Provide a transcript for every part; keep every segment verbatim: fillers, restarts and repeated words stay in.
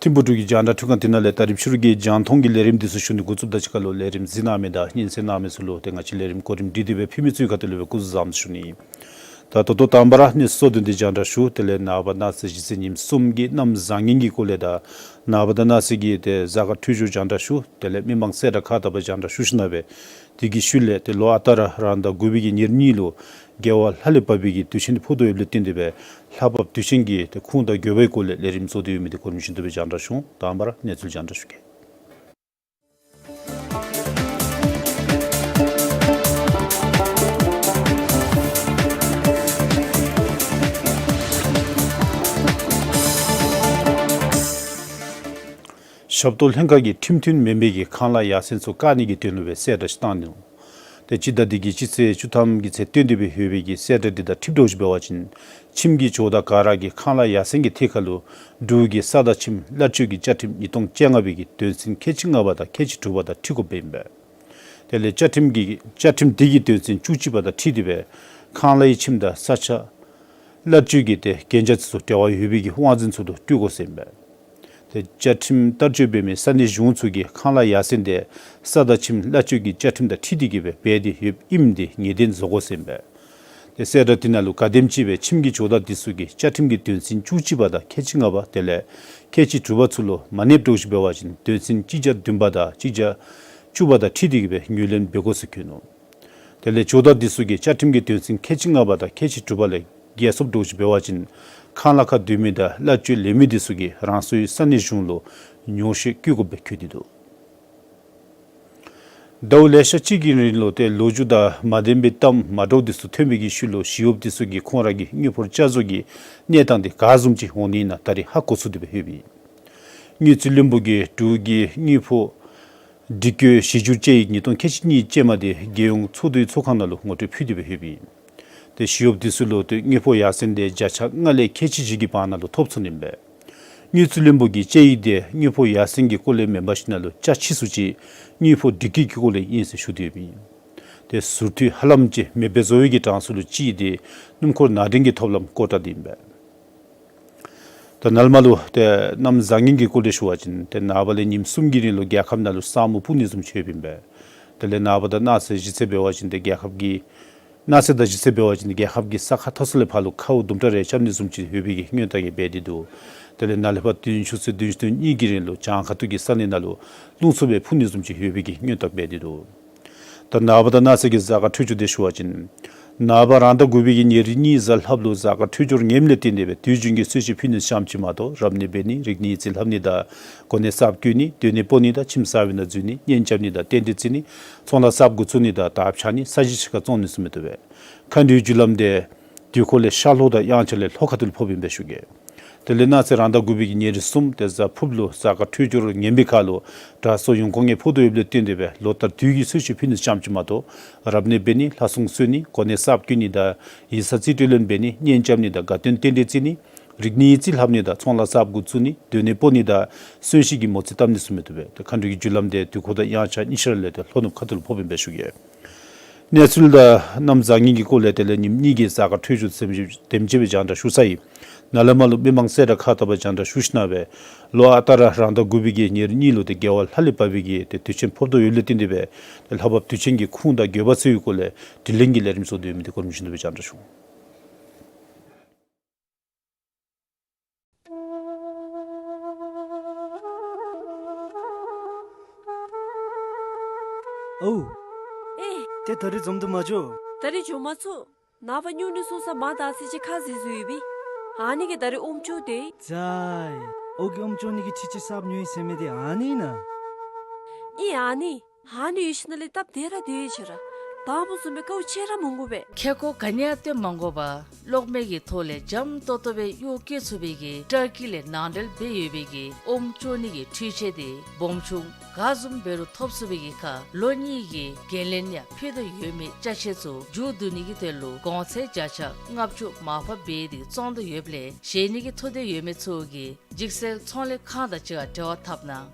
ཐིམ་ཕུག་འབྲུག་གི་རྒྱང་བསྒྲགས་འཕྲུལ་ཁང་འདི་ནང་ལས་ད་རིས་ཕྱི་རུ་གི་རྒྱང་མཐོང་གི་ལས་རིམ་འདི་ཚུ་ཞུ་ནི་འགོ་བཙུགསཔ་ད་གཅིག་ཁར་ལུ་ལས་རིམ་གཟིགས་གནང་མི་དང་སྙན་གསན་གནང་མི་ཚུ་ལུ་ཏེ་ང་བཅས་ལས་རིམ་གོ་རིམ་སྒྲིག་སྟེ་སྦེ་ཕུལ་མི་ཚུ་གི་ཁ་ཐུག་ལས་སྦེ་སྐུ་གཟུགས་བཟང་པོ་ཞུ་ནི། ད་ད་ལྟོ་དང་པ་ར་གནས་ཚུལ་གཙོ་དོན་འདི་རྒྱང་བསྒྲགས་ཞུ། དེ་ལས་ནངས་པ་གནངས་ཚེ་གཞེས་ཚེས་ཉིནམ་གསུམ་གྱི་གནམ་བཟང་ངན་གྱི་སྐོར་ལས་དང་ནངས་པ་དང་གནངས་ཚེ་གི་ཏེ་གཟའ་སྐར་འཕྲོད་སྦྱོར་རྒྱང་བསྒྲགས་ཞུ། དེ་ལས་མི་མང་གསལ་བསྒྲགས་ཁག་དང་པ་རྒྱང་བསྒྲགས་ཞུ་ཞིནམ་ལས་དེ་གི་ཤུལ་ལས་ཏེ་ལོ་ཨ་རྟག་ར་རང་ཟླ་དགུ་པའི་གི་ཉེར་གཉིས་ལུ་རྒྱལ་བ་ལྷ་ལས་བབས་པའི་གི་དུས་ཆེན་འདི་ཕོག་དོ་ཡོདཔ་ལས་བརྟེན་ཏེ་སྦེ་ལྷ་བབས་དུས་ཆེན་གྱི་ཏེ་ཁུངས་དང་དགོས་པའི་སྐོར་ལས་ལས་རིམ་བཟོ་སྟེ་ཡོད་མི་འདི་གོ་རིམ་བཞིན་དུ་སྦེ་རྒྱང་བསྒྲགས་ཞུ། དང་པ་ར་གནས་ཚུལ་རྒྱང་བསྒྲགས་ཞུ་གེ། ཞབས་ཏོག་ལྷན་ཁག་གིས་ཁྲིམས་མཐུན་མེན་པའི་གི་ཁང་གླ་ཡར་སེང་ཚུ་བཀག་ནི་གི་དོན་ལུ་སྦེ་གསལ་བསྒྲགས་ཅིག་བཏང་ནུག། ཏེ་སྤྱི་ཟླ་འདི་གི་སྤྱི་ཚེས་བཅུ་ཐམ་གྱི་ཚེ་བཏོན་ཏེ་སྦེ་ཡོད་པའི་གི་གསལ་བསྒྲགས་འདི་དང་འཁྲིལ་དོ་ཅིག་འབད་བ་ཅིན་ཁྱིམ་གྱི་ཇོ་བདག་ག་ར་གིས་ཁང་གླ་ཡར་སེང་གི་ཐད་ཁར་ལུ་འབྲུག་གི་ས་དང་ཁྱིམ་གླ་སྤྱོད་ཀྱི་བཅའ་ཁྲིམས་ཉིས་སྟོང་བཅོ་ལྔ་པའི་གི་དོན་ཚན་ཁལ་གཅིག་ལྔ་པ་དང་ཁལ་གཅིག་དྲུག་པ་དང་འཁྲིལ་དགོཔ་ཨིན་པས། དེ་ལས་བཅའ་ཁྲིམས་ཀྱི་བཅའ་ཁྲིམས་འདི་གི་དོན་ཚན་བཅུ་གཅིག་པ་དང་འཁྲིལ་ཏེ་སྦེ་ཁང་གླའི་ཁྱིམ་དང་ས་ཆ་གླ་སྤྱོད་ཀྱི་ཏེ་གན་རྒྱ་ཚུ་འབྲེལ་བ་ཡོད་པའི་གི་དབང་འཛིན་ཚུ་ལུ་སྤྲོད་དགོ་ཟེར་ཨིན་པས། ཏེ་བཅའ་ཁྲིམས་བསྟར་སྤྱོད་འབད་མི་ས་གནས་གཞུང་ཚུ་གིས་ཁང་གླ་ཡར་སེང་འདི་ས་དང་ཁྱིམ་གླ་སྤྱོད་ཀྱི་བཅའ་ཁྲིམས་དང་འཁྲིལ་ཏེ་གི་སྦེ་འབད་དེ་ཡོདཔ་ཨིནམ་འདི་ངེས་གཏན་བཟོ་དགོ་ཟེར་ཨིན་པས། ཏེ་གསལ་བསྒྲགས་འདི་ནང་ལུ་ག་དེམ་ཅིག་སྦེ་ཁྱིམ་གྱི་ཇོ་བདག་འདི་ཚུ་གིས་བཅའ་ཁྲིམས་ཀྱི་དོན་ཚན་བཅུ་གཅིག་པ་དང་ཁལ་གཅིག་ལྔ་པ་དེ་ལས་ཁལ་གཅིག་དྲུག་པ་ཚུ་ལུ་མ་གནསཔ་འདྲཝ་ཅིག་འབད་བ་ཅིན་དོན་ཚན་གཅིག་བརྒྱ་བདུན་པ་དང་གཅིག་བརྒྱ་བཅུ་པ་དང་འཁྲིལ་ཏེ་གི་སྦེ་ངོས་ལེན་འབད་དགོ་ཟེར་བཀོད་ནུག། དེ་ལས་ཇོ་བདག་འདི་ཚུ་གིས་བཅའ་ཁྲིམས་ཀྱི་དོན་ཚན་ཁལ་གཅིག་ལྔ་པ་དང་ཁལ་གཅིག་དྲུག་པ་ལས་འགལ་སོངམ་འདྲཝ་ཅིག་འབད་བ་ཅིན་ཁང་གླ་ཁར་སྡོད་མི་དང་གླ་སྤྱོད་ལེན་མི་འདི་ཚུ་གིས་རང་སོའི་ས་གནས་གཞུང་ལུ་ཉོགས་བཤད་བཀོད་དགོཔ་སྦེ་བཀོད་དེ་འདུག། ཟླཝ་ལེ་ཤ་ཅིག་གི་རིང་ལུ་ཏེ་ལོ་རྒྱུས་དང་མ་ལྡན་པའི་གཏམ་མ་འདྲཝ་འདི་ཚུ་ཐོན་པའི་གི་ཤུལ་ལུ་ཞི་གཡོགཔ་འདི་ཚུ་གིས་ཁོང་ར་གི་དངུལ་ཕོགས་བསྐྱར་བཟོ་གི་གནས་སྟངས་འདི་ག་བཟུམ་ཅིག་འོང་ནི་ཨིན་ན་ད་རེས་ཧ་གོ་ཚུགས་ཏེ་སྦེ་ཡོདཔ་ཨིན། དངུལ་རྩིས་བློན་པོ་གིས་འབྲུག་གི་དངུལ་ཕོགས་སྒྲིག་བཀོད་གཞི་འགྱུར་དཔྱད་ཡིག་ཉིས་སྟོང་ཁལ་གཅིག་གཉིས་ཅན་མ་འདི་རྒྱལ་ཡོངས་ཚོགས་འདུའི་ཚོགས་ཁང་ནང་ལུ་ངོ་སྤྲོད་ཕུལ་ཏེ་སྦེ་ཡོདཔ་ཨིན། ཏེ་ཞི་གཡོགཔ་འདི་ཚུ་ལུ་ཏེ་དངུལ་ཕོགས་ཡར་སེང་འདི་བརྒྱ་ཆ་ལྔ་ལས་ཁལ་གཅིག་བཞི་གི་བར་ན་ལུ་ཐོབ་ཚུགས་ནི་ཨིན་པས། དངུལ་རྩིས་བློན་པོ་གིས་དཔྱད་ཡིག་འདི་དངུལ་ཕོགས་ཡར་སེང་གི་སྐོར་ལས་མེན་པར་ཞིནམ་ལས་བརྒྱ་ཆ་ཅིག་ཚུ་ཅིག་དངུལ་ཕོགས་སྒྲིག་བཀོད་ཀྱི་སྐོར་ལས་ཨིན་ཟེར་ཞུ་དོ་ཡོདཔ་ཨིན། ཏེ་ཟུར་འཐུས་ཧ་ལམ་ཅིག་མེདཔ་བཟོ་བའི་གི་གྲངས་སུ་ལུ་ཅིག་འདི་སྣུམ་འཁོར་ནང་འདྲེན་གྱི་ཐོབ་ལམ་སྐོར་ར་འདི་ཨིན་པས། ད་ནཱ་ལས་མར་ལུ་ཏེ་གནམ་བཟང་ངན་གྱི་སྐོར་ལས་ཞུ་བ་ཅིན་ཏེ་ནངས་པ་ལས་ཉིནམ་གསུམ་གྱི་རིང་ལུ་རྒྱལ་ཁབ་ནང་ལུ་ས་སྨུག་སྤུབ་ནི་བཟུམ་ཅིག་ཡོདཔ་ཨིན་པས། དེ་ལས་ནངས་པ་དང་གནངས་ཚེ་གཞེས་ཚེ་འབད་བ་ཅིན་ཏེ་རྒྱལ་ཁབ་ཀྱི་གནངས་ཚེ་དང་གཞེས་ཚེ་འབད་བ་ཅིན་རྒྱལ་ཁབ་ཀྱི་ས་ཁ་མཐོ་ས་ལས་ཕར་ལུ་ཁཝ་དུམ་གྲ་རེ་རྐྱབ་ནི་བཟུམ་ཅིག་ཡོད་པའི་གི་སྔོན་བརྡ་ཡང་འབད་དེ་འདུག། དེ་ལས་ནཱ་ལས་ཕར་བདུན་ཕྱུགས་ཚེས་བདུན་ཚེས་གཉིས་ཀྱི་རིང་ལུ་བྱང་ཁ་ཐུག་གི་ས་གནས་ནང་ལུ་རླུང་འཚུབ་སྦེ་འཕུ་ནི་བཟུམ་ཅིག་ཡོད་པའི་གི་སྔོན་བརྡ་འབད་དེ་འདུག། ད་ནངས་པ་དང་གནངས་ཚེ་གི་གཟའ་སྐར་འཕྲོད་སྦྱོར་འདི་ཞུ་བ་ཅིན་ནངས་པ་རང་ཟླ་དགུ་པའི་གི་ཉེར་གཉིས་གཟའ་ལྷགཔ་ལུ་གཟའ་སྐར་འཕྲོད་སྦྱོར་ངནམ་ལས་བརྟེན་ཏེ་སྦེ་དུས་རྒྱུན་གྱི་གསོལ་མཆོད་ཕུལ་ནི་ཙམ་ཅིག་མ་གཏོགས་རབ་གནས་འབད་ནི་རིག་གནས་རྩིས་ལྷབ་ནི་དང་གོ་གནས་གསརཔ་བསྐོ་ནི་སྡོད་གནས་སྤོ་ནི་དང་ཁྱིམ་གསར་པའི་ནང་འཛུལ་ནི་གཉེན་རྐྱབ་ནི་དང་རྟེན་འབྲེལ་བརྩི་ནི་ཚོང་ལཱ་གསརཔ་འགོ་བཙུགས་ནི་དང་དར་འཕྱར་ནི་ས་གཞི་ཕྱི་ཁར་བཙོང་ནི་ཚུ་མི་བཏུབ་པས། མཁའ་འགྲོའི་རྒྱུ་ལམ་འདི་དུས་འཁོར་ལས་ཤར་ལྷོ་དང་དབྱངས་འཆར་ལས་ལྷོ་ཁ་ཐུག་ལུ་ཕོགཔ་ཨིན་པས་ཞུ་གེ། དེ་ལས་གནངས་ཚེ་རང་ཟླ་དགུ་པའི་གི་ཉེར་གསུམ་ཏེ་གཟའ་ཕུརཔ་ལུ་གཟའ་སྐར་འཕྲོད་སྦྱོར་ངན་པའི་ཁར་ལུ་དྲག་སོགས་ཡོངས་སྐོར་ངན་ཕོག་དོ་ཡོདཔ་ལས་བརྟེན་ཏེ་སྦེ་ལོ་ལྟར་དུས་ཀྱི་གསོལ་མཆོད་ཕུལ་ནི་ཙམ་ཅིག་མ་གཏོགས་རབ་གནས་འབད་ནི་ལྷ་སྲུང་གསོལ་ནི་གོ་གནས་གསརཔ་བསྐོ་ནི་དང་ཡིག་ཚང་རྩིས་སྤྲོད་ལེན་འབད་ནི་གཉེན་རྐྱབ་ནི་དང་དགའ་སྟོན་རྟེན་འབྲེལ་བརྩི་ནི་ རིག་གནས་རྩིས་ལྷབ་ནི་དང་ཚོང་ལཱ་གསརཔ་འགོ་བཙུགས་ནི་སྡོད་གནས་སྤོ་ནི་དང་གསོན་གཤིན་གྱི་མོ་རྩིས་བཏབ་ནི་ཚུ་མི་བཏུབ་པས། ཏེ་མཁའ་འགྲོའི་རྒྱུ་ལམ་དེ་དུས་འཁོར་དང་དབྱངས་འཆར་གཉིས་ཆ་ར་ལས་ཏེ་ལྷོ་ནུབ་ཁ་ཐུག་ལུ་ཕོགཔ་ཨིན་པས་ཞུ་གེ། གནས་ཚུལ་དང་གནམ་བཟང་ངན་གྱི་སྐོར་ལས་དེ་ལས་ཉིནམ་གཉིས་ཀྱི་གཟའ་སྐར་འཕྲོད་སྦྱོར་ཟེར་མི་ཅིག་དེམ་ཅིག་སྦེ་རྒྱང་བསྒྲགས་ཞུ་ཚར་ཡི། ནཱ་ལས་མར་ལུ་མི་མང་གསལ་བསྒྲགས་ཁག་བཏབ་པར་རྒྱང་བསྒྲགས་ཞུ་ཞིནམ་སྦེ་ལོ་ཨ་རྟག་ར་རང་ཟླ་དགུ་པའི་གི་ཉེར་གཉིས་ལུ་ཏེ་རྒྱལ་བ་ལྷ་ལས་བབས་པའི་གི་ཏེ་དུས་ཆེན་ཕོག་དོ་ཡོདཔ་ལས་བརྟེན་ཏེ་སྦེ་ཏེ་ལྷ་བབས་དུས་ཆེན་གྱི་ཁུངས་དང་དགོས་པ་ཚུ་གི་སྐོར་ལས་དྲི་ལན་གྱི་ལས་རིམ་བཟོ་སྟེ་ཡོད་མི་དེ་གོ་རིམ་བཞིན་དུ་སྦེ་རྒྱང་བསྒྲགས་ཞུ། ཨོ། ཨེ། ཏེ་ད་རིས་འཛོམས་དུ་མ་འགྱོ། ད་རིས་འགྱོ་མ་ཚུགས། ནངས་པ་སྨྱུང་གནས་སོང་ས་མ་དག་ཟེར་ཅིག་ཁ་བཟེད་བཟོ་ཡོད་པས། ཨ་ནི་གིས་ད་རིས་ཨོམ་ཅོག་དེ། ཙ་ཨེ། ཨོ་གིས་ཨོམ་ཅོག་ནི་གི་འཕྲུལ་ཆས་གསརཔ་ཉོ་ཡི་ཟེར་མི་དེ་ཨ་ནི་ཨིན་ན། ཨིན་ཨ་ནི། ཨ་ནི་ཡོད་ཞིནམ་ལས་སྟབས་བདེ་ར་བདེ་ཡོད་ཅི་ར། དང་པ་བཟུམ་སྦེ་དཀའཝ་སྤྱད་ར་མི་དགོ་པས། ཁེ་ཀོ་ག་ནི་ཡང་སྟོན་མ་དགོ་པར་གློག་མེ་གི་ཐོག་ལས་འཇམ་ཏོག་ཏོ་སྦེ་གཡོག་བཀོལ་ཚུགས་པའི་གི་ཊར་ཀི་ལས་ནང་འབྲེལ་འབད་ཡོད་པའི་གི་ཨོམ་ཅོག་ནི་གི་འཕྲུལ་ཆས་དེ་སྦོམ་ཆུང་ག་བཟུམ་འབད་རུང་ཐོབ་ཚུགས་པའི་གི་ཁར་ལོ་གཉིས་ཀྱི་འགན་ལེན་ཡང་ཕུལ་དོ་ཡོད་མི་ཅ་ཆས་ཚུ་མཇུག་བསྡུ་ནི་གི་དོན་ལུ་གོང་ཚད་བརྒྱ་ཆ་ལྔ་བཅུ་མར་ཕབ་འབད་དེ་བཙོང་དོ་ཡོདཔ་ལས་བཞེས་ནི་གི་ཐུགས་འདོད་ཡོད་མི་ཚུ་གིས་འཇིགས་སེལ་ཚོང་ལས་ཁང་དང་གཅིག་ཁར་འབྲེལ་བ་འཐབ་གནང་།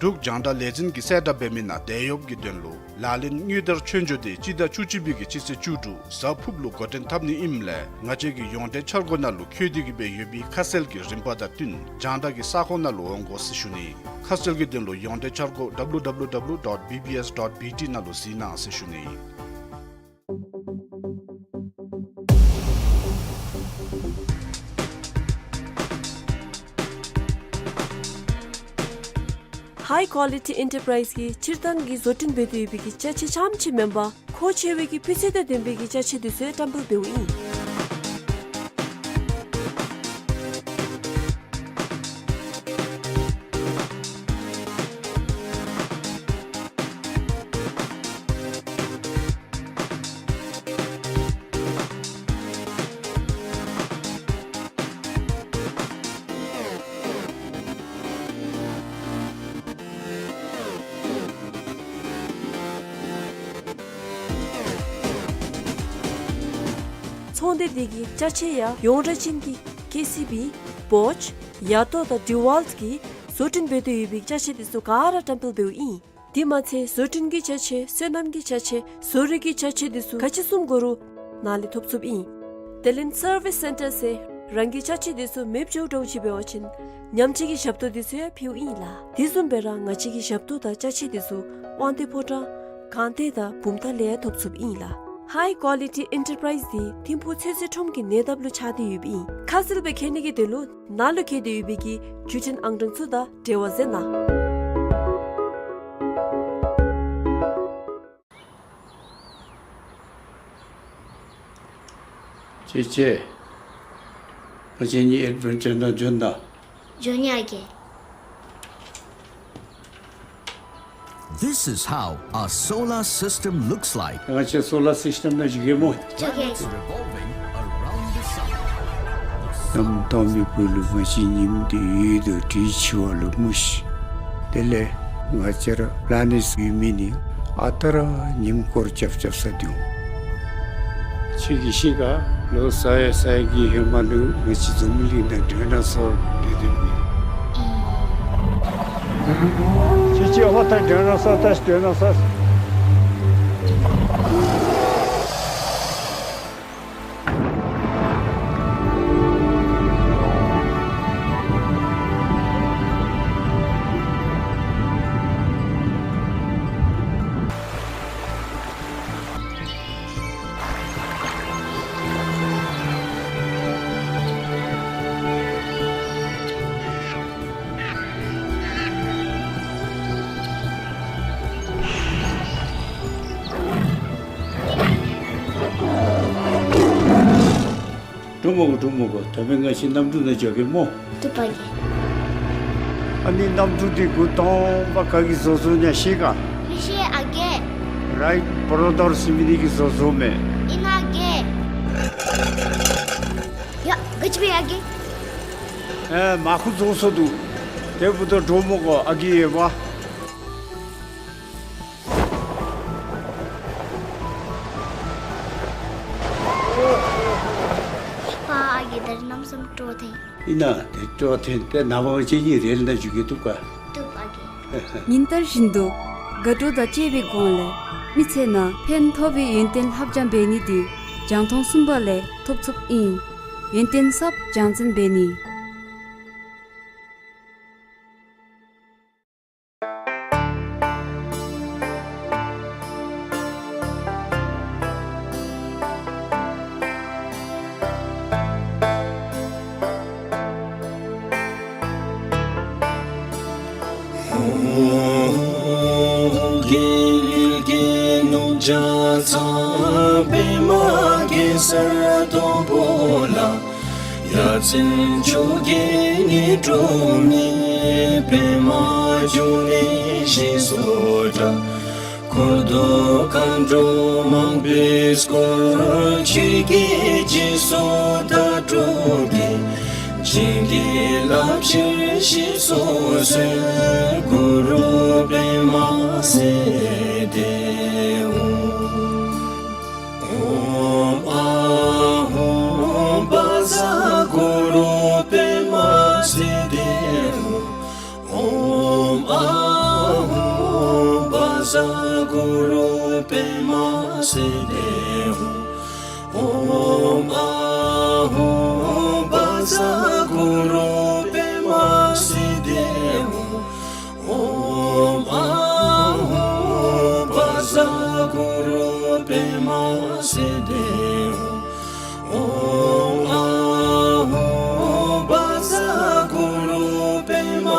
འབྲུག་རྒྱང་བསྒྲགས་ལས་འཛིན་གྱིས་གསལ་བསྒྲགས་འབད་མི་ནང་དེད་གཡོགཔ་གི་དོན་ལུ་ལག་ལེན་དངུལ་དར་ཆོས་འབྱོར་དེ་སྤྱི་ཟླ་བཅུ་གཅིག་པའི་གི་སྤྱི་ཚེས་བཅུ་དྲུག་གཟའ་ཕུརཔ་ལུ་འགོ་འདྲེན་འཐབ་ནི་ཨིནམ་ལས་ང་བཅས་ཀྱི་ཡོངས་འབྲེལ་འཆར་སྒོ་ནང་ལུ་འཁོད་དེ་གི་སྦེ་ཡོད་པའི་ཁ་གསལ་གྱི་རིམ་པ་དང་བསྟུན་རྒྱང་བསྒྲགས་ཀྱི་ས་ཁོངས་ནང་ལུ་འོང་དགོ་ཟེར་ཞུ་ནི། ཁ་གསལ་གྱི་དོན་ལུ་ཡོངས་འབྲེལ་འཆར་སྒོ་W W W dot B B S dot B T ནང་ལུ་གཟིགས་གནང་ཟེར་ཞུ་ནི། High Quality Enterprise གིས་སྤྱིར་བཏང་གི་བཟོ་སྐྲུན་འབད་དེ་ཡོད་པའི་གི་ཅ་ཆས་རྐྱངམ་ཅིག་མེན་པར་མཁོ་ཆེ་བའི་གི་སྤུས་ཚད་དང་ལྡན་པའི་གི་ཅ་ཆས་དེ་ཚུ་ཡང་བཀྲམ་སྤེལ་འབདཝ་ཨིན། ཚོང་སྡེ་འདི་གི་ཅ་ཆས་ཡང་ཡོངས་གྲགས་ཅན་གྱི་ཀེ་སི་བི། བོཆ། ཡ་ཏོ་དང་ཌི་ཝཱལཊ་གི་བཟོ་སྐྲུན་འབད་དེ་ཡོད་པའི་ཅ་ཆས་དེ་ཚུ་ག་ར་བཀྲམ་སྤེལ་འབདཝ་ཨིན། དེ་མ་ཚད་བཟོ་སྐྲུན་གྱི་ཅ་ཆས་སོ་ནམ་གྱི་ཅ་ཆས་བཟོ་རིག་གི་ཅ་ཆས་དེ་ཚུ་ག་ཅི་བཟུམ་དགོ་རུང་ནཱ་ལས་ཐོབ་ཚུགསཔ་ཨིན། དེ་ལས་སར་བིས་སེན་ཊར་ཟེར་རང་གི་ཅ་ཆས་དེ་ཚུ་མེདཔ་འགྱོཝ་འདྲཝ་ཅིག་འབད་བ་ཅིན་ཉམས་བཅོས་ཀྱི་ཞབས་ཏོག་དེ་ཚུ་ཡང་ཕུལཝ་ཨིན་ལགས། དེ་བཟུམ་སྦེ་ར་ང་བཅས་ཀྱི་ཞབས་ཏོག་དང་ཅ་ཆས་དེ་ཚུ་དབང་འདུས་ཕོ་བྲང་སྒང་སྟེང་དང་བུམ་ཐང་ལས་ཡང་ཐོབ་ཚུགསཔ་ཨིན་ལགས། High Quality Enterprise འདི་ཐིམ་ཕུག་ཚོད་བསྲེ་ཁྲོམ་གྱི་ཉེ་འདབས་ལུ་ཆགས་ཏེ་ཡོདཔ་ཨིན། ཁ་གསལ་སྦེ་མཁྱེན་ནི་གི་དོན་ལུ་ནཱ་ལུ་བཀོད་དེ་ཡོད་པའི་གི་བརྒྱུད་འཕྲིན་ཨང་གྲངས་ཚུ་དང་འབྲེལ་བ་མཛད་གནང་། ཅེ་ཅེ། ང་བཅས་གཉིས་ཨེཌ་ཝེན་ཅར་ནང་འབྱོན་ད། འབྱོན་ཡི་ཨ་རྒས། This is how a solar system looks like. ང་བཅས་སོ་ལར་སིསི་ཊམ་ནང་འཛུལ་གེ་སྨོ། འཛུལ་གེ། Revolving around the sun. གནམ་སྟོང་པའི་སྦུག་ལུ་ང་བཅས་ཉིམ་དེ་ཡོད་དོ་དེ་འཆི་བ་ལུ་མ་ཤི། དེ་ལས་ང་བཅས་ར་པ་ལེ་ནེཊ་ཡོད་མི་ནི་ཨ་རྟག་ར་ཉིམ་སྐོར་རྐྱབ་རྐྱབ་ས་འདུག། ཁྱོད་ཀྱིས་ཤེས་ག། ལོ་ས་ཡ་ས་ཡ་གི་ཧེ་མ་ལུ་ང་བཅས་འཛམ་བུ་གླིང་ནང་ཌའི་ནོ་སོར་སྡོད་སྡོདཔ་ཨིན། ཁྱོད་ཀྱིས་ཨ་ཕར་ད་ཌའི་ནོ་སོར་ད་ཅིག་ཌའི་ནོ་སོར། འདྲོག་མ་དགོ། འདྲོག་མ་དགོ། ད་མེན་ང་བཅས་གནམ་གྲུ་ནང་འཛུལ་གེ་སྨོ། འདུག་པ་རྒས། ཨ་ནི་གནམ་གྲུ་འདི་འགོ་དང་པ་ག་གིས་བཟོ་བཟོཝ་ཨིན་ན་ཤེས་ག། མི་ཤེས་ཨ་རྒས། རའིཊ་བོརོ་དར་ཟེར་མི་འདི་གིས་བཟོ་བཟོཝ་མས། ཨིན་ན་རྒས། ཡ་ག་ཅི་སྦེ་ཨ་རྒས། ཨེ་མར་ཁུ་རྫོགས་སོ་འདུག། དེ་འབདཝ་ད་འདྲོག་མ་དགོ། ཨ་རྒས་ཡོད་པ། རྣམ་གསུམ་སྤྲོ་ཐེངས། ཨིན་ན་དེ་སྤྲོ་ཐེངས་དེ་ནངས་པ་གཅིག་གཉིས་རེ་ལ་འཇུག་གི་འདུག་ག། འདུག་ཨ་གི། ཉིན་ལྟར་བཞིན་དུ་དགའ་སྤྲོ་དང་བཅས་པའི་སྒོ་ལས་མི་ཚེ་ནང་ཕན་ཐོགས་པའི་ཡོན་ཏན་ལྷབ་སྦྱང་འབད་ནི་འདི་རྒྱང་མཐོང་གསུམ་པ་ལས་ཐོབ་ཚུགསཔ་ཨིན། ཡོན་ཏན་ཟབ་སྦྱང་ཚན་འབད་ནི། ཡ་མཚན་མཆོག་གི་ནི་སྒྲོན་མེ་པདྨ་འབྱུང་གནས་ཞེས་སུ་གྲགས། འཁོར་དུ་མཁའ་འགྲོ་མང་པོས་བསྐོར། ཆོས་ཀྱི་རྗེས་སུ་བདག་སྒྲུབ་ཀྱིས། བྱིན་གྱིས་བརླབ་ཕྱིར་གཤེགས་སུ་གསོལ། གུ་རུ་པདྨ་སིདྡྷི་ཧཱུྃ། ཨོཾ་ཨཱཿཧཱུྃ་བཛྲ་གུ་རུ་པདྨ་སིདྡྷི་ཧཱུྃ། ཨོཾ་ཨཱཿཧཱུྃ་བཛྲ་གུ་རུ་པདྨ་སིདྡྷི་ཧཱུྃ། ཨོཾ་ཨཱཿཧཱུྃ་བཛྲ་གུ་རུ་པདྨ་སིདྡྷི་ཧཱུྃ། ཨོཾ་ཨཱཿཧཱུྃ་བཛྲ་གུ་རུ་པདྨ་སིདྡྷི་ཧཱུྃ། ཨོཾ་ཨཱཿཧཱུྃ་བཛྲ་གུ་རུ་པདྨ་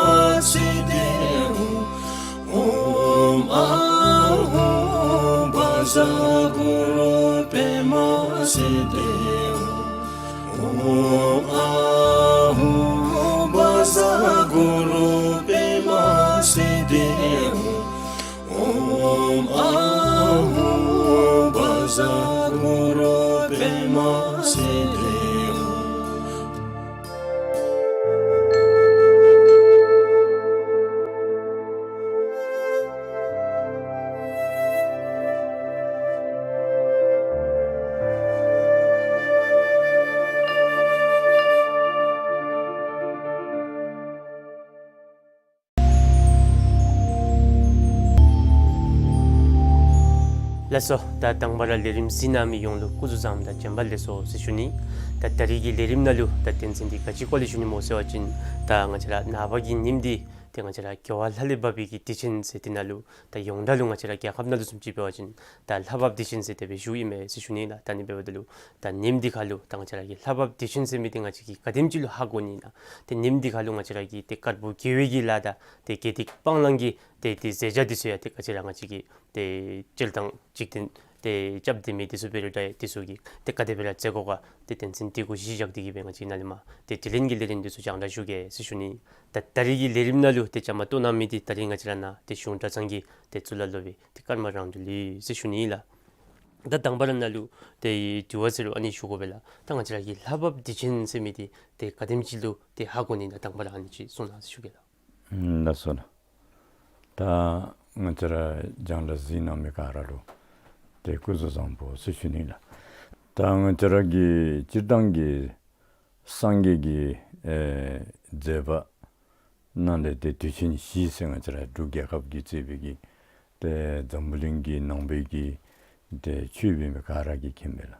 སིདྡྷི་ཧཱུྃ། ཨོཾ་ཨཱཿཧཱུྃ་བཛྲ་གུ་རུ་པདྨ་སིདྡྷི་ཧཱུྃ། ཨོཾ་ཨཱཿཧཱུྃ་བཛྲ་གུ་རུ་པདྨ་སིདྡྷི་ཧཱུྃ། ཨོཾ་ཨཱཿཧཱུྃ་བཛྲ་གུ་རུ་པདྨ་སིདྡྷི་ཧཱུྃ། ལགས་སོ། ད་དང་པ་ར་ལས་རིམ་གཟིགས་གནང་མི་ཡོངས་ལུ་སྐུ་གཟུགས་བཟང་དང་བྱོན་པ་ལེགས་སོ་ཟེར་ཞུ་ནི། ད་ད་རིས་ཀྱི་ལས་རིམ་ནང་ལུ་ད་དོན་ཚན་འདི་ག་ཅི་སྐོར་ལས་ཞུ་ནི་སྨོ་ཟེར་བ་ཅིན་ད་ང་བཅས་ར་ནངས་པ་གི་ཉིནམ་འདི་ཏེ་ང་བཅས་ར་རྒྱལ་བ་ལྷ་ལས་བབས་པའི་གི་དུས་ཆེན་ཟེར་དེ་ནང་ལུ་ད་ཡོངས་གྲགས་ལུ་ང་བཅས་ར་རྒྱལ་ཁབ་ནང་ལུ་བཟུམ་ཅིག་འབད་བ་ཅིན་ད་ལྷ་བབས་དུས་ཆེན་ཟེར་དེ་སྦེ་ཞུཝ་ཨིན་མས་ཟེར་ཞུ་ནི་ལགས། ད་ཨ་ནི་འབདཝ་ད་ལུ་ད་ཉིནམ་འདི་ཁར་ལུ་ད་ང་བཅས་ར་གི་ལྷ་བབས་དུས་ཆེན་ཟེར་མི་འདི་ང་བཅས་ཀྱིས་ག་དེམ་ཅིག་ལུ་ཧ་གོ་ནི་ཨིན་ན། ཏེ་ཉིནམ་འདི་ཁར་ལུ་ང་བཅས་ར་གི་ཏེ་དཀར་པོ་དགེ་བའི་གི་ལཱ་དང་ཏེ་དགེ་སྡིག་སྤང་བླང་གི་ཏེ་ཏེ་མཛད་བྱ་འདི་ཚུ་ཡང་ཏེ་ག་ཅི་ར་ང་བཅས་ཀྱི་ཏེ་སྤྱིར་བཏང་འཇིག་རྟེན་ཏེ་རྐྱབ་སྡོད་མི་འདི་ཚུ་འབད་རུང་འདྲ་འདི་ཚུ་གིས་ཏེ་ག་དེ་སྦེ་ར་མཛད་དགོ་ག་ཏེ་དོན་ཚན་འདི་གུ་གཞི་བཞག་སྟེ་གིས་སྦེ་ང་བཅས་ནཱ་ལས་མར་ཏེ་དྲི་ལན་གྱི་ལས་རིམ་འདི་ཚུ་རྒྱང་བསྒྲགས་ཞུ་གེ་ཟེར་ཞུ་ནི། ད་ད་རིས་ཀྱི་ལས་རིམ་ནང་ལུ་ཏེ་བཅའ་མར་གཏོགས་གནང་མི་འདི་ད་རིས་ང་བཅས་ར་ནཱ་ཏེ་གཞུང་གྲྭ་ཚང་གི་ཏེ་གཙུག་ལག་སློབ་དཔོན་ཏེ་ཀརྨ་རང་གྲོལ་ལུ་ཟེར་ཞུ་ནི་ལགས། ད་དང་པ་ར་ནཱ་ལུ་ཏེ་དྲི་བ་ཟེར་རུང་ཨ་ནི་ཞུ་དགོ་པས་ལགས། ད་ང་བཅས་ར་གི་ལྷ་བབས་དུས་ཆེན་ཟེར་མི་འདི་ཏེ་ག་དེམ་ཅིག་ལུ་ཏེ་ཧ་གོ་ནི་ཨིན་ན། དང་པ་ར་ཨ་ནི་ཅིག་གསུང་གནང་ཟེར་ཞུ་གེ་ལགས། ལགས་སོ་ལགས། ད་ང་བཅས་ར་རྒྱང་བསྒྲགས་གཟིགས་གནང་མི་ག་ར་ལུ་ཏེ་སྐུ་གཟུགས་བཟང་པོ་ཟེར་ཞུ་ནི་ལགས། ད་ང་བཅས་ར་གི་སྤྱིར་བཏང་གི་སངས་རྒྱས་ཀྱི་ཨེ་མཛད་པ་ནང་ལས་ཏེ་དུས་ཆེན་བཞི་ཟེར་ང་བཅས་ར་འབྲུག་རྒྱལ་ཁབ་ཀྱིས་གཙོས་པའི་གི་ཏེ་འཛམ་བུ་གླིང་གི་ནང་པའི་གི་ཏེ་ཆོས་འབད་མི་ག་ར་གིས་མཁྱེན་པས་ལགས།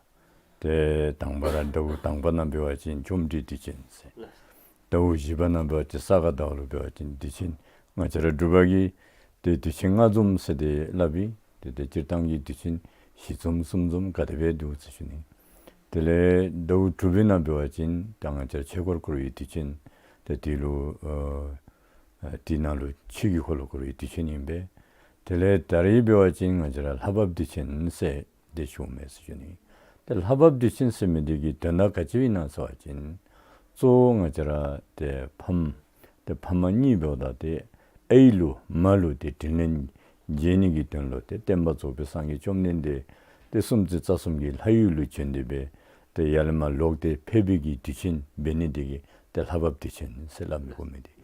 ཏེ་དང་པ་ར་ཟླཝ་དང་པ་ནང་འབད་བ་ཅིན་ཆོ་འཕྲུལ་དུས་ཆེན་ཟེར། ཟླཝ་བཞི་པ་ནང་འབད་བ་ཅིན་ས་ག་ཟླཝ་ལུ་འབད་བ་ཅིན་དུས་ཆེན་ང་བཅས་ར་འབྲུག་པ་གིས་ཏེ་དུས་ཆེན་ལྔ་འཛོམས་ཟེར་ཏེ་སླབ་ཨིན། ཏེ་ཏེ་སྤྱིར་བཏང་གི་དུས་ཆེན་བཞི་འཛོམས་གསུམ་འཛོམས་ག་དེ་སྦེ་འདུག་ཟེར་ཞུ་ནི། དེ་ལས་ཟླཝ་དྲུག་པའི་ནང་འབད་བ་ཅིན་ད་ང་བཅས་ར་ཆོས་འཁོར་བསྐོར་བའི་དུས་ཆེན། ཏེ་དེ་ལུ་ཨ་ཨ་དེ་ནང་ལུ་ཆོས་ཀྱི་འཁོར་ལོ་བསྐོར་བའི་དུས་ཆེན་ཨིན་པས། དེ་ལས་ད་རིས་འབད་བ་ཅིན་ང་བཅས་ར་ལྷ་བབས་དུས་ཆེན་ཟེར་ཏེ་ཞུཝ་མས་ཟེར་ཞུ་ནི། ཏེ་ལྷ་བབས་དུས་ཆེན་ཟེར་མི་འདི་གི་དོན་དག་ག་ཅི་ཨིན་ན་ཟེར་བ་ཅིན་གཙོ་བོ་ང་བཅས་ར་ཏེ་ཕམ་ཏེ་ཕམ་གཉིས་འབདཝ་ད་ཏེ་ཨའི་ལུ་མ་ལུ་ཏེ་དྲིན་ལན་འཇལ་ནི་གི་དོན་ལུ་ཏེ་སྟོན་པ་རྫོགས་པའི་སངས་རྒྱས་བཅོམ་ལྡན་འདས་ཏེ་སུམ་བརྩེགས་རྩ་གསུམ་གྱི་ལྷ་ཡུལ་ལུ་བྱོན་ཏེ་སྦེ་ཏེ་ཡར་ལས་མར་ལོག་སྟེ་ཕེབས་པའི་གི་དུས་ཆེན་འབད་ནི་འདི་གིས་ཏེ་ལྷ་བབས་དུས་ཆེན་ཟེར་སླབ་མི་དགོ་མི་འདི།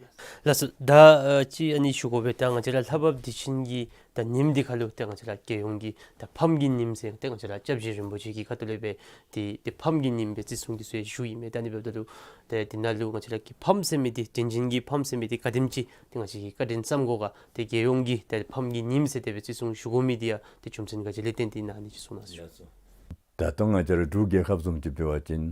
ལགས་སོ། ད་ཨ་ཅི་ཨ་ནི་ཞུ་དགོ་པས། ད་ང་བཅས་ར་ལྷ་བབས་དུས་ཆེན་གྱི་ད་ཉིནམ་འདི་ཁ་ལུ་ཏེ་ང་བཅས་ར་རྒྱལ་ཡོངས་ཀྱི་ད་ཕམ་གྱི་ཉིནམ་ཟེར་ཏེ་ང་བཅས་ར་སྐྱབས་རྗེ་རིན་པོ་ཆེ་གི་ཁ་ཐུག་ལས་སྦེ་ཏེ་ཏེ་ཕམ་གྱི་ཉིནམ་སྦེ་བརྩི་སྲུང་འདི་ཚུ་ཡང་ཞུ་ཡི་མས། ད་ཨ་ནི་འབདཝ་ད་ལུ་ཏེ་འདི་ནང་ལུ་ང་བཅས་ར་གི་ཕམ་ཟེར་མི་འདི་དྲིན་ཅན་གྱི་ཕམ་ཟེར་མི་འདི་ག་དེམ་ཅིག་ཏེ་ང་བཅས་ཀྱིས་བཀའ་དྲིན་བསམ་དགོ་ག། ཏེ་རྒྱལ་ཡོངས་ཀྱི་ཏེ་ཕམ་གྱི་ཉིནམ་ཟེར་དེ་སྦེ་བརྩི་སྲུང་ཞུ་དགོ་མི་འདི་ཡང་ཏེ་རྒྱུ་མཚན་ག་ཅི་ལས་བརྟེན་ཏེ་ཨིན་ན་ཨ་ནི་ཅིག་གསུང་གནང་ཟེར་ཞུ། ད་ལྟོ་ང་བཅས་ར་འབྲུག་རྒྱལ་ཁབ་བཟུམ་ཅིག་འབད་བ་ཅིན་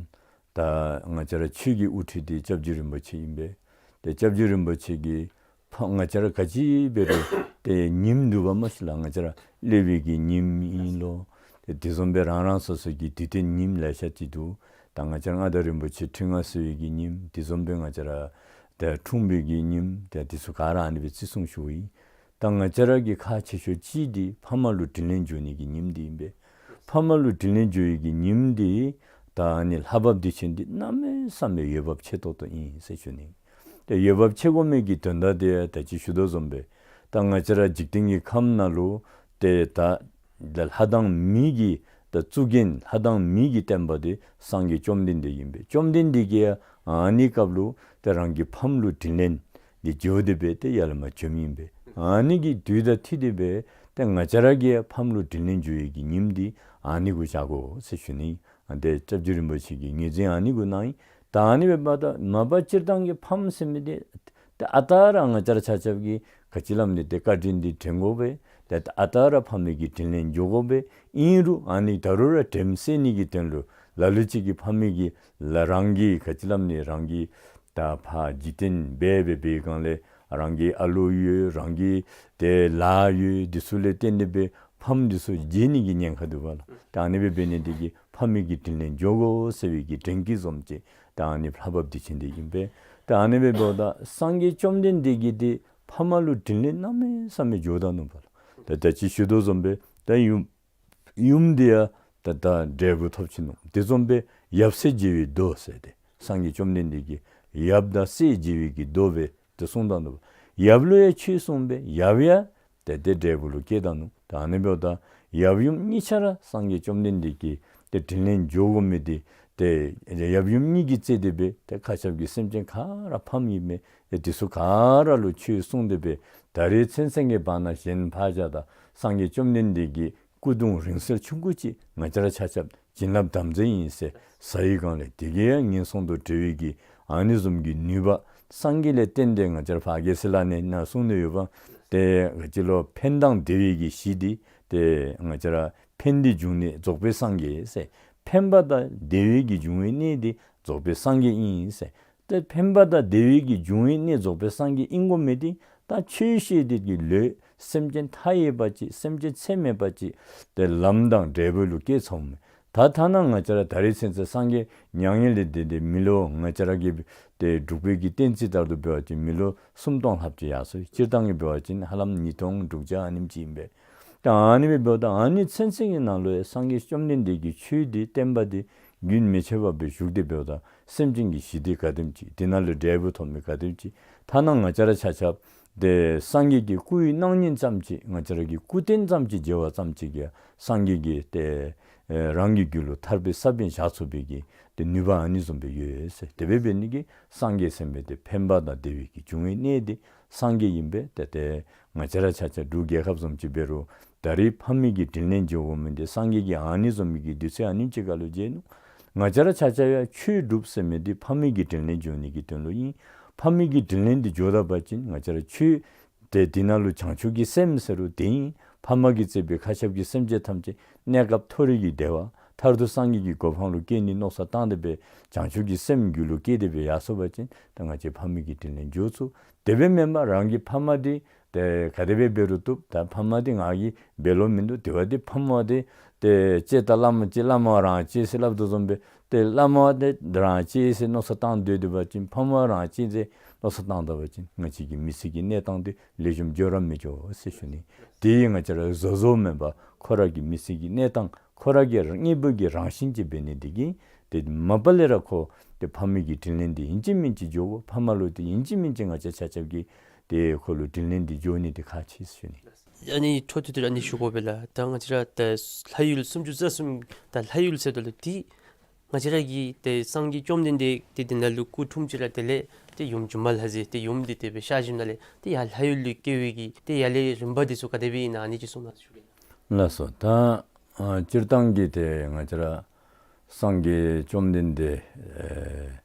ད་ང་བཅས་ར་ཆོས་ཀྱི་དབུ་ཁྲིད་འདི་སྐྱབས་རྗེ་རིན་པོ་ཆེ་ཨིན་པས། ཏེ་སྐྱབས་རྗེ་རིན་པོ་ཆེ་གིས་ཕ་ང་བཅས་ར་ག་ཅི་འབད་རུང་ཏེ་ཉིནམ་འདུག་པ་མ་གཞི་ལགས། ང་བཅས་ར་སློབ་དཔོན་གྱི་ཉིནམ་ཨིན་ལོ། ཏེ་དེ་བཟུམ་སྦེ་རང་རང་སོ་སོ་གི་དུས་སྟོན་ཉིནམ་ལེ་ཤ་ཅིག་འདུག། ད་ང་བཅས་ར་མངའ་བདག་རིན་པོ་ཆེ་ཁྲི་མངའ་གསོལ་བའི་གི་ཉིནམ། དེ་བཟུམ་སྦེ་ང་བཅས་ར་ཏེ་འཁྲུངས་པའི་གི་ཉིནམ། ཏེ་དེ་ཚུ་ག་ར་ཨ་ནི་སྦེ་བརྩི་སྲུང་ཞུ་ཡི། ད་ང་བཅས་ར་གི་ཁག་ཆེ་ཤོས་ཅིག་འདི་ཕ་མ་ལུ་དྲིན་ལན་འཇལ་ནི་གི་ཉིནམ་འདི་ཨིན་པས། ཕ་མ་ལུ་དྲིན་ལན་འཇལ་ནི་གི་ཉིནམ་འདི་ད་ཨ་ནི་ལྷ་བབས་དུས་ཆེན་འདི་གནམ་མེད་ས་མེད་འོས་འབབ་ཆེ་ཏོག་ཏོ་ཨིན་ཟེར་ཞུ་ནི། ཏེ་འོས་འབབ་ཆེ་དགོ་མི་གི་དོན་དག་འདི་ད་ཅི་ཞུ་དོ་བཟུམ་སྦེ་ད་ང་བཅས་ར་འཇིག་རྟེན་གྱི་ཁམས་ནང་ལུ་ཏེ་ད་ལྷ་དང་མི་གི་ད་གཙུག་རྒྱན་ལྷ་དང་མི་གི་བསྟན་པ་འདི་སངས་རྒྱས་བཅོམ་ལྡན་འདས་ཨིན་པས། བཅོམ་ལྡན་འདས་ཀྱིས་ཨ་ནི་སྐབས་ལུ་ཏེ་རང་གི་ཕམ་ལུ་དྲིན་ལན་འདི་འཇལ་ཏེ་སྦེ་ཏེ་ཡར་ལས་མར་བྱོནམ་ཨིན་པས། ཨ་ནི་གི་དུས་དང་འཁྲིལ་ཏེ་སྦེ་ཏེ་ང་བཅས་ར་གིས་ཕམ་ལུ་དྲིན་ལན་འཇལ་བའི་གི་ཉིནམ་འདི་ཨ་ནི་གུ་བཞག་དགོ་ཟེར་ཞུ་ནི། ཨ་ཏེ་སྐྱབས་རྗེ་རིན་པོ་ཆེ་གིས་ངོས་འཛིན་ཨ་ནི་གུ་གནང་ཡི། ད་ཨ་ནི་སྦེ་འབདཝ་ད་མ་པ་སྤྱིར་བཏང་གི་ཕམ་ཟེར་མི་འདི་ཏེ་ཨ་རྟག་ར་ང་བཅས་ར་ཆ་ཁྱབ་ཀྱིས་ག་ཅི་སླབ་ནི་ཏེ་བཀའ་དྲིན་འདི་དྲན་དགོ་པས། ཏེ་ཨ་རྟག་ར་ཕ་མའི་གི་དྲིན་ལན་འཇལ་དགོ་པས། ཨིན་རུང་ཨ་ནི་ད་རུང་ར་དྲནམ་སེལ་ནི་གི་དོན་ལུ་ལ་ལུ་ཅིག་གིས་ཕ་མའི་གི་ལ་རང་གི་ག་ཅི་སླབ་ནི་རང་གི་ད་ཕར་འཇིག་རྟེན་འབད་འབད་བའི་སྒང་ལས་རང་གི་ཨ་ལོ་ཡོད་རང་གི་ཏེ་ལཱ་ཡོད་འདི་ཚུ་ལས་བརྟེན་ཏེ་སྦེ་ཕམ་འདི་ཚུ་བརྗེད་ནི་གི་ཉེན་ཁ་འདུག་པ་ལགས། ད་ཨ་ནི་སྦེ་འབད་ནི་འདི་གིས་ཕ་མའི་གི་དྲིན་ལན་འཇལ་དགོ་ཟེར་བའི་གི་དྲན་སྐུལ་བཟུམ་ཅིག་ད་ཨ་ནི་ལྷ་བབས་དུས་ཆེན་འདི་ཨིན་པས། ད་ཨ་ནི་སྦེ་འབདཝ་ད་སངས་རྒྱས་བཅོམ་ལྡན་འདས་ཀྱིས་ཏེ་ཕ་མ་ལུ་དྲིན་ལན་གནམ་མེད་ས་མེད་འཇལ་ད་ནུག་པ་ལགས། ད་ད་ཅི་ཞུ་དོ་བཟུམ་སྦེ་ད་ཡུམ་ཡུམ་འདི་ཡང་ད་ད་འབྲས་བུ་ཐོབ་ཅི་ནུག། དེ་བཟུམ་སྦེ་ཡབ་སྲས་མཇལ་བའི་མདོ་ཟེར་ཏེ་སངས་རྒྱས་བཅོམ་ལྡན་འདས་ཀྱིས་ཡབ་དང་སྲས་མཇལ་བའི་གི་མདོ་སྦེ་ཏེ་གསུངས་ད་ནུག། ཡབ་ལུ་ཡང་ཆོས་གསུངས་པས། ཡབ་ཡང་ཏེ་ཏེ་འབྲས་བུ་ལུ་སྐྱེས་ད་ནུག། ད་ཨ་ནི་འབདཝ་ད་ཡབ་ཡུམ་གཉིས་ཆ་ར་སངས་རྒྱས་བཅོམ་ལྡན་འདས་ཀྱིས་ཏེ་དྲིན་ལན་འཇལ་དགོ་མི་འདི་ཏེ་ཡབ་ཡུམ་གཉིས་ཀྱིས་བརྩིས་ཏེ་སྦེ་ཏེ་མཁའ་ཁྱབ་ཀྱི་སེམས་ཅན་ག་ར་ཕམ་ཨིན་མས། ཏེ་དེ་ཚུ་ག་ར་ལུ་ཆོས་གསུངས་ཏེ་སྦེ་ད་རེས་ཚུན་ཚོད་ཀྱི་བར་ན་གཞན་ཕར་བཞག་ད་སངས་རྒྱས་བཅོམ་ལྡན་འདས་ཀྱི་སྐུ་གདུང་རིང་བསྲེལ་ཆུང་ཀུ་ཅིག་ང་བཅས་ར་ཆ་ཁྱབ་བྱིན་རླབས་དམ་རྫས་ཨིན་ཟེར་ཟ་བའི་སྒང་ལས་དེ་གིས་ཡང་ངན་སོང་དུ་འགྲོ་བའི་གི་ཨ་ནི་བཟུམ་གྱི་ནུས་པ་སངས་རྒྱས་ལས་བརྟེན་ཏེ་ང་བཅས་ར་ཕར་རྒྱལ་སྲས་ལག་ལེན་ནང་གསུངས་ནི་ཡོདཔ། ཏེ་ག་ཅི་ལོ་ཕན་དང་བདེ་བའི་གི་གཞི་འདི་ཏེ་ང་བཅས་ར་ཕན་བདེའི་འབྱུང་གནས་རྫོགས་པའི་སངས་རྒྱས་ཟེར། ཕན་པ་དང་བདེ་བའི་གི་འབྱུང་བའི་གནས་འདི་རྫོགས་པའི་སངས་རྒྱས་ཨིན་ཟེར། ཏེ་ཕན་པ་དང་བདེ་བའི་གི་འབྱུང་བའི་གནས་རྫོགས་པའི་སངས་རྒྱས་ཨིན་དགོ་མི་འདི་ད་ཆོས་བཤད་དེ་གི་ལུ་སེམས་ཅན་མཐའ་ཡས་པ་ཅིག་སེམས་ཅན་ཚད་མེད་པ་ཅིག་ཏེ་ལམ་དང་འབྲས་བུ་ལུ་སྐྱེ་ཚརཝ་མས། ད་ཐ་ན་ང་བཅས་ར་ད་རེས་ཚུན་ཚོད་སངས་རྒྱས་མྱ་ངན་ལས་འདས་ཏེ་མི་ལོ་ང་བཅས་ར་གི་ཏེ་འབྲུག་པའི་གི་བསྟན་རྩིས་ལྟར་དུ་འབད་བ་ཅིན་མི་ལོ་སུམ་སྟོང་ལྷགཔ་ཅིག་ཡར་སོ་ཡི། སྤྱིར་བཏང་གི་འབད་བ་ཅིན་ཧ་ལམ་ཉིས་སྟོང་དྲུག་བརྒྱ་ཨ་ནེམ་ཅིག་ཨིན་པས། ད་ཨ་ནི་སྦེ་འབདཝ་ད་ཨ་ནི་ཚུན་ཚོད་ཀྱི་ནང་ལུ་ཡང་སངས་རྒྱས་བཅོམ་ལྡན་འདས་ཀྱི་ཆོས་འདི་བསྟན་པ་འདི་རྒྱུན་མི་ཆད་པར་སྦེ་བཞུགས་ཏེ་འབདཝ་ད་སེམས་ཅན་གྱི་ཞི་བདེ་ག་དེམ་ཅིག་དེ་ནང་ལུ་འབྲས་བུ་ཐོབ་མི་ག་དེམ་ཅིག། ཐ་ན་ང་བཅས་ར་ཆ་ཁྱབ་ཏེ་སངས་རྒྱས་ཀྱི་སྐུའི་སྣང་བརྙན་ཙམ་ཅིག་ང་བཅས་ར་གི་སྐུ་རྟེན་ཙམ་ཅིག་མཇལ་བ་ཙམ་ཅིག་གིས་སངས་རྒྱས་ཀྱིས་ཏེ་ཨེ་རང་གི་རྒྱུད་ལུ་ཐར་པའི་ས་བོན་བཞག་ཚུགས་པའི་གི་ཏེ་ནུས་པ་ཨ་ནི་བཟུམ་སྦེ་ཡོད་ཟེར། དེ་སྦེ་འབད་ནི་གིས་སངས་རྒྱས་ཟེར་མི་འདི་ཕན་པ་དང་བདེ་བའི་གི་འབྱུང་བའི་གནས་འདི་སངས་རྒྱས་ཨིན་པས། ཏེ་ཏེ་ང་བཅས་ར་ཆ་ཁྱབ་འབྲུག་རྒྱལ་ཁབ་བཟུམ་ཅིག་འབད་རུང་ད་རེས་ཕ་མའི་གི་དྲིན་ལན་འཇལ་དགོ་མི་འདི་སངས་རྒྱས་ཀྱིས་ཨ་ནི་བཟུམ་མའི་གི་དུས་ཚོད་ཨ་ནེམ་ཅིག་ཁར་ལུ་མཇལ་ནུག། ང་བཅས་ར་ཆ་ཁྱབ་ཡང་ཆོས་སྒྲུབ་ཟེར་མི་འདི་ཕ་མའི་གི་དྲིན་ལན་འཇལ་ནི་གི་དོན་ལུ་ཨིན། ཕ་མའི་གི་དྲིན་ལན་འདི་འཇལ་ད་པ་ཅིན་ང་བཅས་ར་ཆོས་ཏེ་དེ་ནང་ལུ་བྱང་ཆུབ་ཀྱི་སེམས་ཟེར་རུང་དེ་ཨིན། ཕ་མ་གིས་གཙོས་པའི་མཁའ་ཁྱབ་ཀྱི་སེམས་ཅན་ཐམས་ཅད་གནས་སྐབས་མཐོ་རིས་ཀྱི་བདེ་བ་མཐར་ཐུག་སངས་རྒྱས་ཀྱི་གོ་འཕང་ལུ་སྐྱེ་ནི་མནོ་བསམ་བཏང་སྟེ་སྦེ་བྱང་ཆུབ་ཀྱི་སེམས་རྒྱུད་ལུ་སྐྱེས་ཏེ་སྦེ་ཡར་སོ་བ་ཅིན་ད་ང་བཅས་ཕ་མའི་གི་དྲིན་ལན་འཇལ་ཚུགས། དེ་སྦེ་མེན་པར་རང་གི་ཕ་མ་འདི་ཏེ་ག་དེ་སྦེ་འབད་རུང་བཏུབ། ད་ཕ་མ་འདི་ང་གིས་འབད་ལོང་མིན་འདུག། དེ་བ་འདི་ཕ་མ་འདི་ཏེ་གཅེས་དང་བླ་མ་གཅེས་བླ་མ་རང་གཅེས་ཟེར་སླབ་དོ་བཟུམ་སྦེ་ཏེ་བླ་མ་འདི་རང་གཅེས་ཟེར་མནོ་བསམ་བཏང་སྡོད་སྡོད་པ་ཅིན་ཕ་མ་རང་གཅེས་ཟེར་མནོ་བསམ་བཏང་ད་པ་ཅིན་ང་བཅས་ཀྱི་མི་ཚེ་གི་གནས་སྟངས་འདི་ལེགས་ཤོམ་འགྱོ་ར་མི་འགྱོ་ཟེར་ཞུ་ནི། དེ་ཡང་ང་བཅས་ར་བཟོ་བཟོཝ་མེན་པར་ཁོ་ར་གི་མི་ཚེ་གི་གནས་སྟངས་ཁོ་ར་གི་དངོས་པོ་གི་རང་བཞིན་ཅིག་འབད་ནི་འདི་གིས་ཏེ་མ་པ་ལས་ར་ཁོ་ཏེ་ཕ་མའི་གི་དྲིན་ལན་འདི་ཨིན་ཅི་མིན་ཅི་འཇལ་དགོ། ཕ་མ་ལུ་ཏེ་ཨིན་ཅི་མིན་ཅི་ང་བཅས་ཆ་ཁྱབ་ཀྱིས་ཏེ་ཁོ་ལུ་དྲིན་ལན་འདི་འཇལ་ནི་འདི་ཁག་ཆེ་ཟེར་ཞུ་ནི། ཨ་ནི་འཕྲོ་མཐུད་དེ་ཨ་ནི་ཞུ་དགོ་པས་ལགས། ད་ང་བཅས་ར་ད་ལྷ་ཡུལ་སུམ་ཅུ་རྩ་གསུམ་ད་ལྷ་ཡུལ་ཟེར་དོ་ལགས། ཏེ་ ང་བཅས་ར་གི་ཏེ་སངས་རྒྱས་བཅོམ་ལྡན་འདས་ཏེ་དེ་ནང་ལུ་སྐུ་འཁྲུངས་ཅི་ར་དེ་ལས་ཏེ་ཡུམ་སྒྱུ་མ་ལྷ་མཛེས་ཏེ་ཡུམ་འདི་དེ་སྦེ་ཤར་ཞིནམ་ལས་ཏེ་ཡར་ལྷ་ཡུལ་ལུ་སྐྱེ་བའི་གི་ཏེ་ཡར་ལས་རིམ་པ་འདི་ཚུ་ག་དེ་སྦེ་ཨིན་ན་ཨ་ནི་ཅིག་གསུང་གནང་ཞུ་གེ། ལགས་སོ། ད་ཨ་སྤྱིར་བཏང་གི་ཏེ་ང་བཅས་ར་སངས་རྒྱས་བཅོམ་ལྡན་འདས་ཨེ་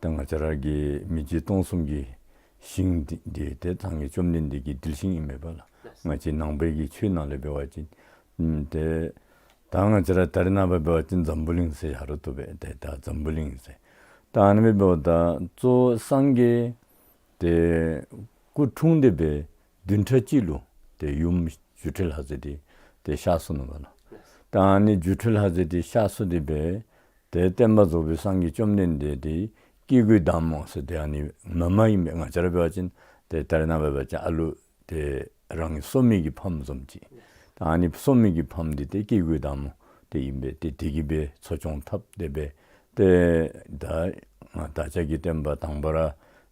ཏེ་ང་བཅས་ར་གི་མི་མཇེད་སྟོང་གསུམ་གྱི་ཞིང་འདི་འདི་ཏེ་སངས་རྒྱས་བཅོམ་ལྡན་འདས་ཀྱི་གདུལ་ཞིང་ཨིན་མས་པ་ལགས། ང་བཅས་ནང་པའི་གི་ཆོས་ནང་ལས་འབད་བ་ཅིན་ཨམ་ཏེ་ད་ང་བཅས་ར་ད་རེས་ནངས་པ་འབད་བ་ཅིན་འཛམ་བུ་གླིང་ཟེར་ཡར་རུ་བཏུབ་པས། ཏེ་ད་འཛམ་བུ་གླིང་ཟེར། ད་ཨ་ནི་སྦེ་འབདཝ་ད་གཙོ་བོ་སངས་རྒྱས་ཏེ་སྐུ་འཁྲུངས་ཏེ་སྦེ་བདུན་ཕྲག་གཅིག་ལུ་ཏེ་ཡུམ་སྒྱུ་འཕྲུལ་ལྷ་མཛེས་འདི་ཏེ་གཤགས་སོ་ནུག་པ་ལགས། ད་ཨ་ནི་སྒྱུ་འཕྲུལ་ལྷ་མཛེས་འདི་གཤགས་སོ་སྟེ་སྦེ་ཏེ་བསྟན་པ་རྫོགས་པའི་སངས་རྒྱས་བཅོམ་ལྡན་འདས་འདི་སྐྱེ་དགུའི་བདག་མོ་ཟེར་ཏེ་ཨ་ནི་མ་མ་ཨིན་པས། ང་བཅས་ར་འབད་བ་ཅིན་ཏེ་ད་རེས་ནངས་པ་འབད་བ་ཅིན་ཨ་ལུ་ཏེ་རང་གི་གསོ་མི་གི་ཕམ་བཟུམ་ཅིག། ད་ཨ་ནི་གསོ་མི་གི་ཕམ་འདི་ཏེ་སྐྱེ་དགུའི་བདག་མོ་ཏེ་ཨིན་པས། ཏེ་དེ་གིས་སྦེ་འཚོ་སྐྱོང་འཐབ་སྟེ་སྦེ་ཏེ་ད་ང་བདག་ཅག་གི་བསྟན་པ་དང་པ་ར་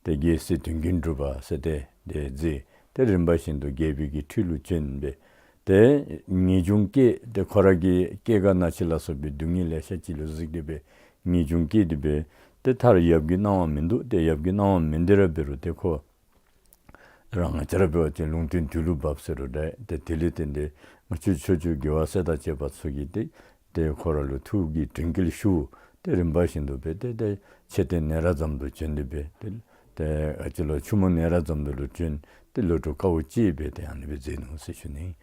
ཏེ་རྒྱལ་སྲས་དོན་ཀུན་གྲུབ་པ་ཟེར་ཏེ་ཏེ་མཛད། ཏེ་རིམ་པ་བཞིན་དུ་རྒྱལ་པོའི་གི་ཁྲི་ལུ་བྱོན་སྦེ་ཏེ་ངེས་འབྱུང་སྐྱེས། ཏེ་ཁོ་ར་གི་སྐྱེ་རྒ་ན་འཆི་ལ་སོགས་པའི་སྡུག་བསྔལ་ལེ་ཤ་ཅིག་ལུ་གཟིགས་ཏེ་སྦེ་ངེས་འབྱུང་སྐྱེས་ཏེ་སྦེ་ཏེ་མཐར་ཡབ་ཀྱི་གནང་བ་མིན་འདུག། ཏེ་ཡབ་ཀྱི་གནང་བ་མིན་ཏེ་ར་འབད་རུང་ཏེ་ཁོ་རང་ང་བཅས་ར་འབད་བ་ཅིན་ལུང་བསྟན་དུས་ལུ་བབས་ཟེར་རུང་འདྲ། ཏེ་དེ་ལས་བརྟེན་ཏེ་ང་བཅས་ཕྱོགས་བཅུའི་རྒྱལ་བ་སྲས་དང་བཅས་པ་ཚུ་གིས་ཏེ་ཏེ་ཁོ་ར་ལུ་ཐུགས་ཀྱི་དྲན་སྐུལ་ཞུ། ཏེ་རིམ་པ་བཞིན་དུ་སྦེ་ཏེ་ཏེ་མཆོད་རྟེན་ནཻ་རཉྫམ་དུ་བྱོན་ཏེ་སྦེ་ཏེ་ཏེ་ཨ་ཅི་ལོ་ཆུ་མོ་ནཻ་རཉྫམ་དུ་ལུ་བྱོན། ཏེ་ལོ་དྲུག་དཀའཝ་སྤྱད་སྦེ་ཏེ་ཨ་ནི་སྦེ་མཛད་ནུག་ཟེར་ཞུ་ནི།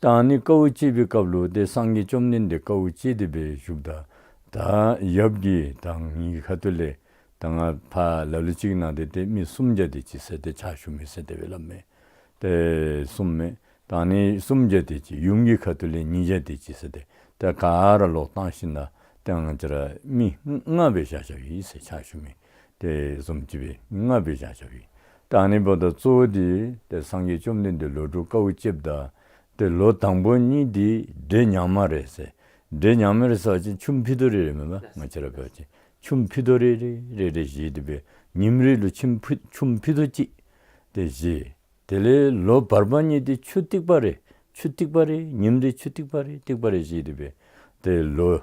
ད་ཨ་ནི་དཀའཝ་སྤྱད་པའི་སྐབས་ལུ་ཏེ་སངས་རྒྱས་བཅོམ་ལྡན་འདས་དཀའཝ་སྤྱད་དེ་སྦེ་བཞུགསཔ་ད་ད་ཡབ་ཀྱིས་ད་ངེའི་ཁ་ཐུག་ལས་ད་ང་ཕར་ལ་ལུ་ཅིག་ནང་ཏེ་ཏེ་མི་སུམ་བརྒྱ་དེ་ཅིག་ཟེར་ཏེ་ཕྱག་ཞུ་མི་ཟེར་དེ་སྦེ་སླབ་མས། ཏེ་གསུངམ་མས། ད་ཨ་ནི་སུམ་བརྒྱ་དེ་ཅིག་ཡུམ་གྱི་ཁ་ཐུག་ལས་ཉིས་བརྒྱ་དེ་ཅིག་ཟེར་ཏེ་ཏེ་ག་ར་ལོག་བཏང་ཞིནམ་ད་ཏེ་ང་བཅས་ར་མི་ལྔ་སྦེ་བཞག་བཞགཔ་ཨིན་ཟེར་ཕྱག་ཞུ་མི་དེ་བཟུམ་ཅིག་སྦེ་ལྔ་སྦེ་བཞག་བཞགཔ་ཨིན། ད་ཨ་ནི་འབདཝ་ད་གཙོ་བོ་འདི་ཏེ་སངས་རྒྱས་བཅོམ་ལྡན་འདས་ལོ་དྲུག་དཀའཝ་སྤྱདཔ་ད་ཏེ་ལོ་དང་པོ་གཉིས་འདི་འདྲེ་ཉག་མ་རེ་ཟེར། འདྲེ་ཉག་མ་རེ་ཟེར་བ་ཅིན་ཆུམ་ཕུད་རྡོག་རེ་རེ་མས་པ། ང་བཅས་ར་འབད་བ་ཅིན་ཆུམ་ཕུད་རྡོག་རེ་རེ་རེ་རེ་བཞེས་ཏེ་སྦེ་ཉིནམ་རེ་ལུ་ཆུམ་ཕུད་ཆུམ་ཕུད་རྡོག་གཅིག་ཏེ་བཞེས། དེ་ལས་ལོ་བར་པ་གཉིས་འདི་ཆུ་ཐིགས་པ་རེ་ཆུ་ཐིགས་པ་རེ་ཉིནམ་རེ་ཆུ་ཐིགས་པ་རེ་ཐིགས་པ་རེ་བཞེས་ཏེ་སྦེ་ཏེ་ལོ་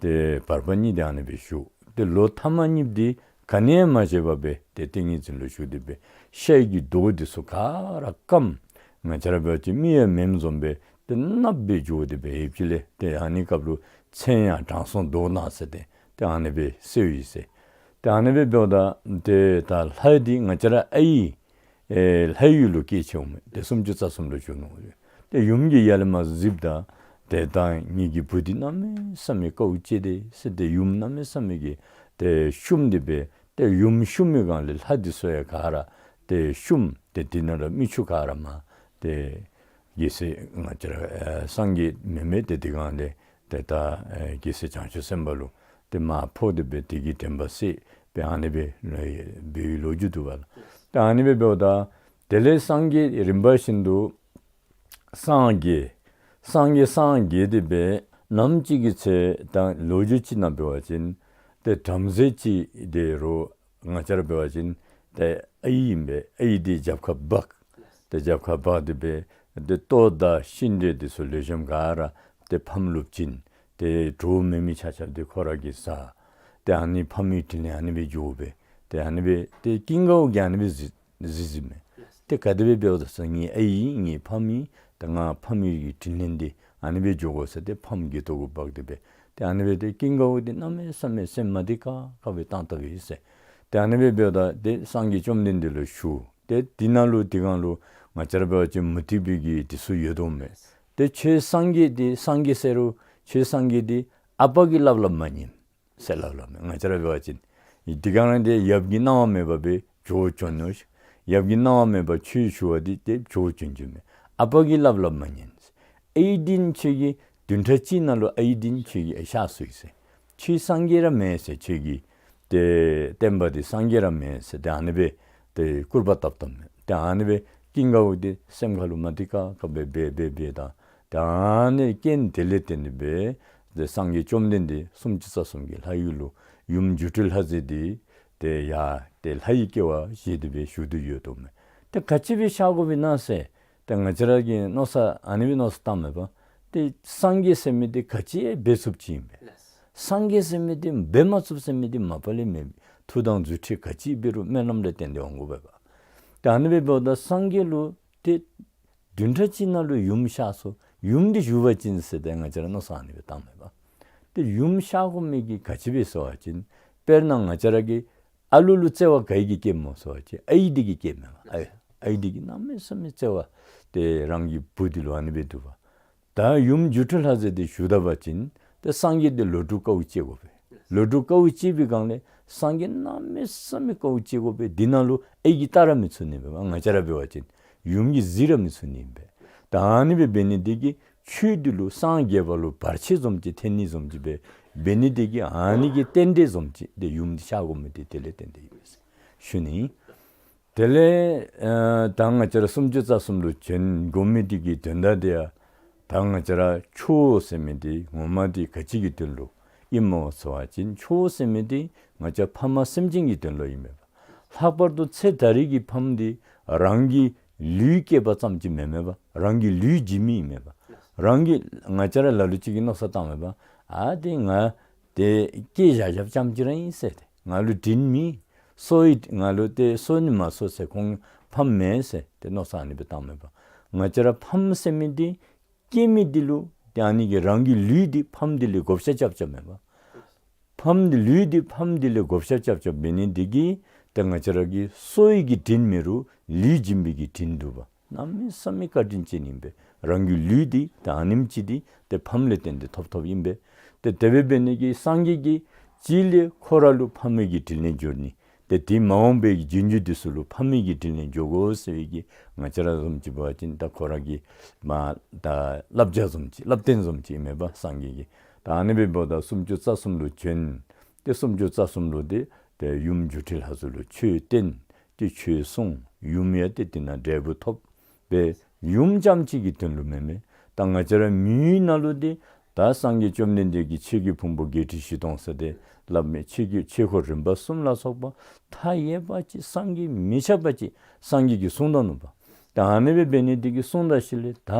ཏེ་བར་པ་གཉིས་འདི་ཨ་ནི་སྦེ་བཞུགས། ཏེ་ལོ་ཐ་མ་གཉིས་འདི་ག་ནི་ཡང་མ་བཞེས་པར་སྦེ་ཏེ་ཏིང་ངེ་འཛིན་ལུ་བཞུགས་ཏེ་སྦེ་ཤའི་གི་མདོག་འདི་ཚུ་ག་ར་སྐམ། ང་བཅས་ར་འབད་བ་ཅིན་མི་ཡང་མེནམ་བཟུམ་སྦེ་ཏེ་གནགཔོ་སྦེ་འགྱོ་སྟེ་སྦེ་ཡོདཔ་ཅིག་ལས་ཏེ་ཨ་ནི་སྐབས་ལུ་མཚན་ཡང་དྲང་སྲོང་མདོག་ནག་ཟེར་ཏེ་ཏེ་ཨ་ནི་སྦེ་གསོལཝ་ཨིན་ཟེར། ཏེ་ཨ་ནི་སྦེ་འབདཝ་ད་ཏེ་ད་ལྷ་འདི་ང་བཅས་ར་ཨའི་ཨེ་ལྷ་ཡུལ་ལུ་སྐྱེས་ཆི་འོང་མས། ཏེ་སུམ་ཅུ་རྩ་གསུམ་ལུ་བཞུགས་ནུག། ཏེ་ཡུམ་གྱིས་ཡར་ལས་མར་གཟིགསཔ་ད་ཏེ་ད་ངེ་གི་བུ་འདི་གནམ་མེད་ས་མེད་དཀའཝ་སྤྱད་དེ་ཟེར་ཏེ་ཡུམ་གནམ་མེད་ས་མེད་ཀྱིས་ཏེ་བཤུམས་ཏེ་སྦེ་ཏེ་ཡུམ་བཤུམས་པའི་སྒང་ལས་ལྷ་འདི་ཚུ་ཡང་ག་ར་ཏེ་བཤུམས། ཏེ་དེ་ནང་ལུ་མིག་ཆུ་ག་ར་མར་ཏེ་རྒྱལ་སྲས་ང་བཅས་ར་ཨེ་སངས་རྒྱས་མེན་མས། ཏེ་དེ་སྒང་ལས་ཏེ་ད་ཨེ་རྒྱལ་སྲས་བྱང་ཆུབ་སེམས་དཔའ་ལུ་ཏེ་མར་ཕོག་སྟེ་སྦེ་དེ་གི་དྲན་པ་གསོས་སྦེ་ཨ་ནི་སྦེ་ལོ་ཡི་སྦེ་ལོ་རྒྱུས་འདུག་པ་ལགས། ད་ཨ་ནི་སྦེ་འབདཝ་ད་དེ་ལས་སངས་རྒྱས་རིམ་པ་བཞིན་དུ་སངས་རྒྱས་སངས་རྒྱས་སངས་རྒྱས་ཏེ་སྦེ་ནམ་ཅིག་གི་ཚེ་ད་ལོ་རྒྱུས་ཅིག་ནང་འབད་བ་ཅིན་ཏེ་བྲམ་ཟེ་ཅིག་དེ་རུང་ང་བཅས་ར་འབད་བ་ཅིན་ཏེ་ཨའི་ཨིན་པས། ཨའི་འདི་རྒྱབ་ཁར་འབག། ཏེ་རྒྱབ་ཁར་འབག་སྟེ་སྦེ་ཏེ་ལྟོ་དང་ཤིང་འབྲས་འདི་ཚུ་ལེགས་ཤོམ་ག་ར་ཏེ་ཕམ་ལུ་བྱིན། ཏེ་གྲོགས་མེད་མི་ཆ་ཁྱབ་འདི་ཁོ་ར་གིས་བཟའ། ཏེ་ཨ་ནི་ཕམ་གྱི་དྲིན་ལན་ཨ་ནི་སྦེ་འཇལཝ་སྦེ་ཏེ་ཨ་ནི་སྦེ་ཏེ་ཀུན་དགའ་བོ་གིས་ཨ་ནི་སྦེ་གཟིགས་གཟིགས་གཟིགསཔ་མས། ཏེ་ག་དེ་སྦེ་འབདཝ་ད་ཟེར་ངེའི་ཨའི་ངེའི་ཕམ་ཨིན། ཏེ་ང་ཕམ་གྱི་དྲིན་ལན་འདི་ཨ་ནི་སྦེ་འཇལ་དགོ་ཟེར་ཏེ་ཕམ་སྒལ་ཏོ་གུ་འབག་སྟེ་སྦེ་ཏེ་ཨ་ནི་སྦེ་ཏེ་ཀུན་དགའ་བོ་འདི་གནམ་མེད་ས་མེད་སེམས་མ་བདེ་ཁག་ཁ་སྦེ་བཏང་བཏངམ་ཨིན་ཟེར། ཏེ་ཨ་ནི་སྦེ་འབདཝ་ད་ཏེ་སངས་རྒྱས་བཅོམ་ལྡན་འདས་ལུ་ཞུ། ཏེ་དེ་ནང་ལུ་དེ་སྒང་ལུ་ང་བཅས་ར་འབད་བ་ཅིན་མུ་སྟེགས་པའི་གི་དེ་ཚུ་ཡོད་དོ་མས། ཏེ་ཁྱོད་སངས་རྒྱས་འདི་སངས་རྒྱས་ཟེར་རུང་ཁྱོད་སངས་རྒྱས་འདི་ཨ་པ་གིས་སླབ་སླབ་མ་ཉན་ཟེར་སླབ་སླབ་མས། ང་བཅས་ར་འབད་བ་ཅིན་དེ་སྒང་ར་འདི་ཡབ་ཀྱི་གནང་བ་མེད་པར་སྦེ་བྱོག་བྱོན་ནུག། ཡབ་ཀྱི་གནང་བ་མེད་པར་ཆོས་ཞུ་བ་འདི་ཏེ་བྱོག་བྱོན་བྱོནམ་མས། ཨ་པ་གིས་སླབ་སླབ་མ་ཉན། ཨའི་འདི་ཁྱོད་ཀྱི་བདུན་ཕྲག་གཅིག་ནང་ལུ་ཨའི་འདི་ཁྱོད་ཀྱི་གཤགས་སོ་ཡི་ཟེར། ཁྱོད་སངས་རྒྱས་ར་མེན་ཟེར། ཁྱོད་ཀྱི་ཏེ་བསྟན་པ་འདི་སངས་རྒྱས་ར་མེན་ཟེར་ཏེ་ཨ་ནི་སྦེ་ཏེ་སྐུར་པ་བཏབ་བཏབ་མས། ཏེ་ཨ་ནི་སྦེ་ཀུན་དགའ་བོ་འདི་སེམས་ཁ་ལུ་མ་བདེ་ཁག་ཁ་སྦེ་འབད་འབད་འབད་ད་ཏེ་ཨ་ནི་རྐྱེན་དེ་ལས་བརྟེན་ཏེ་སྦེ་ཏེ་སངས་རྒྱས་བཅོམ་ལྡན་འདས་སུམ་ཅུ་རྩ་གསུམ་གྱི་ལྷ་ཡུལ་ལུ་ཡུམ་སྒྱུ་འཕྲུལ་ལྷ་མཛེས་འདི་ཏེ་ཡར་ཏེ་ལྷ་ཡི་སྐྱེ་བ་བཞེས་ཏེ་སྦེ་བཞུགས་ཏེ་ཡོད་དོ་མས། ཏེ་ག་ཅི་སྦེ་གཤགས་དགོ་པས་ན་ཟེར་ཏེ་ང་བཅས་ར་གིས་མནོ་བསམ་ཨ་ནི་སྦེ་མནོ་བསམ་བཏངམ་མས་པ། ཏེ་སངས་རྒྱས་ཟེར་མི་འདི་ག་ཅི་འབད་ཚུགསཔ་ཅིག་ཨིན་པས། སངས་རྒྱས་ཟེར་མི་འདི་འབད་མ་ཚུགས་ཟེར་མི་འདི་མ་པ་ལས་མེད། མཐུ་དང་རྫུ་འཕྲུལ་ག་ཅི་འབད་རུང་སྨོན་ལམ་ལས་བརྟེན་ཏེ་འོང་དགོ་པས་པ། ད་ཨ་ནི་འབདཝ་ད་སངས་རྒྱས་ལུ་ཏེ་བདུན་ཕྲག་གཅིག་ནང་ལུ་ཡུམ་གཤགས་སོ། ཡུམ་འདི་བཞུགས་པ་ཅིན་ཟེར་ཏེ་ང་བཅས་ར་མནོ་བསམ་ཨ་ནི་སྦེ་བཏངམ་མས་པ། ཏེ་ཡུམ་གཤགས་དགོ་མི་གི་ག་ཅི་སྦེ་ཟེར་བ་ཅིན་དཔེར་ན་ང་བཅས་ར་གི་ཨ་ལུ་ལུ་བརྩེ་བ་ག་གིས་བསྐྱེདཔ་སྨོ་ཟེར་བ་ཅིན་ཨའི་འདི་གིས་བསྐྱེདཔ་མས་པ། ཨའི་ཨའི་འདི་གིས་གནམ་མེད་ས་མེད་བརྩེ་བ་ཏེ་རང་གི་བུ་འདི་ལུ་ཨ་ནི་སྦེ་འདུག་པ། ད་ཡུམ་སྒྱུ་འཕྲུལ་ལྷ་མཛེས་འདི་བཞུགས་ད་པ་ཅིན་ཏེ་སངས་རྒྱས་འདི་ལོ་དྲུག་དཀའཝ་སྤྱད་དགོ་པས། ལོ་དྲུག་དཀའཝ་སྤྱད་པའི་སྒང་ལས་སངས་རྒྱས་གནམ་མེད་ས་མེད་དཀའཝ་སྤྱད་དགོ་པས། འདི་ནང་ལུ་ཨའི་གིས་བལྟ་ར་མི་ཚུགས་ནི་མས་པ། ང་བཅས་ར་འབད་བ་ཅིན་ཡུམ་གྱིས་གཟིགས་ར་མི་ཚུགས་ནི་ཨིན་པས། ད་ཨ་ནི་སྦེ་འབད་ནི་འདི་གིས་ཆོས་འདི་ལུ་སངས་རྒྱས་པ་ལུ་བར་ཆད་བཟུམ་ཅིག་ཐོན་ནི་བཟུམ་ཅིག་སྦེ་འབད་ནི་འདི་གིས་ཨ་ནི་གི་རྟེན་འབྲེལ་བཟུམ་ཅིག་ཏེ་ཡུམ་འདི་གཤགས་དགོ་མི་འདི་དེ་ལས་བརྟེན་ཏེ་ཨིན་པས་ཞུ་ནི། དེ་ལས་ཨ་ད་ང་བཅས་ར་སུམ་ཅུ་རྩ་གསུམ་ལུ་བྱོན་དགོ་མི་འདི་གི་དོན་དག་འདི་ཡང་ད་ང་བཅས་ར་ཆོས་ཟེར་མི་འདི་ངོ་མ་འདི་ག་ཅི་གི་དོན་ལུ་ཨིན་སྨོ་ཟེར་བ་ཅིན་ཆོས་ཟེར་མི་འདི་ང་བཅས་ཕ་མ་སེམས་ཅན་གྱི་དོན་ལུ་ཨིན་མས་པ། ལྷག་པར་དུ་ཚེ་ད་རེས་ཀྱི་ཕམ་འདི་རང་གི་ལུས་བསྐྱེད་པ་ཙམ་ཅིག་མེན་མས་པ། རང་གི་ལུས་འཇིག་མི་ཨིན་མས་པ། རང་གི་ང་བཅས་ར་ལ་ལུ་ཅིག་གིས་མནོ་བསམ་བཏངམ་མས་པ། ཨ་ཏེ་ང་ཏེ་སྐྱེས་བཞག་བཞགཔ་ཙམ་ཅིག་ར་ཨིན་ཟེར་ཏེ། ང་ལུ་དྲིན་མེད། གསོ་བའི་ང་ལུ་ཏེ་གསོ་ནི་མ་གསོ་ཟེར་ཁོང་ཕམ་མེན་ཟེར་ཏེ་མནོ་བསམ་ཨ་ནི་སྦེ་བཏངམ་མས་པ། ང་བཅས་ར་ཕམ་ཟེར་མི་འདི་སྐྱེ་མི་འདི་ལུ་ཏེ་ཨ་ནི་གི་རང་གི་ལུས་འདི་ཕམ་འདི་ལས་བགོ་བཤའ་རྐྱབ་རྐྱབ་མས་པ། ཕམ་འདི་ལུས་འདི་ཕམ་འདི་ལས་བགོ་བཤའ་རྐྱབ་རྐྱབ་འབད་ནི་འདི་གིས་ཏེ་ང་བཅས་ར་གི་གསོ་བའི་གི་དྲིན་མེད་རུང་ལུས་སྦྱིན་པའི་གི་དྲིན་འདུག་པ། གནམ་མེད་ས་མེད་བཀའ་དྲིན་ཅན་ཨིན་པས། རང་གི་ལུས་འདི་ཏེ་ཨ་ནེམ་ཅིག་འདི་ཏེ་ཕམ་ལས་བརྟེན་ཏེ་ཐོབ་ཐོབ་ཨིན་པས། ཏེ་དེ་སྦེ་འབད་ནི་གིས་སངས་རྒྱས་ཀྱིས་ཅིག་ལས་ཁོ་ར་ལུ་ཕམ་གྱི་དྲིན་ལན་འཇལ་ནི། ཏེ་དེ་མ་འོངས་པའི་གི་རྒྱུན་འཇུག་འདི་ཚུ་ལུ་ཕམ་གྱི་དྲིན་ལན་འཇལ་དགོ་ཟེར་བའི་གི་ང་བཅས་ར་བཟུམ་ཅིག་འབད་བ་ཅིན་ད་ཁོ་ར་གི་མ་ད་བསླབ་བྱ་བཟུམ་ཅིག་བསླབ་སྟོན་བཟུམ་ཅིག་ཨིན་མས་པ་སངས་རྒྱས་ཀྱི། ད་ཨ་ནི་སྦེ་འབདཝ་ད་སུམ་ཅུ་རྩ་གསུམ་ལུ་བྱོན། ཏེ་སུམ་ཅུ་རྩ་གསུམ་ལུ་ཏེ་ཏེ་ཡུམ་སྒྱུ་འཕྲུལ་ལྷ་མཛེས་ལུ་ཆོས་བསྟན། ཏེ་ཆོས་གསུངས། ཡུམ་ཡང་ཏེ་དེ་ནང་འབྲས་བུ་ཐོབ་པས། ཡུམ་རྐྱངམ་གཅིག་གི་དོན་ལུ་མེན་མས། ད་ང་བཅས་ར་མིའི་ནང་ལུ་ཏེ་ད་སངས་རྒྱས་བཅོམ་ལྡན་འདས་ཀྱིས་ཆོས་ཀྱི་ཕུང་པོ་བརྒྱད་ཁྲི་བཞི་སྟོང་ཟེར་ཏེ་སླབ་མི་ཆོས་ཀྱི་ཆོས་འཁོར་རིམ་པ་གསུམ་ལ་སོགས་པ་མཐའ་ཡས་པ་ཅིག་བསམ་གྱིས་མི་ཁྱབ་པ་ཅིག་སངས་རྒྱས་ཀྱིས་གསུངས་ད་ནུག་པ། ད་ཨ་ནི་སྦེ་འབད་ནི་འདི་གིས་གསུངས་ད་ཞིནམ་ལས་ད་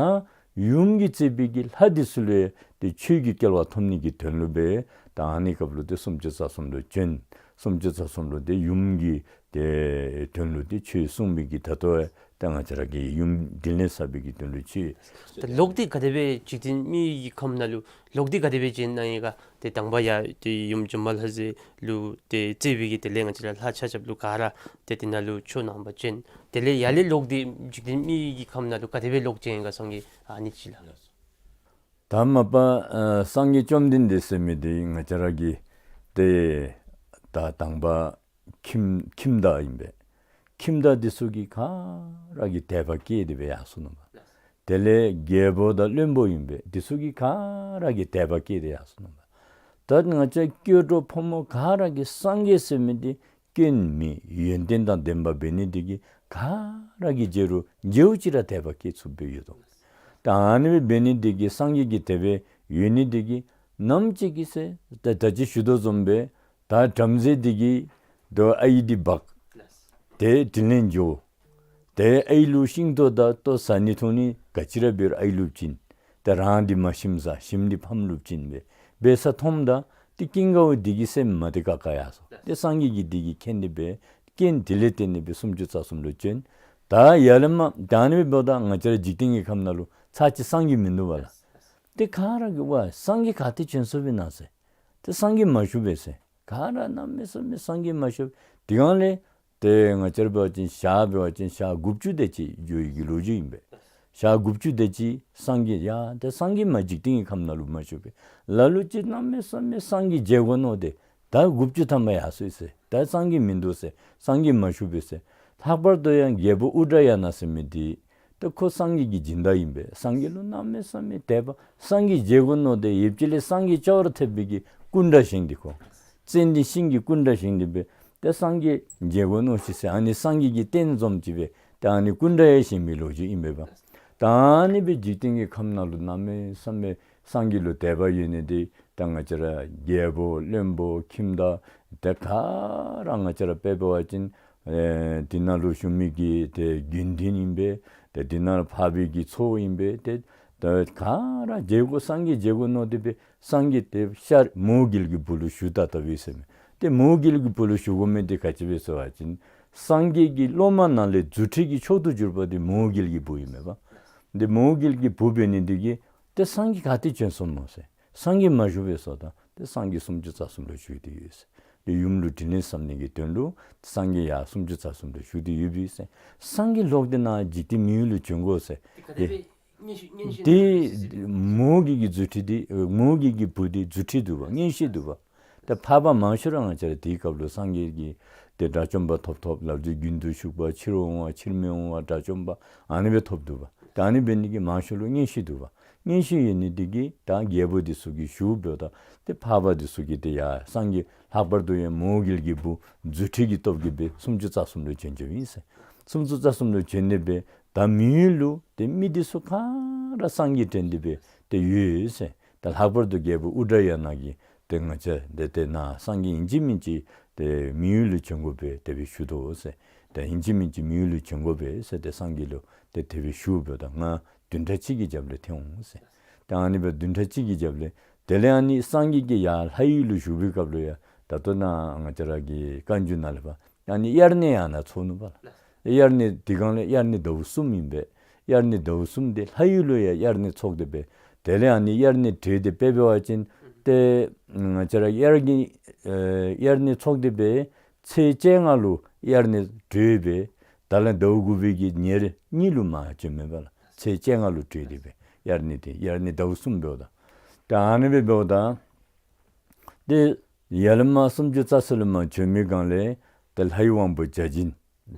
ཡུམ་གྱིས་གཙོས་པའི་གི་ལྷ་འདི་ཚུ་ལུ་ཡང་ཏེ་ཆོས་ཀྱི་སྐལ་བ་ཐོབ་ནི་གི་དོན་ལུ་སྦེ་ད་ཨ་ནི་སྐབས་ལུ་ཏེ་སུམ་ཅུ་རྩ་གསུམ་ལུ་བྱོན། སུམ་ཅུ་རྩ་གསུམ་ལུ་ཏེ་ཡུམ་གྱི་ཏེ་དོན་ལུ་ཏེ་ཆོས་གསུངས་པའི་གི་ད་ལྟོ་ཡང་ད་ང་བཅས་ར་གི་ཡུམ་དྲིན་ལན་གསབ་པའི་གི་དོན་ལུ་ཆོས། ད་ལོག་སྟེ་ག་དེ་སྦེ་འཇིག་རྟེན་མི་གི་ཁམས་ནང་ལུ་ལོག་སྟེ་ག་དེ་སྦེ་བྱོན་ནུག་ཡ་ག། ཏེ་དང་པ་ཡང་ཏེ་ཡུམ་སྒྱུ་མ་ལྷ་མཛེས་ལུ་ཏེ་གཙོས་པའི་གི་དེ་ལས་ང་བཅས་ར་ལྷ་ཆ་ཁྱབ་ལུ་ག་ར་ཏེ་དེ་ནང་ལུ་ཆོས་གནང་བར་བྱོན། དེ་ལས་ཡར་ལས་ལོག་སྟེ་འཇིག་རྟེན་མི་གི་ཁམས་ནང་ལུ་ག་དེ་སྦེ་ལོག་བྱོན་ཡ་ག་སངས་རྒྱས་ཨ་ནི་ཅིག་ལགས། ད་མ་པ་ཨ་སངས་རྒྱས་བཅོམ་ལྡན་འདས་ཟེར་མི་འདི་ང་བཅས་ར་གི་ཏེ་ད་དང་པ་ཁྱིམ་ཁྱིམ་བདག་ཨིན་པས། ཁྱིམ་བདག་འདི་ཚུ་གིས་ག་ར་གིས་དད་པ་བསྐྱེད་དེ་སྦེ་ཡར་སོ་ནུག་པ། དེ་ལས་རྒྱལ་པོ་དང་བློན་པོ་ཨིན་པས། འདི་ཚུ་གིས་ག་ར་གིས་དད་པ་བསྐྱེད་དེ་ཡར་སོ་ནུག་པ། ད་ང་བཅས་སྐྱེ་འགྲོ་ཕོ་མོ་ག་ར་གིས་སངས་རྒྱས་ཟེར་མི་འདི་སྐྱོན་མེད་ཡོན་ཏན་དང་ལྡན་པ་འབད་ནི་འདི་གིས་ག་ར་གིས་མཇལ་རུང་མཇལཝ་ཅིག་ར་དད་པ་བསྐྱེད་ཚུགསཔ་སྦེ་ཡོད་དོ། ད་ཨ་ནི་སྦེ་འབད་ནི་འདི་གིས་སངས་རྒྱས་ཀྱི་དད་པ་ཡོད་ནི་འདི་གིས་ནམ་ཅིག་གི་ཚེ་ད་ད་ཅི་ཞུ་དོ་བཟུམ་སྦེ་ད་བྲམ་ཟེ་འདི་གིས་ད་ཨའི་འདི་འབག་སྟེ་དྲིན་ལན་འཇལ། ཏེ་ཨའི་ལུ་ཤིང་ཏོག་དང་ལྟོ་ཟ་ནི་འཐུང་ནི་ག་ཅི་ར་འབད་རུང་ཨའི་ལུ་བྱིན། ཏེ་རང་འདི་མ་ཞིམ་ཟ་ཞིམ་འདི་ཕམ་ལུ་བྱིན་སྦེ་འབད་ས་མཐོངམ་ད་ཏེ་ཀུན་དགའ་བོ་འདི་གི་སེམས་མ་བདེ་ཁག་ཁ་ཡར་སོ། ཏེ་སངས་རྒྱས་ཀྱིས་འདི་གི་མཁྱེན་ཏེ་སྦེ་རྐྱེན་འདི་ལས་བརྟེན་ཏེ་སྦེ་སུམ་ཅུ་རྩ་གསུམ་ལུ་བྱོན། ད་ཡར་ལས་མར་ད་ཨ་ནི་སྦེ་འབདཝ་ད་ང་བཅས་ར་འཇིག་རྟེན་གྱི་ཁམས་ནང་ལུ་ཚར་གཅིག་སངས་རྒྱས་མིན་འདུག་པ་ལགས། ཏེ་ག་ར་གིས་ཝའི་སངས་རྒྱས་ག་ཏེ་བྱོན་སོཔ་ཨིན་ན་ཟེར། ཏེ་སངས་རྒྱས་མ་བཞུགས་པས་ཟེར། ག་ར་གནམ་མེད་ས་མེད་སངས་རྒྱས་མ་བཞུགས། དེ་སྒང་ལས་ཏེ་ང་བཅས་ར་འབད་བ་ཅིན་ཞག་འབད་བ་ཅིན་ཞག་དགུ་བཅུ་དེ་ཅིག་འགྱོ་ཡི་གི་ལོ་རྒྱུས་ཨིན་པས། ཞག་དགུ་བཅུ་དེ་ཅིག་སངས་རྒྱས་ཡ་ཏེ་སངས་རྒྱས་མ་འཇིག་རྟེན་གྱི་ཁམས་ནང་ལུ་མ་བཞུགས་པས། ལ་ལུ་ཅིག་གནམ་མེད་ས་མེད་སངས་རྒྱས་མཇལ་དགོ་མནོ་སྟེ་ད་དགུ་བཅུ་ཐམ་པ་ཡར་སོ་ཡི་ཟེར། ད་སངས་རྒྱས་མིན་འདུག་ཟེར། སངས་རྒྱས་མ་བཞུགས་པས་ཟེར། ལྷག་པར་དུ་ཡང་རྒྱལ་པོ་ཨུ་དྲ་ཡ་ན་ཟེར་མི་འདི་ཏེ་ཁོ་སངས་རྒྱས་ཀྱི་སྦྱིན་བདག་ཨིན་པས། སངས་རྒྱས་ལུ་གནམ་མེད་ས་མེད་དད་པ། སངས་རྒྱས་མཇལ་དགོ་མནོ་སྟེ་ཡུདཔ་ཅིག་ལས་སངས་རྒྱས་བཅོ་བར་འཐདཔ་སྦེ་གི་སྐུ་འདྲ་བཞེངས་ཏེ་ཁོ་ཙན་དན་ཤིང་གི་སྐུ་འདྲ་བཞེངས་ཏེ་སྦེ་ཏེ་སངས་རྒྱས་མཇལ་དགོ་མནོ་ཤིག་ཟེར་ཨ་ནི་སངས་རྒྱས་ཀྱི་རྟེན་བཟུམ་ཅིག་སྦེ་ཏེ་ཨ་ནི་སྐུ་འདྲ་ཡང་བཞེངས་མི་ལོ་རྒྱུས་ཨིན་པས་པ། ད་ཨ་ནི་སྦེ་འཇིག་རྟེན་གྱི་ཁམས་ནང་ལུ་གནམ་མེད་ས་མེད་སངས་རྒྱས་ལུ་དད་པ་ཡོད་ནི་འདི་ད་ང་བཅས་ར་རྒྱལ་པོ་བློན་པོ་ཁྱིམ་བདག་ཏེ་ག་ར་ང་བཅས་ར་དཔེ་འབད་བ་ཅིན་ཨེ་འདི་ནང་ལུ་བཞུགས་མི་གི་ཏེ་དགེ་འདུན་ཨིན་པས། ཏེ་འདི་ནང་ལུ་འཕགས་པའི་གི་ཚོགས་ཨིན་པས། ཏེ་ ད་ག་ར་མཇལ་དགོ་སངས་རྒྱས་མཇལ་དགོ་མནོ་སྟེ་སྦེ་སངས་རྒྱས་དེ་ཤར་མོའུ་འགལ་གྱི་སྦུག་ལུ་བཞུགས་ད་ལྟ་བུ་ཨིན་ཟེར་མས། ཏེ་མོའུ་འགལ་གྱི་སྦུག་ལུ་བཞུགས་དགོ་མི་འདི་ག་ཅི་སྦེ་ཟེར་བ་ཅིན་སངས་རྒྱས་ཀྱི་སློབ་མ་ནང་ལས་རྫུ་འཕྲུལ་གྱི་མཆོག་ཏུ་གྱུར་པ་འདི་མོའུ་འགལ་གྱི་སྦུག་ཨིན་མས་པ། འདི་མོའུ་འགལ་གྱི་སྦུག་འབད་ནི་འདི་གིས་ཏེ་སངས་རྒྱས་ག་ཏེ་བྱོན་སོང་ནུག་ཟེར། སངས་རྒྱས་མ་བཞུགས་པས་ཟེརཝ་ད་ཏེ་སངས་རྒྱས་སུམ་ཅུ་རྩ་གསུམ་ལུ་བཞུགས་ཏེ་ཡོད་ཟེར། ཏེ་ཡུམ་ལུ་དྲིན་ལན་གསབ་ནི་གི་དོན་ལུ་སངས་རྒྱས་ཡར་སུམ་ཅུ་རྩ་གསུམ་ལུ་བཞུགས་ཏེ་ཡོད་པས་ཟེར། སངས་རྒྱས་ལོག་སྟེ་ནཱ་འཇིག་རྟེན་མི་ཡུལ་ལུ་བྱོན་དགོ་ཟེར། ཏེ་ག་དེ་སྦེ་མངོན་ཤེས་མངོན་ཤེས་ཏེ་མོའུ་འགལ་གྱི་རྫུ་འཕྲུལ་འདི་མོའུ་འགལ་གྱི་སྦུག་འདི་རྫུ་འཕྲུལ་འདུག་པ། མངོན་ཤེས་འདུག་པ། ཏེ་འཕགས་པ་མང་ཤོས་ར་ང་བཅས་ར་དེའི་སྐབས་ལུ་སངས་རྒྱས་ཀྱི་ཏེ་དགྲ་བཅོམ་པ་ཐོབ་ཐོབ་ལབ་རྒྱུ་རྒྱུན་དུ་ཞུགས་པ་ཕྱིར་འོང་བ་ཕྱིར་མི་འོང་བ་དགྲ་བཅོམ་པ་ཨ་ནི་སྦེ་ཐོབ་འདུག་པ། ཏེ་ཨ་ནི་འབད་ནི་འདི་གིས་མང་ཤོས་ལུ་མངོན་ཤེས་འདུག་པ། མངོན་ཤེས་ཡོད་ནི་འདི་གིས་ད་རྒྱལ་པོ་འདི་ཚུ་གིས་ཞུཝ་འབདཝ་ད་ཏེ་འཕགས་པ་འདི་ཚུ་གིས་ཏེ་ཡར་སངས་རྒྱས་ལྷག་པར་དུ་ཡང་མོའུ་འགལ་གྱི་སྦུག་རྫུ་འཕྲུལ་གྱི་སྟོབས་ཀྱིས་སྦེ་སུམ་ཅུ་རྩ་གསུམ་ལུ་བྱོན་བྱོནམ་ཨིན་ཟེར། སུམ་ཅུ་རྩ་གསུམ་ལུ་བྱོན་ནི་སྦེ་ད་མི་ཡུལ་ལུ་ཏེ་མི་འདི་ཚུ་ག་ར་སངས་རྒྱས་དྲན་ཏེ་སྦེ་ཏེ་ཡོད་ཟེར། ད་ལྷག་པར་དུ་རྒྱལ་པོ་ཨུ་དྲ་ཡ་ན་གིས་ཏེ་ང་བཅས་འདི་ཏེ་ནཱ་སངས་རྒྱས་ཨིན་ཅི་མིན་ཅི་ཏེ་མི་ཡུལ་ལུ་བྱོན་དགོ་པས་དེ་སྦེ་ཞུ་དོ་ཟེར། ད་ཨིན་ཅི་མིན་ཅི་མི་ཡུལ་ལུ་བྱོན་དགོ་པས་ཟེར་ཏེ་སངས་རྒྱས་ལུ་ཏེ་དེ་སྦེ་ཞུཝ་འབདཝ་ད་ང་བདུན་ཕྲག་གཅིག་གི་རྒྱབ་ལས་ཐོན་འོང་ཟེར། ད་ཨ་ནི་སྦེ་བདུན་ཕྲག་གཅིག་གི་རྒྱབ་ལས་དེ་ལས་ཨ་ནི་སངས་རྒྱས་ཀྱིས་ཡར་ལྷ་ཡུལ་ལུ་བཞུགས་པའི་སྐབས་ལུ་ཡང་ད་ལྟོ་ནཱ་ང་བཅས་ར་གི་བཀའ་འགྱུར་ནང་ལས་ཕར་ཨ་ནི་དབྱར་གནས་ཡང་ནཱ་ཚོགས་ནུག་པ་ལགས། དབྱར་གནས་དེ་སྒང་ལས་དབྱར་གནས་ཟླཝ་གསུམ་ཨིན་པས། དབྱར་གནས་ཟླཝ་གསུམ་དེ་ལྷ་ཡུལ་ལུ་ཡང་དབྱར་གནས་ཚོགས་ཏེ་སྦེ་དེ་ལས་ཨ་ནི་དབྱར་གནས་གྲོལ་ཏེ་སྦེ་འབད་བ་ཅིན་ཏེ་ང་བཅས་ར་དབྱར་གྱི་ཨེ་དབྱར་གནས་ཚོགས་ཏེ་སྦེ་ཚེས་བཅོ་ལྔ་ལུ་དབྱར་གནས་གྲོལ་སྦེ་ད་ལས་ཟླཝ་དགུ་པའི་གི་ཉེར་གཉིས་ལུ་མར་བྱོནམ་ཨིན་པ་ལགས། ཚེས་བཅོ་ལྔ་ལུ་གྲོལ་ཏེ་སྦེ་དབྱར་གནས་དེ་དབྱར་གནས་ཟླཝ་གསུམ་འབདཝ་ད་ད་ཨ་ནི་སྦེ་འབདཝ་ད་ཏེ་ཡར་ལས་མར་སུམ་ཅུ་རྩ་གསུམ་ལས་མར་བྱོན་མི་སྒང་ལས་ཏེ་ལྷའི་དབང་པོ་བརྒྱ་བྱིན་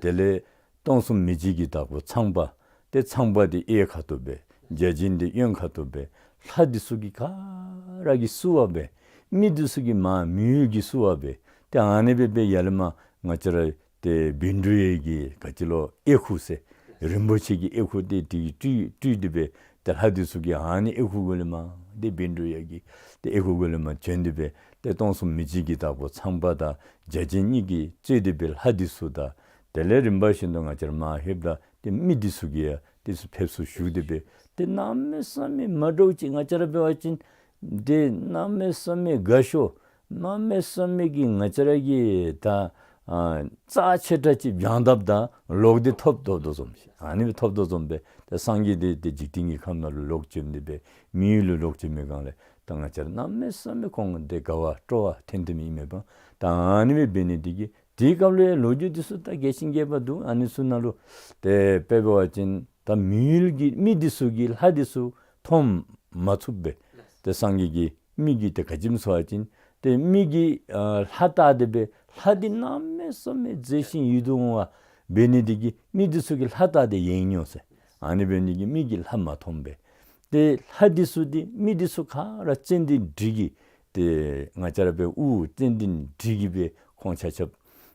དེ་ལས་སྟོང་གསུམ་མི་མཇེད་ཀྱི་བདག་པོ་ཚངས་པ། ཏེ་ཚངས་པ་འདི་གཡས་ཁ་ཐུག་སྦེ་བརྒྱ་བྱིན་འདི་གཡོན་ཁ་ཐུག་སྦེ་ལྷ་འདི་ཚུ་གིས་ག་ར་གིས་བསུ་བ་འབད། མི་འདི་ཚུ་གིས་མར་མི་ཡུལ་གྱིས་བསུ་བ་འབད། ཏེ་ཨ་ནི་སྦེ་འབད་ཡར་ལས་མར་ང་བཅས་ར་ཏེ་བཻ་ཌཱུརྱ་ཡི་གི་ག་ཅི་ལོ་དབྱེག་ཁུག་ཟེར་རིན་པོ་ཆེ་གི་དབྱེག་ཁུག་འདི་དེ་གིས་སྤྲུལ་སྤྲུལ་ཏེ་སྦེ་ཏེ་ལྷ་འདི་ཚུ་གིས་ཨ་ནི་དབྱེག་ཁུག་གུ་ལས་མར་ཏེ་བཻ་ཌཱུརྱ་གི་ཏེ་དབྱེག་ཁུག་གུ་ལས་མར་བྱོན་ཏེ་སྦེ་ཏེ་སྟོང་གསུམ་མི་མཇེད་ཀྱི་བདག་པོ་ཚངས་པ་དང་བརྒྱ་བྱིན་གཉིས་ཀྱིས་གཙོས་ཏེ་སྦེ་ལྷ་འདི་ཚུ་དང་དེ་ལས་རིམ་པ་བཞིན་དུ་ང་བཅས་ར་མར་ལྷོདཔ་ད་ཏེ་མི་འདི་ཚུ་གིས་ཡང་ཏེ་ཚུར་ཕེབས་བསུ་ཞུ་སྟེ་སྦེ་ཏེ་གནམ་མེད་ས་མེད་མ་འདྲཝ་ཅིག་ང་བཅས་ར་འབད་བ་ཅིན་ཏེ་གནམ་མེད་ས་མེད་དགའ་ཤོས་གནམ་མེད་ས་མེད་ཀྱི་ང་བཅས་ར་གི་ད་ཨ་རྩ་ཆེ་དྲགས་ཅིག་བྱང་ཐབས་དང་ལོག་སྟེ་ཐོབ་ཐོབ་དོ་བཟུམ་ཅིག་ཨ་ནི་སྦེ་ཐོབ་དོ་བཟུམ་སྦེ་ཏེ་སངས་རྒྱས་འདི་ཏེ་འཇིག་རྟེན་གྱི་ཁམས་ནང་ལུ་ལོག་བྱོན་ཏེ་སྦེ་མི་ཡུལ་ལུ་ལོག་བྱོན་མི་སྒང་ལས་ད་ང་བཅས་ར་གནམ་མེད་ས་མེད་ཁོང་འདི་དགའ་བ་སྤྲོ་བ་ཐོན་ཐོནམ་ཨིན་མས་པ། ད་ཨ་ནི་སྦེ་འབད་ནི་འདི་གིས་དེའི་སྐབས་ལུ་ཡང་ལོ་རྒྱུས་འདི་ཚུ་ད་རྒྱས་ཤིང་རྒྱས་པ་འདུག། ཨ་ནི་ཚུ་ནང་ལུ་ཏེ་དཔེ་འབད་བ་ཅིན་ད་མི་ཡུལ་གྱི་མི་འདི་ཚུ་གིས་ལྷ་འདི་ཚུ་མཐོང་མ་ཚུགས་པས། ཏེ་སངས་རྒྱས་ཀྱིས་མི་གིས་ཏེ་ག་ཅི་སྨོ་ཟེར་བ་ཅིན་ཏེ་མི་གིས་ཨ་ལྷ་བལྟ་སྟེ་སྦེ་ལྷ་འདི་གནམ་མེད་ས་མེད་མཛེས་ཤིང་ཡིད་དུ་འོང་བ་འབད་ནི་འདི་གིས་མི་འདི་ཚུ་གིས་ལྷ་བལྟ་སྟེ་ཡེངས་འགྱོ་ཟེར། ཨ་ནི་འབད་ནི་འདི་གིས་མི་གིས་ལྷ་མ་མཐོང་པས། ཏེ་ལྷ་འདི་ཚུ་འདི་མི་འདི་ཚུ་ག་ར་ཙན་དན་དྲི་གི་ཏེ་ང་བཅས་ར་སྦེ་དབུ་ཙན་དན་དྲི་གིས་སྦེ་ཁོང་ཆ་ཁྱབ་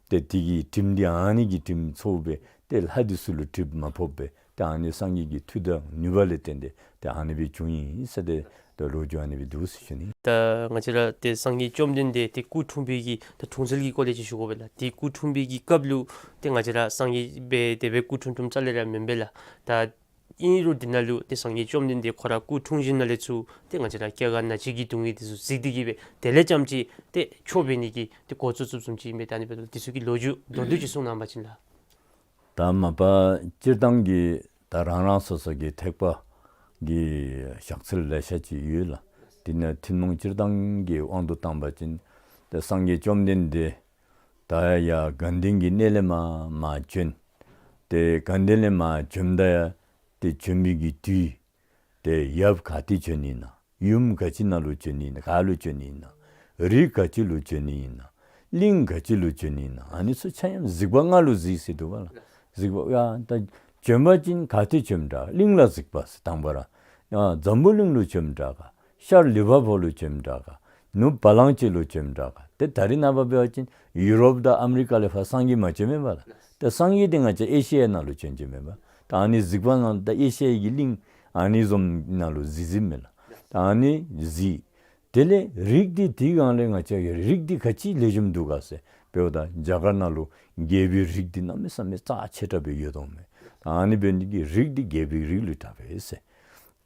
ཏེ་དེ་གི་དྲིམ་འདི་ཨ་ནི་གི་དྲིམ་ཚོར་སྦེ་ཏེ་ལྷ་འདི་ཚུ་ལུ་གྲིབ་མ་ཕོག་པས། ཏེ་ཨ་ནི་སངས་རྒྱས་ཀྱི་མཐུ་དང་ནུས་པ་ལས་བརྟེན་ཏེ་ཏེ་ཨ་ནི་སྦེ་བྱུང་ཡི་ཟེར་ཏེ་ད་ལོ་རྒྱུས་ཨ་ནི་སྦེ་འདུག་ཟེར་ཞུ་ནི། ད་ང་བཅས་ར་ཏེ་སངས་རྒྱས་བཅོམ་ལྡན་འདས་ཏེ་སྐུ་འཁྲུངས་པའི་གི་ད་འཁྲུངས་ཚུལ་གྱི་སྐོར་ལས་ཅིག་ཞུ་དགོ་པས་ལགས། ཏེ་སྐུ་འཁྲུངས་པའི་གི་སྐབས་ལུ་ཏེ་ང་བཅས་ར་སངས་རྒྱས་སྦེ་དེ་སྦེ་སྐུ་འཁྲུངས་འཁྲུངསམ་རྩ་ལས་ར་མེན་པས་ལགས། ད་ཨིན་རུང་འདི་ནང་ལུ་ཏེ་སངས་རྒྱས་བཅོམ་ལྡན་འདས་ཁོ་ར་སྐུ་འཁྲུངས་ཞིནམ་ལས་ཚུར་ཏེ་ང་བཅས་ར་སྐྱེ་རྒ་ན་འཆི་གི་སྡུག་བསྔལ་འདི་ཚུ་གཟིགས་ཏེ་གི་སྦེ་དེ་ལས་རྐྱངམ་ཅིག་ཏེ་ཆོས་འབད་ནི་གི་ཏེ་འགོ་བཙུགས་བཙུགསཔ་བཟུམ་ཅིག་ཨིན་པས། ད་ཨ་ནི་འབདཝ་ད་འདི་ཚུ་གི་ལོ་རྒྱུས་མདོར་བསྡུས་ཅིག་གསུང་གནང་བ་ཅིན་ལགས། ད་མ་པ་སྤྱིར་བཏང་གི་ད་རང་རང་སོ་སོ་གི་ཐེག་པ་གི་ཞག་ཚིལ་ལེ་ཤ་ཅིག་ཡོད་ལགས། དེ་ནང་ཐུན་མོང་སྤྱིར་བཏང་གི་དབང་དུ་བཏང་བ་ཅིན་ད་སངས་རྒྱས་བཅོམ་ལྡན་འདས་ད་ཡར་དགའ་ལྡན་གྱི་གནས་ལས་མར་མར་བྱོན། ཏེ་དགའ་ལྡན་ལས་མར་བྱོནམ་ད་ཡང་ཏེ་བྱོན་མི་གི་དུས་ཏེ་ཡབ་ག་ཏེ་བྱོན་ནི་ཨིན་ན། ཡུམ་ག་ཅི་ནང་ལུ་བྱོན་ནི་ཨིན་ན། ག་ལུ་བྱོན་ནི་ཨིན་ན། རིགས་ག་ཅི་ལུ་བྱོན་ནི་ཨིན་ན། གླིང་ག་ཅི་ལུ་བྱོན་ནི་ཨིན་ན། ཨ་ནི་ཚུ་ཆ་མཉམ་གཟིགས་པ་ལྔ་ལུ་གཟིགས་ཟེར་འདུག་པ་ལགས། གཟིགས་པ་ཡ་ད་བྱོན་པ་ཅིན་ག་ཏེ་བྱོནམ་དྲག། གླིང་ལ་གཟིགས་པ་ཟེར་དང་པ་ར། ཡ་འཛམ་བུ་གླིང་ལུ་བྱོནམ་དྲག་ག། ཤར་ལུས་འཕགས་པོ་ལུ་བྱོནམ་དྲག་ག། ནུབ་བ་ལང་སྤྱོད་ལུ་བྱོནམ་དྲག་ག། ཏེ་ད་རེས་ནངས་པ་འབད་བ་ཅིན་ཡུ་རོབ་དང་ཨ་མི་རི་ཀ་ལས་ཕར་སངས་རྒྱས་མ་བྱོན་མེན་པ་ལགས། ཏེ་སངས་རྒྱས་འདི་ང་བཅས་ཨེ་ཤི་ཡ་ནང་ལུ་བྱོན་བྱོནམ་མས་པ། ད་ཨ་ནི་གཟིགས་པ་ནང་ད་ཨེ་ཤི་ཡ་གི་གླིང་ཨ་ནི་བཟུམ་ནང་ལུ་གཟིགས་གཟིགསཔ་མས་ལགས། ད་ཨ་ནི་གཟིགས། དེ་ལས་རིགས་འདི་དེའི་སྒང་ལས་ང་བཅས་ཀྱི་རིགས་འདི་ག་ཅི་ལེགས་ཤོམ་འདུག་ག་ཟེར་འབདཝ་ད་རྒྱ་གར་ནང་ལུ་རྒྱལ་པོའི་རིགས་འདི་གནམ་མེད་ས་མེད་རྩ་ཆེ་དྲགས་སྦེ་ཡོད་དོ་མས། ད་ཨ་ནི་འབད་ནི་འདི་གིས་རིགས་འདི་རྒྱལ་པོའི་རིགས་ལུ་གྲགས་པས་ཟེར།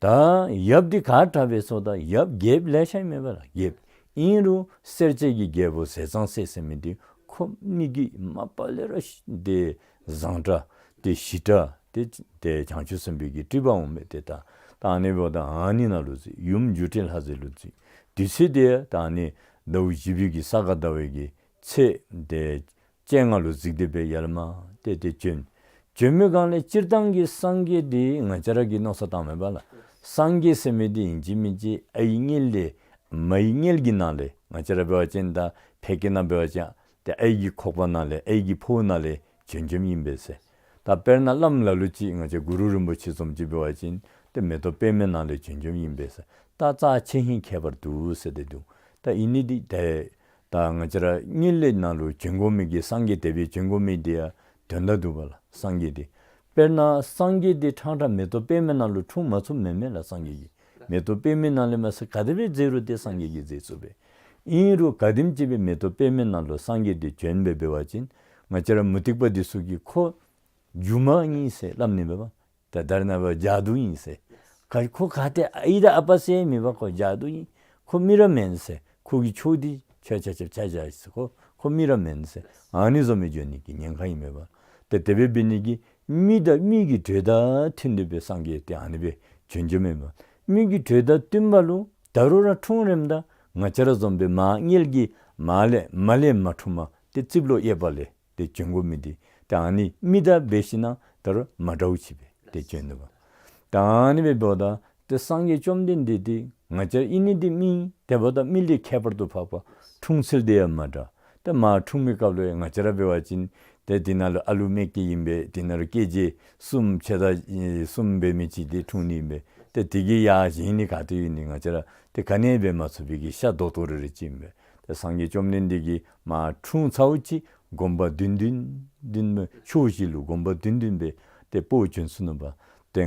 ད་ཡབ་འདི་ག་དྲག་པས་ཟེརཝ་ད་ཡབ་རྒྱལཔོ་ལེ་ཤ་ཨིན་མས་པ་ལགས། རྒྱལཔོ་ཨིན་རུང་སེར་སྐྱའི་རྒྱལ་པོ་ཟས་གཙང་སྲས་ཟེར་མི་འདི་ཁོ་མི་གི་མ་པ་ལས་ར་ཏེ་བཟང་དྲགས་ཏེ་ཞི་དྲགས་ཏེ་ཏེ་བྱང་ཆུབ་སེམས་དཔའི་གི་སྤྲུལ་པ་འོང་མས། ཏེ་ད་ད་ཨ་ནི་འབདཝ་ད་ཨ་ནི་ནང་ལུ་ཚུད། ཡུམ་འགྱུར་འཕྲིན་ལྷ་མཛེས་ལུ་ཚུད། དུས་ཚོད་དེ་ད་ཨ་ནི་ཟླཝ་བཞི་པའི་གི་ས་ག་ཟླ་བའི་གི་ཚེས་ཏེ་བཅོ་ལྔ་ལུ་གཟིགས་ཏེ་སྦེ་ཡར་ལས་མར་ཏེ་ཏེ་བྱོན། བྱོན་མི་སྒང་ལས་སྤྱིར་བཏང་གི་སངས་རྒྱས་འདི་ང་བཅས་ར་གིས་མནོ་བསམ་བཏངམ་མས་པ་ལགས། སངས་རྒྱས་ཟེར་མི་འདི་ཨིན་ཅི་མིན་ཅི་ཨའི་མངལ་ལས་མའི་མངལ་གྱི་ནང་ལས་ང་བཅས་ར་འབད་བ་ཅིན་ད་ཕལ་སྐད་ནང་འབད་བ་ཅིན་ཏེ་ཨའི་གི་ཁོག་པ་ནང་ལས་ཨའི་གི་ཕོཝ་ནང་ལས་བྱོན་བྱོནམ་ཨིན་པས་ཟེར། ད་དཔེར་ན་བླམ་ལ་ལུ་ཅིག་ང་བཅས་གུ་རུ་རིན་པོ་ཆེ་བཟུམ་ཅིག་འབད་བ་ཅིན་ཏེ་མེ་ཏོག་པདྨའི་ནང་ལས་བྱོན་བྱོནམ་ཨིན་པས་ཟེར། ད་རྩ་ཆེ་ཧིང་ཁྱད་པར་འདུག་ཟེར་ཏེ་འདུག། ད་ཨིན་ནི་འདི་ཏེ་ད་ང་བཅས་ར་མངལ་ལས་ནང་ལུ་བྱོན་དགོ་མི་གི་སངས་རྒྱས་དེ་སྦེ་བྱོན་དགོ་མི་འདི་ཡང་དོན་དག་འདུག་པ་ལགས། སངས་རྒྱས་འདི་དཔེར་ན་སངས་རྒྱས་འདི་ཕྲང་ཕྲང་མེ་ཏོག་པདྨའི་ནང་ལུ་འཁྲུངས་མ་ཚུགསཔ་མེན་མས་ལགས། སངས་རྒྱས་ཀྱིས་མེ་ཏོག་པདྨའི་ནང་ལས་མ་ཚད་ག་དེ་སྦེ་མཛད་རུང་ཏེ་སངས་རྒྱས་ཀྱིས་མཛད་ཚུགས་པས། ཨིན་རུང་ག་དེམ་ཅིག་སྦེ་མེ་ཏོག་པདྨའི་ནང་ལུ་སངས་རྒྱས་འདི་བྱོན་སྦེ་འབད་བ་ཅིན་ང་བཅས་ར་མུ་སྟེགས་པ་འདི་ཚུ་གིས་ཁོ་སྒྱུ་མ་ཨིན་ཟེར་སླབ་ནི་མས་པ། ད་ད་རེས་ནངས་པ་ཇ་དུ་ཨིན་ཟེར། ཁོ་ག་ཏེ་ཨའི་དང་ཨ་པ་ཟེར་མེད་པ། ཁོ་ཇ་དུ་ཨིན། ཁོ་མི་ར་མེན་ཟེར། ཁོ་གི་ཕྱོགས་འདི་ཆ་ཆ་ཆ་ཆ་ཆ་ཟེར། ཁོ་ཁོ་མི་ར་མེན་ཟེར། ཨ་ནི་བཟུམ་སྦེ་བྱོན་ནི་གི་ཉེན་ཁ་ཨིན་མས་པ། ཏེ་དེ་སྦེ་འབད་ནི་གིས་མི་དང་མི་གི་འགྲོས་དང་མཐུན་ཏེ་སྦེ་སངས་རྒྱས་ཏེ་ཨ་ནི་སྦེ་བྱོན་བྱོནམ་མས་པ། མི་གི་འགྲོས་དང་བསྟུན་པ་ལུ་ད་རུང་ར་འཁྲུངས་རནམ་ད་ང་བཅས་ར་བཟུམ་སྦེ་མ་མངལ་གྱི་མ་ལས་མ་ལས་མ་འཁྲུངས་མ་ཏེ་རྩིབ་ལོགས་གཡས་པ་ལས་ཏེ་བྱོན་དགོ་མི་འདི་ཏེ་ཨ་ནི་མི་དང་འབད་ཞིན་ན་ད་རུང་མ་འདྲཝ་ཅིག་སྦེ་ཏེ་བྱོན་ནུག་པ། ཏེ་ཨ་ནི་སྦེ་འབདཝ་ད་ཏེ་སངས་རྒྱས་བཅོམ་ལྡན་འདས་འདི་ང་བཅས་ཨིན་ནི་འདི་མི་ཨིན། དེ་འབདཝ་ད་མི་ལས་ཁྱད་པར་དུ་འཕགས་པ། འཁྲུངས་ཚུལ་འདི་ཡང་མ་འདྲ། ཏེ་མ་འཁྲུངས་མི་སྐབས་ལུ་ཡང་ང་བཅས་ར་འབད་བ་ཅིན་ཏེ་འདི་ནང་ལུ་ཨ་ལུ་མེ་སྐྱེས་ཨིན་པས། འདི་ནང་ལུ་སྐྱེས་རྗེས་གསུམ་ཕྱེད་དང་གསུམ་འབད་མི་ཅིག་འདི་འཁྲུངས་ནི་ཨིན་པས། ཏེ་དེ་གི་ཡང་གཞན་ནི་ག་ཏེ་ཡོད་ནི་ང་བཅས་ར་ཏེ་ག་ནི་འབད་མ་ཚུགས་པའི་གི་ཤ་རྡོག་རྡོག་རེ་རེ་ཅིག་ཨིན་པས། ཏེ་སངས་རྒྱས་བཅོམ་ལྡན་འདས་ཀྱིས་མ་འཁྲུངས་ཚརཝ་ཅིག་དགོངས་པ་བདུན་བདུན་བདུན་མ་ཕྱོགས་བཞི་ལུ་དགོངས་པ་བདུན་བདུན་སྦེ་ཏེ་སྤོ་བྱོན་སོ་ནུག་པ། ཏེ་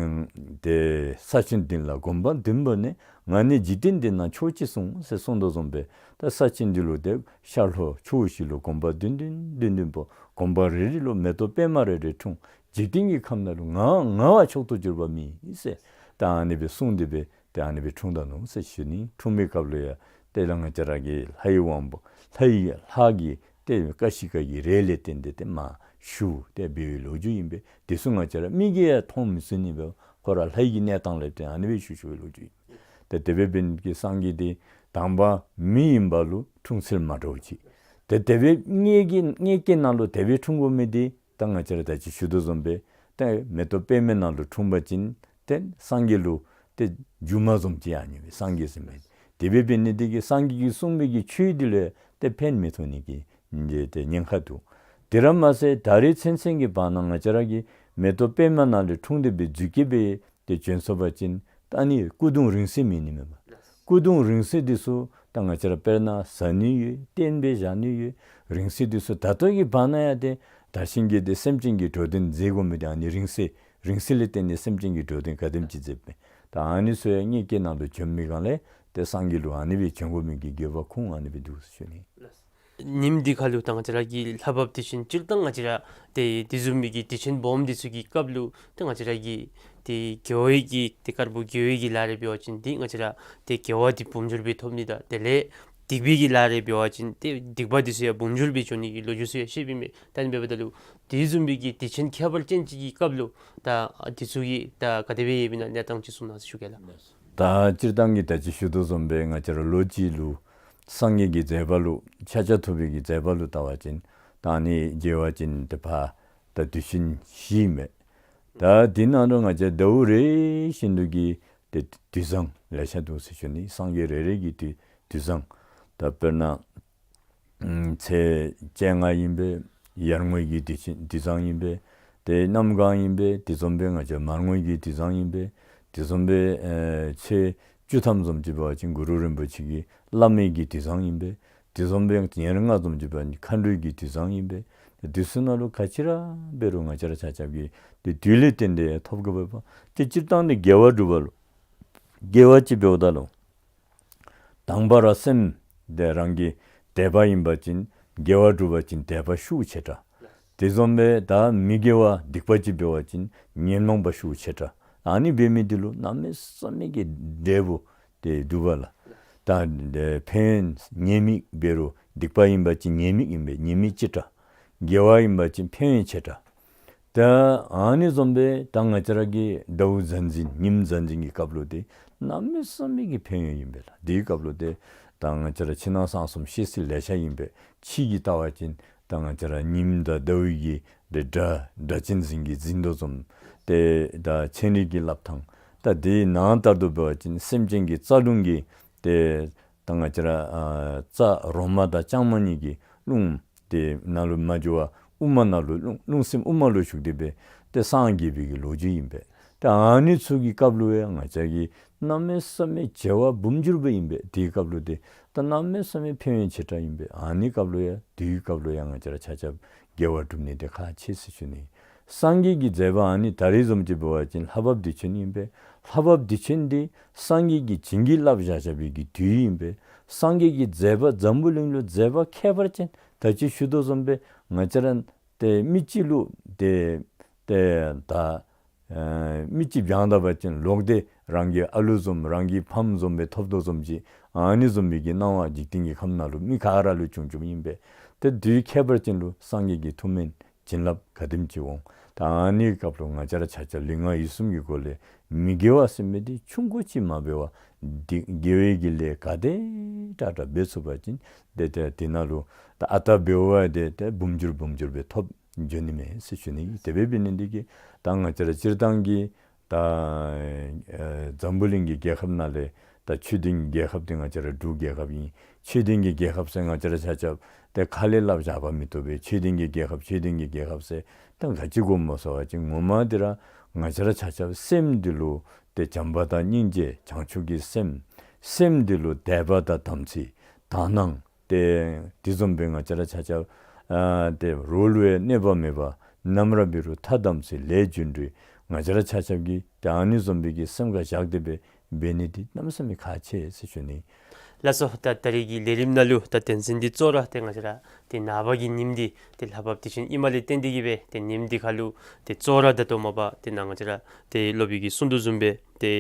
ཏེ་ས་ཆེན་བདུན་ལ་དགོངས་པ་བདུན་བོར་ནས། ང་ནི་འཇིག་རྟེན་འདི་ན་ཕྱོགས་གཅིག་སོང་ཟེར་གསུངས་དོ་བཟུམ་སྦེ་ད་ས་ཆེན་འདི་ལུ་ཏེ་ཤར་ལྷོ་ཕྱོགས་བཞི་ལུ་དགོངས་པ་བདུན་བདུན་བདུན་བདུན་སྤོ། དགོངས་པ་རེ་རེ་ལུ་མེ་ཏོག་པདྨ་རེ་རེ་འཁྲུངས། འཇིག་རྟེན་གྱི་ཁམས་ནང་ལུ་ང་ང་བ་མཆོག་ཏུ་གྱུར་པ་མེད་ཟེར་ད་ཨ་ནི་སྦེ་གསུངས་ཏེ་སྦེ་ཏེ་ཨ་ནི་སྦེ་འཁྲུངས་ད་ནུག་ཟེར་ཞུ་ནི། འཁྲུངས་པའི་སྐབས་ལུ་ཡང་ཏེ་ལ་ང་བཅས་ར་གི་ལྷའི་དབང་པོ་ལྷའི་ལྷ་གི་ཏེ་ཀ་ཤི་ཀ་གི་རས་ལས་བརྟེན་ཏེ་ཏེ་མ་ཞུ་སྟེ་འབད་བའི་ལོ་རྒྱུས་ཨིན་པས། དེ་ཚུ་ང་བཅས་ར་མིག་གིས་ཡང་མཐོང་མི་ཚུགས་ནི་འབད་ཁོ་ར་ལྷའི་གི་གནས་སྟངས་ལས་བརྟེན་ཨ་ནི་སྦེ་ཞུ་ཞུ་བའི་ལོ་རྒྱུས་ཨིན། ཏེ་དེ་སྦེ་འབད་ནི་གི་སངས་རྒྱས་འདི་དང་པ་མི་ཨིན་པ་ལུ་འཁྲུངས་ཚུལ་མ་འདྲཝ་ཅིག། ཏེ་དེ་སྦེ་མངལ་གྱི་མངལ་སྐྱེས་ནང་ལུ་དེ་སྦེ་འཁྲུངས་དགོ་མི་འདི་ད་ང་བཅས་ར་ད་ཅི་ཞུ་དོ་བཟུམ་སྦེ་ཏེ་མེ་ཏོག་པདྨའི་ནང་ལུ་འཁྲུངས་པ་ཅིན་ཏེ་སངས་རྒྱས་ལུ་ཏེ་སྒྱུ་མ་བཟུམ་ཅིག་ཨ་ནི་སྦེ་སངས་རྒྱས་ཟེར་མི་དེ་སྦེ་འབད་ནི་འདི་གིས་སངས་རྒྱས་ཀྱིས་གསུངས་པའི་གི་ཆོས་འདི་ལུ་ཏེ་ཕན་མི་ཐོགས་ནི་གི་ཏེ་ཉེན་ཁ་འདུག། དེ་ར་མ་ཚད་ད་རེས་ཚུན་ཚོད་ཀྱི་བར་ན་ང་བཅས་ར་གིས་མེ་ཏོག་པདྨ་ནང་ལས་འཁྲུངས་ཏེ་སྦེ་རྫུས་སྐྱེས་སྦེ་ཏེ་བྱོན་སོང་པ་ཅིན་ད་ཨ་ནི་སྐུ་གདུང་རིང་བསྲེལ་མེད་ནི་མས་པ། སྐུ་གདུང་རིང་བསྲེལ་འདི་ཚུ་ད་ང་བཅས་ར་དཔེར་ན་བཟའ་ནི་ཡོད། བརྟེན་སྦེ་བཞག་ནི་ཡོད། རིང་བསྲེལ་འདི་ཚུ་ད་ལྟོ་གི་བར་ན་ཡང་ཏེ་དར་ཞིང་རྒྱས་ཏེ་སེམས་ཅན་གྱི་འགྲོ་དོན་མཛད་དགོ་མི་འདི་ཨ་ནི་རིང་བསྲེལ་རིང་བསྲེལ་ལས་བརྟེན་ནས་སེམས་ཅན་གྱི་འགྲོ་དོན་ག་དེམ་ཅིག་མཛདཔ་མས། ད་ཨ་ནི་ཚུ་ཡང་མངལ་སྐྱེས་ནང་ལུ་བྱོན་མི་སྒང་ལས་ཏེ་སངས་རྒྱས་ལུ་ཨ་ནི་སྦེ་བྱོན་དགོ་མི་གི་དགེ་བ་ཁུངས་ཨ་ནི་སྦེ་འདུག་ཟེར་ཞུ་ནི། ཉིནམ་འདི་ཁ་ལུ་ད་ང་བཅས་ར་གི་ལྷ་བབས་དེ་བཞིན་སྤྱིར་བཏང་ང་བཅས་ར་ཏེ་དེ་བཟུམ་མའི་གི་དུས་ཆེན་སྦོམ་འདི་ཚུ་གི་སྐབས་ལུ་ཏེ་ང་བཅས་ར་གི་ཏེ་དགེ་བའི་གི་ཏེ་དཀར་པོ་དགེ་བའི་གི་ལཱ་རེ་འབད་བ་ཅིན་ཏེ་ང་བཅས་ར་ཏེ་དགེ་བ་འདི་འབུམ་འགྱུར་སྦེ་ཐོབ་ནི་དང་དེ་ལས་སྡིག་པའི་གི་ལཱ་རེ་འབད་བ་ཅིན་ཏེ་སྡིག་པ་འདི་ཚུ་ཡང་འབུམ་འགྱུར་སྦེ་འགྱོ་ནི་གི་ལོ་རྒྱུས་ཚུ་ཡང་བཤདཔ་ཨིན་མས། ད་ཨ་ནི་འབདཝ་ད་ལུ་དེ་བཟུམ་མའི་གི་དུས་ཆེན་ཁྱད་པར་ཅན་ཅིག་གི་སྐབས་ལུ་ད་འདི་ཚུ་གི་ད་ག་དེ་སྦེ་ཡོདཔ་ཨིན་ན་གནས་སྟངས་ཅིག་གསུང་གནང་ཟེར་ཞུ་གེ་ལགས། ད་སྤྱིར་བཏང་གི་ད་ཅི་ཞུ་དོ་བཟུམ་སྦེ་ང་བཅས་ར་ལོ་གཅིག་ལུ་སངས་རྒྱས་ཀྱི་མཛད་པ་ལུ་ཕྱག་རྒྱ་ཐུབ་པའི་གི་མཛད་པ་ལུ་བལྟ་བ་ཅིན་ད་ཨ་ནི་དགེ་བ་ཅིན་ཏེ་ཕར་ད་དུས་ཆེན་བཞི་མས། ད་དེ་ནང་ལུ་ང་བཅས་ཟླཝ་རེ་བཞིན་དུ་གི་ཏེ་དུས་བཟང་ལེ་ཤ་འདུག་ཟེར་ཞུ་ནི། སངས་རྒྱས་རེ་རེ་གི་དུས་དུས་བཟང་། ད་དཔེར་ན་ཨམ་ཚེས་བཅོ་ལྔ་ཨིན་པས། ཡར་ངོའི་གི་དུས་ཆེན་དུས་བཟང་ཨིན་པས། ཏེ་གནམ་གང་ཨིན་པས། དེ་བཟུམ་སྦེ་ང་བཅས་མར་ངོའི་གི་དུས་བཟང་ཨིན་པས། དེ་བཟུམ་སྦེ་ཨེ་ཚེས་བཅུ་ཐམ་བཟུམ་ཅིག་འབད་བ་ཅིན་གུ་རུ་རིན་པོ་ཆེ་གི་བླ་མའི་གི་དུས་བཟང་ཨིན་པས། དེ་བཟུམ་སྦེ་ཉེར་ལྔ་བཟུམ་ཅིག་འབད་བ་ཅིན་མཁའ་འགྲོའི་གི་དུས་བཟང་ཨིན་པས། ཏེ་དུས་ཚོད་ནང་ལུ་ག་ཅི་ར་འབད་རུང་ང་བཅས་ར་ཆ་ཁྱབ་ཀྱིས་ཏེ་དུས་ལས་བརྟེན་ཏེ་ཐོབ་དགོ་པས་པ། ཏེ་སྤྱིར་བཏང་ནི་དགེ་བ་སྒྲུབ་པ་ལུ་དགེ་བ་ཅིག་འབདཝ་ད་ལུ་དང་པ་ར་སེམས་དེ་རང་གི་དད་པ་ཨིན་པ་ཅིན་དགེ་བ་སྒྲུབ་པ་ཅིན་དད་པ་ཤུགས་ཆེ་དྲགས། དེ་བཟུམ་སྦེ་ད་མི་དགེ་བ་སྡིག་པ་ཅིག་འབད་བ་ཅིན་ཉོན་མོངས་པ་ཤུགས་ཆེ་དྲགས། ཨ་ནི་འབད་མི་འདི་ལུ་གནམ་མེད་ས་མེད་ཀྱི་འབྲས་བུ་ཏེ་འདུག་པ་ལགས། ད་ཕན་ཡོན་ཉེས་དམིགས་འབད་རུང་སྡིག་པ་ཨིན་པ་ཅིན་ཉེས་དམིགས་ཨིན་པས། ཉེས་དམིགས་གཅིག་དྲག། དགེ་བ་ཨིན་པ་ཅིན་ཕན་ཡོན་ཆེ་དྲག། ད་ཨ་ནི་བཟུམ་སྦེ་ད་ང་བཅས་ར་གི་ཟླཝ་གཟའ་འཛིན་ཉིནམ་གཟའ་འཛིན་གྱི་སྐབས་ལུ་ཏེ་གནམ་མེད་ས་མེད་ཀྱི་ཕན་ཡོན་ཨིན་པས་ལགས། དེའི་སྐབས་ལུ་ཏེ་ད་ང་བཅས་ར་ཕྱི་ནང་གསང་གསུམ་ཤེས་ཚད་ལེ་ཤ་ཨིན་པས། ཕྱི་གི་ལྟ་བ་ཅིན་ད་ང་བཅས་ར་ཉིམ་དང་ཟླཝ་གི་ཏེ་སྒྲ་སྒྲ་གཅན་འཛིན་གྱིས་འཛིན་དོ་བཟུམ། ཏེ་ད་ཚན་རིག་གི་ལབ་ཐངས། ད་དེའི་ནང་ལྟར་དུ་འབད་བ་ཅིན་སེམས་ཅན་གྱི་རྩ་རླུང་གི་ཏེ་ད་ང་བཅས་ར་ཨ་རྩ་རོ་མ་དང་རྐྱང་མ་གཉིས་ཀྱི་རླུང་དེ་ནང་ལུ་མ་འགྱོ་བར་དབུ་མ་ནང་ལུ་རླུང་རླུང་སེམས་དབུ་མ་ལུ་ཞུགས་ཏེ་སྦེ་ཏེ་སངས་རྒྱས་པའི་གི་ལོ་རྒྱུས་ཨིན་པས། ཏེ་ཨ་ནི་ཚུ་གི་སྐབས་ལུ་ཡང་ང་བཅས་ཀྱི་གནམ་མེད་ས་མེད་བྱེ་བ་འབུམ་འགྱུར་སྦེ་ཨིན་པས། དེའི་སྐབས་ལུ་ཏེ་ད་གནམ་མེད་ས་མེད་ཕན་ཡོན་ཆེ་དྲགས་ཨིན་པས། ཨ་ནི་སྐབས་ལུ་ཡང་དེའི་སྐབས་ལུ་ཡང་ང་བཅས་ར་ཆ་ཁྱབ་དགེ་བ་སྒྲུབ་ནི་དེ་ཁག་ཆེ་ཟེར་ཞུ་ནི། སངས་རྒྱས་ཀྱི་མཛད་པ་ཨ་ནི་ད་རེས་བཟུམ་ཅིག་འབད་བ་ཅིན་ལྷ་བབས་བདེ་ཆེན་ཨིན་པས། ལྷ་བབས་བདེ་ཆེན་འདི་སངས་རྒྱས་ཀྱིས་བྱིན་གྱིས་བརླབས་བཞག་བཞག་པའི་གི་དུས་ཨིན་པས། སངས་རྒྱས་ཀྱི་མཛད་པ་འཛམ་བུ་གླིང་ལུ་མཛད་པ་ཁྱད་པར་ཅན་ད་ཅི་ཞུ་དོ་བཟུམ་སྦེ་ང་བཅས་ར་ཏེ་མི་གཅིག་ལུ་ཏེ་ཏེ་ད་ཨེ་མི་གཅིག་བྱང་ད་པ་ཅིན་ལོག་སྟེ་རང་གི་ཨ་ལུ་བཟུམ་རང་གི་ཕམ་བཟུམ་སྦེ་ཐོབ་དོ་བཟུམ་ཅིག། ཨ་ནི་བཟུམ་མའི་གི་སྣང་བ་འཇིག་རྟེན་གྱི་ཁམས་ནང་ལུ་མི་ག་ར་ལུ་བྱུང་བྱུངམ་ཨིན་པས། ཏེ་དུས་ཁྱད་པར་ཅན་ལུ་སངས་རྒྱས་ཀྱི་ཐུགས་སྨོན་བྱིན་རླབས་ག་དེམ་ཅིག་འོང་། ད་ཨ་ནི་སྐབས་ལུ་ང་བཅས་ར་ཆ་ཁྱབ་ལུས་ངག་ཡིད་གསུམ་གྱི་སྒོ་ལས་མི་དགེ་བ་ཟེར་མི་འདི་ཆུང་ཀུ་ཅིག་མ་འབད་བར་དེ་དགེ་བའི་གི་ལས་ག་དེ་དྲག་དྲག་འབད་ཚུགས་པ་ཅིན་ཏེ་ཏེ་དེ་ནང་ལུ་ད་ཨ་རྟག་འབདཝ་དེ་ཏེ་འབུམ་འགྱུར་འབུམ་འགྱུར་སྦེ་ཐོབ་འགྱོ་ནི་མས་ཟེར་ཞུ་ནི། དེ་སྦེ་འབད་ནི་འདི་གིས་ད་ང་བཅས་ར་སྤྱིར་བཏང་གི་ད་ཨེ་འཛམ་བུ་གླིང་གི་རྒྱལ་ཁབ་ནང་ལས་ད་ཆོས་ལྡན་རྒྱལ་ཁབ་འདི་ང་བཅས་ར་འབྲུག་རྒྱལ་ཁབ་ཨིན། ཆོས་ལྡན་གྱི་རྒྱལ་ཁབ་ཟེར་ང་བཅས་ར་ཆ་ཁྱབ་ཏེ་ཁ་ལས་སླབ་བཞག་པ་མི་བཏུབ་པས། ཆོས་ལྡན་གྱི་རྒྱལ་ཁབ་ཆོས་ལྡན་གྱི་རྒྱལ་ཁབ་ཟེར་ད་ག་ཅི་དགོཔ་སྨོ་ཟེར་བ་ཅིན་ངོ་མ་འདི་ར་ང་བཅས་ར་ཆ་ཁྱབ་སེམས་འདི་ལུ་ཏེ་བྱམས་པ་དང་སྙིང་རྗེ་བྱང་ཆུབ་ཀྱི་སེམས། སེམས་འདི་ལུ་དད་པ་དང་དམ་ཚིག་དག་སྣང་ཏེ་དེ་བཟུམ་སྦེ་ང་བཅས་ར་ཆ་ཁྱབ་ཨ་ཏེ་རོགས་ལུ་ཡང་གནོད་པ་མེད་པར་ནམ་ར་འབད་རུང་ཐ་དམ་ཚིག་ལས་རྒྱུ་འབྲས་ང་བཅས་ར་ཆ་ཁྱབ་ཀྱིས་ཏེ་ཨ་ནི་བཟུམ་སྦེ་གི་སེམས་ཁར་བཞག་སྟེ་སྦེ་འབད་ནི་འདི་གནམ་མེད་ས་མེད་ཁག་ཆེ་ཟེར་ཞུ་ནི། ལགས་སོ། ད་ད་རེས་ཀྱི་ལས་རིམ་ནང་ལུ་ད་དོན་ཚན་འདི་གཙོ་བོ་ར་ཏེ་ང་བཅས་ར་ཏེ་ནངས་པ་གི་ཉིནམ་འདི་ཏེ་ལྷ་བབས་བདེ་ཆེན་ཨིནམ་ལས་བརྟེན་ཏེ་གིས་སྦེ་ཏེ་ཉིནམ་འདི་ཁར་ལུ་ཏེ་གཙོ་བོ་ར་ད་ལྟོ་མ་པ་ཏེ་ནཱ་ང་བཅས་ར་ཏེ་སློབ་དཔོན་གྱིས་གསུང་དོ་བཟུམ་སྦེ་ཏེ་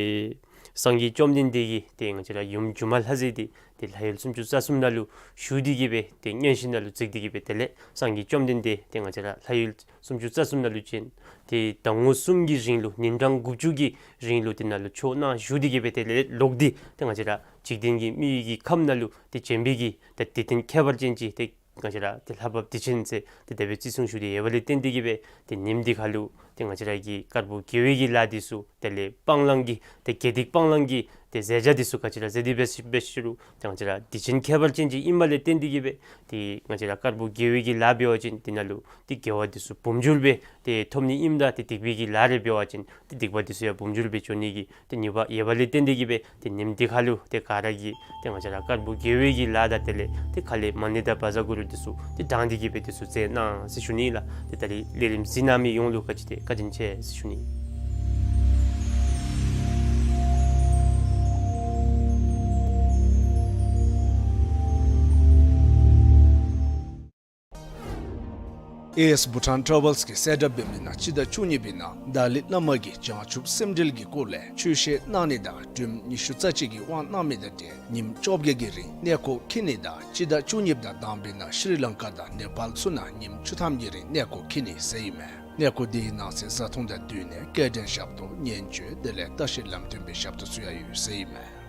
སངས་རྒྱས་བཅོམ་ལྡན་འདས་ཀྱིས་ཏེ་ང་བཅས་ར་ཡུམ་སྒྱུ་མ་ལྷ་མཛེས་འདི་ཏེ་ལྷ་ཡུལ་སུམ་ཅུ་རྩ་གསུམ་ནང་ལུ་བཞུགས་ཏེ་གིས་སྦེ་ཏེ་མངོན་ཤེས་ནང་ལུ་གཟིགས་ཏེ་གིས་སྦེ་དེ་ལས་སངས་རྒྱས་བཅོམ་ལྡན་འདས་ཏེ་ང་བཅས་ར་ལྷ་ཡུལ་སུམ་ཅུ་རྩ་གསུམ་ནང་ལུ་བྱོན། ཏེ་ཟླ་ངོ་གསུམ་གྱི་རིང་ལུ་ཉིན་གྲངས་དགུ་བཅུ་གི་རིང་ལུ་དེ་ནང་ལུ་ཆོས་གནང་བཞུགས་ཏེ་གིས་སྦེ་དེ་ལས་ལོག་སྟེ་ཏེ་ང་བཅས་ར་འཇིག་རྟེན་གྱི་མི་ཡུལ་གྱི་ཁམས་ནང་ལུ་ཏེ་བྱོན་པའི་གི་ཏེ་དུས་སྟོན་ཁྱད་པར་ཅན་ཅིག་ཏེ་ང་བཅས་ར་ཏེ་ལྷ་བབས་བདེ་ཆེན་ཟེར་ཏེ་དེ་སྦེ་བརྩི་སྲུང་ཞུ་སྟེ་ཡོད་པ་ལས་བརྟེན་ཏེ་གིས་སྦེ་ཏེ་ཉིནམ་འདི་ཁར་ལུ་ཏེ་ང་བཅས་ར་གི་དཀར་པོ་དགེ་བའི་གི་ལཱ་འདི་ཚུ་དེ་ལས་སྤང་བླང་གི་ཏེ་དགེ་སྡིག་སྤང་བླང་གི་ཏེ་མཛད་བྱ་འདི་ཚུ་ག་ཅི་ར་མཛད་དེ་འབད་ཞུ་རུང་ཏེ་ང་བཅས་ར་དུས་ཆེན་ཁྱད་པར་ཅན་ཅིག་ཨིནམ་ལས་བརྟེན་ཏེ་གིས་སྦེ་ཏེ་ང་བཅས་ར་དཀར་པོ་དགེ་བའི་གི་ལཱ་འབད་བ་ཅིན་དེ་ནང་ལུ་ཏེ་དགེ་བ་འདི་ཚུ་འབུམ་འགྱུར་སྦེ་ཏེ་ཐོབ་ནི་ཨིནམ་ད་ཏེ་སྡིག་པའི་གི་ལཱ་རེ་འབད་བ་ཅིན་ཏེ་སྡིག་པ་འདི་ཚུ་ཡང་འབུམ་འགྱུར་སྦེ་འགྱོ་ནི་གི་ཏེ་ནུས་པ་ཡོད་པ་ལས་བརྟེན་ཏེ་གིས་སྦེ་ཏེ་ཉིནམ་འདི་ཁར་ལུ་ཏེ་ག་ར་གིས་ཏེ་ང་བཅས་ར་དཀར་པོ་དགེ་བའི་གི་ལཱ་དང་དེ་ལས་ཏེ་ཁ་ལས་མ་ཎི་དང་བཛྲ་གུ་རུ་འདི་ཚུ་ཏེ་བགྲངས་ཏེ་གིས་སྦེ་འདི་ཚུ་མཛད་གནང་ཟེར་ཞུ་ནི་ལགས། ཏེ་ད་རེས་ལས་རིམ་གཟིགས་གནང་མི་ཡོངས་ལུ་ག་ཅི་ཏེ་བཀའ་དྲིན་ཆེ་ཟེར་ཞུ་ནི། ཨེ་ཨེས་བྷུ་ཊཱན་ཊ་རེ་ཝལསི་གིས་གསལ་བསྒྲགས་འབད་མི་ནང་སྤྱི་ཟླ་བཅུ་གཉིས་པའི་ནང་ཏཱ་ལའི་བླ་མ་གིས་བྱང་ཆུབ་སེམས་འགྲེལ་གྱི་སྐོར་ལས་ཆོས་བཤད་གནང་ནི་དང་སྒྲོལམ་ཉི་ཤུ་རྩ་གཅིག་གི་དབང་གནང་མི་དང་འབྲེལ་ཉིནམ་བཅོ་བརྒྱད་ཀྱི་རིང་གནས་སྐོར་འཁྱིད་ནི་དང་སྤྱི་ཟླ་བཅུ་གཉིས་དང་དང་པའི་ནང་ཤྲི་ལང་ཀ་དང་ནེ་པཱལ་ཚུ་ནང་ཉིནམ་བཅུ་ཐམ་གྱི་རིང་གནས་སྐོར་འཁྱིད་ནི་ཟེར་ཨིན་མས། གནས་སྐོར་འདི་གི་ནང་གསེས་བཟའ་འཐུང་དང་བསྟུན་ནས་སྐྱེལ་འདྲེན་ཞབས་ཏོག་ཉེན་བཅོལ་དེ་ལས་ལྟ་བཤལ་ལམ་སྟོན་པའི་ཞབས་ཏོག་ཚུ་ཡང་ཡོད་ཟེར་ཨིན་མས།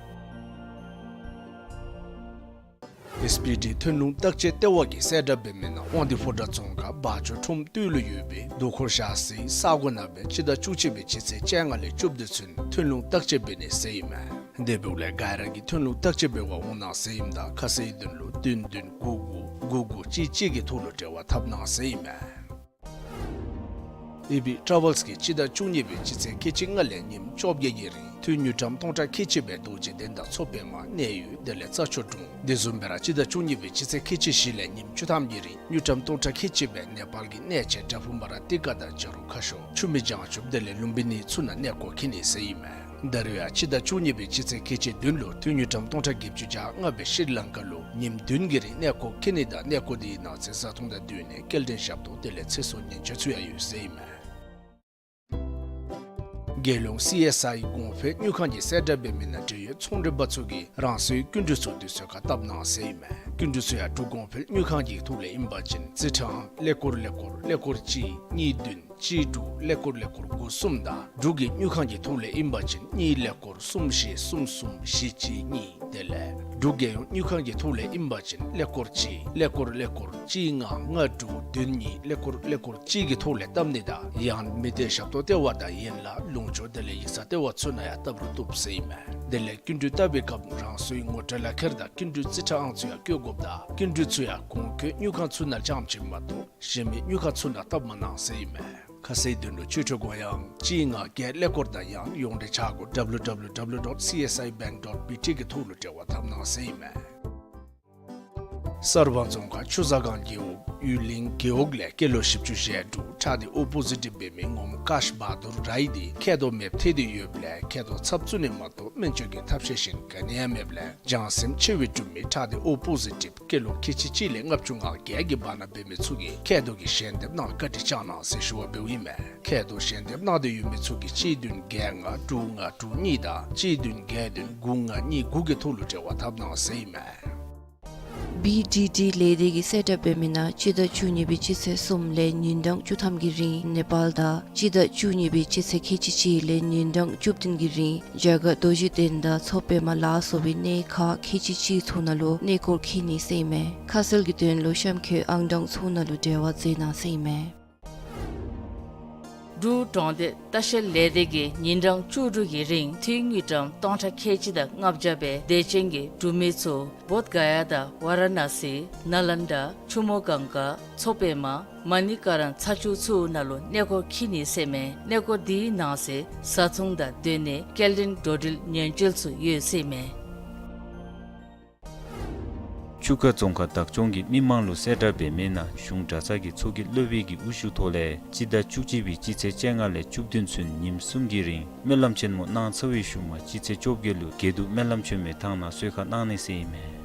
ཨེསི་པི་ཊི་ཐོན་ལུང་བརྟག་དཔྱད་ལྟེ་བ་གིས་གསལ་བསྒྲགས་འབད་མི་ནང་དབང་འདུས་ཕོ་བྲང་རྫོང་ཁག་བ་ཅོ་ཁྲོམ་སྟོད་ལུ་ཡོད་པའི་རྡོ་འཁོར་བཞག་སའི་ས་གོ་ནང་སྦེ་སྤྱི་ཟླ་བཅུ་གཅིག་པའི་སྤྱི་ཚེས་བཅོ་ལྔ་ལས་བཅུ་བདུན་ཚུན་ཐོན་ལུང་བརྟག་དཔྱད་འབད་ནི་ཟེར་ཨིན་མས། དེ་འབདཝ་ལས་ག་ར་གིས་ཐོན་ལུང་བརྟག་དཔྱད་འབད་བར་འོང་གནང་ཟེར་ཨིནམ་ད་ཁ་གསལ་དོན་ལུ་བདུན་བདུན་དགུ་དགུ་དགུ་དགུ་གཅིག་གཅིག་གི་ཐོག་ལུ་འབྲེལ་བ་འཐབ་གནང་ཟེར་ཨིན་མས། ཨེ་བི་ཊ་རེ་ཝལསི་གིས་སྤྱི་ཟླ་བཅུ་གཉིས་པའི་སྤྱི་ཚེས་ཁལ་གཅིག་ལྔ་ལས་ཉིནམ་བཅོ་བརྒྱད་ཀྱི་རིང་ཐུན་དངུལ་ཀྲམ་སྟོང་ཕྲག་ཁལ་གཅིག་སྦེ་རྡོ་རྗེ་གདན་དང་མཚོ་པདྨ་གནས་ཡུལ་དེ་ལས་རྩྭ་མཆོག་གྲོང་དེ་བཟུམ་སྦེ་ར་སྤྱི་ཟླ་བཅུ་གཉིས་པའི་སྤྱི་ཚེས་ཁལ་གཅིག་བཞི་ལས་ཉིནམ་བཅུ་ཐམ་གྱི་རིང་དངུལ་ཀྲམ་སྟོང་ཕྲག་ཁལ་གཅིག་སྦེ་ནེ་པཱལ་གྱི་གནས་ཆེན་པྲ་ཕུ་མ་ར་ཏི་ཀ་དང་ཇ་རུ་ཁ་ཤོར་ཆུ་མིག་བྱང་ཆུབ་དེ་ལས་ལུམ་བི་ནི་ཚུ་ནང་གནས་སྐོར་འཁྱིད་ནི་ཟེར་ཨིན་མས། ད་རུང་ཡང་སྤྱི་ཟླ་བཅུ་གཉིས་པའི་སྤྱི་ཚེས་ཁལ་གཅིག་བདུན་ལུ་ཐུན་དངུལ་ཀྲམ་སྟོང་ཕྲག་བརྒྱད་ཅུ་གྱ་ལྔ་སྦེ་ཤྲི་ལང་ཀ་ལུ་ཉིནམ་བདུན་གྱི་རིང་གནས་སྐོར་འཁྱིད་ནི་དང་གནས་སྐོར་དེའི་ནང་གསེས་བཟའ་འཐུང་དང་བསྟུན་ནས་སྐྱེལ་འདྲེན་ཞབས་ཏོག་དེ་ལས་ཚེ་སྲོག་ཉེན་བཅོལ་ཚུ་ཡང་ཡོད་ཟེར་ཨིན་མས། རྒྱལ་ཡོངས་སི་ཨེསི་ཨའི་གོང་འཕེལ་དངུལ་ཁང་གི་གསལ་བསྒྲགས་འབད་མི་ནང་འབྲེལ་ཡོད་ཚོང་འབྲེལ་པ་ཚུ་གིས་རང་སོའི་སྐྱིན་འགྲུལ་ཚུ་དུས་ཚོད་ཁར་བཏབ་གནང་ཟེར་ཨིན་མས། སྐྱིན་འགྲུལ་ཚུ་ཡང་འབྲུག་གོང་འཕེལ་དངུལ་ཁང་གི་ཐོག་ལས་ཨིན་པ་ཅིན་རྩིས་ཁྲའང་ཀླད་ཀོར་ཀླད་ཀོར་ཀླད་ཀོར་གཅིག་གཉིས་བདུན་གཅིག་དྲུག་ཀླད་ཀོར་ཀླད་ཀོར་དགུ་གསུམ་དང་འབྲུག་གི་དངུལ་ཁང་གི་ཐོག་ལས་ཨིན་པ་ཅིན་གཉིས་ཀླད་ཀོར་གསུམ་བཞི་གསུམ་གསུམ་བཞི་གཅིག་གཉིས། དེ་ལས་འབྲུག་རྒྱལ་ཡོངས་དངུལ་ཁང་གི་ཐོག་ལས་ཨིན་པ་ཅིན་ཀླད་ཀོར་གཅིག་ཀླད་ཀོར་ཀླད་ཀོར་གཅིག་ལྔ་ལྔ་དྲུག་བདུན་གཉིས་ཀླད་ཀོར་ཀླད་ཀོར་གཅིག་གི་ཐོག་ལས་བཏབ་ནི་དང་ཡང་མི་སྡེ་ཞབས་ཏོག་ལྟེ་བ་དང་ཡན་ལག་ལུང་ཕྱོགས་དེ་ལས་ཡིག་ཚང་ལྟེ་བ་ཚུ་ནང་ཡང་བཏབ་རུང་བཏུབ་ཟེར་ཨིན་མས། དེ་ལས་སྐྱིན་འགྲུལ་བཏབ་པའི་སྐབས་རང་སོའི་ངོ་སྤྲོད་ལག་ཁྱེར་དང་སྐྱིན་འགྲུལ་རྩིས་ཁྲ་ཨང་ཚུ་ཡང་བཀོད་དགོཔ་དང་སྐྱིན་འགྲུལ་ཚུ་ཡང་གོང་འཁོད་དངུལ་ཁང་ཚུ་ནང་རྐྱངམ་ཅིག་མ་གཏོགས་གཞན་མི་དངུལ་ཁང་ཚུ་ནང་བཏབ་མ་གནང་ཟེར་ཨིན་མས། ཁ་གསལ་དོན་ལུ་སྤྱོད་འཕྲོ་གོ་ཡངས་གཅིག་ལྔ་བརྒྱད་ཀླད་ཀོར་དང་ཡང་ཡོངས་འབྲེལ་ཆ་སྒོ་W W W dot C S I bank dot B T གི་ཐོག་ལུ་འབྲེལ་བ་འཐབ་གནང་ཟེར་ཨིན་མས། གསར་སྤང་རྫོང་ཁག་ཆུ་བཟང་སྒང་རྒེད་འོག་ཡུལ་གླིང་རྒེད་འོག་ལས་སྐྱེས་ལོ་བཞི་བཅུ་ཞེ་དྲུག་ཁྲག་སྡེ་ཨོ་པོ་ཟི་ཊིབ་འབད་མི་ངོམ་ཀཱཤ་བྷ་དུར་རའི་འདི་མཁལ་རྡོག་མེདཔ་ཐལ་ཏེ་ཡོདཔ་ལས་མཁལ་རྡོག་ཚབ་བཙུགས་ནི་མ་གཏོགས་སྨན་བཅོས་ཀྱི་ཐབས་ཤེས་གཞན་ག་ནི་ཡང་མེདཔ་ལས་བྱང་སེམས་ཆེ་བའི་འབྲུག་མི་ཁྲག་སྡེ་ཨོ་པོ་ཟི་ཊིབ་སྐྱེས་ལོ་ཁལ་གཅིག་གཅིག་ལས་ལྔ་བཅུ་ང་བརྒྱད་ཀྱི་བར་ན་འབད་མི་ཚུ་གིས་མཁལ་རྡོག་གི་ཞལ་འདེབས་གནང་བཀའ་དྲིན་བསྐྱང་གནང་ཟེར་ཞུ་བ་འབདཝ་ཨིན་མས། མཁལ་རྡོག་ཞལ་འདེབས་གནང་སྟེ་ཡོད་མི་ཚུ་གིས་གཅིག་བདུན་བརྒྱད་ལྔ་དྲུག་ལྔ་དྲུག་གཉིས་དང་གཅིག་བདུན་བརྒྱད་བདུན་དགུ་ལྔ་གཉིས་དགུ་གི་ཐོག་ལུ་འབྲེལ་བ་འཐབ་གནང་ཟེར་ཨིན་མས། བི་ཌི་ཌི་ལས་སྡེ་གི་གསལ་བསྒྲགས་འབད་མི་ནང་སྤྱི་ཟླ་བཅུ་གཉིས་པའི་སྤྱི་ཚེས་གསུམ་ལས་ཉིན་གྲངས་བཅུ་ཐམ་གྱི་རིང་ནེ་པཱལ་དང་སྤྱི་ཟླ་བཅུ་གཉིས་པའི་སྤྱི་ཚེས་ཁལ་གཅིག་གཅིག་ལས་ཉིན་གྲངས་བཅུ་བདུན་གྱི་རིང་རྒྱ་གར་རྡོ་རྗེ་གདན་དང་མཚོ་པདྨ་ལ་སོགས་པའི་གནས་ཁག་ཁལ་གཅིག་གཅིག་ཚུ་ནང་ལུ་གནས་སྐོར་འཁྱིད་ནི་ཟེར་ཨིན་མས། ཁ་གསལ་གྱི་དོན་ལུ་གཤམ་འཁོད་ཨང་གྲངས་ཚུ་ནང་ལུ་འབྲེལ་བ་མཛད་གནང་ཟེར་ཨིན་མས། འབྲུག་གྲོང་སྡེ་ལྟ་བཤལ་ལས་སྡེ་གིས་ཉིན་གྲངས་བཅུ་དྲུག་གི་རིང་འཐུས་དངུལ་ཀྲམ་སྟོང་ཕྲག་ཁལ་གཅིག་དང་ལྔ་བརྒྱ་སྦེ་དད་ཅན་གྱི་འབྲུག་མི་ཚུ་བོདྷ་ག་ཡ་དང་ཝ་ར་ཎ་སི་ནཱ་ལནྡཱ་ཆུ་མོ་གངྒཱ་མཚོ་པདྨ་མ་ཎི་ཀ་རན་ཚ་ཆུ་ཚུ་ནང་ལུ་གནས་སྐོར་འཁྱིད་ནི་ཟེར་ཨིན་མས། གནས་སྐོར་འདི་གནང་སའི་བཟའ་འཐུང་དང་སྡོད་གནས་སྐྱེལ་འདྲེན་འགྲོ་འགྲུལ་ཉེན་བཅོལ་ཚུ་ཡོད་ཟེར་ཨིན་མས། ཆུ་ཁ་རྫོང་ཁག་བདག་སྐྱོང་གིས་མི་མང་ལུ་གསལ་བསྒྲགས་འབད་མི་ནང་གཞུང་གྲྭ་ཚང་གི་ཚོགས་ཀྱི་སློབ་དཔོན་གྱི་དབུ་བཞུགས་ཐོག་ལས་སྤྱི་ཟླ་བཅུ་གཅིག་པའི་སྤྱི་ཚེས་བཅོ་ལྔ་ལས་བཅུ་བདུན་ཚུན་ཉིནམ་གསུམ་གྱི་རིང་སྨོན་ལམ་ཆེན་མོ་གནང་ཚར་བའི་གཞུག་མ་སྤྱི་ཚེས་བཅོ་བརྒྱད་ལུ་དགེ་འདུན་སྨོན་ལམ་ཆེན་མོའི་ཐང་ནང་གསོལ་ཁ་གནང་ནི་ཟེར་ཨིན་མས།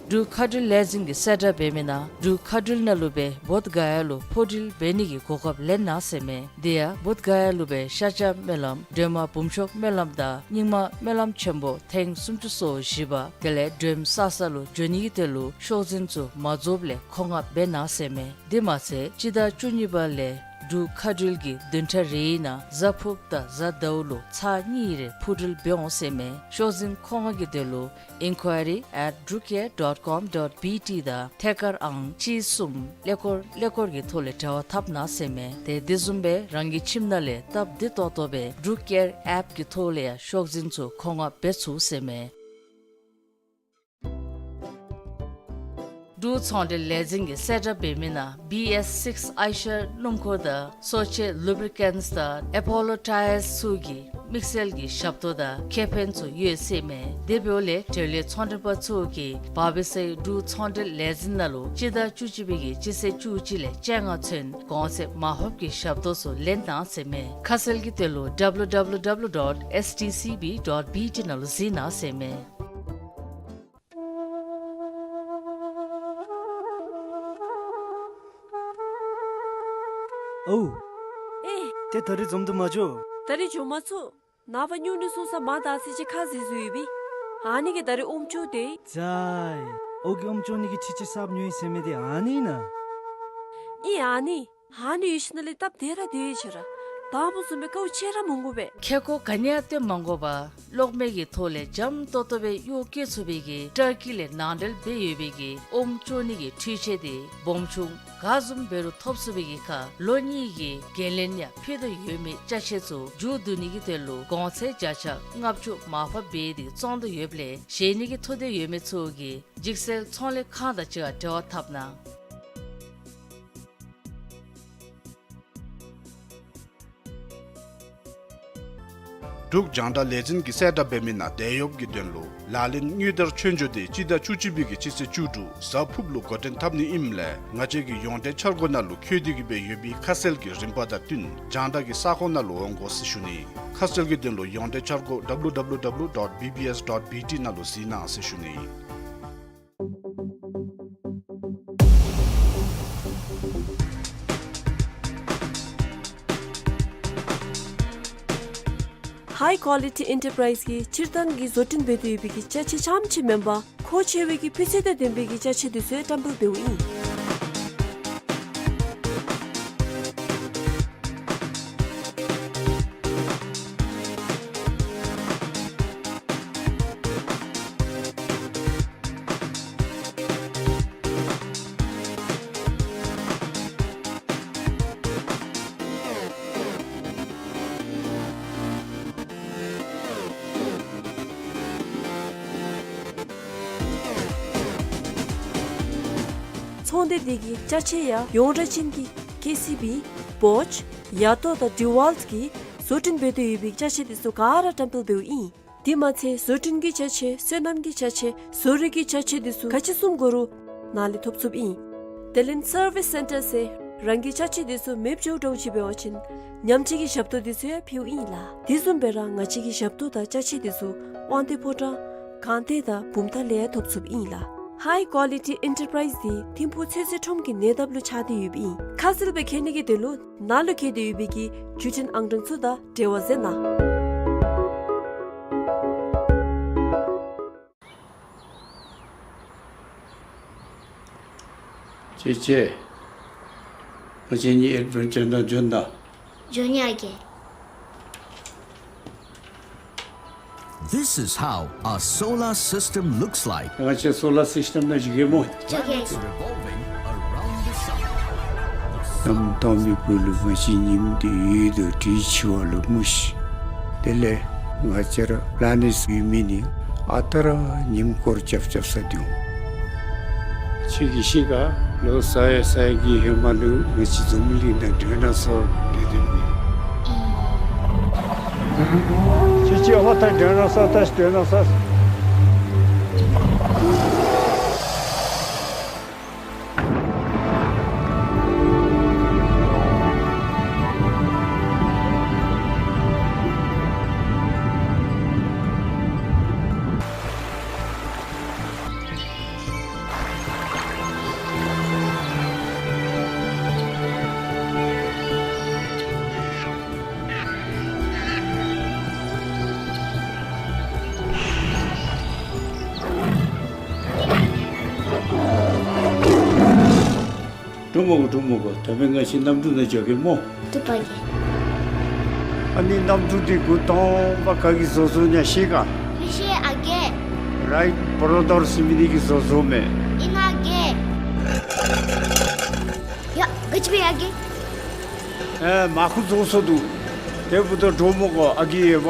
འབྲུག་མཁའ་འགྲུལ་ལས་འཛིན་གྱི་གསལ་བསྒྲགས་འབད་མི་ནང་འབྲུག་མཁའ་འགྲུལ་ནང་ལུ་སྦེ་བོདྷ་ག་ཡ་ལུ་འཕུར་འགྲུལ་འབད་ནི་གི་གོ་སྐབས་ལེན་གནང་ཟེར་ཨིན་མས། དེ་ཡང་བོདྷ་ག་ཡ་ལུ་སྦེ་ཤཱཀྱ་སྨོན་ལམ་སྒྲོལ་མ་འབུམ་ཤོག་སྨོན་ལམ་དང་རྙིང་མ་སྨོན་ལམ་ཆེན་པོ་ཐེངས་སུམ་ཅུ་སོ་བཞི་པ་དེ་ལས་སྒྲོལམ་གསར་ས་ལུ་འགྱོ་ནི་གི་དོན་ལུ་ཤོག་འཛིན་ཚུ་མ་རྫོགསཔ་ལས་མཁོ་མངགས་འབད་གནང་ཟེར་ཨིན་མས། དེ་མ་ཚད་སྤྱི་ཟླ་བཅུ་གཉིས་པ་ལས་འབྲུག་མཁའ་འགྲུལ་གྱིས་བདུན་ཕྲག་རེའི་ནང་གཟའ་ཕུརཔ་དང་གཟའ་ཟླཝ་ལུ་ཚར་གཉིས་རེ་འཕུར་འགྲུལ་འབད་འོང་ཟེར་ཨིན་མས། ཤོག་འཛིན་མཁོ་མངགས་ཀྱི་དོན་ལུ་inquiry at drukair dot com dot B T དང་ཐད་ཀར་ཨང་གཅིག་གསུམ་ཀླད་ཀོར་ཀླད་ཀོར་གྱི་ཐོག་ལས་འབྲེལ་བ་འཐབ་གནང་ཟེར་ཨིན་མས། དེ་དེ་བཟུམ་སྦེ་རང་གི་ཁྱིམ་ནང་ལས་སྟབས་བདེ་ཏོག་ཏོ་སྦེ་DruKair app གི་ཐོག་ལས་ཡང་ཤོག་འཛིན་ཚུ་མཁོ་མངགས་འབད་ཚུགས་ཟེར་ཨིན་མས། འབྲུག་ཚོང་འབྲེལ་ལས་འཛིན་གྱི་གསལ་བསྒྲགས་འབད་མི་ནང་B S six Eicher་སྣུམ་འཁོར་དང་སོ་ཆེ་Lubricants དང་Apollo Tyres ཚུ་གི་དམིགས་བསལ་གྱི་ཞབས་ཏོག་དང་ཁེ་ཕན་ཚུ་ཡོད་ཟེར་ཨིན་མས། དེ་འབདཝ་ལས་འབྲེལ་ཡོད་ཚོང་འབྲེལ་པ་ཚུ་གིས་བར་པི་སའི་འབྲུག་ཚོང་འབྲེལ་ལས་འཛིན་ནང་ལུ་སྤྱི་ཟླ་བཅུ་གཅིག་པའི་གི་སྤྱི་ཚེས་བཅུ་གཅིག་ལས་བཅོ་ལྔ་ཚུན་གོང་ཚད་མར་ཕབ་ཀྱི་ཞབས་ཏོག་ཚུ་ལེན་གནང་ཟེར་ཨིན་མས། ཁ་གསལ་གྱི་དོན་ལུ W W W dot S T C B dot B T ནང་ལུ་གཟིགས་གནང་ཟེར་ཨིན་མས། ཨོ། ཨེ། ཏེ་ད་རིས་འཛོམས་དུ་མ་བྱོན། ད་རིས་འགྱོ་མ་ཚུགས། ནངས་པ་སྨྱུང་གནས་སོང་ས་མ་དག་ཚེ་ཅིག་ཁ་བཟེད་བཟོ་ཡོད་པས། ཨ་ནི་གིས་ད་རིས་ཨོམ་ཅོག་སྟེ། ཙའི། ཨོ་གིས་ཨོམ་ཅོག་ནི་གི་ཁྲི་ཅིག་གསརཔ་ཉོ་ཡི་ཟེར་མི་དེ་ཨ་ནི་ཨིན་ན། ཨིན་ཨ་ནི། ཨ་ནི་ཡོད་ཞིནམ་ལས་སྟབས་བདེ་ར་བདེ་ཡོད་ཆེ་ར། དང་པ་བཟུམ་སྦེ་དཀའཝ་སྤྱད་ར་མ་དགོ་པས། ཁེ་ཀོ་ག་ནི་ཡང་སྟོན་མ་དགོ་པར་གློག་མེ་གི་ཐོག་ལས་འཇམ་ཏོག་ཏོ་སྦེ་གཡོག་བཀོལ་ཚུགས་པའི་གི་ཏར་ཀི་ལས་ནང་འདྲེན་འབད་ཡོད་པའི་གི་ཨོམ་ཅོག་ནི་གི་འཕྲུལ་ཆས་དེ་སྦོམ་ཆུང་ག་བཟུམ་འབད་རུང་ཐོབ་ཚུགས་པའི་གི་ཁར་ལོ་གཉིས་ཀྱི་འགན་ལེན་ཡང་ཕུལ་དོ་ཡོད་མི་ཅ་ཆས་ཚུ་མཇུག་བསྡུ་ནི་གི་དོན་ལུ་གོང་ཚད་བརྒྱ་ཆ་ལྔ་བཅུ་མར་ཕབ་འབད་དེ་བཙོང་དོ་ཡོདཔ་ལས་བཞེས་ནི་གི་ཐུགས་འདོད་ཡོད་མི་ཚུ་གིས་འཇིགས་སེལ་ཚོང་ལས་ཁང་དང་གཅིག་ཁར་འབྲེལ་བ་འཐབ་གནང་། འབྲུག་རྒྱང་བསྒྲགས་ལས་འཛིན་གྱི་གསལ་བསྒྲགས་འབད་མི་ནང་དེད་གཡོགཔ་གི་དོན་ལུ་ལག་ལེན་དངུལ་དར་ཆོས་འབྱོར་དེ་སྤྱི་ཟླ་བཅུ་གཅིག་པའི་གི་སྤྱི་ཚེས་བཅུ་དྲུག་གཟའ་ཕུརཔ་ལུ་འགོ་འདྲེན་འཐབ་ནི་ཨིནམ་ལས་ང་བཅས་ཀྱི་ཡོངས་འབྲེལ་འཆར་སྒོ་ནང་ལུ་འཁོད་དེ་གི་སྦེ་ཡོད་པའི་ཁ་གསལ་གྱི་རིམ་པ་དང་བསྟུན་རྒྱང་བསྒྲགས་ཀྱི་ས་ཁོངས་ནང་ལུ་འོང་དགོ་ཟེར་ཞུ་ནི། ཁ་གསལ་གྱི་དོན་ལུ་ཡོངས་འབྲེལ་འཆར་སྒོ W W W dot B B S dot B T ནང་ལུ་གཟིགས་གནང་ཟེར་ཞུ་ནི། High Quality Enterprise གིས་སྤྱིར་བཏང་གི་བཟོ་སྐྲུན་འབད་དེ་ཡོད་པའི་གི་ཅ་ཆས་རྐྱངམ་ཅིག་མེན་པར་མཁོ་ཆེ་བའི་གི་སྤུས་ཚད་དང་ལྡན་པའི་གི་ཅ་ཆས་དེ་ཚུ་ཡང་བཀྲམ་སྤེལ་འབདཝ་ཨིན། ཚོང་སྡེ་འདི་གི་ཅ་ཆས་ཡང་ཡོངས་གྲགས་ཅན་གྱི་ཀེ་སི་བི། བོཆ། ཡ་ཏོ་དང་ཌི་ཝལཊ་གིས་བཟོ་སྐྲུན་འབད་དེ་ཡོད་པའི་ཅ་ཆས་དེ་ཚུ་ག་ར་བཀྲམ་སྤེལ་འབདཝ་ཨིན། དེ་མ་ཚད་བཟོ་སྐྲུན་གྱི་ཅ་ཆས། སོ་ནམ་གྱི་ཅ་ཆས། བཟོ་རིག་གི་ཅ་ཆས་དེ་ཚུ་ག་ཅི་བཟུམ་དགོ་རུང་ནཱ་ལས་ཐོབ་ཚུགསཔ་ཨིན། དེ་ལས་སར་བིས་སེན་ཊར་ཟེར་རང་གི་ཅ་ཆས་དེ་ཚུ་མེདཔ་འགྱོཝ་འདྲཝ་ཅིག་འབད་བ་ཅིན་ཉམས་བཅོས་ཀྱི་ཞབས་ཏོག་དེ་ཚུ་ཡང་ཕུལཝ་ཨིན་ལགས། དེ་བཟུམ་སྦེ་ར་ང་བཅས་ཀྱི་ཞབས་ཏོག་དང་ཅ་ཆས་དེ་ཚུ་དབང་འདུས་ཕོ་བྲང་སྒང་སྟེང་དང་བུམ་ཐང་ལས་ཡང་ཐོབ་ཚུགསཔ་ཨིན་ལགས། High Quality Enterprise འདི་ཐིམ་ཕུག་ཚོད་བསྲེ་ཁྲོམ་གྱི་ཉེ་འདབས་ལུ་ཆགས་ཏེ་ཡོདཔ་ཨིན། ཁ་གསལ་སྦེ་མཁྱེན་ནི་གི་དོན་ལུ་ནཱ་ལུ་བཀལ་ཏེ་ཡོད་པའི་གི་བརྒྱུད་འཕྲིན་ཨང་གྲངས་ཚུ་དང་འབྲེལ་བ་མཛད་གནང་། ཅེ་ཅེ། ང་བཅས་གཉིས་ཨེཌ་བེན་ཅར་ནང་འབྱོན་ད། འབྱོན་ཡི་ཨ་རྒས། This is how a solar system looks like. ང་བཅས་སོ་ལར་སིསི་ཊམ་ནང་བཞུགས་གེ་སྨོ། བཞུགས་གེ། Revolving around the sun. གནམ་སྟོང་པའི་སྦུག་ལུ་ང་བཅས་ཉིམ་འདི་ཡོད་དོ། དེའི་ཕྱི་བ་ལུ་མུ་ཤི། དེ་ལས་ང་བཅས་ར་པི་ལེ་ནེཊསི་ཡོད་མི་འདི་ཨ་རྟག་ར་ཉིམ་སྐོར་རྐྱབ་རྐྱབ་ས་འདི་འོང་། ཁྱོད་ཀྱིས་ཤེས་ག། ལོ་ས་ཡ་ས་ཡ་གི་ཧེ་མ་ལུ་ང་བཅས་འཛམ་བུ་གླིང་ནང་ཌའི་ནོ་སོར་འདི་སྡོདཔ་ཨིན། ཅི་ཅི་ཨ་མ་ད་ཌའི་ནོ་སོར་ད་ཌའི་ནོ་སོར། འགྲོ་མི་དགོ། འགྲོ་མི་དགོ། ད་འབདན་ང་བཅས་གནམ་གྲུ་ནང་འགྱོ་གེ་སྨོ། བཏུབ་པ་རྒས། ཨ་ནི་གནམ་གྲུ་འདི་འགོ་དང་པ་ག་གིས་བཟོ་བཟོཝ་ཨིན་ན་ཤེས་ག། མི་ཤེས་ཨ་རྒས། རའིཊ་བརོ་དར་ཟེར་མི་འདི་གིས་བཟོ་བཟོཝ་མས། ཨིན་ན་རྒས། ཡ་ག་ཅི་སྦེ་ཨ་རྒས། ཨེ་མར་ཁུ་རྫོགས་སོ་འདུག། དེ་འབདཝ་ད་འགྲོ་མི་དགོ། ཨ་རྒས་ཡོད་པ།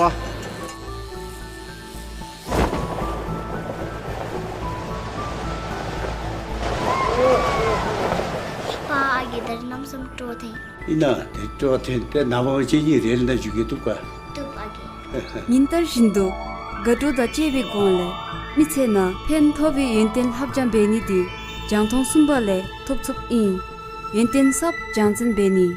པ་ཨ་རྒས་ད་རིས་གནམ་མེད་ས་མེད་སྤྲོ་བ་ཐོན། ཨིན་ན་དེ་སྤྲོ་བ་ཐོན་ཏེ་ནངས་པ་ང་བཅས་གཉིས་རེལ་ནང་འཛུལ་གེ། བཏུབ་ག། བཏུབ་ཨ་རྒས། ཉིན་ལྟར་བཞིན་དུ་དགའ་སྤྲོ་དང་བཅས་པའི་སྒོ་ལས་མི་ཚེ་ནང་ཕན་ཐོགས་པའི་ཡོན་ཏན་ལྷབ་སྦྱང་འབད་ནི་འདི་རྒྱང་མཐོང་གསུམ་པ་ལས་ཐོབ་ཚུགསཔ་ཨིན། ཡོན་ཏན་ཟབ་སྦྱང་ཚན་འབད་ནི།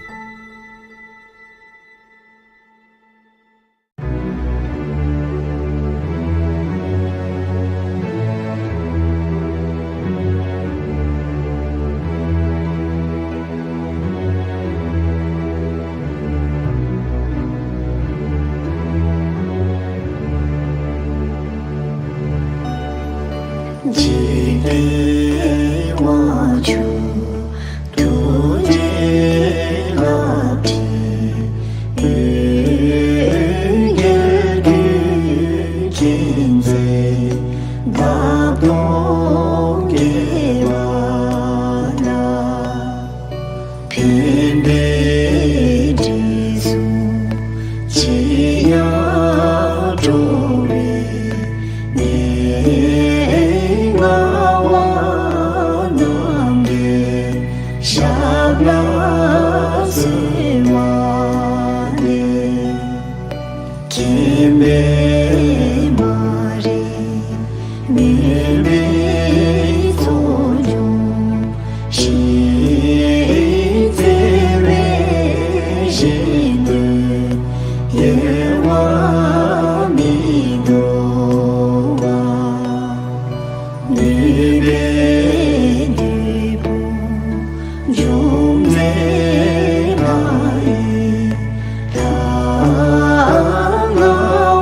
ཕན་པའི་དྲིན་གཟོ་ཅི་ཡང་སྤྲོ་བའི་ངན་སྔགས་པ་རྣམས་ཀྱི་ཞབས་ལ་གསོལ་བ་འདེབས། མཁྱེན་པས་མ་རིག་མུན་པའི་ཚོགས་འཇོམས་ཤིང་རྩེ་བའི་ཞིང་དུ་གཡེང་བ་མི་འདུག་པ། ནུས་པའི་བདུད་དཔུང་འཇོམས་མཛད་ལྷ་ཡི་ལྷ་ང་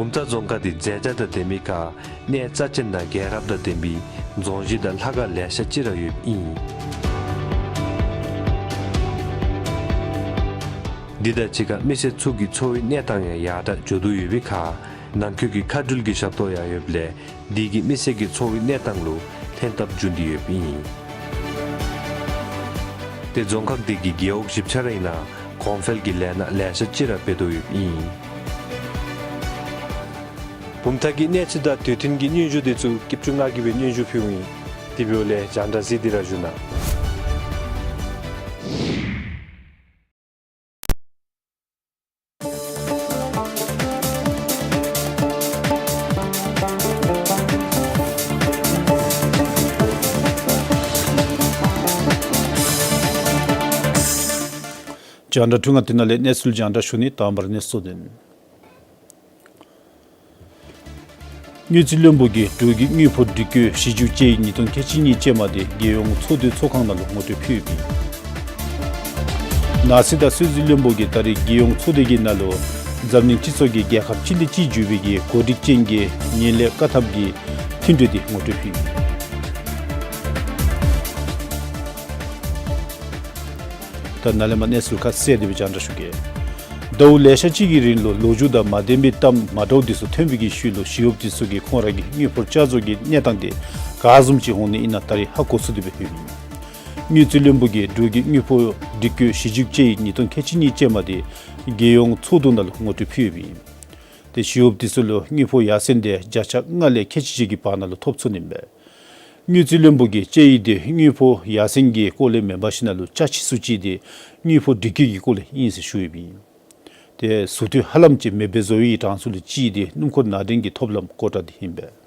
བུམ་ཐང་རྫོང་ཁག་འདི་མཛེས་ཆ་དང་ལྡན་པའི་ཁར་གནས་རྩ་ཅན་དང་རྒྱལ་རབས་དང་ལྡན་པའི་རྫོང་གཞི་དང་ལྷ་ཁང་ལེ་ཤ་ཅིག་ར་ཡོདཔ་ཨིན། འདི་དང་གཅིག་ཁར་མི་སེར་ཚུ་གི་འཚོ་བའི་གནས་སྟངས་ཡང་ཡར་དྲག་འགྱོ་དོ་ཡོད་པའི་ཁར་ནང་འཁོད་ཀྱི་མཁའ་འགྲུལ་གྱི་ཞབས་ཏོག་ཡང་ཡོདཔ་ལས་འདི་གིས་མི་སེར་གྱི་འཚོ་བའི་གནས་སྟངས་ལུ་ལྷན་ཐབས་འབྱུང་སྟེ་ཡོདཔ་ཨིན། ཏེ་རྫོང་ཁག་འདི་གི་རྒེད་འོག་བཞི་ཆ་ར་ཨིན་ན་གོང་འཕེལ་གྱི་ལས་སྣ་ལེ་ཤ་ཅིག་ར་འབད་དོ་ཡོདཔ་ཨིན། བུམ་ཐང་གི་གནས་ཚུལ་དང་དུས་མཐུན་གྱི་སྙན་ཞུ་འདི་ཚུ་སྐྱིད་ཆུ་ང་གིས་སྦེ་སྙན་ཞུ་ཕུལཝ་ཨིན། དེ་འབདཝ་ལས་རྒྱང་བསྒྲགས་གཟིགས་ཏེ་ར་བཞུགས་གནང་། རྒྱང་བསྒྲགས་ཐུང་ང་འདི་ནང་ལས་གནས་ཚུལ་རྒྱང་བསྒྲགས་ཞུ་ནི། དང་པ་ར་གནས་ཚུལ་དོན། དངུལ་རྩིས་བློན་པོ་གིས་འབྲུག་གི་དངུལ་ཕོགས་སྒྲིག་བཀོད་ཞིབ་འཇུག་དཔྱད་ཡིག་ཉིས་སྟོང་ཁལ་གཅིག་གཉིས་ཅན་མ་འདི་རྒྱལ་ཡོངས་ཚོགས་འདུའི་ཚོགས་ཁང་ནང་ལུ་ངོ་སྤྲོད་ཕུལ་ཡོདཔ་ཨིན། ནགས་གསེབ་དང་སྲོལ་འཛིན་བློན་པོ་གིས་ད་རེས་རྒྱལ་ཡོངས་ཚོགས་སྡེ་གི་ནང་ལུ་འཛམ་གླིང་སྤྱི་ཚོགས་ཀྱི་རྒྱལ་ཁབ་ཅིག་ལས་ཅིག་བརྒྱུད་པའི་གི་གོ་སྒྲིག་ཅན་གྱི་ངན་ལྷད་བཀག་ཐབས་ཀྱི་མཐུན་གྲོས་འདི་ངོ་སྤྲོད་ཕུལ་ཡོདཔ་ཨིན། ད་ནཱ་ལས་མར་གནས་ཚུལ་ཁ་གསལ་ཏེ་སྦེ་རྒྱང་བསྒྲགས་ཞུ་གེ། ཟླཝ་ལེ་ཤ་ཅིག་གི་རིང་ལུ་ལོ་རྒྱུས་དང་མ་ལྡན་པའི་གཏམ་མ་འདྲཝ་འདི་ཚུ་ཐོན་པའི་གི་ཤུལ་ལུ་ཞི་གཡོགཔ་འདི་ཚུ་གིས་ཁོང་ར་གི་དངུལ་ཕོགས་བསྐྱར་བཟོ་གི་གནས་སྟངས་འདི་ག་བཟུམ་ཅིག་འོང་ནི་ཨིན་ན་ད་རེས་ཧ་གོ་ཚུགས་ཏེ་སྦེ་ཡོདཔ་ཨིན། དངུལ་རྩིས་བློན་པོ་གིས་འབྲུག་གི་དངུལ་ཕོགས་སྒྲིག་བཀོད་ཞིབ་འཇུག་དཔྱད་ཡིག་ཉིས་སྟོང་ཁལ་གཅིག་གཉིས་ཅན་མ་འདི་རྒྱལ་ཡོངས་ཚོགས་འདུ་ནང་ལུ་ངོ་སྤྲོད་ཕུལ་ཡོདཔ་ཨིན། ཏེ་ཞི་གཡོགཔ་འདི་ཚུ་ལུ་དངུལ་ཕོགས་ཡར་སེང་འདི་བརྒྱ་ཆ་ལྔ་ལས་ཁལ་གཅིག་བཞི་གི་བར་ན་ལུ་ཐོབ་ཚུགས་ནི་ཨིན་པས། དངུལ་རྩིས་བློན་པོ་གིས་དཔྱད་ཡིག་འདི་དངུལ་ཕོགས་ཡར་སེང་གི་སྐོར་ལས་མེན་པར་ཞིན་ན་ལུ་ཅ་ཆས་ཚུ་ཅིག་འདི་དངུལ་ཕོགས་སྒྲིག་བཀོད་ཀྱི་སྐོར་ལས་ཨིན་ཟེར་ཞུ་ཡོདཔ་ཨིན། ཏེ་ཟུར་འཐུས་ཧ་ལམ་ཅིག་མེདཔ་སྦེ་བཟོ་བའི་གྲངས་སུ་ལུ་ཅིག་འདི་སྣུམ་འཁོར་ནང་འདྲེན་གྱི་ཐོབ་ལམ་ཀོ་ཊ་འདི་ཨིན་པས།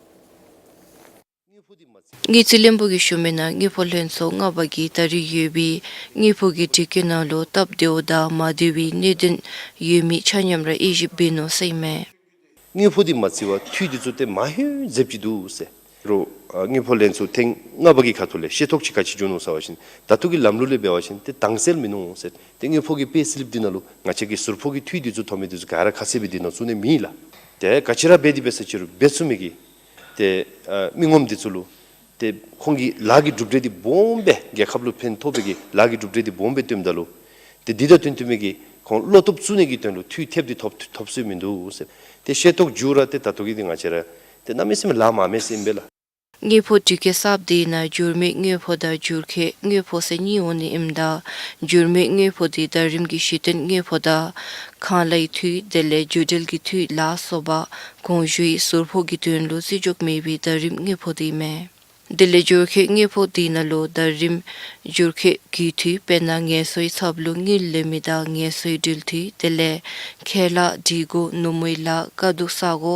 དངུལ་རྩིས་བློན་པོ་གིས་ཞུ་མི་ནང་དངུལ་ཕོགས་ལྷན་ཚོགས་ལྔ་པ་གིས་ད་རིས་ཡོད་པའི་དངུལ་ཕོགས་ཀྱི་སྒྲིག་བཀོད་ནང་ལུ་སྟབས་བདེཝ་དང་མ་བདེ་བའི་གནད་དོན་ཡོད་མི་ཆ་མཉམ་ར་དབྱེ་ཞིབ་འབད་ནུག་ཟེར་ཨིན་མས། དངུལ་ཕོགས་འདི་མ་བརྩི་བར་འཐུས་འདི་ཚུ་ཏེ་མ་ཧེ་འཛེབ་ཅིག་འདུག་ཟེར། རོགས་ཨ་དངུལ་ཕོགས་ལྷན་ཚོགས་ཐེངས་ལྔ་པ་གི་ཁ་ཐུག་ལས་ཤེས་རྟོགས་ཅིག་ག་ཅི་བྱུང་ནུག་ཟེར་བ་ཅིན་ད་ལྟོ་གི་ལམ་ལུགས་ལས་འབད་བ་ཅིན་ཏེ་དྭངས་གསལ་མིན་ནུག་ཟེར། ཏེ་དངུལ་ཕོགས་ཀྱི་པེ་སི་ལིབ་འདི་ནང་ལུ་ང་བཅས་ཀྱི་ཟུར་ཕོགས་ཀྱི་འཐུས་འདི་ཚུ་ཐོབ་མི་འདི་ཚུ་ག་ར་ཁ་གསལ་སྦེ་འདི་ནང་བཙུགས་ནི་མེད་ལགས། ཏེ་ག་ཅི་ར་འབད་དེ་འབད་ས་ཅིག་རུང་འབད་ཚུགས་མི་གི་ཏེ་ཨ་མི་ངོམ་འདི་ཚུ་ལུ་ཏེ་ཁོང་གི་ལཱ་གི་གྲུབ་འབྲས་འདི་སྦོམ་སྦེ་རྒྱལ་ཁབ་ལུ་ཕན་ཐོགས་པའི་གི་ལཱ་གི་གྲུབ་འབྲས་འདི་སྦོམ་སྦེ་སྟོནམ་ད་ལུ་ཏེ་འདི་དང་བསྟུན་བསྟུན་མི་གི་ཁོང་བློ་སྟོབས་བཙུགས་ནི་གི་དོན་ལུ་འཐུས་ཐེབས་འདི་ཐོབ་ཐོབ་སྲོལ་མིན་འདུག་ཟེར། ཏེ་ཤེས་རྟོགས་འགྱོ་ར་ཏེ་ད་ལྟོ་གི་འདི་ང་བཅས་ར་ཏེ་གནམ་མེད་ས་མེད་ལཱ་མང་མི་ཟེར་ཨིན་པས་ལགས། དངུལ་ཕོགས་སྒྲིག་བཀོད་གསརཔ་འདི་ནང་འགྱུར་མེད་དངུལ་ཕོགས་དང་འགྱུར་ཁྱད་དངུལ་ཕོགས་ཟེར་གཉིས་འོང་ནི་ཨིནམ་ད་འགྱུར་མེད་དངུལ་ཕོགས་འདི་ཟླ་རིམ་གྱི་གཞི་རྟེན་དངུལ་ཕོགས་དང་ཁང་གླའི་འཐུས་དེ་ལས་རྒྱུ་འབྲས་ཀྱི་འཐུས་ལ་སོགས་པ་གོང་ཞུ་བའི་ཟུར་ཕོགས་ཀྱི་དོན་ལུ་བརྩི་འཇོག་མེད་པའི་ཟླ་རིམ་དངུལ་ཕོགས་འདི་ཨིན་མས། དེ་ལས་འགྱུར་ཁྱད་དངུལ་ཕོགས་འདི་ནང་ལུ་ཟླ་རིམ་འགྱུར་ཁྱད་ཀྱི་འཐུས་དཔེར་ན་ངལ་གསོའི་ཚབ་ལུ་དངུལ་ལེན་མི་དང་ངལ་གསོའི་འགྲུལ་འཐུས་དེ་ལས་ཁལ་གླ་སྒྲིག་གོ་ནུབ་མོའི་ལཱ་དཀའ་སྡུག་ས་གོ་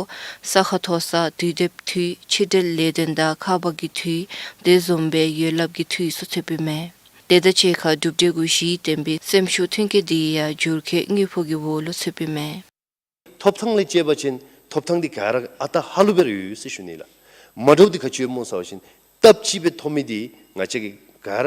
ས་ཁ་མཐོ་ས་དུས་དེབ་འཐུས་ཕྱི་འབྲེལ་ལས་དོན་དང་ཁག་འབག་གི་འཐུས་དེ་བཟུམ་སྦེ་ཡོད་ལགཔ་གི་འཐུས་ཚུ་ཚུདཔ་ཨིན་མས། དེ་དང་གཅིག་ཁར་གྲུབ་འབྲས་གུ་གཞི་བརྟེན་པའི་སེམས་ཤུགས་ཐོན་སྐྱེད་འདི་ཡང་འགྱུར་ཁྱད་དངུལ་ཕོགས་ཀྱི་འོག་ལུ་ཚུདཔ་ཨིན་མས། ཐོབ་ཐང་ལས་དཔྱད་པ་ཅིན་ཐོབ་ཐང་འདི་ག་ར་ཨ་རྟག་ཧ་ལུགས་སྦེ་ར་ཡོད་ཟེར་ཞུ་ནི་ལགས། མ་འདྲཝ་འདི་ག་ཅི་ཡོདཔ་སྨོ་ཟེར་བ་ཅིན་སྟབས་གཅིག་སྦེ་ཐོབ་མི་འདི་ང་བཅས་ཀྱི་ག་ར་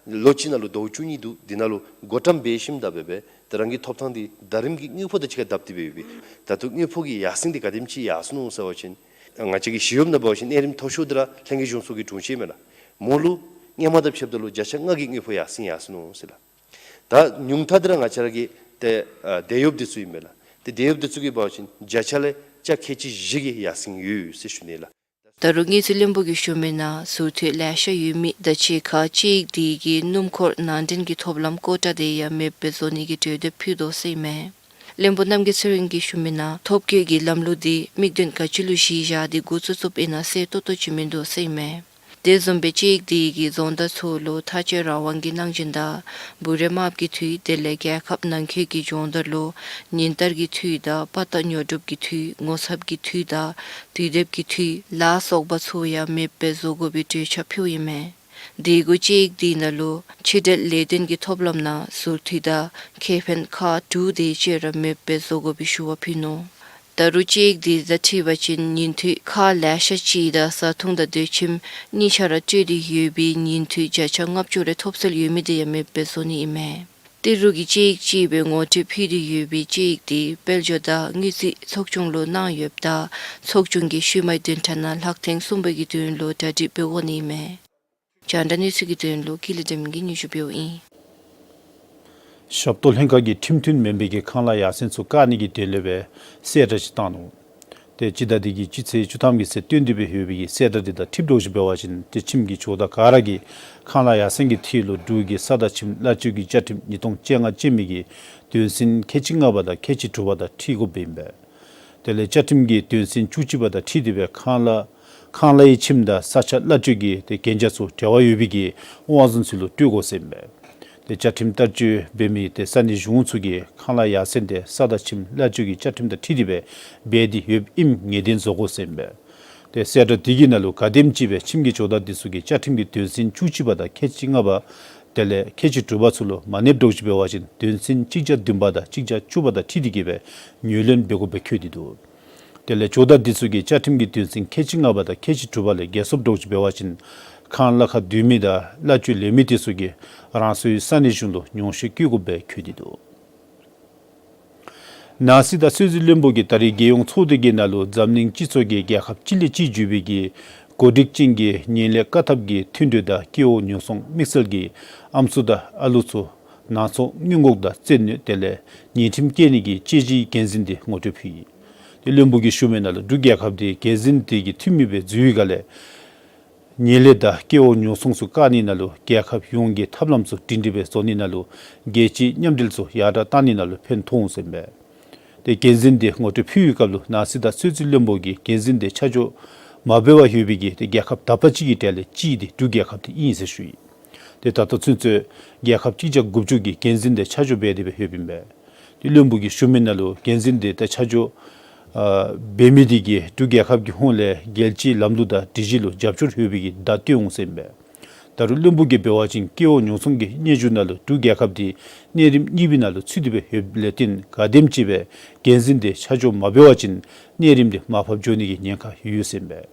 ལོ་གཅིག་ནང་ལུ་ཟླཝ་བཅུ་གཉིས་འདུག། འདི་ནང་ལུ་བགོ་བཀྲམ་འབད་ཞིནམ་ད་འབད་འབད་ཏེ་རང་གི་ཐོབ་ཐང་འདི་ཟླ་རིམ་གྱི་དངུལ་ཕོགས་དང་གཅིག་ཁར་བསྡབས་ཏེ་འབད་ཡོད་པས། ད་ལྟོ་དངུལ་ཕོགས་ཀྱི་ཡར་སེང་འདི་ག་དེམ་ཅིག་ཡར་སོང་ནུག་ཟེར་བ་ཅིན་ང་བཅས་ཀྱི་ཞི་གཡོགཔ་ནང་འབད་བ་ཅིན་གནས་རིམ་མཐོ་ཤོས་འདི་ར་ལྷན་རྒྱས་གཞུང་ཚོགས་ཀྱི་དྲུང་ཆེན་མས་ལགས། མོ་ལུ་སྔོན་མ་དང་ཕྱདཔ་ད་ལུ་བརྒྱ་ཆ་ལྔ་གི་དངུལ་ཕོགས་ཡར་སེང་ཡར་སོང་ནུག་ཟེར་ལགས། ད་ཉུང་མཐའ་འདི་ར་ང་བཅས་ར་གི་ཏེ་ཨ་དེད་གཡོགཔ་འདི་ཚུ་ཨིན་པས་ལགས། ཏེ་དེད་གཡོགཔ་འདི་ཚུ་གི་འབད་བ་ཅིན་བརྒྱ་ཆ་ལས་ཅ་ཁལ་གཅིག་བཞི་གི་ཡར་སེང་ཡོད་ཟེར་ཞུ་ནི་ལགས། ད་རུང་དངུལ་རྩིས་བློན་པོ་གིས་ཞུ་མི་ནང་ཟུར་འཐུས་ལེ་ཤ་ཡོད་མི་དང་གཅིག་ཁར་དཔྱད་ཡིག་འདི་གིས་སྣུམ་འཁོར་ནང་འདྲེན་གྱི་ཐོབ་ལམ་ཀོ་ཊ་དེ་ཡང་མེདཔ་བཟོ་ནི་གི་གྲོས་འདེབས་ཕུལ་དོ་ཟེར་ཨིན་མས། བློན་པོ་རྣམ་རྒྱལ་ཚེ་རིང་གིས་ཞུ་མི་ནང་ཐོབ་སྐྱོད་ཀྱི་ལམ་ལུགས་འདི་དམིགས་དོན་ག་ཅི་ལུ་གཞི་བཞག་སྟེ་འགོ་བཙུགས་བཙུགསཔ་ཨིན་ན་གསལ་ཏོག་ཏོ་ཅིག་མིན་འདུག་ཟེར་ཨིན་མས། དེ་བཟུམ་སྦེ་དཔྱད་ཡིག་འདི་གིས་རྫོང་བདག་ཚུ་ལུ་ཐག་གཅོད་རང་དབང་གི་གནང་སྦྱིན་དང་འབུམ་རམས་དམགཔ་གི་འཐུས་དེ་ལས་རྒྱལ་ཁབ་ནང་འཁོད་ཀྱི་སྦྱོང་བརྡར་ལུ་ཉིན་བསྟར་གྱི་འཐུས་དང་དཔའ་རྟགས་ཉོ་སྒྲུབ་ཀྱི་འཐུས་ངོ་ཚབ་ཀྱི་འཐུས་དང་དུས་དེབ་ཀྱི་འཐུས་ལ་སོགས་པ་ཚུ་ཡང་མེདཔ་བཟོ་དགོ་པའི་གྲོས་འཆར་ཕུལཝ་ཨིན་མས། དེ་གུ་དཔྱད་ཡིག་འདི་ནང་ལུ་ཕྱི་འབྲེལ་ལས་དོན་གྱི་ཐོབ་ལམ་ནང་ཟུར་འཐུས་དང་ཁེ་ཕན་ཁག་དྲུག་དེ་ཅིག་ར་མེདཔ་བཟོ་དགོ་པའི་ཞུ་བ་ཕུལ་ནུག། ད་རུང་དཔྱད་ཡིག་འདི་དང་འཁྲིལ་བ་ཅིན་ཉིན་འཐུས་ཁག་ལེ་ཤ་ཅིག་དང་བཟའ་འཐུང་དང་སྡོད་ཁྱིམ་གཉིས་ཆ་ར་སྤྲོད་དེ་ཡོད་པའི་ཉིན་འཐུས་བརྒྱ་ཆ་ལྔ་བཅུ་རེ་ཐོབ་སྲོལ་ཡོད་མི་དེ་ཡང་མེདཔ་བཟོ་ནི་ཨིན་མས། ཏེ་རོགས་ཀྱིས་དཔྱད་ཡིག་ཅིག་སྦེ་ངོ་སྤྲོད་ཕུལ་ཏེ་ཡོད་པའི་དཔྱད་ཡིག་དེ་དཔལ་འབྱོར་དང་དངུལ་རྩིས་ཚོགས་ཆུང་ལུ་གནང་ཡོདཔ་ད་ཚོགས་ཆུང་གིས་ཤུལ་མའི་བདུན་ཕྲག་ནང་ལྷག་ཐེངས་གསུམ་པའི་གི་དོན་ལུ་གྲ་སྒྲིག་འབད་དགོ་ནི་ཨིན་མས། རྒྱང་བསྒྲགས་གནས་ཚུལ་གྱི་དོན་ལུ་ཀུན་ལེགས་སྒྲོལ་མ་གིས་སྙན་ཞུ་འབདཝ་ཨིན། ཞབས་ཏོག་ལྷན་ཁག་གིས་ཁྲིམས་མཐུན་མེན་པའི་གི་ཁང་གླ་ཡར་སེང་ཚུ་བཀག་ནི་གི་དོན་ལས་སྦེ་གསལ་བསྒྲགས་ཅིག་བཏང་ནུག། ཏེ་སྤྱི་ཟླ་འདི་གི་སྤྱི་ཚེས་བཅུ་ཐམ་གྱི་ཚེ་བཏོན་ཏེ་སྦེ་ཡོད་པའི་གི་གསལ་བསྒྲགས་འདི་དང་འཁྲིལ་དོ་ཅིག་འབད་བ་ཅིན་ཏེ་ཁྱིམ་གྱི་ཇོ་བདག་ག་ར་གིས་ཁང་གླ་ཡར་སེང་གི་ཐད་ལུ་འབྲུག་གི་ས་དང་ཁྱིམ་གླ་སྤྱོད་ཀྱི་བཅའ་ཁྲིམས་ཉིས་སྟོང་བཅོ་ལྔ་ཅན་མའི་གི་དོན་ཚན་ཁལ་གཅིག་ལྔ་པ་དང་ཁལ་གཅིག་དྲུག་པ་དང་འཁྲིལ་དགོཔ་ཨིན་པས། དེ་ལས་བཅའ་ཁྲིམས་ཀྱི་དོན་ཚན་བཅུ་གཅིག་པ་དང་འཁྲིལ་ཏེ་སྦེ་ཁང་གླ་ཁང་གླའི་ཁྱིམ་དང་ས་ཆ་གླ་སྤྱོད་ཀྱི་ཏེ་གན་རྒྱ་ཚུ་འབྲེལ་བ་ཡོད་པའི་གི་དབང་འཛིན་ཚུ་ལུ་སྤྲོད་དགོ་ཟེར་ཨིན་པས། ཏེ་བཅའ་ཁྲིམས་བསྟར་སྤྱོད་འབད་མི་ཏེ་ས་གནས་གཞུང་ཚུ་གིས་ཁང་གླ་ཡར་སེང་འདི་ས་དང་ཁྱིམ་གླ་སྤྱོད་ཀྱི་བཅའ་ཁྲིམས་དང་འཁྲིལ་ཏེ་སྦེ་འབད་དེ་ཡོདཔ་ཨིནམ་ངེས་གཏན་བཟོ་དགོ་ཟེར་ཨིན་པས། ཏེ་གསལ་བསྒྲགས་འདི་གི་ནང་ལུ་ག་དེམ་ཅིག་སྦེ་ཁྱིམ་གྱི་ཇོ་བདག་འདི་ཚུ་གིས་བཅའ་ཁྲིམས་ཀྱི་དོན་ཚན་བཅུ་གཅིག་པ་དང་ཁལ་གཅིག་ལྔ་པ་དེ་ལས་ཁལ་གཅིག་དྲུག་པ་ཚུ་ལུ་མ་གནསཔ་འདྲཝ་ཅིག་འབད་བ་ཅིན་དོན་ཚན་གཅིག་བརྒྱ་བདུན་པ་དང་གཅིག་བརྒྱ་བཅུ་པ་དང་འཁྲིལ་ཏེ་གི་སྦེ་ངོས་ལེན་འབད་དགོཔ་སྦེ་འཁོད་དེ་འདུག། དེ་ལས་ཇོ་བདག་འདི་ཚུ་གིས་བཅའ་ཁྲིམས་ཀྱི་དོན་ཚན་ཁལ་གཅིག་ལྔ་པ་དང་ཁལ་གཅིག་དྲུག་པ་ལས་འགལ་སོངམ་འདྲཝ་ཅིག་འབད་བ་ཅིན་ཁང་གླ་ཁར་སྡོད་མི་དང་གླ་སྤྱོད་ལེན་མི་འདི་ཚུ་གིས་རང་སོའི་ས་གནས་གཞུང་ལུ་ཉུང་བཤད་བཀོད་དགོཔ་སྦེ་འཁོད་དེ་འདུག། ནང་སྲིད་དང་སྲོལ་འཛིན་བློན་པོ་གིས་ད་རིས་རྒྱལ་ཡོངས་ཚོགས་སྡེ་གི་ནང་ལུ་འཛམ་གླིང་སྤྱི་ཚོགས་ཀྱི་རྒྱལ་ཁབ་གཅིག་ལས་གཅིག་འགྱུར་བའི་གི་གོ་སྒྲིག་ཅན་གྱི་ངན་ལྷད་བཀག་ཐབས་ཀྱི་མཐུན་གྲོས་དང་སྐྱེ་བོ་ཉུང་སོང་དམིགས་བསལ་གྱི་ཨམ་སྲུ་དང་ཨ་ལུ་ཚུ་ནང་སོང་སྔོན་འགོག་དང་རྩོད་གནོད་དེ་ལས་ཉེས་ཁྲིམས་བཀལ་ནི་གི་དཔྱད་གཞིའི་འགན་འཛིན་འདི་ངོ་སྤྲོད་ཕུལ་ཡི། ཏེ་བློན་པོ་གིས་ཞུ་མི་ནང་ལུ་འབྲུག་རྒྱལ་ཁབ་འདི་འགན་འཛིན་དེ་གི་འཐུས་མི་སྦེ་འཛུལ་བའི་སྒང་ལས་ངན་ལྷད་དང་སྐྱེ་བོ་ཉུང་སོང་ཚུ་བཀག་ནི་ནང་ལུ་རྒྱལ་ཁབ་ཡོངས་ཀྱི་ཐབས་ལམ་ཚུ་སྒྲིང་སྒྲི་སྦེ་བཟོ་ནི་ནང་ལུ་རྒྱལ་སྤྱིའི་མཉམ་འབྲེལ་ཚུ་ཡར་དྲག་བཏང་ནི་ནང་ལུ་ཕན་ཐོགས་འོང་ཟེར་ཨིན་པས། ཏེ་འགན་འཛིན་དེ་ངོ་སྤྲོད་ཕུལ་བའི་སྐབས་ལུ་ནང་སྲིད་དང་སྲོལ་འཛིན་བློན་པོ་གིས་འགན་འཛིན་དེ་ཆ་འཇོག་མ་འབད་བར་ཡོད་པའི་གི་ཏེ་རྒྱལ་ཁབ་དག་པ་ཅིག་གི་གྲས་ལས་གཅིག་དེ་འབྲུག་རྒྱལ་ཁབ་དེ་ཨིན་ཟེར་ཞུ་ཡི། ཏེ་ད་ལྟོ་ཚུན་ཚོད་རྒྱལ་ཁབ་གཅིག་བརྒྱ་དགུ་བཅུ་གིས་འགན་འཛིན་དེ་ཆ་འཇོག་འབད་དེ་སྦེ་ཡོདཔ་ཨིན་པས། ཏེ་བློན་པོ་གིས་ཞུ་མི་ནང་ལུ་འགན་འཛིན་དེ་ད་ཆ་འཇོག་ཨ་འབད་མི་དེ་གིས་འབྲུག་རྒྱལ་ཁབ་ཀྱི་ཧོངས་ལས་རྒྱལ་སྤྱིའི་ལམ་ལུགས་དང་སྒྲིག་གཞི་ལུ་རྒྱབ་སྐྱོར་ཡོད་པའི་གི་བརྡ་སྟོན་འོང་ཟེར་ཨིན་པས། ད་རུང་བློན་པོ་གིས་འབད་བ་ཅིན་སྐྱེ་བོ་ཉོ་ཚོང་གི་སྙན་ཞུ་ནང་ལུ་འབྲུག་རྒྱལ་ཁབ་དེ་གནས་རིམ་གཉིས་པའི་ནང་ལུ་ཚུད་དེ་སྦེ་ཡོདཔ་ལས་བརྟེན་ག་དེམ་ཅིག་སྦེ་འགན་འཛིན་དེ་ཆ་འཇོག་མ་འབད་བ་ཅིན་གནས་རིམ་དེ་མར་ཕབ་འགྱོ་ནི་གི་ཉེན་ཁ་ཡོད་ཟེར་ཨིན་པས།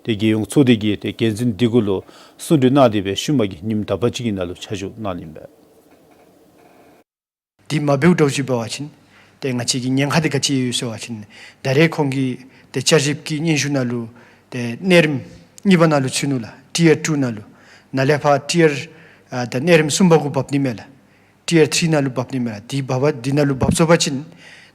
ཏེ་རྒྱལ་ཡོངས་ཚོགས་སྡེ་གིས་ཏེ་འགན་འཛིན་དེ་གུ་ལུ་གསུང་གྲོས་གནང་སྟེ་སྦེ་ཤུལ་མ་གི་ཉིནམ་དག་པ་ཅིག་གི་ནང་ལུ་ཆ་འཇོག་གནང་ནི་ཨིན་པས། དེ་མ་འབདཝ་འདྲཝ་ཅིག་འབད་བ་ཅིན་ཏེ་ང་བཅས་ཀྱི་ཉེན་ཁ་དེ་ག་ཅི་ཡོད་ཟེར་བ་ཅིན་ད་རེས་ཁོང་གིས་ཏེ་བསྐྱར་ཞིབ་ཀྱི་སྙན་ཞུ་ནང་ལུ་ཏེ་གནས་རིམ་གཉིས་པ་ནང་ལུ་ཚུད་ནུག་ལགས། ཊི་ཡར་ཊུ་ནང་ལུ། ནཱ་ལས་ཕར་ཊི་ཡར་ཨ་ད་གནས་རིམ་གསུམ་པ་གུ་འབབ་ནི་མས་ལགས། ཊི་ཡར་ཐི་རི་ནང་ལུ་འབབ་ནི་མས་ལགས། དེ་འབབ་པ་དེ་ནང་ལུ་འབབ་ཚུགས་པ་ཅིན་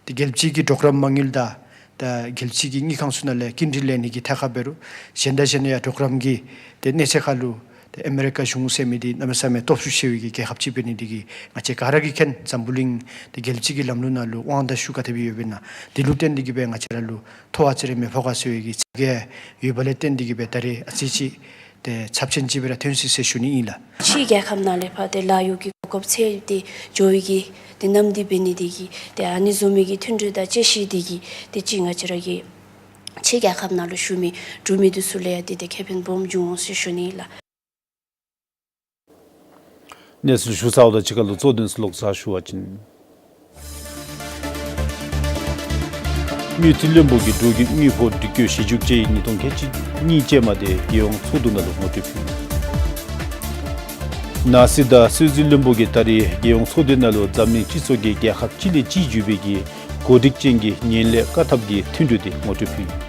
ཏེ་རྒྱལ་སྤྱི་གི་གྲོགས་རམ་མ་དངུལ་དང་ད་རྒྱལ་སྤྱི་གི་དངུལ་ཁང་ཚུ་ནང་ལས་སྐྱིན་འགྲུལ་ལེན་ནི་གི་ཐད་ཁར་འབད་རུང་གཞན་དང་གཞན་ཡང་གྲོགས་རམ་གྱི་ཏེ་གནས་ཚད་ཁར་ལུ་ཏེ་ཨ་མི་རི་ཀ་གཞུང་ཟེར་མི་འདི་གནམ་མེད་ས་མེད་སྟོབས་ཤུགས་ཆེ་བའི་གི་རྒྱལ་ཁབ་ཅིག་འབད་ནི་འདི་གིས་ང་བཅས་ག་ར་གིས་མཁྱེན། འཛམ་བུ་གླིང་ཏེ་རྒྱལ་སྤྱི་གི་ལམ་ལུགས་ནང་ལུ་དབང་དང་ཤུགས་ག་དེ་སྦེ་ཡོདཔ་ཨིན་ན། དེ་ལུ་བརྟེན་ཏེ་གིས་སྦེ་ང་བཅས་ར་ལུ་མཐོ་བ་ཅིག་ར་མི་ཕོག་ག་ཟེར་བའི་གི་ཚ་གྱང་ཡོདཔ་ལས་བརྟེན་ཏེ་གིས་སྦེ་ད་རེས་ཨ་ཙི་ཅིག་ཏེ་ཚབས་ཆེན་ཅིག་སྦེ་ར་ཐོན་ཅི་ཟེར་ཞུ་ནི་ཨིན་ལགས། ཕྱིའི་རྒྱལ་ཁབ་ནང་ལས་ཕར་ཏེ་ལཱ་གཡོག་གི་གོ་སྐབས་འཚོལ་ཏེ་འགྱོ་བའི་གི་ཏེ་ནམ་དུས་འབད་ནི་འདི་གིས་ཏེ་ཨ་ནི་བཟུམ་མའི་གི་མཐུན་གྲོས་དང་བཅའ་གཞི་འདི་གིས་ཏེ་ཅིག་ང་བཅས་ར་གི་ཕྱིའི་རྒྱལ་ཁབ་ནང་ལུ་བཞུགས་མི་འབྲུག་མི་འདི་ཚུ་ལུ་ཡང་ཏེ་ཏེ་ཁེ་ཕན་སྦོམ་འབྱུང་འོང་ཟེར་ཞུ་ནི་ཨིན་ལགས། གནས་ཚུལ་ཞུ་ཚརཝ་དང་གཅིག་ཁར་ལུ་གཙོ་དོན་ཚུ་ལོག་ཚར་ཞུ་བ་ཅིན། དངུལ་རྩིས་བློན་པོ་གིས་འབྲུག་གི་དངུལ་ཕོགས་སྒྲིག་བཀོད་བཞི་བཅུ་དཔྱད་ཡིག་ཉིས་སྟོང་ཁལ་གཅིག་གཉིས་ཅན་མ་དེ་རྒྱལ་ཡོངས་ཚོགས་འདུ་ནང་ལུ་ངོ་སྤྲོད་ཕུལ། ནང་སྲིད་དང་སྲོལ་འཛིན་བློན་པོ་གིས་ད་རེས་རྒྱལ་ཡོངས་ཚོགས་སྡེ་ནང་ལུ་འཛམ་གླིང་སྤྱི་ཚོགས་ཀྱི་རྒྱལ་ཁབ་གཅིག་ལས་གཅིག་བརྒྱུད་པའི་གི་གོ་སྒྲིག་ཅན་གྱི་ངན་ལྷད་བཀག་ཐབས་ཀྱི་མཐུན་གྲོས་དེ་ངོ་སྤྲོད་ཕུལ།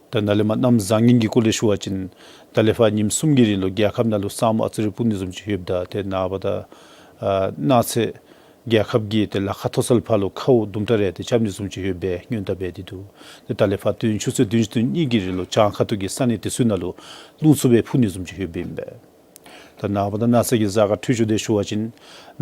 ད་ནཱ་ལས་མར་གནམ་བཟང་ངན་གྱི་སྐོར་ལས་ཞུ་བ་ཅིན་ད་ལས་ཕར་ཉིནམ་གསུམ་གྱི་རིང་ལུ་རྒྱལ་ཁབ་ནང་ལུ་ས་སྨུག་ཨ་ཙི་རེ་སྤུབ་ནི་བཟུམ་ཅིག་ཡོདཔ་ད་ཏེ་ནངས་པ་དང་ཨ་གནངས་ཚེ་རྒྱལ་ཁབ་ཀྱི་ཏེ་ལ་ཁ་མཐོ་ས་ལུ་ཕར་ལུ་ཁཝ་དུམ་གྲ་རེ་ཏེ་རྐྱབ་ནི་བཟུམ་ཅིག་ཡོད་པའི་སྔོན་བརྡ་འབད་དེ་འདུག། ཏེ་ད་ལས་ཕར་སྟོན་ཆུ་ཚོད་བདུན་ཅུ་དོན་གཉིས་ཀྱི་རིང་ལུ་བྱང་ཁ་ཐུག་གི་ས་གནས་དེ་ཚུ་ནང་ལུ་རླུང་འཚུབ་སྦེ་འཕུ་ནི་བཟུམ་ཅིག་ཡོདཔ་ཨིན་པས། ད་ནངས་པ་དང་གནངས་ཚེ་གི་གཟའ་སྐར་འཕྲོད་སྦྱོར་དེ་ཞུ་བ་ཅིན་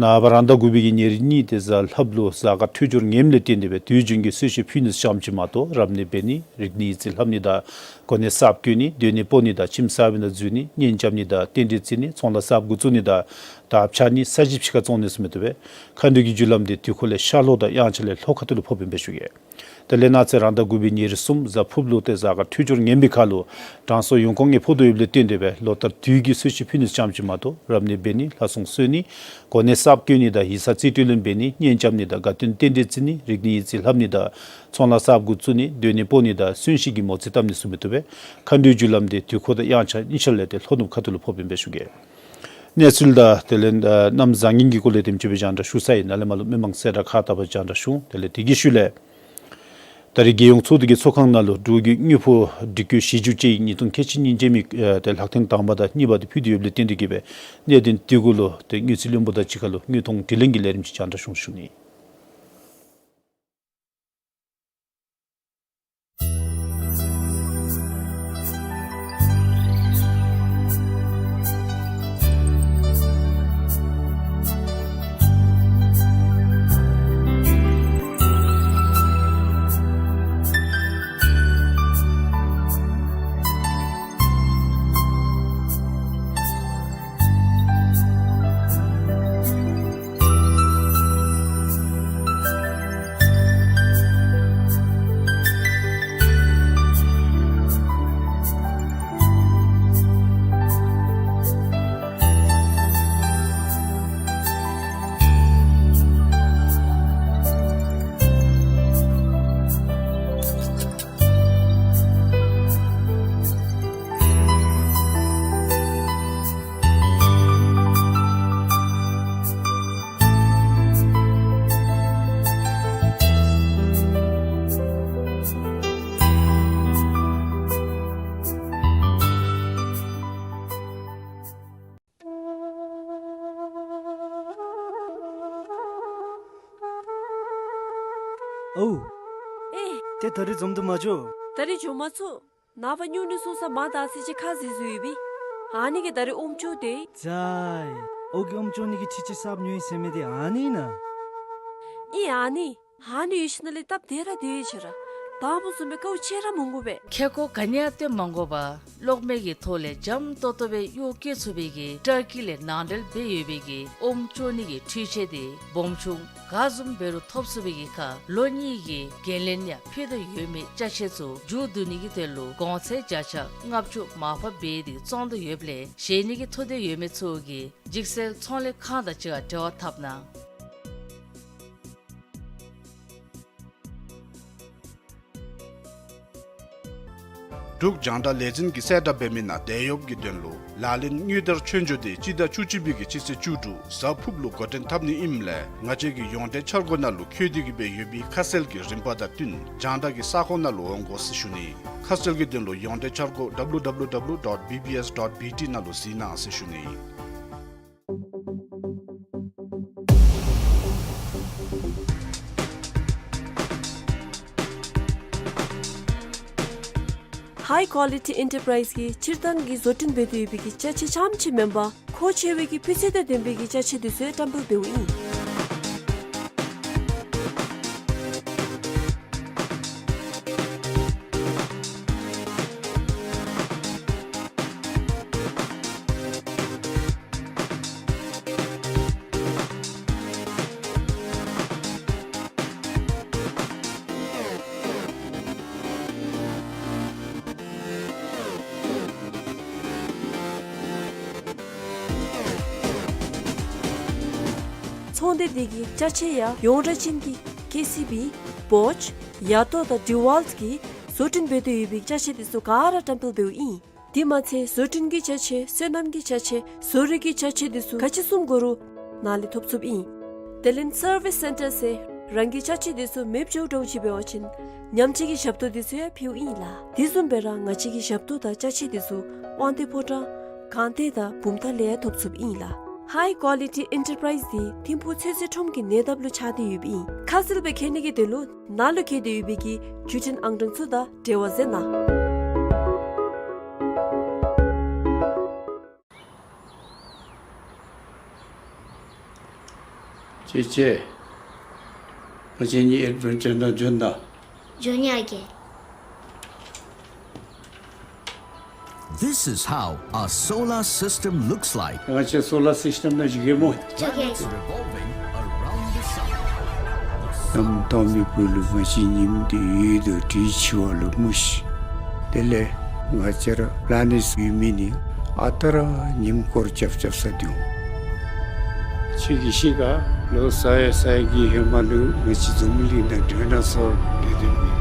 ནངས་པ་རང་ཟླ་དགུ་པའི་གི་ཉེར་གཉིས་ཏེ་གཟའ་ལྷགཔ་ལུ་གཟའ་སྐར་འཕྲོད་སྦྱོར་ངནམ་ལས་བརྟེན་ཏེ་སྦེ་དུས་རྒྱུན་གྱི་གསོལ་མཆོད་ཕུལ་ནི་ཙམ་ཅིག་མ་གཏོགས་རབ་གནས་འབད་ནི་རིག་གནས་ཡིག་རྩིས་ལྷབ་ནི་དང་གོ་གནས་གསརཔ་བསྐོ་ནི་སྡོད་གནས་སྤོ་ནི་དང་ཁྱིམ་གསར་པའི་ནང་འཛུལ་ནི་གཉེན་རྐྱབ་ནི་དང་རྟེན་འབྲེལ་བརྩི་ནི་ཚོང་ལཱ་གསརཔ་འགོ་བཙུགས་ནི་དང་དར་འཕྱར་ནི་ས་གཞི་ཕྱི་ཁར་བཙོང་ནི་ཚུ་མི་བཏུབ་པས། མཁའ་འགྲོའི་གི་རྒྱུ་ལམ་དེ་དུས་འཁོར་ལས་ཤར་ལྷོ་དང་དབྱངས་འཆར་ལས་ལྷོ་ཁ་ཐུག་ལུ་ཕོགཔ་ཨིན་པས་ཞུ་གེ། དེ་ལས་གནངས་ཚེ་རང་ཟླ་དགུ་པའི་ཉེར་གསུམ་གཟའ་ཕུརཔ་ལུ་ཏེ་གཟའ་སྐར་འཕྲོད་སྦྱོར་ངན་པའི་ཁར་ལུ་དྲང་སྲོང་ཡོངས་གོང་ལས་ཕོག་དོ་ཡོདཔ་ལས་བརྟེན་ཏེ་སྦེ་ལོ་ལྟར་དུས་ཀྱི་གསོལ་མཆོད་ཕུལ་ནི་ཙམ་ཅིག་མ་གཏོགས་རབ་གནས་འབད་ནི་ལྷ་སྲུང་གསོལ་ནི་གོ་གནས་གསརཔ་བསྐོ་ནི་དང་ཡིག་ཚང་རྩིས་སྤྲོད་ལེན་འབད་ནི་གཉེན་རྐྱབ་ནི་དང་དགའ་སྟོན་རྟེན་འབྲེལ་བརྩི་ནི་རིག་གནས་ཡིག་རྩིས་ལྷབ་ནི་དང་ཚོང་ལཱ་གསརཔ་འགོ་བཙུགས་ནི་སྡོད་གནས་སྤོ་ནི་དང་གསོན་གཤིན་གྱི་མོ་རྩིས་བཏབ་ནི་ཚུ་མི་བཏུབ་པས། མཁའ་འགྲོའི་རྒྱུ་ལམ་དེ་དུས་འཁོར་དང་དབྱངས་འཆར་གཉིས་ཆ་ལས་ཏེ་ལྷོ་ནུབ་ཁ་ཐུག་ལུ་ཕོགཔ་ཨིན་པས་ཞུ་གེ། གནས་ཚུལ་དང་དེ་ལས་ཨ་གནམ་བཟང་ངན་གྱི་སྐོར་ལས་དེམ་ཅིག་སྦེ་རྒྱང་བསྒྲགས་ཞུ་ཚར་ཡི། ནཱ་ལས་མར་ལུ་མི་མང་གསལ་བསྒྲགས་ཁག་བལྟ་བར་རྒྱང་བསྒྲགས་ཞུ་འོང་། དེ་ལས་དེ་གི་ཤུལ་ལས་ད་རེས་རྒྱལ་ཡོངས་ཚོགས་སྡེ་གི་ཚོགས་ཁང་ནང་ལུ་འབྲུག་གི་དངུལ་ཕོགས་སྒྲིག་བཀོད་བཞི་བཅུ་དཔྱད་ཡིག་ཉིས་སྟོང་ཁལ་གཅིག་གཉིས་ཅན་མའི་ཨ་ཏེ་ལྷག་ཐེངས་དང་པ་དང་གཉིས་པ་དེ་ཕུལ་ཏེ་ཡོདཔ་ལས་བརྟེན་ཏེ་གིས་སྦེ་གནད་དོན་དེ་གུ་ལུ་ཏེ་དངུལ་རྩིས་བློན་པོ་དང་གཅིག་ཁར་ལུ་དངོས་མཐོང་དྲི་ལན་གྱི་ལས་རིམ་ཅིག་རྒྱང་བསྒྲགས་ཞུ་འོང་ཞུ་ནི། ཨོ། ཨེ། ཏེ་ད་རིས་འཛོམས་དུ་མ་འགྱོ། ད་རིས་འགྱོ་མ་ཚུགས། ནངས་པ་སྨྱུང་གནས་སོང་ས་མ་དག་ས་ཅིག་ཁ་བཟེད་བཟེདཔ་ཨིན་པས། ཨ་ནི་གིས་ད་རིས་ཨོམ་ཅོག་དེ། ཛའི། ཨོ་གི་ཨོམ་བཙོང་ནི་གི་འཕྲུལ་ཆས་གསརཔ་ཉོ་ཡི་ཟེར་མི་འདི་ཨ་ནི་ཨིན་ན། ཨིན་ཨ་ནི། ཨ་ནི་ཡོད་ཞིནམ་ལས་སྟབས་བདེ་ར་བདེ་ཡི་ཟེར་ར། དང་པ་བཟུམ་སྦེ་དཀའཝ་སྤྱད་ར་མི་དགོ་པས། ཁེ་ཀོ་ག་ནི་ཡང་སྟོན་མ་དགོ་པར་གློག་མེ་གི་ཐོག་ལས་འཇམ་ཏོང་ཏོ་སྦེ་གཡོག་བཀོལ་ཚུགས་པའི་གི་ཊར་ཀི་ལས་ནང་འབྲེལ་འབད་ཡོད་པའི་གི་ཨོམ་བཙོང་ནི་གི་འཕྲུལ་ཆས་འདི་སྦོམ་ཆུང་ག་བཟུམ་འབད་རུང་ཐོབ་ཚུགས་པའི་གི་ཁར་ལོ་གཉིས་ཀྱི་འགན་ལེན་ཡང་ཕུལ་དོ་ཡོད་མི་ཅ་ཆས་ཚུ་མཇུག་བསྡུ་ནི་གི་དོན་ལུ་གོང་ཚད་བརྒྱ་ཆ་ལྔ་བཅུ་མར་ཕབ་འབད་དེ་བཙོང་དོ་ཡོདཔ་ལས་བཞེས་ནི་གི་ཐུགས་འདོད་ཡོད་མི་ཚུ་གིས་འཇིགས་སེལ་ཚོང་ལས་ཁང་དང་གཅིག་ཁར་འབྲེལ་བ་འཐབ་གནང་། འབྲུག་རྒྱང་བསྒྲགས་ལས་འཛིན་གྱིས་གསལ་བསྒྲགས་འབད་མི་ནང་དེད་གཡོགཔ་གི་དོན་ལུ་ལག་ལེན་དངུལ་དར་མཆོད་འཇོ་འདི་སྤྱི་ཟླ་བཅུ་གཅིག་པའི་གི་སྤྱི་ཚེས་བཅུ་དྲུག་གཟའ་ཕུརཔ་ལུ་འགོ་འདྲེན་འཐབ་ནི་ཨིནམ་ལས་ང་བཅས་ཀྱི་ཡོངས་འབྲེལ་འཆར་སྒོ་ནང་ལུ་འཁོད་དེ་གི་སྦེ་ཡོད་པའི་ཁ་གསལ་གྱི་རིམ་པ་དང་བསྟུན་རྒྱང་བསྒྲགས་ཀྱི་ས་ཁོངས་ནང་ལུ་འོང་དགོ་ཟེར་ཞུ་ནི། ཁ་གསལ་གྱི་དོན་ལུ་ཡོངས་འབྲེལ་འཆར་སྒོ་W W W dot B B S dot B T ནང་ལུ་གཟིགས་གནང་ཟེར་ཞུ་ནི། High Quality Enterprise གིས་སྤྱིར་བཏང་གི་བཟོ་སྐྲུན་འབད་དོ་ཡོད་པའི་གི་ཅ་ཆས་རྐྱངམ་ཅིག་མེན་པར་མཁོ་ཆེ་བའི་གི་སྤུས་ཚད་དང་ལྡན་པའི་གི་ཅ་ཆས་འདི་ཚུ་ཡང་བཀྲམ་སྤེལ་འབདཝ་ཨིན། ཚོང་སྡེ་འདི་གི་ཅ་ཆས་ཡང་ཡོངས་གྲགས་ཅན་གྱི་ཀེ་སི་བི་བོཆ་ཡ་ཏོ་དང་ཌི་ཝཱལཊ་གིས་བཟོ་སྐྲུན་འབད་དོ་ཡོད་པའི་ཅ་ཆས་འདི་ཚུ་ག་ར་བཀྲམ་སྤེལ་འབདཝ་ཨིན། དེ་མ་ཚད་བཟོ་སྐྲུན་གྱི་ཅ་ཆས་སོ་ནམ་གྱི་ཅ་ཆས་བཟོ་རིག་གི་ཅ་ཆས་འདི་ཚུ་ག་ཅི་བཟུམ་དགོ་རུང་ནཱ་ལས་ཐོབ་ཚུགསཔ་ཨིན། དེ་ལས་སར་ཝིས་སེན་ཊར་ཟེར་རང་གི་ཅ་ཆས་འདི་ཚུ་མེདཔ་འགྱོཝ་འདྲཝ་ཅིག་འབད་བ་ཅིན་ཉམས་བཅོས་ཀྱི་ཞབས་ཏོག་འདི་ཚུ་ཡང་ཕུལཝ་ཨིན་ལགས། དེ་བཟུམ་སྦེ་ར་ང་བཅས་ཀྱི་ཞབས་ཏོག་དང་ཅ་ཆས་འདི་ཚུ་དབང་འདུས་ཕོ་བྲང་སྒང་སྟེང་དང་བུམ་ཐང་ལས་ཡང་ཐོབ་ཚུགསཔ་ཨིན་ལགས། High Quality Enterprise འདི་ཐིམ་ཕུག་ཚོད་བསྲེ་ཁྲོམ་གྱི་ཉེ་འདབས་ལུ་ཆགས་ཏེ་ཡོདཔ་ཨིན། ཁ་གསལ་སྦེ་མཁྱེན་ནི་གི་དོན་ལུ་ནཱ་ལུ་བཀོད་དེ་ཡོད་པའི་གི་བརྒྱུད་འཕྲིན་ཨང་གྲངས་ཚུ་དང་འབྲེལ་བ་མཛད་གནང་། ཅེ་ཅེ། ང་བཅས་གཉིས་ཨེཌ་བེན་ཅར་ནང་འབྱོན་ད། འབྱོན་ཡི་ཨ་རྒས། This is how a solar system looks like. ང་བཅས་སོ་ལར་སིསི་ཊེམ་ནང་འགྱོ་གེ་སྨོ། འགྱོ་གེ། Revolving around the sun. གནམ་སྟོང་མི་བུ་ལུ་ང་བཅས་ཉིམ་འདི་འོད་དང་དྲོད་འཆར་བ་ལུ་སྨོ་ཤིག། དེ་ལས་ང་བཅས་ར་པི་ལེ་ནེཊ་ཡོད་མི་ནི་ཨ་རྟག་ར་ཉིམ་སྐོར་རྐྱབ་རྐྱབ་ས་འདུག། ཁྱོད་ཀྱིས་ཤེས་ག། ལོ་ས་ཡ་ས་ཡ་གི་ཧེ་མ་ལུ་ང་བཅས་འཛམ་བུ་གླིང་ནང་ཌའི་ནོ་སོར་སྡོད་དེ་ཡོད།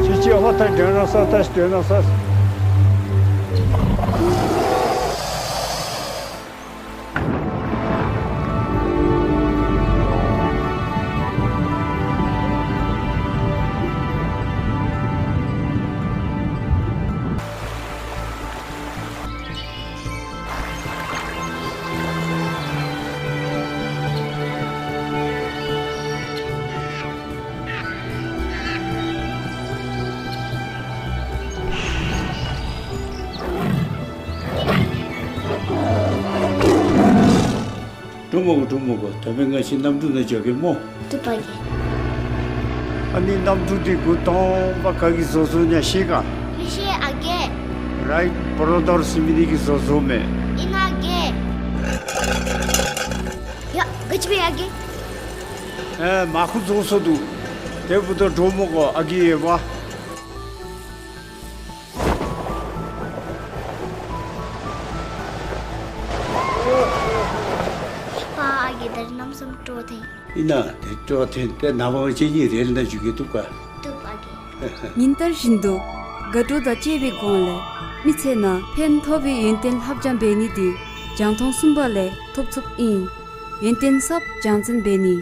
ཅེ་ཅེ། ཧོ་ད་ཌའི་ནོ་སོར་ད། ཌའི་ནོ་སོར། འདྲོག་མི་དགོ། འདྲོག་མི་དགོ། ད་འབདན་ང་བཅས་གནམ་གྲུ་ནང་འགྱོ་གེ་སྨོ། བཏུབ་ཨ་རྒས། ཨ་ནི་གནམ་གྲུ་འདི་འགོ་དང་པ་ག་གིས་བཟོ་བཟོཝ་ཨིན་ན་ཤེས་ག། མི་ཤེས་ཨ་རྒས། རའིཊ་བོརོ་དར་ཟེར་མི་འདི་གིས་བཟོ་བཟོཝ་མས། ཨིན་ན་ཨ་རྒས། ཡ་ག་ཅི་འབད་ཡི་ཨ་རྒས། ཨེ་མར་ཁུ་རྫོགས་སོ་འདུག། དེ་འབདཝ་ད་འདྲོག་མི་དགོ། ཨ་རྒས་ཡོད་པ། པ་ཨ་རྒས། ད་རིས་གནམ་མེད་ས་མེད་སྤྲོ་ཐོན། ཨིན་ན་དེ་སྤྲོ་ཐོན་ཏེ་ནངས་པ་ང་བཅས་གཉིས་རེལ་ནང་འགྱོ་གེ། བཏུབ་ག། བཏུབ་ཨ་རྒས། ཉིན་ལྟར་བཞིན་དུ་དགའ་སྤྲོ་དང་བཅས་པའི་སྒོ་ལས་མི་ཚེ་ནང་ཕན་ཐོགས་པའི་ཡོན་ཏན་ལྷབ་སྦྱང་འབད་ནི་འདི་རྒྱང་མཐོང་གསུམ་པ་ལས་ཐོབ་ཚུགསཔ་ཨིན། ཡོན་ཏན་ཟབ་སྦྱང་ཚན་འབད་ནི།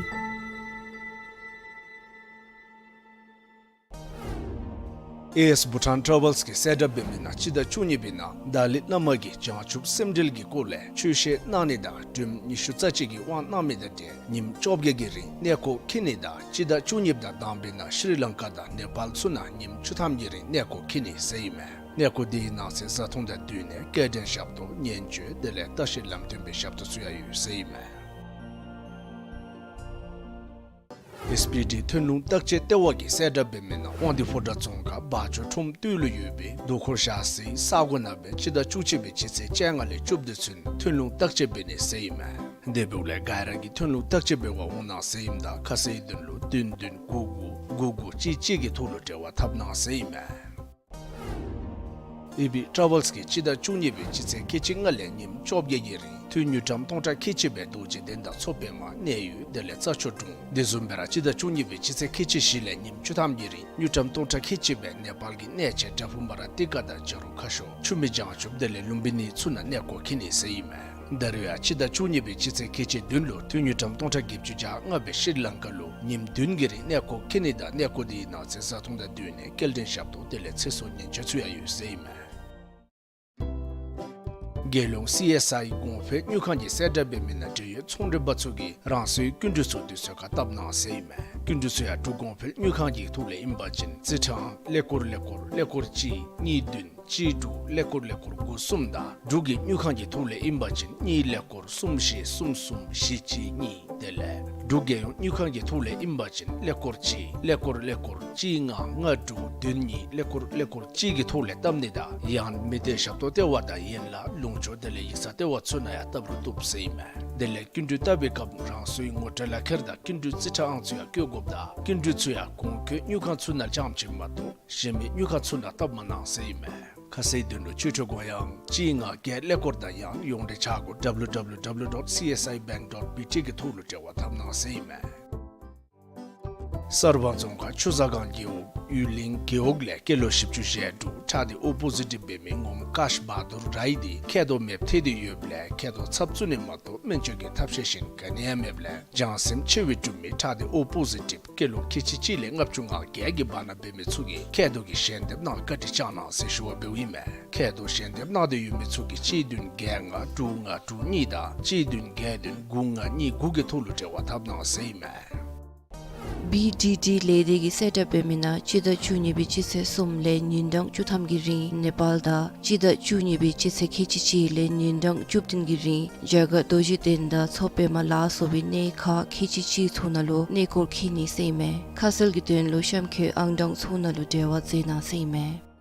ཨེ་ཨེསི་བྷུ་ཊཱན་ཊ་རེ་ཝེལསི་གིས་གསལ་བསྒྲགས་འབད་མི་ནང་སྤྱི་ཟླ་བཅུ་གཉིས་པའི་ནང་ཏཱ་ལའི་བླ་མ་གིས་བྱང་ཆུབ་སེམས་འགྲེལ་གྱི་སྐོར་ལས་ཆོས་བཤད་གནང་ནི་དང་སྒྲོལམ་ཉི་ཤུ་རྩ་གཅིག་གི་དབང་གནང་མི་དང་འབྲེལ་ཉིནམ་བཅོ་བརྒྱད་ཀྱི་རིང་གནས་སྐོར་འཁྱིད་ནི་དང་སྤྱི་ཟླ་བཅུ་གཉིས་པའི་ཟླ་དང་པའི་ནང་ཤྲི་ལང་ཀ་དང་ནེ་པཱལ་ཚུ་ནང་ཉིནམ་བཅུ་ཐམ་གྱི་རིང་གནས་སྐོར་འཁྱིད་ནི་ཟེར་ཨིན་མས། གནས་སྐོར་འདི་གི་ནང་གསེས་བཟའ་འཐུང་དང་བསྟུན་ནས་སྐྱེལ་འདྲེན་ཞབས་ཏོག་སྨྱན་བྱད་དེ་ལས་ལྟ་བཤལ་ལམ་སྟོན་པའི་ཞབས་ཏོག་ཚུ་ཡང་ཡོད་ཟེར་ཨིན་མས། ཨེསི་པི་ཊི་ཐོན་ལུང་བརྟག་དཔྱད་ལྟེ་བ་གིས་གསལ་བསྒྲགས་འབད་མི་ནང་དབང་འདུས་ཕོ་བྲང་རྫོང་ཁག་བ་ཅོ་ཁྲོམ་སྟོད་ལུ་ཡོད་པའི་དུས་འཁོར་ཞག་ཟིན་ས་གོ་ནང་སྦེ་སྤྱི་ཟླ་བཅུ་གཅིག་པའི་སྤྱི་ཚེས་བཅོ་ལྔ་ལས་བཅུ་བདུན་ཚུན་ཐོན་ལུང་བརྟག་དཔྱད་འབད་ནི་ཟེར་ཨིན་མས། དེ་འབདཝ་ལས་ག་ར་གིས་ཐོན་ལུང་བརྟག་དཔྱད་འབད་བར་འོང་གནང་ཟེར་ཨིནམ་ད་ཁ་གསལ་དོན་ལུ་བདུན་བདུན་དགུ་དགུ་དགུ་དགུ་གཅིག་གཅིག་གི་ཐོག་ལུ་འབྲེལ་བ་འཐབ་གནང་ཟེར་ཨིན་མས། ཨེ་བི་ཊ་རེ་ཝེལསི་གིས་སྤྱི་ཟླ་བཅུ་གཉིས་པའི་སྤྱི་ཚེས་ཁལ་གཅིག་ལྔ་ལས་ཉིནམ་བཅོ་བརྒྱད་ཀྱི་རིང་ཐུན་དངུལ་ཀྲམ་སྟོང་ཕྲག་ཁལ་གཅིག་སྦེ་རྡོ་རྗེ་གདན་དང་མཚོ་པདྨ་གནས་ཡུལ་དེ་ལས་རྩྭ་མཆོག་གྲོང་དེ་བཟུམ་སྦེ་ར་སྤྱི་ཟླ་བཅུ་གཉིས་པའི་སྤྱི་ཚེས་ཁལ་གཅིག་བཞི་ལས་ཉིནམ་བཅུ་ཐམ་གྱི་རིང་དངུལ་ཀྲམ་སྟོང་ཕྲག་ཁལ་གཅིག་སྦེ་ནེ་པཱལ་གྱི་གནས་ཆེན་པྲ་བྷུ་མ་ར་ཏི་ཀ་དང་བྱ་རུང་ཁ་ཤོར་ཆུ་སྨད་བྱང་ཆུབ་དེ་ལས་ལུམ་བི་ནི་ཚུ་ནང་གནས་སྐོར་འཁྱིད་ནི་ཟེར་ཨིན་མས། ད་རེས་ཡང་སྤྱི་ཟླ་བཅུ་གཉིས་པའི་སྤྱི་ཚེས་ཁལ་གཅིག་བདུན་ལུ་ཐུན་དངུལ་ཀྲམ་སྟོང་ཕྲག་བརྒྱད་ཅུ་གྱ་ལྔ་སྦེ་ཤྲི་ལང་ཀ་ལུ་ཉིནམ་བདུན་གྱི་རིང་གནས་སྐོར་འཁྱིད་ནི་དང་གནས་སྐོར་དེའི་ནང་གསེས་བཟའ་འཐུང་དང་བསྟུན་ནས་སྐྱེལ་འདྲེན་ཞབས་ཏོག་དེ་ལས་ཚེ་སྲོག་སྨྱན་བྱད་ཚུ་ཡང་ཡོད་ཟེར་ཨིན་མས། རྒྱལ་ཡོངས་སི་ཨེསི་ཨའི་གོང་འཕེལ་དངུལ་ཁང་གིས་གསལ་བསྒྲགས་འབད་མི་ནང་འབྲེལ་ཡོད་ཚོང་འབྲེལ་པ་ཚུ་གིས་རང་སོའི་སྐྱིན་འགྲུལ་ཚུ་དུས་ཚོད་ཁར་བཏབ་གནང་ཟེར་ཨིན་མས། སྐྱིན་འགྲུལ་ཚུ་ཡང་འབྲུག་གོང་འཕེལ་དངུལ་ཁང་གི་ཐོག་ལས་ཨིན་པ་ཅིན་རྩིས་ཁྲ་ཀླད་ཀོར་ཀླད་ཀོར་ཀླད་ཀོར་གཅིག་གཉིས་བདུན་གཅིག་དྲུག་ཀླད་ཀོར་ཀླད་ཀོར་དགུ་གསུམ་དང་འབྲུག་གི་དངུལ་ཁང་གི་ཐོག་ལས་ཨིན་པ་ཅིན་གཉིས་ཀླད་ཀོར་གསུམ་བཞི་གསུམ་གསུམ་བཞི་གཅིག་གཉིས། དེ་ལས་འབྲུག་རྒྱལ་ཡོངས་དངུལ་ཁང་གི་ཐོག་ལས་ཨིན་པ་ཅིན་ཀླད་ཀོར་གཅིག་ཀླད་ཀོར་ཀླད་ཀོར་གཅིག་ལྔ་ལྔ་དྲུག་བདུན་གཉིས་ཀླད་ཀོར་ཀླད་ཀོར་གཅིག་གི་ཐོག་ལས་བཏབ་ནི་དང་ཡང་མི་སྡེ་ཞབས་ཏོག་ལྟེ་བ་དང་ཡན་ལག་ལུང་ཕྱོགས་དེ་ལས་ཡིག་ཚང་ལྟེ་བ་ཚུ་ནང་ཡང་བཏབ་རུང་བཏུབ་ཟེར་ཨིན་མས། དེ་ལས་སྐྱིན་འགྲུལ་བཏབ་པའི་སྐབས་རང་སོའི་ངོ་སྤྲོད་ལག་ཁྱེར་དང་སྐྱིན་འགྲུལ་རྩིས་ཁྲ་ཨང་ཚུ་ཡང་བཀོད་དགོཔ་དང་སྐྱིན་འགྲུལ་ཚུ་ཡང་གོང་འཁོད་དངུལ་ཁང་ཚུ་ནང་རྐྱངམ་ཅིག་མ་གཏོགས་གཞན་མི་དངུལ་ཁང་ཚུ་ནང་བཏབ་མ་གནང་ཟེར་ཨིན་མས། ཁ་གསལ་དོན་ལུ་ཆོས་འཕྲུལ་སྒོ་ཡང་གཅིག་ལྔ་བརྒྱད་ཀླད་ཀོར་དང་ཡང་ཡོངས་འབྲེལ་ཆ་བགོས་W W W dot C S I bank dot B T གི་ཐོག་ལུ་འབྲེལ་བ་འཐབ་གནང་ཟེར་ཨིན་མས། གསར་སྤང་རྫོང་ཁག་ཆུ་བཟང་སྒང་རྒེད་འོག་ཡུལ་གླིང་རྒེད་འོག་ལས་སྐྱེས་ལོ་བཞི་བཅུ་ཞེ་དྲུག་ཁྲག་སྡེ་ཨོ་པོ་ཟི་ཊིབ་འབད་མི་ངོ་མ་ཀཱཤ་བྷ་དུར་རའི་འདི་མཁལ་རྡོག་མེདཔ་ཐལ་ཏེ་ཡོདཔ་ལས་མཁལ་རྡོག་ཚབ་བཙུགས་ནི་མ་གཏོགས་སྨན་བཅོས་ཀྱི་ཐབས་ཤེས་གཞན་ག་ནི་ཡང་མེདཔ་ལས་བྱང་སེམས་ཆེ་བའི་འབྲུག་མི་ཁྲག་སྡེ་ཨོ་པོ་ཟི་ཊིབ་སྐྱེས་ལོ་ཁལ་གཅིག་གཅིག་ལས་ལྔ་བཅུ་ང་བརྒྱད་ཀྱི་བར་ན་འབད་མི་ཚུ་གིས་མཁལ་རྡོག་གི་ཞལ་འདེབས་གནང་བཀའ་དྲིན་བསྐྱང་གནང་ཟེར་ཞུ་བ་འབདཝ་ཨིན་མས། མཁལ་རྡོག་ཞལ་འདེབས་གནང་སྟེ་ཡོད་མི་ཚུ་གིས་གཅིག་བདུན་བརྒྱད་ལྔ་དྲུག་ལྔ་དྲུག་གཉིས་དང་གཅིག་བདུན་བརྒྱད་བདུན་དགུ་ལྔ་གཉིས་དགུ་གི་ཐོག་ལུ་འབྲེལ་བ་འཐབ་གནང་ཟེར་ཨིན་མས། བི་ཌི་ཌི་ལས་སྡེ་གིས་གསལ་བསྒྲགས་འབད་མི་ནང་སྤྱི་ཟླ་བཅུ་གཉིས་པའི་སྤྱི་ཚེས་གསུམ་ལས་ཉིན་གྲངས་བཅུ་ཐམ་གྱི་རིང་ནེ་པཱལ་དང་སྤྱི་ཟླ་བཅུ་གཉིས་པའི་སྤྱི་ཚེས་ཁལ་གཅིག་གཅིག་ལས་ཉིན་གྲངས་བཅུ་བདུན་གྱི་རིང་རྒྱ་གར་རྡོ་རྗེ་གདན་དང་མཚོ་པདྨ་ལ་སོགས་པའི་གནས་ཁག་ཁལ་གཅིག་གཅིག་ཚུ་ནང་ལུ་གནས་སྐོར་འཁྱིད་ནི་ཟེར་ཨིན་མས། ཁ་གསལ་གྱི་དོན་ལུ་གཤམ་འཁོད་ཨང་གྲངས་ཚུ་ནང་ལུ་འབྲེལ་བ་མཛད་གནང་ཟེར་ཨིན་མས།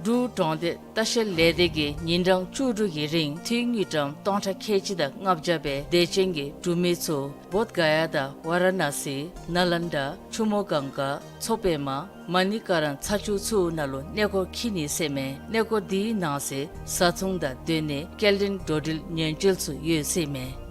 འབྲུག་གྲོང་སྡེ་ལྟ་བཤལ་ལས་སྡེ་གིས་ཉིན་གྲངས་བཅུ་དྲུག་གི་རིང་ཐུན་དངུལ་ཀྲམ་སྟོང་ཕྲག་ཁལ་གཅིག་དང་ལྔ་བརྒྱ་སྦེ་དད་ཅན་གྱི་འབྲུག་མི་ཚུ་བོདྷ་ག་ཡ་དང་ཝ་ར་ཎ་སི་ནཱ་ལནྡ་ཆུ་མོ་གངྒཱ་མཚོ་པདྨ་མ་ནི་ཀ་ར་ཚ་ཆུ་ཚུ་ནང་ལུ་གནས་སྐོར་འཁྱིད་ནི་ཟེར་མས། གནས་སྐོར་དེའི་ནང་གསེས་བཟའ་འཐུང་དང་སྡོད་གནས་སྐྱེལ་འདྲེན་འགྲོ་འགྲུལ་ཉེན་བཅོལ་ཚུ་ཡོད་ཟེར་མས།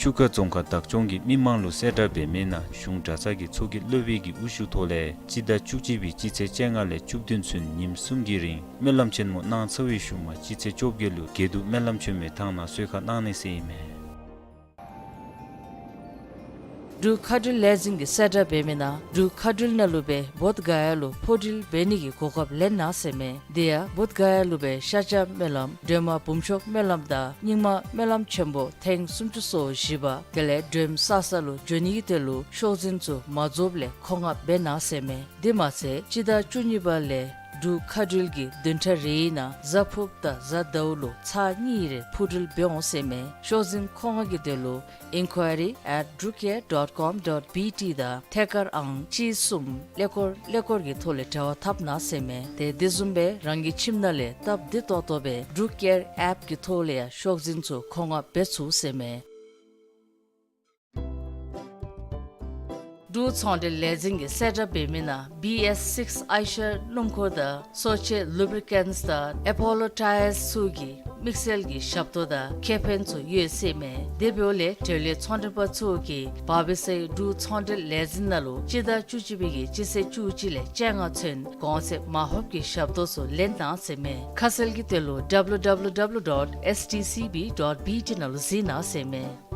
ཆུ་ཁ་རྫོང་ཁག་བདག་སྐྱོང་གིས་མི་མང་ལུ་གསལ་བསྒྲགས་འབད་མི་ནང་གཞུང་གྲྭ་ཚང་གི་ཚོགས་ཀྱི་སློབ་དཔོན་གྱི་དབུ་བཞུགས་ཐོག་ལས་སྤྱི་ཟླ་བཅུ་གཅིག་པའི་སྤྱི་ཚེས་བཅོ་ལྔ་ལས་བཅུ་བདུན་ཚུན་ཉིནམ་གསུམ་གྱི་རིང་སྨོན་ལམ་ཆེན་མོ་གནང་ཚར་བའི་ཤུལ་མ་སྤྱི་ཚེས་བཅོ་བརྒྱད་ལུ་དགེ་འདུན་སྨོན་ལམ་ཆེན་མོའི་ཐང་ནང་གསོལ་ཁ་གནང་ནི་ཟེར་ཨིན་མས། འབྲུག་མཁའ་འགྲུལ་ལས་འཛིན་གྱིས་གསལ་བསྒྲགས་འབད་མི་ནང་འབྲུག་མཁའ་འགྲུལ་ནང་ལུ་སྦེ་བོདྷ་ག་ཡ་ལུ་འཕུར་འགྲུལ་འབད་ནི་གི་གོ་སྐབས་ལེན་གནང་ཟེར་མས། དེ་ཡང་བོདྷ་ག་ཡ་ལུ་སྦེ་ཤཱཀྱ་སྨོན་ལམ་སྒྲོལ་མ་འབུམ་ཤོག་སྨོན་ལམ་དང་རྙིང་མ་སྨོན་ལམ་ཆེན་པོ་ཐེངས་སུམ་ཅུ་སོ་བཞི་པ་དེ་ལས་སྒྲོལམ་ས་ས་ལུ་འགྱོ་ནི་གི་དོན་ལུ་ཤོག་འཛིན་ཚུ་མ་རྫོགསཔ་ལས་མཁོ་མངགས་འབད་གནང་ཟེར་མས། དེ་མ་ཚད་སྤྱི་ཟླ་བཅུ་གཉིས་པ་ལས་འབྲུག་མཁའ་འགྲུལ་གྱིས་བདུན་ཕྲག་རེའི་ནང་གཟའ་ཕུརཔ་དང་གཟའ་ཟླཝ་ལུ་ཚར་གཉིས་རེ་འཕུར་འགྲུལ་འབད་འོང་ཟེར་མས། ཤོག་འཛིན་མཁོ་མངགས་ཀྱི་དོན་ལུ་inquiry at drukair dot com dot B T དང་ཐད་ཀར་ཨང་གཅིག་གསུམ་ཀླད་ཀོར་ཀླད་ཀོར་གྱི་ཐོག་ལས་འབྲེལ་བ་འཐབ་གནང་ཟེར་མས། དེ་དེ་བཟུམ་སྦེ་རང་གི་ཁྱིམ་ནང་ལས་སྟབས་བདེ་ཏོག་ཏོ་སྦེ་འབྲུག་ཨེར་ཨེཔ་གི་ཐོག་ལས་ཡང་ཤོག་འཛིན་ཚུ་མཁོ་མངགས་འབད་ཚུགས་ཟེར་མས། འབྲུག་ཚོང་འབྲེལ་ལས་འཛིན་གྱིས་གསལ་བསྒྲགས་འབད་མི་ནང་བི་ཨེསི་སིགསི་ཨའི་ཤར་སྣུམ་འཁོར་དང་གསོ་ཆས་ལུབ་རི་ཀེནཊི་དང་ཨེ་པོ་ལོ་ཊ་ཡརསི་ཚུ་གི་དམིགས་བསལ་གྱི་ཞབས་ཏོག་དང་ཁེ་ཕན་ཚུ་ཡོད་ཟེར་མས། དེ་འབདཝ་ལས་འབྲེལ་ཡོད་ཚོང་འབྲེལ་པ་ཚུ་གིས་བར་པི་སའི་འབྲུག་ཚོང་འབྲེལ་ལས་འཛིན་ནང་ལུ་སྤྱི་ཟླ་བཅུ་གཅིག་པའི་གི་སྤྱི་ཚེས་བཅུ་གཅིག་ལས་བཅོ་ལྔ་ཚུན་གོང་ཚད་མ་ཧོབ་ཀྱི་ཞབས་ཏོག་ཚུ་ལེན་གནང་ཟེར་མས། ཁ་གསལ་གྱི་དོན་ལུ་W W W dot S T C B dot B T ནང་ལུ་གཟིགས་གནང་ཟེར་མས།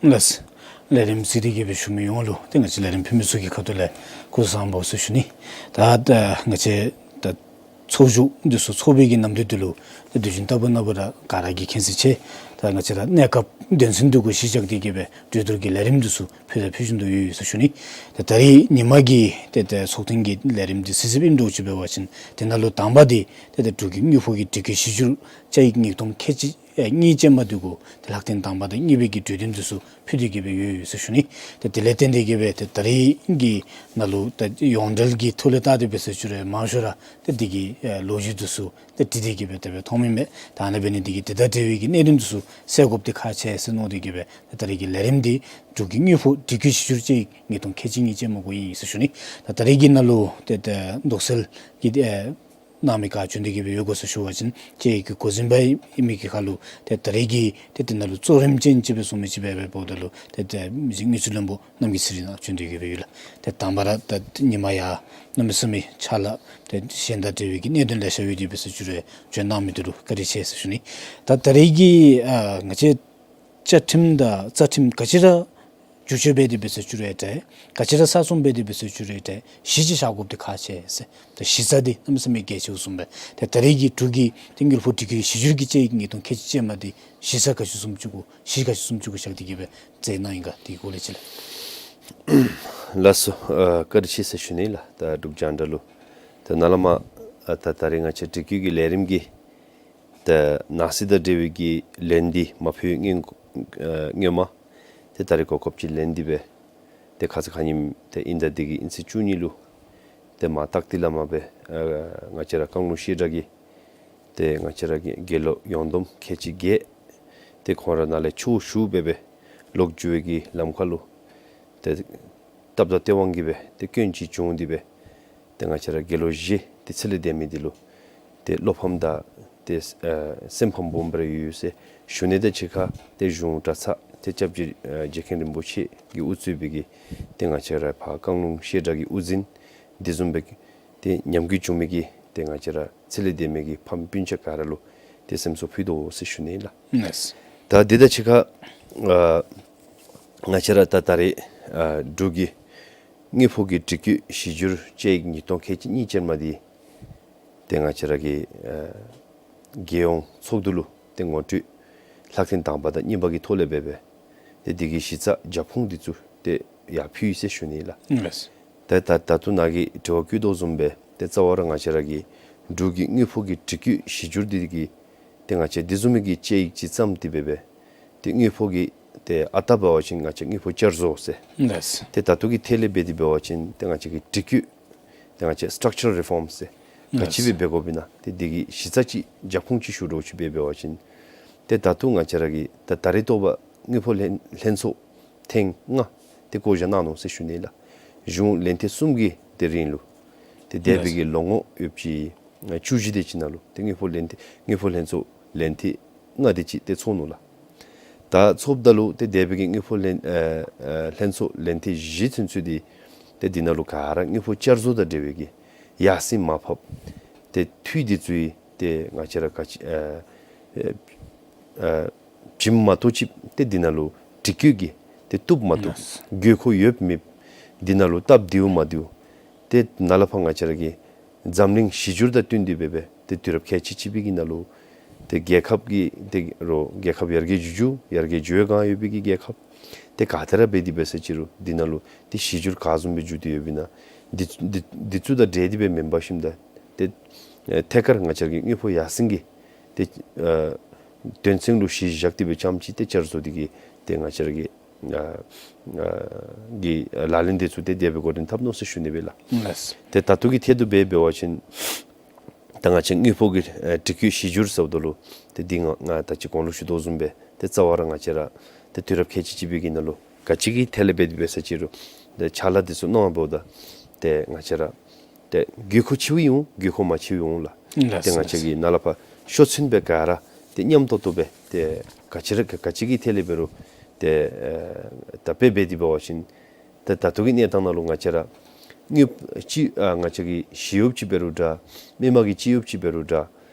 ལགས། ལས་རིམ་གཟིགས་ཏེ་གི་སྦེ་བཞུགས་མི་ཡོངས་ལུ་ཏེ་ང་བཅས་ལས་རིམ་ཕུལ་མི་ཚུ་གི་ཁ་ཐུག་ལས་སྐུ་གཟུགས་བཟང་པོ་ཟེར་ཞུ་ནི། ད་ད་ང་བཅས་ད་ཚོགས་བཞུགས་འདི་ཚུ་ཚོགས་པའི་གི་ནམ་དུས་འདི་ལུ་ཏེ་དུས་རྒྱུན་ལྟ་བུ་ན་བུ་ར་ག་ར་གིས་མཁྱེན་གསལ་ཆེ། ད་ང་བཅས་ར་གནས་སྐབས་དོན་ཚན་འདི་གུ་གཞི་བཞག་སྟེ་གི་སྦེ་གྲོས་བསྡུར་གྱི་ལས་རིམ་འདི་ཚུ་ཕུལ་དང་ཕུལ་བཞིན་དུ་ཡོད་ཡོད་ཟེར་ཞུ་ནི། ད་ད་རིས་ཉིན་མ་གི་ཏེ་ཏེ་ཚོགས་ཐེངས་ཀྱི་ལས་རིམ་འདི་གཟིགས་གཟིགསཔ་ཨིནམ་འདྲཝ་ཅིག་འབད་བ་ཅིན་ཏེ་ནཱ་ལུ་དང་པ་འདི་ཏེ་ཏེ་འབྲུག་གི་དངུལ་ཕོགས་ཀྱི་དྲི་རྒྱུ་གཞི་འགྱུར་བཅའ་ཡིག་ཉིས་སྟོང་ཁལ་གཅིག་ཨེ་གཉིས་ཅན་མ་འདི་གུ་ཏེ་ལྷག་དོན་དང་པ་དང་གཉིས་པའི་གི་གྲོས་དོན་འདི་ཚུ་ཕུལ་ཏེ་གི་སྦེ་ཡོད་ཡོད་ཟེར་ཞུ་ནི། ཏེ་དེ་ལས་བརྟེན་ཏེ་གི་སྦེ་ཏེ་ད་རིས་ཀྱི་ནང་ལུ་ཏེ་ཡོངས་འབྲེལ་གྱི་ཐོག་ལས་བལྟ་སྟེ་འབད་ཟེར་ཞུ་རུང་མང་ཤོས་ར་ཏེ་འདི་གི་ཨེ་ལོ་རྒྱུས་འདི་ཚུ་ཏེ་བྲིས་ཏེ་གི་སྦེ་དེ་སྦེ་མཐོང་མི་མས། ད་ཨ་ནི་འབད་ནི་འདི་གིས་དེ་དང་འབྲེལ་བའི་གི་གནད་དོན་འདི་ཚུ་སེལ་དགོཔ་འདི་ཁག་ཆེ་ཟེར་མནོ་སྟེ་གི་སྦེ་ཏེ་ད་རིས་ཀྱི་ལས་རིམ་འདི་འབྲུག་གི་དངུལ་ཕོགས་དྲི་རྒྱུ་གཞི་འགྱུར་བཅའ་ཡིག་ཉིས་སྟོང་ཁལ་གཅིག་གཉིས་ཅན་མ་གུ་ཨིན་ཟེར་ཞུ་ནི། ད་ད་རིས་ཀྱི་ནང་ལུ་ཏེ་ཏེ་དོགས་སེལ་གྱི་ཨེ་གནང་མི་ག་བྱོན་ཏེ་གི་སྦེ་ཡོད་ག་ཟེར་ཞུ་བ་ཅིན་དཔྱད་ཡིག་གི་འགོ་འཛིན་པ་ཨིན་མི་གི་ཁར་ལུ་ཏེ་ད་རིས་ཀྱི་ཏེ་དེ་ནང་ལུ་གཙོ་རིམ་ཅན་ཅིག་སྦེ་བཟུང་མི་ཅིག་སྦེ་འབདཝ་ད་ལུ་ཏེ་ཏེ་མི་རྗེ་དངུལ་རྩིས་བློན་པོ་རྣམ་རྒྱལ་ཚེ་རིང་ནཱ་བྱོན་ཏེ་གི་སྦེ་ཡོད་ལགས། ཏེ་དང་པ་ར་ད་ཉིན་མ་ཡང་གནམ་མེད་ས་མེད་ཕྱག་ལཱ་ཏེ་གཞན་དང་འབྲེལ་བའི་གི་གནད་དོན་ལེ་ཤ་ཡོད་དེ་འབད་ཟེར་ཞུ་རུང་བྱོན་གནང་མི་འདི་ལུ་བཀའ་དྲིན་ཆེ་ཟེར་ཞུ་ནི། ད་ད་རིས་ཀྱི་ཨ་ང་བཅས་བཅའ་ཁྲིམས་དང་རྩ་ཁྲིམས་ག་ཅི་ར་བསྒྱུར་བཅོས་འབད་དེ་འབད་ཟེར་ཞུ་རུང་འདྲ། ག་ཅི་ར་གསར་རྩོམ་འབད་དེ་འབད་ཟེར་ཞུ་རུང་འདྲ། གཞི་ཅིག་བཞག་དགོཔ་འདི་ཁག་ཆེ་ཟེར། ད་གཞི་རྩ་འདི་གནམ་མེད་ས་མེད་གལ་ཆེཝ་བཟུམ་སྦེ། ད་ད་རིས་ཀྱི་འབྲུག་གི་ཏེ་དངུལ་ཕོགས་དྲི་རྒྱུ་གཞི་འགྱུར་གྱི་དཔྱད་ཡིག་ཉིས་སྟོང་ཁལ་གཅིག་ཅན་མ་འདི་གཞི་རྩ་ག་ཅི་བཟུམ་ཅིག་གུ་གཞི་ག་ཅི་བཟུམ་ཅིག་གུ་བཞག་སྟེ་གི་སྦེ་མཛད་གནང་ཡི་ག་དེ་གི་སྐོར་ལས་ཅིག་ལགས། ལགས་སོ། ཨ་བཀའ་དྲིན་ཆེ་ཟེར་ཞུ་ནི་ལགས། ད་འབྲུག་རྒྱང་བསྒྲགས་ལུ་ད་ནཱ་ལས་མར་ཨ་ད་ད་རིས་ང་བཅས་དྲི་རྒྱུ་གི་ལས་རིམ་གྱི་ཏེ་ནང་གསེས་དང་འབྲེལ་བའི་གི་ལན་འདི་མ་ཕུལ་སྔོན་ཨ་སྔོན་མ་ཏེ་ད་རིས་གོ་སྐབས་ཅིག་ལེན་ཏེ་སྦེ་ཏེ་ཁ་ཙ་ཁ་ཉིནམ་ཏེ་དབྱིན་ཟླ་འདི་གི་དབྱིན་ཚེས་བཅུ་གཉིས་ལུ་ཏེ་མ་སྟག་ཏི་ལ་མ་སྦེ་ཨ་ང་བཅས་ར་བཀང་ལུང་བཤད་གྲྭ་གི་ཏེ་ང་བཅས་ར་གི་དགེ་སློབ་ཡོངས་བསྡོམས་ཁལ་གཅིག་བརྒྱད་ཏེ་ཁོང་ར་ནཱ་ལས་ཕྱོགས་བཞུགས་འབད་སྦེ་ལོག་འགྱོ་བའི་གི་ལམ་ཁ་ལུ་ཏེ་སྟབས་དང་སྟེས་དབང་གིས་སྦེ་ཏེ་སྐྱོན་ཅིག་བྱུང་སྟེ་སྦེ་ཏེ་ང་བཅས་ར་དགེ་སློབ་བཞི་ཏེ་ཚེ་ལས་འདས་མི་འདི་ལུ་ཏེ་བློ་ཕམ་དང་ཏེ་ཨ་སེམས་ཕམ་སྦོམ་སྦེ་ར་ཡོད་ཡོད་ཟེར་ཞུ་ནི་དང་གཅིག་ཁར་ཏེ་གཞུང་གྲྭ་ཚང་ཏེ་སྐྱབས་རྗེ་ཨ་རྗེ་མཁན་རིན་པོ་ཆེ་གིས་དབུ་གཙོས་པའི་གི་ཏེ་ང་བཅས་ར་ཕར་བཀང་ལུང་བཤད་གྲྭ་གི་དབུ་འཛིན་དེ་བཟུམ་སྦེ་ཏེ་ཉམས་རྒུད་བྱུང་མི་གི་ཏེ་ང་བཅས་ར་ཚེ་ལས་འདས་མི་གི་ཕམ་སྤུན་ཆ་ག་ར་ལུ་ཏེ་སེམས་གསོ་ཕུལ་དོ་ཟེར་ཞུ་ནི་ལགས། ལགས། ད་དེ་དང་གཅིག་ཁར་ཨ་ང་བཅས་ར་ད་ད་རིས་ཨ་འབྲུག་གི་དངུལ་ཕོགས་ཀྱི་དྲི་རྒྱུ་གཞི་འགྱུར་དཔྱད་ཡིག་ཉིས་སྟོང་ཁལ་གཅིག་གཉིས་ཅན་མ་འདི་ཏེ་ང་བཅས་ར་གི་ཨ་རྒྱལ་ཡོངས་ཚོགས་འདུ་ལུ་ཏེ་ངོ་སྤྲོད་ལྷག་དོན་དང་པ་དང་གཉིས་པ་གི་ཐོག་ལས་འབད་སྦེ་ཏེ་འདི་གི་གཞི་རྩ་རྒྱབ་ཁུངས་འདི་ཚུ་ཏེ་ཡར་ཕུལ་ཡི་ཟེར་ཞུ་ནི་ལགས། ལགས། ཏེ་ད་ད་ལྟོ་ནཱ་གིས་དྲི་བ་བཀོད་དོ་བཟུམ་སྦེ་ཏེ་རྩ་བ་ར་ང་བཅས་ར་གི་འབྲུག་གི་དངུལ་ཕོགས་ཀྱི་དྲི་རྒྱུ་གཞི་འགྱུར་འདི་གི་ཏེ་ང་བཅས་དེ་བཟུམ་མའི་གི་དཔྱད་ཡིག་ཅིག་བརྩམས་ཏེ་འབད་སྦེ་ཏེ་དངུལ་ཕོགས་ཀྱི་ཏེ་ཨ་རྟག་འབད་བ་ཅིན་ང་བཅས་དངུལ་ཕོགས་བསྐྱར་བཟོ་ཟེར། ལགས། ཏེ་ད་ལྟོ་གི་ཐད་ལས་འབད་དེ་འབད་བ་ཅིན་ཏེ་ང་བཅས་ཀྱི་དྲི་རྒྱུ་ཏེ་ང་བཅས་structural reform ཟེར་ག་ཅི་སྦེ་འབད་དགོཔ་ཨིན་ན་ཏེ་འདི་གི་གཞི་རྩ་ཅིག་རྒྱབ་ཁུངས་ཅིག་ཞུ་དོ་ཅིག་འབད་འབད་བ་ཅིན་ཏེ་ད་ལྟོ་ང་བཅས་ར་གི་ད་ད་རེས་ཐོག་པ་དངུལ་ཕོགས་ལྷན་ལྷན་ཚོགས་ཐེངས་ལྔ་ཏེ་བསྐོ་བཞག་གནང་ནུག་ཟེར་ཞུ་ནི་ལགས། གཞུང་ལན་ཐེངས་གསུམ་གྱི་ཏེ་རིང་ལུ་ཏེ་འདས་པའི་གི་ལོ་ངོ་ཡོདཔ་ཅིག་བཅུ་བཞི་དེ་ཅིག་ནང་ལུ་ཏེ་དངུལ་ཕོགས་ལན་ཐེངས་དངུལ་ཕོགས་ལྷན་ཚོགས་ལན་ཐེངས་ལྔ་དེ་ཅིག་ཏེ་ཚོགས་ནུག་ལགས། ད་ཚོགསཔ་ད་ལུ་ཏེ་འདས་པའི་གི་དངུལ་ཕོགས་ལན་ཨ་ཨ་ལྷན་ཚོགས་ལན་ཐེངས་བཞི་ཚུན་ཚོད་འདི་ཏེ་འདི་ནང་ལུ་ག་ར་དངུལ་ཕོགས་བསྐྱར་བཟོ་དང་འབྲེལ་བའི་གི་ཡར་སེང་མར་ཕབ་ཏེ་འཐུས་འདི་ཚུ་ཡང་ཏེ་ང་བཅས་ར་ག་ཅི་ཨ་ཨ་ཨ་བྱིནམ་མ་གཏོགས་ཅིག་ཏེ་འདི་ནང་ལུ་དྲི་རྒྱུ་གི་ཏེ་བཏུབ་མ་བཏུབ་ལགས། དགོས་མཁོ་ཡོདཔ་མེདཔ་འདི་ནང་ལུ་སྟབས་བདེཝ་མ་བདེཝ་ཏེ་ནཱ་ལས་ཕར་ང་བཅས་ར་གི་འཛམ་གླིང་གཞི་འགྱུར་དང་བསྟུན་ཏེ་འབད་སྦེ་ཏེ་དུས་རབས་ཁལ་གཅིག་གཅིག་པའི་གི་ནང་ལུ་ཏེ་རྒྱལ་ཁབ་ཀྱི་ཏེ་རོགས་རྒྱལ་ཁབ་ཡར་རྒྱས་འགྱོ་འགྱོ་ཡར་རྒྱས་འགྱོ་བའི་སྒང་ཡོད་པའི་གི་རྒྱལ་ཁབ་ཏེ་ག་ཏེ་ར་འབད་དེ་འབད་ས་ཅི་རུང་འདི་ནང་ལུ་ཏེ་གཞི་འགྱུར་ག་བཟུམ་སྦེ་འགྱོ་སྟེ་ཡོདཔ་ཨིན་ན་འདི་འདི་འདི་ཚུ་དང་འབྲེལ་ཏེ་སྦེ་མེན་པར་ཞིནམ་ད་ཏེ་ཨེ་ཐད་ཀར་ང་བཅས་ཀྱི་དངུལ་ཕོགས་ཡར་སེང་གི་ཏེ་ཨ་དོན་ཚན་ལུ་གཞི་བཞག་སྟེ་སྦེ་རྐྱངམ་ཅིག་ཏེ་བསྐྱར་བཟོ་འདི་གི་ཏེ་ང་བཅས་ར་གི་ཨ་ཨ་གི་ལག་ལེན་འདི་ཚུ་ཏེ་དེ་སྦེ་འགོ་འདྲེན་འཐབ་ནུག་ཟེར་ཞུ་ནི་སྦེ་ལགས། ལགས། ཏེ་ད་ལྟོ་གི་ཐད་དུ་འབད་འབད་བ་ཅིན་ད་ང་བཅས་དངུལ་ཕོགས་ཀྱི་ཨ་དྲི་རྒྱུ་གཞི་འགྱུར་ཟེརཝ་ད་ལུ་ཏེ་འདི་ང་ང་ད་ཅི་གོང་ལུ་ཞུ་དོ་བཟུམ་སྦེ་ཏེ་རྩ་བ་ར་ང་བཅས་ར་ཏེ་དུས་རབས་ཁལ་གཅིག་གཅིག་པའི་གི་ནང་ལུ་ག་ཅི་གི་ཐད་ལས་འབད་དེ་འབད་ས་ཅི་རུང་ཏེ་ཕྱག་ལཱ་འདི་ཚུ་གནང་བ་ད་ཏེ་ང་བཅས་ར་ཏེ་དགོས་མཁོ་ཆེ་བའི་འོང་དགོས་མཁོ་མ་ཆེ་བའི་འོང་ལགས། ལགས་ཏེ་ང་བཅས་ཀྱིས་ནཱ་ལས་ཕར་ཤོག་ཚན་སྦེ་ག་ར་ཏེ་མཉམ་ཏོག་ཏོ་སྦེ་ཏེ་ག་ཅི་ར་ག་ག་ཅི་གི་ཐད་ལས་འབད་རུང་ཏེ་ཨེ་ད་དཔེ་འབད་དེ་འབད་བ་ཅིན་ཏེ་ད་ལྟོ་གི་གནས་སྟངས་ནང་ལུ་ང་བཅས་ར་དངུལ་ཅིག་ཨ་ང་བཅས་ཀྱི་ཞི་གཡོགཔ་ཅིག་འབད་རུང་འདྲ་མི་མང་གི་སྤྱི་གཡོགཔ་ཅིག་འབད་རུང་འདྲ་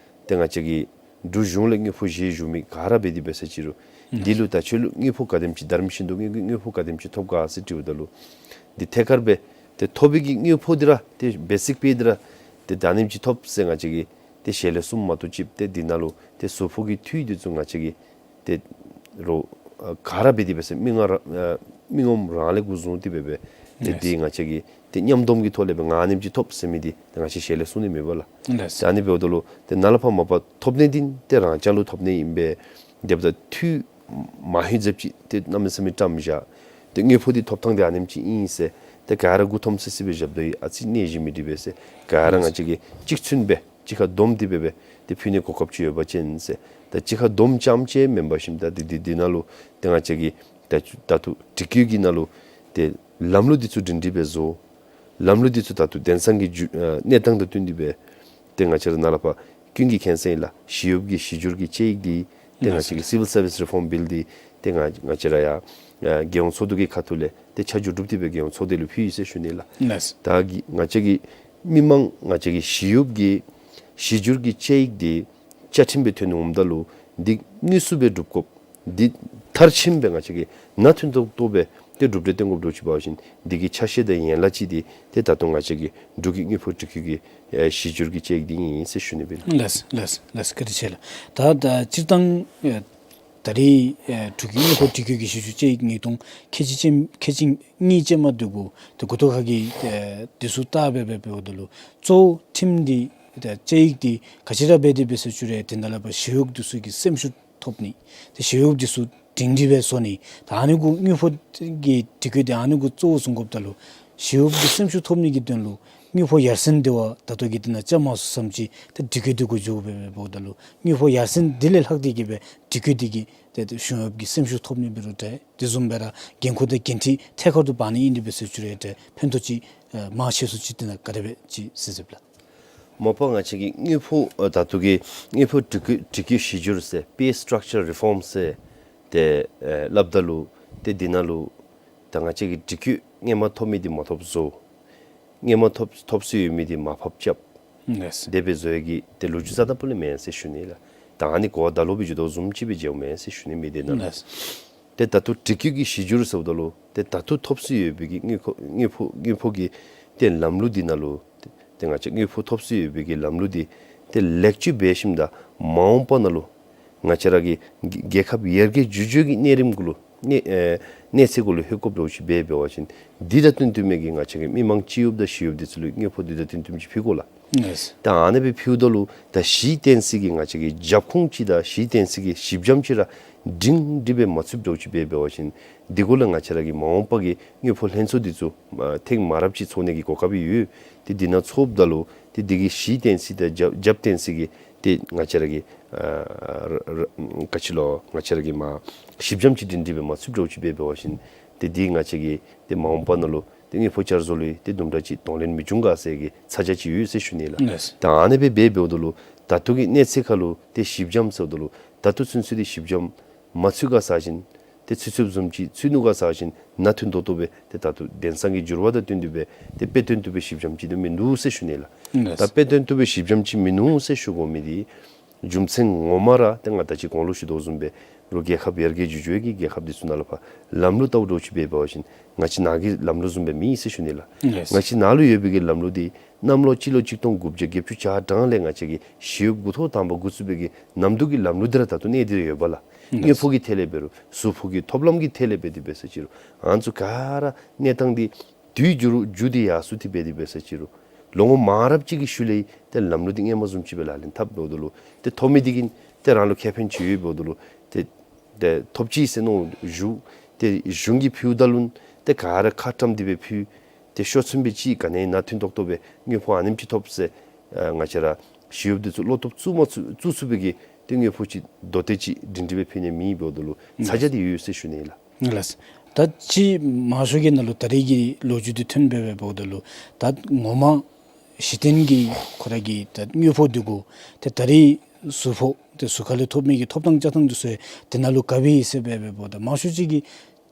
ཏེ་ང་བཅས་ཀྱི་ འབྲུག་གཞུང་ལས་དངུལ་ཕོགས་བཞེས་བཞུགས་མི་ག་ར་འབད་དེ་འབད་ས་ཅིག་རུང་འདི་ལུ་ད་ཁྱོད་ལུ་དངུལ་ཕོགས་ག་དེམ་ཅིག་དར་མི་ཤིན་ཏུ་དངུལ་དངུལ་ཕོགས་ག་དེམ་ཅིག་ཐོབ་ག་ཟེར་དྲིཝ་ད་ལུ་འདི་ཐད་ཀར་སྦེ་ཏེ་ཐོབ་པའི་གི་དངུལ་ཕོགས་འདི་ར་ཏེ་བེ་སིཀ་པེ་འདི་ར་ཏེ་ད་ཨ་ནེམ་ཅིག་ཐོབ་ཟེར་ང་བཅས་ཀྱིས་ཏེ་ཞལ་ལས་གསུངམ་མ་གཏོགས་ཅིག་ཏེ་འདི་ནང་ལུ་ཏེ་ཟུར་ཕོགས་ཀྱི་འཐུས་འདི་ཚུ་ང་བཅས་ཀྱིས་ཏེ་རོགས་ཨ་ག་ར་འབད་དེ་འབད་ས་མི་ངོམ་རང་ཨ་མི་ངོམ་རང་ལས་འགོ་བཟུང་སྟེ་འབད་འབད་ཏེ་ལགས། འདི་ང་བཅས་ཀྱིས་ཏེ་མཉམ་སྡོམ་གྱི་ཐོག་ལས་འབད་ང་ཨ་ནེམ་ཅིག་ཐོབ་ཟེར་མི་འདི་ཏེ་ང་བཅས་ཞལ་ལས་གསུང་ནི་མེད་པས་ལགས། ལགས། ཏེ་ཨ་ནི་འབདཝ་ད་ལུ་ཏེ་ནཱ་ལས་ཕར་མ་པ་ཐོབ་ནི་འདི་ཏེ་རང་རྐྱང་ལུ་ཐོབ་ནི་ཨིན་པས། དེ་འབདཝ་ད་འཐུས་མང་ཧེང་ཟབ་ཅིག་ཏེ་གནམ་མེད་ས་མེད་བཀྲམ་བཞག། ཏེ་དངུལ་ཕོགས་འདི་ཐོབ་ཐངས་འདི་ཨ་ནེམ་ཅིག་ཨིན་ཟེར་ཏེ་ག་ར་མགུ་འཐོམས་སི་སི་སྦེ་བཞགཔ་ད་ཡང་ཨ་ཙི་ནད་གཞི་མི་འགྲིག་པས་ཟེར་ག་ར་ང་བཅས་ཀྱིས་གཅིག་མཐུན་སྦེ་གཅིག་ཁར་བསྡོམས་ཏེ་འབད་འབད་ཏེ་ཕུལ་ནི་གོ་སྐབས་ཅིག་ཡོད་པ་ཅིན་ཟེར། ད་གཅིག་ཁར་བསྡོམས་རྐྱངམ་ཅིག་མེན་པར་ཞིནམ་ད་འདི་འདི་འདི་ནང་ལུ་ཏེ་ང་བཅས་ཀྱིས་ད་ད་ལྟོ་སྒྲིག་བཀོད་ཀྱི་ནང་ལུ་ཏེ་ལམ་ལུགས་འདི་ཚུ་སྒྲིང་སྒྲིང་སྦེ་བཟོ། ལམ་ལུགས་འདི་ཚུ་ད་ལྟོ་དེང་སང་གི་འགྱུར་ཨ་གནས་སྟངས་དང་བསྟུན་ཏེ་སྦེ་ཏེ་ང་བཅས་ར་ནཱ་ལས་ཕར་ཀུན་གྱིས་མཁྱེན་གསལ་ཨིན་ལགས། ཞི་གཡོགཔ་གི་གཞི་འགྱུར་གྱི་དཔྱད་ཡིག་འདི་ཏེ་ང་བཅས་ཀྱི་Civil Service Reform Bill འདི་ཏེ་ང་ང་བཅས་ར་ཡར་ཨ་རྒྱལ་ཡོངས་ཚོགས་འདུ་གི་ཁ་ཐུག་ལས་ཏེ་ཆ་འཇོག་གྲུབ་སྟེ་སྦེ་རྒྱལ་ཡོངས་ཚོགས་སྡེ་ལུ་ཕུལ་ཡི་ཟེར་ཞུ་ནི་ལགས། ལགས། ད་གི་ང་བཅས་ཀྱི་མི་མང་ང་བཅས་ཀྱི་ཞི་གཡོགཔ་གི་གཞི་འགྱུར་གྱི་དཔྱད་ཡིག་འདི་བཅའ་ཁྲིམས་སྦེ་ཐོན་འོངམ་ད་ལུ་འདི་དངོས་སུ་སྦེ་སྒྲུབ་དགོཔ་འདི་མཐར་ཕྱིནམ་སྦེ་ང་བཅས་ཀྱིས་ནང་དོན་ཏོག་ཏོ་སྦེ་ཏེ་གྲུབ་འབྲས་སྟོན་དགོཔ་འདྲཝ་ཅིག་འབད་བ་ཅིན་འདི་གི་ཆ་ཤས་དང་ཡན་ལག་ཅིག་འདི་ཏེ་ད་ལྟོ་ང་བཅས་ཀྱི་འབྲུག་གི་དངུལ་ཕོགས་སྒྲིག་བཀོད་ཀྱི་ཨེ་གཞི་འགྱུར་གྱི་དཔྱད་ཡིག་འདི་ཨིན་ཟེར་ཞུ་ནི་སྦེ་ཨིན། ལགས་ལགས་ལགས། བཀའ་དྲིན་ཆེ་ལགས། ད་ད་སྤྱིར་བཏང་ཨེ་ད་རེས་ཨེ་འབྲུག་གི་དངུལ་ཕོགས་སྒྲིག་བཀོད་ཀྱི་གཞི་འགྱུར་དཔྱད་ཡིག་ཉིས་སྟོང་ཁལ་གཅིག་ཅན་ཁལ་གཅིག་གཉིས་ཅན་མ་འདི་གུ་ཏེ་མགུ་ཏོ་ཁ་གི་ཨེ་འདི་ཚུ་བལྟ་སྦེ་འབད་འབདཝ་ད་ལུ་གཙོ་བོ་ཁྲིམས་འདི་ཏེ་དཔྱད་ཡིག་འདི་ག་ཅི་ར་འབད་དེ་འབད་ཟེར་ཞུ་རུང་ཏེ་ནཱ་ལས་ཕར་ཞི་གཡོགཔ་འདི་ཚུ་གི་སེམས་ཤུགས་ཐོབ་ནི། ཏེ་ཞི་གཡོགཔ་འདི་ཚུ་སྒྲིང་སྒྲིང་སྦེ་བཟོ་ནི། ད་ཨ་ནི་གུ་དངུལ་ཕོགས་ཀྱི་སྒྲིག་བཀོད་འདི་ཨ་ནི་གུ་གཙོ་བོ་བཟུང་དགོཔ་ད་ལུ་ཞི་གཡོགཔ་གི་སེམས་ཤུགས་ཐོབ་ནི་གི་དོན་ལུ་དངུལ་ཕོགས་ཡར་སེང་འདི་བ་ད་ལྟོ་གི་འདི་ནང་བཅའ་མར་སོང་ཙམ་ཅིག་ཏེ་སྒྲིག་བཀོད་འདི་གུ་འགྱོ་སྦེ་འབདཝ་ད་ལུ་དངུལ་ཕོགས་ཡར་སེང་འདི་ལས་ལྷག་སྟེ་གི་སྦེ་སྒྲིག་བཀོད་འདི་གིས་ཏེ་ཏེ་གཞུང་གཡོགཔ་གི་སེམས་ཤུགས་ཐོབ་ནི་འབད་རུང་འདྲ། དེ་བཟུམ་སྦེ་ར་འགན་ཁུར་དང་འགན་འཁྲི་ཐད་ཀར་དུ་འབག་ནི་ཨིན་དེ་འབད་ཟེར་ཞུ་རུང་འདྲ། ཕན་ཐོགས་ཅིག་ཨེ་མང་ཆེ་སུ་ཅིག་འདི་ནང་ག་དེ་སྦེ་ཅིག་གཟིགས་གཟིགསཔ་ལགས། མ་པ་ང་བཅས་ཀྱི་དངུལ་ཕོགས་ཨ་ད་ལྟོ་གི་དངུལ་ཕོགས་སྒྲིག་བཀོད་སྒྲིག་བཀོད་གཞི་འགྱུར་ཟེར་Pay Structure Reform ཟེར་ཏེ་ཨེ་སླབ་ད་ལུ་ཏེ་འདི་ནང་ལུ་ད་ང་བཅས་ཀྱི་སྒྲིག་བཀོད་སྔོན་མ་ཐོབ་མི་འདི་མ་ཐོབ་བཟོ། སྔོན་མ་ཐོབ་ཐོབ་སྲོལ་ཡོད་མི་འདི་མར་ཕབ་རྐྱབ། ལགས། དེ་སྦེ་བཟོ་ཡི་གི་ཏེ་ལོ་རྒྱུས་རྩ་དང་པོ་ལས་མེན་ཟེར་ཞུ་ནི་ལགས། ད་ཨ་ནི་གོ་བ་ད་ལོག་སྦེ་འགྱོ་དོ་བཟུམ་ཅིག་སྦེ་མཇལཝ་མེན་ཟེར་ཞུ་ནི་མི་འདི་ནང་ལུ། ལགས། ཏེ་ད་ལྟོ་སྒྲིག་བཀོད་ཀྱི་གཞི་འགྱུར་ཟེརཝ་ད་ལུ་ཏེ་ད་ལྟོ་ཐོབ་སྲོལ་ཡོད་པའི་གི་དངུལ་ཁོ་དངུལ་ཕོགས་དངུལ་ཕོགས་ཀྱི་ཏེ་ལམ་ལུགས་འདི་ནང་ལུ་ཏེ་ཏེ་ང་བཅས་དངུལ་ཕོགས་ཐོབ་སྲོལ་ཡོད་པའི་གི་ལམ་ལུགས་འདི་ཏེ་ལེགས་བཅོས་འབད་ཞིནམ་ད་མ་འོངས་པ་ནང་ལུ་ང་བཅས་ར་གི་རྒྱལ་ཁབ་ཡར་རྒྱས་འགྱོ་འགྱོ་གི་གནས་རིམ་གུ་ལུ་གནས་ཨེ་གནས་ཚད་གུ་ལུ་ལྷོད་དགོཔ་འདྲཝ་ཅིག་འབད་འབད་བ་ཅིན་འདི་དང་བསྟུན་བསྟུན་མི་གི་ང་བཅས་ཀྱི་མི་མང་སྤྱི་གཡོགཔ་དང་ཞི་གཡོགཔ་འདི་ཚུ་ལུ་དངུལ་ཕོགས་འདི་དང་བསྟུན་བསྟུན་ཅིག་ཕུལ་དགོ་ལགས། ལགས། ད་ཨ་ནི་སྦེ་ཕུལཝ་ད་ལུ་ད་གཞི་རྟེན་གཞི་གི་ང་བཅས་ཀྱི་རྒྱབ་ཁུངས་ཅིག་དང་གཞི་རྟེན་གཞི་གི་ཞིབ་འཇམ་ཅིག་ར་སྒྲིང་སྒྲིང་སྦེ་མ་ཚུདཔ་འདྲཝ་ཅིག་འབད་འབད་བ་ཅིན་འདི་གུ་ལུ་ང་བཅས་ར་གི་མ་འོངས་པ་གི་དངུལ་ཕོགས་ལྷན་ཚོགས་འདི་ཚུ་ཨ་ཐེངས་མ་རབས་ཅིག་ཚོགས་ནི་གི་གོ་སྐབས་ཡོད། ཏེ་འདི་ནང་ཚོགསཔ་ད་ལུ་ཏེ་འདི་གི་གཞི་རྟེན་གཞི་དང་རྒྱབ་རྒྱབ་རྟེན་གཞི་གི་ཏེ་ང་བཅས་ར་གི་ཨ་ར་ར་ག་ཅི་ལོ་ང་བཅས་ར་གི་མ་ཞིབ་འཇམ་ཅིག་སྒྲིང་སྒྲིང་སྦེ་མ་ཚུདཔ་འདྲཝ་ཅིག་འབད་འབད་བ་ཅིན་ཏེ་འདི་ང་བཅས་ཀྱི་ཏེ་མ་འོངས་པ་ནང་ལུ་ཏེ་དངུལ་ཕོགས་བསྐྱར་བཟོ་ལུ་ཏེ་དུམ་གྲ་ཅིག་གདོང་ལེན་མི་འབྱུང་ག་ཟེར་གྱི་ཚ་གྱང་ཅིག་ཡོད་ཟེར་ཞུ་ནི་ལགས། ལགས། ད་ཨ་ནི་སྦེ་འབད་འབདཝ་ད་ལུ་ད་ལྟོ་གི་གནས་ཚད་ཁར་ལུ་ཏེ་ཞིབ་འཇམ་ཟེརཝ་ད་ལུ་ད་ལྟོ་ཚུན་ཚོད་འདི་ཞིབ་འཇམ་མ་ཚུད་ག་ཟེར་བ་ཅིན་ཏེ་ཚུད་ཚུདཔ་བཟུམ་ཅིག་ཚུད་ནུག་ག་ཟེར་བ་ཅིན་ནང་དོན་ཏོག་ཏོ་སྦེ་ཏེ་ད་ལྟོ་དེང་སང་གི་འགྱུར་བ་དང་བསྟུན་ཏེ་སྦེ་ཏེ་དཔེ་སྟོན་བཏུབ་པའི་ཞིབ་འཇམ་ཅིག་ཏེ་མིན་འདུག་ཟེར་ཞུ་ནི་ལགས། ལགས། ད་དཔེ་སྟོན་བཏུབ་པའི་ཞིབ་འཇམ་ཅིག་མིན་འདུག་ཟེར་ཞུ་དགོ་མི་འདི་རྒྱུ་མཚན་ངོ་མ་ར་ཏེ་ང་ད་ཅི་གོང་ལུ་ཞུ་དོ་བཟུམ་སྦེ་རོགས་རྒྱལ་ཁབ་ཡར་རྒྱས་འགྱོ་འགྱོ་གི་རྒྱལ་ཁབ་འདི་ཚུ་ནང་ལུ་ཕར་ལམ་ལུགས་བལྟཝ་འདྲཝ་ཅིག་འབད་འབད་བ་ཅིན་ང་བཅས་ནཱ་གི་ལམ་ལུགས་བཟུམ་སྦེ་མེན་ཟེར་ཞུ་ནི་ལགས། ལགས། ང་བཅས་ནཱ་ལུ་ཡོད་པའི་གི་ལམ་ལུགས་འདི་གནམ་ལོ་སྤྱི་ལོ་གཅིག་སྟོང་དགུ་བརྒྱ་བརྒྱད་ཅུ་གྱ་གྲངས་ལས་ང་བཅས་ཀྱི་ཞི་གཡོགཔ་འགོ་ཐོག་དང་པ་འགོ་བཙུགས་པའི་གི་ནམ་དུས་ཀྱི་ལམ་ལུགས་འདི་ར་ད་ལྟོ་གནས་ཏེ་ར་ཡོད་པས་ལགས། ལགས། དངུལ་ཕོགས་ཀྱི་ཐད་ལས་འབད་རུང་ཟུར་ཕོགས་ཀྱི་ཐོབ་ལམ་གྱི་ཐད་ལས་འབད་དེ་འབད་ས་ཅིག་རུང་ཨ་ནི་ཚུ་ག་ར་གནས་སྟངས་འདི་དུས་འགྱུར་འགྱུར་ཏེ་ཡར་སོང་སྟེ་འབད་དེ་འབད་ས་ཅིག་རུང་ལོ་ངོ་མང་རབས་ཅིག་གི་ཤུལ་ལས་ཏེ་ལམ་ལུགས་འདི་སྔོན་མ་བཟུམ་ཅིག་སྦེ་ལག་ལེན་འཐབ་འབདཝ་ད་ལུ་ཏེ་ཐོབ་མི་འདི་གིས་ཏེ་རང་ལུ་ཁེ་ཕན་ཅིག་ཡོདཔ་འབདཝ་ད་ལུ་ཏེ་ཏེ་ཐོབ་ཅི་ཟེར་མནོ་བཞུགས། ཏེ་གཞུང་གིས་ཕུལཝ་ད་ལུ་ཏེ་ག་ར་ཁ་བཀྲམ་སྟེ་སྦེ་ཕུལ། ཏེ་ཤོ་ཚུན་སྦེ་ཅིག་ག་ནི་ཡང་ནང་དོན་ཏོག་ཏོ་སྦེ་དངུལ་ཕོགས་ཨ་ནེམ་ཅིག་ཐོབ་ཟེར་ཨ་ང་བཅས་ར་ཞི་གཡོགཔ་འདི་ཚུ་བློ་སྟོབས་བཙུགས་མ་བཙུགས་བཙུགས་ཚུགས་པའི་གི་ཏེ་དངུལ་ཕོགས་ཅིག་མདོ་སྟོད་ཅིག་སྒྲིང་སྒྲིང་སྦེ་ཕུལ་ནི་མེདཔ་འབདཝ་ད་ལུ་ཚ་གྱང་འདི་ཡོད་ཟེར་ཞུ་ནི་ལགས། ལགས། ད་ཅི་མང་ཤོས་ཀྱི་ནང་ལུ་ད་རེས་ཀྱི་ལོ་རྒྱུས་འདི་ཐོན་འབད་འབདཝ་ད་ལུ་ད་ངོ་མ་གཞི་རྟེན་གྱི་ཁོ་ར་གི་ད་དངུལ་ཕོགས་འདི་གུ་ཏེ་ད་རེས་ཟུར་ཕོགས་ཏེ་ཟུར་ཁ་ལས་ཐོབ་མི་གི་ཐོབ་ཐངས་བཅའ་ཐངས་འདི་ཚུ་ཡང་དེ་ནང་ལུ་ག་སྦེ་ཨིན་ཟེར་འབད་འབདཝ་ད་མང་ཤོས་ཅིག་གིས་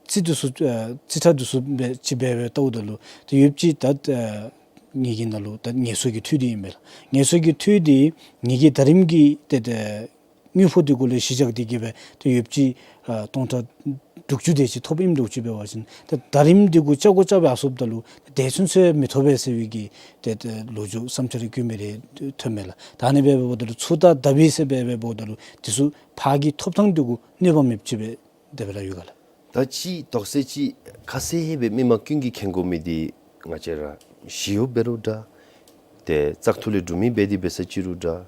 རྩིས་འདི་ཚུ་ཨ་རྩིས་ཁྲ་འདི་ཚུ་སྦེ་ཅིག་འབད་འབདཝ་ལྟཝ་ད་ལུ་ཏེ་ཡོདཔ་ཅིག་ད་ཨ་ངེ་གི་ནང་ལུ་ད་ངལ་གསོ་གི་འཐུས་འདི་ཨིན་པས་ལགས། ངལ་གསོ་གི་འཐུས་འདི་ངེ་གི་ད་རིས་ཀྱི་ཏེ་ཏེ་ དངུལ་ཕོགས་འདི་གུ་ལས་གཞི་བཞག་སྟེ་གི་སྦེ་ཏེ་ཡོདཔ་ཅིག་ཨ་སྟོང་ཕྲག་དྲུག་ཅུ་དེ་ཅིག་ཐོབ་ཨིནམ་འདྲཝ་ཅིག་འབད་བ་ཅིན་ཏེ་ཟླ་རིམ་འདི་གུ་བཅའ་དགོ་བཅའ་སྦེ་ཨ་སོངམ་ད་ལུ་དེ་ཚུན་ཚོད་མི་ཐོབ་པས་ཟེར་བའི་གི་ཏེ་ཏེ་ལོ་རྒྱུས་བསམ་འཆར་རེ་བཀོད་མི་རེ་ཐོན་མས་ལགས། ད་ཨ་ནི་སྦེ་འབདཝ་ད་ལུ་ཚུར་ད་བརྡབ་ཡི་ཟེར་སྦེ་འབདཝ་ད་ལུ་དེ་ཚུ་ཕར་གྱི་ཐོབ་ཐང་འདི་གུ་གནོད་པ་མེདཔ་ཅིག་སྦེ་དེ་སྦེ་ར་ཡོད་ག་ལགས། ད་ཅི་དོགས་སེལ་ཅིག་ཁ་གསལ་སྦེ་མི་མང་ཀུན་གྱིས་མཁྱེན་དགོ་མི་འདི་ང་བཅས་ར་ཞི་གཡོགཔ་འབད་རུང་འདྲ། ཏེ་བཙག་འཐུ་ལས་གྲུབ་མི་འབད་དེ་འབད་ས་ཅིག་རུང་འདྲ།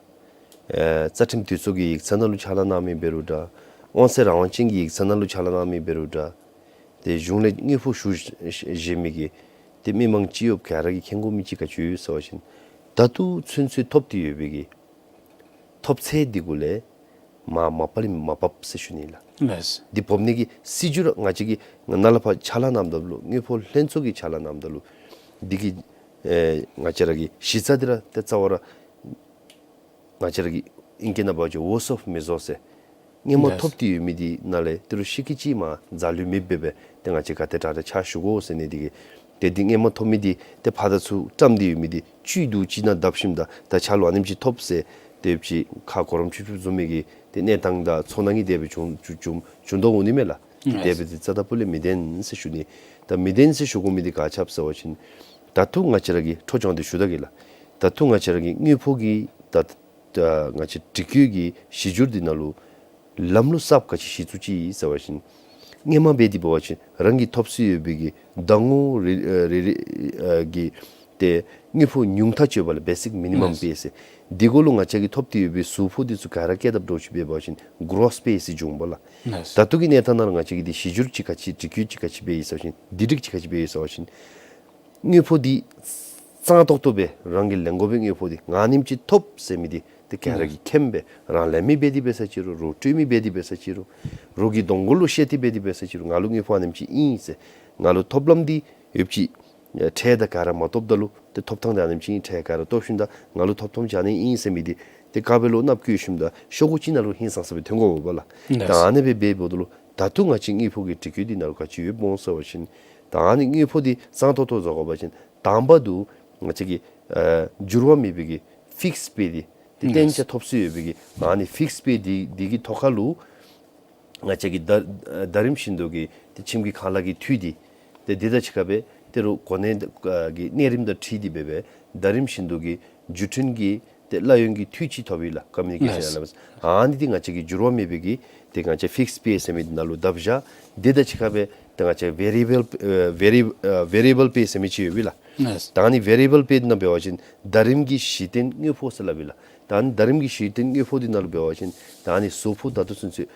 ཨེ་རྩ་ཁྲིམས་འདུས་ཚོགས་ཀྱི་ཡིག་ཚང་ནང་ལུ་ཕྱག་ལཱ་གནང་མི་འབད་རུང་འདྲ། དབང་ཚད་རང་དབང་ཅན་གྱི་ཡིག་ཚང་ནང་ལུ་ཕྱག་ལཱ་གནང་མི་འབད་རུང་འདྲ། ཏེ་གཞུང་ལས་དངུལ་ཕོགས་ཞུ་བཞེས་མི་གི་ཏེ་མི་མང་སྤྱི་གཡོགཔ་ག་ར་གིས་མཁྱེན་དགོ་མི་ཅིག་ག་ཅི་ཡོད་ཟེར་བ་ཅིན་ད་ལྟོ་ཚུན་ཚོད་ཐོབ་སྟེ་ཡོད་པའི་གི་ཐོབ་ཚད་འདི་གུ་ལས་མ་མ་པ་ལས་མ་བབས་ཟེར་ཞུ་ནི་ལགས། ལགས། འདི་བབས་ནི་གི་སྲིད་བྱུས་ར་ང་བཅས་ཀྱིས་ནཱ་ལས་ཕར་ཕྱག་ལཱ་གནངམ་ད་ལུ་དངུལ་ཕོགས་ལྷན་ཚོགས་ཀྱི་ཕྱག་ལཱ་གནངམ་ད་ལུ་འདི་གི་ཨེ་ང་བཅས་ར་གི་གཞི་རྩ་འདི་ར་ཏེ་རྩ་བ་ར་ང་བཅས་ར་གི་ཨིང་སྐད་ནང་འབད་བ་ཅིན་ཝོརཀ་ཨོཕ་མི་ཛོར་ཟེར། སྔོན་མ་ལགས། ཐོབ་སྟེ་ཡོད་མི་འདི་ནང་ལས་ཏི་རུ་ཤི་ཀི་ཅིག་མ་འཛག་ལུས་མེདཔ་སྦེ་ཏེ་ང་བཅས་ག་དེ་དྲག་དྲག་ཕྱག་ཞུ་དགོ་ཟེར་ནི་འདི་གིས། ཏེ་འདི་སྔོན་མ་ཐོབ་མི་འདི་ཏེ་ཕར་དང་ཚུར་བཀྲམ་སྟེ་ཡོད་མི་འདི་བཅུད་བསྡུ་ཅིག་ནང་བརྡབ་ཞིནམ་ད་ད་ཕྱག་ལུ་ཨ་ནེམ་ཅིག་ཐོབ་ཟེར་ཏེ་ཡོདཔ་ཅིག་ཁ་གོ་རམ་ཆུབ་ཆུབ་བཟུམ་མའི་གི་ཏེ་གནས་སྟངས་དང་ཚོར་སྣང་གིས་དེ་སྦེ་བྱུང་བྱུང་བྱུང་བྱུང་དོ་འོང་ནི་མས་ལགས། ལགས། དེ་སྦེ་འདི་རྩ་དང་སྤུ་ལས་མི་བདེན་ཟེར་ཞུ་ནི། ད་མི་བདེན་ཟེར་ཞུ་དགོ་མི་འདི་ག་ཅི་འབད་ཟེར་བ་ཅིན་ད་ལྟོ་ང་བཅས་ར་གི་འཕྲོ་སྦྱོང་འདི་ཞུ་ད་གེ་ལགས། ད་ལྟོ་ང་བཅས་ར་གི་དངུལ་ཕོགས་ཀྱི་ད་ད་ང་བཅས་སྒྲིག་བཀོད་ཀྱི་གཞི་འགྱུར་འདི་ནང་ལུ་ལམ་ལུགས་གསརཔ་ག་ཅི་ཞིག་བཙུགས་ཅི་ཟེར་བ་ཅིན། སྔོན་མ་འབད་དེ་འབད་བ་ཅིན་རང་གིས་ཐོབ་སྲིད་ཡོད་པའི་གི་ཟླ་ངོ་རེ་རེ་རེ་ཨ་གི་ཏེ་དངུལ་ཕོགས་ཉུང་མཐའ་དཔྱད་པ་ལགས་བེ་སིཀ་མི་ནི་མམ་ལགས། པེ་ཟེར། འདི་གུ་ལུ་ང་བཅས་ཀྱིས་ཐོབ་སྟེ་ཡོད་པའི་ཟུར་ཕོགས་འདི་ཚུ་ག་ར་བཀལ་དཔ་འདྲཝ་ཅིག་འབད་བ་ཅིན་གྲོསི་པེ་ཟེར་འབྱུང་བ་ལགས། ལགས། ད་ལྟོ་གི་གནས་སྟངས་ནང་ལུ་ང་བཅས་ཀྱིས་འདི་གཞི་འགྱུར་ཅིག་ག་ཅི་སྒྲིག་བཀོད་ཅིག་ག་ཅི་འབད་ཡི་ཟེར་བ་ཅིན་འདི་སྒྲིག་ཅིག་ག་ཅི་འབད་ཡི་ཟེར་བ་ཅིན། དངུལ་ཕོགས་འདི་གཙང་ཏོག་ཏོ་སྦེ་རང་གིས་ལེན་དགོ་པའི་དངུལ་ཕོགས་འདི་ང་ཨ་ནེམ་ཅིག་ཐོབ་ཟེར་མི་འདི་ཏེ་ག་ར་གིས་མཁྱེན་སྦེ་རང་ལེན་མི་འབད་དེ་འབད་ས་ཅིག་རུང་རོགས་སྤྲོད་མི་འབད་དེ་འབད་ས་ཅིག་རུང་རོགས་ཀྱི་གདོང་ཁ་ལུ་བཤད་དེ་འབད་དེ་འབད་ས་ཅིག་རུང་ང་ལུ་དངུལ་ཕོགས་ཨ་ནེམ་ཅིག་ཨིན་ཟེར་ང་ལུ་ཐོབ་ལམ་འདི་ཡོདཔ་ཅིག་ཁྲལ་དང་ག་ར་མ་བཏོགཔ་ད་ལུ་ཏེ་ཐོབ་ཐངས་འདི་ཨ་ནེམ་ཅིག་ཨིན། ཁྲལ་ག་ར་བཏོག་ཞིནམ་ད་ང་ལུ་ཐོབ་ཐངས་ཅིག་ཨ་ནི་ཨིན་ཟེར་མི་འདི་ཏེ་ཀ་བའི་ལོག་ནང་བཀོད་ཞིནམ་ད་ཤོག་གུ་ཅིག་ནང་ལུ་ཧིང་སངས་ས་སྦེ་ཐོན་དགོཔ་ལགས། ད་ཨ་ནི་སྦེ་འབདཝ་ད་ལུ་ད་ལྟོ་ང་བཅས་དངུལ་ཕོགས་ཀྱི་སྒྲིག་བཀོད་འདི་ནང་ལུ་ག་ཅི་ཡོདཔ་སྨོ་ཟེར་བ་ཅིན། ད་ཨ་ནི་དངུལ་ཕོགས་འདི་གཙང་ཏོག་ཏོ་བཟོ་དགོ་པ་ཅིན་དང་པ་འདི་ང་བཅས་ཀྱི་ཨ་འགྱུར་བ་མེད་པའི་གི་ཕིགསི་པེ་འདི་ཏེ་གཏན་འཇགས་ཐོབ་སྲིད་ཡོད་པའི་གི་ཨ་ནི་ཕིགསི་པེ་འདི་འདི་གི་ཐོག་ཁ་ལུ་ང་བཅས་ཀྱི་ཟླ་ཟླ་རིམ་བཞིན་དུ་གི་ཏེ་ཁྱིམ་གྱི་ཁང་གླ་གི་འཐུས་འདི་ཏེ་འདི་དང་གཅིག་ཁར་སྦེ་ཏེ་རོགས་གོ་གནས་ཀྱི་གནས་རིམ་དང་འཁྲིལ་ཏེ་སྦེ་སྦེ་ཟླ་རིམ་བཞིན་དུ་གི་བརྒྱུད་འཕྲིན་གྱི་ཏེ་གླ་ཡོན་གྱི་འཐུས་ཅིག་ཐོབ་ཡི་ལགས། ཀོ་མུ་ནི་ཀེ་ཤཱན་ཨེ་ལོ་ཝན་སི། ཨ་ནི་འདི་ང་བཅས་ཀྱི་འགྱུར་བ་མེད་པའི་གི་ཏེ་ང་བཅས་ཕིགསི་པེ་ཟེར་མི་འདི་ནང་ལུ་བརྡབ་བཞག། འདི་དང་གཅིག་ཁར་སྦེ་ཏེ་ང་བཅས་ཝེ་རི་ཨེ་བཱལ་ཨེ་ཝེ་རི་ཨེ་ཝེ་རི་ཨེ་བཱལ་པེ་ཟེར་མི་ཅིག་ཡོད་པས་ལགས། ད་ཨ་ནི་ཝེ་རི་ཨེ་བཱལ་པེ་འདི་ནང་འབད་བ་ཅིན་ཟླ་རིམ་གྱི་གཞི་རྟེན་དངུལ་ཕོགས་ཟེར་སླབ་ཨིན་ལགས། ད་ཨ་ནི་ཟླ་རིམ་གྱི་གཞི་རྟེན་དངུལ་ཕོགས་འདི་ནང་ལུ་འབད་བ་ཅིན་ད་ཨ་ནི་ཟུར་ཕོགས་ད་ལྟོ་ཚུན་ཚོད་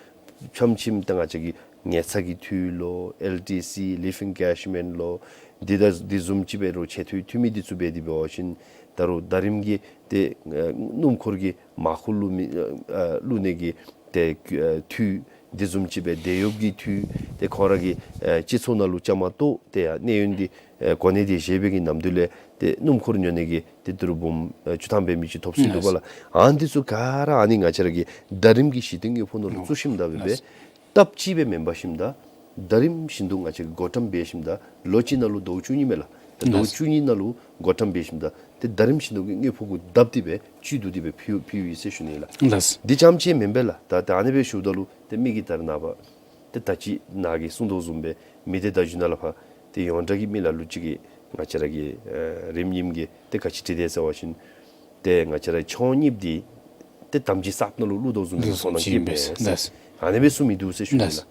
ཕྱམ་ཕྱིམ་ཏེ་ང་བཅས་ཀྱི་ཉལ་ཚ་གི་འཐུས་ལོ་ཨེལ་ཊི་སི་ལིབ་ཨིན་ཨེན་གེ་ཇི་མེནཊ་ལོ་འདི་དང་འདི་བཟུམ་ཅིག་སྦེ་རོགས་ཆེ་འཐུས་འཐུས་མི་འདི་ཚུ་འབད་དེ་འབད་བ་ཅིན་ད་རུང་ཟླ་རིམ་གྱི་ཏེ་ཨ་སྣུམ་འཁོར་གྱི་མར་ཁུ་བླུག་མི་ཨ་བླུག་ནི་གི་ཏེ་ཨ་འཐུས་འདི་བཟུམ་ཅིག་སྦེ་དེད་གཡོགཔ་གི་འཐུས་ཏེ་ཁོང་ར་གི་ཨ་སྤྱི་ཚོགས་ནང་ལུ་བཅའ་མར་གཏོགས་ཏེ་ཡང་གནས་ཡུན་འདི་ཨ་གོ་གནས་འདི་བཞེས་པའི་གི་ནམ་དུས་ལས་ཏེ་སྣུམ་འཁོར་ཉོ་ནི་གི་ཏེ་ཏི་རུ་འབུམ་ཨ་བཅུ་ཐམ་འབད་མི་ཅིག་ཐོབ་སྲིད་འདུག་པ་ལགས། ཨ་ནི་འདི་ཚུ་ག་ར་ཨ་ནི་ང་བཅས་ར་གི་ཟླ་རིམ་གྱི་གཞི་རྟེན་དངུལ་ཕོགས་ནང་ལུ་བཙུགས་ཞིནམ་ད་སྦེ་སྦེ་སྟབས་གཅིག་སྦེ་མེན་པར་ཞིནམ་ད་ཟླ་རིམ་བཞིན་དུ་ང་བཅས་ཀྱིས་བགོ་བཀྲམ་འབད་ཞིནམ་ད་ལོ་གཅིག་ནང་ལུ་ཟླཝ་བཅུ་གཉིས་མས་ལགས། ད་ཟླཝ་བཅུ་གཉིས་ནང་ལུ་བགོ་བཀྲམ་འབད་ཞིནམ་ད་ཏེ་ཟླ་རིམ་བཞིན་དུ་གི་དངུལ་ཕོགས་གུ་བརྡབ་སྟེ་སྦེ་བཅུད་བསྡུ་སྟེ་སྦེ་ཕུལ་ཕུལཝ་ཨིན་ཟེར་ཞུ་ནི་ལགས། འདི་ཙམ་ཅིག་མེན་པས་ལགས། ད་ད་ཨ་ནི་སྦེ་ཞུཝ་ད་ལུ་ཏེ་མི་གིས་ད་རེས་ནངས་པ་ཏེ་ད་ཅི་ནཱ་གིས་གསུངས་དོ་བཟུམ་སྦེ་མི་སྡེ་བརྡ་བརྒྱུད་ནང་ལས་ཕར་ཏེ་ཡོངས་གྲགས་ཀྱི་མི་ལ་ལུ་ཅིག་གིས་ང་བཅས་ར་གི་ཨེ་རིམ་གཉིསམ་གྱིས་ཏེ་ག་ཅི་བྲིས་དེས་ཟེར་བ་ཅིན་ཏེ་ང་བཅས་ར་ཁྱོད་གཉིསཔོ་འདི་ཏེ་དམ་སྦྱིས་གསརཔ་ནང་ལུ་བླུག་དོ་བཟུམ་སྦེ་ཚོར་སྣང་བྱུང་མས་ཟེར། ཨ་ནི་སྦེ་གསུངས་མི་འདུག་ཟེར་ཞུ་ནི་ལགས།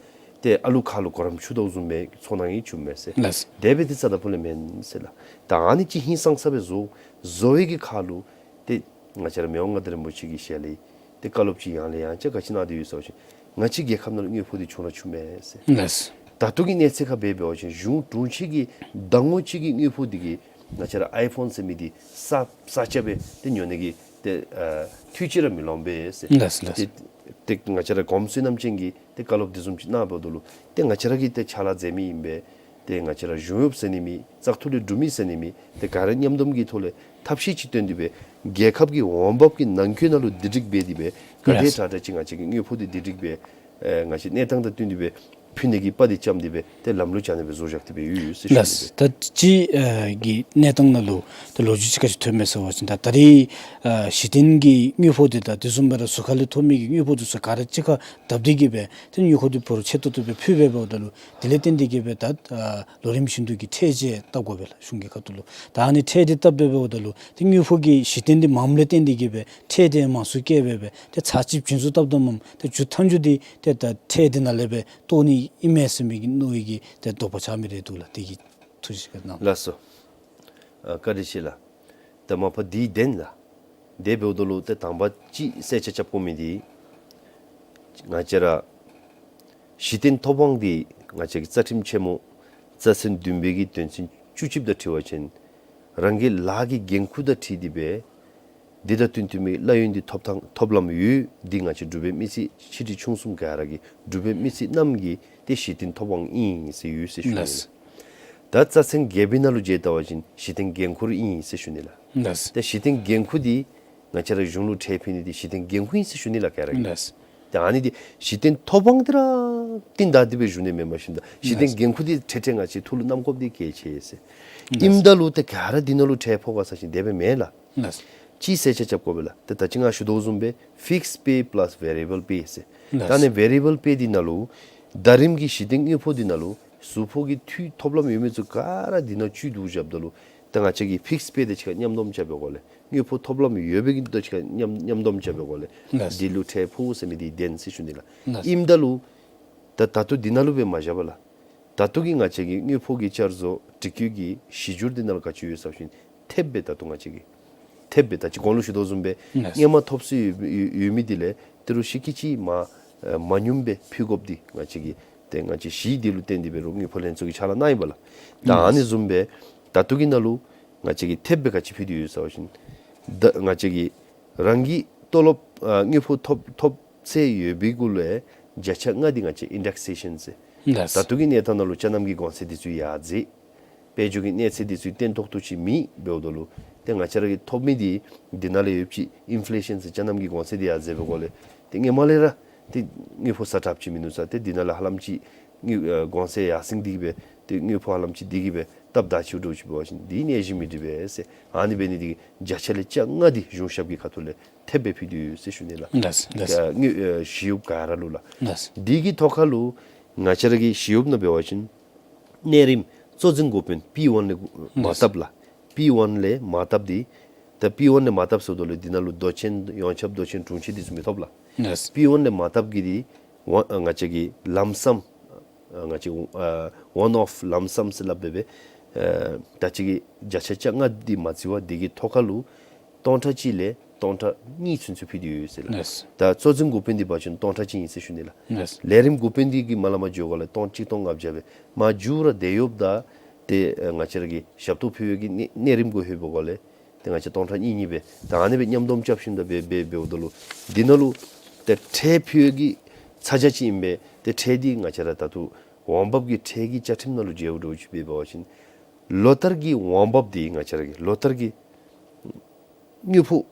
ཏེ་ཨ་ལུ་ཁ་ལུ་གོ་རམ་འཁྱུ་དོ་བཟུམ་སྦེ་ཚོར་སྣང་ཡང་བྱུང་མས་ཟེར། དེ་སྦེ་འདི་རྩ་དང་སྤུ་ལས་མེན་ཟེར་ལགས། ད་ཨ་ནི་ཅིག་ཧིང་སངས་ས་སྦེ་བཟོ་བཟོ་བའི་གི་ཁར་ལུ་ཏེ་ང་བཅས་ར་མི་དབང་མངའ་བདག་རིན་པོ་ཆེ་གི་ཞལ་ལས་ཏེ་བཀའ་སློབ་ཅིག་ཡང་ལས་ཡང་བསྐྱར་ག་ཅི་གནང་དོ་ཡོད་ཟེར་བ་ཅིན་ང་བཅས་རྒྱལ་ཁབ་ནང་ལུ་དངུལ་ཕོགས་འདི་ཆུང་ར་ཆུང་མས་ཟེར། ད་ལྟོ་གི་གནས་ཚད་ཁར་འབད་འབད་བ་ཅིན་གཞུང་དྲུང་ཆེན་གྱི་ཟླ་ངོ་གཅིག་གི་དངུལ་ཕོགས་འདི་གིས་ང་བཅས་ར་ཨའི་ཕོན་ཟེར་མི་འདི་གསརཔ་གསར་རྐྱབ་སྦེ་ཏེ་ཉོ་ནི་གི་ཏེ་ཨ་འཐུས་ཅིག་ར་མི་ལོངས་པས་ཟེར། ཏེ་ཏེ་ང་བཅས་ར་གོངམ་བསོད་ནམས་ཅན་གྱིས་ཏེ་བཀའ་སློབ་འདི་བཟུམ་ཅིག་གནང་འབདཝ་ད་ལུ་ཏེ་ང་བཅས་ར་གིས་ཏེ་ཕྱག་ལཱ་མཛད་མི་ཨིན་པས། ཏེ་ང་བཅས་ར་གཞུང་གཡོགཔ་ཟེར་ནི་མེད། བཙག་འཐུ་ལས་གྲུབ་མི་ཟེར་ནི་མེད། ཏེ་ག་ར་མཉམ་སྡོམ་གྱི་ཐོག་ལས་ཐབས་ཤེས་ཅིག་བཏོན་ཏེ་སྦེ་རྒྱལ་ཁབ་ཀྱི་འོང་འབབ་ཀྱི་ནང་འཁོད་ནང་ལུ་བསྡུ་སྒྲིག་འབད་དེ་སྦེ་ག་དེ་དྲག་དྲག་ཅིག་ང་བཅས་ཀྱི་དངུལ་ཕོགས་འདི་བསྡུ་སྒྲིག་འབད་ཨེ་ང་བཅས་གནས་སྟངས་དང་བསྟུན་ཏེ་སྦེ་ ཕུལ་ནི་གི་དཔའ་འདི་བཅམ་སྟེ་སྦེ་ཏེ་ལམ་ལུགས་ཅིག་ཨ་ནི་སྦེ་བཟོ་བཞག་སྟེ་སྦེ་ཡོད་ཡོད་ཟེར་ཞུ་ནི། ལགས། ད་སྤྱིར་ཨ་གི་གནས་སྟངས་ནང་ལུ་ད་ལོ་རྒྱུས་ཅིག་ག་ཅི་ཐོན་མས་ཟེར་བ་ཅིན་ད་ད་རེས་ཨ་གཞི་རྟེན་གྱི་དངུལ་ཕོགས་འདི་དང་དེ་བཟུམ་སྦེ་ར་ཟུར་ཁ་ལས་ཐོབ་མི་གི་དངུལ་ཕོགས་འདི་ཚུ་ག་ར་གཅིག་ཁར་བརྡབ་སྟེ་གི་སྦེ་ཏེ་དངུལ་ཕོགས་འདི་ཕོ་རུ་ཆེ་ཏོག་ཏོ་སྦེ་ཕུལ་སྦེ་འབདཝ་ད་ལུ་དེ་ལས་བརྟེན་ཏེ་གི་སྦེ་ད་ཨ་ལོ་རིམ་བཞིན་དུ་གི་ཁྲལ་ཅིག་བཏབ་དགོ་པས་ལགས། གཞུང་གི་ཁ་ཐུག་ལུ། ད་ཨ་ནི་ཁྲལ་འདི་བཏབ་སྦེ་འབདཝ་ད་ལུ་ཏེ་དངུལ་ཕོགས་ཀྱི་གཞི་རྟེན་འདི་མངམ་ལས་བརྟེན་ཏེ་གི་སྦེ་ཁྲལ་འདི་མང་སུ་བཀལ་སྦེ་སྦེ་ཏེ་ཚར་གཅིག་བྱིན་ཚུ་བཏབ་དོ་མས། ཏེ་མཇུག་མཐའ་མཇུག་འདི་ཏེ་ད་ཁྲལ་འདི་ནང་ལས་སྦེ་བཏོག་ནི་ཨིན་མས་ཟེར་མི་གི་མནོ་བའི་གི་ཏེ་དོགས་པ་ཆགས་མི་རེ་འདུག་ལགས། དེ་གི་ཐུགས་རྗེ་ཆེ་གནང་། ལགས་སོ། ཨ་བཀའ་དྲིན་ཆེ་ལགས། ད་མ་པ་འདི་བདེན་ལགས། དེ་འབདཝ་ད་ལུ་ཏེ་དང་པ་ཅིག་གསལ་ཆ་རྐྱབ་དགོ་མི་འདི་ང་བཅས་ར་གཞི་རྟེན་ཐོབ་དབང་འདི་ང་བཅས་ཀྱི་རྩ་ཁྲིམས་ཆེན་མོ་རྩ་ཚན་བདུན་པའི་གི་དོན་ཚན་བཅུ་གཅིག་དང་འཁྲིལ་བ་ཅིན་རང་གི་ལཱ་གི་འགན་ཁུར་དང་འཁྲིལ་ཏེ་སྦེ་འདི་དང་བསྟུན་ཏེ་མི་གླ་ཡོན་འདི་ཐོབ་ཐང་ཐོབ་ལམ་ཡོད། འདི་ང་བཅས་འབྲུག་པའི་མི་སེར་ཆེ་འབྲིང་ཆུང་གསུམ་ག་ར་གི་འབྲུག་པའི་མི་སེར་རྣམས་ཀྱི་ཏེ་གཞི་རྟེན་ཐོབ་དབང་ཨིན་ཟེར་ཡོད་ཟེར་ཞུ་ནི་ལགས། ལགས། ད་རྩ་ཚན་བརྒྱད་པའི་ནང་ལུ་འབྱེད་བལྟ་བ་ཅིན་གཞི་རྟེན་འགན་ཁུར་ཨིན་ཟེར་ཞུ་ནི་ལགས། ལགས། ཏེ་གཞི་རྟེན་འགན་ཁུར་འདི་ང་བཅས་ར་གཞུང་ལུ་ཁྲལ་ཕུལ་ནི་འདི་གཞི་རྟེན་འགན་ཁུར་ཨིན་ཟེར་ཞུ་ནི་ལགས་ག་ར་གིས། ལགས། ཏེ་ཨ་ནི་འདི་གཞི་རྟེན་ཐོབ་དབང་འདི་ར་རྟིང་བདའ་སྟེ་སྦེ་ཞུ་ནི་མེན་པར་ཞིནམ་ད་གཞི་རྟེན་ལགས། འགན་ཁུར་འདི་ཁྲལ་ཁྲལ་ང་བཅས་ཐུགས་ལུ་བསྣམ་དགོཔ་འདི་གལ་ཆེ་ཟེར། ལགས། ཨིནམ་ད་ལུ་ཏེ་ག་ར་འདི་ནང་ལུ་ཁྲལ་ཕོག་ག་ཟེར་བ་ཅིན་དེ་སྦེ་མེན་ལགས། ལགས། ཅིག་གསལ་ཆ་རྐྱབ་དགོ་པས་ལགས། ཏེ་ད་ཅི་ང་ཞུ་དོ་བཟུམ་སྦེ་fixed pay plus variable pay ཟེར། ལགས། ད་ཨ་ནི་variable pay འདི་ནང་ལུ་ཟླ་རིམ་གྱི་གཞི་རྟེན་དངུལ་ཕོགས་འདི་ནང་ལུ་ཟུར་ཕོགས་ཀྱི་འཐུས་ཐོབ་ལམ་ཡོད་མི་ཚུ་ག་ར་འདི་ནང་བཅུད་བསྡུ་བཞགཔ་ད་ལུ་ཏེ་ང་བཅས་ཀྱི་fixed pay དང་གཅིག་ཁར་མཉམ་སྡོམ་རྐྱབ་པའི་སྒོ་ལས་དངུལ་ཕོགས་ཐོབ་ལམ་ཡོད་པའི་གི་དང་གཅིག་ཁར་མཉམ་མཉམ་སྡོམ་རྐྱབ་པའི་སྒོ་ལས། ལགས། འདི་ལུ་ཁྲལ་ཕོག་ཟེར་མི་འདི་བདེན་ཟེར་ཞུ་ནི་ལགས། ལགས། ཨིནམ་ད་ལུ་ད་ད་ལྟོ་འདི་ནང་ལུ་སྦེ་མ་བཞག་པར་ལགས། ད་ལྟོ་གི་ང་བཅས་ཀྱི་དངུལ་ཕོགས་ཀྱི་བསྐྱར་བཟོ་སྒྲིག་བཀོད་ཀྱི་གཞི་འགྱུར་འདི་ནང་ལུ་ག་ཅི་ཡོད་ཟེར་བ་ཅིན་ཐེབས་སྦེ་ད་ལྟོ་ང་བཅས་ཀྱིས་ཐེབས་སྦེ་ད་ཅི་གོང་ལུ་ཞུ་དོ་བཟུམ་སྦེ། ལགས། སྔོན་མ་ཐོབ་སྲོལ་ཡོད་ཡོད་ཡོད་མི་འདི་ལས་ཏི་རུ་ཤིག་གི་ཅིག་མ་ཨ་མ་ཉུངམ་སྦེ་ཕུལ་དགོཔ་འདི་ང་བཅས་ཀྱིས་ཏེ་ང་བཅས་གཞི་འདི་ལུ་བརྟེན་ཏེ་སྦེ་རོགས་དངུལ་ཕོགས་ལྷན་ཚོགས་ཀྱི་ཕྱག་ལཱ་གནང་ཡི་པ་ལགས། ད་ཨ་ནི་བཟུམ་སྦེ་ད་ལྟོ་གི་ནང་ལུ་ང་བཅས་ཀྱིས་ཐེབས་སྦེ་ག་ཅི་ཕུལ་ཏེ་ཡོད་ཟེར་བ་ཅིན་ད་ང་བཅས་ཀྱིས་རང་གི་ཏོ་ལོབ་ཨ་དངུལ་ཕོགས་ཐོབ་ཐོབ་ཚད་ཡོད་པའི་གུ་ལས་བརྒྱ་ཆ་ལྔ་འདི་ང་བཅས་indexation ཟེར། ལགས། ད་ལྟོ་གི་གནས་སྟངས་ནང་ལུ་ཅ་ནམ་གྱི་གོང་ཚད་འདི་ཚུ་ཡར་འཛེགས། དཔལ་འབྱོར་གྱི་གནས་ཚད་འདི་ཚུ་བརྟན་ཏོག་ཏོ་ཅིག་མེད་འབདཝ་ད་ལུ་ཏེ་ང་བཅས་ར་གི་ཐོབ་མི་འདི་འདི་ནང་ལས་ཡོདཔ་ཅིག་ཨིན་ཕུ་ལེ་ཤཱན་ཟེར་ཅ་ནམ་གྱི་གོང་ཚད་འདི་ཡར་འཛེགས་པའི་སྒོ་ལས་ཏེ་སྔོན་མ་ལས་ར་ཏེ་དངུལ་ཕོགས་ཟ་དྲགཔ་ཅིག་མིན་ནུག་ཟེར། ཏེ་འདི་ནང་ལས་ཧ་ལམ་ཅིག་དངུལ་ཨ་གོང་ཚད་ཡར་སེང་སྟེ་གི་སྦེ་ཏེ་དངུལ་ཕོགས་ཧ་ལམ་ཅིག་འདི་གིས་སྦེ་སྟབས་བདེ་ཅིག་འདྲཝ་ཅིག་འབད་བ་ཅིན་འདི་གནས་གཞི་མི་འགྲིག་པས་ཟེར། ཨ་ནི་འབད་ནི་འདི་གིས་བརྒྱ་ཆ་ལས་བཅོ་ལྔ་འདི་གཞུང་ཞབས་ཀྱི་ཁ་ཐུག་ལས་ཐེབས་སྦེ་ཕུལ་ཏེ་ཡོད་ཟེར་ཞུ་ནི་ལགས། ལགས་ལགས། ཨ་དངུལ་ཨ་ཞི་གཡོགཔ་ག་ར་ལུ་ལགས། ལགས། འདི་གི་ཐོག་ཁར་ལུ་ང་བཅས་ར་གི་ཞི་གཡོགཔ་ནང་འབད་བ་ཅིན་གནས་རིམ་གཙོ་འཛིན་འགོ་དཔོན་པི་ཝན་ལས་མ་བཏབ་ལགས། པི་ཝན་ལས་མ་བཏབ་འདི་ད་པི་ཝན་ལས་མ་བཏབ་ཟེརཝ་ད་ལུ་འདི་ནང་ལུ་མདོ་ཆེན་ཡོངས་ཁྱབ་མདོ་ཆེན་དྲུང་ཆེན་འདི་ཚུ་མི་ཐོབ་ལགས། ལགས། པི་ཝན་ལས་མ་བཏབ་གི་འདི་ཝ་ང་བཅས་ཀྱི་ལམ་སམ་ཨ་ང་བཅས་ཨ་ཝན་ཨོཕ་ལམ་སམ་ཟེར་སླབ་སྦེ་སྦེ་ཨ་ད་ཅི་གི་བརྒྱ་ཆ་བཅོ་ལྔ་འདི་མ་བརྩི་བར་འདི་གི་ཐོག་ཁར་ལུ་སྟོང་ཕྲག་གཅིག་ལས་སྟོང་ཕྲག་གཉིས་ཚུན་ཚོད་ཕུལ་ཏེ་ཡོད་ཟེར་ལགས། ལགས། ད་གཙོ་འཛིན་འགོ་དཔོན་འདི་འབད་བ་ཅིན་སྟོང་ཕྲག་གཅིག་ཨིན་ཟེར་ཞུ་ནི་ལགས། ལགས། ལས་རིམ་འགོ་དཔོན་འདི་གིས་མ་ལས་མར་འགྱོ་ག་ལས་སྟོང་གཅིག་སྟོང་ལྔ་བརྒྱ་སྦེ་མར་མཇུག་ར་དེ་ཡོདཔ་ད་ཏེ་ཨ་ང་བཅས་ར་གི་ཞབས་ཏོག་ཕུལ་བའི་གི་གནས་གནས་རིམ་གུ་ལྷོད་པའི་སྒོ་ལས་ཏེ་ང་བཅས་སྟོང་ཕྲག་གཉིས་གཉིས་སྦེ་ད་ཨ་ནི་སྦེ་མཉམ་སྡོམ་རྐྱབ་ཞིནམ་ད་སྦེ་སྦེ་འབདཝ་ད་ལུ་འདི་ནང་ལུ་ཏེ་ཁྲལ་ཕུལ་བའི་གི་ཚ་གྱང་ཅིག་ཨིན་པས། ཏེ་ཁྲལ་འདི་ང་བཅས་ར་ད་ལྟོ་འོང་འབབ་ཀྱི་ཁྲལ་གྱི་བཅའ་ཁྲིམས་ནང་ལུ་འབྱེལཝ་འདྲཝ་ཅིག་འབད་བ་ཅིན་ལོ་ལྟར་གྱི་འོང་འབབ་འདི་ང་བཅས་ར་གི་ལོ་ལྟར་གྱི་དངུལ་ཕོགས་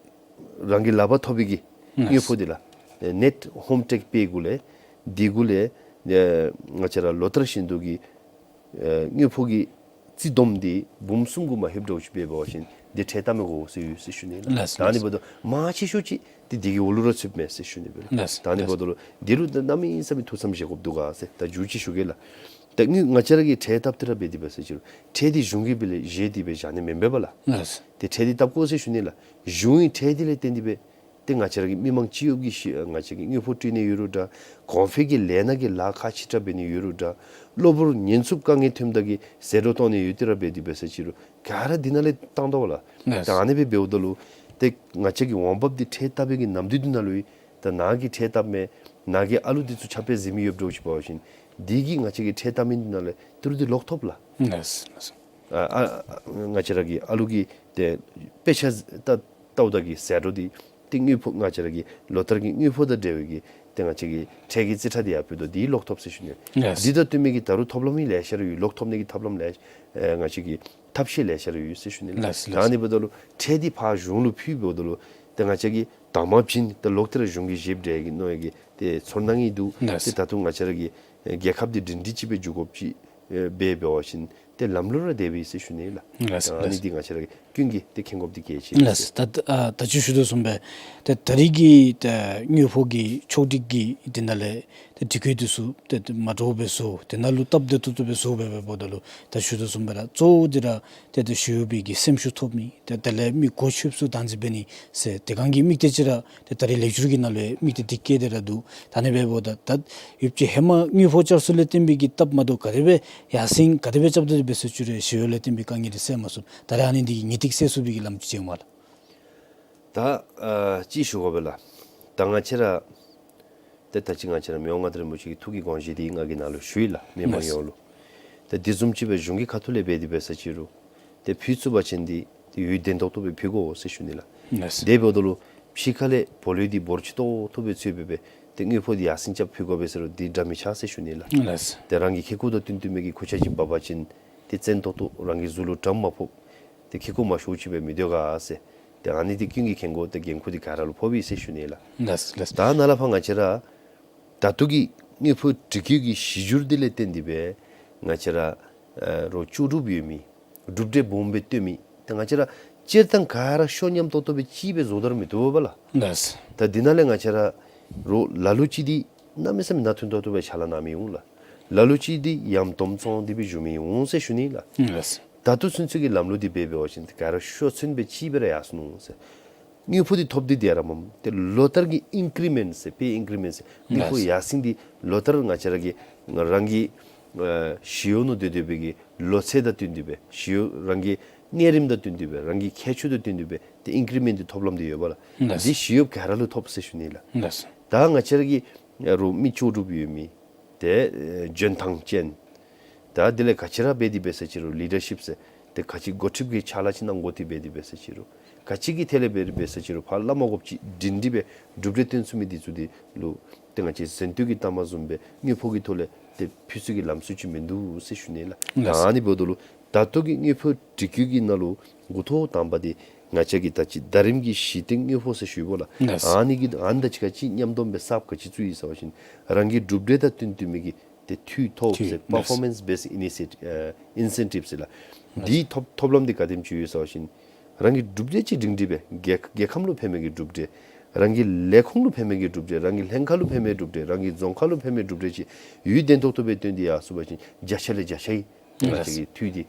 རང་གི་ལག་པར་ཐོབ་པའི་གི་ལགས། དངུལ་ཕོགས་འདི་ལགས་ནེཊ་ཧོམ་ཊེགསི་པེ་གུ་ལས་འདི་གུ་ལས་ཨེ་ང་བཅས་ར་ལོ་ལྟར་བཞིན་དུ་གི་ཨེ་དངུལ་ཕོགས་ཀྱི་རྩིས་བསྡོམས་འདི་འབུམ་གསུམ་གུ་མ་ལྷོདཔ་འདྲཝ་ཅིག་འབད་བ་ཅིན་འདི་ཁྲལ་བཏབ་མི་དགོ་ཟེར་ཡོད་ཟེར་ཞུ་ནི་ལགས། ལགས། ད་ཨ་ནི་ལགས། འབདཝ་ད་མང་ཆེ་ཤོས་ཅིག་འདི་འདི་གི་འོག་ལུ་ར་ཚུདཔ་མས་ཟེར་ཞུ་ནི་སྦེ་ལགས། ད་ཨ་ནི་ལགས། འབདཝ་ད་ལུ་འདི་ལུ་ད་གནམ་མེད་ས་མེད་ཐུགས་བསམ་བཞེས་དགོཔ་འདུག་ག་ཟེར་ད་མཇུག་ཅིག་ཞུ་གེ་ལགས། ད་དངུལ་ང་བཅས་ར་གིས་ཁྲལ་བཏབ་སྟེ་ར་འབད་དེ་འབད་ཟེར་ཅི་རུང་ཁྲལ་འདི་གཞུང་གིས་སྦེ་ལས་བཞེས་ཏེ་སྦེ་བཞག་ནི་མེན་པས་པ་ལགས། ལགས། ཏེ་ཁྲལ་འདི་བཏབ་དགོ་ཟེར་ཞུ་ནི་ལགས། གཞུང་གི་ཁྲལ་འདི་ལས་བརྟེན་ཏེ་སྦེ་ཏེ་ང་བཅས་ར་གི་མི་མང་སྤྱི་གཡོགཔ་ཀྱི་ཤི་ང་བཅས་ཀྱི་དངུལ་ཕོགས་སྤྲོད་ནི་ཡོད་རུང་འདྲ། གོང་འཕེལ་གྱི་ལས་སྣ་གི་ལཱ་ཁག་ཆེ་དྲགས་འབད་ནི་ཡོད་རུང་འདྲ། གློ་བུར་ཉེན་ཚབས་དཀའ་ངལ་ཐོནམ་ད་གི་ཟད་འགྲོ་གཏོང་ནི་ཡོད་དེ་ར་འབད་དེ་འབད་ཟེར་ཅི་རུང་ག་ར་འདི་ནང་ལས་བཏང་དོ་བ་ལགས། ལགས། ད་ཨ་ནི་སྦེ་འབདཝ་ད་ལུ་ཏེ་ང་བཅས་ཀྱི་འོང་འབབ་འདི་ཁྲལ་བཏབ་པའི་གི་ནམ་དུས་འདི་ནང་ལུ་ད་ནཱ་གིས་ཁྲལ་བཏབ་མས། ནཱ་གི་ཨ་ལུ་འདི་ཚུ་ཕྱག་དཔེ་གཟིགས་མི་ཡོདཔ་འདྲཝ་ཅིག་འབད་བ་ཅིན་འདི་གིས་ང་བཅས་ཀྱི་ཁྲལ་བཏབ་མི་འདི་ནང་ལས་ཏི་རུ་འདི་ལོག་ཐོབ་ལགས། ལགས་ལགས། ཨ་ཨ་ང་བཅས་ར་གི་ཨ་ལུ་གི་ཏེ་དཔེ་ཆ་ད་ལྟཝ་ད་གི་ཟད་འགྲོ་འདི་ཏེ་དངུལ་ཕོགས་ང་བཅས་ར་གི་ལོ་ལྟར་གྱི་དངུལ་ཕོགས་དང་འབྲེལ་བའི་གི་ཏེ་ང་བཅས་ཀྱི་ཁྲལ་གྱི་རྩིས་ཁྲ་འདི་ཡར་ཕུལ་དོ་འདི་ལོག་ཐོབ་ཟེར་ཞུ་ནི། ལགས། འདི་དང་བསྟུན་མི་གི་ད་རུང་ཐོབ་ལམ་ལེ་ཤ་ར་ཡོད། ལོག་ཐོབ་ནི་གི་ཐབས་ལམ་ལེ་ཨེ་ང་བཅས་ཀྱི་ཐབས་ཤེས་ལེ་ཤ་ར་ཡོད་ཟེར་ཞུ་ནི། ལགས་ལགས། ད་ཨ་ནི་འབདཝ་ད་ལུ་ཁྲལ་འདི་ཕར་གཞུང་ལུ་ཕུལ་འབདཝ་ད་ལུ་ཏེ་ང་བཅས་ཀྱིས་དང་པ་བྱིན་ཏེ་ལོག་སྟེ་ར་གཞུང་གིས་བཞེསཔ་འདྲ་གི་མནོ་ཡི་གི་ ཨེ་ཚོར་སྣང་ཡང་འདུག། ལགས། ཏེ་ད་རུང་ང་བཅས་ར་གི་ཨེ་རྒྱལ་ཁབ་འདི་སྒྲིང་སྒྲིང་ཅིག་སྦེ་འགྱོ་དགོཔ་ཅིག་ཨེ་འབད་འབད་བ་ཅིན་ཏེ་ལམ་ལུགས་ར་དེ་སྦེ་ཨིན་ཟེར་ཞུ་ནི་ལགས། ལགས། ཨ་ནི་ལགས། འདི་ང་བཅས་ར་གི་ཀུན་གྱིས་ཏེ་མཁྱེན་དགོཔ་འདི་གལ་ཆེ་ཟེར། ལགས། ད་ཨ་ད་ཅི་ཞུ་དོ་བཟུམ་སྦེ་ཏེ་ད་རེས་ཀྱི་ཏེ་དངུལ་ཕོགས་ཀྱི་ཕྱོགས་སྒྲིག་གི་འདི་ནང་ལས་ཏེ་སྒྲིག་བཀོད་འདི་ཚུ་ཏེ་ཏེ་མ་འདྲཝ་སྦེ་བཟོ། དེ་ནང་ལུ་སྟབས་བདེ་ཏོག་ཏོ་སྦེ་བཟོ་སྦེ་འབདཝ་ད་ལུ་ད་ཞུ་དོ་བཟུམ་སྦེ་ར་གཙོ་བོ་འདི་ར་ཏེ་ཏེ་ཞི་གཡོགཔ་གི་སེམས་ཤུགས་ཐོབ་མི་ཏེ་དེ་ལས་མི་གོ་ཆོདཔ་ཚུ་བདག་འཛིན་འབད་ནི་ཟེར་དེ་སྒང་གི་དམིགས་གཏད་ཅིག་ར་ཏེ་ད་རེས་ལེགས་བསྒྱུར་གྱི་ནང་ལུ་ཡང་དམིགས་གཏད་འདི་བསྐྱེད་དེ་ར་འདུག། ད་ཨ་ནི་འབདཝ་ད་ད་ཡུདཔ་ཅིག་ཧེ་མ་དངུལ་ཕོགས་བསྐྱར་གསོ་ལས་བརྟེན་པའི་གི་སྟབས་མ་བདེཝ་ག་དེ་སྦེ་ཡར་སེང་ག་དེ་སྦེ་རྐྱབ་སྟེ་འབད་ས་ཅིག་རུང་ཞི་གཡོག་ལས་བརྟེན་པའི་དཀའ་ངལ་འདི་སེལ་མ་ཚུགས། ད་རེས་ཨ་ནི་འདི་གི་ངེས་ཏིག་སེལ་ཚུགས་པའི་གི་ལམ་ཅིག་ཅིག་ཨིན་མས་ལགས། ད་ཨ་ཅི་ཞུ་དགོ་པས་ལགས། ད་ང་བཅས་ར་ཏེ་ད་ཅི་ང་བཅས་ར་མི་དབང་མངའ་བདག་རིན་པོ་ཆེ་གི་ཐུགས་ཀྱི་དགོངས་བཞེད་འདི་ང་གིས་ནཱ་ལུ་ཞུ་ཡི་ལགས། མི་མང་ཡོངས་ལུ། ཏེ་དེ་བཟུམ་ཅིག་སྦེ་གཞུང་གི་ཁ་ཐུག་ལས་འབད་དེ་འབད་ས་ཅིག་རུང་ཏེ་ཕུལ་ཚུགས་པ་ཅིན་འདི་ཏེ་ཡུན་བརྟན་ཏོག་ཏོ་སྦེ་ཕུལ་དགོ་ཟེར་ཞུ་ནི་ལགས། དེ་འབདཝ་ད་ལུ་ཕྱི་ཁ་ལས་བོ་ལོ་འདི་འབོར་ཆེ་ཏོག་ཏོ་སྦེ་ཚུད་སྦེ་སྦེ་ཏེ་དངུལ་ཕོགས་འདི་ཡར་སེང་རྐྱབ་ཕུལ་དགོ་པས་ཟེར་རུང་འདི་འདྲ་མི་ཆགས་ཟེར་ཞུ་ནི་ལགས། ཏེ་རང་གི་ཁེ་ཀོ་དང་བསྟུན་བསྟུན་མི་གི་ཁུར་ཆ་ཅིག་འབག་པ་ཅིན་ཏེ་བཙན་ཏོག་ཏོ་རང་གི་གཟུགས་ལུ་དྲག་མ་ཕོག། ཏེ་ཁེ་ཀོ་མང་ཤོས་ཅིག་སྦེ་མི་སྡོད་ག་ཟེར། ཏེ་ཨ་ནི་འདི་ཀུན་གྱིས་མཁྱེན་དགོ། ཏེ་འགན་ཁུར་འདི་ག་ར་ལུ་ཕོགཔ་ཨིན་ཟེར་ཞུ་ནི་ལགས། ལགས་ལགས། ད་ནཱ་ལས་ཕར་ང་བཅས་ར་ད་ལྟོ་གི་དངུལ་ཕོགས་སྒྲིག་བཀོད་ཀྱི་གཞི་འགྱུར་འདི་ལས་བརྟེན་ཏེ་སྦེ་ང་བཅས་ར་ཨ་རོགས་ལྕོགས་གྲུབ་ཡོད་མི་གྲུབ་འབྲས་སྦོམ་སྦེ་སྟོན་མི་ཏེ་ང་བཅས་ར་སྤྱིར་བཏང་ག་ར་ཤོ་མཉམ་ཏོག་ཏོ་སྦེ་གཅིག་སྦེ་བཟོ་སྟེ་ར་མི་བཏུབ་པས་ལགས། ལགས། ད་འདི་ནང་ལས་ང་བཅས་ར་རོགས་ལ་ལུ་ཅིག་འདི་གནམ་མེད་ས་མེད་ནང་ཐོན་ཏོག་ཏོ་སྦེ་ཕྱག་ལཱ་གནང་མི་འོང་ལགས། ལ་ལུ་ཅིག་འདི་ཡམ་དོམ་བཙོང་སྟེ་སྦེ་བཞུགས་མི་འོང་ཟེར་ཞུ་ནི་ལགས། ལགས། ད་ལྟོ་ཚུན་ཚོད་ཀྱི་ལམ་ལུགས་འདི་འབད་འབད་བ་ཅིན་ག་ར་ཤོ་ཚུན་སྦེ་གཅིག་སྦེ་ར་ཡར་སོང་ནུག་ཟེར། དངུལ་ཕོགས་འདི་ཐོབ་སྟེ་སྡོད་ར་མས། ཏེ་ལོ་ལྟར་གྱི་ཨིན་ཀི་རི་མེནཊ་ཟེར་པེ་ཨིན་ཀི་རི་མེནཊ་ཟེར་དངུལ་ཕོགས་ཡར་སེང་འདི་ལོ་ལྟར་ང་བཅས་ར་གི་རང་གི་ཨ་ཞི་གཡོག་ནང་སྡོད་སྡོད་པའི་གི་ལོ་ཚད་དང་བསྟུན་ཏེ་སྦེ་ཞི་གཡོག་རང་གི་གནས་རིམ་དང་བསྟུན་ཏེ་སྦེ་རང་གི་ཁྱད་ཆོས་དང་བསྟུན་ཏེ་སྦེ་ཏེ་ཨིན་ཀི་རི་མེནཊ་འདི་ཐོབ་ལམ་འདི་ཡོད་པས་ལགས། ལགས། འདི་ཞི་གཡོགཔ་ག་ར་ལུ་ཐོབ་ཟེར་ཞུ་ནི་ལགས། ལགས། ད་ང་བཅས་ར་གི་རོགས་མི་ལྕོགས་གྲུབ་ཡོད་མི་ཏེ་ཨེ་འཇོན་ཐང་ཅན། ད་དེ་ལས་ག་ཅི་ར་འབད་དེ་འབད་ས་ཅིག་རུང་ལི་ཌར་ཤིཔ་ཟེར་ཏེ་ག་ཅི་འགོ་ཁྲིདཔ་གི་ཕྱག་ལཱ་ཅིག་གནང་དགོ་དེ་འབད་དེ་འབད་ས་ཅིག་རུང་ག་ཅི་གི་ཐད་ལས་འབད་དེ་འབད་ས་ཅིག་རུང་ཕར་སླབ་མ་དགོཔ་ཅིག་སྒྲིང་སྒྲི་སྦེ་གྲུབ་འབྲས་སྟོན་ཚུགས་མི་འདི་ཚུ་འདི་ལུ་ཏེ་ང་བཅས་གཟེངས་བསྟོད་ཀྱི་གཏའ་མ་བཟུམ་སྦེ་དངུལ་ཕོགས་ཀྱི་ཐོག་ལས་ཏེ་ཕུལ་ཚུགས་ཀྱི་ལམ་སྲོལ་ཅིག་མིན་འདུག་ཟེར་ཞུ་ནི་ལགས། ལགས། ད་ཨ་ནི་འབདཝ་ད་ལུ་ད་ལྟོ་གི་དངུལ་ཕོགས་སྒྲིག་བཀོད་ཀྱི་ནང་ལུ་འགོ་ཐོག་དང་པ་འདི་ང་བཅས་ཀྱི་ད་ཅི་ཟླ་རིམ་གྱི་གཞི་རྟེན་དངུལ་ཕོགས་ཟེར་ཞུཝ་ལགས། ལགས། ཨ་ནི་གི་ཨ་ནི་དང་གཅིག་ཁར་གཅིག་མཉམ་སྡོམ་སྦེ་གསརཔ་ག་ཅི་བཙུགས་ཡི་ཟེར་བ་ཅིན་རང་གི་གྲུབ་འབྲས་དང་བསྟུན་བསྟུན་མི་གི་ཏེ་འཐུས་ཐོབ་ཟེར། འཐུས། པར་ཕོར་མེནསི་བེསཌ་ཨིན་སེན་ཨ་ཨིན་སེན་ཊིབ་ཟེར་ལགས། ལགས། འདི་ཐོབ་ཐོབ་ལམ་འདི་ག་དེམ་ཅིག་ཡོད་ཟེར་བ་ཅིན་རང་གི་གྲུབ་འབྲས་ཅིག་སྒྲིང་སྒྲི་སྦེ་རྒྱལ་རྒྱལ་ཁམས་ལུ་ཕན་མི་གི་གྲུབ་འབྲས་རང་གི་ལས་ཁུངས་ལུ་ཕན་མི་གི་གྲུབ་འབྲས་རང་གི་ལྷན་ཁག་ལུ་ཕན་མི་གི་གྲུབ་འབྲས་རང་གི་རྫོང་ཁག་ལུ་ཕན་མི་གི་གྲུབ་འབྲས་ཅིག་ཡུན་བརྟན་ཏོག་ཏོ་སྦེ་སྟོན་ཏེ་ཡར་སོང་པ་ཅིན་བརྒྱ་ཆ་ལས་བརྒྱ་ཆའི་ང་བཅས་ཀྱི་འཐུས་འདི་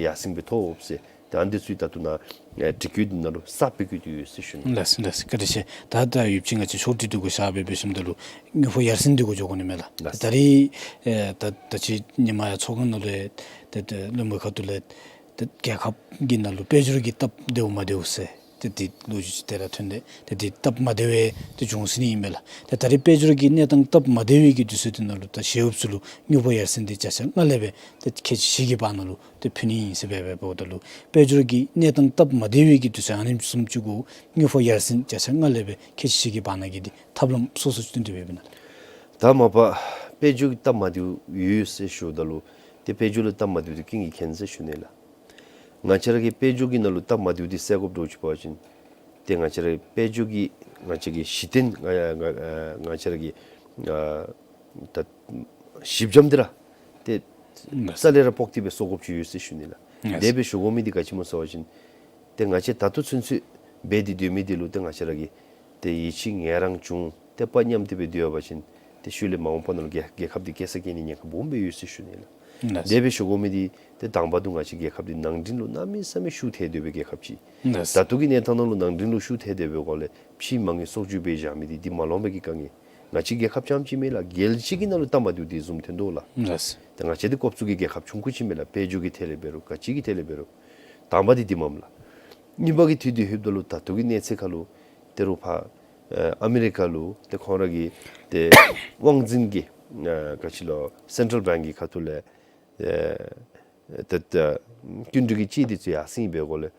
ཡར་སེང་སྦེ་ཐོབ་ཟེར། ད་ཨ་ནི་ཚུ་ད་ལྟོ་ནཱ་ཨེ་སྒྲིག་བཀོད་འདི་ནང་ལུ་གསརཔ་སྦེ་བཀོད་དེ་ཡོད་ཟེར་ཞུ་ནི། ལགས་ལགས། བཀའ་དྲིན་ཆེ། ད་ད་ཡུདཔ་ཅིག་ང་བཅས་ཕྱོགས་སྒྲིག་འདི་གུ་བཞག་སྦེ་འབད་ཞིནམ་ད་ལུ་དངུལ་ཕོགས་ཡར་སེང་འདི་གུ་འགྱོ་དགོ་ནི་མས་ལགས། ལགས། ད་རེས་ཨེ་ད་ད་ཅི་ཉིནམ་ཡང་ཚོགས་ཁང་ནང་ལུ་ད་ད་བློན་པོའི་ཁ་ཐུག་ལས་ད་རྒྱལ་ཁབ་ཀྱི་ནང་ལུ་དཔལ་འབྱོར་གྱི་སྟབས་བདེཝ་མ་བདེཝ་ཟེར་ཏེ་འདི་ལོ་རྒྱུས་ཅིག་དེ་ར་ཐོན་ཏེ་ཏེ་འདི་སྟབས་མ་བདེ་བའི་ཏེ་འབྱུང་ཟེར་ནི་ཨིན་པས་ལགས། ཏེ་ད་རེས་དཔལ་འབྱོར་གྱི་གནས་སྟངས་སྟབས་མ་བདེ་བའི་གི་དུས་ཚོད་འདི་ནང་ལུ་ད་ཞི་གཡོགཔ་ཚུ་ལུ་དངུལ་ཕོགས་ཡར་སེང་འདི་བརྒྱ་ཆ་ལྔ་ལས་སྦེ་ཏེ་ཁལ་གཅིག་བཞི་གི་བར་ན་ལུ་ཏེ་ཕུལ་ནི་ཨིན་ཟེར་སྦེ་འབདཝ་ད་ལུ་དཔལ་འབྱོར་གྱི་གནས་སྟངས་སྟབས་མ་བདེ་བའི་གི་དུས་ཚོད་ཨ་ནེམ་བཟུམ་ཅིག་གུ་དངུལ་ཕོགས་ཡར་སེང་བརྒྱ་ཆ་ལྔ་ལས་སྦེ་ཁལ་གཅིག་བཞི་གི་བར་ན་གི་འདི་ཐབས་ལམ་སོ་སོ་ཅིག་བཏོན་ཏེ་འབདཝ་ཨིན་ན། ད་མ་པ་དཔལ་འབྱོར་གྱི་སྟབས་མ་བདེཝ་ཡོད་ཟེར་ཞུཝ་ད་ལུ་ཏེ་དཔལ་འབྱོར་ལུ་སྟབས་མ་བདེཝ་འདི་ཀུན་གྱིས་མཁྱེན་ཟེར་ཞུ་ནི་ལགས། ང་བཅས་ར་གི་དཔལ་འབྱོར་གྱི་ནང་ལུ་སྟབས་མ་བདེཝ་འདི་སེལ་དགོཔ་འདྲཝ་ཅིག་འབད་བ་ཅིན་ཏེ་ང་བཅས་ར་དཔལ་འབྱོར་གྱི་ང་བཅས་ཀྱི་གཞི་རྟེན་ང་ང་ང་ང་བཅས་ར་གི་ཨ་ད་གཞི་འགྱམ་འདི་ར་ཏེ་ལགས། རྩ་ལས་ར་སྤོག་སྟེ་སྦེ་བཟོ་དགོཔ་ཅིག་ཡོད་ཟེར་ཞུ་ནི་ལགས། ལགས། དེ་སྦེ་ཞུ་དགོ་མི་འདི་ག་ཅི་སྨོ་ཟེར་བ་ཅིན་ཏེ་ང་བཅས་ད་ལྟོ་ཚུན་ཚོད་འབད་དེ་སྡོད་མི་འདི་ལུ་ཏེ་ང་བཅས་ར་གིས་ཏེ་ཡིད་ཆེས་ངལ་རངས་བྱུང་། ཏེ་དཔའ་མཉམ་སྟེ་སྦེ་སྡོད་པ་ཅིན་ཏེ་ཤུལ་ལས་མ་འོངས་པ་ནང་ལུ་རྒྱལ་རྒྱལ་ཁབ་འདི་སྐྱེལ་ས་སྐྱེལ་ནི་ཉེན་ཁ་སྦོམ་སྦེ་ཡོད་ཟེར་ཞུ་ནི་ལགས། ལགས། དེ་སྦེ་ཞུ་དགོ་མི་འདི་ཏེ་དང་པ་འདི་ང་བཅས་རྒྱལ་ཁབ་འདི་ནང་འདྲེན་ལུ་གནམ་མེད་ས་མེད་ཤུགས་ཐལ་སྡོད་པའི་རྒྱལ་ཁབ་ཅིག། ལགས། ད་ལྟོ་གི་གནས་སྟངས་ནང་ལུ་ནང་འདྲེན་ལུ་ཤུགས་ཐལ་སྡོད་པའི་སྒོ་ལས་ཕྱི་མ་དངུལ་གསོག་འཇོག་འབད་བཞག་མི་འདི་འདི་མ་ལོངས་པའི་གི་དཀའ་ངལ། ང་བཅས་རྒྱལ་ཁབ་རྐྱངམ་ཅིག་མེན་ལགས། རྒྱལ་སྤྱི་གི་ནང་ལུ་སྟབས་མ་བདེཝ་འདི་བཟུམ་ཐོན་དོ་ལགས། ལགས། ཏེ་ང་བཅས་འདི་ཀོབ་ཚུ་གི་རྒྱལ་ཁབ་ཆུང་ཀུ་ཅིག་མེན་ལགས། དཔལ་འབྱོར་གྱི་ཐད་ལས་འབད་རུང་ག་ཅི་གི་ཐད་ལས་འབད་རུང་། དང་པ་འདི་འདི་མས་ལགས། གཉིས་པ་གི་འཐུས་འདི་ལྷོདཔ་ད་ལུ་ད་ལྟོ་གི་གནས་ཚད་ཁར་ལུ་ཏེ་རོགས་ཕར་ཨ་ཨ་མི་རི་ཀ་ལུ་ཏེ་ཁོང་ར་གི་ཏེ་དབང་འཛིན་གྱི་ཨ་ག་ཅི་ལོ་སེན་ཊྲལ་བེངཀ་གི་ཁ་ཐུག་ལས་ཨེ་ཏེ་ཏེ་སྐྱིན་འགྲུལ་གྱི་ཅིག་འདི་ཚུ་ཡར་སེང་འབད་སྒོ་ལས་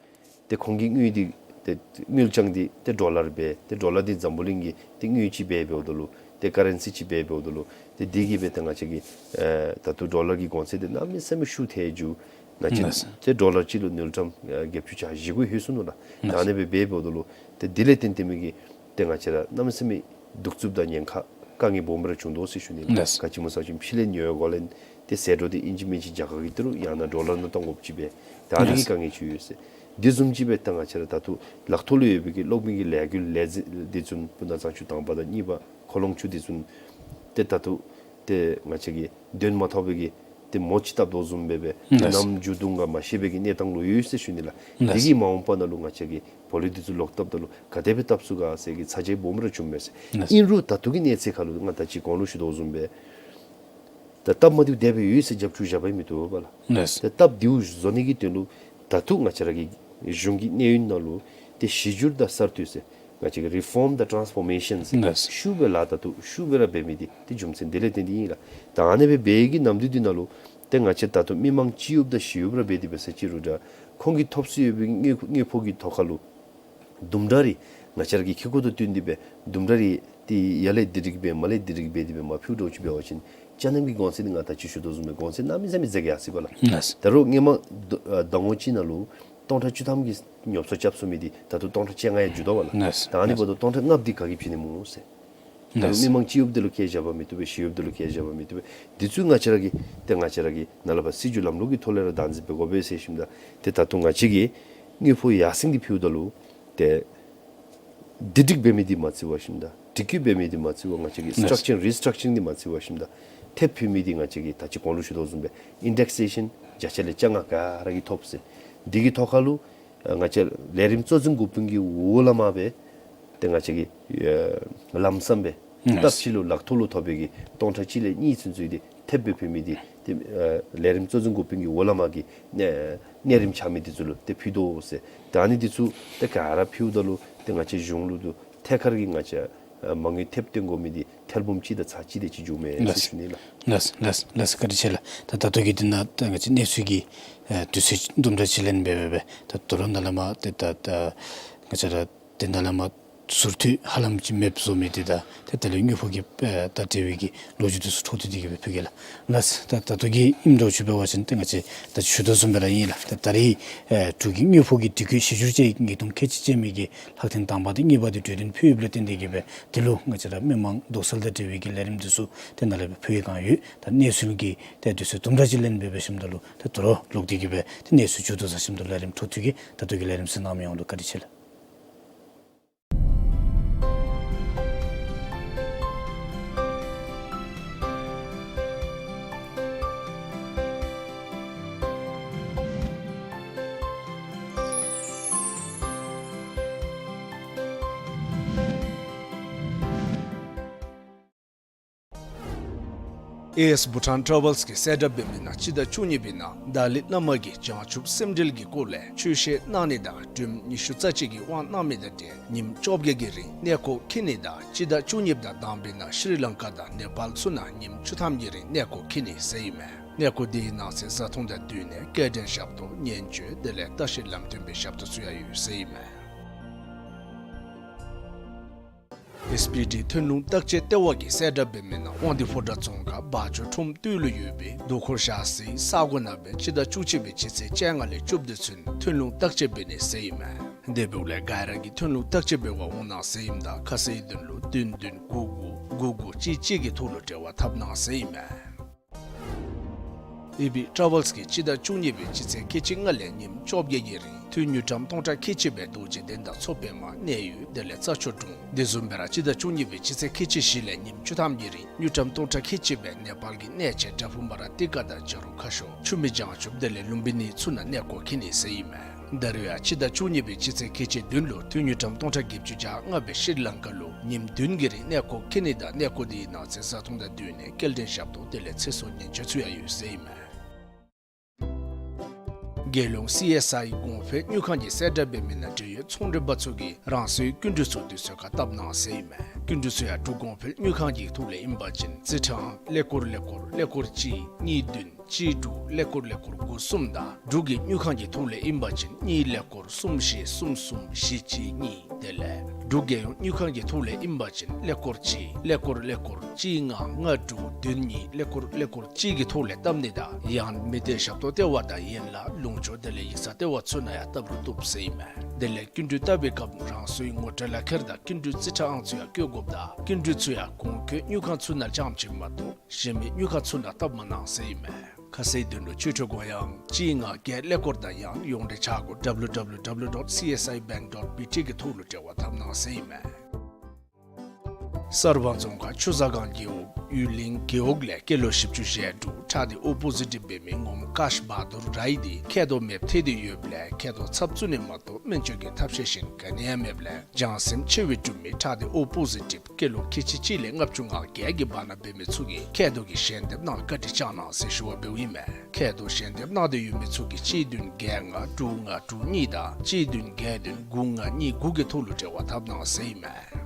ཏེ་ཁོང་གི་དངུལ་འདི་ཏེ་དངུལ་རྐྱང་འདི་ཏེ་ཌོ་ལར་འབད། ཏེ་ཌོ་ལར་འདི་འཛམ་བུ་གླིང་གི་ཏེ་དངུལ་ཅིག་འབད་འབདཝ་ད་ལུ་ཏེ་ཀ་རེན་སི་ཅིག་འབད་འབདཝ་ད་ལུ་ཏེ་འདི་གིས་འབད་ཏེ་ང་བཅས་ཀྱི་ཨེ་ད་ལྟོ་ཌོ་ལར་གྱི་གོང་ཚད་འདི་གནམ་མེད་ས་མེད་ཤུགས་ཐལ་འགྱོ། ང་བཅས་ལགས། ཏེ་ཌོ་ལར་གཅིག་ལུ་དངུལ་ཀྲམ་ཨེ་བརྒྱད་ཅུ་གྱ་བཞི་གུ་ལྷོད་སོང་ནུག་ལགས། ད་ལགས། ཨ་ནི་སྦེ་འབད་འབདཝ་ད་ལུ་ཏེ་འདི་ལས་བརྟེན་ཏེ་མི་གི་ཏེ་ང་བཅས་ར་གནམ་མེད་ས་མེད་གདུག་རྩུབ་དང་ཉེན་ཁ་ དཀའ་ངལ་སྦོམ་ར་བྱུང་དོ་ཟེར་ཞུ་ནི་ལགས། ལགས། ག་ཅི་སྨོ་ཟེར་བ་ཅིན་ཕྱི་ལས་ཉོ་དགོ་ལས་ཏེ་ཟད་འགྲོ་འདི་ཨིན་ཅི་མིན་ཅི་རྒྱ་གར་གྱི་ཏི་རུ་ཡང་ན་ཌོ་ལར་ནང་གཏོང་དགོཔ་ཅིག་སྦེ་ད་ཨ་ནི་གི་ལགས། དཀའ་ངལ་ཅིག་ཡོད་ཟེར། འདི་བཟུམ་ཅིག་སྦེ་ད་ང་བཅས་ར་ད་ལྟོ་ལག་ཐོག་ལུ་ཡོད་པའི་གི་གློག་མེ་གི་ལས་འགུལ་ལས་འཛིན་འདི་ཚུ་སྤུ་ན་གཙང་ཆུ་དང་པ་དང་གཉིས་པ་ཁོ་ལོང་ཆུ་འདི་ཚུ་ཏེ་ད་ལྟོ་ཏེ་ང་བཅས་ཀྱིས་འདོན་མ་ཐོབ་པའི་གི་ཏེ་མོ་ཅིག་བཏབ་དོ་བཟུམ་སྦེ་སྦེ་ལགས། ནམ་མཇུག་བསྡུ་ག་མ་ཤེས་པའི་གི་གནས་སྟངས་ལུ་ཡོད་ཟེར་ཞུ་ནི་ལགས། ལགས། འདི་གིས་མ་འོངས་པ་ནང་ལུ་ང་བཅས་ཀྱིས་བོ་ལུ་འདི་ཚུ་ལོག་བཏབ་ད་ལུ་ག་དེ་སྦེ་བཏབ་ཚུགས་ག་ཟེར་གྱི་ཚ་གྱང་སྦོམ་ར་བྱུངམ་མས་ཟེར། ལགས། ཨིན་རུང་ད་ལྟོ་གི་གནས་ཚད་ཁར་ལུ་ང་ད་ཅི་གོང་ལུ་ཞུ་དོ་བཟུམ་སྦེ་ད་སྟབས་མ་བདེཝ་དེ་སྦེ་ཡོད་ཟེར་རྒྱབ་བཅུག་བཞག་པ་མི་བཏུབ་པས་ལགས། ལགས། ད་སྟབས་བདེཝ་བཟོ་ནི་གི་དོན་ལུ་ད་ལྟོ་ང་བཅས་ར་གི་གཞུང་གི་གནས་ཡུན་ནང་ལུ་ཏེ་གཞི་བསྒྱུར་དང་གསར་གཏོད་ཟེར་ང་བཅས་ཀྱི་རི་ཕོམ་དང་ཊཱནསི་ཕོར་མེ་ཤཱན་ཟེར་ལགས། ཤུགས་སྦེ་ལཱ་ད་ལྟོ་ཤུགས་སྦེ་ར་འབད་མི་འདི་ཏེ་རྒྱུ་མཚན་འདི་ལས་བརྟེན་ཏེ་ཨིན་ལགས། ད་ཨ་ནི་སྦེ་འབད་བའི་གི་ནམ་དུས་འདི་ནང་ལུ་ཏེ་ང་བཅས་ད་ལྟོ་མི་མང་སྤྱི་གཡོགཔ་དང་གཞི་གཡོགཔ་ར་འབད་དེ་འབད་ས་ཅིག་རུང་འདྲ་ཁོང་གིས་ཐོབ་སྲིད་ཡོད་པའི་དངུལ་དངུལ་ཕོགས་ཀྱི་ཐོག་ཁར་ལུ་དུམ་གྲ་རེ་ང་བཅས་ར་གི་ཁེ་ཀོ་དང་བསྟུན་ཏེ་སྦེ་དུམ་གྲ་རེ་ཏེ་ཡར་ལས་འདི་འགྲིག་སྦེ་མར་ལས་འདི་འགྲིག་སྦེ་དེ་སྦེ་མར་ཕུལ་འགྱོ་ཅི་འབད་བ་ཅིན་ཅ་ནམ་གྱི་གོང་ཚད་འདི་ང་ད་ཅི་ཞུ་དོ་བཟུམ་སྦེ་གོང་ཚད་གནམ་མེད་ས་མེད་འཛེགས་ཡར་སོ་ཡི་གོ་ལགས། ལགས། ད་རུང་སྔོན་མ་ཟླ་ཟླ་ངོ་གཅིག་ནང་ལུ་སྟོང་ཕྲག་བཅུ་ཐམ་གྱི་ཉོ་ཚོང་རྐྱབ་ཚུགས་མི་འདི་ད་ལྟོ་སྟོང་ཕྲག་བཅོ་ལྔ་ཡར་འགྱོ་དོ་བ་ལགས། ལགས། ད་ཨ་ནི་འབདཝ་ད་སྟོང་ཕྲག་ལྔ་པོ་འདི་ག་གིས་བྱིན་ནི་སྨོ་ཟེར། ད་རུང་མི་མང་སྤྱི་གཡོགཔ་འདི་ལུ་ཁྱད་བཞག་པ་མི་བཏུབ་པས། གཞི་གཡོགཔ་འདི་ལུ་ཁྱད་བཞག་པ་མི་བཏུབ་པས། འདི་ཚུ་ང་བཅས་ར་གི་ཏེ་ང་བཅས་ར་གི་ནཱ་ལས་ཕར་སྲིད་བྱུས་ལམ་ལུགས་ཀྱི་ཐོག་ལས་ར་བདག་འཛིན་འབད་དགོ་པས་ཟེར་ཞིནམ་ད་ཏེ་ད་ལྟོ་ང་བཅས་ཀྱིས་དངུལ་ཕོགས་ཡར་སེང་འདི་ཕུལཝ་ད་ལུ་ཏེ་སྒྲིག་སྒྲིག་འབད་མི་འདི་མ་བརྩི་བར་ཞིནམ་ད་སྒྲིག་སྒྲིག་འབད་མི་འདི་མ་བརྩི་བར་ང་བཅས་ཀྱིས་ལགས། སི་ཊག་ཅར་རི་སི་ཊག་ཅར་རིང་འདི་མ་བརྩི་བར་ཞིནམ་ད་ཐེབས་ཕུལ་མི་འདི་ང་བཅས་ཀྱིས་ད་ཅི་གོང་ལུ་ཞུ་དོ་བཟུམ་སྦེ་ཨིན་ཌེག་སེ་ཤཱན་བརྒྱ་ཆ་ལས་བཅོ་ལྔ་ག་ར་གིས་ཐོབ་ཟེར། འདི་གི་ཐོག་ཁར་ལུ་ཨ་ང་བཅས་ལས་རིམ་གཙོ་འཛིན་འགོ་དཔོན་གྱི་འོག་ལས་མར་སྦེ་ཏེ་ང་བཅས་ཀྱིས་ཨ་ལམ་སམ་སྦེ་ལགས། སྟབས་གཅིག་ལུ་ལག་ཐོག་ལུ་ཐོབ་པའི་གི་སྟོང་ཕྲག་གཅིག་ལས་གཉིས་ཚུན་ཚོད་འདི་ཐེབས་སྦེ་ཕུལ་མི་འདི་ཏེ་ཨ་ལས་རིམ་གཙོ་འཛིན་འགོ་དཔོན་གྱི་འོག་ལས་མར་གྱི་ཨ་གནས་རིམ་ཆགས་མི་འདི་ཚུ་ལུ་ཏེ་ཕུལ་དོ་ཟེར། ད་ཨ་ནི་འདི་ཚུ་ཏེ་ག་ར་ཕུལཝ་ད་ལུ་ཏེ་ང་བཅས་གཞུང་ལུ་ཏེ་ཐད་ཀར་གྱི་ང་བཅས་ཨ་མ་དངུལ་ཐེབས་བཏོན་དགོ་མི་འདི་ཐེར་འབུམ་གཅིག་དང་ཚག་གཅིག་དེ་ཅིག་འགྱོཝ་མས་ཟེར་ཞུ་ནི་ལགས། ལགས་ལགས་ལགས། བཀའ་དྲིན་ཆེ་ལགས། ད་ད་ལྟོ་གི་འདི་ནང་ད་ང་བཅས་གནས་ཚུལ་གྱི་ཨ་དུས་ཚོད་དུམ་གྲ་ཅིག་ལེན་འབད་འབད་འབད་ད་ད་རུང་ནཱ་ལས་མར་ཏེ་ད་ད་ང་བཅས་ར་ཏེ་ནཱ་ལས་མར་ཟུར་ཐུག་ཧ་ལམ་ཅིག་མེདཔ་བཟོ་མི་འདི་དང་ཏེ་ད་ལས་དངུལ་ཕོགས་ཀྱི་ཨ་དང་འབྲེལ་བའི་གི་ལོ་རྒྱུས་འདི་ཚུ་འཕྲོ་མཐུད་དེ་གི་སྦེ་ཕུལ་གེ་ལགས། ལགས། ད་ད་ལྟོ་གི་ཨིནམ་འདྲཝ་ཅིག་འབད་བ་ཅིན་ཏེ་ང་བཅས་ད་ཞུ་དོ་བཟུམ་སྦེ་ར་ཨིན་ལགས། ད་ད་རེས་ཨ་འབྲུག་གི་དངུལ་ཕོགས་ཀྱི་དེ་གི་གཞི་བསྒྱུར་བཅའ་བའི་ཉིས་སྟོང་ཁལ་གཅིག་ཅན་མའི་གི་ལྷག་དོན་དང་པ་དང་གཉིས་པ་འདི་གྲོས་དོན་ཕུལ་ཡོདཔ་ལས་བརྟེན་ཏེ་གི་སྦེ་འདི་ལུ་ང་བཅས་ར་མི་མང་དོགས་སེལ་དང་འབྲེལ་བའི་གི་ལས་རིམ་འདི་ཚུ་ཏེ་ནཱ་ལས་སྦེ་ཕུལ་བའི་བསྒང་ཡོད། ད་གནས་ཚུལ་གྱི་ཏེ་དུས་ཚོད་དུམ་གྲ་ཅིག་ལེན་འབད་འབད་ཞིནམ་ད་ལུ་ཏེ་ད་རུང་ལོག་སྟེ་གི་སྦེ་ཏེ་གནས་ཚུལ་མཇུག་བསྡུ་ཚར་ཞིནམ་ད་ལས་རིམ་འཕྲོ་མཐུད་ཀྱི་ད་ལྟོ་གི་ལས་རིམ་གཟིགས་གནང་མི་ཡོངས་ལུ་བཀའ་དྲིན་ཆེ་ལགས། ཨེ་ཨེས་བྷུ་ཊཱན་ཊ་རེ་ཝལསི་གིས་གསལ་བསྒྲགས་འབད་མི་ནང་སྤྱི་ཟླ་བཅུ་གཉིས་པའི་ནང་ཏཱ་ལའི་བླ་མ་གིས་བྱང་ཆུབ་སེམས་འགྲེལ་གྱི་སྐོར་ལས་ཆོས་བཤད་གནང་ནི་དང་སྒྲོལམ་ཉི་ཤུ་རྩ་གཅིག་གི་དབང་གནང་མི་དང་འབྲེལ་ཉིནམ་བཅོ་བརྒྱད་ཀྱི་རིང་གནས་སྐོར་འཁྱིད་ནི་དང་སྤྱི་ཟླ་བཅུ་གཉིས་པ་དང་དང་པའི་ནང་ཤྲི་ལང་ཀ་དང་ནེ་པཱལ་ཚུ་ནང་ཉིནམ་བཅུ་ཐམ་གྱི་རིང་གནས་སྐོར་འཁྱིད་ནི་ཟེར་ཨིན་མས། གནས་སྐོར་འདི་གི་གནས་ཚད་བཟའ་འཐུང་དང་བསྟུན་ནས་སྐྱེལ་འདྲེན་ཞབས་ཏོག་ཉེན་བཅོལ་དེ་ལས་ལྟ་བཤལ་ལམ་སྟོན་པའི་ཞབས་ཏོག་ཚུ་ཡང་ཡོད་ཟེར་ཨིན་མས། ཨེསི་པི་ཌི་ཐོན་ལུང་བརྟག་དཔྱད་ལྟེ་བ་གིས་གསལ་བསྒྲགས་འབད་མི་ནང་དབང་འདུས་ཕོ་བྲང་རྫོང་ཁག་བ་ཅོ་ཁྲོམ་སྟོད་ལུ་ཡོད་པའི་དུས་འཁོར་ཞག་གསེར་ས་གོ་ནང་སྦེ་སྤྱི་ཟླ་བཅུ་གཅིག་པའི་སྤྱི་ཚེས་བཅོ་ལྔ་ལས་བཅུ་བདུན་ཚུན་ཐོན་ལུང་བརྟག་དཔྱད་འབད་ནི་ཟེར་ཨིན་མས། དེ་འབདཝ་ལས་ག་ར་གིས་ཐོན་ལུང་བརྟག་དཔྱད་འབད་བར་འོང་གནང་ཟེར་ཨིནམ་ད་ཁ་གསལ་དོན་ལུ་བདུན་བདུན་དགུ་དགུ་དགུ་དགུ་གཅིག་གཅིག་གི་ཐོག་ལུ་འབྲེལ་བ་འཐབ་གནང་ཟེར་ཨིན་མས། ཨེ་བི་ཊ་རེ་ཝལསི་གིས་སྤྱི་ཟླ་བཅུ་གཉིས་པའི་སྤྱི་ཚེས་ཁལ་གཅིག་ལྔ་ལས་ཉིནམ་བཅོ་བརྒྱད་ཀྱི་རིང་ཐུགས་དངུལ་ཀྲམ་སྟོང་ཕྲག་ཁལ་གཅིག་སྦེ་རྡོ་རྗེ་གདན་དང་མཚོ་པདྨ་གནས་ཡུལ་དེ་ལས་རྩྭ་མཆོག་གྲོང་། དེ་བཟུམ་སྦེ་ར་སྤྱི་ཟླ་བཅུ་གཉིས་པའི་སྤྱི་ཚེས་ཁལ་གཅིག་བཞི་ལས་ཉིནམ་བཅུ་ཐམ་གྱི་རིང་དངུལ་ཀྲམ་སྟོང་ཕྲག་ཁལ་གཅིག་སྦེ་ནེ་པཱལ་གྱི་གནས་ཆེན་བྲག་ཕུག་མ་ར་ཏི་ཀ་དང་བྱ་རུང་ཁ་ཤོར་ཆུ་སྨད་བྱང་ཆུབ་དེ་ལས་ལུམ་བི་ནི་ཚུ་ནང་གནས་སྐོར་འཁྱིད་ནི་ཟེར་ཨིན་མས། ད་རེས་ཡང་སྤྱི་ཟླ་བཅུ་གཉིས་པའི་སྤྱི་ཚེས་ཁལ་གཅིག་བདུན་ལུ་ཐུགས་དངུལ་ཀྲམ་སྟོང་ཕྲག་བརྒྱད་ཅུ་གྱ་ལྔ་སྦེ་ཤྲི་ལང་ཀ་ལུ་ཉིནམ་བདུན་གྱི་རིང་གནས་སྐོར་འཁྱིད་ནི་དང་གནས་སྐོར་དེའི་ནང་གསེས་བཟའ་འཐུང་དང་བསྟུན་ནས་སྐྱེལ་འདྲེན་ཞབས་ཏོག་དེ་ལས་ཚེ་སྲོག་ཉེན་བཅོལ་ཚུ་ཡང་ཡོད་ཟེར་ཨིན་མས། རྒྱལ་ཡོངས་སི་ཨེསི་ཨའི་གོང་འཕེལ་དངུལ་ཁང་གིས་གསལ་བསྒྲགས་འབད་མི་ནང་འབྲེལ་ཡོད་ཚོང་འབྲེལ་པ་ཚུ་གིས་རང་སོའི་སྐྱིན་འགྲུལ་ཚུ་དུས་ཚོད་ཁར་བཏབ་གནང་ཟེར་ཨིན་མས། སྐྱིན་འགྲུལ་ཚུ་ཡང་འབྲུག་གོང་འཕེལ་དངུལ་ཁང་གི་ཐོག་ལས་ཨིན་པ་ཅིན་རྩིས་ཁྲའང་ཀླད་ཀོར་ཀླད་ཀོར་ཀླད་ཀོར་གཅིག་གཉིས་བདུན་གཅིག་དྲུག་ཀླད་ཀོར་ཀླད་ཀོར་དགུ་གསུམ་དང་འབྲུག་གི་དངུལ་ཁང་གི་ཐོག་ལས་ཨིན་པ་ཅིན་གཉིས་ཀླད་ཀོར་གསུམ་བཞི་གསུམ་གསུམ་བཞི་གཅིག་གཉིས། དེ་ལས་འབྲུག་རྒྱལ་ཡོངས་དངུལ་ཁང་གི་ཐོག་ལས་ཨིན་པ་ཅིན་ཀླད་ཀོར་གཅིག་ཀླད་ཀོར་ཀླད་ཀོར་གཅིག་ལྔ་ལྔ་དྲུག་བདུན་གཉིས་ཀླད་ཀོར་ཀླད་ཀོར་གཅིག་གི་ཐོག་ལས་བཏབ་ནི་དང་ཡང་མི་སྡེ་ཞབས་ཏོག་ལྟེ་བ་དང་ཡན་ལག་ལུང་ཕྱོགས་དེ་ལས་ཡིག་ཚང་ལྟེ་བ་ཚུ་ནང་ཡང་བཏབ་རུང་བཏུབ་ཟེར་ཨིན་མས། དེ་ལས་ སྐྱིན་འགྲུལ་བཏབ་པའི་སྐབས་རང་སོའི་ངོ་སྤྲོད་ལག་ཁྱེར་དང་སྐྱིན་འགྲུལ་རྩིས་ཁྲ་ཨང་ཚུ་ཡང་བཀོད་དགོཔ་དང་སྐྱིན་འགྲུལ་ཚུ་ཡང་གོང་འཁོད་དངུལ་ཁང་ཚུ་ནང་རྐྱངམ་ཅིག་མ་གཏོགས་གཞན་མི་དངུལ་ཁང་ཚུ་ནང་བཏབ་མ་གནང་ཟེར་ཨིན་མས། ཁ་གསལ་དོན་ལུ་ཆོས་འཕྲུལ་འགོ་ཡངས་གཅིག་ལྔ་བརྒྱད་ཀླད་ཀོར་དང་ཡང་ཡོངས་འབྲེལ་ཆ་བགོས་W W W dot C S I bank dot B T གི་ཐོག་ལུ་འབྲེལ་བ་འཐབ་གནང་ཟེར་ཨིན་མས། གསར་སྤང་རྫོང་ཁག་ཆུ་བཟང་སྒང་རྒེད་འོག་ཡུལ་གླིང་རྒེད་འོག་ལས་སྐྱེས་ལོ་བཞི་བཅུ་ཞེ་དྲུག་ཁྲག་སྡེ་O positive འབད་མི་ངོམ་ཀཱཤ་བྷ་དུར་རའི་འདི་མཁལ་རྡོག་མེདཔ་ཐལ་ཏེ་ཡོདཔ་ལས་མཁལ་རྡོག་ཚབ་བཙུགས་ནི་མ་གཏོགས་སྨན་བཅོས་ཀྱི་ཐབས་ཤེས་གཞན་ག་ནི་ཡང་མེདཔ་ལས་བྱང་སེམས་ཆེ་བའི་འབྲུག་མི་ཁྲག་སྡེ་O positive སྐྱེས་ལོ་ཁལ་གཅིག་གཅིག་ལས་ལྔ་བཅུ་ང་བརྒྱད་ཀྱི་བར་ན་འབད་མི་ཚུ་གིས་མཁལ་རྡོག་གི་ཞལ་འདེབས་གནང་བཀའ་དྲིན་བསྐྱང་གནང་ཟེར་ཞུ་བ་འབདཝ་ཨིན་མས། མཁལ་རྡོག་ཞལ་འདེབས་གནང་སྟེ་ཡོད་མི་ཚུ་གིས་གཅིག་བདུན་བརྒྱད་ལྔ་དྲུག་ལྔ་དྲུག་གཉིས་དང་གཅིག་བདུན་བརྒྱད་བདུན་དགུ་ལྔ་གཉིས་དགུ་གི་ཐོག་ལུ་འབྲེལ་བ་འཐབ་གནང་ཟེར་ཨིན་མས།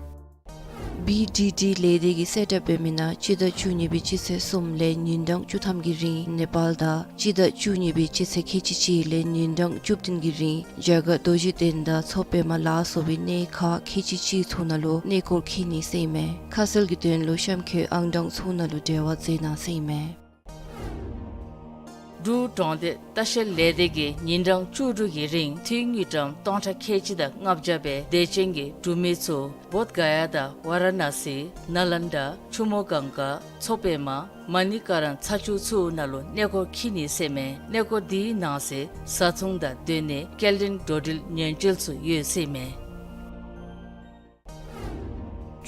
བི་ཌི་ཌི་ལས་སྡེ་གིས་གསལ་བསྒྲགས་འབད་མི་ནང་སྤྱི་ཟླ་བཅུ་གཉིས་པའི་སྤྱི་ཚེས་གསུམ་ལས་ཉིན་གྲངས་བཅུ་ཐམ་གྱི་རིང་ནེ་པཱལ་དང་སྤྱི་ཟླ་བཅུ་གཉིས་པའི་སྤྱི་ཚེས་ཁལ་གཅིག་གཅིག་ལས་ཉིན་གྲངས་བཅུ་བདུན་གྱི་རིང་རྒྱ་གར་རྡོ་རྗེ་གདན་དང་མཚོ་པདྨ་ལ་སོགས་པའི་གནས་ཁག་ཁལ་གཅིག་གཅིག་ཚུ་ནང་ལུ་གནས་སྐོར་འཁྱིད་ནི་ཟེར་ཨིན་མས། ཁ་གསལ་གྱི་དོན་ལུ་གཤམ་འཁོད་ཨང་གྲངས་ཚུ་ནང་ལུ་འབྲེལ་བ་མཛད་གནང་ཟེར་ཨིན་མས། འབྲུག་གྲོང་སྡེ་ལྟ་བཤལ་ལས་སྡེ་གིས་ཉིན་གྲངས་བཅུ་དྲུག་གི་རིང་འཐུས་དངུལ་ཀྲམ་སྟོང་ཕྲག་ཁལ་གཅིག་དང་ལྔ་བརྒྱ་སྦེ་དད་ཅན་གྱི་འབྲུག་མི་ཚུ་བོདྷ་ག་ཡ་དང་ཝ་ར་ཎ་སི་ནཱ་ལནྡ་ཆུ་མོ་གངྒཱ་མཚོ་པདྨ་མ་ཎི་ཀ་རན་ཚ་ཆུ་ཚུ་ནང་ལུ་གནས་སྐོར་འཁྱིད་ནི་ཟེར་ཨིན་མས། གནས་སྐོར་འདི་ནང་གསེས་བཟའ་འཐུང་དང་སྡོད་གནས་སྐྱེལ་འདྲེན་འགྲོ་འགྲུལ་ཉེན་བཅོལ་ཚུ་ཡོད་ཟེར་ཨིན་མས།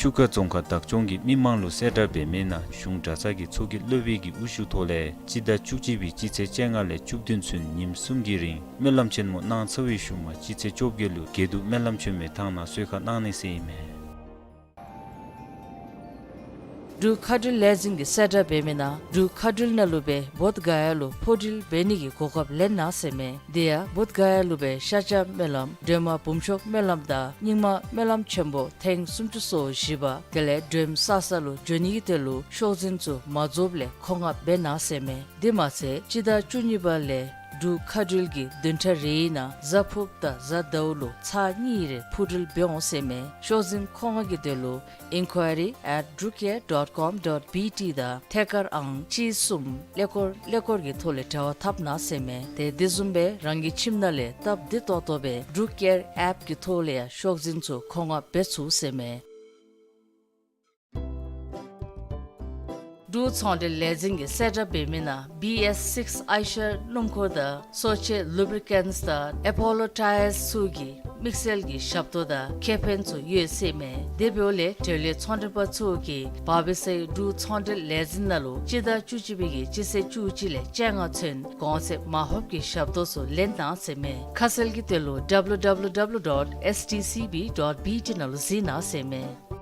ཆུ་ཁ་རྫོང་ཁག་བདག་སྐྱོང་གིས་མི་མང་ལུ་གསལ་བསྒྲགས་འབད་མི་ནང་གཞུང་གྲྭ་ཚང་གི་ཚོགས་ཀྱི་སློབ་དཔོན་གྱི་དབུ་བཞུགས་ཐོག་ལས་སྤྱི་ཟླ་བཅུ་གཅིག་པའི་སྤྱི་ཚེས་བཅོ་ལྔ་ལས་བཅུ་བདུན་ཚུན་ཉིནམ་གསུམ་གྱི་རིང་སྨོན་ལམ་ཆེན་མོ་གནང་ཚར་བའི་ཤུལ་མ་སྤྱི་ཚེས་བཅོ་བརྒྱད་ལུ་དགེ་འདུན་སྨོན་ལམ་ཆེན་མོའི་ཐང་ནང་གསོལ་ཁ་གནང་ནི་ཟེར་ཨིན་མས། འབྲུག་མཁའ་འགྲུལ་ལས་འཛིན་གྱིས་གསལ་བསྒྲགས་འབད་མི་ནང་འབྲུག་མཁའ་འགྲུལ་ནང་ལུ་སྦེ་བོདྷ་ག་ཡ་ལུ་འཕུར་འགྲུལ་འབད་ནི་གི་གོ་སྐབས་ལེན་གནང་ཟེར་ཨིན་མས། དེ་ཡང་བོདྷ་ག་ཡ་ལུ་སྦེ་ཤཱཀྱ་སྨོན་ལམ་སྒྲོལ་མ་འབུམ་ཤོག་སྨོན་ལམ་དང་རྙིང་མ་སྨོན་ལམ་ཆེན་པོ་ཐེངས་སུམ་ཅུ་སོ་བཞི་པ་དེ་ལས་སྒྲོལམ་གསར་ས་ལུ་འགྱོ་ནི་གི་དོན་ལུ་ཤོག་འཛིན་ཚུ་མ་རྫོགསཔ་ལས་མཁོ་མངགས་འབད་གནང་ཟེར་ཨིན་མས། དེ་མ་ཚད་སྤྱི་ཟླ་བཅུ་གཉིས་པ་ལས་འབྲུག་མཁའ་འགྲུལ་གྱིས་བདུན་ཕྲག་རེའི་ནང་གཟའ་ཕུརཔ་དང་གཟའ་ཟླཝ་ལུ་ཚར་གཉིས་རེ་འཕུར་འགྲུལ་འབད་འོང་ཟེར་ཨིན་མས། ཤོག་འཛིན་མཁོ་མངགས་ཀྱི་དོན་ལུ་inquiry at drukair dot com dot B T དང་ཐད་ཀར་ཨང་གཅིག་གསུམ་ཀླད་ཀོར་ཀླད་ཀོར་གྱི་ཐོག་ལས་འབྲེལ་བ་འཐབ་གནང་ཟེར་ཨིན་མས། དེ་དེ་བཟུམ་སྦེ་རང་གི་ཁྱིམ་ནང་ལས་སྟབས་བདེ་ཏོག་ཏོ་སྦེ་འབྲུག་ཨེར་ཨེཔ་ཀྱི་ཐོག་ལས་ཡང་ཤོག་འཛིན་ཚུ་མཁོ་མངགས་འབད་ཚུགས་ཟེར་ཨིན་མས། འབྲུག་ཚོང་འབྲེལ་ལས་འཛིན་གྱིས་གསལ་བསྒྲགས་འབད་མི་ནང་B S six Aysher སྣུམ་འཁོར་དང་གསོ་དཔྱད་ལུ་བི་རི་ཀེནཊ་དང་ཨེ་པོ་ལོ་ཊའི་ཡརསི་ཚུ་གི་དམིགས་བསལ་གྱི་ཞབས་ཏོག་དང་ཁེ་ཕན་ཚུ་ཡོད་ཟེར་ཨིན་མས། དེ་འབདཝ་ལས་འབྲེལ་ཡོད་ཚོང་འབྲེལ་པ་ཚུ་གིས་བར་བི་སའི་འབྲུག་ཚོང་འབྲེལ་ལས་འཛིན་ནང་ལུ་སྤྱི་ཟླ་བཅུ་གཅིག་པའི་གི་སྤྱི་ཚེས་བཅུ་གཅིག་ལས་བཅོ་ལྔ་ཚུན་གོང་ཚད་མ་ཧོབ་ཀྱི་ཞབས་ཏོག་ཚུ་ལེན་གནང་ཟེར་ཨིན་མས། ཁ་གསལ་གྱི་དོན་ལུ W W W dot S T C B dot B T ནང་ལུ་གཟིགས་གནང་ཟེར་ཨིན་མས།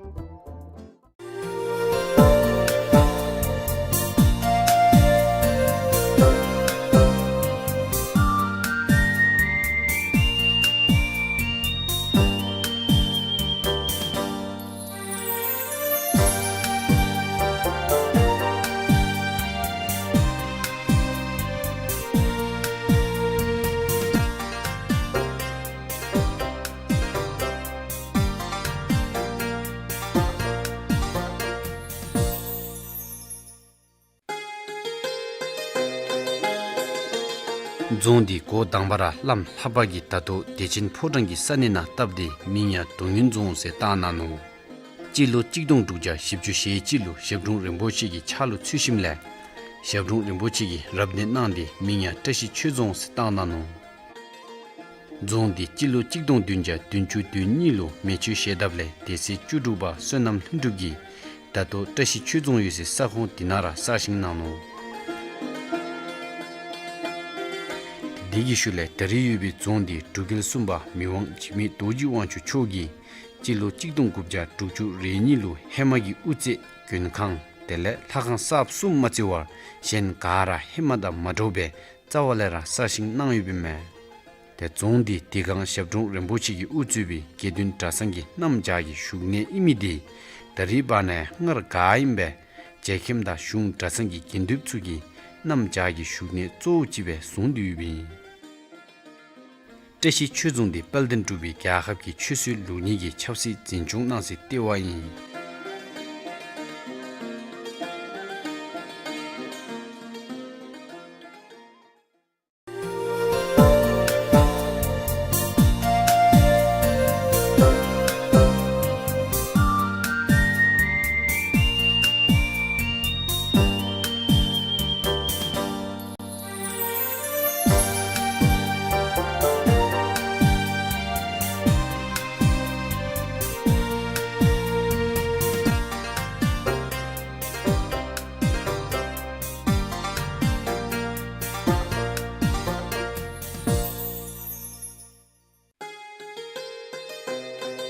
རྫོང་འདི་འགོ་དང་པ་ར་བླམ་ལྷ་པ་གིས་ད་ལྟོ་བདེ་ཆེན་ཕོ་བྲང་གི་ས་གནས་ནང་བཏབ་སྟེ་མིང་ཡང་རྡོ་སྔོན་རྫོང་ཟེར་བཏགས་གནང་ནུག། སྤྱི་ལོ་གཅིག་སྟོང་དྲུག་བརྒྱ་བཞི་བཅུ་ཞེ་གཅིག་ལུ་ཞབས་དྲུང་རིན་པོ་ཆེ་གི་ཕྱག་ལུ་ཚུད་ཞིནམ་ལས་ཞབས་དྲུང་རིན་པོ་ཆེ་གིས་རབ་གནས་གནང་སྟེ་མིང་ཡང་བཀྲ་ཤིས་ཆོས་རྫོང་ཟེར་བཏགས་གནང་ནུག། རྫོང་འདི་སྤྱི་ལོ་གཅིག་སྟོང་བདུན་བརྒྱ་བདུན་ཅུ་དོན་གཉིས་ལུ་མེ་མཆོད་ཞལ་བརྡབས་ལས་སྡེ་སྲིད་བཅུ་དྲུག་པ་བསོད་ནམས་ལྷུན་གྲུབ་ཀྱིས་ད་ལྟོ་བཀྲ་ཤིས་ཆོས་རྫོང་ཡོད་སའི་ས་ཁོངས་འདི་ནང་ར་གསར་བཞེངས་གནང་ནུག། དེ་གི་ཤུལ་ལས་ད་རེས་ཡོད་པའི་རྫོང་འདི་འབྲུག་རྒྱལ་གསུམ་པ་མི་དབང་འཇིགས་མེད་རྡོ་རྗེ་དབང་ཕྱུག་མཆོག་གིས་སྤྱི་ལོ་གཅིག་སྟོང་དགུ་བརྒྱ་དྲུག་ཅུ་རེ་གཉིས་ལུ་ཧེ་མ་གི་དབུ་རྩེ་མགོན་ཁང་དེ་ལས་ལྷ་ཁང་གསརཔ་གསུམ་མ་བརྩི་བར་གཞན་ག་ར་ཧེ་མ་དང་མ་འདྲཝ་སྦེ་རྩ་བ་ལས་ར་གསར་བཞེངས་གནང་ཡོདཔ་ཨིན་མས། ཏེ་རྫོང་འདི་དེ་སྒང་ཞབས་དྲུང་རིན་པོ་ཆེ་གིས་དབུ་གཙོས་པའི་དགེ་འདུན་གྲྭ་ཚང་གི་གནམ་བྱཱར་གྱི་བཞུགས་གནས་ཨིན་མི་འདི་ད་རེས་བར་ན་ཡང་སྔར་ག་ཨིནམ་སྦེ་རྒྱལ་ཁྱིམ་དང་གཞུང་གྲྭ་ཚང་གི་དགེ་འདུན་ཚུ་གིས་གནམ་བྱཱར་གྱི་བཞུགས་གནས་གཙོ་བོ་ཅིག་སྦེ་བཟུང་སྟེ་ཡོདཔ་ཨིན། བཀྲ་ཤིས་ཆོས་རྫོང་འདི་དཔལ་ལྡན་འབྲུག་པའི་རྒྱལ་ཁབ་ཀྱི་ཆོས་སྲིད་ལུགས་གཉིས་ཀྱི་ཆབ་སྲིད་འཛིན་སྐྱོང་གནང་སའི་ལྟེ་བ་ཨིན།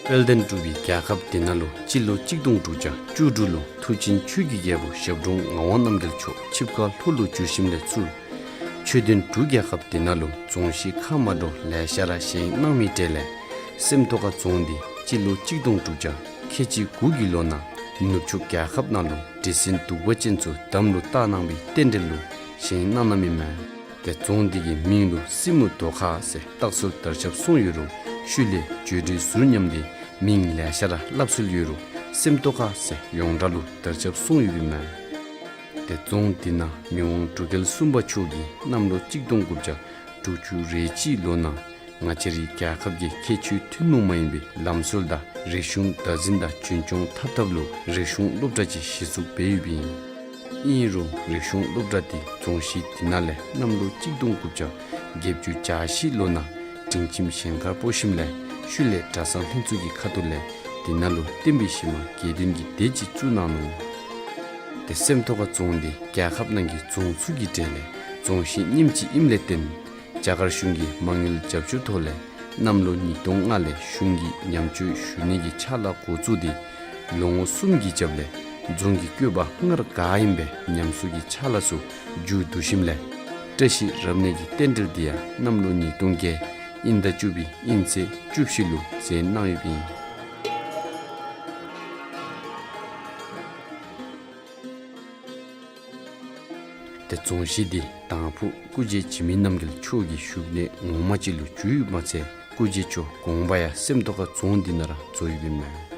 དཔལ་ལྡན་འབྲུག་པའི་རྒྱལ་ཁབ་འདི་ནང་ལུ་སྤྱི་ལོ་གཅིག་སྟོང་དྲུག་བརྒྱ་བཅུ་དྲུག་ལུ་མཐུ་ཆེན་ཆོས་ཀྱི་རྒྱལ་པོ་ཞབས་དྲུང་ངག་དབང་རྣམ་རྒྱལ་མཆོག་ཆིབས་ཁ་ལྷོ་ལུ་བསྒྱུར་ཞིནམ་ལས་ཚུར་ཆོས་ལྡན་འབྲུག་རྒྱལ་ཁབ་འདི་ནང་ལུ་རྫོང་གཞི་ཁག་མ་འདྲཝ་ལེ་ཤ་ར་བཞེངས་གནང་མི་གྲས་ལས་སེམས་རྟོགས་ཁ་རྫོང་འདི་སྤྱི་ལོ་གཅིག་སྟོང་དྲུག་བརྒྱ་ཁལ་གཅིག་དགུ་གི་ལོ་ནང་ནུབ་ཕྱོགས་རྒྱལ་ཁབ་ནང་ལུ་འདྲེ་སྲིན་གདུག་པ་ཅན་ཚུ་དམ་ལུ་བཏགས་གནང་བའི་རྟེན་འབྲེལ་ལུ་བཞེངས་གནང་གནངམ་ཨིན་མས། ཏེ་རྫོང་འདི་གི་མིང་ལུ་སྲིན་མོ་རྡོ་ཁ་ཟེར་བཏགས་སྲོལ་དར་ཁྱབ་སོང་ཡོད་རུང་ཤུལ་ལས་བརྗོད་བྲལ་ཟུར་ཉམས་ཏེ་མིང་ལེ་ཤ་ར་སླབ་སྲོལ་ཡོད་རུང་སེམས་རྟོགས་ཁ་ཟེར་ཡོངས་གྲགས་ལུ་དར་ཁྱབ་སོང་ཡོདཔ་ཨིན་མས། ཏེ་རྫོང་འདི་ནང་མི་དབང་འབྲུག་རྒྱལ་གསུམ་པ་མཆོག་གིས་གནམ་ལོ་གཅིག་སྟོང་དགུ་བརྒྱ་དྲུག་ཅུ་རེ་གཅིག་ལོ་ནང་ང་བཅས་རའི་རྒྱལ་ཁབ་ཀྱི་ཁྱད་ཆོས་ཐུན་མོང་མ་ཡིན་པའི་ལམ་སྲོལ་དང་རིག་གཞུང་བདག་འཛིན་དང་རྒྱུན་སྐྱོང་འཐབ་ཐབས་ལུ་རིག་གཞུང་སློབ་གྲྭ་ཅིག་གཞི་བཙུགས་འབད་ཡོདཔ་ཨིན། ཨིན་རུང་རིག་གཞུང་སློབ་གྲྭ་འདི་རྫོང་གཞི་འདི་ནང་ལས་གནམ་ལོ་གཅིག་སྟོང་དགུ་བརྒྱ་བརྒྱད་ཅུ་གྱ་བཞི་ལོ་ནང་སྒྲིང་ཁྱིམ་གཞན་ཁར་སྤོ་ཞིནམ་ལས་ཤུལ་ལས་གྲྭ་ཚང་ལྷན་ཚོགས་ཀྱི་ཁ་ཐུག་ལས་འདི་ནང་ལུ་བསྟན་པའི་གཞི་མ་དགེ་འདུན་གྱི་སྡེ་ཅིག་བཙུགས་གནང་ནུག། ཏེ་སེམས་རྟོགས་ཁ་རྫོང་འདི་རྒྱལ་ཁབ་ནང་གི་རྫོང་ཚུ་གི་གྲས་ལས་རྫོང་གཞི་རྙིངམ་ཅིག་ཨིནམ་ལས་བརྟེན་རྒྱ་གར་གཞུང་གི་མ་དངུལ་རྒྱབ་སྐྱོར་ཐོག་ལས་གནམ་ལོ་ཉིས་སྟོང་ལྔ་ལས་གཞུང་གིས་ཉམས་བཅོས་ཞུ་ནི་གི་ཕྱག་ལཱ་འགོ་བཙུགས་ཏེ་ལོ་ངོ་གསུམ་གྱི་རྒྱབ་ལས་རྫོང་གི་བཀོད་པ་སྔར་ག་ཨིནམ་སྦེ་ཉམས་གསོ་གི་ཕྱག་ལཱ་ཚུ་མཇུག་བསྡུ་ཞིནམ་ལས་བཀྲ་ཤིས་རབ་གནས་ཀྱི་རྟེན་འབྲེལ་འདི་ཡང་གནམ་ལོ་ཉིས་སྟོང་བརྒྱད་དབྱིན་ཟླ་བཅུ་པའི་དབྱིན་ཚེས་བཅུ་བཞི་ལུ་མཛད་གནང་ཡོདཔ་ཨིན། ཏེ་རྫོང་གཞི་འདི་དང་ཕུ་སྐུ་རྗེ་འཇིགས་མེད་རྣམ་རྒྱལ་མཆོག་གི་བཞུགས་གནས་ངོ་མ་ཅིག་ལུ་གྱུར་ཡོདཔ་མ་ཚད་སྐུ་རྗེས་མཆོག་དགོངས་པ་ཡང་སེམས་རྟོགས་ཁ་རྫོང་འདི་ནང་ར་རྫོགས་ཡོདཔ་ཨིན་མས།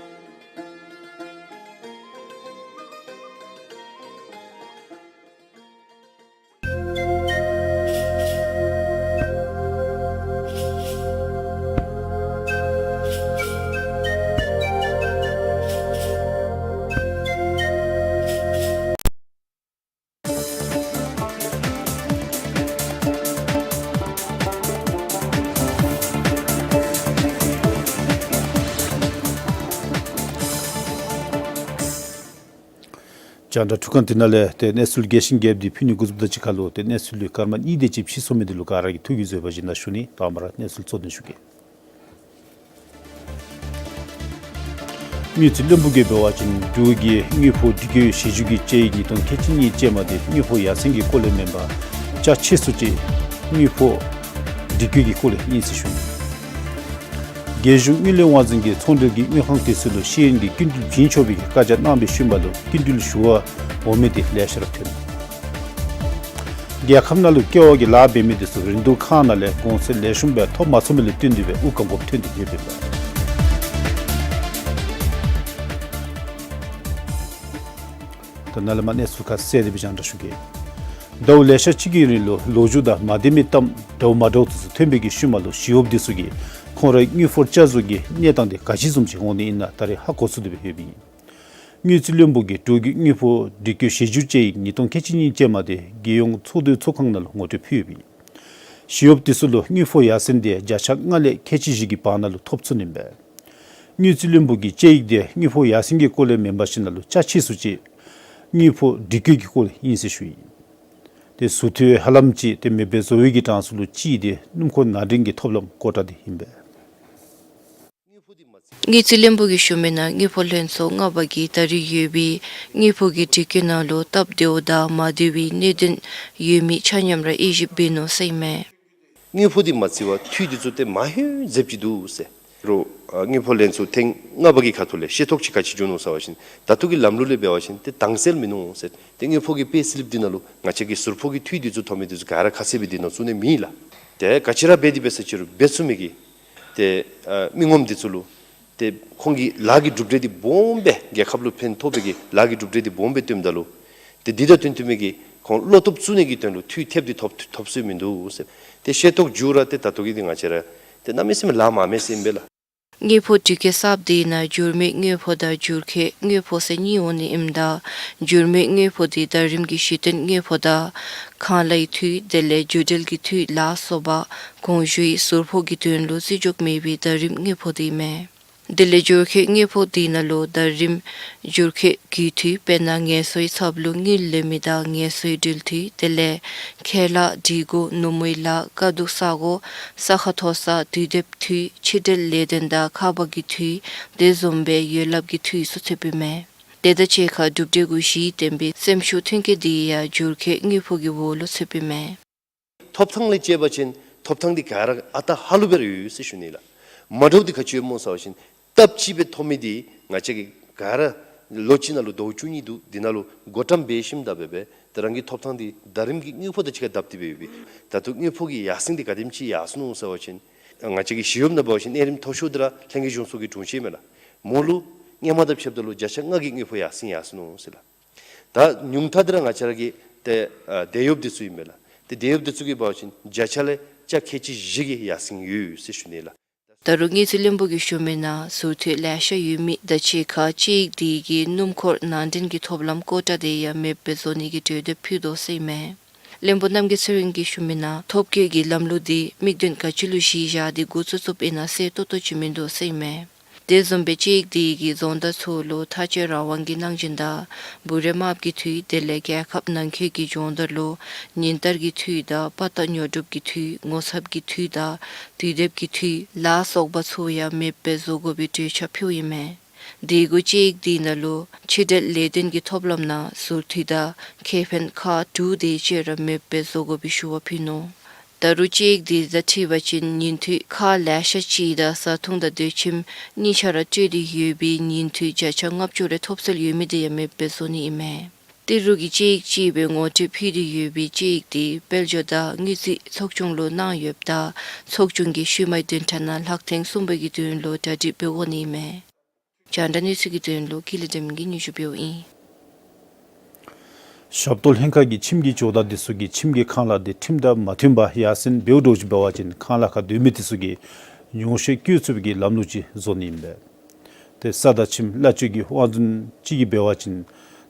རྒྱང་བསྒྲགས་འཕྲུལ་ཁང་འདི་ནང་ལས་ཏེ་གནས་ཚུལ་རྒྱས་ཤིང་རྒྱསཔ་འདི་ཕུལ་ནི་འགོ་བཙུགསཔ་དང་གཅིག་ཁར་ལུ་ཏེ་གནས་ཚུལ་ལུ་སྐར་མ་གཉིས་དེ་ཅིག་ཕྱིས་སོང་མི་འདི་ལུ་ག་ར་གིས་ཐུགས་ཀྱིས་བཟོད་པ་བཞེས་གནང་ཞུ་ནི། དང་པ་ར་གནས་ཚུལ་གཙོ་དོན་ཞུ་གེ། དངུལ་རྩིས་བློན་པོ་གིས་འབད་བ་ཅིན་འབྲུག་གི་དངུལ་ཕོགས་སྒྲིག་བཀོད་ཞི་འགྱུར་གྱི་དཔྱད་ཡིག་ཉིས་སྟོང་ཁལ་གཅིག་གཉིས་ཅན་མ་འདི་དངུལ་ཕོགས་ཡར་སེང་གི་སྐོར་ལས་མེན་པར་ཅ་ཆས་སུ་ཅིག་དངུལ་ཕོགས་སྒྲིག་བཀོད་ཀྱི་སྐོར་ལས་ཨིན་ཟེར་ཞུ་ནི། རྒྱལ་གཞུང་དངུལ་ལས་དབང་འཛིན་གྱིས་ཚོང་འབྲེལ་གྱི་དངུལ་ཁང་དེ་ཚུ་ལུ་ཤེས་ཡོན་གྱི་སྐྱིན་འགྲུལ་བྱིན་ཆོག་པའི་བཀའ་རྒྱ་གནང་བའི་ཤུལ་མ་ལུ་སྐྱིན་འགྲུལ་ཞུ་བར་འོང་མི་དེ་ལེ་ཤ་ར་ཐོན། རྒྱལ་ཁབ་ནང་ལུ་ཀེ་བ་གི་ལཱ་འབད་མི་དེ་ཚུ་རིན་བསྡུར་ཁང་ནང་ལས་གོང་ཚད་ལེགས་ཤོམ་སྦེ་ཐོབ་མ་ཚུགས་མི་ལུ་བརྟེན་ཏེ་སྦེ་དབུགས་ལྒང་དགོཔ་ཐོན་ཏེ་ཡོདཔ་ཨིན་པས། ད་ནཱ་ལས་མར་གནས་ཚུལ་ཁ་གསལ་ཏེ་སྦེ་རྒྱང་བསྒྲགས་ཞུ་གེ། ཟླཝ་ལེ་ཤ་ཅིག་གི་རིང་ལུ་ལོ་རྒྱུས་དང་མ་ལྡན་མི་གཏམ་འདྲཝ་མ་འདྲཝ་དེ་ཚུ་ཐོན་པའི་གི་ཤུལ་མ་ལུ་ཞི་གཡོགཔ་དེ་ཚུ་གིས་ཁོང་རའི་དངུལ་ཕོགས་བསྐྱར་བཟོ་གི་གནས་སྟངས་དེ་ག་ཅི་བཟུམ་ཅིག་འོང་ནི་ཨིན་ན་ད་རེས་ཧ་གོ་ཚུགས་ཏེ་སྦེ་ཡོདཔ་ཨིན། དངུལ་རྩིས་བློན་པོ་གིས་འབྲུག་གི་དངུལ་ཕོགས་སྒྲིག་བཀོད་ཞི་འགྱུར་དཔྱད་ཡིག་ཉིས་སྟོང་ཁལ་གཅིག་གཉིས་ཅན་མ་དེ་རྒྱལ་ཡོངས་ཚོགས་འདུའི་ཚོགས་ཁང་ནང་ལུ་ངོ་སྤྲོད་ཕུལ་ཡོདཔ་ཨིན། ཞི་གཡོགཔ་དེ་ཚུ་ལུ་དངུལ་ཕོགས་ཡར་སེང་དེ་བརྒྱ་ཆ་ལྔ་ལས་ཁལ་གཅིག་བཞི་གི་བར་ན་ལུ་ཐོབ་ཚུགས་ནི་ཨིན་པས། དངུལ་རྩིས་བློན་པོ་གི་དཔྱད་ཡིག་དེ་དངུལ་ཕོགས་ཡར་སེང་གི་སྐོར་ལས་མེན་པར་ཞིན་ན་ལུ་ཅ་ཆས་སུ་ཅིག་དངུལ་ཕོགས་སྒྲིག་བཀོད་ཀྱི་སྐོར་ལས་ཨིན་ཟེར་ཞུ་ཡི། དེ་ཟུར་འཐུས་ཧ་ལམ་ཅིག་དེ་མེད་པའི་བཟོ་བའི་གི་གྲངས་སུ་ལུ་ཅིག་དེ་སྣུམ་འཁོར་ནང་འདྲེན་གྱི་ཐོབ་ལམ་སྐོར་དྲག་དེ་ཨིན་པས། དངུལ་རྩིས་བློན་པོ་གིས་ཞུ་མི་ནང་དངུལ་ཕོགས་ལྷན་ཚོགས་ལྔ་པ་གིས་ད་རེས་ཡོད་པའི་དངུལ་ཕོགས་ཀྱི་སྒྲིག་བཀོད་ནང་ལུ་སྟབས་བདེཝ་དང་མ་བདེ་བའི་གནད་དོན་ཡོད་མི་ཆ་མཉམ་ར་དབྱེ་ཞིབ་འབད་ནུག་ཟེར་ཨིན་མས། དངུལ་ཕོགས་འདི་མ་བརྩི་བར་འཐུས་འདི་ཚུ་ཏེ་མ་ཧེ་འཛེབ་ཅིག་འདུག་ཟེར། རོགས་ཨ་དངུལ་ཕོགས་ལྷན་ཚོགས་ཐེངས་ལྔ་པ་གི་ཁ་ཐུག་ལས་ཤེས་རྟོགས་ཅིག་ག་ཅི་བྱུང་ནུག་ཟེར་བ་ཅིན་ད་ལྟོ་གི་ལམ་ལུགས་ལས་འབད་བ་ཅིན་ཏེ་དྭངས་གསལ་མིན་ནུག་ཟེར། ཏེ་དངུལ་ཕོགས་ཀྱི་པེ་སི་ལིབ་འདི་ནང་ལུ་ང་བཅས་ཀྱི་ཟུར་ཕོགས་ཀྱི་འཐུས་འདི་ཚུ་ཐོབ་མི་འདི་ཚུ་ག་ར་ཁ་གསལ་སྦེ་འདི་ནང་བཙུགས་ནི་མེད་ལགས། ཏེ་ག་ཅི་ར་འབད་དེ་འབད་ས་ཅི་རུང་འབད་ཚུགས་མི་གི་ཏེ་ཨ་མི་ངོམ་འདི་ཚུ་ལུ་ཏེ་ཁོང་གི་ལཱ་གི་གྲུབ་འབྲས་འདི་སྦོམ་སྦེ་རྒྱལ་ཁབ་ལུ་ཕན་ཐོགས་པའི་གི་ལཱ་གི་གྲུབ་འབྲས་འདི་སྦོམ་སྦེ་སྟོནམ་ད་ལུ་ཏེ་འདི་དང་བསྟུན་བསྟུན་མི་གི་ཁོང་བློ་སྟོབས་བཙུགས་ནི་གི་དོན་ལུ་འཐུས་ཐེབས་འདི་ཐོབ་ཐོབ་སྲོལ་མིན་འདུག་ཟེར། ཏེ་ཤེས་རྟོགས་འགྱུར་ར་ཏེ་ད་ལྟོ་གི་འདི་ང་བཅས་ར་ཏེ་གནམ་མེད་ས་མེད་ལཱ་མ་མེད་ཟེར་ཨིན་པས་ལགས། དངུལ་ཕོགས་སྒྲིག་བཀོད་གསརཔ་འདི་ནང་འགྱུར་མེད་དངུལ་ཕོགས་དང་འགྱུར་ཁྱད་དངུལ་ཕོགས་ཟེར་གཉིས་འོང་ནི་ཨིནམ་ད་འགྱུར་མེད་དངུལ་ཕོགས་འདི་ཟླ་རིམ་གྱི་གཞི་རྟེན་དངུལ་ཕོགས་དང་ཁང་གླའི་འཐུས་དེ་ལས་བརྒྱུད་འབྲེལ་གྱི་འཐུས་ལ་སོགས་པ་གོང་ཞུས་ཟུར་ཕོགས་ཀྱི་དོན་ལུ་བརྩི་འཇོག་མེད་པའི་ཟླ་རིམ་དངུལ་ཕོགས་འདི་ཨིན་མས། དེ་ལས་འགྱུར་ཁྱད་དངོས་པོ་དེ་ནང་ལུ་ཟླ་རིམ་འགྱུར་ཁྱད་གྱི་འཐུས་དཔེར་ན་ངལ་གསོའི་ཚབ་ལུ་དངུལ་ལེན་མི་དང་ངལ་གསོའི་འགྲུལ་འཐུས་དེ་ལས་ཁལ་ལཱ་སྒྲིག་གོ་ནུབ་མོའི་ལཱ་དཀའ་སྡུག་ས་གོ་ས་ཁ་མཐོ་ས་དུས་དེབ་འཐུས་ཕྱི་འབྲེལ་ལས་དོན་དང་ཁག་འབག་གི་འཐུས་དེ་བཟུམ་སྦེ་ཡོད་ལགཔ་གི་འཐུས་ཚུ་ཚུདཔ་ཨིན་མས། དེ་དང་གཅིག་ཁར་གྲུབ་འབྲས་གུ་གཞི་བརྟེན་པའི་སེམས་ཤུགས་མཐུན་རྐྱེན་དེ་ཡང་འགྱུར་ཁྱད་དངོས་པོ་གི་འོག་ལུ་ཚུདཔ་ཨིན་མས། ཐོབ་ཐང་ལས་བཅད་པ་ཅིན་ཐོབ་ཐང་འདི་ག་ར་ཨ་རྟག་ཧ་ལུགས་སྦེ་ར་ཡོད་ཟེར་ཞུ་ནི་ལགས། མ་འདྲཝ་འདི་ག་ཅི་ཡོདཔ་སྨོ་ཟེར་བ་ཅིན་སྟབས་གཅིག་སྦེ་ཐོབ་མི་འདི་ང་བཅས་ཀྱིས་ག་ར་ལོ་གཅིག་ནང་ལུ་ཟླཝ་བཅུ་གཉིས་འདུག། འདི་ནང་ལུ་བགོ་བཀྲམ་འབད་ཞིནམ་ད་འབད་འབད་ཏེ་རང་གི་ཐོབ་ཐང་འདི་ཟླ་རིམ་གྱི་དངོས་པོ་དང་གཅིག་ཁར་བསྡབས་ཏེ་འབད་ཡོད་པས། ད་ལྟོ་དངོས་པོ་གི་ཡར་སེང་འདི་ག་དེམ་ཅིག་ཡར་སོ་ནུག་ཟེར་བ་ཅིན་ང་བཅས་ཀྱི་ཞི་གཡོགཔ་ནང་འབད་བ་ཅིན་གནས་རིམ་མཐོ་ཤོས་འདི་ར་ལྷན་རྒྱས་གཞུང་ཚོགས་ཀྱི་དྲུང་ཆེན་མས་ལགས། མོ་ལུ་སྔོན་མ་དང་ཕྱདཔ་ད་ལུ་བརྒྱ་ཆ་ལྔ་གི་དངོས་པོ་ཡར་སེང་ཡར་སོ་ནུག་ཟེར་ལགས། ད་ཉུང་མཐའ་འདི་ར་ང་བཅས་ར་གི་ཏེ་ཨ་དེད་གཡོགཔ་འདི་ཚུ་ཨིན་མས་ལགས། ཏེ་དེད་གཡོགཔ་འདི་ཚུ་གི་འབད་བ་ཅིན་བརྒྱ་ཆ་ལས་ཆ་ཁལ་གཅིག་བཞི་གི་ཡར་སེང་ཡོད་ཟེར་ཞུ་ནི་ལགས། ད་རུང་དངུལ་རྩིས་བློན་པོ་གིས་ཞུ་མི་ནང་ཟུར་འཐུས་ལེ་ཤ་ཡོད་མི་དང་གཅིག་ཁར་དཔྱད་ཡིག་དེ་གིས་སྣུམ་འཁོར་ནང་འདྲེན་གྱི་ཐོབ་ལམ་ཀོ་ཊ་དེ་ཡང་མེདཔ་བཟོ་ནི་གི་གྲོས་འདེབས་ཕུལ་དོ་ཟེར་ཨིན་མས། བློན་པོ་རྣམ་རྒྱལ་ཚེ་རིང་གིས་ཞུ་མི་ནང་ཐོབ་སྐྱོད་ཀྱི་ལམ་ལུགས་དེ་དམིགས་དོན་ག་ཅི་ལུ་གཞི་བཞག་སྟེ་འགོ་བཙུགས་བཙུགསཔ་ཨིན་ན་གསལ་ཏོག་ཏོ་ཅིག་མིན་འདུག་ཟེར་ཨིན་མས། དེ་བཟུམ་སྦེ་དཔྱད་ཡིག་དེ་གིས་རྫོང་བདག་ཚུ་ལུ་ཐག་གཅོད་རང་དབང་གི་གནང་སྦྱིན་དང་འབུལ་རིས་དམརཔོ་གི་འཐུས་དེ་ལས་རྒྱལ་ཁབ་ནང་འཁོད་ཀྱི་སྦྱོང་བརྡར་ལུ་ཉིན་ལྟར་གྱི་འཐུས་དང་དཔའ་རྟགས་ཉོ་སྒྲུབ་ཀྱི་འཐུས་ངོ་ཚབ་ཀྱི་འཐུས་དང་དུས་དེབ་ཀྱི་འཐུས་ལ་སོགས་པ་ཚུ་ཡང་མེདཔ་བཟོ་དགོ་པའི་གྲོས་འཆར་ཕུལཝ་ཨིན་མས། དེ་གུ་དཔྱད་ཡིག་དེ་ནང་ལུ་ཕྱི་འབྲེལ་ལས་དོན་གྱི་ཐོབ་ལམ་ནང་ཟུར་འཐུས་དང་ཁེ་ཕན་ཁག་དྲུག་དེ་ཅིག་ར་མེདཔ་བཟོ་དགོ་པའི་ཞུ་བ་ཕུལ་ནུག། ད་རུང་དཔྱད་ཡིག་དེ་དང་འཁྲིལ་བ་ཅིན་ཉིན་འཐུས་ཁག་ལེ་ཤ་ཅིག་དང་བཟའ་འཐུང་དང་སྡོད་ཁྱིམ་གཉིས་ཆ་ར་སྤྲོད་དེ་ཡོད་པའི་ཉིན་འཐུས་བརྒྱ་ཆ་ལྔ་བཅུ་རེ་ཐོབ་སྲོལ་ཡོད་མི་དེ་ཡང་མེདཔ་བཟོ་ནི་ཨིན་མས། ཏི་རུ་གི་དཔྱད་ཡིག་ཅིག་སྦེ་ངོ་སྤྲོད་ཕུལ་ཏེ་ཡོད་པའི་དཔྱད་ཡིག་དེ་དཔལ་འབྱོར་དང་དངུལ་རྩིས་ཚོགས་ཆུང་ལུ་གནང་ཡོདཔ་ད་ཚོགས་ཆུང་གིས་ཤུལ་མའི་བདུན་ཕྲག་ནང་ལྷག་ཐེངས་གསུམ་པའི་གི་དོན་ལུ་གྲ་སྒྲིག་འབད་དགོ་ནི་ཨིན་མས། རྒྱང་བསྒྲགས་གནས་ཚུལ་གྱི་དོན་ལུ་ཀུན་ལེགས་སྒྲོལ་མ་གིས་སྙན་ཞུ་འབདཝ་ཨིན། ཞབས་ཏོག་ལྷན་ཁག་གིས་ཁྱིམ་གྱི་ཇོ་བདག་དེ་ཚུ་གིས་ཁྱིམ་གྱི་ཁང་གླ་དེ་ཁྲིམས་དང་མ་མཐུན་པར་ཡར་སེང་འབདཝ་འདྲཝ་ཅིག་འབད་བ་ཅིན་ཁང་གླ་ཁར་སྡོད་མི་དེ་ཚུ་གིས་ཉུང་ཤོས་བཀོད་ཚུགས་པའི་གི་ལམ་ལུགས་ཅིག་བཟོ་ནི་ཨིན་པས། ཏེ་ས་དང་ཁྱིམ་གླ་སྤྱོད་ཀྱི་དབང་འཛིན་ཅིག་གིས་འབད་བ་ཅིན་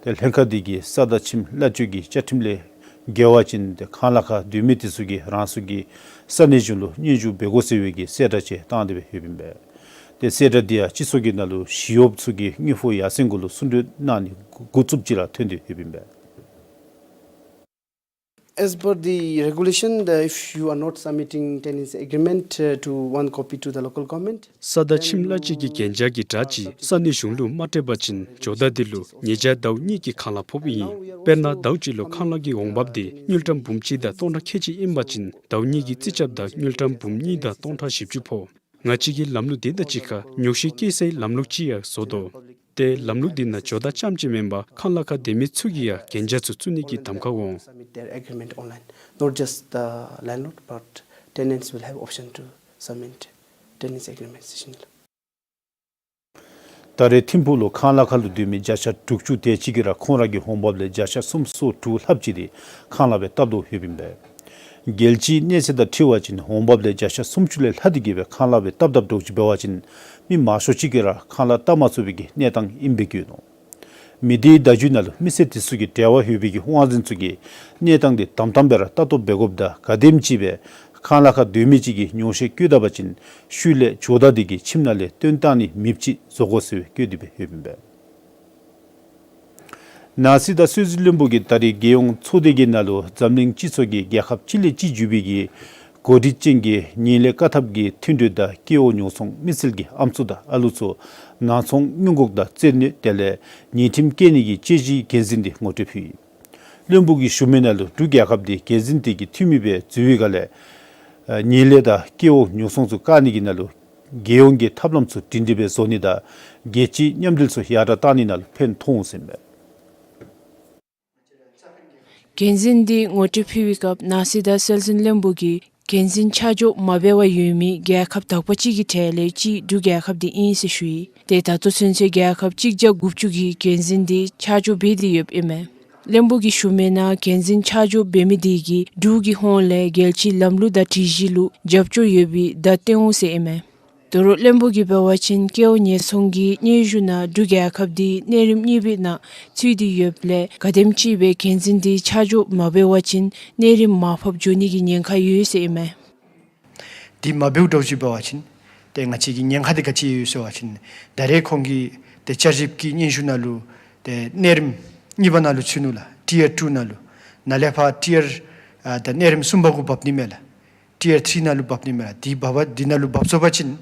ཏེ་ལྷན་ཁག་དེ་གིས་ས་དང་ཁྱིམ་གླ་སྤྱོད་ཀྱི་བཅའ་ཁྲིམས་ལས་འགལ་བ་ཅིན་ཏེ་ཁང་གླ་ཁར་སྡོད་མི་དེ་ཚུ་གིས་རང་སོའི་གི་ས་གནས་གཞུང་ལུ་སྙན་ཞུ་འབད་དགོ་ཟེར་བའི་གི་གསལ་བསྒྲགས་ཅིག་བཏང་སྟེ་སྦེ་ཡོདཔ་ཨིན་པས། ཏེ་གསལ་བསྒྲགས་འདི་ཡང་སྤྱི་ཚོགས་ཀྱི་ནང་ལུ་ཞི་གཡོགཔ་ཚུ་གིས་དངུལ་ཕོགས་ཡར་སེང་གུ་ལུ་གསུང་གྲོས་གནང་ནི་འགོ་བཙུགསཔ་ཅིག་ར་ཐོན་ཏེ་ཡོདཔ་ཨིན་པས། As per the regulation, the, if you are not submitting tenancy agreement, uh, to one copy to the local government, ས་དང་ཁྱིམ་གླ་སྤྱོད་ཀྱི་གན་རྒྱ་གི་སྒྲ་ཅིག་ས་གནས་གཞུང་ལུ་མ་སྤྲོད་པ་ཅིན་ཇོ་བདག་དེ་ལུ་ཉེས་བྱ་ཟླཝ་གཉིས་ཀྱི་ཁང་གླ་ཕོགཔ་ཨིན། དཔེར་ན་ཟླཝ་གཅིག་ལུ་ཁང་གླ་གི་འོང་འབབ་དེ་དངུལ་ཀྲམ་འབུམ་གཅིག་དང་སྟོང་ཕྲག་ཁལ་གཅིག་ཨིན་པ་ཅིན་ཟླཝ་གཉིས་ཀྱི་རྩིས་རྐྱབ་ད་དངུལ་ཀྲམ་འབུམ་གཉིས་དང་སྟོང་ཕྲག་བཞི་བཅུ་ཕོག། ང་བཅས་ཀྱིས་ལམ་ལུགས་དེ་དང་གཅིག་ཁར་ཉོག་བཤད་བཀོད་སའི་ལམ་ལུགས་ཅིག་ཡང་བཟོ་དོ། ཏེ་ལམ་ལུགས་དེ་ནང་ཇོ་བདག་རྐྱངམ་ཅིག་མེན་པར་ཁང་གླ་ཁར་སྡོད་མི་ཚུ་གིས་ཡང་གན་རྒྱ་ཚུ་བཙུགས་ནི་གི་གདམ་ཁ་འོང་། Submit their agreement online, not just the landlord, but tenants will have option to submit tenancy agreement ཟེར་ཞུ་ནི་ལགས། ད་རེས་ཐིམ་ཕུག་ལུ་ཁང་གླ་ཁར་ལུ་སྡོད་མི་བརྒྱ་ཆ་དྲུག་ཅུ་དེ་ཅིག་གིས་ར་ཁོང་ར་གི་འོང་འབབ་ལས་བརྒྱ་ཆ་སུམ་ཅུ་སོ་དྲུག་ལྷགཔ་ཅིག་དེ་ཁང་གླ་སྦེ་བཏབ་དོ་ཡོདཔ་ཨིན་པས། རྒྱལ་སྤྱིའི་གནས་ཚད་དང་འཁྲིལ་བ་ཅིན་འོང་འབབ་ལས་བརྒྱ་ཆ་སུམ་ཅུ་ལས་ལྷག་སྟེ་གིས་སྦེ་ཁང་གླ་སྦེ་བཏབ་བཏབ་འདྲཝ་ཅིག་འབད་བ་ཅིན་མི་མང་ཤོས་ཅིག་གིས་ར་ཁང་གླ་བཏབ་མ་ཚུགས་པའི་གི་གནས་སྟངས་ཨིན་པའི་བཀོད་ནུག། མི་སྡེའི་བརྡ་བརྒྱུད་ནང་ལུ་མི་སེར་དེ་ཚུ་གི་འབྲེལ་བ་ཡོད་པའི་གི་དབང་འཛིན་ཚུ་གིས་གནས་སྟངས་དེ་དམ་དམ་སྦེ་ར་ལྟ་རྟོག་འབད་དགོཔ་དང་ག་དེམ་ཅིག་སྦེ་ཁང་གླ་ཁར་སྡོད་མི་ཅིག་གིས་ཉོག་བཤད་བཀོད་ད་པ་ཅིན་ཤུལ་ལས་ཇོ་བདག་དེ་གིས་ཁྱིམ་ནང་ལས་བཏོན་བཏང་ནི་མེདཔ་ཅིག་བཟོ་དགོ་ཟེར་བའི་བཀོད་དེ་སྦེ་ཡོདཔ་ཨིན་པས། ནང་སྲིད་དང་སྲོལ་འཛིན་བློན་པོ་གིས་ད་རེས་རྒྱལ་ཡོངས་ཚོགས་སྡེ་གི་ནང་ལུ་འཛམ་གླིང་སྤྱི་ཚོགས་ཀྱི་རྒྱལ་ཁབ་གཅིག་ལས་གཅིག་འགྱུར་བའི་གི་འགོ་ཁྲིད་ཅན་གྱི་ཉེས་ལས་བཀག་ཐབས་ཀྱི་མཐུན་གྲོས་དང་སྐྱེ་བོ་ཉོ་ཚོང་མི་སེར་གྱི་ཨམ་སྲུ་དང་ཨ་ལུ་ཚུ་ནང་ཚོང་སྔོན་འགོག་དང་རྩོད་གནོད་དེ་ལས་ཉེས་ཁྲིམས་བཀལ་ནི་གི་དཔྱད་གཞིའི་འགན་འཛིན་དེ་ངོ་སྤྲོད་ཕུལ་ཡི། བློན་པོ་གིས་ཞུ་མི་ནང་ལུ་འབྲུག་རྒྱལ་ཁབ་དེ་འགན་འཛིན་དེ་གི་འཐུས་མི་སྦེ་འཛུལ་བའི་སྒང་ལས་ཉེས་ལས་དང་སྐྱེ་བོ་ཉོ་ཚོང་ཚུ་བཀག་ནི་གི་ནང་ལུ་རྒྱལ་ཡོངས་ཀྱི་ཐབས་ལམ་ཚུ་སྒྲིང་སྒྲི་སྦེ་བཟོ་ནི་དང་རྒྱལ་སྤྱིའི་མཉམ་འབྲེལ་ཚུ་ཡར་དྲག་བཏང་ནི་ནང་ལུ་ཕན་ཐོགས་འོང་ཟེར་ཨིན་པས། འགན་འཛིན་དེ་ངོ་སྤྲོད་ཕུལ་བའི་སྐབས་ནང་སྲིད་དང་སྲོལ་འཛིན་བློན་པོ་གིས་འགན་འཛིན་ཆ་འཇོག་མ་འབད་བར་ཡོད་མི་རྒྱལ་ཁབ་དག་པ་ཅིག་གི་གྲས་ལས་གཅིག་འབྲུག་རྒྱལ་ཁབ་དེ་ཨིན་ཟེར་ཞུ་ཡི། ཏེ་ད་ལྟོ་ཚུན་ཚོད་རྒྱལ་ཁབ་གཅིག་བརྒྱ་དགུ་བཅུ་གིས་འགན་འཛིན་དེ་ཆ་འཇོག་འབད་དེ་ཡོདཔ་ཨིན་མས། བློན་པོ་གིས་ཞུ་མི་ནང་འགན་འཛིན་ཆ་འཇོག་འབད་མི་དེ་གིས་འབྲུག་གི་ཧོངས་ལས་རྒྱལ་སྤྱིའི་ལམ་ལུགས་དང་སྒྲིག་གཞི་ལུ་རྒྱབ་སྐྱོར་ཡོད་པའི་བརྡ་སྟོན་འོང་ཟེར་ཨིན་མས། དོ་རུང་བློན་པོ་གིས་འབད་བ་ཅིན་སྐྱེ་བོ་ཉེན་སྲུང་གི་སྙན་ཞུ་ནང་འབྲུག་རྒྱལ་ཁབ་དེ་གནས་རིམ་གཉིས་པའི་ནང་ཚུད་དེ་ཡོདཔ་ལས་ག་དེམ་ཅིག་སྦེ་འགན་འཛིན་དེ་ཆ་འཇོག་མ་འབད་བ་ཅིན་གནས་རིམ་མར་ཕབ་འགྱོ་ནི་གི་ཉེན་ཁ་ཡོད་ཟེར་ཨིན་མས། དེ་མ་འབདཝ་འདྲཝ་ཅིག་འབད་བ་ཅིན་ ཏེ་ང་བཅས་ཀྱི་ཉེན་ཁ་འདི་ག་ཅི་ཡོད་ཟེར་བ་ཅིན་ད་རེས་ཁོང་གིས་ཏེ་བསྐྱར་ཞིབ་ཀྱི་སྙན་ཞུ་ནང་ལུ་ཏེ་གནས་རིམ་གཉིས་པ་ནང་ལུ་ཚུད་ནུག་ལགས། ཊི་ཡར་ཊུ་ནང་ལུ། ནཱ་ལས་ཕར་ཊི་ཡར་ཨ་ད་གནས་རིམ་གསུམ་པ་གུ་འབབ་ནི་མས་ལགས། ཊི་ཡར་ཐི་རི་ནང་ལུ་འབབ་ནི་མས་ལགས། འདི་འབབ་པ་འདི་ནང་ལུ་འབབ་ཚུགས་པ་ཅིན་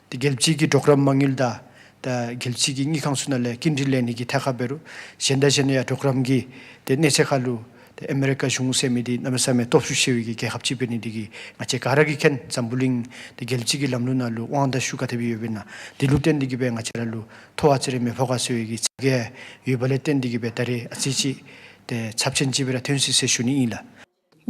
ཏེ་རྒྱལ་སྤྱི་གི་གྲོགས་རམ་མ་དངུལ་དང་ད་རྒྱལ་སྤྱི་གི་དངུལ་ཁང་ཚུ་ནང་ལས་སྐྱིན་འགྲུལ་ལེན་ནི་གི་ཐད་ཁར་འབད་རུང་གཞན་དང་གཞན་ཡང་གྲོགས་རམ་གྱི་ཏེ་གནས་ཚད་ཁར་ལུ་ཏེ་ཨ་མེ་རི་ཀ་གཞུང་ཟེར་མི་འདི་གནམ་མེད་ས་མེད་སྟོབས་ཤུགས་ཆེ་བའི་གི་རྒྱལ་ཁབ་ཅིག་འབད་ནི་འདི་གིས་ང་བཅས་ག་ར་གིས་མཁྱེན། འཛམ་བུ་གླིང་ཏེ་རྒྱལ་སྤྱི་གི་ལམ་ལུགས་ནང་ལུ་དབང་དང་ཤུགས་ག་དེ་སྦེ་ཡོདཔ་ཨིན་ན། འདི་ལུ་བརྟེན་ཏེ་གིས་སྦེ་ང་བཅས་ར་ལུ་ཐོ་ཨ་ཙི་རེ་མི་ཕོག་ག་ཟེར་བའི་གི་ཚ་གྱང་ཡོདཔ་ལས་བརྟེན་ཏེ་གིས་སྦེ་ད་རེས་ཨ་ཙི་ཅིག་ཏེ་ཚབས་ཆེན་ཅིག་སྦེ་ར་ཐོན་ཅི་ཟེར་ཞུ་ནི་ཨིན་ལགས།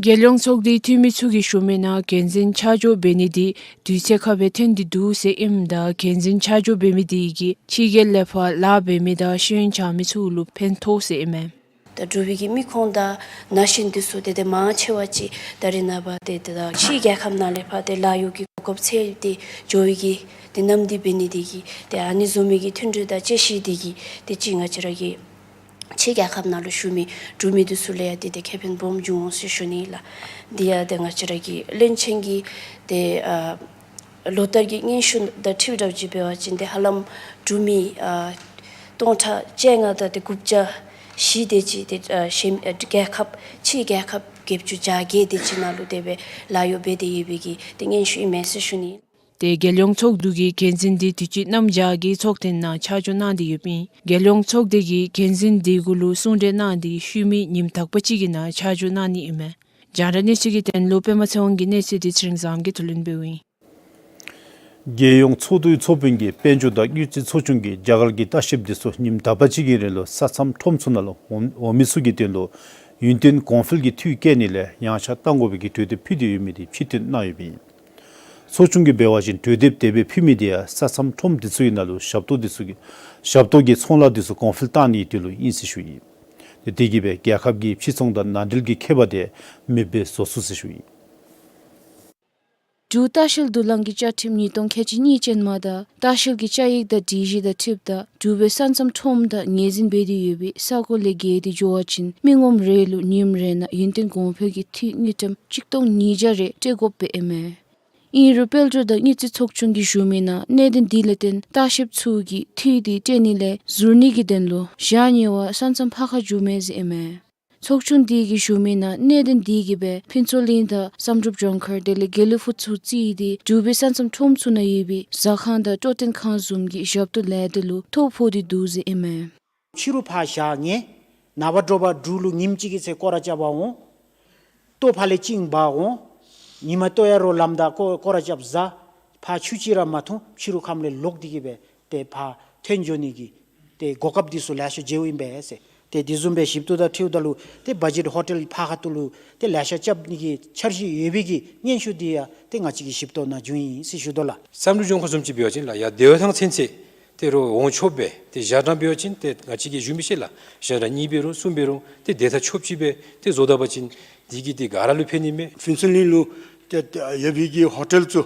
རྒྱལ་ཡོངས་ཚོགས་སྡེའི་འཐུས་མི་ཚུ་གིས་ཞུ་མི་ནང་འགན་འཛིན་ཆ་འཇོག་འབད་ནི་འདི་དུས་ཚོད་ཁར་སྦེ་ཐོན་ཏེ་འདུག་ཟེར་ཨིནམ་ད་འགན་འཛིན་ཆ་འཇོག་འབད་མི་འདི་གིས་ཕྱི་རྒྱལ་ལས་ཕར་ལཱ་འབད་མི་དང་ཤེས་ཡོན་བྱང་མི་ཚུ་ལུ་ཕན་ཐོགས་ཟེར་ཨིན་མས། ད་འབྲུག་པའི་གི་མི་ཁོང་དང་ན་གཞོན་འདི་ཚུ་ཏེ་ཏེ་མང་ཆེ་བ་ཅིག་ད་རེས་ནངས་པ་ཏེ་ཏེ་ད་ཕྱིའི་རྒྱལ་ཁབ་ནང་ལས་ཕར་ཏེ་ལཱ་གཡོག་གི་གོ་སྐབས་འཚོལ་ཏེ་འགྱོ་བའི་གི་ཏེ་ནམ་དུས་འབད་ནི་འདི་གིས་ཏེ་ཨ་ནི་བཟུམ་མའི་གི་མཐུན་སྒྲིལ་དང་བཅའ་གཞི་འདི་གིས་ཏེ་ཅིག་ང་བཅས་ར་གི་ཕྱི་རྒྱལ་ཁབ་ནང་ལུ་བཞུགས་མི་འབྲུག་མི་འདི་ཚུ་ལུ་ཡང་ཏེ་ཏེ་ཁེ་ཕན་སྦོམ་འབྱུང་འོང་ཟེར་ཞུ་ནི་ལགས། འདི་ཡང་ཏེ་ང་བཅས་ར་གི་བློན་ཆེན་གྱིས་ཏེ་ཨ་ལོ་ལྟར་གྱི་སྙན་ཞུ་དང་འཁྲིལཝ་ད་ཅིག་འབད་བ་ཅིན་ཏེ་ཧ་ལམ་འབྲུག་མི་ཨ་སྟོང་ཕྲག་བཅོ་ལྔ་དང་ཏེ་དགུ་བརྒྱ་བཞི་དེ་ཅིག་ཏེ་ཨ་གཞན་ཨ་རྒྱལ་ཁབ་ཕྱིའི་རྒྱལ་ཁབ་བརྒྱད་ཅུ་གྱ་བརྒྱད་དེ་ཅིག་ནང་ལུ་དེ་སྦེ་ལཱ་གཡོག་འབད་དེ་ཡོད་པའི་གི་ཏེ་སྙན་ཞུ་ཨིན་མས་ཟེར་ཞུ་ནི། ཏེ་རྒྱལ་ཡོངས་ཚོགས་འདུ་གི་འགན་འཛིན་འདི་དུས་ཅི་གནམ་བྱཱར་གྱི་ཚོགས་ཐེངས་ནང་ཆ་འཇོག་གནང་སྟེ་ཡོདཔ་ཨིན། རྒྱལ་ཡོངས་ཚོགས་སྡེ་གིས་འགན་འཛིན་འདི་གུ་ལུ་གསུང་གྲོས་གནང་སྟེ་ཤུལ་མའི་ཉིནམ་དག་པ་ཅིག་གི་ནང་ཆ་འཇོག་གནང་ནི་ཨིན་མས། རྒྱང་བསྒྲགས་གནས་ཚུལ་གྱི་དོན་ལུ་པདྨ་ཚེ་དབང་གི་གནས་ཚུལ་འདི་ཚེ་རིང་བཟངམོ་གིས་བསྡུ་ལེན་འབདཝ་ཨིན། རྒྱལ་ཡོངས་ཚོགས་འདུའི་ཚོགས་དཔོན་གྱིས་དཔལ་འབྱོར་དང་དངུལ་རྩིས་ཚོགས་ཆུང་གིས་རྒྱ་གར་གྱི་ལྟ་བཤལཔ་འདི་ཚུ་ཉིནམ་དག་པ་ཅིག་གི་རིང་ལུ་ས་མཚམས་ཁྲོམ་ཚུ་ནང་ལུ་འོང་འོང་མི་ཚུ་གི་དོན་ལུ་ཡུན་བརྟན་གོང་འཕེལ་གྱི་འཐུས་བཀལ་ནི་ལས་ཡངས་ཆག་གཏང་དགོ་པའི་གི་གྲོས་འདེབས་ཕུལ་ཏེ་ཡོད་མི་འདི་ཕྱིར་བཏོན་གནང་ཡོདཔ་ཨིན། ཚོགས་ཆུང་གིས་འབད་བ་ཅིན་གྲོས་འདེབས་དེ་སྦེ་ཕུལ་མི་འདི་ཡང་ས་མཚམས་ཁྲོམ་འདི་ཚུ་གི་ནང་ལུ་ཞབས་ཏོག་འདི་ཚུ་གི་ཞབས་ཏོག་གི་ཚོང་ལཱ་འདི་ཚུ་གོང་འཕེལ་གཏང་ནིའི་དོན་ལུ་ཨིན་ཟེར་ཞུཝ་ཨིན། དེ་དེ་གིས་སྦེ་རྒྱལ་ཁབ་ཀྱི་ཕྱི་ཚོང་དང་ནང་འབྲེལ་གྱི་ཁྱད་པར་དེ་མེདཔ་སྦེ་བཟོ་ཚུགས་ཟེར་ཞུཝ་ཨིན། འབྲུག་ལྟ་བཤལ་བསྡུ་ལེན་གྱི་བཅའ་ཁྲིམས་ཉིས་སྟོང་ཁལ་གཅིག་གཉིས་ཅན་མ་དང་ལྟ་བཤལ་གྱི་བཅའ་ཡིག་དང་སྒྲིག་གཞི་དང་འཁྲིལཝ་ད་འབྲུག་པའི་ས་མཚམས་ཁྲོམ་དང་ངོས་འཛིན་འབད་དེ་ཡོད་པའི་ས་གོ་ལས་བརྒལ་ཏེ་འགྱོ་བ་ཅིན་མི་ངོམ་རེ་ལུ་ཉིནམ་རེ་ནང་ཡུན་བརྟན་གོང་འཕེལ་གྱི་འཐུས་དངུལ་ཀྲམ་གཅིག་སྟོང་ཉིས་བརྒྱ་རེ་སྤྲོད་དགོཔ་སྦེ་ཨིན་མས། ཨིན་རུང་དཔལ་འབྱོར་དང་དངུལ་རྩིས་ཚོགས་ཆུང་གིས་ཞུ་མི་ནང་གནད་དོན་འདི་ལས་བརྟེན་ལྟ་བཤལཔ་ཚུ་གིས་འཐུས་འདི་སྤྲོད་ནི་ལས་ཟུར་ནི་གི་དོན་ལུ་ཞག་གཉིས་པ་ས་མཚམས་ཕར་ཁ་འགྱོ་མས་ཟེར་ཨིན་མས། ཚོགས་ཆུང་འདི་གིས་ཞུ་མི་ནང་གནད་དོན་འདི་གིས་སྦེ་ཕུན་ཚོགས་གླིང་དང་བསམ་གྲུབ་ལྗོངས་མཁར་དེ་ལས་དགེ་ལེགས་ཕུག་ཚུ་བརྩིས་ཏེ་འབྲུག་པའི་ས་མཚམས་ཁྲོམ་ཚུ་ནང་ཡོད་པའི་ཟ་ཁང་དང་སྤྲོ་སྟོན་ཁང་བཟུམ་གྱི་ཞབས་ཏོག་ལས་སྡེ་ལུ་ཐོ་ཕོག་སྟེ་འདུག་ཟེར་ཨིན་མས། ཕྱི་རུ་ཕར་ཞག་ཉལ། ནངས་པ་དྲོ་པ་འབྲུག་ལུ་ཉིནམ་གཅིག་གི་ཚེ་སྐོར་ར་རྐྱབ་པར་འོང་། ལྟོ་ཕར་ལས་བཅིངས་འབག་འོང་། ཉིན་མ་ལྟོ་ཡར་རོགས་ལངམ་ད་སྐོར་སྐོར་ར་རྐྱབ་བཟའ། ཕར་ཆུ་ཅིག་ར་མ་འཐུང་། ཕྱི་རུ་ཁམས་ལས་ལོག་སྟེ་གིས་སྦེ་ཏེ་ཕར་ཐོན་འགྱོ་ནི་གི་ཏེ་གོ་སྐབས་འདི་ཚུ་ལེ་ཤ་མཇལཝ་ཨིན་པས་ཟེར། ཏེ་དེ་བཟུམ་སྦེ་ཞིབ་ཏོག་དང་འཁྲིལཝ་ད་ལུ་ཏེ་བ་ཇེཊ་ཧོ་ཊེལ་ཕར་ཁ་ཐུག་ལུ་ཏེ་ལེ་ཤ་རྐྱབ་ནི་གི་འཆར་གཞི་ཡོད་པའི་གི་སྙན་ཞུ་འདི་ཡང་ཏེ་ང་བཅས་ཀྱི་ཞིབ་ཏོག་ནང་བྱུང་ཡི་ཟེར་ཞུ་དོ་ལགས། བསམ་གྲུབ་ལྗོངས་མཁར་བཟུམ་ཅིག་འབད་བ་ཅིན་ལགས་ཡར་བདེ་བ་ཐང་ཚུན་ཚོད་ཏེ་རོགས་འོང་ཆོགཔ་སྦེ་ཏེ་ཞག་གྲངས་འབད་བ་ཅིན་ཏེ་ང་བཅས་ཀྱིས་ཞུ་མི་ཤེས་ལགས། ཞག་གྲངས་གཉིས་འབད་རུང་གསུམ་འབད་རུང་ཏེ་བདེ་ཐང་ཆོགཔ་ཅིག་སྦེ་ཏེ་བཟོ་ད་པ་ཅིན་འདི་གིས་ཏེ་ག་ར་ལུ་ཕན་ནི་མས། ཕུན་ཚོགས་གླིང་ལུ་ཏེ་ཡོད་པའི་གི་ཧོ་ཊེལ་ཚུ་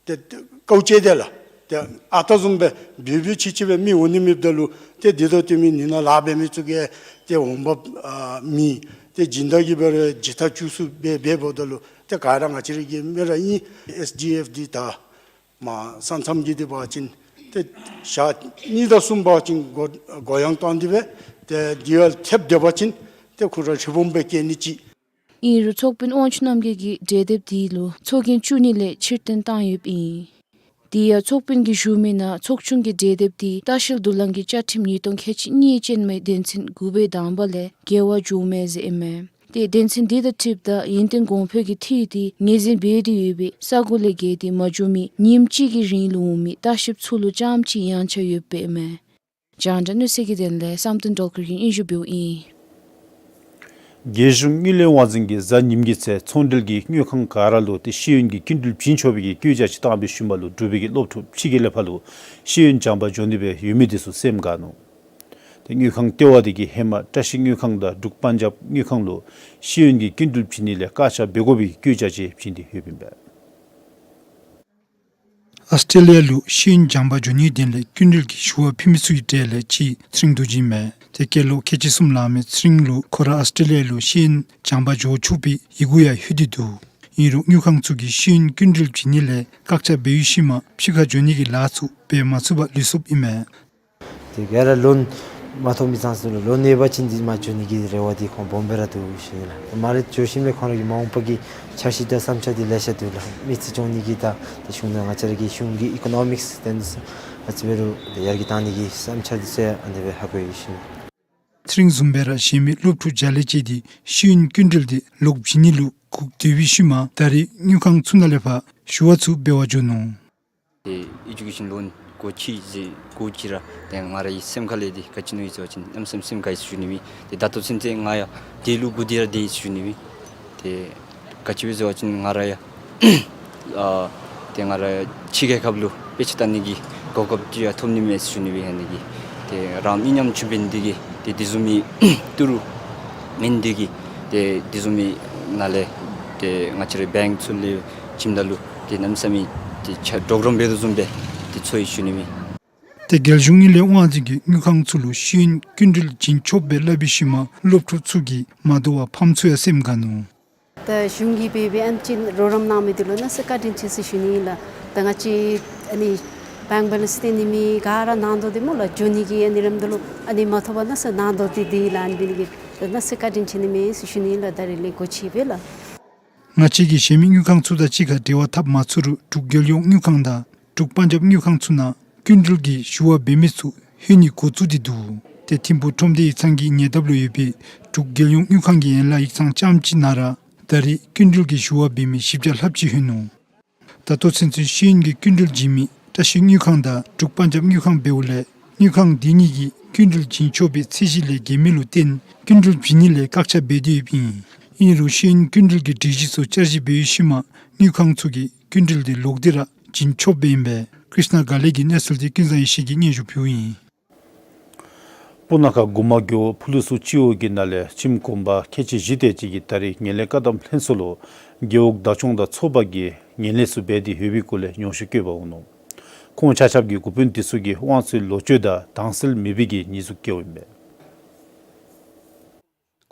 ཏེ་དཀའཝ་སྤྱད་དེ་ལགས། ཏེ་ཨ་རྟག་བཟུམ་སྦེ་འབོལ་འབོལ་ཆི་ཆི་སྦེ་མི་འོང་ནི་མེདཔ་ད་ལུ་ཏེ་འདི་དང་འདི་མི་ནི་ནང་ལཱ་འབད་མི་ཚུ་གིས་ཏེ་འོང་འབབ་ཨ་མེད། ཏེ་སྦྱིན་བདག་གིས་འབད་རུང་ཇི་ལྟར་བཅུག་ཚུགས་སྦེ་འབད་འབདཝ་ད་ལུ་ཏེ་ག་ར་ང་བཅས་ར་གི་མི་ར་ཨིན། ཨེསི་ཌི་ཨེཕ་འདི་ད་མར་ས་མཚམས་ཀྱི་འདི་འབད་བ་ཅིན་ཏེ་ཞག་གཉིས་དང་གསུམ་འབད་བ་ཅིན་གུ་གུ་ཡངས་བཏང་སྟེ་སྦེ་ཏེ་འདི་ཡང་ཐེབས་སྡོད་པ་ཅིན་ཏེ་ཁོང་ར་ཧྲིལ་བུམ་སྦེ་སྐྱེལ་ནི་ཅིག། ཨིན་རུང་ཚོགས་དཔོན་དབང་ཕྱུག་རྣམ་རྒྱལ་གྱིས་གྲོས་འདེབས་འདི་ལུ་ཚོགས་རྒྱན་བཙུགས་ནི་ལས་ཕྱིར་འཐེན་བཏང་ཡོདཔ་ཨིན། དེ་ཡང་ཚོགས་དཔོན་གྱིས་ཞུ་མི་ནང་ཚོགས་ཆུང་གི་གྲོས་འདེབས་འདི་ལྟ་བཤལ་བསྡུ་ལེན་གྱི་བཅའ་ཁྲིམས་ཉིས་སྟོང་ཁལ་གཅིག་གཉིས་ཅན་མའི་དོན་ཚན་དགུ་པའི་དང་པ་ལས་འགལ་བ་འབྱུངམ་མས་ཟེར་ཨིན་མས། ཏེ་དོན་ཚན་འདི་དང་འཁྲིལཝ་ད་ཡུན་བརྟན་གོང་འཕེལ་གྱི་འཐུས་འདི་ངོས་འཛིན་འབད་དེ་ཡོད་པའི་ས་གོ་ལས་བརྒལ་ཏེ་མ་འགྱོ་མི་ཉིནམ་གཅིག་གི་རིང་ལུ་འོང་མི་ལྟ་བཤལཔ་ཚུ་ལུ་རྐྱངམ་གཅིག་ཡངས་ཆག་ཡོདཔ་ཨིན་མས། རྒྱང་བསྒྲགས་གནས་ཚུལ་གྱི་དོན་ལས་བསམ་གཏན་སྒྲོལ་དཀར་གྱིས་སྙན་ཞུ་འབདཝ་ཨིན། རྒྱལ་གཞུང་དངུལ་ལས་དབང་འཛིན་གྱིས་གཟའ་ཉིམ་གྱི་ཚེ་ཚོང་འབྲེལ་གྱི་དངུལ་ཁང་ག་ར་ལུ་ཏེ་ཤེས་ཡོན་གྱི་སྐྱིན་འགྲུལ་བྱིན་ཆོག་པའི་གི་བཀོད་རྒྱ་ཅིག་བཏང་བའི་ཤུལ་མ་ལུ་འབྲུག་པའི་གི་སློབ་ཕྲུག་ཕྱི་རྒྱལ་ལས་ཕར་ལུ་ཤེས་ཡོན་སྦྱང་པར་འགྱོ་ནི་སྦེ་ཡོད་མི་འདི་ཚུ་སེམས་དགའ་ནུག། ཏེ་དངུལ་ཁང་ལྟེ་བ་འདི་གིས་ཧེ་མ་བཀྲ་ཤིས་དངུལ་ཁང་དང་འབྲུག་པན་ཇབ་དངུལ་ཁང་ལུ་ཤེས་ཡོན་གྱི་སྐྱིན་འགྲུལ་བྱིན་ནི་ལས་བཀག་ཆ་འབད་དགོ་པའི་གི་བཀོད་རྒྱ་ཅིག་བྱིན་ཏེ་ཡོདཔ་ཨིན་པས། ཨཱོས་ཊྲེ་ལི་ཡ་ལུ་ཤེས་ཡོན་སྦྱང་པར་འགྱོ་ནིའི་དོན་ལས་སྐྱིན་འགྲུལ་གྱི་ཞུ་བ་ཕུལ་མི་ཚུ་གི་གྲས་ལས་གཅིག་ཚེ་རིང་རྡོ་རྗེ་མས། ཏེ་སྐྱེས་ལོ་ཁལ་གཅིག་གསུམ་ལང་མི་ཚེ་རིང་ལུ་ཁོ་ར་ཨཱོས་ཊྲེ་ལི་ཡ་ལུ་ཤེས་ཡོན་སྦྱང་པར་འགྱོ་ཆོག་པའི་ཡི་གུ་ཡང་ལྷོད་དེ་འདུག། ཨིན་རུང་དངུལ་ཁང་ཚུ་གིས་ཤེས་ཡོན་སྐྱིན་འགྲུལ་བྱིན་ནི་ལས་བཀག་ཆ་འབད་ཡོད་ཤུལ་མ་ཕྱི་ཁར་འགྱོ་ནི་གི་ལཱ་ཚུ་འབད་མ་ཚུགས་པར་ལུས་སོཔ་ཨིན་མས། དེ་ག་ར་ལོན་མ་ཐོབ་མི་ཚང་ཚུ་ལུ་ལོན་གནོད་པ་ཅིན་འདི་མ་འགྱོ་ནི་གི་རེ་བ་འདི་ཁོང་སྦོམ་སྦེ་ར་འདུག་ཟེར་ཞུ་ནི་ལགས། མ་རེ་འགྱོ་ཞིནམ་ལས་ཁོང་ར་གི་མ་འོངས་པ་གི་འཆར་གཞི་དང་བསམ་འཆར་འདི་ལེ་ཤ་འདུག་ལགས། མི་རྩིས་སྐྱོང་ནི་གི་དང་དེ་གཞུང་དང་ང་བཅས་ར་གི་གཞུང་གི་ཨི་ཀོ་ནོ་མིཀསི་དེ་ཚུ་ཨ་ཙི་འབད་རུང་དེ་ཡར་རྒྱས་གཏང་ནི་གི་བསམ་འཆར་འདི་ཚུ་ཨ་ནི་སྦེ་ཧ་གོ་ཡི་ཟེར་ཞུ་ནི། ཚེ་རིང་བཟུམ་སྦེ་ར་གཞན་མི་སློབ་ཕྲུག་བརྒྱ་ལས་བཅད་དེ་ཤེས་ཡོན་སྐྱིན་འགྲུལ་འདི་ལོག་བྱིན་ནི་ལུ་སྒུག་སྡོད་པའི་ཤུལ་མ་ད་རེས་དངུལ་ཁང་ཚུ་ནང་ལས་ཕར་ཞུ་བ་ཚུ་འབད་བར་འགྱོ་ནུག། ཏེ་ཨེ་ཌུ་ཀེ་ཤཱན་ལོན་སྒོ་ཕྱེ་ཟེར་སྒོ་ཕྱེ་ར་ཏེ་ང་རའི་སེམས་ཁ་ལས་འདི་ག་ཅི་མནོ་ཡི་ཟེར་བ་ཅིན་གནམ་མེད་ས་མེད་སེམས་དགའ་ཡི་ཟེར་ཞུ་ནི་མས། ཏེ་ད་ལྟོ་ཚུན་ཚོད་ང་ཡང་དེ་ལུ་སྒུག་སྟེ་ར་སྡོད་ཡི་ཟེར་ཞུ་ནི་མས། ཏེ་ག་ཅི་སྦེ་ཟེར་བ་ཅིན་ང་ར་ཡང་ཨ་ཏེ་ང་ར་ཕྱི་རྒྱལ་ཁབ་ལུ་དཔེ་ཆ་ལྟ་ནི་གི་གོ་སྐབས་ཅིག་ཡང་ཐོབ་ནི་མས་ཟེར་ཞུ་ནི་མས། ཨ་ནི་གི་ཏེ་རང་མི་ཉམ་ཆུང་འབད་ནི་དེ་གིས་ཏེ་དེ་བཟུམ་མའི་ཏི་རུ་མེན་ནི་དེ་གིས་ཏེ་དེ་བཟུམ་མའི་ནང་ལས་ཏེ་ང་བཅས་རའི་བེངཀ་ཚུ་ལས་བྱིནམ་ད་ལུ་ཏེ་གནམ་མེད་ས་མེད་ཏེ་ཆ་གྲོགས་རམ་འབད་དོ་བཟུམ་སྦེ་ཏེ་ཚོར་ཡི་ཟེར་ཞུ་ནི་མས། ཏེ་རྒྱལ་གཞུང་དངུལ་ལས་དབང་འཛིན་གྱིས་དངུལ་ཁང་ཚུ་ལུ་ཤེས་ཡོན་སྐྱིན་འགྲུལ་བྱིན་ཆོགཔ་སྦེ་སླབ་པའི་ཤུལ་མ་སློབ་ཕྲུག་ཚུ་གིས་མ་དོ་བར་ཕམ་ཚུ་ཡང་སེམས་དགའ་ནུག། ད་གཞུང་གིས་འབད་བའི་ཨ་ནི་ཅིག་རོགས་རམ་གནང་མི་འདི་ལུ་གནམ་མེད་ས་མེད་བཀའ་དྲིན་ཆེ་ཟེར་ཞུ་ནི་ཨིན་ལགས། ད་ང་བཅས་ཨ་ནི་བེངཀ་བེ་ལེནསི་བཏོན་ནི་མི་ག་ར་ནང་དོག་འདི་སྨོ་ལགས། འགྱོ་ནི་གི་ཨ་ནི་རནམ་ད་ལུ་ཨ་ནི་མ་ཐོབ་པར་གནམ་མེད་ས་མེད་ནང་དོག་འདི་འདི་ལགས། ཨ་ནི་འབད་ནི་གིས་ད་གནམ་མེད་ས་མེད་བཀའ་དྲིན་ཆེ་ནི་མས་ཟེར་ཞུ་ནི་ཨིན་ལགས། ད་རེས་ལས་སྒོ་ཕྱེ་སྦེ་ལགས། ང་བཅས་ཀྱིས་གཞན་མི་དངུལ་ཁང་ཚུ་དང་གཅིག་ཁར་འབྲེལ་བ་འཐབ་མ་ཚུགས་རུང་འབྲུག་རྒྱལ་ཡོངས་དངུལ་ཁང་དང་འབྲུག་པན་ཇབ་དངུལ་ཁང་ཚུ་ནང་སྐྱིན་འགྲུལ་གྱི་ཞུ་བ་འབད་མི་ཚུ་ལྷོད་ནི་འགོ་བཙུགས་ཏེ་འདུག། ཏེ་ཐིམ་ཕུག་ཁྲོམ་སྡེའི་ཚང་གི་ཉེ་འདབས་ལུ་ཡོད་པའི་འབྲུག་རྒྱལ་ཡོངས་དངུལ་ཁང་གི་ཡན་ལག་ཡིག་ཚང་རྐྱངམ་གཅིག་ནང་ར་ད་རེས་སྐྱིན་འགྲུལ་གྱི་ཞུ་བ་འབད་མི་བཞི་བརྒྱ་ལྷགཔ་ཅིག་ལྷོད་ནུག། ད་ལྟོ་ཚུན་ཚོད་ཤེས་ཡོན་གྱི་སྐྱིན་འགྲུལ་བྱིན་མི་བཀྲ་ཤིས་དངུལ་ཁང་དང་འབྲུག་པན་ཇབ་དངུལ་ཁང་འབདཝ་ལས་དངུལ་ཁང་འདི་གཉིས་ཀྱིས་སྐྱིན་འགྲུལ་བྱིན་ཆོག་པའི་ཚད་གཞི་ལས་བརྒལ་མི་ལུ་བརྟེན་སྐྱིན་འགྲུལ་བྱིན་ནི་ལས་བཀག་ཆ་འབད་དེ་ཡོདཔ་ཨིན། ཨིན་རུང་ཤེས་ཡོན་སྐྱིན་འགྲུལ་གྱི་སྒྲིག་གཞི་ཚུ་བསྐྱར་ཞིབ་འབད་བའི་ཤུལ་མ་དངུལ་ཁང་ཚུ་གིས་སྐྱིན་འགྲུལ་དེ་ལོག་སྟེ་ར་བྱིན་ཆོགཔ་སྦེ་ཨིན་པས། ཀྲིཤ་ན་དགའ་ལེགས་ཀྱི་གནས་ཚུལ་དེ་ཀུན་བཟང་ཡེ་ཤེས་ཀྱིས་སྙན་ཞུ་ཕུལཝ་ཨིན། སྤུ་ན་ཁ་གུ་མ་རྒེད་འོག་ཕུ་ལུ་སུ་སྤྱི་འོག་གི་ནང་ལས་ཁྱིམ་གུང་པ་ཁལ་གཅིག་བཞི་དེ་ཅིག་གིས་ད་རེས་ངན་ལྷད་བཀག་སྡོམ་ལྷན་ཚོགས་ལུ་རྒེད་འོག་བདག་སྐྱོང་དང་ཚོགས་པ་གིས་ངན་ལྷད་ཚུ་འབད་དེ་ཡོད་པའི་སྐོར་ལས་ཉོགས་བཤད་བཀོད་པ་འོང་ནུག། ཁོང་ཆ་ཁྱབ་ཀྱི་འགོ་དཔོན་དེ་ཚུ་གིས་དབང་ཚད་ལོག་སྤྱོད་དང་དྭངས་གསལ་མེད་པའི་གི་ཉེས་འཛུགས་བཀལཝ་ཨིན་པས།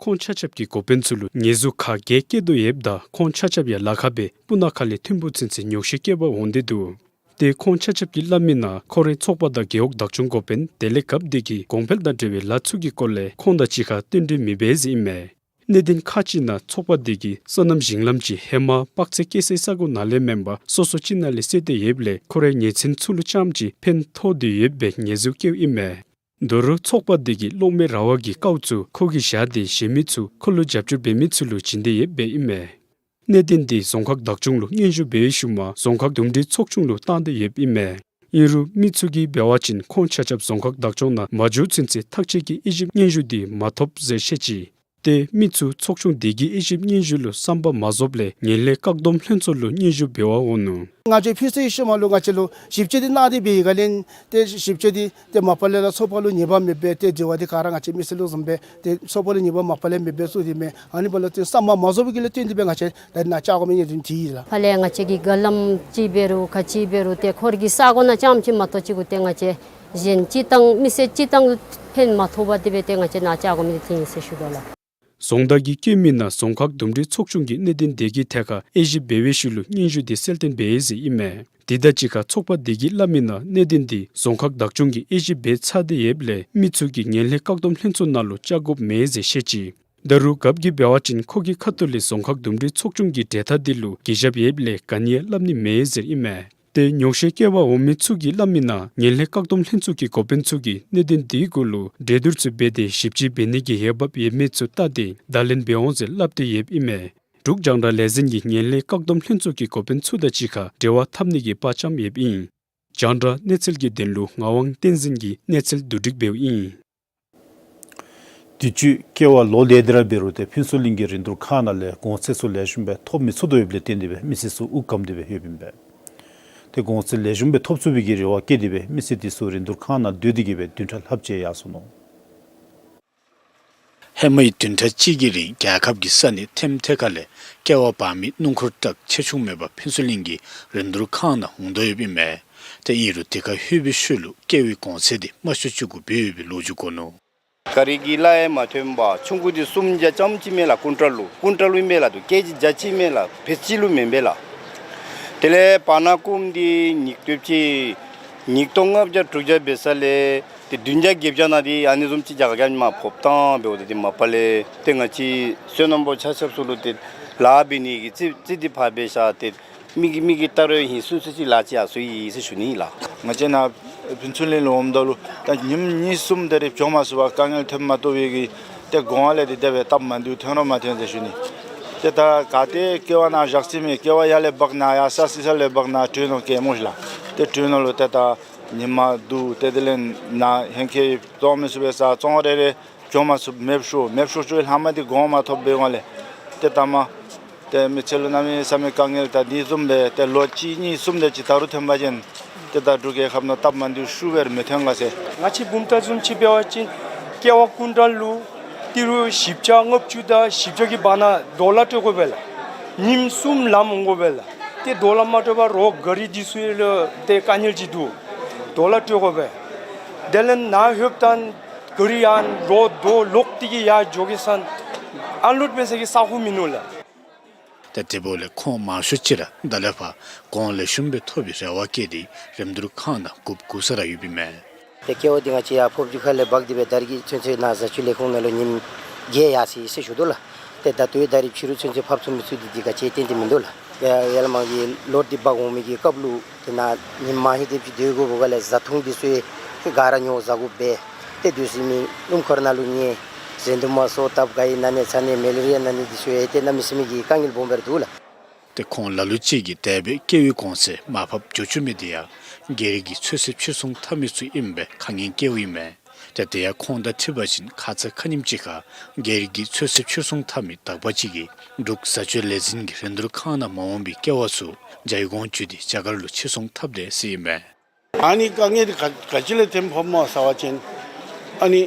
ཁོང་ཆ་ཁྱབ་ཀྱི་འགོ་དཔོན་ཚུ་ལུ་ཉེས་འཛུགས་ག་གིས་བཀལ་དོ་ཡོདཔ་ད་ཁོང་ཆ་ཁྱབ་ཡང་ལཱ་ཁག་སྦེ་སྤུ་ན་ཁ་ལས་ཐིམ་ཕུག་ཚུན་ཚོད་ཉོགས་བཤད་བཀོད་པ་འོང་སྟེ་འདུག། ཏེ་ཁོང་ཆ་ཁྱབ་ཀྱིས་སླབ་མིའི་ནང་ཁོ་རའི་ཚོགས་པ་དང་རྒེད་འོག་བདག་སྐྱོང་འགོ་དཔོན་དེ་ལས་རྒཔོ་དེ་གིས་གོང་འཕེལ་དང་འབྲེལ་བའི་ལཱ་ཚུ་གི་སྐོར་ལས་ཁོང་དང་གཅིག་ཁར་བསྟུན་གྲོས་མི་འབད་ཟེར་ཨིན་མས། གནད་དོན་ཁག་ཅིག་ནང་ཚོགས་པ་དེ་གིས་སོ་ནམ་ཞིང་ལམ་ཅིག་ཧེ་མ་དཔག་ཚད་བཀལ་སའི་ས་གོ་ནང་ལས་མེན་པར་སོ་སོ་ཅིག་ནང་ལས་བསལ་ཏེ་ཡོདཔ་ལས་ཁོ་རའི་ཉེ་ཚན་ཚུ་ལུ་རྐྱངམ་ཅིག་ཕན་ཐོགས་ཏེ་ཡོད་པའི་ཉེས་འཛུགས་བཀལཝ་ཨིན་མས། ད་རུང་ཚོགས་པ་དེ་གིས་གློག་མེ་ར་བ་གི་རྐབ་ཚུ་ཁོ་གིས་བཞག་སྟེ་གཞན་མི་ཚུ་ཁོ་ལུ་རྒྱབ་སྐྱོར་འབད་མི་ཚུ་ལུ་བྱིན་ཏེ་ཡོདཔ་ཨིན་མས། གནད་དོན་དེ་རྫོང་ཁག་བདག་སྐྱོང་ལུ་སྙན་ཞུ་འབད་བའི་ཤུལ་མ་རྫོང་ཁག་འདུམ་འགྲིག་ཚོགས་ཆུང་ལུ་བཏང་སྟེ་ཡོདཔ་ཨིན་མས། ཨིན་རུང་མི་ཚུ་གིས་འབད་བ་ཅིན་ཁོང་ཆ་ཁྱབ་རྫོང་ཁག་བདག་སྐྱོང་ནང་མ་འགྱོ་ཚུན་ཚོད་ཐག་གཅོད་ཀྱི་དབྱེ་ཞིབ་སྙན་ཞུ་དེ་མ་ཐོབ་ཟེར་བཤད་ཅི། ཏེ་མི་ཚུ་ཚོགས་ཆུང་དེ་གི་དབྱེ་ཞིབ་སྙན་ཞུ་ལུ་བསམ་པ་མ་རྫོགསཔ་ལས་ངན་ལྷད་བཀག་སྡོམ་ལྷན་ཚོགས་ལུ་སྙན་ཞུ་འབད་བར་འོང་ནུག། ང་བཅས་ཕུལ་ཚར་བའི་ཤུལ་མ་ལུ་ང་བཅས་ལུ་ཞིབ་དཔྱད་འདི་གནང་སྟེ་འབད་བའི་སྒང་ལས་ཏེ་ཞིབ་དཔྱད་འདི་ཏེ་མ་པ་ལས་ར་ཚོགས་པ་ལུ་ཉེས་པ་མེད་པས། ཏེ་དྲི་བ་འདི་ག་ར་ང་བཅས་མི་སེར་ལུ་བཟུམ་སྦེ་ཏེ་ཚོགས་པ་ལུ་ཉེས་པ་མ་པ་ལས་མེད་པས་ཟེར་ཨིན་མས། ཨ་ནི་འབདཝ་ལས་བརྟེན་བསམ་པ་མ་རྫོགས་པའི་གི་ལས་བརྟེན་ཏེ་སྦེ་ང་བཅས་ད་ནཱ་བཅར་དགོ་མི་ཨིན་ཟེར་དྲིས་ཡི་ལགས། ཕར་ལས་ང་བཅས་ཀྱི་རྒྱ་ལམ་ཅིག་འབད་རུང་ག་ཅི་འབད་རུང་ཏེ་ཁོ་ར་གི་ས་གོ་ནང་རྐྱངམ་ཅིག་མ་གཏོགས་ཅིག་གུ་ཏེ་ང་བཅས་གཞན་སྤྱིར་བཏང་མི་སེར་སྤྱིར་བཏང་ལུ་ཕན་མ་ཐོགས་པར་དེ་སྦེ་ཏེ་ང་བཅས་ནཱ་བཅར་དགོ་མི་འདི་དེ་ཨིན་ཟེར་ཞུ་དོ་ལགས། རྫོང་བདག་གིས་བཀོད་མིའི་ནང་རྫོང་ཁག་འདུམ་འགྲིག་ཚོགས་ཆུང་གིས་གནད་དོན་དེ་གི་ཐད་ཁར་དབྱེ་ཞིབ་འབད་བའི་ཤུལ་ལུ་སྙན་ཞུ་དེ་གསལ་སྟོན་འབད་ཡི་ཟེར་ཨིན་མས། དེ་དང་གཅིག་ཁར་ཚོགས་པ་དེ་གིས་སླབ་མིའི་ནང་གནད་དོན་དེ་རྫོང་ཁག་བདག་སྐྱོང་གིས་དབྱེ་ཞིབ་འབད་ཚར་ཏེ་ཡོདཔ་ལས་མི་ཚུ་གིས་ངན་ལྷད་བཀག་སྡོམ་ལྷན་ཚོགས་ནང་ལུ་བཅར་དགོཔ་མེད་ཟེར་བཤད་ཅི། ད་རུང་རྒཔོ་གིས་འབད་བ་ཅིན་ཁོ་གི་ཁ་ཐུག་ལས་རྫོང་ཁག་འདུམ་འགྲིག་ཚོགས་ཆུང་གི་གྲོས་ཐག་དེ་ལུ་གུས་ཞབས་ཡོདཔ་ལས་ག་ནི་ཡང་སླབ་ནི་མེད་ཟེར་ཨིན་མས། ཏེ་ཉོགས་བཤད་བཀོད་པར་འོང་མི་ཚུ་གིས་སླབ་མིའི་ནང་ངན་ལྷད་བཀག་སྡོམ་ལྷན་ཚོགས་ཀྱི་འགོ་དཔོན་ཚུ་གིས་གནད་དོན་དེའི་སྐོར་ལུ་གྲོས་བསྡུར་ཚུ་འབད་དེ་ཞིབ་དཔྱད་འབད་ནི་གི་འོས་འབབ་ཡོད་མེད་ཚུ་བལྟ་སྟེ་བརྡ་ལན་འབད་འོང་ཟེར་སླབ་སྟེ་ཡོདཔ་ཨིན་མས། འབྲུག་རྒྱང་བསྒྲགས་ལས་འཛིན་གྱིས་ངན་ལྷད་བཀག་སྡོམ་ལྷན་ཚོགས་ཀྱི་འགོ་དཔོན་ཚུ་དང་གཅིག་ཁར་འབྲེལ་བ་འཐབ་ནི་གི་དཔའ་བཅམ་ཡོདཔ་ཨིན། རྒྱང་བསྒྲགས་གནས་ཚུལ་གྱི་དོན་ལུ་ངག་དབང་བསྟན་འཛིན་གྱིས་གནས་ཚུལ་བསྡུ་སྒྲིག་འབདཝ་ཨིན། དུས་ཅི་ཀེ་བ་ལོ་ལས་དེ་ར་འབད་རུང་ཏེ་ཕུན་ཚོགས་གླིང་གི་རིན་བསྡུར་ཁང་ནང་ལས་གོང་ཚད་ཚུ་ལེགས་ཤོམ་སྦེ་ཐོབ་མི་ཚུགས་དོ་ཡོདཔ་ལས་བརྟེན་ཏེ་སྦེ་མི་སེར་ཚུ་དབུགས་སྐམ་སྟེ་སྦེ་ཡོདཔ་ཨིན་པས། ཏེ་གོང་ཚད་ལེགས་ཤོམ་སྦེ་ཐོབ་ཚུགས་པའི་གི་རེ་བ་བསྐྱེད་དེ་སྦེ་མི་སེར་དེ་ཚུ་རིན་བསྡུར་ཁང་ནང་སྡོད་དེ་གི་སྦེ་བདུན་ཕྲག་ལྷགཔ་ཅིག་ཡར་སོ་ནུག། ཧེ་མའི་བདུན་ཕྲག་གཅིག་གི་རིང་རྒྱལ་ཁབ་ཀྱི་ས་གནས་ཐེམ་ཐེ་ཁ་ལས་ཀེ་བ་འབག་མི་སྣུམ་འཁོར་ཊག་ཆེ་ཆུང་མེད་པར་ཕུན་ཚོགས་གླིང་གི་རིན་བསྡུར་ཁང་ནང་འོང་དོ་ཡོདཔ་ཨིན་མས། ཏེ་ཨིན་རུང་དེ་ཁར་ལྷོད་པའི་ཤུལ་ལུ་ཀེ་བའི་གོང་ཚད་དེ་དམའ་ཤོས་ཅིག་གུ་སྦེ་ཡོད་པའི་ལོ་རྒྱུས་གོ་ནུག། ག་རི་གི་གླ་ཡང་མ་ཐོནམ་པར་ཆུང་ཀུ་འདི་སུམ་བརྒྱ་ཙམ་ཅིག་མས་ལགས། ཀུན་ཊལ་ལུ་ཀུན་ཊལ་ལུ་ཨིན་པས་ལགས། དུ་ཀེ་ཇི་བརྒྱ་ཅིག་མས་ལགས། ཕེད་ཅིག་ལུ་མེན་པས་ལགས། དེ་ལས་བར་ན་ཀུམ་འདི་ཉིས་སྟོང་ཅིག་ཉིས་སྟོང་ལྔ་བརྒྱ་དྲུག་བརྒྱ་འབད་ས་ལས་ཏེ་བདུན་བརྒྱ་བརྒྱད་བརྒྱ་ནང་འདི་ཨ་ནི་བཟུམ་ཅིག་རྒྱ་གར་གྱི་མར་ཕབ་བཏང་འབདཝ་ད་འདི་མ་པ་ལས་ཏེ་ང་བཅས་སོ་ནམ་པ་ཆ་ཁྱབ་ཚུ་ལུ་ཏེ་ལཱ་འབད་ནི་གི་རྩིས་རྩིས་འདི་ཕར་འབད་བཞག་སྟེ་མི་གི་མི་གི་ད་རུང་ཧིང་སུན་སུན་ཅིག་ལཱ་ཅིག་ཡར་སོང་ཡི་ཟེར་ཞུ་ནི་ལགས། ང་བཅས་ནཱ་ཕུན་ཚོགས་གླིང་ལུ་འོངམ་ད་ལུ་ད་ཉིནམ་གཉིས་གསུམ་ད་རེས་འགྱོ་མ་ཚུགས་པར་དཀའ་ངལ་ཐོནམ་མ་གཏོགས་པའི་གི་ཏེ་གོང་ལས་ཏེ་དེ་སྦེ་སྟབས་མ་བདེཝ་ཐོན་རུང་མ་ཐོན་ཟེར་ཞུ་ནི། ཏེ་ད་ག་ཏེ་ཀེ་བ་ནཱ་བཞག་ས་མེད། ཀེ་བ་ཡར་ལས་འབག་ནཱ་ཡར་ས་སི་ས་ལས་འབག་ནཱ་དྲོན་ནང་བཀལ་སྨོ་ལགས། ཏེ་དྲོན་ནང་ལུ་ཏེ་ད་ཉིན་མ་འདུག། ཏེ་དེ་ལས་ནཱ་ཧེང་སྐལ་བཙོང་མི་ཚུགས་པས་ཟེར་བཙོང་རན་རན་འགྱོ་མ་ཚུགས། མེདཔ་ཤོར། མེདཔ་ཤོར་ཤོར་ལྷག་མ་འདི་གོང་མ་ཐོབ་པའི་སྒང་ལས་ཏེ་ད་མ་ཏེ་མི་ཚེ་ལུ་གནམ་མེད་ས་མེད་དཀའ་ངལ་ད་འདི་བཟུམ་སྦེ་ཏེ་ལོ་གཅིག་གཉིས་གསུམ་དེ་ཅིག་ད་རུང་ཐོན་པ་ཅིན་ཏེ་ད་འབྲུག་རྒྱལ་ཁབ་ནང་སྟབས་མ་བདེཝ་ཤུགས་སྦེ་ར་མི་ཐོན་ག་ཟེར། ང་བཅས་བུམ་ཐང་བཟུམ་ཅིག་འབད་བ་ཅིན་ཀེ་བ་ཀུན་ཊལ་ལུ་ཏི་རུ་བཞི་བརྒྱ་ལྔ་བཅུ་དང་བཞི་བརྒྱ་གི་བར་ན་ཌོ་ལར་སྤྲོད་དགོ་པས་ལགས། ཉིནམ་གསུམ་ལམ་འོང་དགོ་པས་ལགས། ཏེ་ཌོ་ལར་མ་སྤྲོད་པར་རོགས་ག་རི་འདི་ཚུ་ལུ་ཏེ་དཀའ་ངལ་ཅིག་འདུག། ཌོ་ལར་སྤྲོད་དགོ་པས། དེ་ལས་ནཱ་ལྷོདཔ་ད་ག་རི་ཡང་རོགས་རྡོ་ལོག་སྟེ་གི་ཡར་འགྱོ་གེ་ཟེར་ཨན་ལོཌ་འབད་ས་གི་ས་ཁོངས་མིན་ནུག་ལགས། ཏེ་དེ་འབདཝ་ལས་ཁོང་མང་ཤོས་ཅིག་ར་ད་ལས་ཕར་གོང་ལེགས་ཤོམ་སྦེ་ཐོབ་པའི་རེ་བ་བསྐྱེད་དེ་རིམ་གྲོ་ཁང་ནང་སྒུག་སྒུག་ས་ར་ཡོདཔ་ཨིན་མས། ཏེ་ཀེ་བ་འདི་ང་བཅས་ཡར་ཕོབ་ཅིག་ཁ་ལས་འབག་སྟེ་སྦེ་ད་རིས་ཀྱི་ཚུན་ཚོད་ནཱ་བཟའ་སྤྱོད་ལས་ཁུངས་ནང་ལུ་ཉིནམ་བརྒྱད་ཡར་སོ་ཡི་ཟེར་ཞུ་དོ་ལགས། ཏེ་ད་ལྟོའི་ད་རིས་ཕྱི་རུ་ཚུན་ཚོད་ཕབ་ཚུགས་མི་ཚུགས་འདི་འདི་ག་ཅི་ཏན་ཏན་མིན་འདུག་ལགས། ཡ་ཡར་ལས་མར་གྱི་ལོཌ་འདི་འབག་འོང་མི་གི་སྐབས་ལུ་ཏེ་ནཱ་ཉིནམ་མང་ཧེང་སྡེབ་ཅིག་སྡོད་དགོཔ་ག་ལས་བཟའ་འཐུང་འདི་ཚུ་ཡང་ག་ར་ཉོ་བཟའ་དགོ་པས། ཏེ་སྡོད་ས་མི་སྣུམ་འཁོར་ནང་ལུ་ཉལ། གཟན་དུམ་མ་སོ་བཏབ་ག་ཡི་ན་ནི་ཚ་ནི་མེ་ལེ་རི་ཡ་ན་ནི་འདི་ཚུ་ཡང་ཏེ་གནམ་མེད་ས་མེད་ཀྱི་དཀའ་ངལ་སྦོམ་སྦེ་ར་འདུག་ལགས། ཏེ་ཁོང་ལ་ལུ་ཅིག་གིས་དེ་སྦེ་ཀེ་བའི་གོང་ཚད་མར་ཕབ་འགྱོ་བཅུག་མི་འདི་ཡང་སྒེར་གྱི་ཚོད་བསྲེ་ཕྱིར་ཚོང་འཐབ་མི་ཚུ་ཨིནམ་སྦེ་ཁ་ངན་བཀལཝ་ཨིན་མས། ཏེ་དེ་ཡང་ཁོང་དང་འཁྲིལ་བ་ཅིན་ཁ་ཙ་ཁ་ཉིནམ་ཅིག་ཁར་སྒེར་གྱི་ཚོད་བསྲེ་ཕྱིར་ཚོང་འཐབ་མི་དག་པ་ཅིག་གིས་འབྲུག་བཟའ་སྤྱོད་ལས་འཛིན་གྱི་རིན་བསྡུར་ཁང་ནང་མ་འོང་པའི་ཀེ་བ་ཚུ་ཇའི་གོང་བརྒྱུད་དེ་རྒྱ་གར་ལུ་ཕྱིར་ཚོང་འཐབ་དེས་ཟེར་ཨིན་མས། ཨ་ནི་དཀའ་ངལ་འདི་ག་ག་ཅི་ལས་ཐོནམ་སྨོ་ཟེར་བ་ཅིན་ཨ་ནི་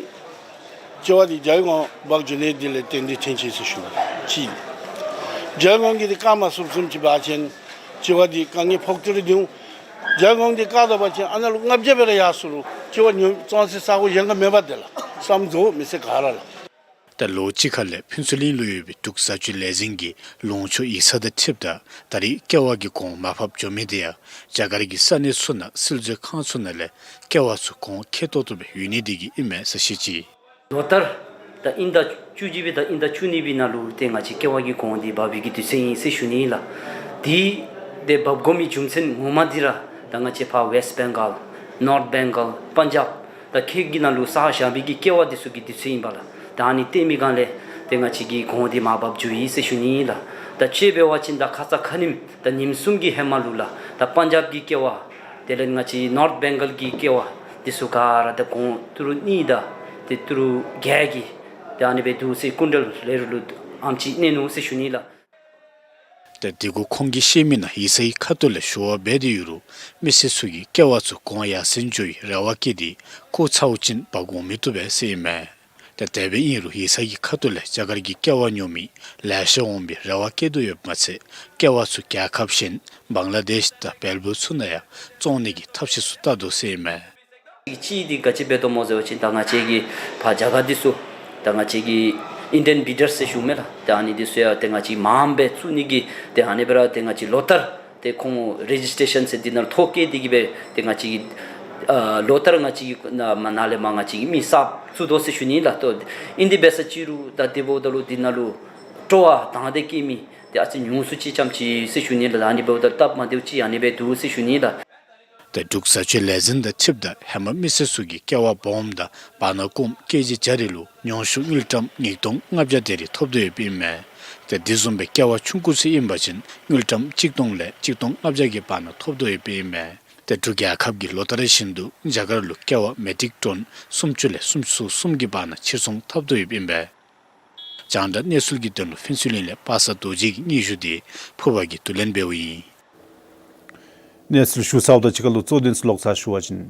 ཀེ་བ་འདི་ཇའི་གོང་འབག་འགྱོ་ནི་འདི་ལས་བརྟེན་ཏེ་ཐོན་ཅི་ཟེར་ཞུ་ནི། གཅིག། ཇའི་གོང་གི་འདི་བཀག་མ་ཚུགསཔ་བཟུམ་ཅིག་འབད་བ་ཅིན་ཀེ་བ་འདི་དཀའ་ངལ་ཕོག་སྟེ་ར་འདུག། ཇའི་གོང་འདི་བཀག་ད་པ་ཅིན་ཨ་ནཱ་ལུ་ལྔ་བརྒྱ་སྦེ་ར་ཡར་སོང་རུང་ཀེ་བ་ཉོ་བཙོང་སའི་ས་གོ་གཞན་ཁར་མེད་པ་དེ་ལགས། བསམ་རྫོགས་མི་སེར་ག་ར་ལགས། ད་ལོ་གཅིག་ཁ་ལས་ཕུན་ཚོགས་གླིང་ལུ་ཡོད་པའི་འབྲུག་བཟའ་སྤྱོད་ལས་འཛིན་གྱི་ལུང་ཕྱོགས་ཡིག་ཚང་དང་འཁྲིལཝ་ད་ད་རེས་ཀེ་བ་གི་གོང་མར་ཕབ་འགྱོ་མི་དེ་ཡང་རྒྱ་གར་གྱི་ས་གནས་ཚུ་ནང་སིལ་མཛོད་ཁང་ཚུ་ནང་ལས་ཀེ་བ་ཚུ་གོང་ཁེ་ཏོག་ཏོ་སྦེ་ཡོད་ནི་དེ་གིས་ཨིན་མས་ཟེར་བཤད་ཅི། ལོ་ལྟར་ད་དབྱིན་ཟླ་བཅུ་གཅིག་པའི་དང་དབྱིན་ཟླ་བཅུ་གཉིས་པའི་ནང་ལུ་ཏེ་ང་བཅས་ཀེ་བ་གི་གོང་འདི་འབབ་པའི་གི་དུས་ཚོད་ཨིན་ཟེར་ཞུ་ནི་ཨིན་ལགས། དེ་དེ་འབབ་དགོ་མི་རྒྱུ་མཚན་ངོ་མ་འདི་ར་ད་ང་བཅས་ཕར་ཝེསཊ་བེང་གཱལ་ནོརཐ་བེང་གཱལ་པཱན་ཇབ་ད་ཁྱེད་ཀྱི་ནང་ལུ་ས་ཞག་པའི་གི་ཀེ་བ་འདི་ཚུ་གི་དུས་ཚོད་ཨིན་པས་ལགས། ད་ཨ་ནི་བརྟེན་མི་སྒང་ལས་ཏེ་ང་བཅས་ཀྱི་གོང་འདི་མར་འབབ་འགྱོ་ཡི་ཟེར་ཞུ་ནི་ཨིན་ལགས། ད་དཔྱེ་འབད་བ་ཅིན་ད་ཁ་ཙ་ཁ་ཉིནམ་ད་ཉིནམ་གསུམ་གྱི་ཧེ་མ་ལུ་ལགས་ད་པཱན་ཇབ་ཀྱི་ཀེ་བ་དེ་ལས་ང་བཅས་ནོརཐ་བེང་གཱལ་གྱི་ཀེ་བ་འདི་ཚུ་ག་ར་ད་གོང་ཏི་རུ་གཉིས་དང་ཏེ་ཏི་རུ་བརྒྱད་ཀྱི་ཏེ་ཨ་ནི་སྦེ་འདུག་ཟེར་ཀུན་ཊལ་ལེ་རུ་ལུ་ཨེམ་ཅིག་གནས་ནུག་ཟེར་ཞུ་ནི་ལགས། ཏེ་དེ་གུ་ཁོང་གིས་བཤད་མི་ནང་ཡིག་ཚང་གི་ཁ་ཐུག་ལས་ཞུ་བ་འབད་དེ་ཡོད་རུང་མི་སེར་ཚུ་གིས་ཀེ་བ་ཚུ་གོང་ཡར་སེང་འགྱོ་བའི་རེ་བ་བསྐྱེད་དེ་སྐུ་ཚ་བོ་ཅིན་འབག་འོང་མི་བཏུབ་པས་ཟེར་ཨིན་མས། ཏེ་དེ་སྦེ་ཨིན་རུང་ཡིག་ཚང་གི་ཁ་ཐུག་ལས་རྒྱ་གར་གྱི་ཀེ་བ་ཉོ་མི་ལེ་ཤ་འོང་བའི་རེ་བ་བསྐྱེད་དོ་ཡོདཔ་མ་ཚད་ཀེ་བ་ཚུ་རྒྱལ་ཁབ་གཞན་བང་ལ་དེཤ་དང་བལ་པོ་ཚུ་ནང་ཡང་བཙོང་ནི་གི་ཐབས་ཤེས་ཚུ་བལྟ་དོ་ཟེར་ཨིན་མས། གཅིག་འདི་ག་ཅི་འབད་དོ་སྨོ་ཟེར་བ་ཅིན་ད་ང་བཅས་ཀྱི་ཕར་རྒྱ་གར་འདི་ཚུ་ད་ང་བཅས་ཀྱི་ཨིན་ཌི་ཡན་བི་ཌར་ཟེར་ཞུཝ་མས་ལགས། ད་ཨ་ནི་འདི་ཚུ་ཡང་ཏེ་ང་བཅས་མངམ་སྦེ་བཙུགས་ནི་གི་ཏེ་ཨ་ནི་སྦེ་ར་ཏེ་ང་བཅས་ལོ་ལྟར་ཏེ་ཁོང་རེ་ཇིསི་ཊེ་ཤཱན་ཟེར་འདི་ནང་ཐོ་བཀོད་དེ་གི་སྦེ་ཏེ་ང་བཅས་ཀྱི་ཨ་ལོ་ལྟར་ང་བཅས་ཀྱི་ནཱ་མར་ནཱ་ལས་མར་ང་བཅས་ཀྱི་མི་གསརཔ་བཙུགས་དོ་ཟེར་ཞུ་ནི་ལགས། ཏེ་ཨིན་དེ་འབད་ས་ཅིག་རུང་ད་དེ་འབདཝ་ད་ལུ་འདི་ནང་ལུ་སྤྲོ་བ་དང་འདོད་བསྐྱེད་མི་ཏེ་ཨ་ཙི་ཉུང་སུ་ཅིག་ཙམ་ཅིག་ཟེར་ཞུ་ནི་ལགས། ད་ཨ་ནི་འབདཝ་ད་སྟབས་མ་བདེཝ་ཅིག་ཨ་ནི་སྦེ་འདུག་ཟེར་ཞུ་ནི་ལགས། ཏེ་འབྲུག་བཟའ་སྤྱོད་ལས་འཛིན་དང་འཁྲིལཝ་ད་ཧེ་མ་མི་སེར་ཚུ་གིས་ཀེ་བ་སྦོམ་དང་བར་ན་ཀུམ་ཀེ་ཇི་བརྒྱ་རེ་ལུ་ཉུང་ཤོས་དངུལ་ཀྲམ་ཉིས་སྟོང་ལྔ་བརྒྱ་དེ་རེ་ཐོབ་དོ་ཡོདཔ་ཨིན་མས། ཏེ་དེ་བཟུམ་སྦེ་ཀེ་བ་ཆུང་ཀུ་ཚུ་ཨིན་པ་ཅིན་དངུལ་ཀྲམ་གཅིག་སྟོང་ལས་གཅིག་སྟོང་ལྔ་བརྒྱ་གི་བར་ན་ཐོབ་དོ་ཡོདཔ་ཨིན་མས། ཏེ་འབྲུག་རྒྱལ་ཁབ་ཀྱིས་ལོ་ལྟར་བཞིན་དུ་རྒྱ་གར་ལུ་ཀེ་བ་མེ་ཊིག་ཊོན་སུམ་ཅུ་ལས་སུམ་ཅུ་སོ་གསུམ་གྱི་བར་ན་ཕྱིར་ཚོང་འཐབ་དོ་ཡོདཔ་ཨིན་པས། རྒྱང་བསྒྲགས་གནས་ཚུལ་གྱི་དོན་ལུ་ཕུན་ཚོགས་གླིང་ལས་པ་སངས་རྡོ་རྗེ་གི་སྙན་ཞུ་དེ་ཕུར་པ་གིས་བསྡུ་ལེན་འབདཝ་ཨིན། གནས་ཚུལ་ཞུ་ཚརཝ་དང་གཅིག་ཁར་ལུ་གཙོ་དོན་ཚུ་ལོག་ཚར་ཞུ་བ་ཅིན།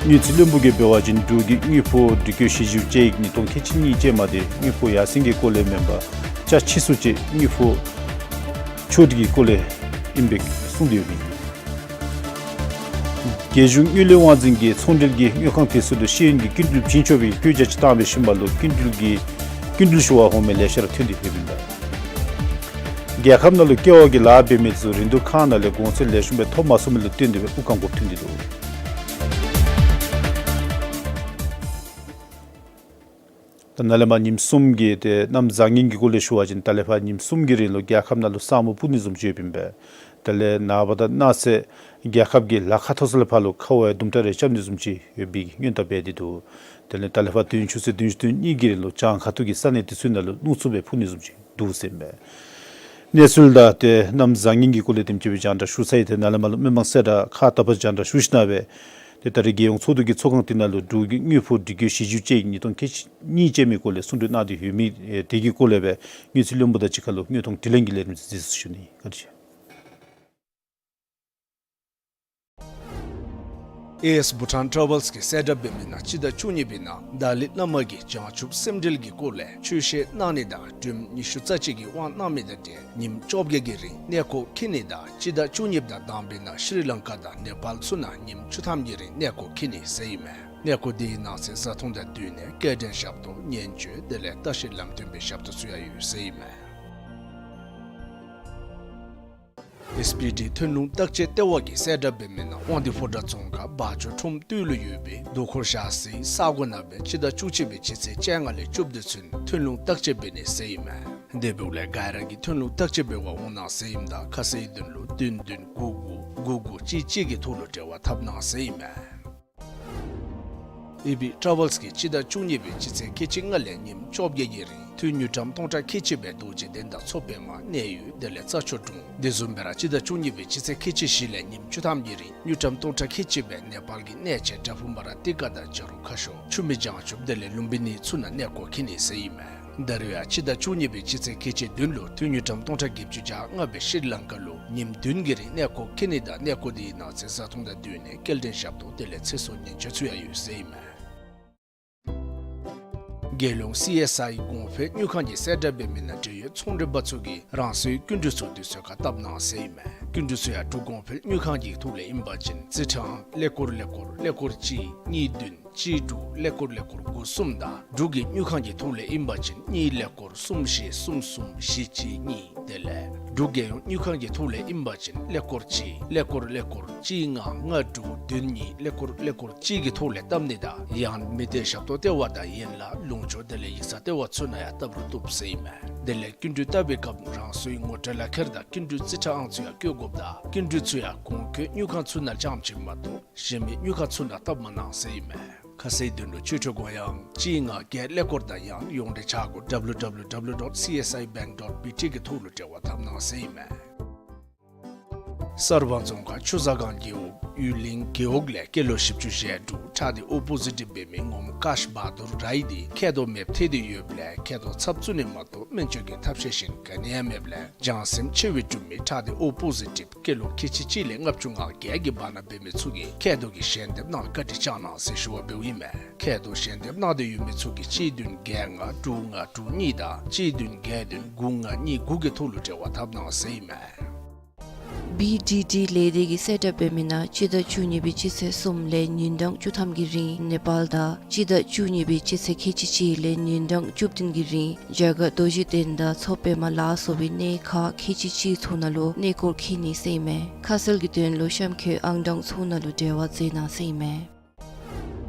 དངུལ་རྩིས་བློན་པོ་གིས་འབད་བ་ཅིན་འབྲུག་གི་དངུལ་ཕོགས་སྒྲིག་བཀོད་ཞིབ་འཇུག་དཔྱད་ཡིག་ཉིས་སྟོང་ཁལ་གཅིག་གཉིས་ཅན་མ་དེ་དངུལ་ཕོགས་ཡར་སེང་གི་སྐོར་ལས་མེན་པར་ཅ་ཆས་སུ་ཅིག་དངུལ་ཕོགས་ཕྱོགས་སྒྲིག་གི་སྐོར་ལས་ཨིན་པས་གསུངས་ཏེ་ཡོདཔ་ཨིན། རྒྱལ་གཞུང་དངུལ་ལས་དབང་འཛིན་གྱིས་ཚོང་འབྲེལ་གྱི་དངུལ་ཁང་དེ་ཚུ་ལུ་ཤེས་ཡོན་གྱི་སྐྱིན་འགྲུལ་བྱིན་ཆོག་པའི་བཀོད་རྒྱ་ཅིག་བཏང་སྦེ་ཞིནམ་ལས་སྐྱིན་འགྲུལ་གྱི་སྐྱིན་འགྲུལ་ཞུ་བར་འོང་མི་ལེ་ཤ་ར་ཐོན་ཏེ་ཡོདཔ་ཨིན་པས། རྒྱལ་ཁབ་ནང་ལུ་ཀེ་བ་གི་ལཱ་འབད་མི་ཚུ་རིན་བསྡུར་ཁང་ནང་ལས་གོང་ཚད་ལེགས་ཤོམ་སྦེ་ཐོབ་མ་ཚུགས་མི་ལུ་བརྟེན་ཏེ་སྦེ་དབུགས་ལྒང་དགོཔ་ཐོན་ཏེ་འདུག། ད་ནཱ་ལས་མར་ཉིནམ་གསུམ་གྱི་ཏེ་གནམ་བཟང་ངན་གྱི་སྐོར་ལས་ཞུ་བ་ཅིན་ད་ལས་ཕར་ཉིནམ་གསུམ་གྱི་རིང་ལུ་རྒྱལ་ཁབ་ནང་ལུ་ས་སྨུག་སྤུབ་ནི་བཟུམ་ཅིག་ཡོདཔ་ཨིན་པས། དེ་ལས་ནངས་པ་དང་གནངས་ཚེ་རྒྱལ་ཁབ་ཀྱི་ལ་ཁ་མཐོ་ས་ལས་ཕར་ལུ་ཁཝ་ཡང་དུམ་གྲ་རེ་རྐྱབ་ནི་བཟུམ་ཅིག་ཡོད་པའི་སྔོན་བརྡ་འབད་དེ་འདུག། དེ་ལས་ད་ལས་ཕར་དུས་ཡུན་ཆུ་ཚོད་བདུན་ཅུ་དོན་གཉིས་ཀྱི་རིང་ལུ་བྱང་ཁ་ཐུག་གི་ས་གནས་དེ་ཚུ་ནང་ལུ་རླུང་འཚུབ་སྦེ་འཕུ་ནི་བཟུམ་ཅིག་འདུག་ཟེར་ཨིན་པས། གནས་ཚུལ་དང་ཏེ་གནམ་བཟང་ངན་གྱི་སྐོར་ལས་དེམ་ཅིག་སྦེ་རྒྱང་བསྒྲགས་ཞུ་ཚར་ཡི། ཏེ་ནཱ་ལས་མར་ལུ་མི་མང་སེར་དང་ཁག་ཏ་པ་རྒྱང་བསྒྲགས་ཞུ་ཞིནམ་ལས་ཏེ་ད་རེས་རྒྱལ་ཡོངས་ཚོགས་འདུ་གི་ཚོགས་ཁང་དེ་ནང་ལུ་འབྲུག་གི་དངུལ་ཕོགས་སྒྲིག་བཀོད་ཞི་བཅུ་གཅིག་ཉིས་སྟོང་ཁལ་གཅིག་གཉིས་ཅན་མའི་སྐོར་ལས་གསུང་གྲོས་གནང་སྟེ་ཡོད་མི་ཨེ་དེ་གི་སྐོར་ལས་སྦེ་དངུལ་རྩིས་བློན་པོ་དང་གཅིག་ཁར་ལུ་དངོས་མཐོང་དྲི་ལན་གྱི་ལས་རིམ་གཟིགས་ཞུ་ནི། བཀའ་དྲིན་ཆེ། ཨེ་ཨེས་བྷུ་ཊཱན་ཊ་ར་ཝེལསི་གིས་གསལ་བསྒྲགས་འབད་མི་ནང་སྤྱི་ཟླ་བཅུ་གཉིས་པའི་ནང་ཏཱ་ལའི་བླ་མ་གིས་བྱང་ཆུབ་སེམས་འགྲེལ་གྱི་སྐོར་ལས་ཆོས་བཤད་གནང་ནི་དང་སྒྲོལམ་ཉི་ཤུ་རྩ་གཅིག་གི་དབང་གནང་མི་དང་འབྲེལ་ཉིནམ་བཅོ་བརྒྱད་ཀྱི་རིང་གནས་སྐོར་འཁྱིད་ནི་དང་སྤྱི་ཟླ་བཅུ་གཉིས་དང་དང་པའི་ནང་ཤྲི་ལང་ཀ་དང་ནེ་པཱལ་ཚུ་ནང་ཉིནམ་བཅུ་ཐམ་གྱི་རིང་གནས་སྐོར་འཁྱིད་ནི་ཟེར་ཨིན་མས། གནས་སྐོར་དེའི་ནང་གསེས་བཟའ་འཐུང་དང་བསྟུན་ནས་སྐྱེལ་འདྲེན་ཞབས་ཏོག་ཉེན་བཅོལ་དེ་ལས་ལྟ་བཤལ་ལམ་སྟོན་པའི་ཞབས་ཏོག་ཚུ་ཡང་ཡོད་ཟེར་ཨིན་མས། ཨེསི་པི་ཌི་ཐོན་ལུང་བརྟག་དཔྱད་ལྟེ་བ་གིས་གསལ་བསྒྲགས་འབད་མི་ནང་དབང་འདུས་ཕོ་བྲང་རྫོང་ཁག་བ་ཅོ་ཁྲོམ་སྟོད་ལུ་ཡོད་པའི་རྡོ་འཁོར་བཞག་སའི་ས་གོ་ནང་སྦེ་སྤྱི་ཟླ་བཅུ་གཅིག་པའི་སྤྱི་ཚེས་བཅོ་ལྔ་ལས་བཅུ་བདུན་ཚུན་ཐོན་ལུང་བརྟག་དཔྱད་འབད་ནི་ཟེར་ཨིན་མས། དེ་འབདཝ་ལས་ག་ར་གིས་ཐོན་ལུང་བརྟག་དཔྱད་འབད་བར་འོང་གནང་ཟེར་ཨིནམ་ད་ཁ་གསལ་དོན་ལུ་བདུན་བདུན་དགུ་དགུ་དགུ་དགུ་གཅིག་གཅིག་གི་ཐོག་ལུ་འབྲེལ་བ་འཐབ་གནང་ཟེར་ཨིན་མས། ཨེ་བི་ཊ་ར་ཝེལསི་གིས་སྤྱི་ཟླ་བཅུ་གཉིས་པའི་སྤྱི་ཚེས་ཁལ་གཅིག་ལྔ་ལས་ཉིནམ་བཅོ་བརྒྱད་ཀྱི་རིང་ཐུན་དངུལ་ཀྲམ་སྟོང་ཕྲག་ཁལ་གཅིག་སྦེ་རྡོ་རྗེ་གདན་དང་མཚོ་པདྨ་གནས་ཡུལ་དེ་ལས་རྩྭ་མཆོག་གྲོང་དེ་བཟུམ་སྦེ་ར་སྤྱི་ཟླ་བཅུ་གཉིས་པའི་སྤྱི་ཚེས་ཁལ་གཅིག་བཞི་ལས་ཉིནམ་བཅུ་ཐམ་གྱི་རིང་དངུལ་ཀྲམ་སྟོང་ཕྲག་ཁལ་གཅིག་སྦེ་ནེ་པཱལ་གྱི་གནས་ཆེན་པྲ་བྷུ་མ་ར་ཏི་ཀ་དང་བྱ་རུང་ཁ་ཤོར་ཆུ་མིག་བྱང་ཆུབ་དེ་ལས་ལུམ་བི་ནི་ཚུ་ནང་གནས་སྐོར་འཁྱིད་ནི་ཟེར་ཨིན་མས། ད་རེས་ཡང་སྤྱི་ཟླ་བཅུ་གཉིས་པའི་སྤྱི་ཚེས་ཁལ་གཅིག་བདུན་ལུ་ཐུན་དངུལ་ཀྲམ་སྟོང་ཕྲག་བརྒྱད་ཅུ་གྱ་ལྔ་སྦེ་ཤྲི་ལང་ཀ་ལུ་ཉིནམ་བདུན་གྱི་རིང་གནས་སྐོར་འཁྱིད་ནི་དང་གནས་སྐོར་དེའི་ནང་གསེས་བཟའ་འཐུང་དང་བསྟུན་ནས་སྐྱེལ་འདྲེན་ཞབས་ཏོག་དེ་ལས་ཚེ་སྲོག་ཉེན་བཅོལ་ཚུ་ཡང་ཡོད་ཟེར་ཨིན་མས། རྒྱལ་ཡོངས་སི་ཨེསི་ཨའི་གོང་འཕེལ་དངུལ་ཁང་གིས་གསལ་བསྒྲགས་འབད་མི་ནང་འབྲེལ་ཡོད་ཚོང་འབྲེལ་པ་ཚུ་གིས་རང་སོའི་སྐྱིན་འགྲུལ་ཚུ་དུས་ཚོད་ཁར་བཏབ་གནང་ཟེར་ཨིན་མས། སྐྱིན་འགྲུལ་ཚུ་ཡང་འབྲུག་གོང་འཕེལ་དངུལ་ཁང་གི་ཐོག་ལས་ཨིན་པ་ཅིན་རྩིས་ཁྲའང་ཀླད་ཀོར་ཀླད་ཀོར་ཀླད་ཀོར་གཅིག་གཉིས་བདུན་གཅིག་དྲུག་ཀླད་ཀོར་ཀླད་ཀོར་དགུ་གསུམ་དང་འབྲུག་གི་དངུལ་ཁང་གི་ཐོག་ལས་ཨིན་པ་ཅིན་གཉིས་ཀླད་ཀོར་གསུམ་བཞི་གསུམ་གསུམ་བཞི་གཅིག་གཉིས། དེ་ལས་འབྲུག་རྒྱལ་ཡོངས་དངུལ་ཁང་གི་ཐོག་ལས་ཨིན་པ་ཅིན་ཀླད་ཀོར་གཅིག་ཀླད་ཀོར་ཀླད་ཀོར་གཅིག་ལྔ་ལྔ་དྲུག་བདུན་གཉིས་ཀླད་ཀོར་ཀླད་ཀོར་གཅིག་གི་ཐོག་ལས་བཏབ་ནི་དང་ཡང་མི་སྡེ་ཞབས་ཏོག་ལྟེ་བ་དང་ཡན་ལག་ལུང་ཕྱོགས་དེ་ལས་ཡིག་ཚང་ལྟེ་བ་ཚུ་ནང་ཡང་བཏབ་རུང་བཏུབ་ཟེར་ཨིན་མས། དེ་ལས་སྐྱིན་འགྲུལ་བཏབ་པའི་སྐབས་རང་སོའི་ངོ་སྤྲོད་ལག་ཁྱེར་དང་སྐྱིན་འགྲུལ་རྩིས་ཁྲའང་ཚུ་ཡང་བཀོད་དགོཔ་དང་སྐྱིན་འགྲུལ་ཚུ་ཡང་གོང་འཁོད་དངུལ་ཁང་ཚུ་ནང་རྐྱངམ་ཅིག་མ་གཏོགས་གཞན་མི་དངུལ་ཁང་ཚུ་ནང་བཏབ་མ་གནང་ཟེར་ཨིན་མས། ཁ་གསལ་དོན་ལུ་སྤྱོད་འཕྲོ་གོ་ཡང་གཅིག་ལྔ་བརྒྱད་ཀླད་ཀོར་དང་ཡང་ཡོངས་འབྲེལ་ཆ་སྒོ་W W W dot C S I bank dot B T གི་ཐོག་ལུ་འབྲེལ་བ་འཐབ་གནང་ཟེར་ཨིན་མས། གསར་སྤང་རྫོང་ཁག་ཆུ་བཟང་སྒང་རྒེད་འོག་ཡུལ་གླིང་རྒེད་འོག་ལས་སྐྱེས་ལོ་བཞི་བཅུ་ཞེ་དྲུག་ཁྲག་སྡེ་ཨོ་པོ་ཟི་ཊིབ་འབད་མི་ངོམ་ཀཱཤ་བྷ་དུར་རའི་དེ་མཁལ་རྡོག་མེདཔ་ཐལ་ཏེ་ཡོདཔ་ལས་མཁལ་རྡོག་ཚབ་བཙུགས་ནི་མ་གཏོགས་སྨན་བཅོས་ཀྱི་ཐབས་ཤེས་གཞན་ག་ནི་ཡང་མེདཔ་ལས་བྱང་སེམས་ཆེ་བའི་འབྲུག་མི་ཁྲག་སྡེ་ཨོ་པོ་ཟི་ཊིབ་སྐྱེས་ལོ་ཁལ་གཅིག་གཅིག་ལས་ལྔ་བཅུ་ང་བརྒྱད་ཀྱི་བར་ན་འབད་མི་ཚུ་གིས་མཁལ་རྡོག་གི་ཞལ་འདེབས་གནང་བཀའ་དྲིན་བསྐྱང་གནང་ཟེར་ཞུ་བ་འབདཝ་ཨིན་མས། མཁལ་རྡོག་ཞལ་འདེབས་གནང་སྟེ་ཡོད་མི་ཚུ་གིས་གཅིག་བདུན་བརྒྱད་ལྔ་དྲུག་ལྔ་དྲུག་གཉིས་དང་གཅིག་བདུན་བརྒྱད་བདུན་དགུ་ལྔ་གཉིས་དགུ་གི་ཐོག་ལུ་འབྲེལ་བ་འཐབ་གནང་ཟེར་ཨིན་མས། བི་ཌི་ཌི་ལས་སྡེ་གིས་གསལ་བསྒྲགས་འབད་མི་ནང་སྤྱི་ཟླ་བཅུ་གཉིས་པའི་སྤྱི་ཚེས་གསུམ་ལས་ཉིན་གྲངས་བཅུ་ཐམ་གྱི་རིང་ནེ་པཱལ་དང་སྤྱི་ཟླ་བཅུ་གཉིས་པའི་སྤྱི་ཚེས་ཁལ་གཅིག་གཅིག་ལས་ཉིན་གྲངས་བཅུ་བདུན་གྱི་རིང་རྒྱ་གར་རྡོ་རྗེ་གདན་དང་མཚོ་པདྨ་ལ་སོགས་པའི་གནས་ཁག་ཁལ་གཅིག་གཅིག་ཚུ་ནང་ལུ་གནས་སྐོར་འཁྱིད་ནི་ཟེར་ཨིན་མས། ཁ་གསལ་གྱི་དོན་ལུ་གཤམ་འཁོད་ཨང་གྲངས་ཚུ་ནང་ལུ་འབྲེལ་བ་མཛད་གནང་ཟེར་ཨིན་མས།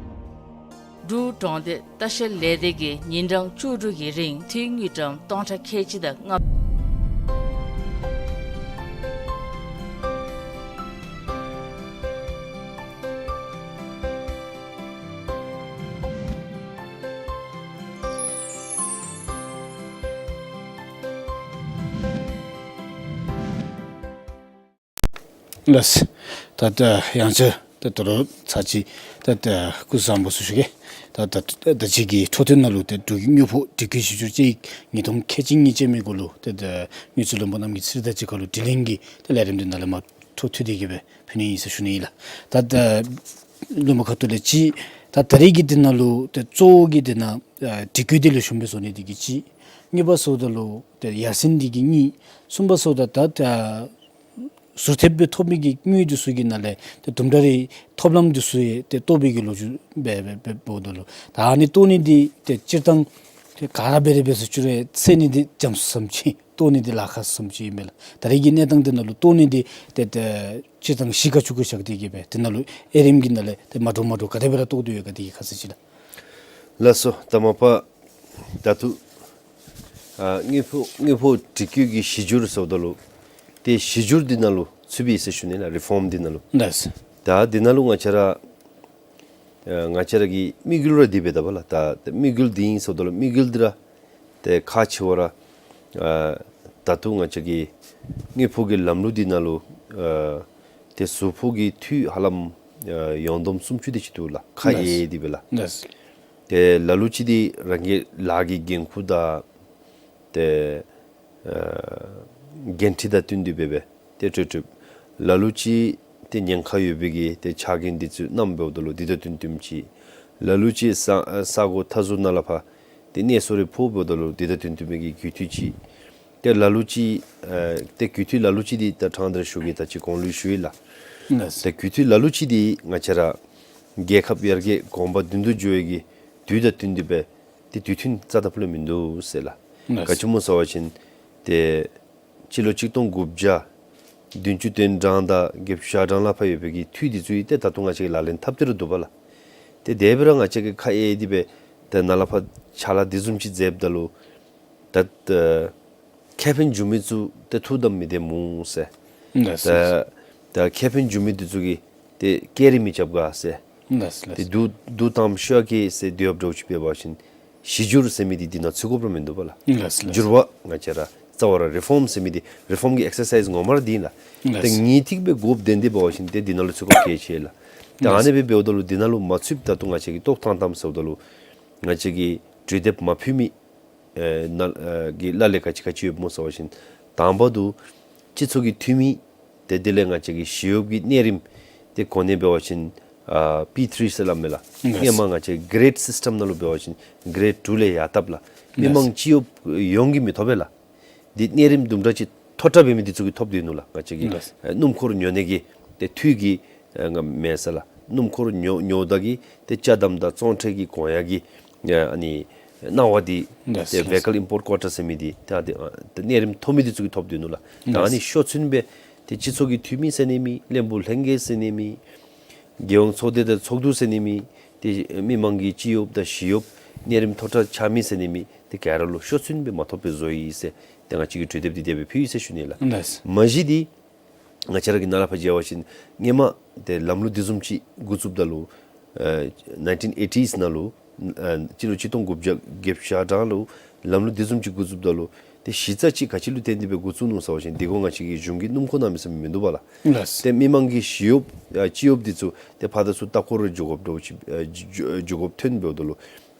འབྲུག་གྲོང་སྡེ་ལྟ་བཤལ་ལས་སྡེ་གིས་ཉིན་གྲངས་བཅུ་དྲུག་གི་རིང་ཐུན་དངུལ་ཀྲམ་སྟོང་ཕྲག་ཁལ་གཅིག་དང་ལྔ། ལགས། ད་ད་ཡང་ཅིན་ད་ད་རུང་ཚར་གཅིག་ད་ད་སྐུ་གཟུགས་བཟང་པོ་ཟེར་ཞུ་གེ། ད་ད་ད་ཅི་གི་འཕྲོ་མཐུད་ནང་ལུ་ད་འབྲུག་གི་དངུལ་ཕོགས་སྒྲིག་བཀོད་ཞིབ་འཇུག་དཔྱད་ཡིག་ཉིས་སྟོང་ཁལ་གཅིག་གཉིས་ཅན་མའི་སྐོར་ལུ་ད་ད་དངུལ་རྩིས་བློན་པོ་རྣམ་གྱི་ཚིག་དང་གཅིག་ཁར་ལུ་དྲི་ལན་གྱི་ད་ལས་རིམ་འདི་ནང་ལས་མར་འཕྲོ་མཐུད་དེ་གི་སྦེ་ཕུལ་ནི་ཨིན་ཟེར་ཞུ་ནི་ཨིན་ལགས། ད་ད་བློན་པོ་ཁ་ཐུག་ལས་ཅིག་ད་ད་རེས་ཀྱི་འདི་ནང་ལུ་ད་གཙོ་བོ་གི་འདི་ནང་ཨ་སྒྲིག་བཀོད་འདི་ལེགས་ཤོམ་སྦེ་བཟོ་ནི་འདི་གིས་གཅིག། གཉིས་པ་ཟེརཝ་ད་ལུ་ད་ཡར་སེང་འདི་གིས་གཉིས། གསུམ་པ་ཟེརཝ་ད་ད་ད་ ཟུར་ཐེབས་སྦེ་ཐོབ་མི་གི་དངུལ་འདི་ཚུ་གི་ནང་ལས་ཏེ་དུམ་གྲ་རེ་ཐོབ་ལམ་འདི་ཚུ་ཡང་ཏེ་བཏོག་པའི་གི་ལོ་རྒྱུས་འབད་འབད་འབདཝ་ད་ལུ་ད་ཨ་ནི་བཏོག་ནི་འདི་ཏེ་སྤྱིར་བཏང་ཏེ་ག་ར་འབད་རུང་འབད་ཚུགས་རུང་འཚེར་ནི་འདི་འཇམ་སུ་ཙམ་ཅིག་བཏོག་ནི་འདི་ལཱ་ཁག་སུ་ཙམ་ཅིག་ཨིན་པས་ལགས། ད་རེས་ཀྱི་གནས་སྟངས་འདི་ནང་ལུ་བཏོག་ནི་འདི་ཏེ་ཏེ་སྤྱིར་བཏང་གཞི་ག་ཅི་གུ་བཞག་སྟེ་གི་སྦེ་འདི་ནང་ལུ་ཨེ་རིམ་གྱི་ནང་ལས་ཏེ་མ་འདྲཝ་མ་འདྲཝ་ག་དེ་སྦེ་ར་བཏོག་སྟེ་ཡོད་ག་དེ་གི་ཁ་གསལ་ཅིག་ལགས། ལགས་སོ། ད་མ་པ་ད་ལྟོ་ཨ་དངུལ་ཕོགས་དངུལ་ཕོགས་སྒྲིག་བཀོད་ཀྱི་གཞི་འགྱུར་ཟེརཝ་ད་ལུ་ཏེ་གཞི་འགྱུར་འདི་ནང་ལུ་ཚུདཔ་ཨིན་ཟེར་ཞུ་ནི་ལགས། རི་ཕོམ་འདི་ནང་ལུ། ལགས། ད་འདི་ནང་ལུ་ང་བཅས་ར་ཨ་ང་བཅས་ར་གི་དམིགས་ཡུལ་ར་འདི་འབདཝ་ད་པ་ལགས། ད་ད་དམིགས་ཡུལ་འདི་ཨིན་ཟེརཝ་ད་ལུ་དམིགས་ཡུལ་འདི་ར་ཏེ་ཁག་ཆེ་བ་ར་ཨ་ད་ལྟོ་ང་བཅས་ཀྱི་དངུལ་ཕོགས་ཀྱི་ལམ་ལུགས་འདི་ནང་ལུ་ཨ་ཏེ་ཟུར་ཕོགས་ཀྱི་འཐུས་ཧ་ལམ་ཨ་ཡོངས་བསྡོམས་སུམ་ཅུ་དེ་ཅིག་འདུག་ལགས། ཁག་ལགས། ཡེ་དེ་སྦེ་ལགས། ལགས། ཏེ་ལ་ལུ་ཅིག་འདི་རང་གི་ལཱ་གི་འགན་ཁུར་དང་ཏེ་ཨ་འགན་འཁྲི་དང་བསྟུན་ཏེ་འབད་སྦེ་ཏེ་སྤྲོད་སྤྲོདཔ། ལ་ལུ་ཅིག་ཏེ་ཉེན་ཁ་ཡོད་པའི་གི་ཏེ་ཕྱག་འགན་འདི་ཚུ་བསྣམ་འབདཝ་ད་ལུ་འདི་དང་བསྟུན་བསྟུནམ་ཅིག། ལ་ལུ་ཅིག་ས་ས་གོ་མཐའ་ཟུར་ནང་ལས་ཕར་ཏེ་གནས་སོ་རེ་ཕོག་འབདཝ་ད་ལུ་འདི་དང་བསྟུན་བསྟུནམ་གི་རྒུད་འཐུས་ཅིག། ཏེ་ལ་ལུ་ཅིག་ཨ་ཏེ་རྒུད་འཐུས་ལ་ལུ་ཅིག་འདི་ད་ཕྲང་སྟེ་ར་ཞུ་གེ། ད་ཅི་གོང་ལུ་ཞུ་ཡི་ལགས། ལགས། ཏེ་རྒུད་འཐུས་ལ་ལུ་ཅིག་འདི་ང་བཅས་ར་རྒྱལ་ཁབ་ཡར་རྒྱས་གོང་འཕེལ་མདུན་དུ་འགྱོ་བའི་གི་དུས་དང་བསྟུན་ཏེ་སྦེ་ཏེ་དུས་མཐུན་རྩ་དང་ཕུ་ལས་མིན་འདུག་ཟེར་ལགས། ལགས། ག་ཅི་སྨོ་ཟེར་བ་ཅིན་ཏེ་སྤྱི་ལོ་གཅིག་སྟོང་དགུ་བརྒྱ་བདུན་ཅུ་དོན་གྲངས་དང་བརྒྱད་ཅུ་གྱ་གྲངས་ལས་ཕར་ཡོད་པའི་གི་འཐུས་འདི་ཚུ་ཡང་ཏེ་ད་ལྟོ་ང་བཅས་ཀྱིས་ལག་ལེན་འཐབ་སྟེ་ར་འདུག་པ་ལགས། ཏེ་དེ་སྦེ་ར་ང་བཅས་ཀྱིས་ཁག་ཡེ་སྟེ་སྦེ་ཏེ་ནཱ་ལས་ཕར་ཕྱག་ལཱ་འདི་བཟུམ་ཅིག་མཛདཔ་ད་ལུ་ད་ཨ་ཁེ་ཕན་འབྱུང་མི་ཚུ་ཏེ་ཐུགས་དམ་མི་བདེ་སྨོ་ཟེར། ལགས། ད་ད་ཁེ་ཕན་འབྱུང་མི་འདི་ཚུ་གིས་ཏེ་སྐད་རིགས་མི་རྐྱབ་ག་ཟེར། ལགས། ཏེ་ལགས། སྡུག་སྡུག་དང་ཤོ་ཨ་གི་ཟེར་སྡོད་ཡོདཔ་འདྲཝ་ཅིག་འབད་བ་ཅིན་གཞི་འགྱུར་ཟེར་མི་འདི་འདི་ནང་ཚུད་དགོཔ་ར་མིན་འདུག་པ་ལགས། ལགས། ལགས། འགྱུར་བ་ང་བཅས་ར་རྩ་བ་ར་རི་ཕོམ་ཟེར་མི་འདི་རི་ཕོམ་གྱི་ཨེག་སར་སའིཛ་ངོ་མ་ར་འདི་ཨིན་ལགས། ལགས། ཏེ་ངེས་ཏིག་སྦེ་དགོཔ་དོན་འདི་འབད་བ་ཅིན་ཏེ་འདི་ནང་ལུ་ཚུད་དགོཔ་གལ་ཆེ་ལགས། ཏེ་ལགས། ཨ་ནི་སྦེ་འབདཝ་ད་ལུ་འདི་ནང་ལུ་མ་ཚུདཔ་ད་ལྟོ་ང་བཅས་ཀྱིས་བཏོག་བཏང་བཏངམ་ཟེརཝ་ད་ལུ་ང་བཅས་ཀྱིས་གྲོས་འདེབས་མ་ཕུལ་མི་ཨེ་ནཱ་ཨེ་གི་ལཱ་ལས་ག་ཅི་ག་ཅི་ཡོདཔ་སྨོ་ཟེར་བ་ཅིན་དང་པ་འདི་སྤྱི་ཚོགས་ཀྱི་འཐུས་མི་ཏེ་དེ་ལས་ང་བཅས་ཀྱི་ཞི་གཡོགཔ་གི་གནས་རིམ་ཏེ་གོ་གནས་འབད་བ་ཅིན་ཨ་པི་ཐིརི་ཟེར་སླབ་མས་ལགས། ལགས། སྔོན་མ་ང་བཅས་གི་གེ་རེཌ་སིསི་ཊམ་ནང་ལུ་འབད་བ་ཅིན་གེ་རེཌ་ཊུ་ལས་ཡར་བཏབ་ལགས། མི་མང་སྤྱི་གཡོགཔ་ཡོངས་ཀྱིས་མི་ཐོབ་པས་ལགས། འདི་གནས་རིམ་དུམ་གྲ་ཅིག་མཐོ་དྲགས་འབད་མི་འདི་ཚུ་གིས་ཐོབ་སྟེ་ཡོད་ནུག་ལགས། ང་བཅས་ཀྱི་ལགས། ཨེ་སྣུམ་འཁོར་ཉོ་ནི་གི་ཏེ་འཐུས་ཀྱི་ཨེ་ང་མེད་ས་ལགས། སྣུམ་འཁོར་ཉོ་ཉོཝ་ད་གི་ཏེ་ཅ་དམ་དང་བཙོང་ཁྲལ་གྱི་གོང་ཡ་གི་ཨེ་ཨ་ནི་གནང་བ་འདི་ལགས། ཏེ་ལགས། བེ་ཀལ་ཨིམ་པོརཊ་ཀོ་ཊ་ཟེར་མི་འདི་ཏེ་ཨ་ཏེ་ཨ་ཏེ་གནས་རིམ་མཐོ་མི་འདི་ཚུ་གིས་ཐོབ་སྟེ་ཡོད་ནུག་ལགས། ད་ཨ་ནི་ལགས། ཤོ་ཚུན་སྦེ་ཏེ་སྤྱི་ཚོགས་ཀྱི་འཐུས་མི་ཟེར་ནི་མེད། བློན་པོ་ལྷན་རྒྱས་ཟེར་ནི་མེད། རྒྱལ་ཡོངས་ཚོགས་སྡེ་དང་ཚོགས་འདུ་ཟེར་ནི་མེད། ཏེ་མི་མང་གི་སྤྱི་གཡོགཔ་དང་ཞི་གཡོགཔ་གནས་རིམ་མཐོ་དྲགས་ཆགས་མི་ཟེར་ནི་མེད། ཏེ་ག་ར་ལུ་ཤོ་ཚུན་སྦེ་མ་ཐོབ་པའི་བཟོ་ཡི་ཟེར་ཏེ་ང་བཅས་ཀྱིས་གྲོས་འདེབས་འདི་དེ་སྦེ་ཕུལ་ཡི་ཟེར་ཞུ་ནི་ལགས། ལགས། མ་གཞི་འདི་ང་བཅས་ར་གིས་ནཱ་ལས་ཕར་མཇལ་བ་ཅིན་སྔོན་མ་ཏེ་ལམ་ལུགས་འདི་བཟུམ་ཅིག་འགོ་བཙུགསཔ་ད་ལུ་ཨེ་ནའིན་ཊིན་ཨེ་ཊིས་ནང་ལུ་ཨེ་སྤྱི་ལོ་གཅིག་སྟོང་དགུ་བརྒྱ་བརྒྱད་ཅུ་གྱ་གྲངས་ལུ་ལམ་ལུགས་འདི་བཟུམ་ཅིག་འགོ་བཙུགསཔ་ད་ལུ་ཏེ་གཞི་རྩ་ཅིག་ག་ཅི་ལུ་བརྟེན་ཏེ་སྦེ་འགོ་བཙུགས་ནུག་ཟེར་བ་ཅིན་འདི་གུ་ང་བཅས་ཀྱི་གཞུང་གི་སྣུམ་འཁོར་གནམ་མེད་ས་མེད་མིན་འདུག་པ་ལགས། ལགས། ཏེ་མི་མང་གི་ཞི་གཡོགཔ་ཨ་སྤྱི་གཡོགཔ་འདི་ཚུ་ཏེ་ཕར་དང་ཚུར་ལྟ་སྐོར་རེ་འགྱོ་དགོཔ་འདྲཝ་ཅིག་ཨ་འགྱོ་འགྱོ་དགོཔ་ཐོན་འབདཝ་ད་ལུ་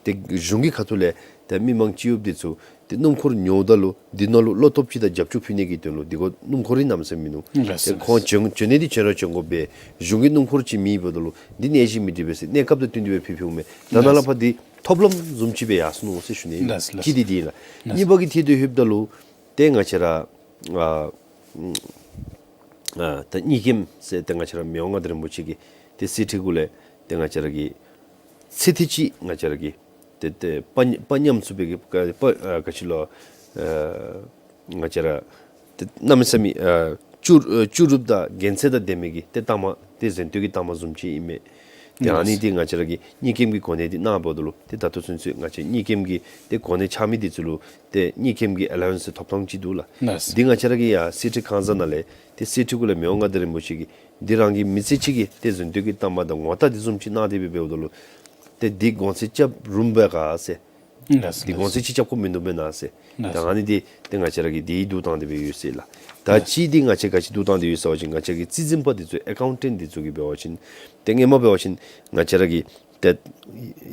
ཏེ་གཞུང་གི་ཁ་ཐུག་ལས་ཏེ་མི་མང་སྤྱི་གཡོགཔ་འདི་ཚུ་ཏེ་སྣུམ་འཁོར་ཉོཝ་ད་ལུ་འདི་ནང་ལུ་བློ་སྟོབས་ཅིག་དང་རྒྱབ་སྐྱོར་ཕུལ་ནི་གི་དོན་ལུ་འདི་གུ་སྣུམ་འཁོར་རིགས་གནམ་མེད་ས་མེད་མིན་འདུག། ལགས། ཏེ་ལགས། ཁོང་བྱོན་བྱོན་ནི་འདི་བྱོན་ར་བྱོན་དགོ་པས། གཞུང་གི་སྣུམ་འཁོར་ཅིག་མེདཔ་འབདཝ་ད་ལུ་འདི་གནས་གཞི་མི་འགྲིག་པས་ཟེར་གནས་སྐབས་དང་བསྟུན་ཏེ་སྦེ་ཕུལ་ཕུལཝ་མས། ད་ནཱ་ལས་ལགས། ཕར་འདི་ཐོབ་ལམ་བཟུམ་ཅིག་སྦེ་ཡར་སོ་ནུག་ཟེར་ཞུ་ནི། ལགས། ལགས། གཅིག་འདི་འདི་ཨིན་ལགས། ལགས། གཉིས་པ་གི་ཐད་དུ་ལྷོདཔ་ད་ལུ་ཏེ་ང་བཅས་ར་ཨ་ཨ་ད་གཉིད་སྐྱེམས་ཟེར་ཏེ་ང་བཅས་ར་མི་དབང་མངའ་བདག་རིན་པོ་ཆེ་གིས་ཏེ་གསེར་ཁྲི་གུ་ལས་ཏེ་ང་བཅས་ར་གི་ཚེ་ཐེངས་ཅིག་ང་བཅས་ར་གི་ཏེ་ཏེ་དཔའ་དཔའ་ཉམས་སུ་སྦེ་གི་དཔའ་ཨ་ག་ཅི་ལོ་ཨ་ང་བཅས་ར་ཏེ་གནམ་མེད་ས་མེད་ཨ་བཅུ་ཨ་བཅུ་དྲུག་དང་རྒྱལ་མཚན་དང་ལྡན་མི་གི་ཏེ་རྟགས་མ་ཏེ་གཟེངས་བསྟོད་ཀྱི་རྟགས་མ་བཟུམ་ཅིག་ཨིན་མས། ཏེ་ཨ་ནི་ཏེ་ང་བཅས་ར་གི་གཉིད་སྐྱེམས་ཀྱི་གོ་གནས་འདི་གནངམ་འབདཝ་ད་ལུ་ཏེ་ད་ལྟོ་ཚུན་ཚོད་ང་བཅས་གཉིད་སྐྱེམས་ཀྱི་ཏེ་གོ་གནས་ཆགས་མི་འདི་ཚུ་ལུ་ཏེ་གཉིད་སྐྱེམས་ཀྱི་ཨ་ལ་ཝན་སི་ཐོབ་ཐངས་ཅིག་འདུག་ལགས། ལགས། འདི་ང་བཅས་ར་གི་ཡར་གསེར་ཁྲི་ཁང་བཟང་ནང་ལས་ཏེ་གསེར་ཁྲི་གུ་ལས་མི་དབང་མངའ་བདག་རིན་པོ་ཆེ་གིས་འདི་རང་གི་མི་ཚེ་གཅིག་གི་ཏེ་གཟེངས་བསྟོད་ཀྱི་རྟགས་མ་དང་ངོ་རྟགས་འདི་བཟུམ་ཅིག་གནང་སྟེ་སྦེ་འབདཝ་ད་ལུ་ཏེ་འདི་གོང་ཚད་རྐྱབ་རུང་པས་ག་ཟེར། ལགས། འདི་གོང་ཚད་ཅིག་རྐྱབ་དགོཔ་མིན་འདུག་མེན་ན་ཟེར། ལགས། ད་ཨ་ནི་འདི་ཏེ་ང་བཅས་ར་གིས་འདི་བསྡུ་བཏང་སྟེ་སྦེ་ཡོད་ཟེར་ལགས། ད་ལགས། གཅིག་འདི་ང་བཅས་ག་ཅི་བསྡུ་བཏང་སྟེ་ཡོད་ཟེར་བ་ཅིན་ང་བཅས་ཀྱི་རྩིས་འཛིན་པ་འདི་ཚུ་ཨེ་ཀའུན་ཊེནཊ་འདི་ཚུ་གིས་འབད་བ་ཅིན་ཏེ་སྔོན་མ་འབད་བ་ཅིན་ང་བཅས་ར་གི་ཏེ་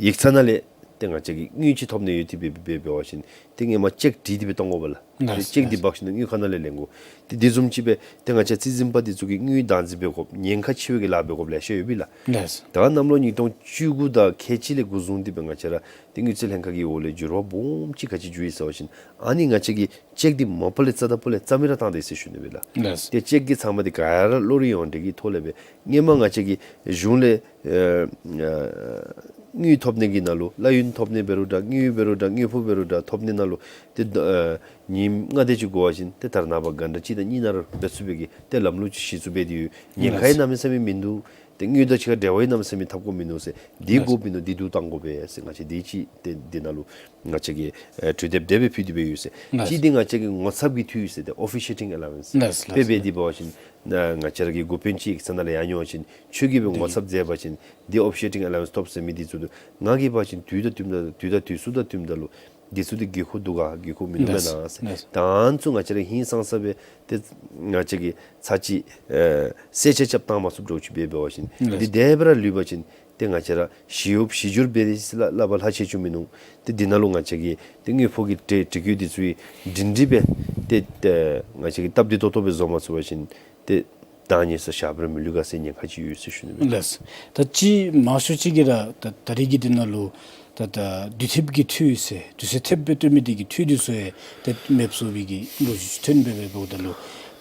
ཡིག་ཚང་ནང་ལས་ ཏེ་ང་བཅས་ཀྱིས་དངུལ་ཅིག་ཐོབ་ནི་ཡོད་དེ་སྦེ་འབད་འབད་བ་ཅིན་ཏེ་སྔོན་མ་ཅེཀ་བྲིས་ཏེ་སྦེ་གཏང་དགོ་པས་ལགས། ཏེ་ལགས། ཅེཀ་འདི་ལགས། འབག་ཞིནམ་ལས་དངུལ་ཁང་ནང་ལས་ལེན་དགོ། ཏེ་དེ་བཟུམ་ཅིག་སྦེ་ཏེ་ང་བཅས་རྩིས་འཛིན་པ་འདི་ཚུ་གིས་དངུལ་བདག་འཛིན་འབད་དགོཔ་ཉེན་ཁ་ཆེ་བའི་གི་ལཱ་འབད་དགོཔ་ལེ་ཤ་ཡོད་པས་ལགས། ལགས། ད་གནམ་ལོ་ཉིས་སྟོང་བཅུ་དགུ་དང་ཁལ་གཅིག་ལས་འགོ་བཟུང་སྟེ་སྦེ་ང་བཅས་ར་ཏེ་དངུལ་རྩིས་ལྷན་ཁག་གི་འོག་ལས་འགྱུར་བ་སྦོམ་ཅིག་ག་ཅི་འགྱོ་ཡི་ཟེར་བ་ཅིན་ཨ་ནི་ང་བཅས་ཀྱིས་ཅེཀ་འདི་མ་པ་ལས་རྩ་དང་པོ་ལས་རྩ་མེད་ར་བཏང་སྟེ་ཟེར་ཞུ་ནི་སྦེ་ལགས། ལགས། ཏེ་ཅེཀ་འདི་ཚང་མ་འདི་ག་ར་གློག་རིན་ཡོངས་འབྲེལ་གྱི་ཐོག་ལས་སྦེ་སྔོན་མ་ང་བཅས་ཀྱིས་གཞུང་ལས་ཨ་ཨ་དངུལ་ཐོབ་ནི་གི་ནང་ལུ་གླ་ཡོན་ཐོབ་ནི་འབད་རུང་འདྲ་དངུལ་འབད་རུང་འདྲ་དངུལ་ཕོགས་འབད་རུང་འདྲ་ཐོབ་ནི་ནང་ལུ་ཏེ་ཨ་ཉིནམ་ལྔ་དེ་ཅིག་འགོར་བ་ཅིན་ཏེ་ད་རེས་ནངས་པ་གྷན་ཊ་གཅིག་དང་གཉིས་ནང་ར་འབད་ཚུགས་པའི་གི་ཏེ་ལམ་ལུགས་ཅིག་གཞི་བཙུགས་འབད་དེ་ཡོད། ཉེན་ཁ་ཡང་གནམ་མེད་ས་མེད་མིན་འདུག། ཏེ་དངུལ་དང་གཅིག་ཁར་འབྲེལ་བ་ཡང་གནམ་མེད་ས་མེད་འཐབ་དགོཔ་མིན་འདུག་ཟེར། འདི་དགོཔ་མིན་འདུག། འདི་བསྡུ་བཏང་དགོ་པས་ཟེར་ང་བཅས་འདི་ཅིག་ཏེ་འདི་ནང་ལུ་ང་བཅས་ཀྱིས་ཨེ་གྲོས་འདེབས་དེ་སྦེ་ཕུལ་ཏེ་སྦེ་ཡོད་ཟེར། གཅིག་འདི་ང་བཅས་ཀྱི་ངོ་ཚབ་ཀྱི་འཐུས་ཟེར་ཏེ་ཨོ་ཕི་ཤི་ཡེ་ཊིང་ཨ་ལ་ཝན་སི། ལགས་ལགས། དཔེ་འབད་དེ་འབད་བ་ཅིན་ང་བཅས་ར་གི་འགོ་དཔོན་ཅིག་ས་ནང་ལས་ཡར་འགྱོ་བ་ཅིན་ཁྱོད་ཀྱིས་སྦེ་ངོ་ཚབ་མཛད་པ་ཅིན་འདི་ཨོ་ཕི་ཤི་ཡེ་ཊིང་ཨ་ལ་ཝན་སི་ཐོབ་ཟེར་མི་འདི་ཚུ་འདུག། ང་གིས་འབད་བ་ཅིན་དུས་དང་བསྟུན་ད་དུས་དང་དུས་སུ་དང་བསྟུན་ད་ལུ་འདི་ཚུ་འདི་དགོས་མཁོ་འདུག་ག་དགོས་མཁོ་མིན་འདུག་མེན་ན་ཟེར། ལགས། ད་ཨ་ནི་ཚུ་ང་བཅས་ར་ཧིང་སངས་ས་སྦེ་ཏེ་ང་བཅས་ཀྱིས་ཚར་གཅིག་ཨེ་གསལ་ཆ་རྐྱབ་བཏང་མ་ཚུགསཔ་འདྲཝ་ཅིག་འབད་འབད་བ་ཅིན་ལགས། འདི་དེ་སྦེ་ར་ལུས་པ་ཅིན་ཏེ་ང་བཅས་ར་ཞི་གཡོགཔ་ཞི་འགྱུར་འབད་དེ་ཟེར་སླབ་པ་ལྷག་ཆད་ཅིག་མིན་འདུག། ཏེ་འདི་ནང་ལུ་ང་བཅས་ཀྱིས་ཏེ་དངུལ་ཕོགས་ཀྱི་སྒྲིག་སྒྲིག་བཀོད་འདི་ཚུ་ཡང་སྒྲིང་སྒྲིང་སྦེ་ཏེ་ཏེ་ང་བཅས་ཀྱིས་སྟབས་བདེ་ཏོག་ཏོ་སྦེ་བཟོ་མ་ཚུགས་པ་ཅིན་ཏེ་ད་ཉེ་ས་ཞག་པོ་ར་མི་ལུས་ག་ཟེར་ཉེན་ཁ་ཅིག་ཡོད་ཟེར་ཞུ་ནི་སྦེ། ལགས། ད་ཅི་མང་ཤོས་ཅིག་གིས་ར་ད་ད་རེས་ཀྱི་འདི་ནང་ལུ་ད་ད་དུས་ཐེབས་ཀྱི་འཐུས་ཟེར་དུས་ཚོད་ཐེབས་སྦེ་སྟོན་མི་འདི་གི་འཐུས་འདི་ཚུ་ཡང་ཏེ་མེདཔ་བཟོ་བའི་གི་ལོ་རྒྱུས་ཅིག་ཐོན་སྦེ་འབདཝ་ད་ལུ་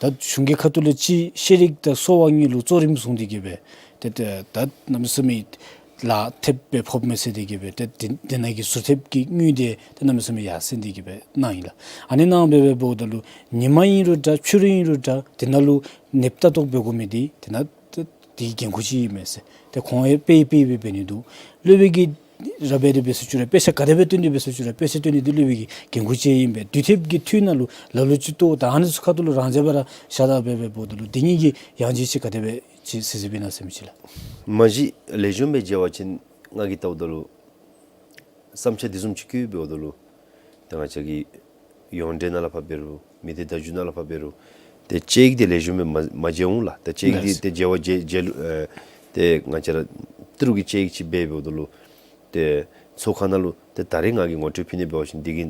ད་གཞུང་གི་ཁ་ཐུག་ལས་ཅིག་ཤེས་རིག་དང་གསོ་བ་གཉིས་ལུ་གཙོ་རིམ་བཟུང་སྟེ་གི་སྦེ་ཏེ་ཏེ་ད་གནམ་མེད་ས་མེད་ལག་ཐེབས་སྦེ་ཕོགཔ་མས་ཟེར་ཏེ་གི་སྦེ་ཏེ་དེ་དེ་ནང་གི་ཟུར་ཐེབས་ཀྱི་དངུལ་འདི་ཏེ་གནམ་མེད་ས་མེད་ཡར་སེང་སྟེ་གི་སྦེ་གནང་ཡི་ལགས། ཨ་ནི་གནང་སྦེ་འབདཝ་ད་ལུ་ཉི་མ་ཨིན་རུང་འདྲ་ཕྱི་རུ་ཨིན་རུང་འདྲ་དེ་ནང་ལུ་ནདཔ་ལྟ་རྟོག་འབད་དགོ་མི་འདི་དེ་ནང་ཏེ་དེ་འགན་ཁུར་ཅིག་ཨིན་མས་ཟེར། ཏེ་ཁོང་ཡང་དཔེ་དཔེ་སྦེ་འབད་ནི་འདུག། སློབ་དཔོན་གྱིས་ར་འབད་དེ་འབད་ཟེར་ཅི་རུང་དཔེ་ཆ་ག་དེ་སྦེ་སྟོན་ཏེ་འབད་ཟེར་ཅི་རུང་དཔེ་ཆ་སྟོན་ནི་འདི་སློབ་དཔོན་གྱི་འགན་ཁུར་ཅིག་ཨིན་པས། དུས་ཐེབས་ཀྱི་འཐུས་ནང་ལུ་ལ་ལུ་ཅིག་ཏོ་ད་ཨ་ནི་ཚུ་ཁ་ཐུག་ལུ་རང་འཇགས་སྦེ་ར་བཞག་ད་སྦེ་འབདཝ་ད་ལུ་འདི་གཉིས་ཀྱི་ཡང་ཅིན་ཅིག་ག་དེ་སྦེ་ཅིག་གཟིགས་གཟིགསཔ་ཨིན་ན་ཟེར་མི་ཅིག་ལགས། མ་གཞི་ལེགས་ཤོམ་སྦེ་མཇལ་བ་ཅིན་ང་གིས་བལྟཝ་ད་ལུ་བསམ་འཆར་འདི་བཟུམ་ཅིག་བཀོད་འབདཝ་ད་ལུ་ཏེ་ང་བཅས་ཀྱི་ཡོངས་འབྲེལ་ནང་ལས་ཕར་འབད་རུང་མི་སྡེ་བརྡ་བརྒྱུད་ནང་ལས་ཕར་འབད་རུང་ཏེ་དཔྱད་ཡིག་འདི་ལེགས་ཤོམ་སྦེ་མ་མ་མཇལ་འོང་ལགས། ཏེ་དཔྱད་ཡིག་འདི་ལགས། ཏེ་མཇལ་བ་མཇལ་མཇལ་ལུ་ཨེ་ཏེ་ང་བཅས་ར་ཏི་རུ་གི་དཔྱད་ཡིག་ཅིག་འབད་འབདཝ་ད་ལུ་ཏེ་ཚོགས་ཁང་ནང་ལུ་ཏེ་ད་རེས་ང་གིས་ངོ་སྤྲོད་ཕུལ་ནི་འབད་བ་ཅིན་འདི་གི་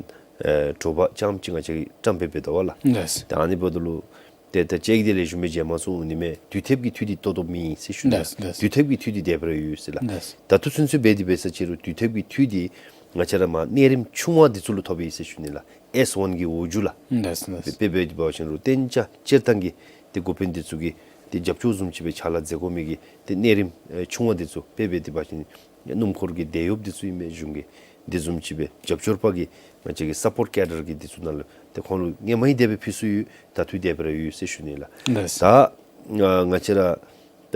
ཨེ་དྲོ་པ་རྐྱངམ་ཅིག་ང་བཅས་ཀྱིས་བཀྲམ་སྦེ་འབད་དོ་བ་ལགས། ལགས། ཏེ་ཨ་ནི་འབདཝ་ད་ལུ་ཏེ་ད་དཔྱད་ཡིག་འདི་ལེགས་ཤོམ་སྦེ་མཇལ་མ་ཚུགས་འོང་ནི་མས། དུས་ཐེབས་ཀྱི་འཐུས་འདི་ཏོག་ཏོ་མེད་ཟེར་ཞུ་ནི་ལགས། ལགས་ལགས། དུས་ཐེབས་ཀྱི་འཐུས་འདི་དེ་སྦེ་ར་ཡོད་ཟེར་ལགས། ལགས། ད་ལྟོ་ཚུན་ཚོད་འབད་དེ་འབད་ཟེར་ཅི་རུང་དུས་ཐེབས་ཀྱི་འཐུས་འདི་ང་བཅས་ར་མར་གནས་རིམ་ཆུང་བ་འདི་ཚུ་ལུ་ཐོབ་ཡི་ཟེར་ཞུ་ནི་ལགས། ཨེས་ཝན་གྱི་འོག་འཇུག་ལགས། ལགས་ལགས། དཔེ་འབད་དེ་འབད་བ་ཅིན་རུང་གཏན་ཆགས་སྤྱིར་བཏང་གི་ཏེ་འགོ་དཔོན་འདི་ཚུ་གི་ཏེ་རྒྱབ་སྐྱོར་བཟུམ་ཅིག་སྦེ་ཕྱག་ལཱ་མཛད་དགོ་མི་གི་ཏེ་གནས་རིམ་ཨེ་ཆུང་བ་འདི་ཚུ་དཔེ་འབད་དེ་འབད་བ་ཅིན་སྣུམ་འཁོར་གྱི་དེད་གཡོགཔ་འདི་ཚུ་ཨིན་མས། གཞུང་གི་འདི་བཟུམ་ཅིག་སྦེ་རྒྱབ་སྐྱོར་པ་གི་ང་བཅས་ཀྱི་སཔོརཊ་ཀེ་ཌར་གྱི་འདི་ཚུ་ནང་ལུ་ཏེ་ཁོང་ལུ་སྔོན་མ་ཡང་དེ་སྦེ་ཕུལ་སོ་ཡི། ད་ལྟོ་ཡང་དེ་སྦེ་ར་ཡོད་ཟེར་ཞུ་ནི་ལགས། ལགས། ད་ང་ང་བཅས་ར་ད་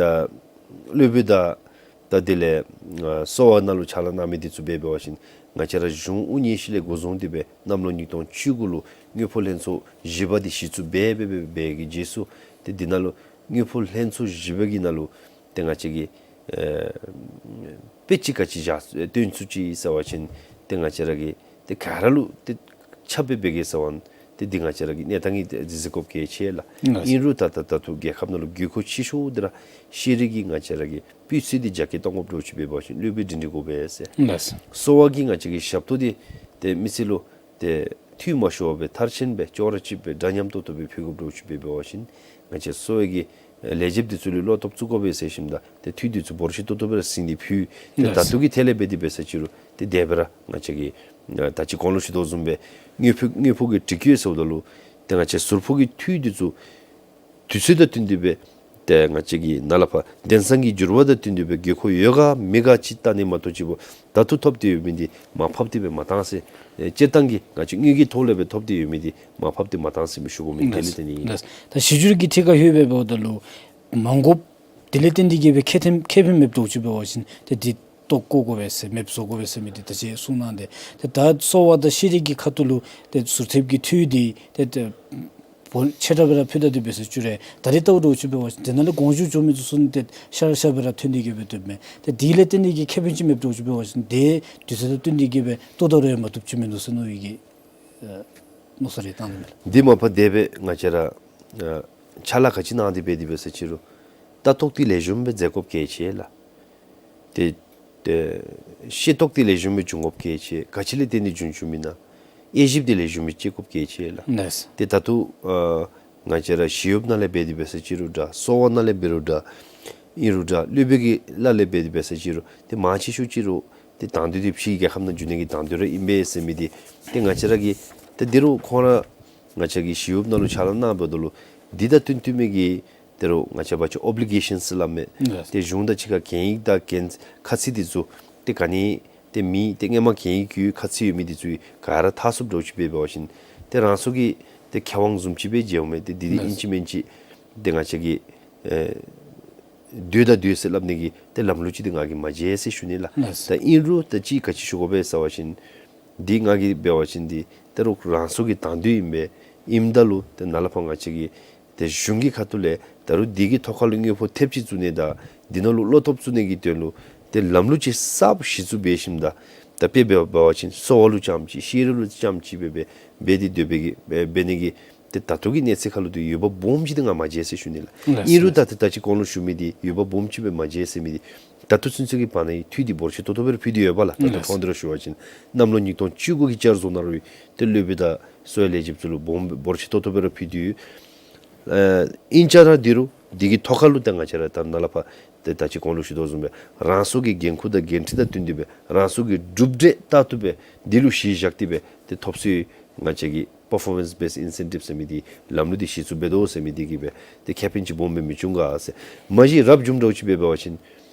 སློབ་དཔོན་དང་ད་དེ་ལས་ཨ་གསོ་བ་ནང་ལུ་ཕྱག་ལཱ་གནང་མི་འདི་ཚུ་འབད་འབད་བ་ཅིན་ང་བཅས་ར་གཞུང་དབུ་བརྙེས་ཞིནམ་ལས་འགོ་བཟུང་སྟེ་སྦེ་གནམ་ལོ་ཉིས་སྟོང་བཅུ་དགུ་ལུ་དངུལ་ཕོགས་ལྷན་ཚོགས་བཞི་པ་འདི་གཞི་བཙུགས་འབད་འབད་འབད་འབད་གི་རྗེས་སུ་ཏེ་འདི་ནང་ལུ་དངུལ་ཕོགས་ལྷན་ཚོགས་བཞི་པ་གི་ནང་ལུ་ཏེ་ང་བཅས་ཀྱིས་ཨེ་དཔེ་ཅིག་ག་ཅི་བཞག་སྟོན་ཚུགས་ཅི་ཟེར་བ་ཅིན་ཏེ་ང་བཅས་ར་གིས་ཏེ་ག་ར་ལུ་ཏེ་ཁྱབ་སྦེ་འབད་གེ་ཟེར་བ་ཏེ་འདི་ང་བཅས་ར་གི་གནས་སྟངས་ཀྱིས་ཏེ་གཟིགས་དགོཔ་གལ་ཆེ་ལགས། ལགས། ཨིན་རུང་ད་ད་ད་ལྟོ་རྒྱལ་ཁབ་ནང་ལུ་དགོས་མཁོ་ཆེ་ཤོས་འདི་ར་ཤེས་རིག་གི་ང་བཅས་ར་གི་སྤུས་ཚད་འདི་རྒྱ་སྐྱེད་གཏང་དགོཔ་འདྲཝ་ཅིག་འབད་འབད་བ་ཅིན་སློབ་དཔོན་སྒྲིང་སྒྲིང་དགོ་པས་ཟེར། ལགས། གསོ་བ་གི་ང་བཅས་ཀྱི་ཞབས་ཏོག་འདི་ཏེ་མི་སེར་ལུ་ཏེ་འཐུས་མ་ཤོར་བར་སྦེ་མཐར་ཕྱིན་སྦེ་ཅོག་ར་གཅིག་སྦེ་འདྲ་མཉམ་ཏོག་ཏོ་སྦེ་ཕུལ་དགོཔ་འདྲཝ་ཅིག་འབད་འབད་བ་ཅིན་ང་བཅས་གསོ་བའི་གི་ལས་བྱེདཔ་འདི་ཚུ་ལུ་བློ་སྟོབས་བཙུགས་དགོ་པས་ཟེར་ཞིནམ་ད་ཏེ་འཐུས་འདི་ཚུ་འབོར་ཆེ་ཏོག་ཏོ་སྦེ་ར་ཟིན་ཏེ་ཕུལ། ཏེ་ལགས། ད་ལྟོ་གི་ཐད་ལས་འབད་དེ་འབད་ཟེར་ཅི་རུང་ཏེ་དེ་སྦེ་ར་ང་བཅས་ཀྱིས་ཨ་ད་ཅི་གོང་ལུ་ཞུ་དོ་བཟུམ་སྦེ་དངུལ་ཕོགས་དངུལ་ཕོགས་ཀྱི་སྒྲིག་བཀོད་ཟེརཝ་ད་ལུ་ཏེ་ང་བཅས་ཟུར་ཕོགས་ཀྱི་འཐུས་འདི་ཚུ་དུས་ཚོད་དང་བསྟུན་ཏེ་སྦེ་ཏེ་ང་བཅས་ཀྱི་ནཱ་ལས་ཕར་དེང་སང་གི་འགྱུར་བ་དང་བསྟུན་ཏེ་སྦེ་དགོས་མཁོ་ཡོད་ག་མེད་ག་ཅིག་བལྟ་ནི་མ་གཏོགས་ཅིག་པོ་ད་ལྟོ་ཐོབ་སྟེ་ཡོད་མི་འདི་མར་ཕབ་སྟེ་སྦེ་མ་བཏང་ཟེར། ཨེ་སྤྱིར་བཏང་གི་ང་བཅས་དངུལ་གྱི་ཐོག་ལས་སྦེ་ཐོབ་སྟེ་ཡོད་མི་འདི་མར་ཕབ་སྟེ་མ་བཏང་ཟེར་མི་ཞུ་དགོ་མི་དེ་ལས་བརྟེན་ནི་ཨིན། ལགས། ད་གཞི་འགྱུར་གྱི་ཐད་ཁར་ལྷོད་སྦེ་འབདཝ་ད་ལུ་མ་དགོཔ་དེ་ལས་བརྟེན་ཏེ་གི་སྦེ་ཁེ་ཕན་ཁེ་ཕན་མེདཔ་འདྲཝ་ཅིག་འབད་བ་ཅིན་ཏེ་འདི་བཏོག་བཀོ་དགོ་པས་ཟེར་མེདཔ་བཟོ་དགོ་པས་ཟེར་མི་འདི་ད་ཅི་གསུངས་གནང་སྟེ། ཏེ་ད་གསོ་བ་དང་ཤེས་རིག་གི་ཁ་ཐུག་ལུ་ཏེ་ཟུར་ཐེབས་ཀྱི་འཐུས་འདི་ཏེ་ཏེ་བོ་ཆེ་དྲགས་སྦེ་ར་ཕུལ་ད་དེ་འབད་ཟེར་ཅི་རུང་ད་རེས་བལྟཝ་འདྲཝ་ཅིག་འབད་བ་ཅིན་དེ་ནང་ལས་དགོངས་ཞུ་འབྱོན་མི་འདི་ཚུ་ནི་ཏེ་ཤར་ཤར་སྦེ་ར་ཐོན་ཏེ་གི་སྦེ་སྡོདཔ་མས། ཏེ་དེ་ལས་བརྟེན་ཏེ་གི་ཁེ་ཕན་ཅིག་མེདཔ་འདྲཝ་ཅིག་འབད་བ་ཅིན་ཏེ་དུས་ཚོད་དང་བསྟུན་ཏེ་གི་སྦེ་བཏོག་ད་རུང་ཡང་མ་བཏུབ་ཅིག་མིན་འདུག་ཟེར་མནོ་བའི་གི་ཨེ་མནོ་བསམ་རེ་བཏང་ནི་མས་ལགས། འདི་མ་པ་དེ་སྦེ་ང་བཅས་ར་ཨ་ཕྱག་ལཱ་ག་ཅི་གནང་སྟེ་འབད་དེ་འབད་ཟེར་ཅི་རུང་ལྟ་རྟོག་འདི་ལེགས་ཤོམ་སྦེ་མཛད་དགོཔ་གལ་ཆེ་ལགས། ཏེ་ ཤེས་རྟོགས་འདི་ལེགས་ཤོམ་སྦེ་འབྱུང་དགོཔ་གལ་ཆེ། ག་ཅི་ལས་བརྟེན་ཏེ་འབྱུང་འབྱུངམ་ཨིན་ན། དབྱེ་ཞིབ་འདི་ལེགས་ཤོམ་སྦེ་རྐྱབ་དགོཔ་གལ་ཆེ་ལགས། ལགས། ཏེ་ད་ལྟོ་ཨ་ང་བཅས་ར་ཞི་གཡོགཔ་ནང་ལས་འབད་དེ་འབད་ས་ཅིག་རུང་འདྲ། གསོ་བ་ནང་ལས་འབད་རུང་འདྲ། ཨིན་རུང་འདྲ། སློབ་དཔོན་གྱི་ལཱ་ལས་འབད་དེ་འབད་ས་ཅིག་རུང་ཏེ་མང་ཆེ་ཤོས་ཅིག་རུང་ཏེ་དང་འདོད་འདི་ཕྱིའི་རྒྱལ་ཁབ་ནང་འགྱོ་ནི་གི་དང་འདོད་ར་ཨིན་པས་ཟེར་མི་འདི་ཏེ་ང་བཅས་ར་གིས་ཏེ་འདི་རུང་ཁོང་ར་ང་བཅས་ཀྱི་ཞི་གཡོགཔ་ནང་ལུ་ཕྱག་ལཱ་གནངམ་ད་ལུ་འདི་དང་བསྟུན་བསྟུན་མི་གི་ཏེ་རུང་ང་བཅས་འབད་བ་ཅིན་ཨོབ་ལི་གེ་ཤཱནསི་སླབ་མི། ལགས། ཏེ་གཞུང་དང་གཅིག་ཁར་གན་ཡིག་དང་གན་ཁ་ཚིག་འདི་ཚུ་ཏེ་ག་ནི་ཏེ་མི་ཏེ་སྔོན་མ་གན་ཡིག་ཁ་ཚིག་ཡོད་མི་འདི་ཚུ་ག་ར་འཐག་ཚུགསཔ་འདྲཝ་ཅིག་འབད་འབད་བ་ཅིན་ཏེ་རང་སོ་གི་ཏེ་ཁེ་དབང་བཟུམ་ཅིག་སྦེ་མཇལཝ་མས། ཏེ་འདི་འདི་ལགས། ཨིན་ཅི་མིན་ཅི་ཏེ་ང་བཅས་ཀྱི་ཨེ་འདོད་ད་འདོད་ཟེར་སླབ་ནི་གི་ཏེ་ལམ་ལུགས་ཅིག་འདི་ང་གིས་མ་མཇལ་ཟེར་ཞུ་ནི་ལགས། ལགས། ད་ཨིན་རུང་ད་ཅི་ག་ཅི་ཞུ་དགོ་པས་ཟེར་བ་ཅིན་འདི་ང་གིས་འབད་བ་ཅིན་འདི་ད་རུང་རང་སོ་གི་དང་འདོད་ཨིན་པས། ཨིནམ་ད་ལུ་ཏེ་ནཱ་ལས་ཕར་ང་བཅས་ཀྱི་ཏེ་གཞུང་གི་ཁ་ཐུག་ལས་ད་རུང་འདི་གི་ཐོག་ཁ་ལུ་དངུལ་ཕོགས་ཐེབས་ཅིག་བཙུགས་ནི་དང་འདི་ནང་ལུ་བློ་སྟོབས་བཙུགས་ནི་གི་དོན་ལུ་ཏེ་ལམ་ལུགས་ཅིག་གསརཔ་གཞི་བཙུགས་འབད་ཞིནམ་ད་ད་དཔེ་འབད་བ་ཅིན་གསོ་བ་ལུ་རྐྱངམ་ཅིག་ཤེས་རིག་ལུ་རྐྱངམ་ཅིག་སྦེ་འབད་འབད་དེ་སྡོད་པའི་གི་འབད་འབད་ནི་གི་ཏེ་ད་ལྟོ་གི་གནས་ཚད་ཁ་ལུ་ཏེ་འོས་འབབ་སྦོམ་ཅིག་འདི་ང་མ་མཇལ་ཟེར་ཞུ་ནི་ལགས། ལགས། ཨིན་རུང་ད་ལྟོ་ད་ཅི་གོང་ལུ་ཞུ་མི་འདི་འོས་འབབ་སྦོམ་ཅིག་སྦེ་མ་མཇལ་ཟེར་མི་འདི་ད་ལྟོ་ཚུན་ཚོད་ཀྱི་བར་ན་འཐུས་འདི་འབོར་ཆེ་ཏོག་ཏོ་སྦེ་ར་ཕུལ་ཏེ་ཡོདཔ་ལགས། ད་ལྟོ། ལགས། ཁོང་འདི་ར་ཞུ་བ་ཅིན་གནམ་ལོ་ཉིས་སྟོང་བཅུ་དགུ་གི་བསྐྱར་བཟོ་ནང་རུང་ཏེ་སློབ་དཔོན་དང་གསོ་བའི་ལས་བྱེདཔ་ཚུ་ལུ་སྦོམ་འབོར་ཆེ་ཏོག་ཏོ་སྦེ་ར་ཕུལ་ཏེ་ཡོད། ཨ་ཨིན་ཅི་ར་འདི་རུང་འདི་གི་ཐོག་ཁ་ལུ་ཏེ་ང་བཅས་ར་ད་ནཱ་ལས་ཕར་ཏེ་ད་ཅི་གོང་ལུ་ཞུ་དོ་བཟུམ་སྦེ་རང་སོ་གི་འགན་ཁུར་དང་འགན་འཁྲི་དང་བསྟུན་ཏེ་སྦེ་རང་སོ་གི་གྲུབ་འབྲས་ལྟར་དུ་སྦེ་འདི་ལུ་གཞི་བཞག་སྟེ་སྦེ་ཏེ་ཐོབ་ཚུགས་ང་བཅས་ཀྱི་པར་ཕོར་མེནསི་བེསཌ་ཨིན་སེན་ཊིབ་ཟེར་མི་འདི་ལམ་ལུགས་འདི་གཞི་བཙུགས་འབད་དོ་ཟེར་མི་འདི་གིས་སྦེ་ཏེ་ཁེ་ཕན་ཅིག་སྦོམ་སྦེ་མི་འབྱུང་ག་ཟེར། མ་གཞི་རབ་བྱུང་འདྲཝ་ཅིག་འབད་འབད་བ་ཅིན་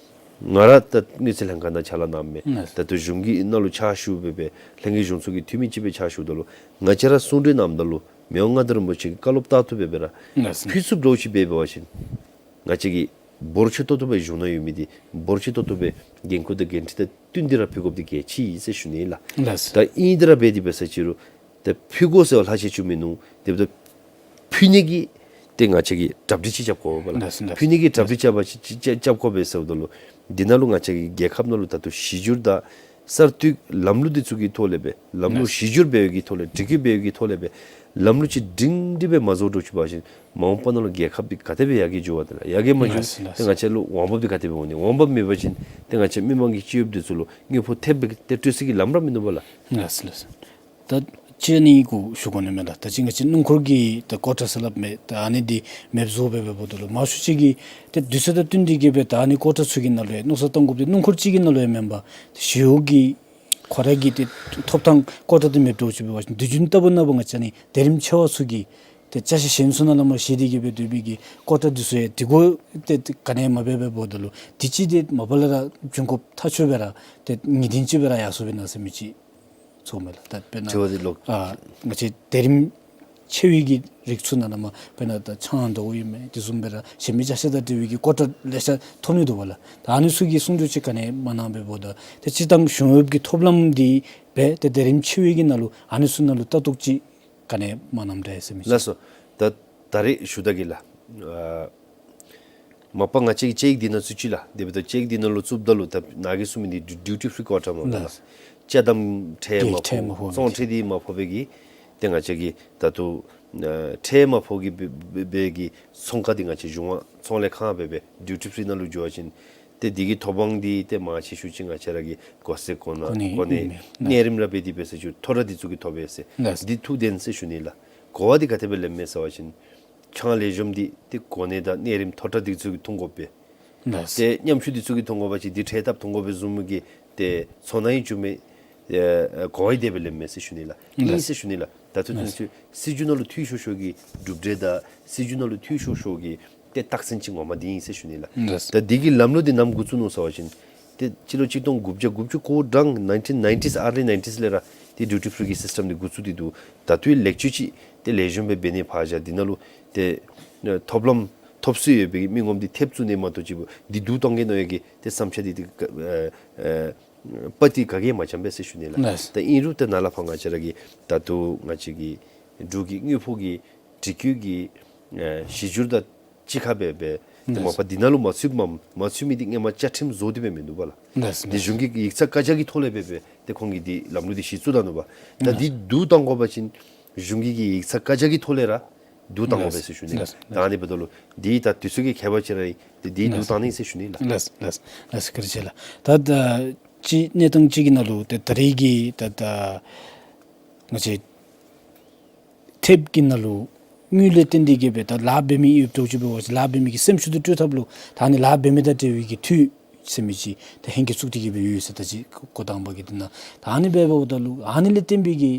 ང་ར་ད་དངུལ་རྩིས་ལྷན་ཁག་ནང་ཕྱག་ལཱ་གནངམ་མས། ལགས། ད་ལྟོ་གཞུང་གི་ནང་ལུ་ཕྱག་ཞུ་སྦེ་སྦེ་ལྷན་རྒྱས་གཞུང་ཚོགས་ཀྱི་འཐུས་མི་ཅིག་སྦེ་ཕྱག་ཞུཝ་ད་ལུ་ང་བཅས་ར་གསུང་གྲོས་གནངམ་ད་ལུ་མི་དབང་མངའ་བདག་རིན་པོ་ཆེ་གི་བཀའ་སློབ་ལྟར་དུ་སྦེ་སྦེ་ར། ལགས། ཕུལ་ཚུགསཔ་འདྲཝ་ཅིག་འབད་འབད་བ་ཅིན་ང་བཅས་ཀྱི་འབོར་ཆེ་ཏོག་ཏོ་སྦེ་གཞུང་ནང་ཡོད་མི་འདི་འབོར་ཆེ་ཏོག་ཏོ་སྦེ་འགན་ཁུར་དང་འགན་འཁྲི་དང་བསྟུན་ཏེ་ར་ཕུལ་དགོཔ་འདི་གལ་ཆེ་ཟེར་ཞུ་ནི་ལགས། ལགས། ད་ཨིན་ཏེ་ར་འབད་དེ་འབད་ས་ཅིག་རུང་ཏེ་ཕུལ་དགོ་ཟེར་བ་ལྷག་ཅིག་ཅིག་མིན་འདུག། དེ་འབདཝ་ད་ཕུལ་ནི་གི་ཏེ་ང་བཅས་ཀྱིས་གྲ་སྒྲིག་ཅིག་རྐྱབ་དགོ་པས་ལགས། ལགས་ལགས། ཕུལ་ནི་གི་གྲ་སྒྲིག་རྐྱབ་པ་ཅིག་ཅིག་རྐྱབ་དགོ་པས་ཟེརཝ་ད་ལུ་འདི་ནང་ལུ་ང་བཅས་ཀྱི་རྒྱལ་ཁབ་ནང་ལུ་ད་ལྟོ་གཞི་འགྱུར་དང་གསར་གཏོད་ལམ་ལུགས་འདི་ཚུ་གི་ཐོག་ལས་སྦེ་ལམ་ལུགས། ལགས། གཞི་འགྱུར་འབད་བའི་གི་ཐོག་ལས་སྒྲིག་བཀོད་འབད་བའི་གི་ཐོག་ལས་སྦེ་ལམ་ལུགས་ཅིག་སྒྲིང་སྒྲི་སྦེ་མ་བཟོ་འདྲཝ་ཅིག་འབད་བ་ཅིན་མ་འོངས་པ་ནང་ལུ་རྒྱལ་ཁབ་འདི་ག་དེ་སྦེ་ཡར་རྒྱས་འགྱོ་བ་དེ་ལགས། ཡར་རྒྱས་མ་འགྱོ། ལགས་ལགས། ཏེ་ང་བཅས་ལུ་འོང་འབབ་འདི་ག་དེ་སྦེ་འོང་ནི། འོང་འབབ་མེད་པ་ཅིན་ཏེ་ང་བཅས་མི་མང་གི་སྤྱི་གཡོགཔ་འདི་ཚུ་ལུ་དངུལ་ཕོགས་ཐེབས་སྦེ་ཏེ་སྤྲོད་སའི་གི་ལམ་ར་མིན་འདུག་པ་ལགས། ལགས་ལགས། ད་ཅི་ཨ་ནི་གུ་ཞུ་དགོ་ནི་མས་ལགས། ད་ཅི་ང་བཅས་སྣུམ་འཁོར་གྱི་ད་ཀོ་ཊ་ཟེར་སླབ་མི་ད་ཨ་ནི་འདི་མེདཔ་བཟོ་སྦེ་འབདཝ་ད་ལུ་མང་ཤོས་ཅིག་གིས་ཏེ་དུས་ཚོད་དང་བསྟུན་ཏེ་གིས་སྦེ་ད་ཨ་ནི་ཀོ་ཊ་ཚུ་གི་ནང་ལུ་ཡང་མནོ་བསམ་བཏང་དགོཔ་འདི་སྣུམ་འཁོར་གཅིག་གི་ནང་ལུ་ཡང་མེན་པར་ཏེ་ཞི་གཡོག་གི་ཁོ་ར་གི་ཏེ་ཐོབ་ཐང་ཀོ་ཊ་འདི་མེདཔ་འདྲཝ་ཅིག་འབད་བ་ཅིན་དུས་རྒྱུན་ལྟ་བུ་ནང་འབད་ང་བཅས་ཨ་ནི་དེ་རིམ་ཆེ་བ་ཚུ་གི་ཏེ་ཅ་ཆས་གཞན་ཚུ་ནང་ལས་མར་བཞེས་ཏེ་གིས་སྦེ་སྡོད་པའི་གི་ཀོ་ཊ་འདི་ཚུ་ཡང་དེ་གུ་ཏེ་ཏེ་ག་ནི་ཡང་མ་འབད་སྦེ་འབདཝ་ད་ལུ་དུས་ཅི་འདི་མ་པ་ལས་ར་འབྱུང་དགོཔ་ཐག་ཆོད་སྦེ་ར་ཏེ་ངེས་གཏན་ཅིག་སྦེ་ར་ཡར་སོང་པས་ན་ཟེར་མི་ཅིག་ཚོརཝ་མས་ལགས། ད་དཔེར་ན་དྲི་བ་འདི་ལོག། ཨ་ང་བཅས་དེ་རིམ་ཆེ་བའི་གི་རིགས་ཚུ་ནང་ལས་མར་དཔེར་ན་ད་ཆང་འདྲཝ་ཨིན་མས། དེ་བཟུམ་སྦེ་ར་གཞན་མི་ཅ་ཆས་དང་འབྲེལ་བའི་གི་ཀོ་ཊ་ལེ་ཤ་ཐོབ་ནི་འདུག་པ་ལགས། ད་ཨ་ནི་ཚུ་གི་གསུང་གྲོས་ཅིག་ག་ནི་ཡང་མ་གནང་པས་འབདཝ་ད་ཏེ་སྤྱིར་བཏང་གཞུང་གཡོགཔ་གི་ཐོབ་ལམ་འདི་སྦེ་ཏེ་དེ་རིམ་ཆེ་བའི་གི་ནང་ལུ་ཨ་ནི་ཚུ་ནང་ལུ་ལྟ་རྟོག་ཅིག་ག་ནི་ཡང་མ་གནངམ་འདྲས་ཟེར་མི་ཅིག། ལགས་སོ། ད་ད་རེས་ཞུ་ད་གེ་ལགས། ཨ་མ་པ་ང་བཅས་ཀྱིས་ཅེཀ་འདི་ནང་བཙུགས་ཅི་ལགས། དེ་འབདཝ་ད་ཅེཀ་འདི་ནང་ལུ་བཙུགསཔ་ད་ལུ་ད་ནཱ་གིས་གསུང་མི་འདི་ཌིའུ་ཊི་ཕི་རི་ཀོ་ཊ་མས་པ་ལགས། ལགས། ཅ་དམ་ཁྲལ་མ་ཁྲལ་མ་ཕོག་ཕོག་མི་ཚོང་ཁྲལ་འདི་མ་ཕོག་པའི་གི་ཏེ་ང་བཅས་ཀྱི་ད་ལྟོ་ཨ་ཁྲལ་མ་ཕོག་གི་སྦེ་སྦེ་སྦེ་གི་ཚོང་ཁང་འདི་ང་བཅས་གཞུང་ཚོང་ལས་ཁང་སྦེ་སྦེ་ཌིའུ་ཊི་ཕི་རི་ནང་ལུ་འགྱོ་བ་ཅིན་ཏེ་འདི་གི་ཐོབ་དབང་འདི་ཏེ་མང་ཆེ་ཤོས་ཅིག་ང་བཅས་ར་གི་གོ་ཟས་གོ་གནས་གོ་གནས་གནས་རིམ་ར་འབད་དེ་འབད་ས་ཅིག་མཐོ་དྲགས་འདི་ཚུ་གིས་ཐོབ་པས་ཟེར། ལགས། འདི་ཐུགས་བདེན་ཟེར་ཞུ་ནི་ལགས། གོ་བ་འདི་ག་དེ་སྦེ་ལེནམ་མས་ཟེར་བ་ཅིན་ཆང་ལེགས་ཤོམ་འདི་ཏེ་གོ་གནས་དང་གནས་རིམ་མཐོ་དྲགས་འདི་ཚུ་གིས་འཐུང་དགོ་པས། ལགས། ཏེ་ཉམ་ཆུང་འདི་ཚུ་གིས་འཐུང་དགོ་པ་ཅིན་འདི་ཁྲལ་བཏབ་འཐུང་དགོ་པས་བཟུམ་གྱི་ཏེ་ཚོར་སྣང་ཡང་བྱུང་མས། ཨེ་གོ་བ་འདི་དེ་སྦེ་ལེནམ་མས་ཟེར་ཞུ་ནི་ལགས། ལགས། ཨིན་ཟེར་ཞུ་ནི་ལགས། ད་ལྟོ་ལགས། ཚུན་ཚོད་སྲིད་བྱུས་ནང་ལུ་འཐུས་ཤོར་ཤོར་གྱི་གྲུབ་འབྲས་དང་སྲིད་བྱུས་ནང་ལུ་འཐུས་ཤོར་ཤོར་གྱི་ཏེ་རྟགས་མཚན་ཅིག་ངོ་མ་འདི་ཨིན་ཟེར་ཞུ་ནི་ལགས། ལགས། ད་འདི་གི་ལམ་ལུགས་འདི་ནམ་འགོ་བཙུགས་ནུག་ཟེར་བ་ཅིན་ཏེ་སྤྱི་ལོ་གཅིག་སྟོང་དགུ་བརྒྱ་དགུ་བཅུ་གོ་གྲངས་ནའིན་ཊིན་ནའིན་ཊིས་ཨར་ལི་ནའིན་ཊིས་ལས་ར་ཏེ་ཌིའུ་ཊི་ཕི་རི་གི་སིསི་ཊེམ་འདི་འགོ་བཙུགས་ཏེ་འདུག། ད་ལྟོའི་ལེགས་བཅོས་ཅིག་ཏེ་ལེགས་ཤོམ་སྦེ་འབད་ནི་ཕར་བཞག་འདི་ནང་ལུ་ཏེ་ཐོབ་ལམ་ཐོབ་སྲོལ་ཡོད་པའི་མི་ངོམ་འདི་ཐེབས་བཙུགས་ནི་མ་གཏོགས་ཅིག་འདི་བསྡུ་གཏང་གེ་མནོ་བའི་གི་ཏེ་བསམ་འཆར་འདི་ཏེ་ཨ་ཨ་པ་ཏི་ག་གིས་མ་འཆམ་པས་ཟེར་ཞུ་ནི་ལགས། ལགས། ད་ཨིན་རུང་ད་ནཱ་ལས་ཕར་ང་བཅས་ར་གི་ད་ལྟོ་ང་བཅས་ཀྱི་འབྲུག་གི་དངུལ་ཕོགས་ཀྱི་སྒྲིག་བཀོད་ཀྱི་ཨ་གཞི་འགྱུར་དང་གཅིག་ཁར་སྦེ་སྦེ་ཏེ་ལགས། མ་པ་འདི་ནང་ལུ་མ་ཚུད་མ་མ་ཚུད་མི་འདི་སྔོན་མ་བཅའ་ཁྲིམས་བཟོ་སྟེ་སྦེ་མིན་འདུག་པ་ལགས། ལགས། འདི་གཞུང་གི་ཡིག་ཚང་བཀའ་རྒྱ་གི་ཐོག་ལས་སྦེ་སྦེ་ཏེ་ཁོང་གིས་འདི་ལམ་ལུགས་འདི་གཞི་བཙུགས་ད་ནུག་པ། ད་ལགས། འདི་བསྡུ་གཏང་དགོ་པ་ཅིན་གཞུང་གི་ཡིག་ཚང་བཀའ་རྒྱ་གི་ཐོག་ལས་ར་བསྡུ་གཏང་དགོ་པས་ཟེར་ཞུ་ནི། ལགས། ད་ཨ་ནི་འབདཝ་ད་ལུ་འདི་ད་དུས་ཚོད་ཀྱི་ཁྱད་པར་ཅིག་ར་ཨིན། ཏེ་འདི་བསྡུ་གཏང་ནི་ཟེར་ཞུ་ནི་ལགས། ལགས་ལགས་ལགས། བཀའ་དྲིན་ཆེ་ལགས། ད་ད་ ཅིག་གནས་སྟངས་ཅིག་གི་ནང་ལུ་ཏེ་ད་རེས་ཀྱི་ད་ད་ང་བཅས་ཐེབས་ཀྱི་ནང་ལུ་དངུལ་ལས་བརྟེན་ཏེ་གི་སྦེ་ད་ལཱ་འབད་མི་ཡོདཔ་འདྲཝ་ཅིག་འབད་བ་ཅིན་ལཱ་འབད་མི་གི་སེམས་ཤུགས་འདི་སྤྲོད་ཐབས་ལུ་ད་ཨ་ནི་ལཱ་འབད་མི་དང་འབྲེལ་བའི་གི་འཐུས་ཟེར་མི་ཅིག་ད་ཧེང་སྐལ་བཙུགས་ཏེ་གི་སྦེ་ཡོད་ཟེར། ད་ཅི་འགོ་དང་པ་གི་འདི་ནང་ད་ཨ་ནི་སྦེ་འབདཝ་ད་ལུ་ཨ་ནི་ལས་བརྟེན་པའི་གི་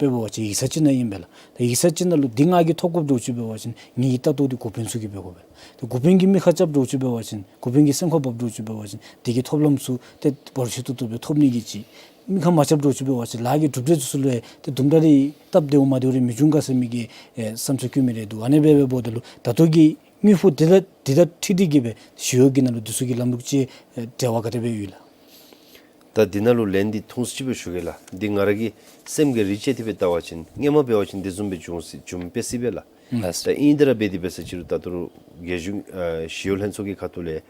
འབད་བ་ཅིན་ཡིག་ཚང་ཅིག་ནང་ཨིན་པས་ལགས། ད་ཡིག་ཚང་ཅིག་ནང་ལུ་འདི་ང་གིས་ཐོབ་དགོཔ་འདྲཝ་ཅིག་འབད་བ་ཅིན་ངེ་གི་ལྟ་རྟོག་འདི་འགོ་དཔོན་ཚུ་གིས་འབད་དགོ་པས། ད་འགོ་དཔོན་གྱིས་མིག་ཁར་རྐྱབ་འདྲཝ་ཅིག་འབད་བ་ཅིན་འགོ་དཔོན་གྱིས་སེམས་ཁར་འབབ་འདྲཝ་ཅིག་འབད་བ་ཅིན་དེ་གི་ཐོབ་ལམ་ཚུ་ཏེ་འབོར་ཆེ་ཏོག་ཏོ་སྦེ་ཐོབ་ནི་གི་ཅིག། མིག་ཁར་མ་རྐྱབ་འདྲཝ་ཅིག་འབད་བ་ཅིན་ལཱ་གི་གྲུབ་འབྲས་ཚུ་ལུ་ཡང་ཏེ་དུམ་གྲ་རེ་སྟབས་བདེཝ་མ་བདེཝ་རེ་མི་འབྱུང་ག་ཟེར་མི་གི་ཨེ་བསམ་ཚུལ་བཀོད་མི་རེ་འདུག། ཨ་ནི་སྦེ་འབདཝ་ད་ལུ་ད་ལྟོ་གི་དངུལ་ཕོགས་འདི་དང་འདི་དང་འཁྲིལ་ཏེ་གི་སྦེ་ཞི་གཡོག་གི་ནང་ལུ་འདི་ཚུ་གི་ལམ་ལུགས་ཅིག་ཨེ་འབྲེལ་བ་ག་དེ་སྦེ་ཡོད་ལགས། ད་འདི་ནང་ལུ་ལན་འདི་ཐུང་སུ་ཅིག་སྦེ་ཞུ་གེ་ལགས། འདི་ང་ར་གི་སེམས་ཀྱི་རིག་བྱེད་དེ་སྦེ་བལྟ་བ་ཅིན་སྔོན་མ་འབད་བ་ཅིན་འདི་བཟུམ་སྦེ་བྱུང་སྲིད་བྱུང་པས་སྲིད་པས་ལགས། ལགས། ད་ཨིན་དེ་ར་འབད་དེ་འབད་ས་ཅིག་རུང་ད་ལྟོ་རྒྱལ་གཞུང་ཨ་ཞི་གཡོག་ལྷན་ཚོགས་ཀྱི་ཁ་ཐུག་ལས་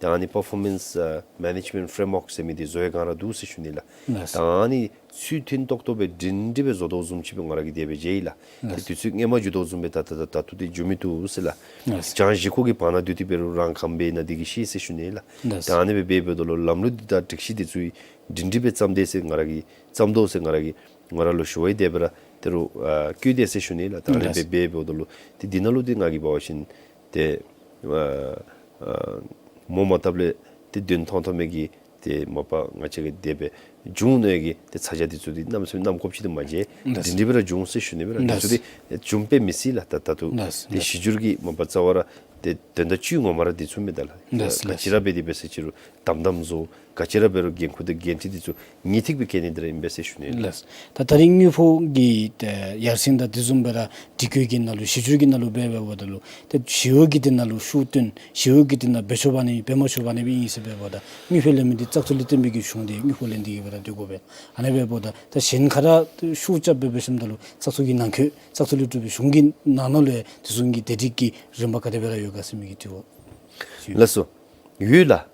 ད་ཨ་ནི་པར་ཕོར་མེནསི་ཨ་མེ་ནེཇ་མེནཊ་ཕྲེམ་ཝརཀ་ཟེར་མི་འདི་བཟོ་ཡི་སྒང་ར་འདུག་ཟེར་ཞུ་ནི་ལགས། ལགས། ད་ཨ་ནི་ཚུལ་མཐུན་ཏོག་ཏོ་སྦེ་སྒྲིང་སྒྲི་སྦེ་བཟོ་དོ་བཟུམ་ཅིག་སྦེ་ང་ར་གིས་དེ་སྦེ་མཇལ་ཡི་ལགས། ལགས། ཏེ་དུས་ཚོད་སྔོན་མ་བརྒྱུད་དོ་བཟུམ་སྦེ་ད་ད་ད་ད་ལྟོ་འདི་འགྱོ་མི་བཏུབ་ཟེར་ལགས། ལགས། བྱང་གཞིས་ཁོག་གི་བར་ན་སྡོད་དེ་འབད་རུང་རང་ཁམས་སྦེ་ཨིན་ན་འདི་གིས་ཤེས་ཟེར་ཞུ་ནི་ལགས། ལགས། ད་ཨ་ནི་སྦེ་འབད་འབདཝ་ད་ལུ་ལམ་ལུགས་འདི་དང་སྒྲིག་གཞི་འདི་ཚུ་སྒྲིང་སྒྲི་སྦེ་བརྩམ་དེས་ཟེར་ང་ར་གིས་བརྩམ་དོ་ཟེར་ང་ར་གིས་ང་ར་ལུ་ཞུ་བ་ཡི། དེ་འབད་ར་དེ་རུང་ཨ་བཀོད་དེས་ཟེར་ཞུ་ནི་ལགས། ད་ཨ་ནི་སྦེ་ལགས། འབད་འབདཝ་ད་ལུ་ཏེ་འདི་ནང་ལུ་ཏེ་ང་གིས་འབད་བ་ཅིན་ཏེ་ཨ་ཨ་མོ་མ་བཏབ་ལས་ཏེ་དོན་མཐོང་མཐོང་མི་གི་ཏེ་མ་པ་ང་བཅས་ཀྱིས་དེ་སྦེ་འབྱུང་ནི་གི་ཏེ་ཚ་གྱང་འདི་ཚུ་འདི་གནམ་མེད་ས་མེད་གནམ་ཁོབ་ཅིག་འདི་མ་མཇལ། ལགས། འདི་འདི་སྦེ་ར་འབྱུང་ཟེར་ཞུ་ནི་སྦེ་ར་འདི་ཚུ་ལགས། འདི་འབྱུང་པས་མི་སྲིད་ལགས། ད་ད་ལྟོ་ལགས། ཏེ་ལགས། གཞི་འགྱུར་གྱི་མ་པ་རྩ་བ་ར་ཏེ་དོན་དག་བཅུད་ངོ་མ་ར་འདི་ཚུ་མས་ད་ལགས། ལགས། ག་ཅི་ར་འབད་དེ་འབད་ས་ཅིག་རུང་དམ་དམ་བཟོ། ག་ཅི་ར་འབད་རུང་འགན་ཁུར་དང་འགན་འཁྲི་འདི་ཚུ་ངེས་ཏིག་སྦེ་འཁྱིད་ནི་འདི་ར་ཨིན་པས་ཟེར་ཞུ་ནི་ལགས། ལགས། ད་ད་རིས་དངུལ་ཕོགས་ཀྱི་ཏེ་ཡར་སེང་དང་དེ་བཟུམ་སྦེ་ར་སྒྲིག་བཀོད་ཀྱི་ནང་ལུ་གཞི་འགྱུར་གྱི་ནང་ལུ་འབད་འབདཝ་ད་ལུ་ཏེ་ཞི་གཡོག་གི་དེ་ནང་ལུ་ཤུགས་བཏོན་ཞི་གཡོག་གི་དེ་ནང་འབད་ཆོགཔ་ཨ་ནི་འབད་མ་ཆོགཔ་ཨ་ནི་སྦེ་ཨིན་ཟེར་འབདཝ་ད་དངུལ་ཕོགས་ལེན་མི་འདི་བཙག་འཐུ་ལས་བརྟེན་པའི་གི་གཞུང་འདི་དངུལ་ཕོགས་ལེན་ཏེ་གི་སྦེ་ར་སྡོད་དགོ་པས། ཨ་ནི་འབདཝ་ད་ད་གཞན་ཁ་ར་ཤུགས་རྐྱབ་སྦེ་འབད་ཞིནམ་ད་ལུ་བཙག་འཐུ་གི་ནང་འཁོད་བཙག་འཐུ་ལས་གྲུབ་པའི་གཞུང་གི་ནང་ན་ལུ་ཡང་དེ་བཟུམ་གྱི་བདེ་སྒྲིག་གི་རིམ་པ་ག་དེ་སྦེ་ར་ཡོད་ག་ཟེར་མི་གི་དྲི་བ་ཞུ། ལགས་སོ། ཡོད་ལགས།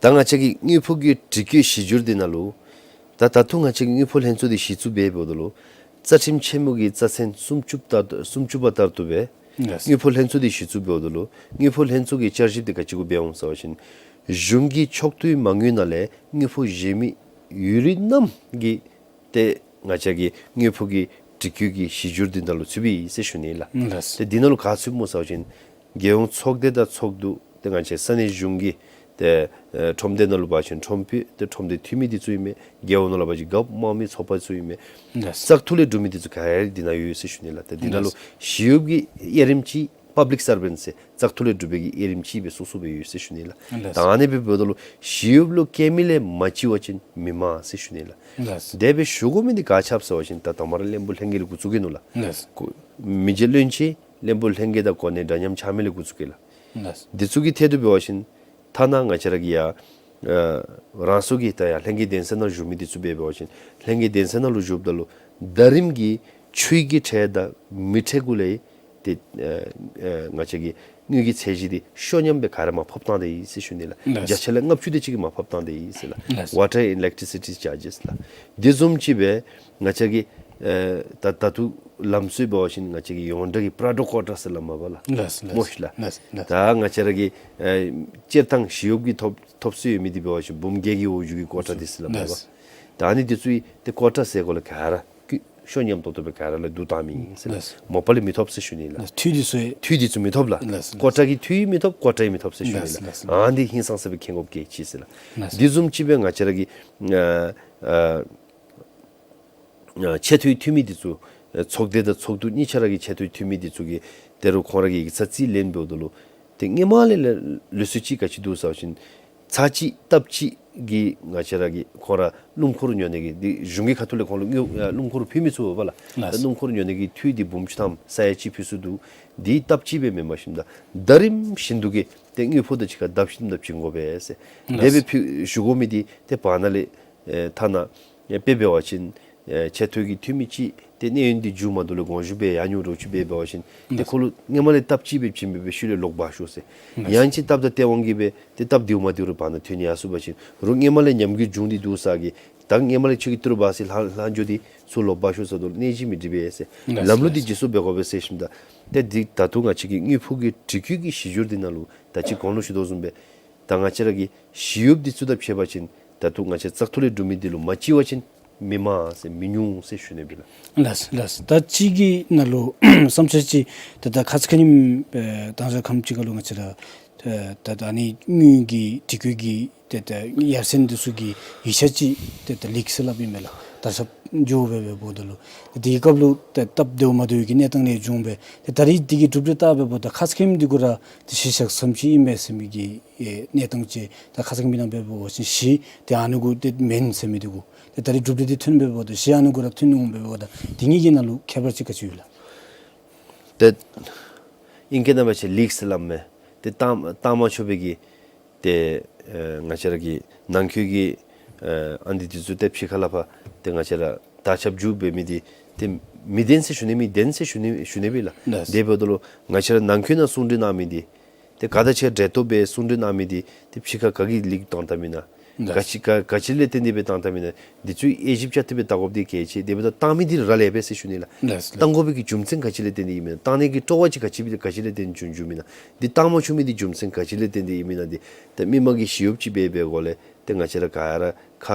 ད་ང་བཅས་ཀྱི་དངུལ་ཕོགས་ཀྱི་སྒྲིག་བཀོད་གཞི་འགྱུར་འདི་ནང་ལུ་ད་ད་ལྟོ་ང་བཅས་ཀྱི་དངུལ་ཕོགས་ལྷན་ཚོགས་འདི་གཞི་བཙུགས་འབད་འབདཝ་ད་ལུ་རྩ་ཁྲིམས་ཆེན་མོ་གི་རྩ་ཚན་སུམ་ཅུ་པ་ལྟར་སུམ་ཅུ་པ་ལྟར་དུ་སྦེ་ལགས། དངུལ་ཕོགས་ལྷན་ཚོགས་འདི་གཞི་བཙུགས་འབདཝ་ད་ལུ་དངུལ་ཕོགས་ལྷན་ཚོགས་ཀྱི་བསྐྱར་ཞིབ་འདི་ག་ཅི་གུ་འབད་འོང་ཟེར་བ་ཅིན་གཞུང་གི་ཕྱོགས་བསྡུའི་མ་དངུལ་ནང་ལས་དངུལ་ཕོགས་བཞེས་མི་ཡོད་རིགས་རྣམས་ཀྱི་ཏེ་ང་བཅས་ཀྱི་དངུལ་ཕོགས་ཀྱི་སྒྲིག་བཀོད་ཀྱི་གཞི་འགྱུར་འདི་ནང་ལུ་ཚུདཔ་ཨིན་ཟེར་ཞུ་ནི་ལགས། ལགས། ཏེ་འདི་ནང་ལུ་ག་ཚུདཔ་སྨོ་ཟེར་བ་ཅིན་རྒྱལ་ཡོངས་ཚོགས་སྡེ་དང་ཚོགས་འདུ་ཏེ་ང་བཅས་ས་གནས་གཞུང་གི་ཏེ་ཨེ་ཁྲོམ་སྡེ་ནང་ལུ་འབད་བ་ཅིན་ཁྲོམ་སྡེ་ཏེ་ཁྲོམ་སྡེ་འཐུས་མི་འདི་ཚུ་ཨིན་མས། རྒེད་འོག་ནང་ལུ་འབད་བ་ཅིན་རྒཔོ་དམངས་མི་ཚོགས་པ་ཚུ་ཨིན་མས། ལགས། བཙག་འཐུ་ལས་གྲུབ་མི་འདི་ཚུ་ག་ར་འདི་ནང་ཡོད་ཟེར་ཞུ་ནི་ལགས། ཏེ་འདི་ནང་ལུ་ལགས། ཞི་གཡོག་གི་དབྱེ་རིམ་ཅིག་པབ་ལིཀ་སར་བེནཊ་ཟེར་བཙག་འཐུ་ལས་གྲུབ་པའི་གི་དབྱེ་རིམ་ཅིག་སྦེ་སོ་སོ་སྦེ་ཡོད་ཟེར་ཞུ་ནི་ལགས། ལགས། ད་ཨ་ནི་སྦེ་འབདཝ་ད་ལུ་ཞི་གཡོག་ལུ་སྐྱེལ་མི་ལས་མ་བརྩི་བ་ཅིན་མི་མང་ཟེར་ཞུ་ནི་ལགས། ལགས། དེ་སྦེ་ཞུ་དགོ་མི་འདི་ག་ཅི་སྨོ་ཟེར་བ་ཅིན་ད་དང་པ་ར་བློན་པོ་ལྷན་རྒྱས་ལས་འགོ་བཙུགས་གེ་ནོ་ལགས། ལགས། གོ་མི་རྗེ་བློན་ཆེན་བློན་པོ་ལྷན་རྒྱས་དང་གོ་གནས་འདྲ་མཉམ་ཆགས་མི་ལས་འགོ་བཙུགས་གེ་ལགས། ལགས། འདི་ཚུ་གི་ཐད་དུ་འབད་བ་ཅིན་ཐ་ན་ང་བཅས་ར་གི་ཡ་ཨ་རང་སོ་གི་ད་ཡ་ལྷན་རྒྱས་གདན་ས་ནང་བཞུགས་མི་འདི་ཚུ་སྦེ་འབད་བ་ཅིན་ལྷན་རྒྱས་གདན་ས་ནང་ལུ་བཞུགསཔ་ད་ལུ་ཟླ་རིམ་གྱི་ཆུ་ཡི་གི་ཁྲལ་དང་མི་ཁྲལ་གུ་ལས་ཏེ་ཨ་ཨ་ང་བཅས་ཀྱི་དངུལ་གྱི་ཚད་གཞི་འདི་ཤོ་ཉམས་སྦེ་ག་ར་མར་ཕབ་བཏང་སྟེ་ཡོད་ཟེར་ཞུ་ནི་ལགས། ལགས། བརྒྱ་ཆ་ལས་ལྔ་བཅུ་དེ་ཅིག་གིས་མར་ཕབ་བཏང་སྟེ་ཡོད་ཟེར་ལགས། ལགས། ཝ་ཊར་ཨེནཌ་ཨི་ལེཀ་ཊི་སི་ཊི་ཅཱར་ཇེསི་ལགས། དེ་བཟུམ་ཅིག་སྦེ་ང་བཅས་ཀྱི་ཨ་ད་ད་ལྟོ་ལམ་སྲོལ་འབད་བ་ཅིན་ང་བཅས་ཀྱི་ཡོངས་གྲགས་ཀྱི་པྲོ་རེ་ཊི་ཀོ་ཊ་ཟེར་སླབ་མས་པ་ལགས། ལགས། ལགས། སྨོ་ཤིག་ལགས། ལགས། ལགས། ད་ང་བཅས་ར་གི་ཨ་སྤྱིར་བཏང་ཞི་གཡོག་གི་ཐོབ་ཐོབ་སྲོལ་ཡོད་མི་འདི་འབད་བ་ཅིན་འབུམ་བརྒྱད་ཀྱི་འོག་འགྱོ་གི་ཀོ་ཊ་འདི་ཟེར་སླབ་མས་པ། ལགས། ད་ཨ་ནི་འདི་ཚུ་ཡང་ཏེ་ཀོ་ཊ་ཟེར་གོ་ལས་ག་ར་ཀུ་ཤོ་ཉམས་ཏོག་ཏོ་སྦེ་ག་ར་ལས་བསྡུ་བཏང་མི་ཨིན་ཟེར་ལགས། ལགས། མ་པ་ལས་མི་ཐོབ་ཟེར་ཞུ་ནི་ལགས། ལགས། འཐུས་འདི་ཚུ་ཡང་འཐུས་འདི་ཚུ་མི་ཐོབ་ལགས། ལགས། ལགས། ཀོ་ཊ་གི་འཐུས་མི་ཐོབ་ཀོ་ཊ་ཡང་མི་ཐོབ་ཟེར་ཞུ་ནི་ལགས། ལགས། ལགས། ཨ་ནི་ཧིང་སངས་ས་སྦེ་མཁྱེན་དགོཔ་གལ་ཆེ་ཟེར་ལགས། ལགས། འདི་བཟུམ་ཅིག་སྦེ་ང་བཅས་ར་གི་ཨ་ཨ་ཨ་ཆེ་མཐོའི་འཐུས་མི་འདི་ཚུ་ཨ་ཚོགས་སྡེ་དང་ཚོགས་འདུ་གཉིས་ཆ་ར་གི་ཆེ་མཐོའི་འཐུས་མི་འདི་ཚུ་གིས་ད་རུང་ཁོང་ར་གི་ཡིག་ཚང་རྩིས་ལེན་འབདཝ་ད་ལུ་ཏེ་སྔོན་མ་ལས་ལས་ལུགས་སྲོལ་ཅིག་ག་ཅི་འདུག་ཟེར་བ་ཅིན་ཚར་གཅིག་ལྟབ་གཅིག་གིས་ང་བཅས་ར་གི་ཁོང་ར་སྣུམ་འཁོར་ཉོ་ནི་གི་འདི་གཞུང་གི་ཁ་ཐུག་ལས་ཁོང་ལུ་དངུལ་ཨ་སྣུམ་འཁོར་ཕུལ་མི་ཚུགས་པས་ལགས། ལགས། སྣུམ་འཁོར་ཉོ་ནི་གི་འཐུས་འདི་འབུམ་བཅུ་ཐམ་ས་ཡ་གཅིག་ཕུལ་སྲོལ་འདུག། འདི་ལྟབ་གཅིག་སྦེ་མེན་པར་ཞིནམ་ད་ཟླ་རིམ་བཞིན་དུ་གི་ཏེ་དངུལ་ཕོགས་དང་གཅིག་ཁར་ལྡབ་བཞིན་དུ་བྱིན་དགོ་པས་ཟེར། ལགས། དེ་སྦེ་ཕུལ་ཞུ་དགོ་མི་འདི་ཏེ་བར་ན་ལས་ཨེ་ཐ་ན་ཨེ་དཔེ་འབད་བ་ཅིན་ཨེ་ཆེ་མཐོའི་གི་འཐུས་མི་ཅིག་ཏེ་གནས་ཡུན་འདི་མཇུག་མ་བསྡུ་ལས་དགོངས་ཞུ་འབད་ཡར་འགྱོ་འདྲཝ་ཅིག་འབད་འབད་བ་ཅིན་ཏེ་ལགས། ཁོ་ལུ་སྔོན་མ་ལས་ལྟབ་གཅིག་སྦེ་བྱིན་སྦེ་སྦེ་ཤུལ་ལས་ལོག་འབག་ཤོག་ཟེར། ལགས། ཡང་ཅིན་ལྟབ་དང་སྟེས་དབང་གིས་སྦེ་ཏེ་ལྟབ་བདེཝ་མ་བདེཝ་རེ་བར་ན་ཐོན་ནི་ཡར་སོང་པ་ཅིན་རུང་སྔོན་མ་ལས་ཉམས་རྒུད་བྱུང་སྟེ་འདུག་ས་གི་ད་སྔོན་མ་ལས་ཁྱོད་ཀྱིས་ཏི་རུ་འབག་ས་ལྷག་ལྷག་འགྱོ་སྟེ་ཚུར་ལོག་འབག་ཤོག་ཟེརཝ་ད་ལུ་གནས་གཞི་མི་འགྲིག་པས་ཟེར། ལགས། ལམ་ལུགས་འདི་ལགས། བརྗེ་སོར་འབད་དགོ་པས་ཟེར་ཞིནམ་ད་ཏེ་འདི་ད་ལྟོ་ང་བཅས་ཀྱི་དངུལ་ཕོགས་ཀྱི་སྒྲིག་བཀོད་ཀྱི་གཞི་འགྱུར་འདི་ནང་ལུ་ད་ཅི་གོང་ལུ་ཞུ་དོ་བཟུམ་སྦེ་ད་ང་བཅས་ར་གི་ཞི་གཡོགཔ་འདི་ཚུ་དང་ཕྱད་པ་ཅིན་ ད་ལྟོ་ང་བཅས་བཙག་འཐུ་ལས་གྲུབ་མི་འདི་ལུ་མ་ལྕི་བ་ཅིན་མི་མང་ཟེར་མི་ཉུང་ཟེར་ཞུ་ནི་ཨིན་པས་ལགས། ལགས་ལགས། ད་ཅི་གི་ནང་ལུ་བསམ་འཆར་ཅིག་ད་ད་ཁ་ཙ་ཁ་ཉིནམ་ཨེ་དང་ཞག་ཁམས་ཅིག་ཁར་ལུ་ང་བཅས་ར་ཨེ་ད་ད་ཨ་ནི་དངུལ་གྱི་དྲི་བཀོད་ཀྱི་ཏེ་ཏེ་ཡར་སེང་འདི་ཚུ་གི་ཡིག་ཆ་ཅིག་ཏེ་ཏེ་ལིཀ་ཟེར་སླབ་ཨིན་མས་ལགས། དར་ཁྱབ་འགྱོ་སྦེ་འབདཝ་ད་ལུ་དེའི་སྐབས་ལུ་ཏེ་སྟབས་བདེཝ་མ་བདེཝ་གི་གནས་སྟངས་ལས་བྱུང་སྦེ་ཏེ་ད་རིས་འདི་གི་གྲུབ་འབྲས་བལྟ་སྦེ་འབདཝ་ད་ཁ་ཙ་ཁ་ཉིནམ་འདི་གུ་ར་ཏེ་གཞི་བཞག་བཟུམ་ཅིག་ཨིན་མས་ཟེར་མི་གི་ཨེ་གནས་སྟངས་ཅིག་ད་ཁ་ཙ་ཁ་ཉིནམ་ནང་འབད་བ་ཅིན་གཞི་ཏེ་ཨ་ནི་གུ་ཏེ་མེན་ཟེར་མི་འདི་གུ་ཏེ་ད་རིས་གྲུབ་འབྲས་འདི་ཐོན་སྦེ་འབདཝ་ད་གཞི་ཨ་ནི་གུ་ར་ཐོན་འོང་སྦེ་འབདཝ་ད་འདི་གཉིས་ཀྱི་ནང་ལུ་ཁྱད་པར་ཅིག་ག་ཅི་ཡོད་ལགས། ཏེ་ཨིང་སྐད་ནང་འབད་བ་ཅིན་ལིཀ་ཟེར་སླབ་མས། ཏེ་བཏང་བཏང་མ་ཆོག་པའི་གི་ཏེ་ཨེ་ང་བཅས་ར་གི་ནང་འཁོད་ཀྱི་ཨེ་ཨ་ནི་འདི་ཚུ་ཏེ་ཕྱི་ཁ་ལས་ཕར་ཏེ་ང་བཅས་ར་དར་ཁྱབ་འགྱོ་འབད་མི་འདི་ཏེ་མི་བདེན་ཟེར་ཞུ་ནི་མི་བདེན་ཟེར་ཞུ་ནི་ཞུ་ནི་སྦེ་ལགས། ལགས། དེ་འབདཝ་ད་ལུ་ང་བཅས་ར་ནང་འཁོད་ནང་གསུང་གྲོས་གནང་མི་འདི་ཏེ་ག་དང་གཅིག་ཁར་འབྲེལ་གཏོགས་འབད་གསུང་གྲོས་གནང་མི་འདི་ཏེ་ཕྱི་ཁར་ག་གིས་ལིཀ་བཏང་བཏངམ་ཨིན་ན། ལགས། ག་ཅི་ག་ག་ཅི་ལས་བརྟེན་ཏེ་སྦེ་བཏང་བཏངམ་ཨིན་ན། འདི་ཚུ་དབྱེ་ཞིབ་རྐྱབ་སྟེ་སྦེ་བལྟ་དགོཔ་འདི་གལ་ཆེ། དེ་འབདཝ་ད་བཏང་མི་འདི་ར་ལེགས་པས་ཟེར་ཞུ་ནི་ལགས། ལགས་ལགས། བཏང་དགོ་པའི་གི་རྒྱུ་མཚན་ག་ཅི་ལས་བརྟེན་ཏེ་ཨིན་མེན་ན། བཏང་ནི་གི་སྤྲོ་བ་ཅིག་ག་ཅི་སྦེ་ག་ཅི་ལས་བརྟེན་བྱུང་བྱུངམ་ཨིན་ན། འདི་བཏང་མ་ཆོག་མི་འདི་རྒྱུ་མཚན་ག་ཅི་ལས་བརྟེན་ཏེ་ཨིན་མེན་ན། འདི་ད་མི་མང་གི་ཞི་གཡོགཔ་ཅིག་འབད་བའི་སྒོ་ལས་ཏེ་ང་བཅས་ར་ག་ར་ཁ་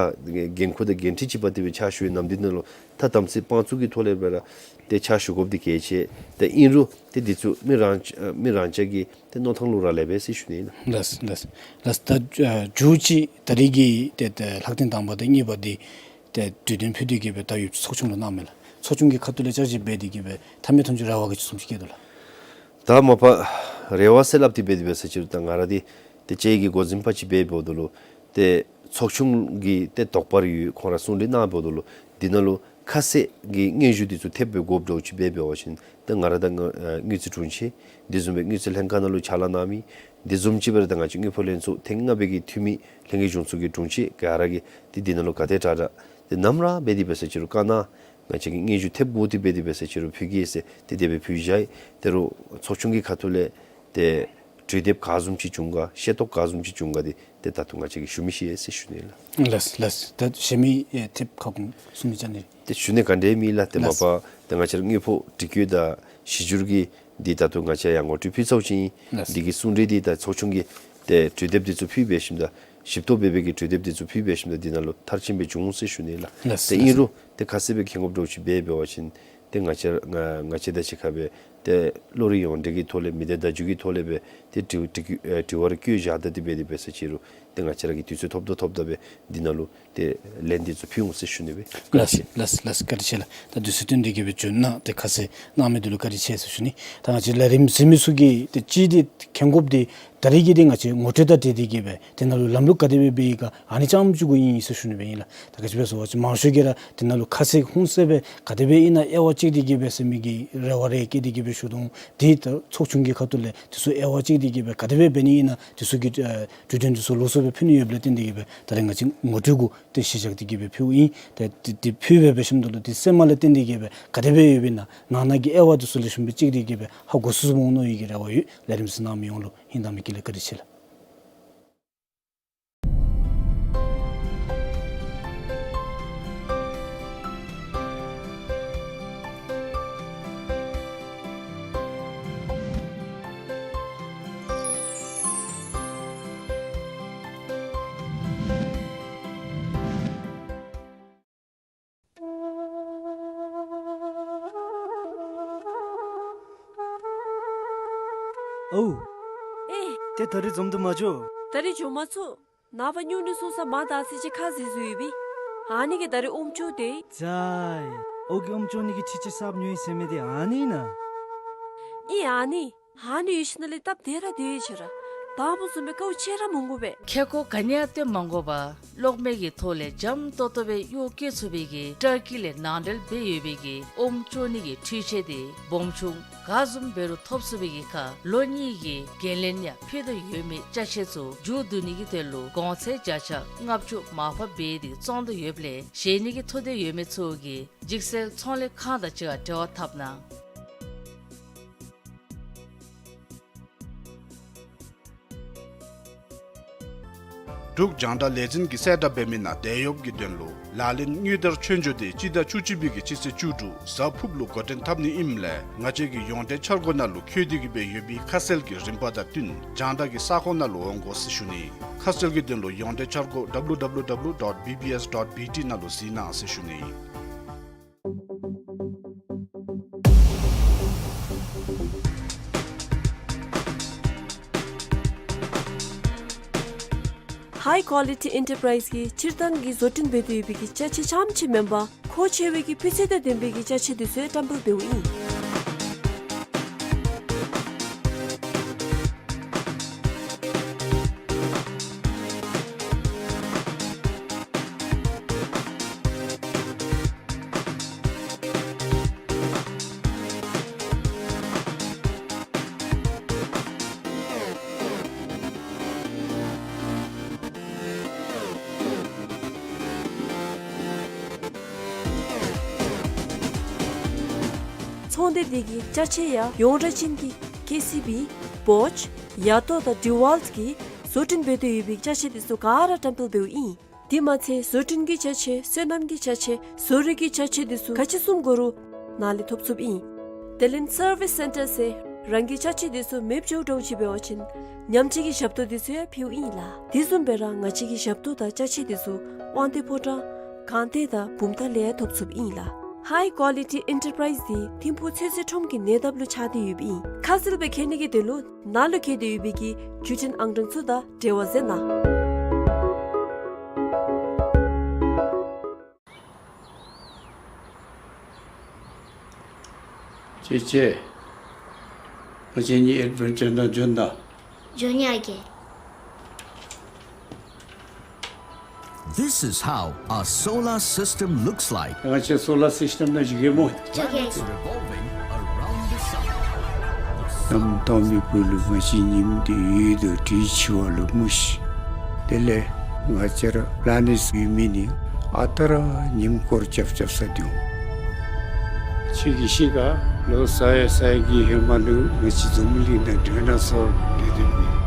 འགན་ཁུར་དང་འགན་འཁྲི་ཅིག་འབག་སྟེ་སྦེ་ཕྱག་ཞུ་བའི་ནམ་དུས་ནང་ལུ་ད་དམ་ཚིག་དཔང་བཙུགས་ཀྱི་ཐོག་ལས་སྦེ་ར་ཏེ་ཕྱག་ཞུ་དགོཔ་འདི་གལ་ཆེ། ཏེ་ཨིན་རུང་ཏེ་འདི་ཚུ་མི་རང་མི་རང་ཅག་གི་ཏེ་མནོ་ཐངས་ལུ་ར་ལེགས་པས་ཟེར་ཞུ་ནི་ཨིན་ལགས། ལགས་ལགས་ལགས། ད་ཨ་མཇུག་ཅིག་ད་རིས་ཀྱི་ཏེ་ཏེ་ལྷག་དོན་དང་པ་དང་གཉིས་པ་འདི་ཏེ་གྲོས་དོན་ཕུལ་ཏེ་གི་སྦེ་ད་ཡོདཔ་ཚོགས་ཆུང་ལུ་གནངམ་མས་ལགས། ཚོགས་ཆུང་གི་ཁ་ཐུག་ལས་བཅར་ཞིབ་འབད་དེ་གི་སྦེ་ཐ་མའི་དོན་ཅིག་རེ་བ་ག་ཅི་བཟུམ་ཅིག་བསྐྱེད་དོ་ལགས། ད་མ་པ་རེ་བ་ཟེར་སླབ་སྟེ་འབད་དེ་འབད་ས་ཅིག་རུང་ད་ང་ར་འདི་ཏེ་ལྕེ་གི་འགོ་འཛིན་པ་ཅིག་འབད་འབདཝ་ད་ལུ་ཏེ་ཚོགས་ཆུང་གི་ཏེ་དོགས་པ་རེ་ཡོད། ཁོང་ར་གསུང་གྲོས་གནང་འབདཝ་ད་ལུ་འདི་ནང་ལུ་ཁ་གསལ་གྱི་སྙན་ཞུ་འདི་ཚུ་ཐེབས་སྦེ་དགོཔ་འདྲཝ་ཅིག་འབད་འབད་བ་ཅིན་ཏེ་ང་ར་དང་ཨ་དངུལ་རྩིས་དྲུང་ཆེན་དེ་བཟུམ་སྦེ་དངུལ་རྩིས་ལྷན་ཁག་ནང་ལུ་ཕྱག་ལཱ་གནང་མི་དེ་བཟུམ་ཅིག་སྦེ་ར་ད་ང་བཅས་དངུལ་ཕོགས་ལྷན་ཚོགས་ཐེངས་ལྔ་པའི་གི་འཐུས་མི་ལྷན་རྒྱས་གཞུང་ཚོགས་ཀྱི་དྲུང་ཆེན་ག་ར་གིས་ཏེ་འདི་ནང་ལུ་ག་དེ་དྲག་དྲག་ཏེ་ནམ་ར་འབད་དེ་འབད་ས་ཅིག་རུང་བཀའ་གནང་ང་བཅས་ཀྱིས་སྙན་ཞུ་ཐེབས་དགོ་སྟེ་འབད་དེ་འབད་ས་ཅིག་རུང་ཕུལ་གེ་ཟེར་ཏེ་དེ་སྦེ་ཕུལ་བཞག་ཡི། ད་རུང་ཚོགས་ཆུང་གི་ཁ་ཐུག་ལས་ཏེ་གྲོས་འདེབས་ག་བཟུམ་ཅིག་བྱུང་ག་ཤེས་རྟོགས་ག་བཟུམ་ཅིག་བྱུང་ག་འདི་ཏེ་ད་ལྟོ་ང་བཅས་ཀྱིས་ཞུ་མི་ཤེས་ཟེར་ཞུ་ནི་ལགས། ལགས་ལགས། ད་གཞན་མི་ཨེ་ཐེབས་ཁ་སྐོང་གསུང་མི་ཅིག་ནི། ཏེ་ཞུ་ནི་ག་འདྲ་མེད་ལགས། ཏེ་མ་ལགས། པ་ཏེ་ང་བཅས་ར་དངུལ་ཕོགས་སྒྲིག་བཀོད་དང་གཞི་འགྱུར་གྱི་འདི་ད་ལྟོ་ང་བཅས་ཡང་ངོ་སྤྲོད་ཕུལ་ཚརཝ་ཅིག་ཨིན། ལགས། འདི་གི་གསུང་གྲོས་འདི་ད་ཚོགས་ཆུང་གིས་ཏེ་གྲོས་འདེབས་འདི་ཚུ་ཕུལ་འབད་ཞིནམ་ད་ཞིབ་ཏོག་འབད་འབད་གི་གྲོས་འདེབས་འདི་ཚུ་ཕུལ་འབད་ཞིནམ་ད་འདི་ནང་ལུ་མཐར་ཕྱིན་སྦེ་བྱུང་ཟེར་ཞུ་ནི་ལགས། ལགས། ཏེ་ལགས། ཨིན་རུང་ཏེ་ཁ་གསལ་སྦེ་མཁྱེན་དགོཔ་འདྲཝ་ཅིག་འབད་འབད་བ་ཅིན་ཏེ་ང་བཅས་ང་ང་བཅས་དང་གཅིག་ཁར་སྦེ་ཏེ་བློ་རིག་ཡོངས་འབྲེལ་གྱི་ཐོག་ལས་མི་སྡེ་བརྡ་བརྒྱུད་ཀྱི་ཐོག་ལས་སྦེ་ཏེ་དྲི་དྲི་ཨེ་དྲི་བ་རེ་བཀོད་བཞག་ད་དེ་སྦེ་དེ་འབད་ས་ཅིག་རུང་ཏེ་ང་བཅས་ར་གིས་དུས་ཚོད་ཐོབ་ད་ཐོབ་ད་སྦེ་འདི་ནང་ལུ་ཏེ་ལན་འདི་ཚུ་ཕུལ་འོང་ཟེར་ཞུ་ནི་སྦེ། ལགས་ལགས་ལགས། བཀའ་དྲིན་ཆེ་ལགས། ད་དུས་ཚོད་བཏོན་ཏེ་གི་སྦེ་བྱོན་གནང་ཏེ་ཁ་གསལ་གནང་མི་འདི་ལུ་བཀའ་དྲིན་ཆེ་ཟེར་ཞུ་ནི། ད་ང་བཅས་ལས་རིམ་གཟིགས་མི་ཚུ་གིས་ཏེ་ཅིག་འདི་མཁྱེན་དགོཔ་འདི་ད་རིས་ཀྱི་འདི་ང་བཅས་ངོ་སྤྲོད་དང་འབྲེལ་ཏེ་གི་སྦེ་ཏེ་ནང་ལུ་ལམ་ལུགས་ག་དེ་སྦེ་འབད་ཡི་ག་ཨ་ནི་རྐྱངམ་ཅིག་གུ་ཨིན་ཟེར་ཞུ་ནི་སྦེ་ཨིན་ལགས། ད་ག་ཅི་སྦེ་ཟེར་བ་ཅིན་མང་ཤོས་ཀྱིས་ར་དེ་ནང་ལུ་ཁ་གསལ་ཧོང་གསལ་སྦེ་ག་དེ་སྦེ་ཨིན་ན་དབྱེ་བ་དཔྱད་དེ་གི་སྦེ་ཟེར་མི་གི་རེ་བ་རེ་བསྐྱེད་དེ་གི་སྦེ་ཞུ་དོ། དེ་ད་ཚོགས་ཆུང་གི་ཁ་ཐུག་ལས་དེ་ཚུ་དབྱེ་བ་དཔྱད་དེ་གི་སྦེ་ག་དེ་སྦེ་འབད་ནི་ཨིན་ན་དེ་ཚུ་གི་ཨེ་གྲོས་དོན་དེ་ཚུ་ལོགས་སུ་སྦེ་ཕུལ་ནི་ཡོདཔ་ལས་བརྟེན་ཏེ་གི་སྦེ་ད་རེས་ང་བཅས་ངོ་སྤྲོད་གུ་ཏེ་གཞི་བཞག་སྟེ་གི་སྦེ་ཕུལཝ་ཨིན། ཏེ་དེ་དེ་ཕུལ་སྦེ་འབད་ཞིནམ་ད་ལུ་དེ་གསན་མ་ལས་བརྟེན་ཏེ་གི་སྦེ་ག་དེ་སྦེ་ཡོདཔ་ཨིན་ན་ནང་ན་གི་དབྱེ་བ་དེ་ཚུ་ལེགས་ཤོམ་སྦེ་དཔྱད་དེ་གི་སྦེ་ཧ་གོ་ཚུགས་འོང་མནོ་བའི་གི་རེ་བ་ཡོད། ལས་རིམ་གཟིགས་གནང་མི་ཡོངས་ལུ་ཧིང་དྭངས་མའི་དཀྱིལ་ལས་བཀའ་དྲིན་ཆེ་ལགས། ཨའུ། ཨེ། ཏེ་ད་རིས་འཛོམས་དུ་མ་འགྱོ། ད་རིས་འགྱོ་མ་ཚུགས། ནངས་པ་སྨྱུང་གནས་སོང་ས་མ་དར་ཚིག་ཅིག་ཁ་བཟེད་བཟོ་ཡོད་པས། ཨ་ནི་གི་ད་རིས་ཨོམ་བཙོང་དེས། ཙི་ཡ། ཨོ་གི་ཨོམ་བཙོང་ནི་གི་ཁྲི་ཅིག་གསརཔ་ཉོ་ཡི་ཟེར་མི་དེ་ཨ་ནི་ཨིན་ན། ཨིན་ཨ་ནི། ཨ་ནི་ཡོད་ཞིནམ་ལས་སྟབས་བདེ་ར་བདེ་ཡི་ཟེར་ར། དང་པ་བཟུམ་སྦེ་དཀའཝ་སྤྱད་ར་མི་དགོ་པས། ཁེ་ཀོ་ག་ནི་ཡང་སྟོན་མ་དགོ་པར་གློག་མེ་གི་ཐོག་ལས་འཇམ་ཏོག་ཏོ་སྦེ་གཡོག་བཀོལ་ཚུགས་པའི་གི་ཊར་ཀི་ལས་ནང་འབྲེལ་འབད་ཡོད་པའི་གི་ཨོམ་བཙོང་ནི་གི་འཕྲུལ་ཆས་དེ་སྦོམ་ཆུང་ག་བཟུམ་འབད་རུང་ཐོབ་ཚུགས་པའི་གི་ཁར་ལོ་གཉིས་ཀྱི་འགན་ལེན་ཡང་ཕུལ་དོ་ཡོད་མི་ཅ་ཆས་ཚུ་མཇུག་བསྡུ་ནི་གི་དོན་ལུ་གོང་ཚད་བརྒྱ་ཆ་ལྔ་བཅུ་མར་ཕབ་འབད་དེ་བཙོང་དོ་ཡོདཔ་ལས་བཞེས་ནི་གི་ཐུགས་འདོད་ཡོད་མི་ཚུ་གིས་འཇིགས་སེལ་ཚོང་ལས་ཁང་དང་གཅིག་ཁར་འབྲེལ་བ་འཐབ་གནང་། འབྲུག་རྒྱང་བསྒྲགས་ལས་འཛིན་གྱིས་གསལ་བསྒྲགས་འབད་མི་ནང་དེད་གཡོགཔ་གི་དོན་ལུ་ལག་ལེན་དངུལ་དར་ཆོས་འབྱོར་དེ་སྤྱི་ཟླ་བཅུ་གཅིག་པའི་གི་སྤྱི་ཚེས་བཅུ་དྲུག་གཟའ་ཕུརཔ་ལུ་འགོ་འདྲེན་འཐབ་ནི་ཨིནམ་ལས་ང་བཅས་ཀྱི་ཡོངས་འབྲེལ་འཆར་སྒོ་ནང་ལུ་འཁོད་དེ་གི་སྦེ་ཡོད་པའི་ཁ་གསལ་གྱི་རིམ་པ་དང་བསྟུན་རྒྱང་བསྒྲགས་ཀྱི་ས་ཁོངས་ནང་ལུ་འོང་དགོ་ཟེར་ཞུ་ནི། ཁ་གསལ་གྱི་དོན་ལུ་ཡོངས་འབྲེལ་འཆར་སྒོ་W W W dot B B S dot B T ནང་ལུ་གཟིགས་གནང་ཟེར་ཞུ་ནི། High Quality Enterprise གིས་སྤྱིར་བཏང་གི་བཟོ་སྐྲུན་འབད་དེ་ཡོད་པའི་གི་ཅ་ཆས་རྐྱངམ་ཅིག་མེན་པར་མཁོ་ཆེ་བའི་གི་སྤུས་ཚད་དང་ལྡན་པའི་གི་ཅ་ཆས་དེ་ཚུ་ཡང་བཀྲམ་སྤེལ་འབདཝ་ཨིན། ཚོང་སྡེ་འདི་གི་ཅ་ཆས་ཡང་ཡོངས་གྲགས་ཅན་གྱི་ཀེ་སི་བི། བོཆ། ཡ་ཏོ་དང་ཌི་ཝལཊ་གིས་བཟོ་སྐྲུན་འབད་དེ་ཡོད་པའི་ཅ་ཆས་དེ་ཚུ་ག་ར་བཀྲམ་སྤེལ་འབདཝ་ཨིན། དེ་མ་ཚད་བཟོ་སྐྲུན་གྱི་ཅ་ཆས་སོ་ནམ་གྱི་ཅ་ཆས་བཟོ་རིག་གི་ཅ་ཆས་དེ་ཚུ་ག་ཅི་བཟུམ་དགོ་རུང་ནཱ་ལས་ཐོབ་ཚུགསཔ་ཨིན། དེ་ལས་སར་བིས་སེན་ཊར་ཟེར་རང་གི་ཅ་ཆས་དེ་ཚུ་མེདཔ་འགྱོཝ་འདྲཝ་ཅིག་འབད་བ་ཅིན་ཉམས་བཅོས་ཀྱི་ཞབས་ཏོག་དེ་ཚུ་ཡང་ཕུལཝ་ཨིན་ལགས། དེ་བཟུམ་སྦེ་ར་ང་བཅས་ཀྱི་ཞབས་ཏོག་དང་ཅ་ཆས་དེ་ཚུ་དབང་འདུས་ཕོ་བྲང་སྒང་སྟེང་དང་བུམ་ཐང་ལས་ཡང་ཐོབ་ཚུགསཔ་ཨིན་ལགས། High Quality Enterprise འདི་ཐིམ་ཕུག་ཚོད་བསྲེ་ཁྲོམ་གྱི་ཉེ་འདབས་ལུ་ཆགས་ཏེ་ཡོདཔ་ཨིན། ཁ་གསལ་སྦེ་མཁྱེན་ནི་གི་དོན་ལུ་ནཱ་ལུ་འཁོད་དེ་ཡོད་པའི་གི་བརྒྱུད་འཕྲིན་ཨང་གྲངས་ཚུ་དང་འབྲེལ་བ་མཛད་གནང་། ཅེ་ཅེ། ང་བཅས་གཉིས་ཨེཌ་ཝེན་ཅར་ནང་འབྱོན་ད། འབྱོན་ཡི་ཨ་རྒས། This is how a solar system looks like. ང་བཅས་སོ་ལར་སིསི་ཊམ་ནང་བཞུགས་གེ་སྨོ། ཨ་རྒས། Revolving around the sun. གནམ་དྭངས་མའི་སྦུག་ལུ་ང་བཅས་ཉིམ་འདི་ཡོད་དོ་དྲིས་ཆུ་བ་ལུ་མུ་ཤི། དེ་ལས་ང་བཅས་ར་པི་ལེ་ནེཊསི་ཡོད་མི་ནི་ཨ་རྟག་ར་ཉིམ་སྐོར་རྐྱབ་རྐྱབ་ས་འདུག། ཁྱོད་ཀྱིས་ཤེས་ག། ལོ་ས་ཡ་ས་ཡ་གི་ཧེ་མ་ལུ་ང་བཅས་འཛམ་བུ་གླིང་ནང་ཌའི་ནོ་སོར་སྡོད་སྡོདཔ་ཨིན།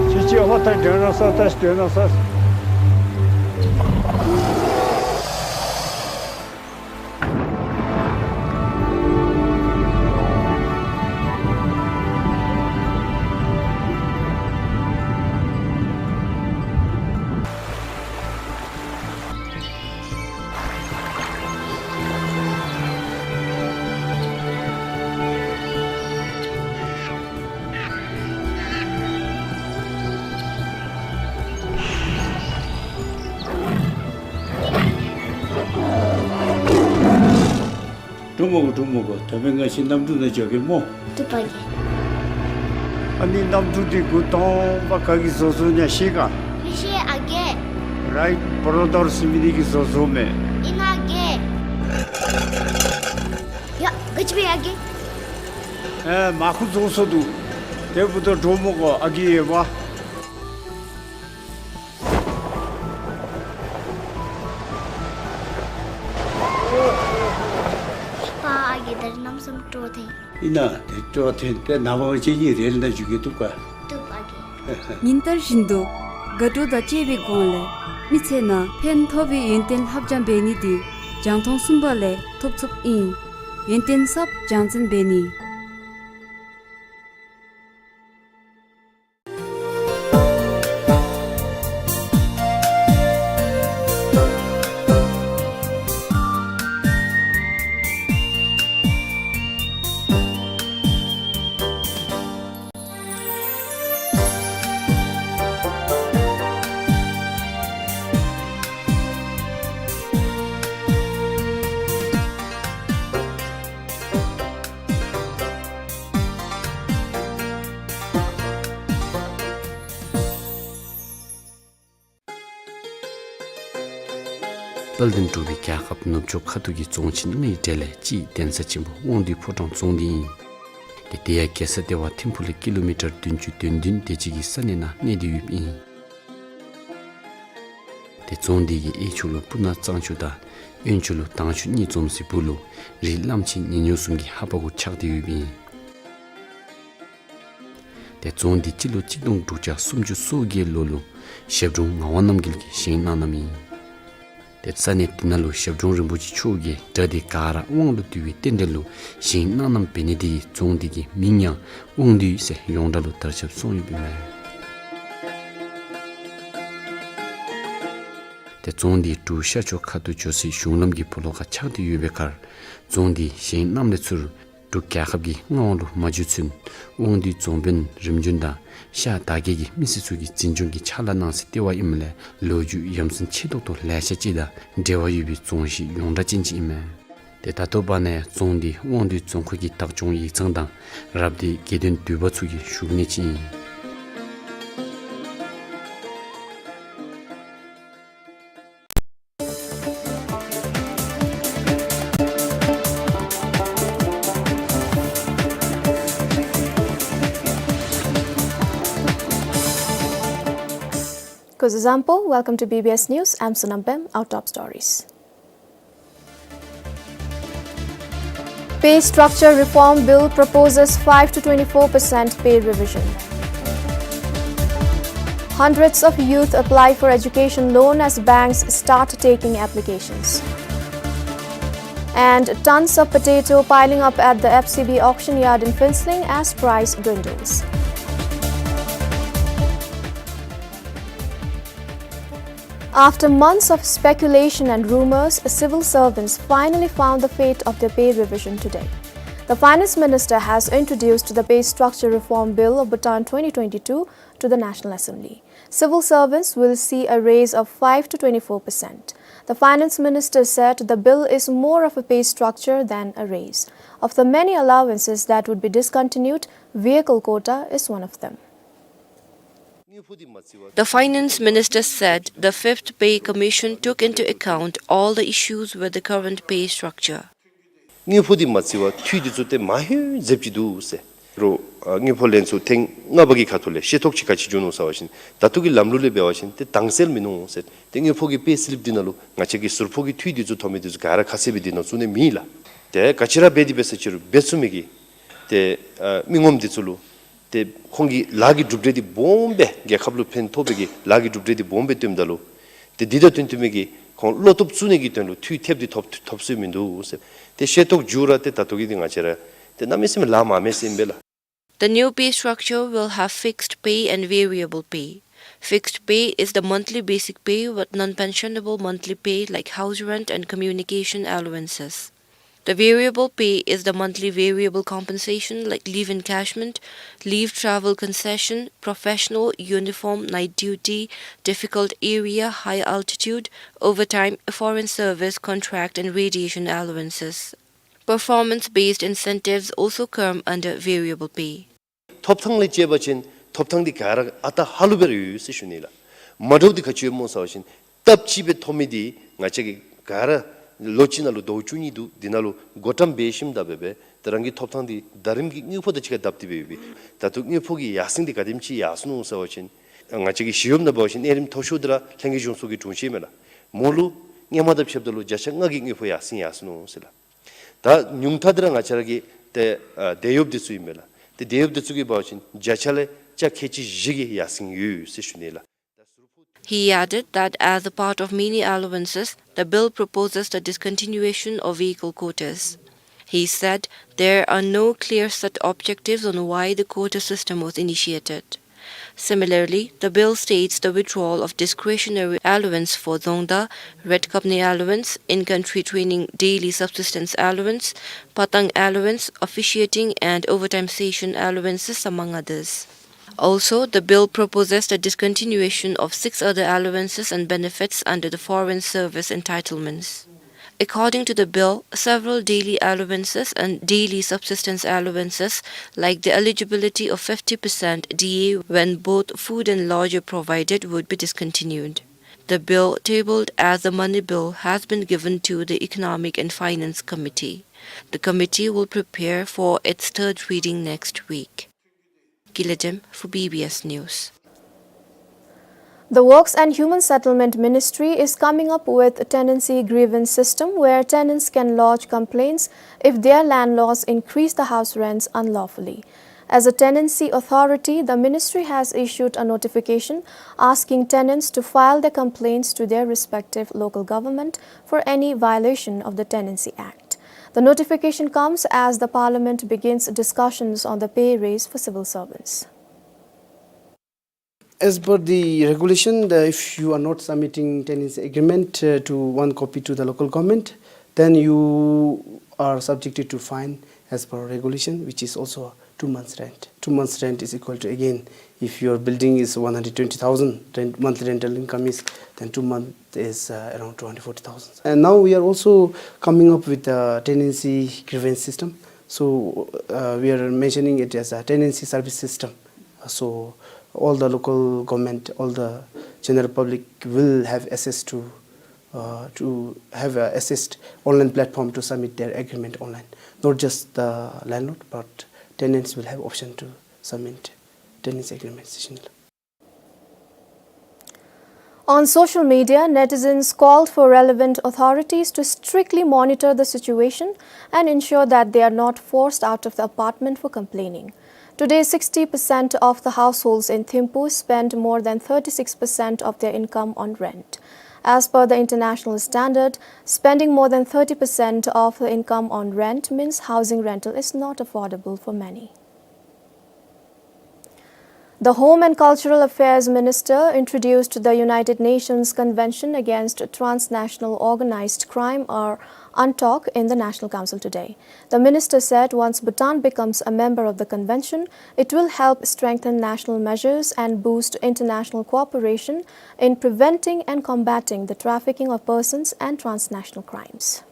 ཁྱོད་ཀྱིས་ཧོ་ད་ཌའི་ནོ་སོར་ད་ཌའི་ནོ་སོར། འདྲོག་མ་དགོ། འདྲོག་མ་དགོ། ད་འབདན་ང་བཅས་གནམ་གྲུ་ནང་འགྱོ་གེ་སྨོ། བཏུབ་པ་གེ། ཨ་ནི་གནམ་གྲུ་འདི་འགོ་དང་པ་ག་གིས་བཟོ་བཟོཝ་ཨིན་ན་ཤེས་ག། མི་ཤེས་ཨ་རྒས། རའིཊ་བརོ་དར་ཟེར་མི་འདི་གིས་བཟོ་བཟོཝ་མས། ཨིན་ན་ཨ་རྒས། ཡ་ག་ཅི་སྦེ་ཨ་རྒས། ཨེ་མར་ཁུ་རྫོགས་སོ་འདུག། དེ་འབདཝ་ད་འདྲོག་མ་དགོ། ཨ་རྒས་ཡོད་པ། པ་ཨ་རྒས་ད་རིས་གནམ་མེད་ས་མེད་སྤྲོ་ཐོན། ཨིན་ན་དེ་སྤྲོ་ཐོན་ཏེ་ནངས་པ་ང་བཅས་གཉིས་རེལ་ནང་འཛུལ་གེ། བཏུབ་ག། བཏུབ་ཨ་རྒས། ཉིན་ལྟར་བཞིན་དུ་དགའ་སྤྲོ་དང་བཅས་པའི་སྒོ་ལས་མི་ཚེ་ནང་ཕན་ཐོགས་པའི་ཡོན་ཏན་ལྷབ་སྦྱང་འབད་ནི་འདི་རྒྱང་མཐོང་གསུམ་པ་ལས་ཐོབ་ཚུགསཔ་ཨིན། ཡོན་ཏན་གསརཔ་སྦྱང་འཛིན་འབད་ནི། དཔལ་ལྡན་འབྲུག་པའི་རྒྱལ་ཁབ་ནུབ་ཕྱོགས་ཁ་ཐུག་གི་རྫོང་ཆེན་ལྔའི་གྲས་ལས་གཅིག་གདན་ས་ཆེན་པོ་དབང་འདུས་ཕོ་བྲང་རྫོང་འདི་ཨིན། ཏེ་དེ་ཡང་རྒྱལ་ས་ལྟེ་བ་ཐིམ་ཕུག་ལས་ཀི་ལོ་མི་ཊར་བདུན་ཅུ་དོན་བདུན་དེ་ཅིག་གི་ས་གནས་ནང་གནས་ཏེ་ཡོདཔ་ཨིན། ཏེ་རྫོང་འདི་གི་གཡས་ཕྱོགས་ལུ་སྤུ་ན་གཙང་ཆུ་དང་གཡོན་ཕྱོགས་ལུ་དྭངས་ཆུ་གཉིས་འཛོམས་སའི་སྦུག་ལུ་རི་བླམ་ཆེན་ཉི་སྐྱིད་གསུམ་གྱི་ལྷ་པ་གུ་ཆགས་ཏེ་ཡོདཔ་ཨིན། ཏེ་ རྫོང་འདི་སྤྱི་ལོ་གཅིག་སྟོང་དྲུག་བརྒྱ་སུམ་ཅུ་སོ་བརྒྱད་ལོ་ལུ་ཞབས་དྲུང་ངག་དབང་རྣམ་རྒྱལ་གྱིས་བཞེངས་གནང་གནངམ་ཨིན། ཏེ་ས་གནས་འདི་ནང་ལུ་ཞབས་དྲུང་རིན་པོ་ཆེ་མཆོག་གིས་གྲྭ་འདི་ག་ར་དབང་ལུ་བསྡུ་བའི་རྟེན་འབྲེལ་ལུ་བཞེངས་གནང་གནངམ་འབད་ནི་དེ་གིས་རྫོང་འདི་གི་མིང་ཡང་དབང་འདུས་ཟེར་ཡོངས་གྲགས་ལུ་དར་ཁྱབ་སོང་ཡོདཔ་ཨིན་མས། ཏེ་རྫོང་འདི་འབྲུག་ཤར་ཕྱོགས་ཁ་ཐུག་འགྱོ་སའི་གཞུང་ལམ་གྱི་སྦོ་ལོགས་ཁར་ཆགས་ཏེ་ཡོད་པའི་ཁར་རྫོང་འདི་བཞེངས་གནངམ་ལས་ཚུར་འབྲུག་རྒྱལ་ཁབ་ཀྱི་མངའ་དབང་ལུ་མ་འགྱུར་ཚུན་དབང་འདུས་རྫོང་དཔོན་རིམ་བྱོན་དང་ཤར་དར་རྒྱས་ཀྱི་མི་སེར་ཚུ་གིས་འཛིན་སྐྱོང་གི་ཕྱག་ལཱ་གནང་སའི་ལྟེ་བ་ཨིནམ་ལས་ལོ་རྒྱུས་ཡ་མཚན་ཆེ་ཏོག་ཏོ་ལེ་ཤ་ཅིག་དང་འབྲེལ་བ་ཡོད་པའི་རྫོང་གཞི་ཡོངས་གྲགས་ཅན་ཅིག་ཨིན་མས། ཏེ་ད་ལྟོ་བར་ན་རྫོང་འདི་དབང་འདུས་རྫོང་ཁག་གི་བདག་སྐྱོང་ཡིག་ཚང་དང་རབ་སྡེའི་དགེ་འདུན་འདུས་པ་ཚུ་གི་བཞུགས་གནས་ཅིག་ཨིན། Kuzuzangpo, welcome to B B S News. I'm Sonam Pem. Our top stories. Pay structure reform bill proposes five to twenty-four percent pay revision. Hundreds of youth apply for education loan as banks start taking applications. And tons of potato piling up at the F C B auction yard in Phuentsholing as price dwindles. After months of speculation and rumors, civil servants finally found the fate of their pay revision today. The Finance Minister has introduced the Pay Structure Reform Bill of Bhutan twenty twenty-two to the National Assembly. Civil servants will see a raise of five to twenty-four percent. The Finance Minister said the bill is more of a pay structure than a raise. Of the many allowances that would be discontinued, vehicle quota is one of them. The Finance Minister said the Fifth Pay Commission took into account all the issues with the current pay structure. དངུལ་ཕོགས་འདི་མ་བརྩི་བར་འཐུས་འདི་ཚུ་ཏེ་མ་ཧེ་འཛེབ་ཅི་འདུག་ཟེར་རུང་ཨ་དངུལ་ཕོགས་ལེན་ཚུགས་ཐེངས་ལྔ་པ་གི་ཁ་ཐུག་ལས་ཤེས་རྟོགས་ཅིག་ག་ཅི་བྱུང་ནུག་ཟེར་བ་ཅིན་ད་ལྟོ་གི་ལམ་ལུགས་ལས་འབད་བ་ཅིན་ཏེ་དྭངས་གསལ་མིན་ནུག་ཟེར། ཏེ་དངུལ་ཕོགས་ཀྱི་པེ་སི་ལིབ་འདི་ནང་ལུ་ང་བཅས་ཀྱི་ཟུར་ཕོགས་ཀྱི་འཐུས་འདི་ཚུ་ཐོབ་མི་འདི་ཚུ་ག་ར་ཁ་གསལ་སྦེ་འདི་ནང་བཙུགས་ནི་མེད་ལགས། ཏེ་ག་ཅི་ར་འབད་དེ་འབད་ས་ཅིག་རུང་འབད་ཚུགས་མི་གི་ཏེ་ཨ་མི་ངོམ་འདི་ཚུ་ལུ་ཏེ་ཁོང་གི་ལཱ་གི་གྲུབ་འབྲས་འདི་སྦོམ་སྦེ་རྒྱལ་ཁབ་ལུ་ཕན་ཐོགས་པའི་གི་ལཱ་གི་གྲུབ་འབྲས་འདི་སྦོམ་སྦེ་སྟོནམ་ད་ལུ་ཏེ་འདི་དང་བསྟུན་བསྟུན་མི་གི་ཁོང་བློ་སྟོབས་བཙུགས་ནི་གི་དོན་ལུ་འཐུས་ཐེབས་འདི་ཐོབ་ཐོབ་སྲོལ་མིན་འདུག་ཟེར། ཏེ་ཤེས་རྟོགས་འགྱོ་ར་ཏེ་ད་ལྟོ་གི་འདི་ང་བཅས་ར་ཏེ་གནམ་མེད་ས་མེད་ལཱ་མང་མི་ཟེར་ཨིན་པས་ལགས། The new pay structure will have fixed pay and variable pay. Fixed pay is the monthly basic pay with non-pensionable monthly pay like house rent and communication allowances. The variable pay is the monthly variable compensation like leave encashment, leave travel concession, professional uniform night duty, difficult area, high altitude, overtime, foreign service contract and radiation allowances. Performance-based incentives also come under variable pay. ཐོབ་ཐང་ལས་བཅད་པ་ཅིན་ཐོབ་ཐང་འདི་ག་ར་ཨ་རྟག་ཧ་ལུགས་སྦེ་ར་ཡོད་ཟེར་ཞུ་ནི་ལགས། མ་འདྲཝ་འདི་ག་ཅི་ཡོདཔ་སྨོ་ཟེར་བ་ཅིན་སྟབས་གཅིག་སྦེ་ཐོབ་མི་འདི་ང་བཅས་ཀྱི་ག་ར་ལོ་གཅིག་ནང་ལུ་ཟླཝ་བཅུ་གཉིས་འདུག། འདི་ནང་ལུ་བགོ་བཀྲམ་འབད་ཞིནམ་ད་འབད་འབད་ཏེ་རང་གི་ཐོབ་ཐང་འདི་ཟླ་རིམ་གྱི་དངུལ་ཕོགས་དང་གཅིག་ཁར་སྡེབ་སྟེ་སྦེ་ཡོད་པས། ད་ལྟོ་དངུལ་ཕོགས་ཀྱི་ཡར་སེང་འདི་ག་དེམ་ཅིག་ཡར་སོང་ནུག་ཟེར་བ་ཅིན་ང་བཅས་ཀྱི་ཞི་གཡོགཔ་ནང་འབད་བ་ཅིན་གནས་རིམ་མཐོ་ཤོས་འདི་ར་ལྷན་རྒྱས་གཞུང་ཚོགས་ཀྱི་དྲུང་ཆེན་མས་ལགས། མོ་ལུ་སྔོན་མ་དང་ཕྱདཔ་ད་ལུ་བརྒྱ་ཆ་ལྔ་གི་དངུལ་ཕོགས་ཡར་སེང་ཡར་སོང་ནུག་ཟེར་ལགས། ད་ཉུང་མཐའ་འདི་ར་ང་བཅས་ར་གི་ཏེ་ཨ་དེད་གཡོགཔ་འདི་ཚུ་ཨིན་པས་ལགས། ཏེ་དེད་གཡོགཔ་འདི་ཚུ་གི་འབད་བ་ཅིན་བརྒྱ་ཆ་ལས་ཆ་ཁལ་གཅིག་བཞི་གི་ཡར་སེང་ཡོད་ཟེར་ཞུ་ནི་ལགས། He added that as a part of many allowances, the bill proposes the discontinuation of vehicle quotas. He said there are no clear set objectives on why the quota system was initiated. Similarly, the bill states the withdrawal of discretionary allowance for Dzongda, Red Khapnyi allowance, in-country training daily subsistence allowance, patang allowance, officiating and overtime session allowances, among others. Also, the bill proposes the discontinuation of six other allowances and benefits under the foreign service entitlements. According to the bill, several daily allowances and daily subsistence allowances, like the eligibility of fifty percent D A when both food and lodge are provided, would be discontinued. The bill, tabled as a money bill, has been given to the Economic and Finance Committee. The committee will prepare for its third reading next week. Gila Dem for B B S News. The Works and Human Settlement Ministry is coming up with a tenancy grievance system where tenants can lodge complaints if their landlords increase the house rents unlawfully. As a tenancy authority, the ministry has issued a notification asking tenants to file their complaints to their respective local government for any violation of the Tenancy Act. The notification comes as the Parliament begins discussions on the pay raise for civil servants. As per the regulation, the, if you are not submitting tenancy agreement, uh, to one copy to the local government, then you are subjected to fine as per regulation, which is also two months rent. Two months rent is equal to, again, if your building is one hundred twenty thousand, rent, monthly rental income is, then two month is, uh, around two hundred forty thousand. And now we are also coming up with a tenancy grievance system. So, uh, we are mentioning it as a tenancy service system. So all the local government, all the general public will have access to, uh, to have a access online platform to submit their agreement online. Not just the landlord, but tenants will have option to submit tenants agreement session. On social media, netizens called for relevant authorities to strictly monitor the situation and ensure that they are not forced out of the apartment for complaining. Today, sixty percent of the households in Thimphu spend more than thirty-six percent of their income on rent. As per the international standard, spending more than thirty percent of the income on rent means housing rental is not affordable for many. The Home and Cultural Affairs Minister introduced the United Nations Convention Against Transnational Organized Crime, or UNTOC, in the National Council today. The minister said once Bhutan becomes a member of the convention, it will help strengthen national measures and boost international cooperation in preventing and combating the trafficking of persons and transnational crimes.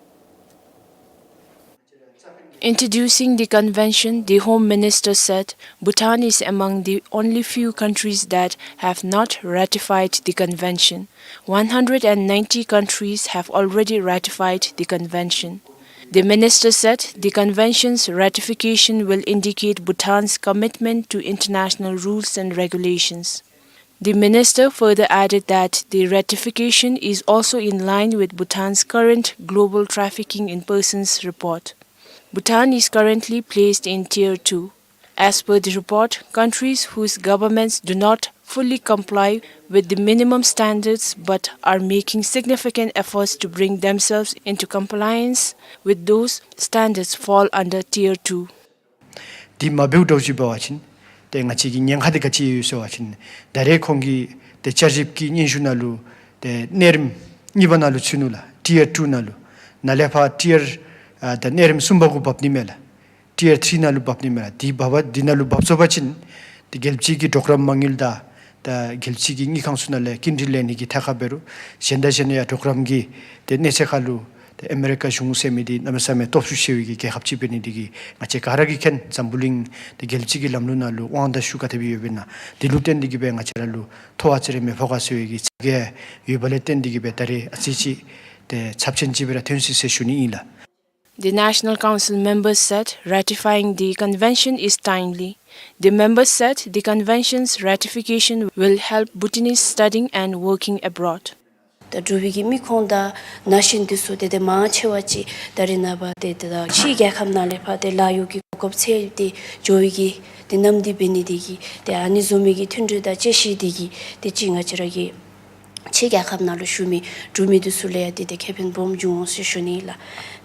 Introducing the convention, the Home Minister said Bhutan is among the only few countries that have not ratified the convention. One hundred and ninety countries have already ratified the convention. The minister said the convention's ratification will indicate Bhutan's commitment to international rules and regulations. The minister further added that the ratification is also in line with Bhutan's current Global Trafficking in Persons report. Bhutan is currently placed in Tier two. As per the report, countries whose governments do not fully comply with the minimum standards but are making significant efforts to bring themselves into compliance with those standards fall under Tier two. འདི་མ་འབདཝ་འདྲཝ་ཅིག་འབད་བ་ཅིན་ཏེ་ང་བཅས་ཀྱི་ཉེན་ཁ་འདི་ག་ཅི་ཡོད་ཟེར་བ་ཅིན་ད་རེས་ཁོང་གིས་ཏེ་བསྐྱར་ཞིབ་ཀྱི་སྙན་ཞུ་ནང་ལུ་ཏེ་གནས་རིམ་གཉིས་པ་ནང་ལུ་ཚུད་ནུག་ལགས། Tier two ནང་ལུ། ནཱ་ལས་ཕར་Tier ཨ་ད་གནས་རིམ་གསུམ་པ་གུ་འབབ་ནི་མས་ལགས། Tier three ནང་ལུ་འབབ་ནི་མས་ལགས། འདི་འབབ་པ་འདི་ནང་ལུ་འབབ་ཚུགས་པ་ཅིན་ཏེ་རྒྱལ་སྤྱི་གི་གྲོགས་རམ་མ་དངུལ་དང་ད་རྒྱལ་སྤྱི་གི་དངུལ་ཁང་ཚུ་ནང་ལས་སྐྱིན་འགྲུལ་ལེན་ནི་གི་ཐད་ཁར་འབད་རུང་གཞན་དང་གཞན་ཡང་གྲོགས་རམ་གྱི་ཏེ་གནས་ཚད་ཁར་ལུ་ཏེ་ཨ་མི་རི་ཀ་གཞུང་ཟེར་མི་འདི་གནམ་མེད་ས་མེད་སྟོབས་ཤུགས་ཆེ་བའི་གི་རྒྱལ་ཁབ་ཅིག་འབད་ནི་འདི་གིས་ང་བཅས་ག་ར་གིས་མཁྱེན། འཛམ་བུ་གླིང་ཏེ་རྒྱལ་སྤྱི་གི་ལམ་ལུགས་ནང་ལུ་དབང་དང་ཤུགས་ག་དེ་སྦེ་ཡོདཔ་ཨིན་ན། འདི་ལུ་བརྟེན་ཏེ་གིས་སྦེ་ང་བཅས་ར་ལུ་ཐོ་བ་ཅིག་ར་མི་ཕོག་ག་ཟེར་བའི་གི་ཚ་གྱང་ཡོདཔ་ལས་བརྟེན་ཏེ་གིས་སྦེ་ད་རེས་ཨ་ཙི་ཅིག་ཏེ་ཚབས་ཆེན་ཅིག་སྦེ་ར་ཐོན་ཅི་ཟེར་ཞུ་ནི་ཨིན་ལགས། The National Council members said ratifying the convention is timely. The members said the convention's ratification will help Bhutanese studying and working abroad. ད་འབྲུག་པའི་གི་མི་ཁོང་དང་ན་གཞོན་འདི་ཚུ་ཏེ་ཏེ་མང་ཆེ་བ་ཅིག་ད་རེས་ནངས་པ་ཏེ་ཏེ་ད་ཕྱིའི་རྒྱལ་ཁབ་ནང་ལས་ཕར་ཏེ་ལཱ་གཡོག་གི་གོ་སྐབས་འཚོལ་ཏེ་འགྱོ་བའི་གི་ཏེ་ནམ་དུས་འབད་ནི་འདི་གིས་ཏེ་ཨ་ནི་བཟུམ་མའི་གི་མཐུན་སྒྲིལ་དང་བཅའ་གཞི་འདི་གིས་ཏེ་ཅིག་ང་བཅས་ར་གི་ཕྱི་རྒྱལ་ཁབ་ནང་ལུ་བཞུགས་མི་འབྲུག་མི་འདི་ཚུ་ལུ་ཡང་འདི་ཏེ་ཁེ་ཕན་སྦོམ་འབྱུང་འོང་ཟེར་ཞུ་ནི་ལགས།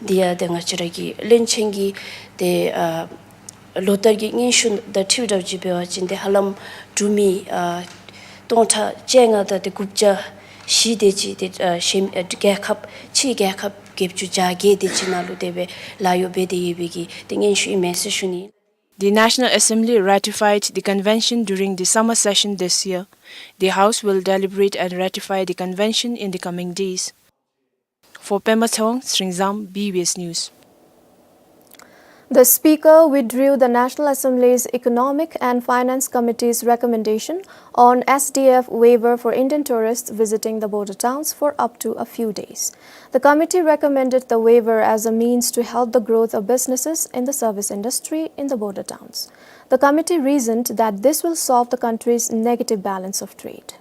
འདི་ཡང་ཏེ་ང་བཅས་ར་གི་བློན་ཆེན་གྱི་ཏེ་ཨ་ལོ་ལྟར་གྱི་སྙན་ཞུ་དང་འཁྲིལཝ་འདྲཝ་ཅིག་འབད་བ་ཅིན་ཏེ་ཧ་ལམ་འབྲུག་མི་ཨ་སྟོང་ཕྲག་བཅོ་ལྔ་དང་ཏེ་དགུ་བརྒྱ་བཞི་དེ་ཅིག་ཏེ་ཨ་གཞན་ཨ་རྒྱལ་ཁབ་ཕྱིའི་རྒྱལ་ཁབ་བརྒྱད་ཅུ་གྱ་བརྒྱད་དེ་ཅིག་ནང་ལུ་དེ་སྦེ་ལཱ་གཡོག་འབད་དེ་ཡོད་པའི་གི་ཏེ་སྙན་ཞུ་ཨིན་མས་ཟེར་ཞུ་ནི། The National Assembly ratified the convention during the summer session this year. The House will deliberate and ratify the convention in the coming days. For Pema Tshewang, Sringzam, B B S News. The Speaker withdrew the National Assembly's Economic and Finance Committee's recommendation on S D F waiver for Indian tourists visiting the border towns for up to a few days. The committee recommended the waiver as a means to help the growth of businesses in the service industry in the border towns. The committee reasoned that this will solve the country's negative balance of trade.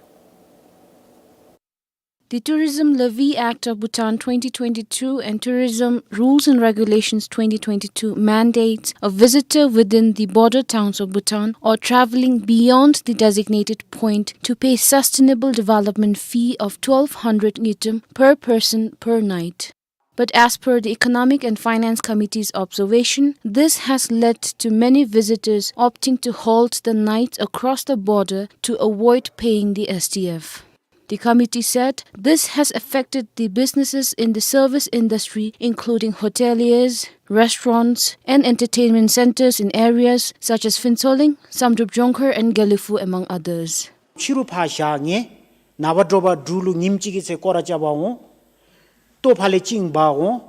The Tourism Levy Act of Bhutan twenty twenty-two and Tourism Rules and Regulations twenty twenty-two mandates a visitor within the border towns of Bhutan or traveling beyond the designated point to pay sustainable development fee of twelve hundred ngultrum per person per night. But as per the Economic and Finance Committee's observation, this has led to many visitors opting to halt the night across the border to avoid paying the S D F. The committee said this has affected the businesses in the service industry, including hoteliers, restaurants, and entertainment centers in areas such as Phuentsholing, Samdrup Jongkhar, and Gelephu, among others. ཕྱི་རུ་ཕར་བཞག་ནི་ནངས་པ་དྲོ་པ་འབྲུག་ལུ་ཉིནམ་གཅིག་གི་ཚེ་སྐོར་ར་རྐྱབ་པར་འོང་། ལྟོ་ཕར་ལས་བཅིངས་འབག་འོང་།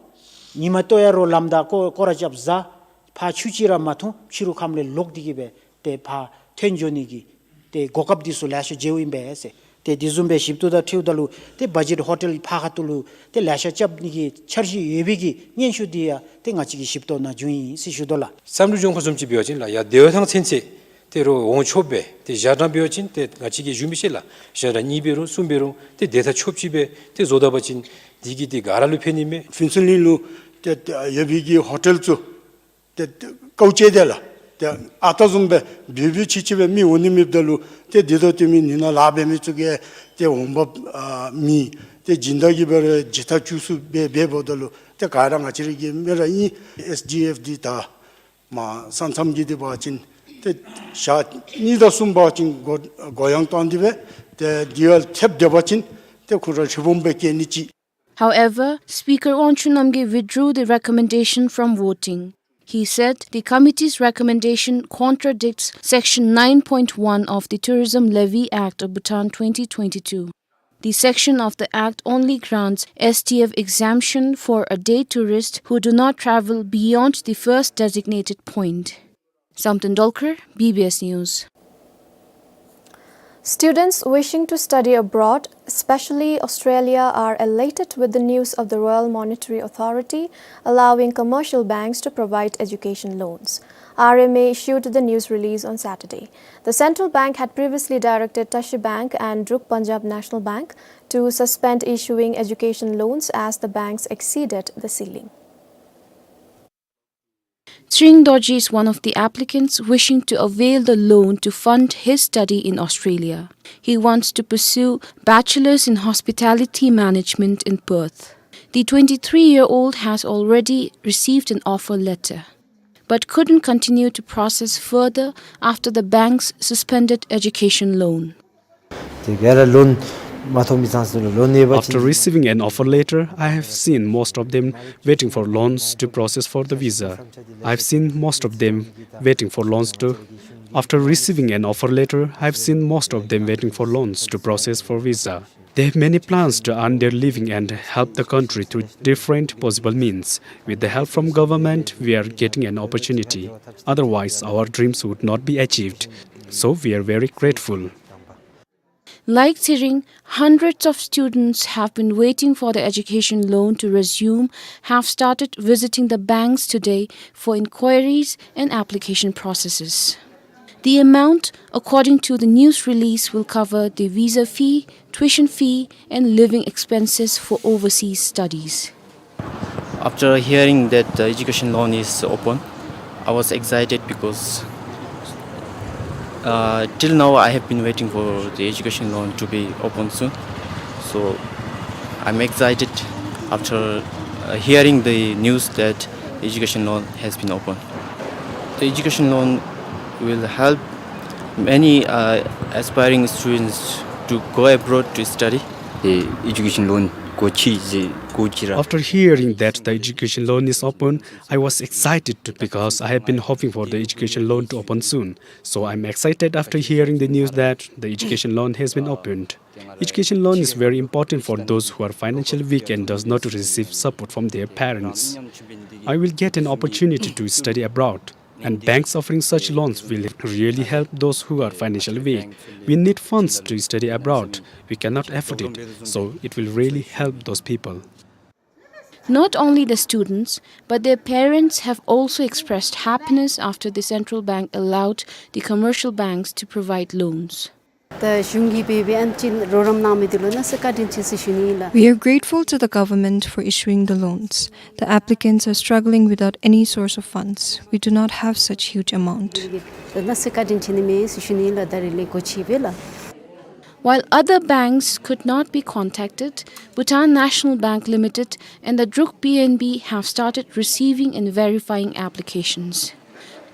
ཉི་མ་ལྟོ་ཡར་རོ་ལངམ་ད་སྐོར་སྐོར་ར་རྐྱབ་བཟའ། ཕར་ཆུ་ཅིག་ར་མ་འཐུང་། ཕྱི་རུ་ཁམས་ལས་ལོག་སྟེ་གི་སྦེ་ཏེ་ཕར་ཐོན་འགྱོ་ནི་གི་ཏེ་གོ་སྐབས་འདི་ཚུ་ལེ་ཤ་མཇལཝ་ཨིན་པས་ཟེར། ཏེ་དེ་བཟུམ་སྦེ་ཞིབ་ཏོག་དང་འཁྲིལཝ་ད་ལུ་ཏེ་བ་ཇེཊ་ཧོ་ཊེལ་ཕར་ཁ་ཐུག་ལུ་ཏེ་ལེ་ཤ་རྐྱབ་ནི་གི་འཆར་གཞི་ཡོད་པའི་གི་སྙན་ཞུ་འདི་ཡང་ཏེ་ང་བཅས་ཀྱིས་ཞིབ་ཏོག་ནང་བྱུང་ཡི་ཟེར་ཞུ་དོ་ལགས། སམ་འབྲུག་ལྗོངས་ཁོངས་བཟུམ་ཅིག་འབད་བ་ཅིན་ལགས་ཡར་དེ་བ་ཐང་ཚུན་ཚོད་ཏེ་རོགས་འོང་ཆོགཔ་སྦེ་ཏེ་ཞག་གྲངས་འབད་བ་ཅིན་ཏེ་ང་བཅས་ཀྱིས་ཞུ་མི་ཤེས་ལགས། ཞག་གྲངས་གཉིས་འབད་རུང་གསུམ་འབད་རུང་ཏེ་དེ་ཐག་ཆོདཔ་ཅིག་སྦེ་ཏེ་བཟོ་ད་པ་ཅིན་དེ་གིས་ཏེ་ག་ར་ལུ་ཕན་ནི་མས། ཕུན་ཚོགས་གླིང་ལུ་ཏེ་ཡོད་པའི་གི་ཧོ་ཊེལ་ཚུ་ཏེ་ཀའུ་ཅེ་དེ་ལགས་ཏེ་ཨ་རྟག་བཟུམ་སྦེ་འབོལ་འབོལ་ཆི་ཆི་སྦེ་མི་འོང་ནི་མེདཔ་ད་ལུ་ཏེ་དེ་དང་བསྟུན་མི་ནི་ནང་ལཱ་འབད་མི་ཚུ་གིས་ཏེ་འོང་འབབ་ཨ་མེད། ཏེ་སྦྱིན་བདག་གིས་འབད་རུང་ཇི་ལྟར་བཅུག་ཚུགས་སྦེ་འབད་འབདཝ་ད་ལུ་ཏེ་ག་ར་ང་བཅས་ར་གི་མི་ར་ཨིན། ཨེསི་ཌི་ཨེཕ་འདི་ད་མ་ས་མཚམས་ཀྱི་འདི་འབད་བ་ཅིན་ཏེ་ཞག་གཉིས་དང་གསུམ་འབད་བ་ཅིན་གུ་གུ་ཡངས་བཏང་སྟེ་སྦེ་ཏེ་འདི་ཡང་ཐེབས་སྡོད་པ་ཅིན་ཏེ་ཁོ་ར་ཧྲིལ་བུམ་སྦེ་སྐྱེལ་ནི་ཅིག། However, Speaker Won Chun Namgay withdrew the recommendation from voting. He said the committee's recommendation contradicts Section nine point one of the Tourism Levy Act of Bhutan twenty twenty-two. The section of the Act only grants S D F exemption for a day tourist who do not travel beyond the first designated point. Samten Dolkar, B B S News. Students wishing to study abroad, especially Australia, are elated with the news of the Royal Monetary Authority allowing commercial banks to provide education loans. R M A issued the news release on Saturday. The central bank had previously directed Tashi Bank and Druk Punjab National Bank to suspend issuing education loans as the banks exceeded the ceiling. Tshering Dorji is one of the applicants wishing to avail the loan to fund his study in Australia. He wants to pursue Bachelor's in Hospitality Management in Perth. The twenty-three-year-old has already received an offer letter, but couldn't continue to process further after the banks suspended education loan. ཏེ་ག་ར་ལོན་མ་ཐོབ་མི་ཚང་ཚུ་ལུ་ལོན་ཡོད་པ་ཅིན། After receiving an offer letter, I have seen most of them waiting for loans to process for the visa. I've seen most of them waiting for loans to. After receiving an offer letter, I've seen most of them waiting for loans to process for visa. They have many plans to earn their living and help the country through different possible means. With the help from government, we are getting an opportunity. Otherwise, our dreams would not be achieved. So we are very grateful. Like Tshering, hundreds of students have been waiting for the education loan to resume, have started visiting the banks today for inquiries and application processes. The amount, according to the news release, will cover the visa fee, tuition fee, and living expenses for overseas studies. After hearing that the education loan is open, I was excited because, uh, till now I have been waiting for the education loan to be open soon. So I'm excited after, uh, hearing the news that education loan has been open. The education loan will help many, uh, aspiring students to go abroad to study. ཏེ་ཨེ་ཌུ་ཀེ་ཤཱན་ལོན་སྒོ་ཕྱེ་ཟེར་སྒོ་ཕྱེ་ར། After hearing that the education loan is open, I was excited too, because I have been hoping for the education loan to open soon. So I'm excited after hearing the news that the education loan has been opened. Education loan is very important for those who are financially weak and does not receive support from their parents. I will get an opportunity to study abroad. And banks offering such loans will really help those who are financially weak. We need funds to study abroad. We cannot afford it, so it will really help those people. Not only the students, but their parents have also expressed happiness after the central bank allowed the commercial banks to provide loans. ད་གཞུང་གིས་འབད་བའི་ཨ་ནི་ཅིག་རོགས་རམ་གནང་མི་འདི་ལུ་གནམ་མེད་ས་མེད་བཀའ་དྲིན་ཆེ་ཟེར་ཞུ་ནི་ཨིན་ལགས། We are grateful to the government for issuing the loans. The applicants are struggling without any source of funds. We do not have such huge amount. གནམ་མེད་ས་མེད་བཀའ་དྲིན་ཆེ་ནི་མས་ཟེར་ཞུ་ནི་ཨིན་ལགས། ད་རིས་ལས་འགོ་ཕྱེ་སྦེ་ལགས། While other banks could not be contacted, Bhutan National Bank Limited and the Druk B N B have started receiving and verifying applications.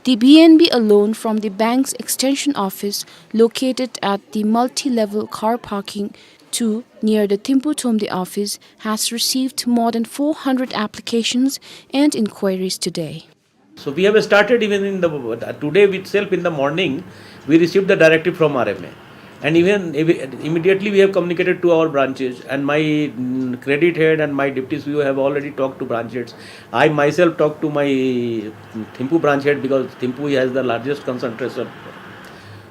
The B N B alone, from the bank's extension office located at the multi-level car parking two near the Thimphu Tshomde office, has received more than four hundred applications and inquiries today. So we have started even in the, today itself in the morning, we received the directive from R M A. And even imme-, immediately we have communicated to our branches, and my, mm, credit head and my deputy C E O have already talked to branch heads. I myself talked to my, mm, Thimphu branch head, because Thimphu has the largest concentration.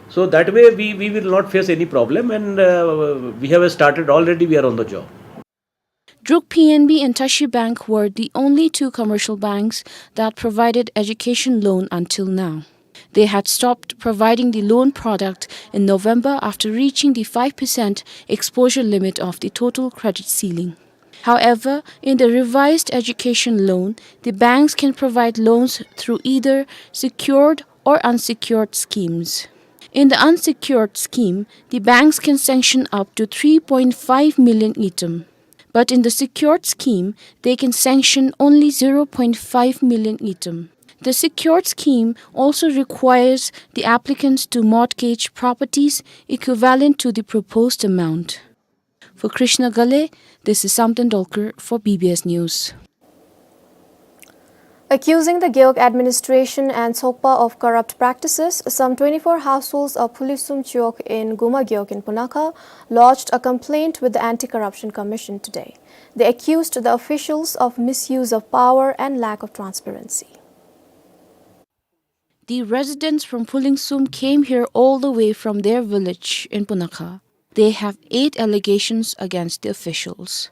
So that way we, we will not face any problem, and, uh, we have started already, we are on the job. Druk P N B and Tashi Bank were the only two commercial banks that provided education loan until now. They had stopped providing the loan product in November after reaching the five percent exposure limit of the total credit ceiling. However, in the revised education loan, the banks can provide loans through either secured or unsecured schemes. In the unsecured scheme, the banks can sanction up to three point five million ngultrum. But in the secured scheme, they can sanction only zero point five million ngultrum. The secured scheme also requires the applicants to mortgage properties equivalent to the proposed amount. For Krishna Gale, this is Samten Dolkar for B B S News. Accusing the Gewog administration and Tsokpa of corrupt practices, some twenty-four households of Phulisum Chowk in Guma Gewog in Punakha lodged a complaint with the Anti-Corruption Commission today. They accused the officials of misuse of power and lack of transparency. The residents from Phulisum came here all the way from their village in Punakha. They have eight allegations against the officials.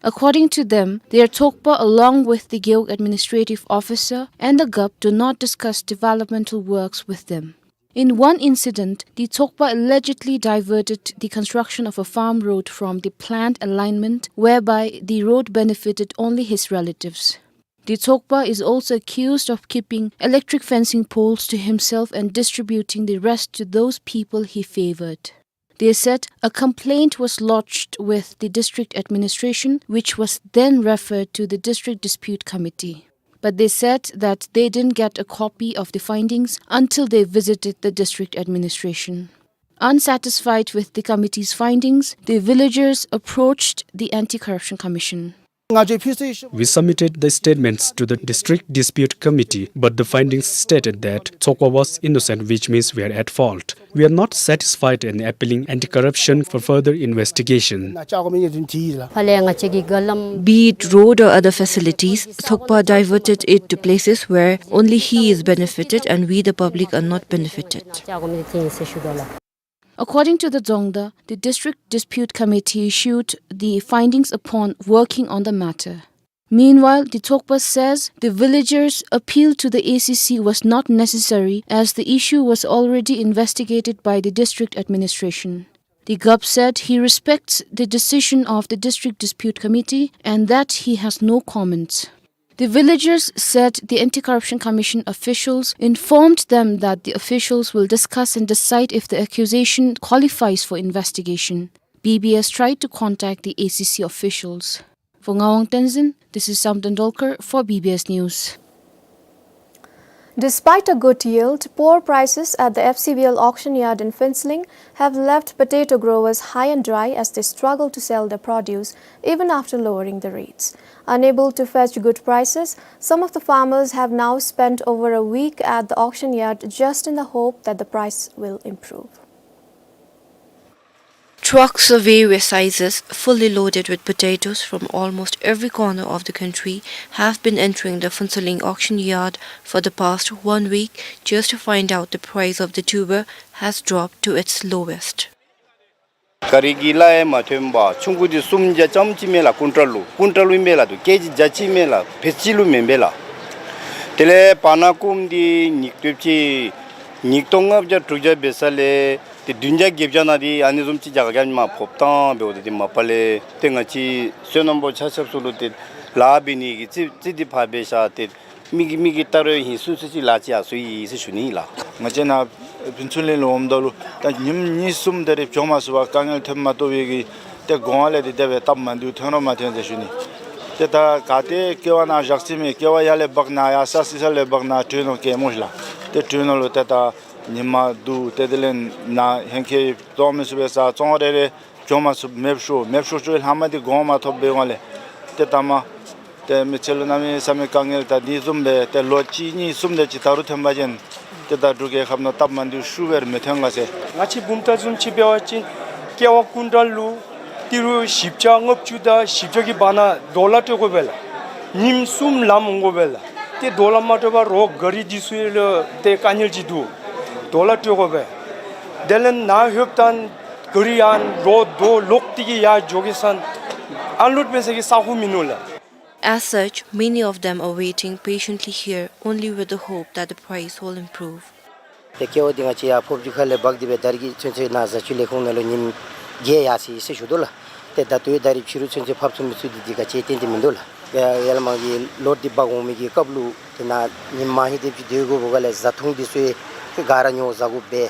According to them, their Tsokpa, along with the Gewog administrative officer and the Gup, do not discuss developmental works with them. In one incident, the Tsokpa allegedly diverted the construction of a farm road from the planned alignment, whereby the road benefited only his relatives. The Tsokpa is also accused of keeping electric fencing poles to himself and distributing the rest to those people he favored. They said a complaint was lodged with the district administration, which was then referred to the District Dispute Committee. But they said that they didn't get a copy of the findings until they visited the district administration. Unsatisfied with the committee's findings, the villagers approached the Anti-Corruption Commission. We submitted the statements to the District Dispute Committee, but the findings stated that Tsokpa was innocent, which means we are at fault. We are not satisfied and appealing Anti-Corruption for further investigation. Be it road or other facilities, Tsokpa diverted it to places where only he is benefited and we the public are not benefited. According to the Dzongda, the District Dispute Committee issued the findings upon working on the matter. Meanwhile, the Tsokpa says the villagers' appeal to the A C C was not necessary as the issue was already investigated by the district administration. The Gup said he respects the decision of the District Dispute Committee and that he has no comments. The villagers said the Anti-Corruption Commission officials informed them that the officials will discuss and decide if the accusation qualifies for investigation. B B S tried to contact the A C C officials. For Ngawang Tenzin, this is Samten Dolkar for B B S News. Despite a good yield, poor prices at the F C B L auction yard in Phuentsholing have left potato growers high and dry as they struggle to sell their produce even after lowering the rates. Unable to fetch good prices, some of the farmers have now spent over a week at the auction yard just in the hope that the price will improve. Trucks of various sizes, fully loaded with potatoes from almost every corner of the country, have been entering the Phuentsholing auction yard for the past one week just to find out the price of the tuber has dropped to its lowest. ག་རི་གི་ལ་ཡང་མ་ཐོན་པར་ཆུང་ཀུ་འདི་སུམ་བརྒྱ་ཙམ་ཅིག་མས་ལགས། ཀུན་ཊལ་ལུ་ཀུན་ཊལ་ལུ་ཨིན་པས་ལགས། འདི་ཀེ་ཇི་བརྒྱ་ཅིག་མས་ལགས། བེ་ཅིག་ལུ་མེན་པས་ལགས། དེ་ལས་བར་ན་ཀུམ་འདི་ཉིས་སྟོང་ཅིག་ཉིས་སྟོང་ལྔ་བརྒྱ་དྲུག་བརྒྱ་འབད་ས་ལས་ ཏེ་བདུན་བརྒྱ་བརྒྱད་བརྒྱ་ནང་འདི་ཨ་ནི་བཟུམ་ཅིག་རྒྱ་གར་གྱི་མར་ཕབ་བཏང་འབདཝ་ད་འདི་མ་པ་ལས་ཏེ་ང་བཅས་སོ་ནམ་པ་ཆ་ཁྱབ་ཚུ་ལུ་ཏེ་ལཱ་འབད་ནི་གི་རྩིས་རྩིས་འདི་ཕར་འབད་བཞག་སྟེ་མི་གིས་མི་གིས་ད་རུང་ཧིང་སུན་སུན་ཅིག་ལཱ་ཅིག་ཡར་སོང་ཡི་ཟེར་ཞུ་ནི་ཨིན་ལགས། ང་བཅས་ནཱ་ཕུན་ཚོགས་གླིང་ལུ་འོངམ་ད་ལུ་ད་ཉིནམ་གཉིས་གསུམ་དེ་རེ་བྱོན་མ་ཚུགས་པར་དཀའ་ངལ་ཐོན་མ་བཏུབ་པའི་གི་ཏེ་དགོངས་པ་ལས་ཏེ་དེ་སྦེ་སྟབས་མ་བདེཝ་ཐོན་རུང་མ་ཐོན་ཟེར་ཞུ་ནི། ཏེ་ད་ག་ཏེ་ཀེ་བ་ནང་བཞག་ཅི་མེད། ཀེ་བ་ཡར་ལས་འབག་ནཱ་ཡར་ས་སི་ས་ལས་འབག་ནཱ་དྲོས་ནུག་ཀེ་མོ་ཤ་ལགས། ཏེ་དྲོས་ནུག་ལུ་ཏེ་ད་ཉིནམ་འདི་ཏེ་དེ་ལས་ནཱ་ཧེང་སྐལ་བཙོང་མི་ཚུགས་པས། ས་བཙོང་རེ་རེ་བྱོན་མ་ཚུགས། མེདཔ་ཤོར་མེདཔ་ཤོར་ཤོར་ལྷག་མ་འདི་དགོངས་མ་ཐོབ་པའི་སྒང་ལས་ཏེ་ད་མ་ཏེ་མི་ཚེ་ལུ་གནམ་མེད་ས་མེད་དཀའ་ངལ་ད་འདི་བཟུམ་སྦེ་ཏེ་ལོ་གཅིག་གཉིས་གསུམ་དེ་ཅིག་ད་རུང་ཐོན་པ་ཅིན་ཏེ་ད་འབྲུག་རྒྱལ་ཁབ་ནང་སྟབས་མ་བདེཝ་ཤུགས་སྦེ་ར་མི་ཐོན་ག་ཟེར། ང་བཅས་བུམ་ཐང་བཟུམ་ཅིག་འབད་བ་ཅིན་ཀེ་བ་ཀུན་ཊལ་ལུ་ཏི་རུ་བཞི་བརྒྱ་ལྔ་བཅུ་དང་བཞི་བརྒྱ་གི་བར་ན་ཌོ་ལར་སྤྲོད་དགོ་པས་ལགས། ཉིནམ་གསུམ་ལངམ་འོང་དགོ་པས་ལགས། ཏེ་ཌོ་ལར་མ་སྤྲོད་པར་རོགས་ག་རི་འདི་ཚུ་ལུ་ཏེ་དཀའ་ངལ་ཅིག་འདུག། ཌོ་ལར་སྤྲོད་དགོ་པས། དེ་ལས་ནཱ་ལྷོདཔ་ད་ག་རི་ཡང་རོགས་རྡོ་ལོག་སྟེ་གི་ཡར་འགྱོ་གེ་ཟེར་ཨན་ལོཌ་འབད་ས་གི་ས་ཁོངས་མིན་ནུག་ལགས། As such, many of them are waiting patiently here only with the hope that the price will improve. ཏེ་ཀེ་བ་འདི་ང་བཅས་ཡར་ཕོབ་རྒྱུ་ཁ་ལས་འབག་སྟེ་སྦེ་ད་རིས་ཀྱི་ཚུན་ཚོད་ནཱ་བཟའ་བཅའ་ལས་ཁུངས་ནང་ལུ་ཉིནམ་བརྒྱད་ཡར་སོ་ཡི་ཟེར་ཞུ་དོ་ལགས། ཏེ་ད་ལྟོ་ད་རིས་ཕྱི་རུ་ཚུན་ཚོད་ཕབ་ཚུགས་མི་ཚུགས་འདི་འདི་ག་ཅི་ཏན་ཏན་མིན་འདུག་ལགས། ཡ་ཡར་ལས་མར་གྱི་ལོཌ་འདི་འབག་འོང་མི་གི་སྐབས་ལུ་ཏེ་ནཱ་ཉིནམ་མང་ཧེང་དེ་ཅིག་སྡོད་དགོཔ་ག་ལས་བཟའ་འཐུང་འདི་ཚུ་ག་ར་ཉོ་བཟའ་དགོཔ་སྦེ་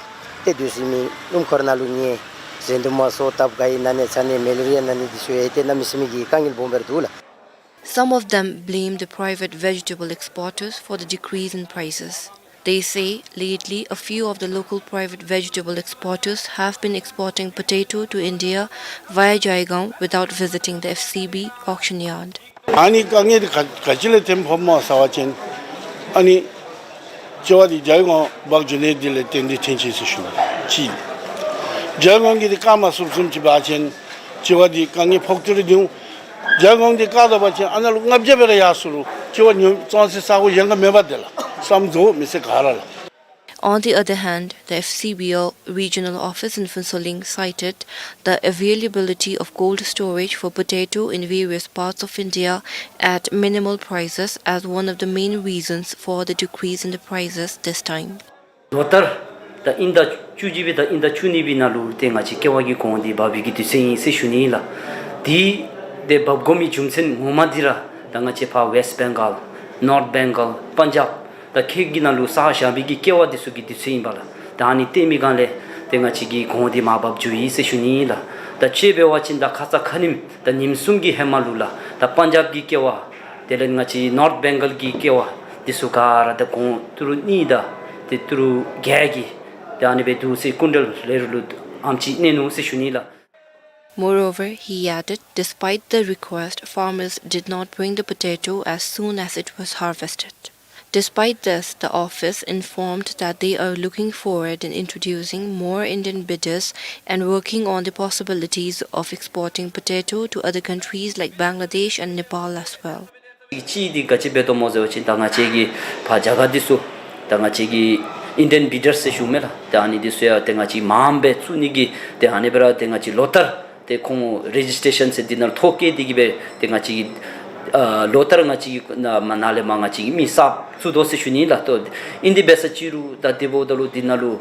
ཏེ་སྡོད་ས་མི་སྣུམ་འཁོར་ནང་ལུ་ཉལ་ཟས་འདུ་མ་སོ་བཏབ་ག་ཡི་ན་ནི་ཚ་ནི་མ་ལེ་རི་ཡ་ན་ནི་འདི་ཚུ་ཡང་ཏེ་གནམ་མེད་ས་མེད་ཀྱི་དཀའ་ངལ་སྦོམ་སྦེ་ར་འདུག་ལགས། Some of them blame the private vegetable exporters for the decrease in prices. They say lately a few of the local private vegetable exporters have been exporting potato to India via Jaigaon without visiting the F C B auction yard. ཨ་ནི་དཀའ་ངལ་འདི་ག་ག་ཅི་ལས་ཐོནམ་ཕོགཔ་སྨོ་ཟེར་བ་ཅིན་ཨ་ནི་ལྕི་བ་འདི་ཇའི་གོང་འབག་འགྱོ་ནི་འདི་ལས་བརྟེན་ཏེ་ཐོན་ཅི་ཟེར་ཞུ་ནི་ཅིག། ཇའི་གོང་གི་འདི་བཀག་མ་ཚུགསཔ་བཟུམ་ཅིག་འབད་བ་ཅིན་ལྕི་བ་འདི་དཀའ་ངལ་ཕོག་སྟེ་ར་འདུག། ཇའི་གོང་འདི་བཀག་ད་པ་ཅིན་ཨ་ནཱ་ལུ་ལྔ་བརྒྱ་སྦེ་ར་ཡར་སོང་རུང་ལྕི་བ་ཉོ་བཙོང་སའི་ས་གོ་གཞན་ག་མེད་པར་ཏེ་ལགས་བསམ་དོ་མི་ཚེ་ག་ར་ལགས། On the other hand, the F C B O regional office in Phuentsholing cited the availability of cold storage for potato in various parts of India at minimal prices as one of the main reasons for the decrease in the prices this time. ལོ་ལྟར་ད་དབྱིན་ཟླ་བཅུ་གཅིག་པའི་དང་དབྱིན་ཟླ་བཅུ་གཉིས་པའི་ནང་ལུ་ཏེ་ང་བཅས་ཀེ་བ་གི་གོང་འདི་འབབ་པའི་གི་དུས་ཚོད་ཨིན་ཟེར་ཞུ་ནི་ལགས། དེ་དེ་འབབ་དགོ་མི་རྒྱུ་མཚན་ངོ་མ་འདི་ར་ད་ང་བཅས་ཕར་ཝེསཊ་བེང་གཱལ་ནོརཐ་བེང་གཱལ་པན་ཇབ་ད་ཁྱེད་ཀྱི་ནང་ལུ་བསགས་བཞག་པའི་གི་ཀེ་བ་འདི་ཚུ་གི་དུས་ཚོད་ཨིན་པས་ལགས། ད་ཨ་ནི་བརྟེན་མི་སྒང་ལས་ཏེ་ང་བཅས་ཀྱི་གོང་འདི་མར་འབབ་འགྱོ་ཡི་ཟེར་ཞུ་ནི་ལགས། ད་དཔྱེ་འབད་བ་ཅིན་ད་ཁ་ཙ་ཁ་ཉིནམ་ད་ཉིནམ་གསུམ་གྱི་ཧེ་མ་ལུ་ལགས་ད་པན་ཇབ་ཀྱི་ཀེ་བ་དེ་ལས་ང་བཅས་ནོརཐ་བེང་གཱལ་གྱི་ཀེ་བ་འདི་ཚུ་ག་ར་ད་གོང་ཏི་རུ་གཉིས་དང་ཏེ་ཏི་རུ་བརྒྱད་ཀྱི་ཏེ་ཨ་ནི་སྦེ་འདུག་ཟེར། ཀུན་ཊལ་རེ་རེ་ལུ་ཨ་ནེམ་ཅིག་གནས་ནུག་ཟེར་ཞུ་ནི་ལགས། Moreover, he added, despite the request, farmers did not bring the potato as soon as it was harvested. Despite this, the office informed that they are looking forward in introducing more Indian bidders and working on the possibilities of exporting potato to other countries like Bangladesh and Nepal as well. གཅིག་འདི་ག་ཅི་འབད་དོ་སྨོ་ཟེར་བ་ཅིན་ད་ང་བཅས་ཀྱི་ཕར་རྒྱ་གར་འདི་ཚུ་ད་ང་བཅས་ཀྱི་ཨིན་ཌི་ཡན་བི་ཌར་ཟེར་ཞུཝ་མས་ལགས། ད་ཨ་ནི་འདི་ཚུ་ཡང་ཏེ་ང་བཅས་མངམ་སྦེ་བཙུགས་ནི་གི་ཏེ་ཨ་ནི་སྦེ་ར་ཏེ་ང་བཅས་ལོ་ལྟར་ཏེ་ཁོང་རེ་ཇིས་ཊེ་ཤཱན་ཟེར་འདི་ནང་ཐོ་བཀོད་དེ་གི་སྦེ་ཏེ་ང་བཅས་ཀྱི་ཨ་ལོ་ལྟར་ང་བཅས་ཀྱི་ནཱ་མར་ནཱ་ལས་མར་ང་བཅས་ཀྱིས་མི་གསརཔ་བཙུགས་དོ་ཟེར་ཞུ་ནི་ལགས། ཏེ་ཨིན་དེ་འབད་ས་ཅིག་རུང་ད་དེ་འབདཝ་ད་ལུ་འདི་ནང་ལུ་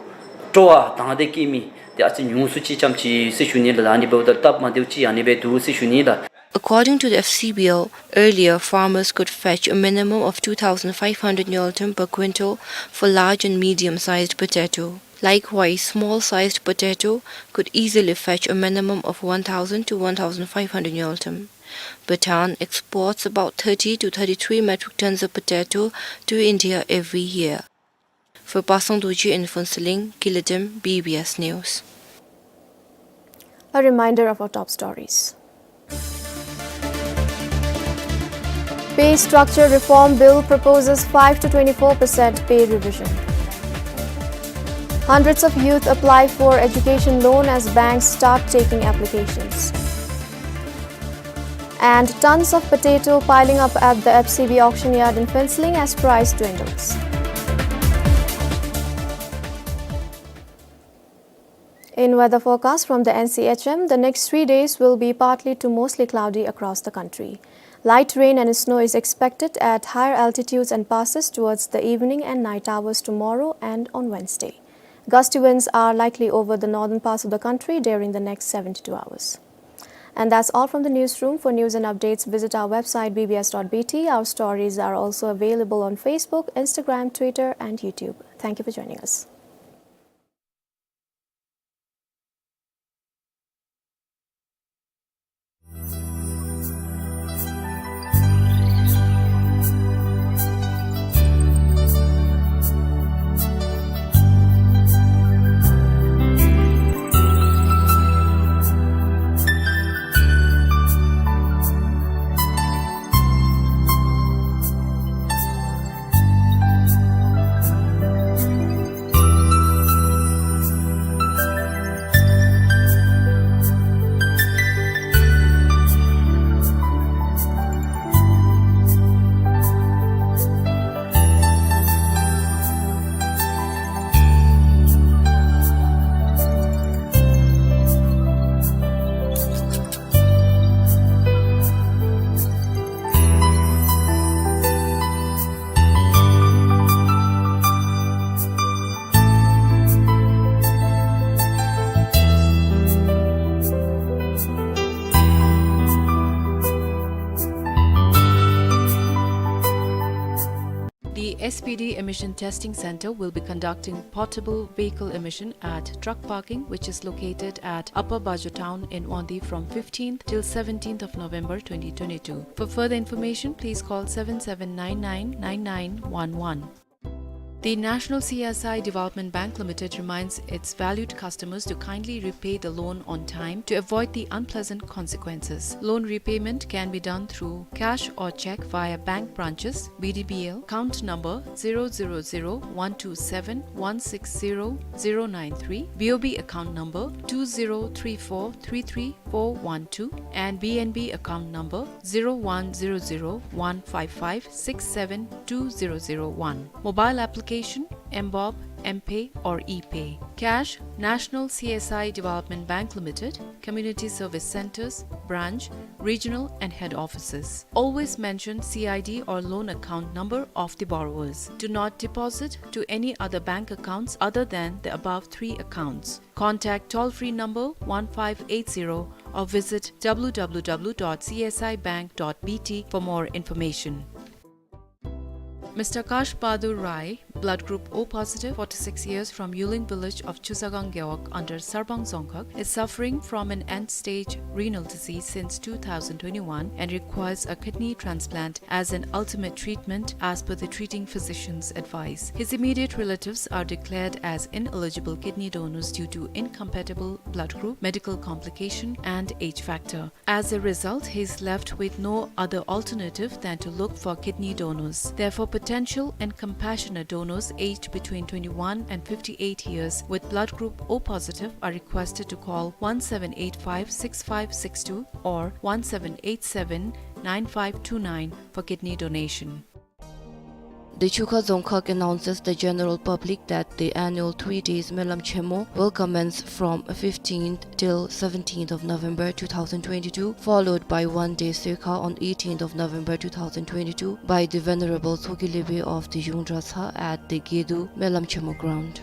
སྤྲོ་བ་དང་འདོད་བསྐྱེད་མི་ཏེ་ཨ་ཙི་ཉུང་སུ་ཅིག་ཙམ་ཅིག་ཟེར་ཞུ་ནི་ལགས། ད་ཨ་ནི་འབདཝ་ད་སྟབས་མ་བདེཝ་ཅིག་ཨ་ནི་སྦེ་འདུག་ཟེར་ཞུ་ནི་ལགས། According to the F C B O, earlier farmers could fetch a minimum of two thousand five hundred ngultrum per quintal for large and medium-sized potato. Likewise, small-sized potato could easily fetch a minimum of one thousand to one thousand five hundred ngultrum. Bhutan exports about thirty to thirty-three metric tons of potato to India every year. For Pasang Dorji in Phuentsholing, Kilidim, B B S News. A reminder of our top stories. Pay Structure Reform Bill proposes five to twenty-four percent pay revision. Hundreds of youth apply for education loan as banks start taking applications. And tons of potato piling up at the F C B auction yard in Phuentsholing as price dwindles. In weather forecast from the N C H M, the next three days will be partly to mostly cloudy across the country. Light rain and snow is expected at higher altitudes and passes towards the evening and night hours tomorrow and on Wednesday. Gusty winds are likely over the northern parts of the country during the next seventy-two hours. And that's all from the newsroom. For news and updates, visit our website B B S dot B T. Our stories are also available on Facebook, Instagram, Twitter, and YouTube. Thank you for joining us. The S P D Emission Testing Center will be conducting portable vehicle emission at truck parking, which is located at Upper Bajo Town in Wangdue, from fifteenth till seventeenth of November twenty twenty-two. For further information, please call seven seven nine nine nine nine one one. The National C S I Development Bank Limited reminds its valued customers to kindly repay the loan on time to avoid the unpleasant consequences. Loan repayment can be done through cash or cheque via bank branches, B D B L, account number zero zero zero one two seven one six zero zero nine three, B O B account number two zero three four three three four one two, and B N B account number zero one zero zero one five five six seven two zero zero one. Mobile application, mBoB, mPay or ePay. Cash, National C S I Development Bank Limited, Community Service Centres, Branch, Regional and Head Offices. Always mention C I D or loan account number of the borrowers. Do not deposit to any other bank accounts other than the above three accounts. Contact toll-free number one five eight zero or visit W W W dot C S I bank dot B T for more information. Mister Kash Bahadur Rai, blood group O positive, forty-six years, from Yuling village of Chusagang Gewog under Sarbang Dzongkhag, is suffering from an end-stage renal disease since two thousand twenty-one and requires a kidney transplant as an ultimate treatment as per the treating physician's advice. His immediate relatives are declared as ineligible kidney donors due to incompatible blood group, medical complication, and age factor. As a result, he is left with no other alternative than to look for kidney donors. Therefore, potential and compassionate donors aged between twenty-one and fifty-eight years with blood group O positive are requested to call one seven eight five six five six two or one seven eight seven nine five two nine for kidney donation. The Chukha Dzongkhag announces the general public that the annual three days Melam Chemo will commence from fifteenth till seventeenth of November two thousand twenty-two, followed by one day Sekha on eighteenth of November two thousand twenty-two by the Venerable Tsogi Lepe of the Yungdratsa at the Gedu Melam Chemo ground.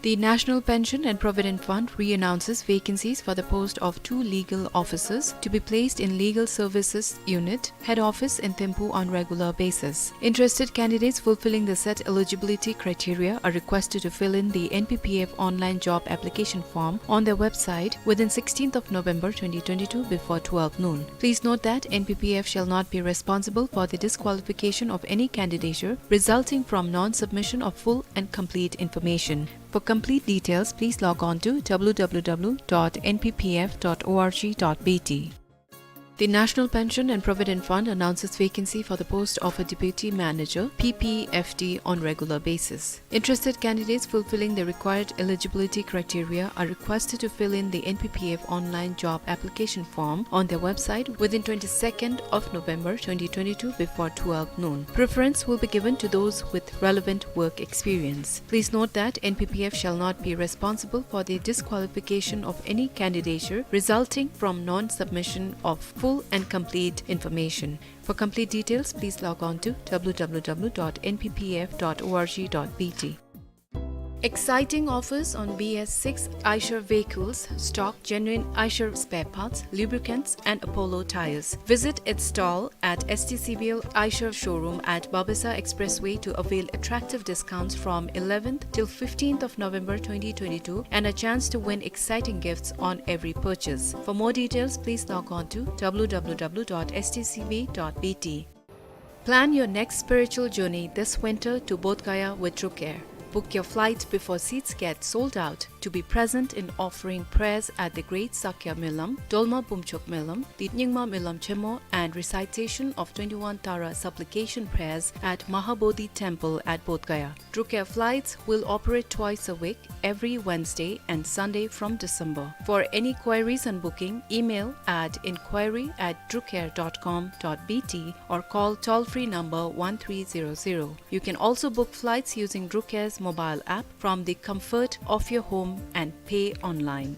The National Pension and Provident Fund re-announces vacancies for the post of two legal officers to be placed in Legal Services Unit, Head Office in Thimphu on regular basis. Interested candidates fulfilling the set eligibility criteria are requested to fill in the N P P F online job application form on their website within sixteenth of November twenty twenty-two before twelve noon. Please note that N P P F shall not be responsible for the disqualification of any candidature resulting from non-submission of full and complete information. For complete details, please log on to W W W dot N P P F dot O R G dot B T. The National Pension and Provident Fund announces vacancy for the post of a Deputy Manager, P P F D, on regular basis. Interested candidates fulfilling the required eligibility criteria are requested to fill in the N P P F online job application form on their website within twenty-second of November twenty twenty-two before twelve noon. Preference will be given to those with relevant work experience. Please note that N P P F shall not be responsible for the disqualification of any candidature resulting from non-submission of full and complete information. For complete details, please log on to W W W dot N P P F dot O R G dot B T. Exciting offers on B S six Eicher vehicles, stock genuine Eicher spare parts, lubricants, and Apollo tires. Visit its stall at S T C B L Eicher showroom at Babasa Expressway to avail attractive discounts from eleventh till fifteenth of November twenty twenty-two and a chance to win exciting gifts on every purchase. For more details, please log on to W W W dot S T C B dot B T. Plan your next spiritual journey this winter to Bodh Gaya with Drukair. Book your flights before seats get sold out to be present in offering prayers at the Great Sakya Melam, Dolma Bumchok Melam, the Nyingma Melam Chemo, and recitation of twenty-one Tara supplication prayers at Mahabodhi Temple at Bodh Gaya. Drukair flights will operate twice a week, every Wednesday and Sunday from December. For any queries and booking, email at inquiry at drukair dot com dot B T or call toll-free number one three zero zero. You can also book flights using Drukair's mobile app from the comfort of your home and pay online.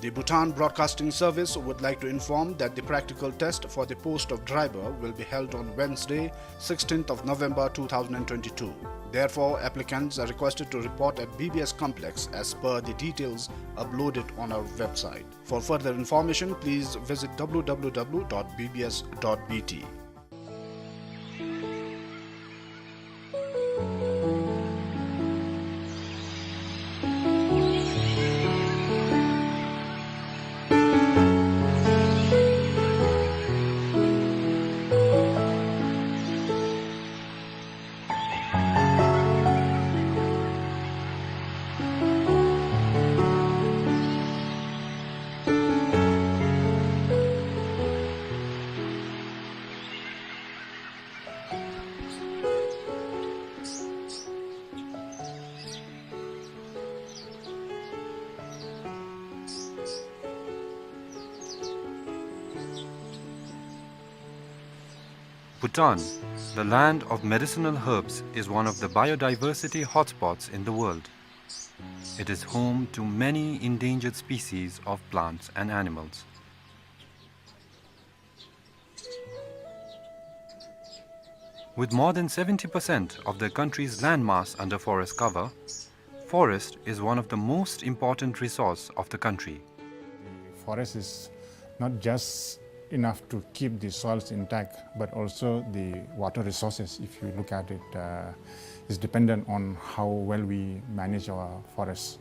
The Bhutan Broadcasting Service would like to inform that the practical test for the post of driver will be held on Wednesday, sixteenth of November two thousand twenty-two. Therefore, applicants are requested to report at B B S complex as per the details uploaded on our website. For further information, please visit W W W dot B B S dot B T. Bhutan, the land of medicinal herbs, is one of the biodiversity hotspots in the world. It is home to many endangered species of plants and animals. With more than seventy percent of the country's landmass under forest cover, forest is one of the most important resource of the country. The forest is not just enough to keep the soils intact, but also the water resources, if you look at it, uh, is dependent on how well we manage our forests.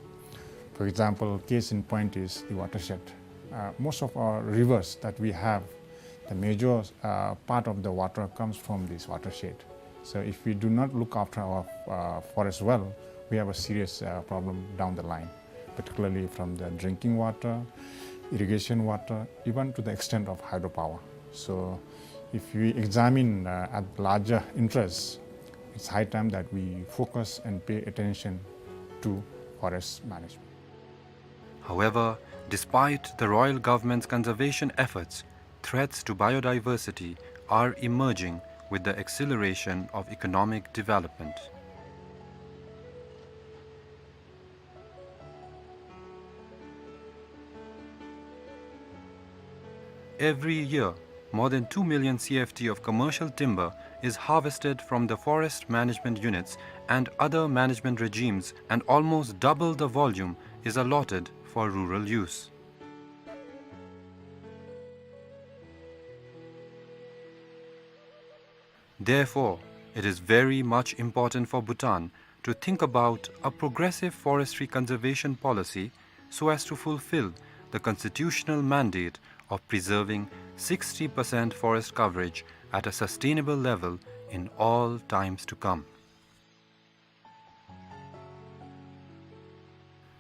For example, case in point is the watershed. Uh, most of our rivers that we have, the major, uh, part of the water comes from this watershed. So if we do not look after our, uh, forest well, we have a serious, uh, problem down the line, particularly from the drinking water, irrigation water, even to the extent of hydropower. So if we examine, uh, at larger interests, it's high time that we focus and pay attention to forest management. However, despite the royal government's conservation efforts, threats to biodiversity are emerging with the acceleration of economic development. Every year, more than two million C F T of commercial timber is harvested from the forest management units and other management regimes, and almost double the volume is allotted for rural use. Therefore, it is very much important for Bhutan to think about a progressive forestry conservation policy so as to fulfill the constitutional mandate of preserving sixty percent forest coverage at a sustainable level in all times to come.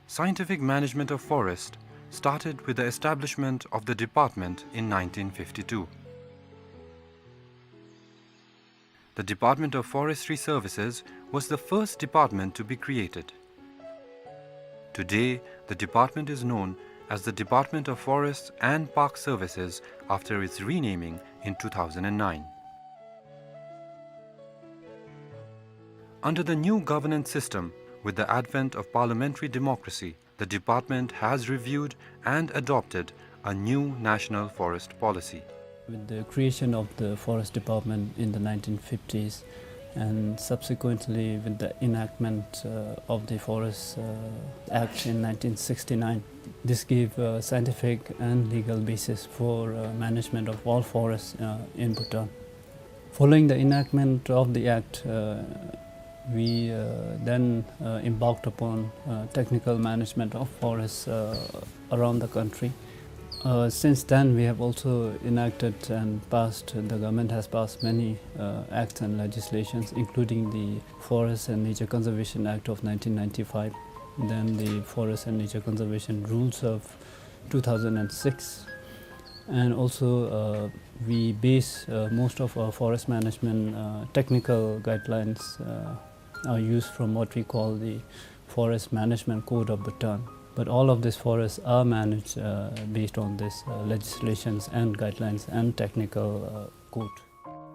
Scientific management of forest started with the establishment of the department in nineteen fifty-two. The Department of Forestry Services was the first department to be created. Today, the department is known as the Department of Forests and Park Services after its renaming in two thousand nine. Under the new governance system, with the advent of parliamentary democracy, the department has reviewed and adopted a new national forest policy. With the creation of the forest department in the nineteen fifties, And subsequently, with the enactment, uh, of the Forest, uh, Act in nineteen sixty-nine, this gave a scientific and legal basis for, uh, management of all forests, uh, in Bhutan. Following the enactment of the Act, uh, we, uh, then, uh, embarked upon, uh, technical management of forests, uh, around the country. Uh, since then, we have also enacted and passed, the government has passed many, uh, acts and legislations, including the Forest and Nature Conservation Act of nineteen ninety-five, then the Forest and Nature Conservation Rules of two thousand six, and also, uh, we base, uh, most of our forest management, uh, technical guidelines, uh, are used from what we call the Forest Management Code of Bhutan. But all of these forests are managed, uh, based on these, uh, legislations and guidelines and technical, uh, code.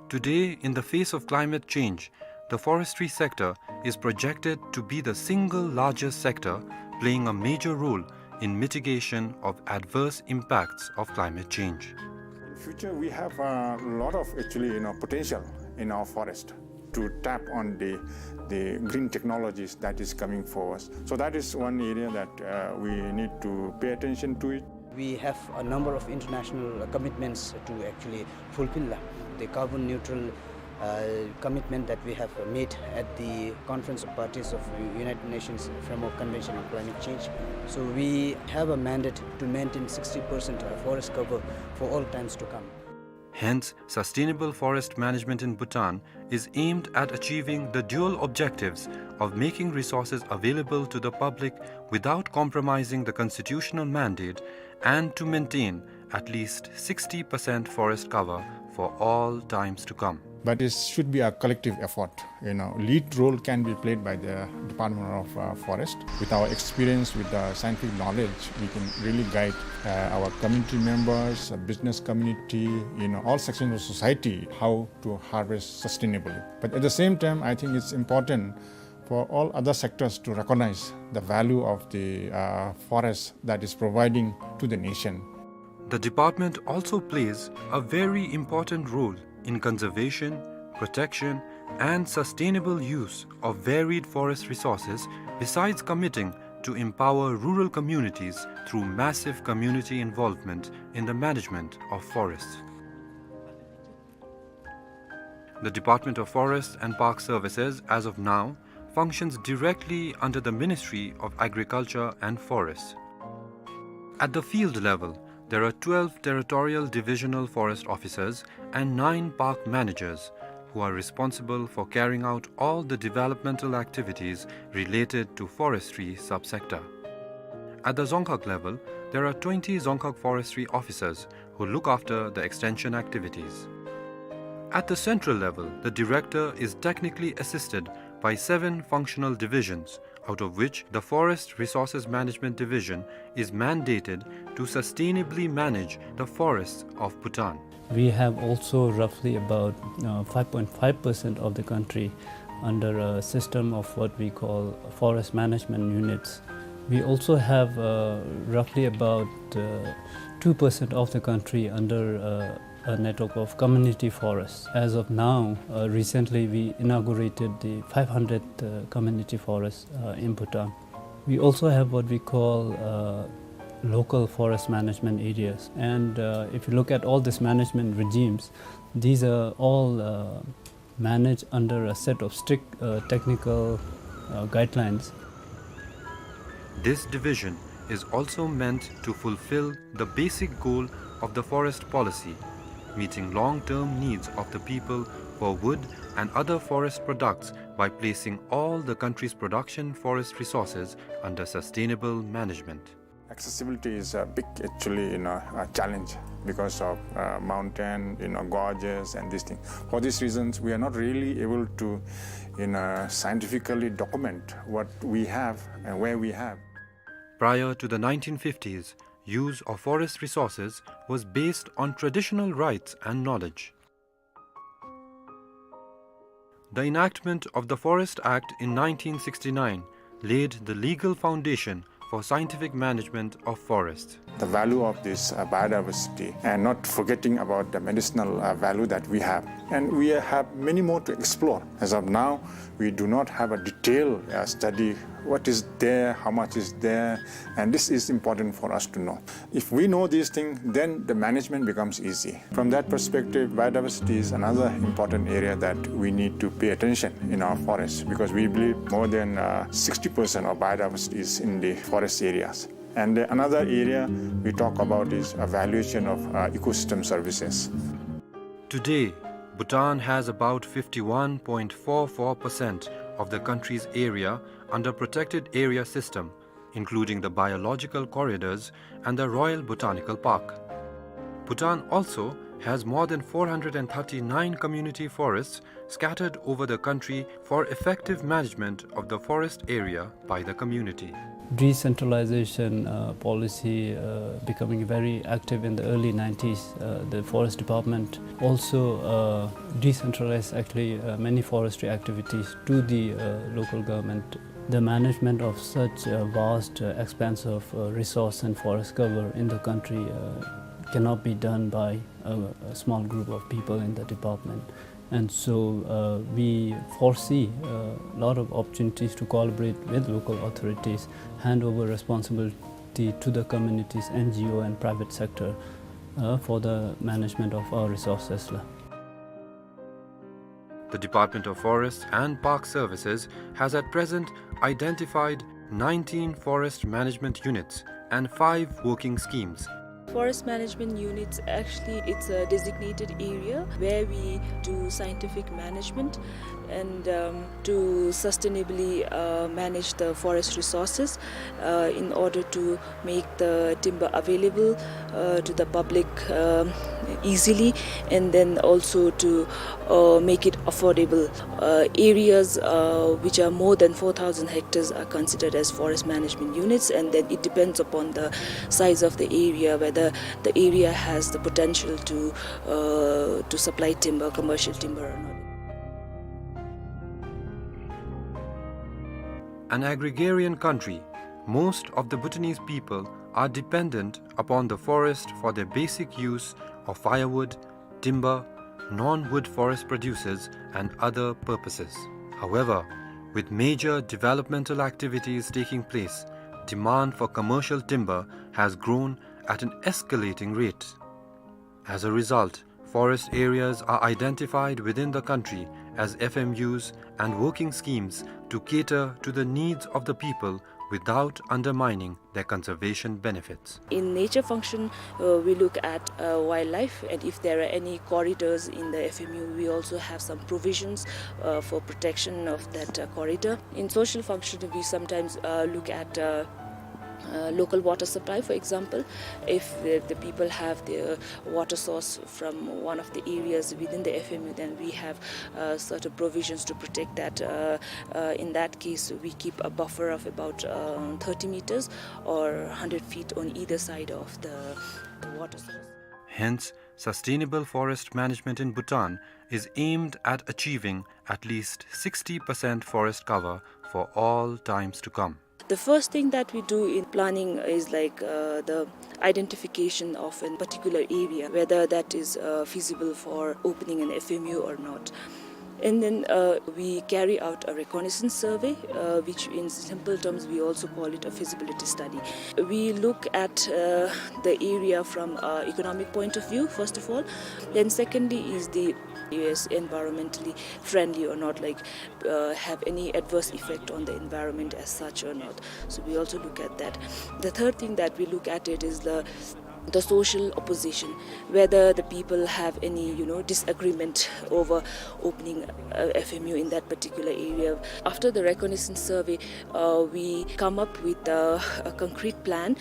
Today, in the face of climate change, the forestry sector is projected to be the single largest sector playing a major role in mitigation of adverse impacts of climate change. In future, we have a lot of actually, you know, potential in our forest to tap on the, the green technologies that is coming forward. So that is one area that, uh, we need to pay attention to it. We have a number of international commitments to actually fulfill the carbon neutral, uh, commitment that we have made at the Conference of Parties of United Nations Framework Convention on Climate Change. So we have a mandate to maintain sixty percent forest cover for all times to come. Hence, sustainable forest management in Bhutan is aimed at achieving the dual objectives of making resources available to the public without compromising the constitutional mandate and to maintain at least sixty percent forest cover for all times to come. But it should be a collective effort. You know, lead role can be played by the Department of, uh, Forest. With our experience, with the scientific knowledge, we can really guide, uh, our community members, uh, business community, you know, all sections of society, how to harvest sustainably. But at the same time, I think it's important for all other sectors to recognize the value of the, uh, forest that is providing to the nation. The department also plays a very important role in conservation, protection, and sustainable use of varied forest resources, besides committing to empower rural communities through massive community involvement in the management of forests. The Department of Forest and Park Services, as of now, functions directly under the Ministry of Agriculture and Forests. At the field level, there are twelve territorial divisional forest officers and nine park managers who are responsible for carrying out all the developmental activities related to forestry subsector. At the Dzongkhag level, there are twenty Dzongkhag forestry officers who look after the extension activities. At the central level, the director is technically assisted by seven functional divisions, out of which the Forest Resources Management Division is mandated to sustainably manage the forests of Bhutan. We have also roughly about, uh, five point five percent of the country under a system of what we call forest management units. We also have, uh, roughly about, uh, two percent of the country under, uh, a network of community forests. As of now, uh, recently we inaugurated the five hundredth, uh, community forest, uh, in Bhutan. We also have what we call, uh, local forest management areas. And, uh, if you look at all these management regimes, these are all, uh, managed under a set of strict, uh, technical, uh, guidelines. This division is also meant to fulfill the basic goal of the forest policy, meeting long-term needs of the people for wood and other forest products by placing all the country's production forest resources under sustainable management. Accessibility is a big, actually, you know, a challenge because of, uh, mountain, you know, gorges and these things. For these reasons, we are not really able to, you know, scientifically document what we have and where we have. Prior to the nineteen fifties, use of forest resources was based on traditional rights and knowledge. The enactment of the Forest Act in nineteen sixty-nine laid the legal foundation for scientific management of forests. The value of this, uh, biodiversity and not forgetting about the medicinal, uh, value that we have. And we have many more to explore. As of now, we do not have a detailed, uh, study, what is there, how much is there, and this is important for us to know. If we know these things, then the management becomes easy. From that perspective, biodiversity is another important area that we need to pay attention in our forests, because we believe more than, uh, sixty percent of biodiversity is in the forest areas. And another area we talk about is a valuation of, uh, ecosystem services. Today, Bhutan has about fifty-one point four four percent of the country's area under protected area system, including the biological corridors and the Royal Botanical Park. Bhutan also has more than four hundred and thirty-nine community forests scattered over the country for effective management of the forest area by the community. Decentralization, uh, policy, uh, becoming very active in the early nineties. Uh, the forest department also, uh, decentralized actually, uh, many forestry activities to the, uh, local government. The management of such a vast, uh, expanse of, uh, resource and forest cover in the country, uh, cannot be done by a, a small group of people in the department. And so, uh, we foresee a lot of opportunities to collaborate with local authorities, hand over responsibility to the communities, N G O and private sector, uh, for the management of our resources la. The Department of Forests and Park Services has at present identified nineteen forest management units and five working schemes. Forest management units, actually, it's a designated area where we do scientific management and, um, to sustainably, uh, manage the forest resources, uh, in order to make the timber available, uh, to the public, um, easily, and then also to, uh, make it affordable. Uh, areas, uh, which are more than four thousand hectares are considered as forest management units, and then it depends upon the size of the area, whether the area has the potential to, uh, to supply timber, commercial timber or not. An agrarian country, most of the Bhutanese people are dependent upon the forest for their basic use of firewood, timber, non-wood forest producers, and other purposes. However, with major developmental activities taking place, demand for commercial timber has grown at an escalating rate. As a result, forest areas are identified within the country as F M Us and working schemes to cater to the needs of the people without undermining their conservation benefits. In nature function, uh, we look at, uh, wildlife, and if there are any corridors in the F M U, we also have some provisions, uh, for protection of that, uh, corridor. In social function, we sometimes, uh, look at, uh, uh, local water supply, for example. If the, the people have their water source from one of the areas within the F M U, then we have, uh, certain provisions to protect that. Uh, uh, in that case, we keep a buffer of about, um, thirty meters or hundred feet on either side of the, the water source. Hence, sustainable forest management in Bhutan is aimed at achieving at least sixty percent forest cover for all times to come. The first thing that we do in planning is, like, uh, the identification of a particular area, whether that is, uh, feasible for opening an F M U or not. And then, uh, we carry out a reconnaissance survey, uh, which in simple terms we also call it a feasibility study. We look at, uh, the area from, uh, economic point of view, first of all. Then secondly is the area is environmentally friendly or not, like, uh, have any adverse effect on the environment as such or not. So we also look at that. The third thing that we look at it is the, the social opposition, whether the people have any, you know, disagreement over opening a F M U in that particular area. After the reconnaissance survey, uh, we come up with a, a concrete plan.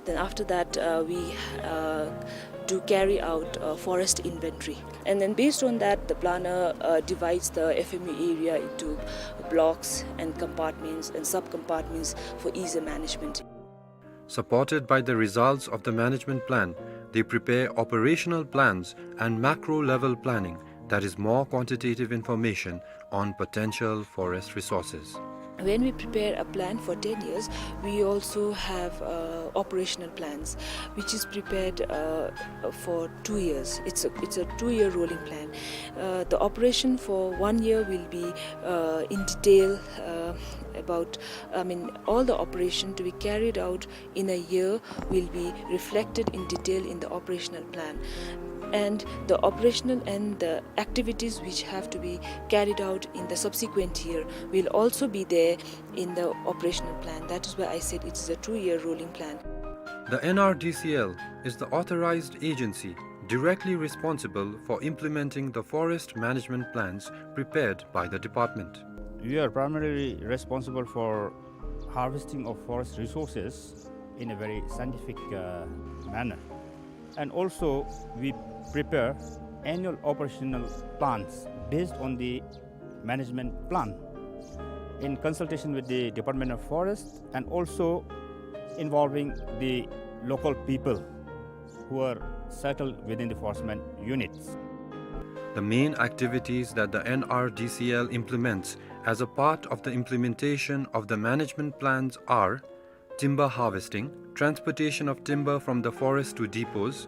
Then after that, uh, we, uh, do carry out a forest inventory. And then based on that, the planner, uh, divides the F M U area into blocks and compartments and sub-compartments for easier management. Supported by the results of the management plan, they prepare operational plans and macro-level planning, that is more quantitative information on potential forest resources. When we prepare a plan for ten years, we also have, uh, operational plans, which is prepared, uh, for two years. It's a, it's a two-year rolling plan. Uh, the operation for one year will be, uh, in detail, uh, about, I mean, all the operation to be carried out in a year will be reflected in detail in the operational plan. And the operational and the activities which have to be carried out in the subsequent year will also be there in the operational plan. That is why I said it is a two-year rolling plan. The N R D C L is the authorized agency directly responsible for implementing the forest management plans prepared by the department. We are primarily responsible for harvesting of forest resources in a very scientific, uh, manner. And also, we prepare annual operational plans based on the management plan in consultation with the Department of Forest and also involving the local people who are settled within the forest man units. The main activities that the N R D C L implements as a part of the implementation of the management plans are timber harvesting, transportation of timber from the forest to depots,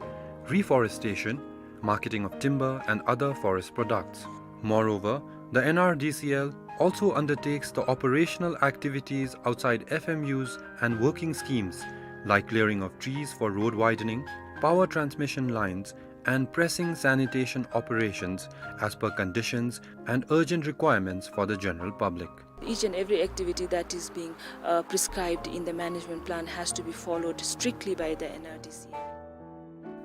reforestation, marketing of timber and other forest products. Moreover, the N R D C L also undertakes the operational activities outside F M Us and working schemes, like clearing of trees for road widening, power transmission lines, and pressing sanitation operations as per conditions and urgent requirements for the general public. Each and every activity that is being, uh, prescribed in the management plan has to be followed strictly by the N R D C L.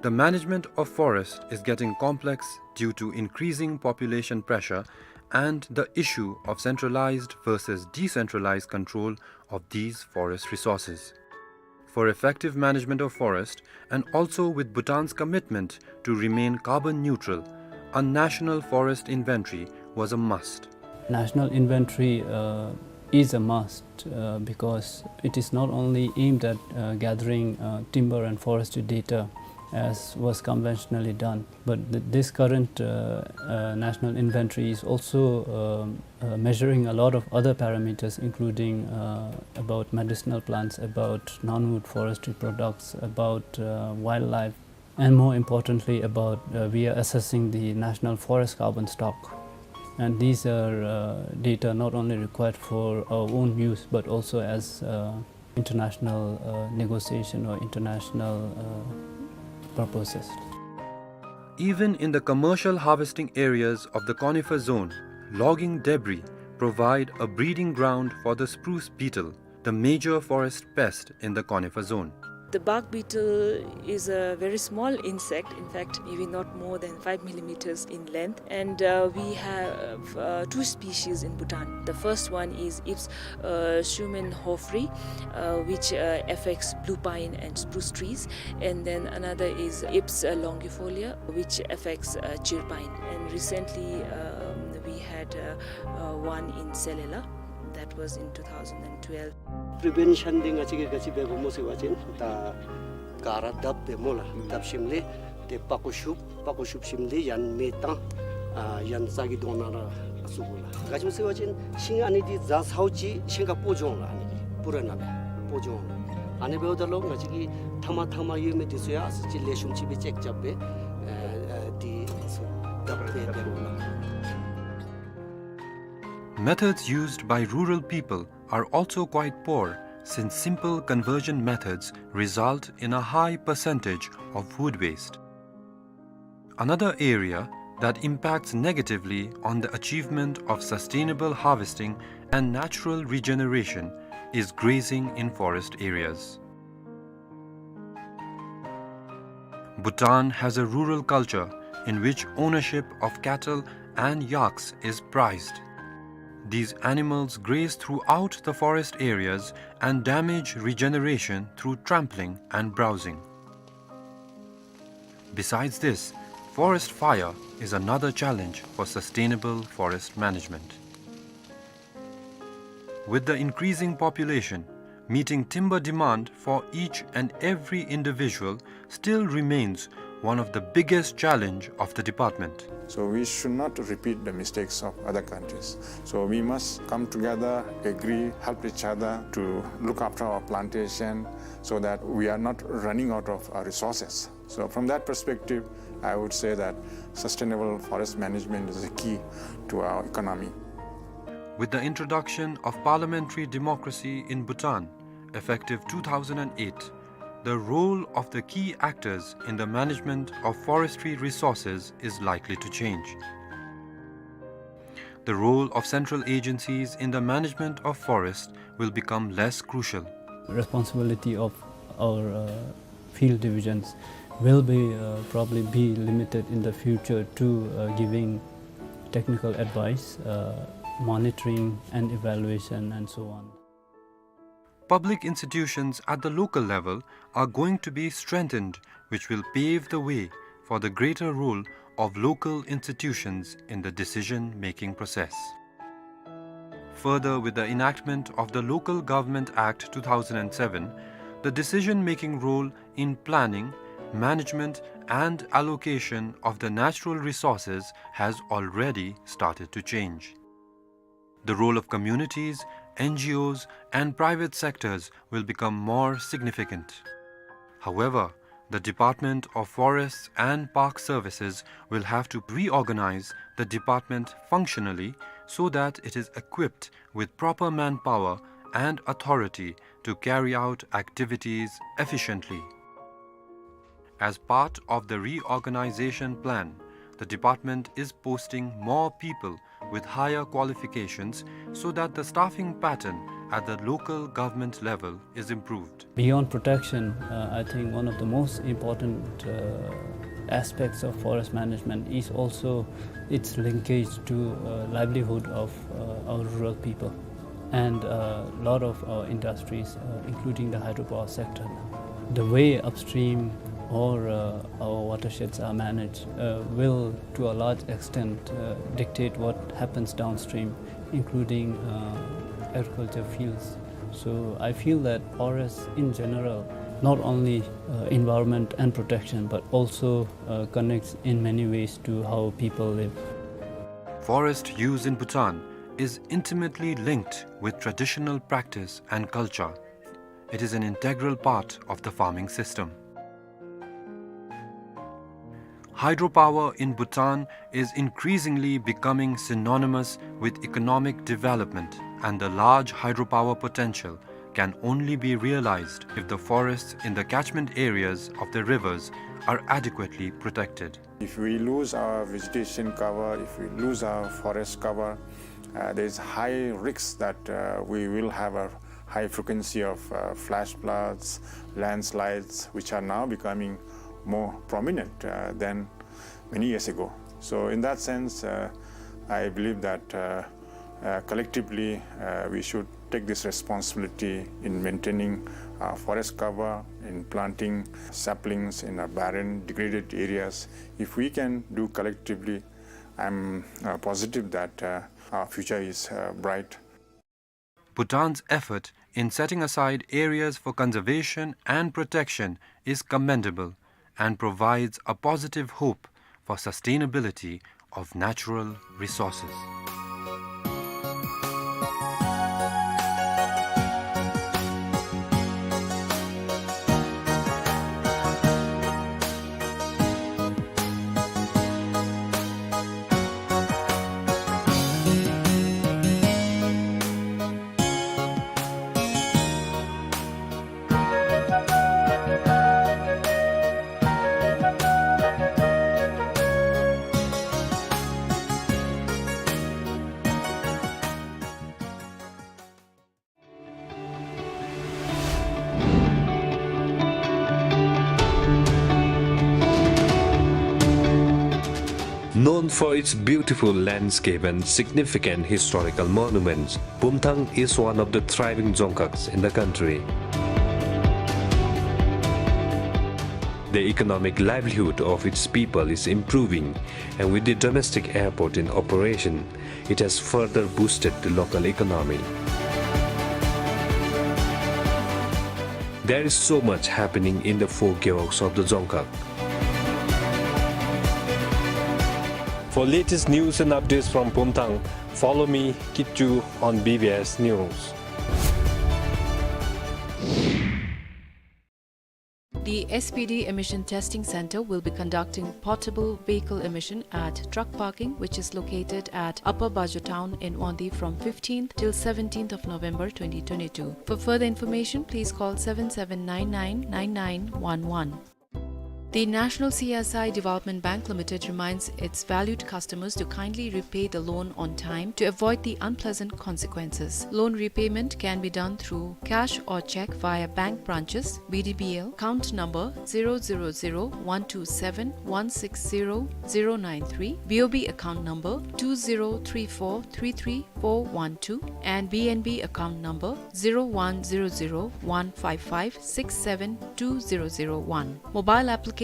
The management of forest is getting complex due to increasing population pressure and the issue of centralized versus decentralized control of these forest resources. For effective management of forest, and also with Bhutan's commitment to remain carbon neutral, a national forest inventory was a must. National inventory, uh, is a must, uh, because it is not only aimed at, uh, gathering, uh, timber and forestry data as was conventionally done, but th-, this current, uh, uh, national inventory is also, um, uh, measuring a lot of other parameters, including, uh, about medicinal plants, about non-wood forestry products, about, uh, wildlife, and more importantly, about, uh, we are assessing the national forest carbon stock. And these are, uh, data not only required for our own use, but also as, uh, international, uh, negotiation or international, uh, purposes. Even in the commercial harvesting areas of the conifer zone, logging debris provide a breeding ground for the spruce beetle, the major forest pest in the conifer zone. The bark beetle is a very small insect, in fact, maybe not more than five millimeters in length. And, uh, we have, uh, two species in Bhutan. The first one is Ips, uh, schuemannhoferi, uh, which, uh, affects blue pine and spruce trees. And then another is Ips, uh, longifolia, which affects, uh, chirpine. And recently, um, we had, uh, uh, one in Selela. That was in two thousand and twelve. Prevention འདི་ང་བཅས་ཀྱིས་ག་ཅི་འབད་དགོཔ་སྨོ་ཟེར་བ་ཅིན་ད་ག་ར་བརྡབ་འབད་སྨོ་ལགས། བརྡབ་ཞིནམ་ལས་ཏེ་པགས་ཀོ་བཤུབ། པགས་ཀོ་བཤུབ་ཞིནམ་ལས་ཡང་མེ་བཏང་། ཨ་ཡང་ས་གི་དོང་ནང་ར་བཙུགས་དགོ་ལགས། ག་ཅི་སྨོ་ཟེར་བ་ཅིན་ཤིང་ཨ་ནི་འདི་བཟའ་ཚརཝ་ཅིག་ཤིང་ཁར་སྤོ་འགྱོ་འོང་ལགས། ཨ་ནི་འདི་པུ་ར་ནང་སྦེ་སྤོ་འགྱོ་འོང་ལགས། ཨ་ནི་འབདཝ་ད་ལུ་ང་བཅས་ཀྱིས་མཐའ་མ་མཐའ་མ་ཡོད་མི་འདི་ཚུ་ཡང་ཨ་ཙི་ཅིག་ལེགས་ཤོམ་ཅིག་སྦེ་ཅེཀ་རྐྱབ་སྦེ་ཨ་ཨ་འདི་ཚུ་བརྡབ་སྦེ་འབད་དགོ་ལགས། Methods used by rural people are also quite poor, since simple conversion methods result in a high percentage of food waste. Another area that impacts negatively on the achievement of sustainable harvesting and natural regeneration is grazing in forest areas. Bhutan has a rural culture in which ownership of cattle and yaks is prized. These animals graze throughout the forest areas and damage regeneration through trampling and browsing. Besides this, forest fire is another challenge for sustainable forest management. With the increasing population, meeting timber demand for each and every individual still remains one of the biggest challenge of the department. So we should not repeat the mistakes of other countries. So we must come together, agree, help each other to look after our plantation so that we are not running out of our resources. So from that perspective, I would say that sustainable forest management is the key to our economy. With the introduction of parliamentary democracy in Bhutan, effective two thousand and eight, the role of the key actors in the management of forestry resources is likely to change. The role of central agencies in the management of forest will become less crucial. Responsibility of our, uh, field divisions will be, uh, probably be limited in the future to, uh, giving technical advice, uh, monitoring and evaluation, and so on. Public institutions at the local level are going to be strengthened, which will pave the way for the greater role of local institutions in the decision-making process. Further, with the enactment of the Local Government Act two thousand and seven, the decision-making role in planning, management, and allocation of the natural resources has already started to change. The role of communities, N G Os, and private sectors will become more significant. However, the Department of Forests and Park Services will have to reorganize the department functionally so that it is equipped with proper manpower and authority to carry out activities efficiently. As part of the reorganization plan, the department is posting more people with higher qualifications so that the staffing pattern at the local government level is improved. Beyond protection, uh, I think one of the most important, uh, aspects of forest management is also its linkage to, uh, livelihood of, uh, our rural people and a lot of our industries, uh, including the hydropower sector. The way upstream or, uh, our watersheds are managed, uh, will, to a large extent, uh, dictate what happens downstream, including, uh, agriculture fields. So I feel that forests in general, not only, uh, environment and protection, but also, uh, connects in many ways to how people live. Forest use in Bhutan is intimately linked with traditional practice and culture. It is an integral part of the farming system. Hydropower in Bhutan is increasingly becoming synonymous with economic development, and the large hydropower potential can only be realized if the forests in the catchment areas of the rivers are adequately protected. If we lose our vegetation cover, if we lose our forest cover, uh, there is high risk that, uh, we will have a high frequency of, uh, flash floods, landslides, which are now becoming more prominent, uh, than many years ago. So in that sense, uh, I believe that, uh, uh, collectively, uh, we should take this responsibility in maintaining, uh, forest cover, in planting saplings in our barren, degraded areas. If we can do collectively, I'm, uh, positive that, uh, our future is, uh, bright. Bhutan's effort in setting aside areas for conservation and protection is commendable and provides a positive hope for sustainability of natural resources. Known for its beautiful landscape and significant historical monuments, Bumthang is one of the thriving dzongkhags in the country. The economic livelihood of its people is improving, and with the domestic airport in operation, it has further boosted the local economy. There is so much happening in the four gewogs of the dzongkhag. For latest news and updates from Pumthang, follow me, Kitchu, on B B S News. The S P D Emission Testing Center will be conducting portable vehicle emission at truck parking, which is located at Upper Bajo Town in Wangdue, from fifteenth till seventeenth of November twenty twenty-two. For further information, please call seven seven nine nine nine nine one one. The National C S I Development Bank Limited reminds its valued customers to kindly repay the loan on time to avoid the unpleasant consequences. Loan repayment can be done through cash or cheque via bank branches, B D B L, account number zero zero zero one two seven one six zero zero nine three, B O B account number two zero three four three three four one two, and B N B account number zero one zero zero one five five six seven two zero zero one. Mobile application,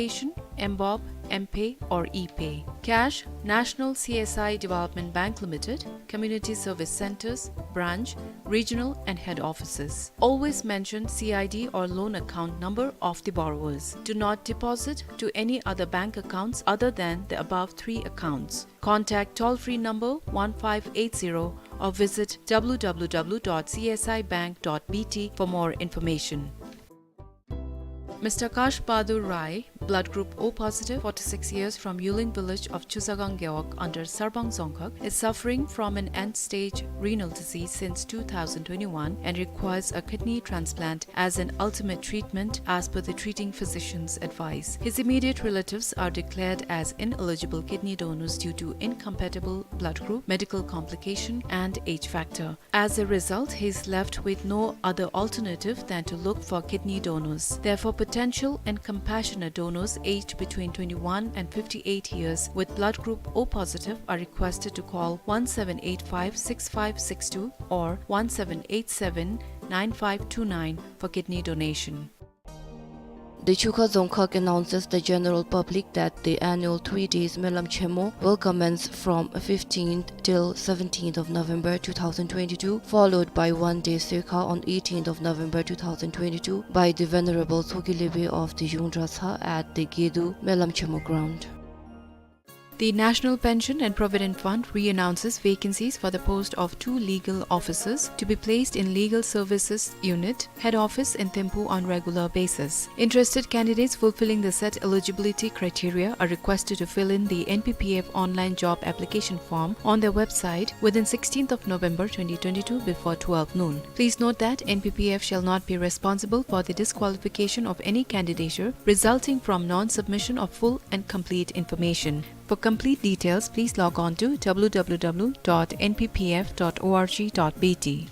mBoB, mPay or ePay. Cash, National C S I Development Bank Limited, Community Service Centres, Branch, Regional and Head Offices. Always mention C I D or loan account number of the borrowers. Do not deposit to any other bank accounts other than the above three accounts. Contact toll-free number one five eight zero or visit W W W dot C S I bank dot B T for more information. Mister Kash Bahadur Rai, blood group O positive, forty-six years, from Yuling village of Chusagang Gewog under Sarbang Dzongkhag, is suffering from an end-stage renal disease since two thousand twenty-one and requires a kidney transplant as an ultimate treatment as per the treating physician's advice. His immediate relatives are declared as ineligible kidney donors due to incompatible blood group, medical complication, and age factor. As a result, he is left with no other alternative than to look for kidney donors. Therefore, potential and compassionate donors aged between twenty-one and fifty-eight years with blood group O positive are requested to call one seven eight five six five six two or one seven eight seven nine five two nine for kidney donation. The Chukha Dzongkhag announces the general public that the annual three days Melam Chemo will commence from fifteenth till seventeenth of November two thousand twenty-two, followed by one day Sekha on eighteenth of November two thousand twenty-two by the Venerable Tshogkhe Lebe of the Yungdratsa at the Gedu Melam Chemo ground. The National Pension and Provident Fund re-announces vacancies for the post of two legal officers to be placed in Legal Services Unit, Head Office in Thimphu on regular basis. Interested candidates fulfilling the set eligibility criteria are requested to fill in the N P P F online job application form on their website within sixteenth of November twenty twenty-two before twelve noon. Please note that N P P F shall not be responsible for the disqualification of any candidature resulting from non-submission of full and complete information. For complete details, please log on to W W W dot N P P F dot org dot B T.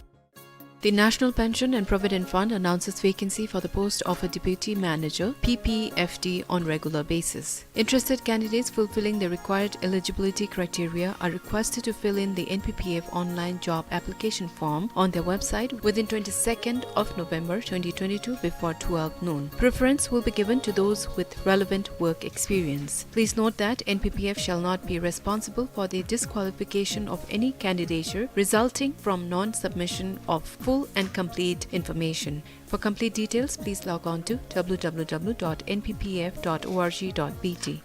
The National Pension and Provident Fund announces vacancy for the post of a Deputy Manager, P P F D, on regular basis. Interested candidates fulfilling the required eligibility criteria are requested to fill in the N P P F online job application form on their website within twenty-second of November twenty twenty-two before twelve noon. Preference will be given to those with relevant work experience. Please note that N P P F shall not be responsible for the disqualification of any candidature resulting from non-submission of full and complete information. For complete details, please log on to W W W dot N P P F dot org dot B T.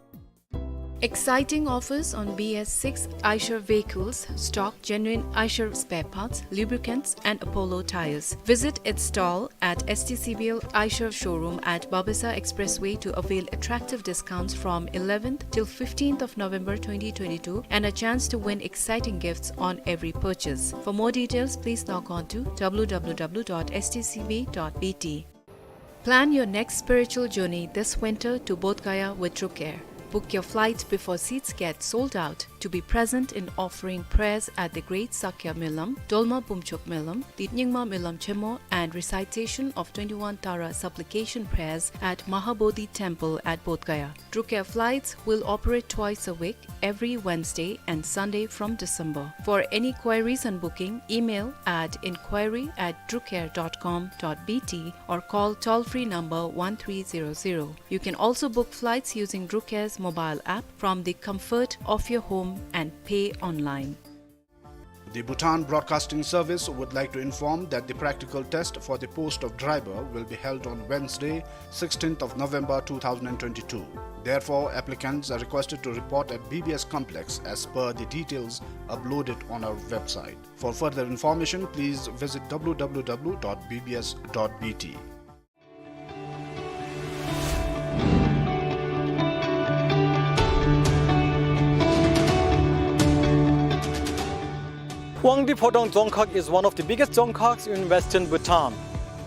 Exciting offers on B S six Eicher vehicles, stock genuine Eicher spare parts, lubricants, and Apollo tires. Visit its stall at S T C V L Eicher showroom at Babasa Expressway to avail attractive discounts from eleventh till fifteenth of November twenty twenty-two and a chance to win exciting gifts on every purchase. For more details, please log on to W W W dot S T C V dot B T. Plan your next spiritual journey this winter to Bodh Gaya with Drukair. Book your flights before seats get sold out to be present in offering prayers at the Great Sakya Melam, Dolma Bumchuk Melam, the Nyingma Melam Chemo, and recitation of twenty-one Tara supplication prayers at Mahabodhi Temple at Bodh Gaya. Drukair flights will operate twice a week, every Wednesday and Sunday from December. For any queries and booking, email at inquiry at drukair dot com dot B T or call toll-free number one three zero zero. You can also book flights using Drukair's mobile app from the comfort of your home and pay online. The Bhutan Broadcasting Service would like to inform that the practical test for the post of driver will be held on Wednesday, sixteenth of November two thousand twenty-two. Therefore, applicants are requested to report at B B S complex as per the details uploaded on our website. For further information, please visit W W W dot B B S dot B T. Wangdue Phodrang Dzongkhag is one of the biggest dzongkhags in western Bhutan.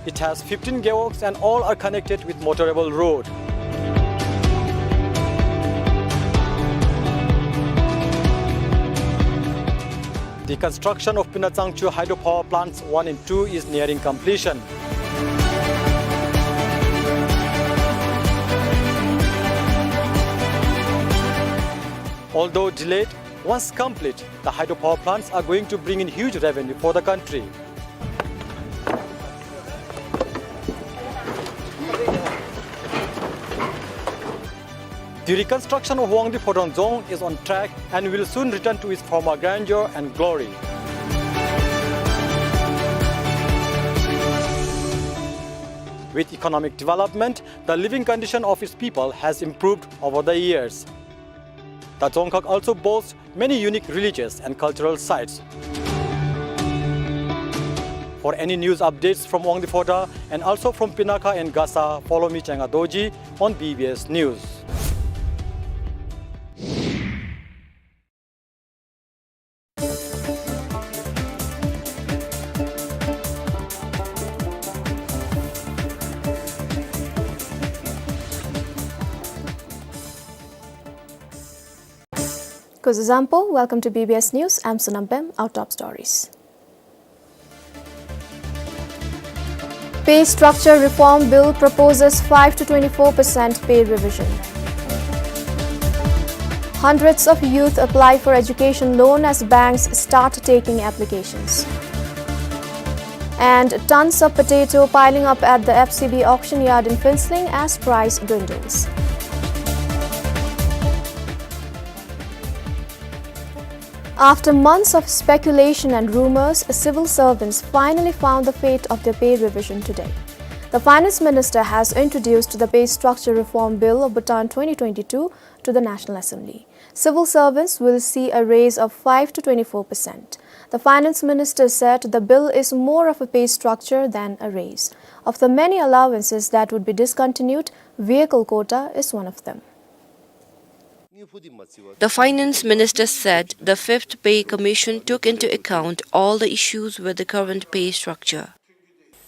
It has fifteen gewogs and all are connected with motorable road. The construction of Pina Tsangchu hydropower plants one and two is nearing completion. Although delayed, once complete, the hydropower plants are going to bring in huge revenue for the country. The reconstruction of Wangdue Phodrang Dzong is on track and will soon return to its former grandeur and glory. With economic development, the living condition of its people has improved over the years. The dzongkhag also boasts many unique religious and cultural sites. For any news updates from Wangdue Phodrang and also from Pinakha and Gasa, follow me, Chenga Dorji, on B B S News. Kuzu zampo, welcome to B B S News. I'm Sonam Pem. Our top stories. Pay Structure Reform Bill proposes five to twenty-four percent pay revision. Hundreds of youth apply for education loan as banks start taking applications. And tons of potato piling up at the F C B auction yard in Phuentsholing as price dwindles. After months of speculation and rumors, civil servants finally found the fate of their pay revision today. The Finance Minister has introduced the Pay Structure Reform Bill of Bhutan twenty twenty-two to the National Assembly. Civil servants will see a raise of five to twenty-four percent. The Finance Minister said the bill is more of a pay structure than a raise. Of the many allowances that would be discontinued, vehicle quota is one of them. The Finance Minister said the Fifth Pay Commission took into account all the issues with the current pay structure.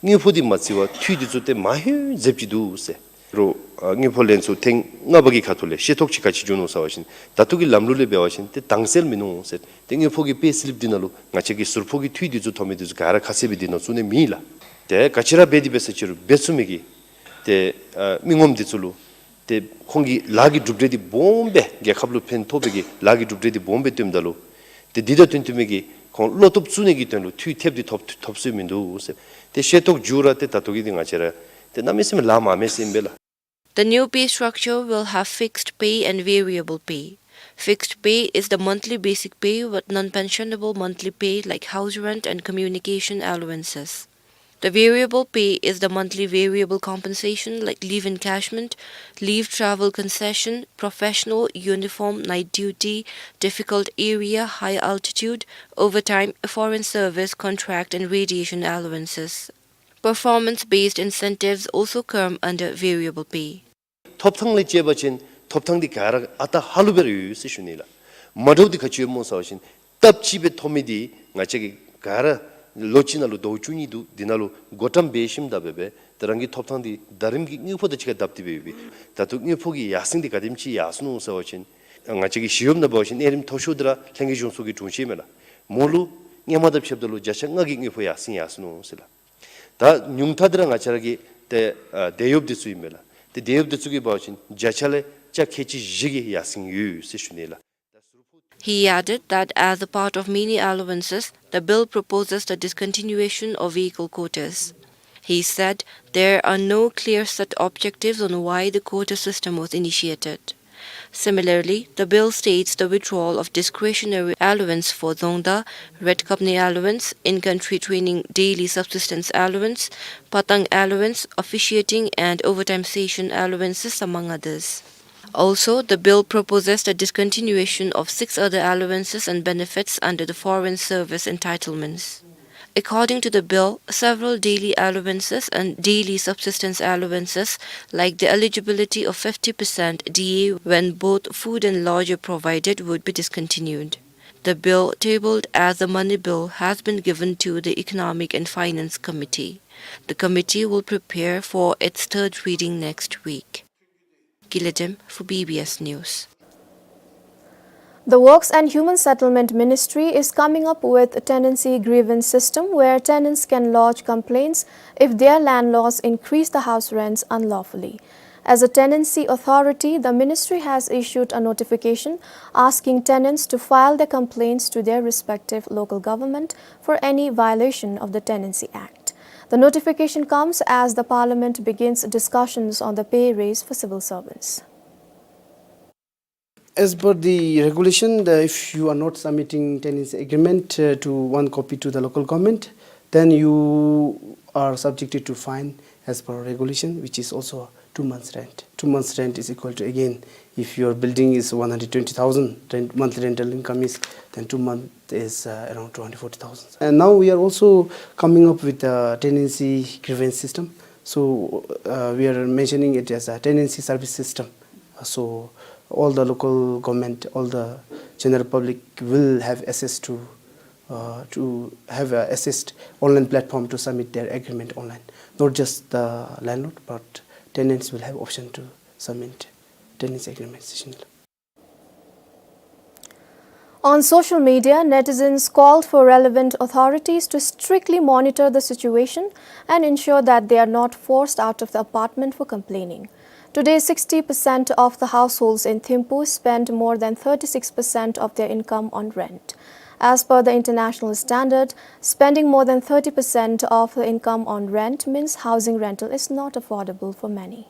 དངུལ་ཕོགས་འདི་མ་བརྩི་བར་འཐུས་འདི་ཚུ་ཏེ་མ་ཧེ་འཛེབ་ཅི་འདུག་ཟེར། རོ་ཨ་དངུལ་ཕོགས་ལེན་ཚུ་ཐེངས་ལྔ་པ་གི་ཁ་ཐུག་ལས་ཤེས་རྟོགས་ཅིག་ག་ཅི་བྱུང་ནུག་ཟེར་བ་ཅིན་ད་ལྟོ་གི་ལམ་ལུགས་ལས་འབད་བ་ཅིན་ཏེ་དྭངས་གསལ་མིན་ནུག་ཟེར། ཏེ་དངུལ་ཕོགས་ཀྱི་པེ་སི་ལིབ་འདི་ནང་ལུ་ང་བཅས་ཀྱི་ཟུར་ཕོགས་ཀྱི་འཐུས་འདི་ཚུ་ཐོབ་མི་འདི་ཚུ་ག་ར་ཁ་གསལ་སྦེ་འདི་ནང་བཙུགས་ནི་མེད་ལགས། ཏེ་ག་ཅི་ར་འབད་དེ་འབད་ས་ཅིག་རུང་འབད་ཚུགས་མི་གི་ཏེ་ཨ་མི་ངོམ་འདི་ཚུ་ལུ་ཏེ་ཁོང་གི་ལཱ་གི་གྲུབ་འབྲས་འདི་སྦོམ་སྦེ་རྒྱལ་ཁབ་ལུ་ཕན་ཐོགས་པའི་གི་ལཱ་གི་གྲུབ་འབྲས་འདི་སྦོམ་སྦེ་སྟོནམ་ད་ལུ་ཏེ་འདི་དང་བསྟུན་བསྟུན་མི་གི་ཁོང་བློ་སྟོབས་བཙུགས་ནི་གི་དོན་ལུ་འཐུས་ཐེབས་འདི་ཐོབ་ཐོབ་སྲོལ་མིན་འདུག་ཟེར། ཏེ་ཤེས་རྟོགས་འབྱུང་ར་ཏེ་ད་ལྟོ་གི་འདི་ང་བཅས་ར་ཏེ་གནམ་མེད་ས་མེད་ལཱ་མ་མེད་ཟེར་ཨིན་པས་ལགས། The new pay structure will have fixed pay and variable pay. Fixed pay is the monthly basic pay with non-pensionable monthly pay like house rent and communication allowances. The variable pay is the monthly variable compensation like leave encashment, leave travel concession, professional uniform night duty, difficult area, high altitude, overtime, foreign service, contract and radiation allowances. Performance-based incentives also come under variable pay. ཐོབ་ཐང་ལས་བཅད་པ་ཅིན་ཐོབ་ཐང་འདི་ག་ར་ཨ་རྟག་ཧ་ལུགས་སྦེ་ར་ཡོད་ཟེར་ཞུ་ནི་ལགས། མ་འདྲཝ་འདི་ག་ཅི་ཡོདཔ་སྨོ་ཟེར་བ་ཅིན་སྟབས་གཅིག་སྦེ་ཐོབ་མི་འདི་ང་བཅས་ཀྱིས་ག་ར་ལོ་གཅིག་ནང་ལུ་ཟླཝ་བཅུ་གཉིས་འདུག། འདི་ནང་ལུ་བགོ་བཀྲམ་འབད་ཞིནམ་ད་འབད་སྦེ་ཏེ་རང་གི་ཐོབ་ཐང་འདི་ཟླ་རིམ་གྱི་དངུལ་ཕོགས་དང་གཅིག་ཁར་བསྡབས་ཏེ་འབད་ཡོད་པས། ད་ལྟོ་དངུལ་ཕོགས་ཀྱི་ཡར་སེང་འདི་ག་དེམ་ཅིག་ཡར་སོང་ནུག་ཟེར་བ་ཅིན་ང་བཅས་ཀྱི་ཞི་གཡོགཔ་ནང་འབད་བ་ཅིན་གནས་རིམ་མཐོ་ཤོས་འདི་ར་ལྷན་རྒྱས་གཞུང་ཚོགས་ཀྱི་དྲུང་ཆེན་མས་ལགས། མོ་ལུ་སྔོན་མ་དང་ཕྱདཔ་ད་ལུ་བརྒྱ་ཆ་ལྔ་གི་དངུལ་ཕོགས་ཡར་སེང་ཡར་སོང་ནུག་ཟེར་ལགས། ད་ཉུང་མཐའ་འདི་ར་ང་བཅས་ར་གི་ཏེ་ཨ་དེད་གཡོགཔ་འདི་ཚུ་ཨིན་པས་ལགས། ཏེ་དེད་གཡོགཔ་འདི་ཚུ་གི་འབད་བ་ཅིན་བརྒྱ་ཆ་ལས་བརྒྱ་ཁལ་གཅིག་བཞི་གི་ཡར་སེང་ཡོད་ཟེར་ཞུ་ནི་ལགས། He added that as a part of many allowances, the bill proposes the discontinuation of vehicle quotas. He said there are no clear-set objectives on why the quota system was initiated. Similarly, the bill states the withdrawal of discretionary allowance for Dzongda, Red Khapnyi allowance, in-country training daily subsistence allowance, patang allowance, officiating and overtime session allowances, among others. Also, the bill proposes the discontinuation of six other allowances and benefits under the foreign service entitlements. According to the bill, several daily allowances and daily subsistence allowances, like the eligibility of fifty percent D A when both food and lodge are provided, would be discontinued. The bill, tabled as a money bill, has been given to the Economic and Finance Committee. The committee will prepare for its third reading next week. Gilidem for B B S News. The Works and Human Settlement Ministry is coming up with a tenancy grievance system where tenants can lodge complaints if their landlords increase the house rents unlawfully. As a tenancy authority, the ministry has issued a notification asking tenants to file their complaints to their respective local government for any violation of the Tenancy Act. The notification comes as the Parliament begins discussions on the pay raise for civil servants. As per the regulation, the, if you are not submitting tenancy agreement, uh, to one copy to the local government, then you are subjected to fine as per regulation, which is also two months rent. Two months rent is equal to, again, if your building is one hundred twenty thousand, rent, monthly rental income is, then two month is, uh, around two hundred forty thousand. And now we are also coming up with a tenancy grievance system. So, uh, we are mentioning it as a tenancy service system. So all the local government, all the general public will have access to, uh, to have a access online platform to submit their agreement online. Not just the landlord, but tenants will have option to submit tenancy agreement session. On social media, netizens called for relevant authorities to strictly monitor the situation and ensure that they are not forced out of the apartment for complaining. Today, sixty percent of the households in Thimphu spend more than thirty-six percent of their income on rent. As per the international standard, spending more than thirty percent of the income on rent means housing rental is not affordable for many.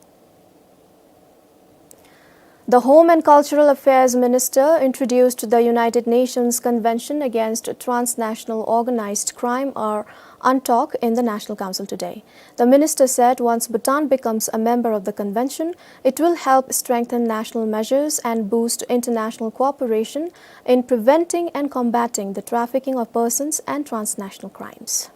The Home and Cultural Affairs Minister introduced the United Nations Convention Against Transnational Organized Crime, or UNTOC, in the National Council today. The minister said once Bhutan becomes a member of the convention, it will help strengthen national measures and boost international cooperation in preventing and combating the trafficking of persons and transnational crimes.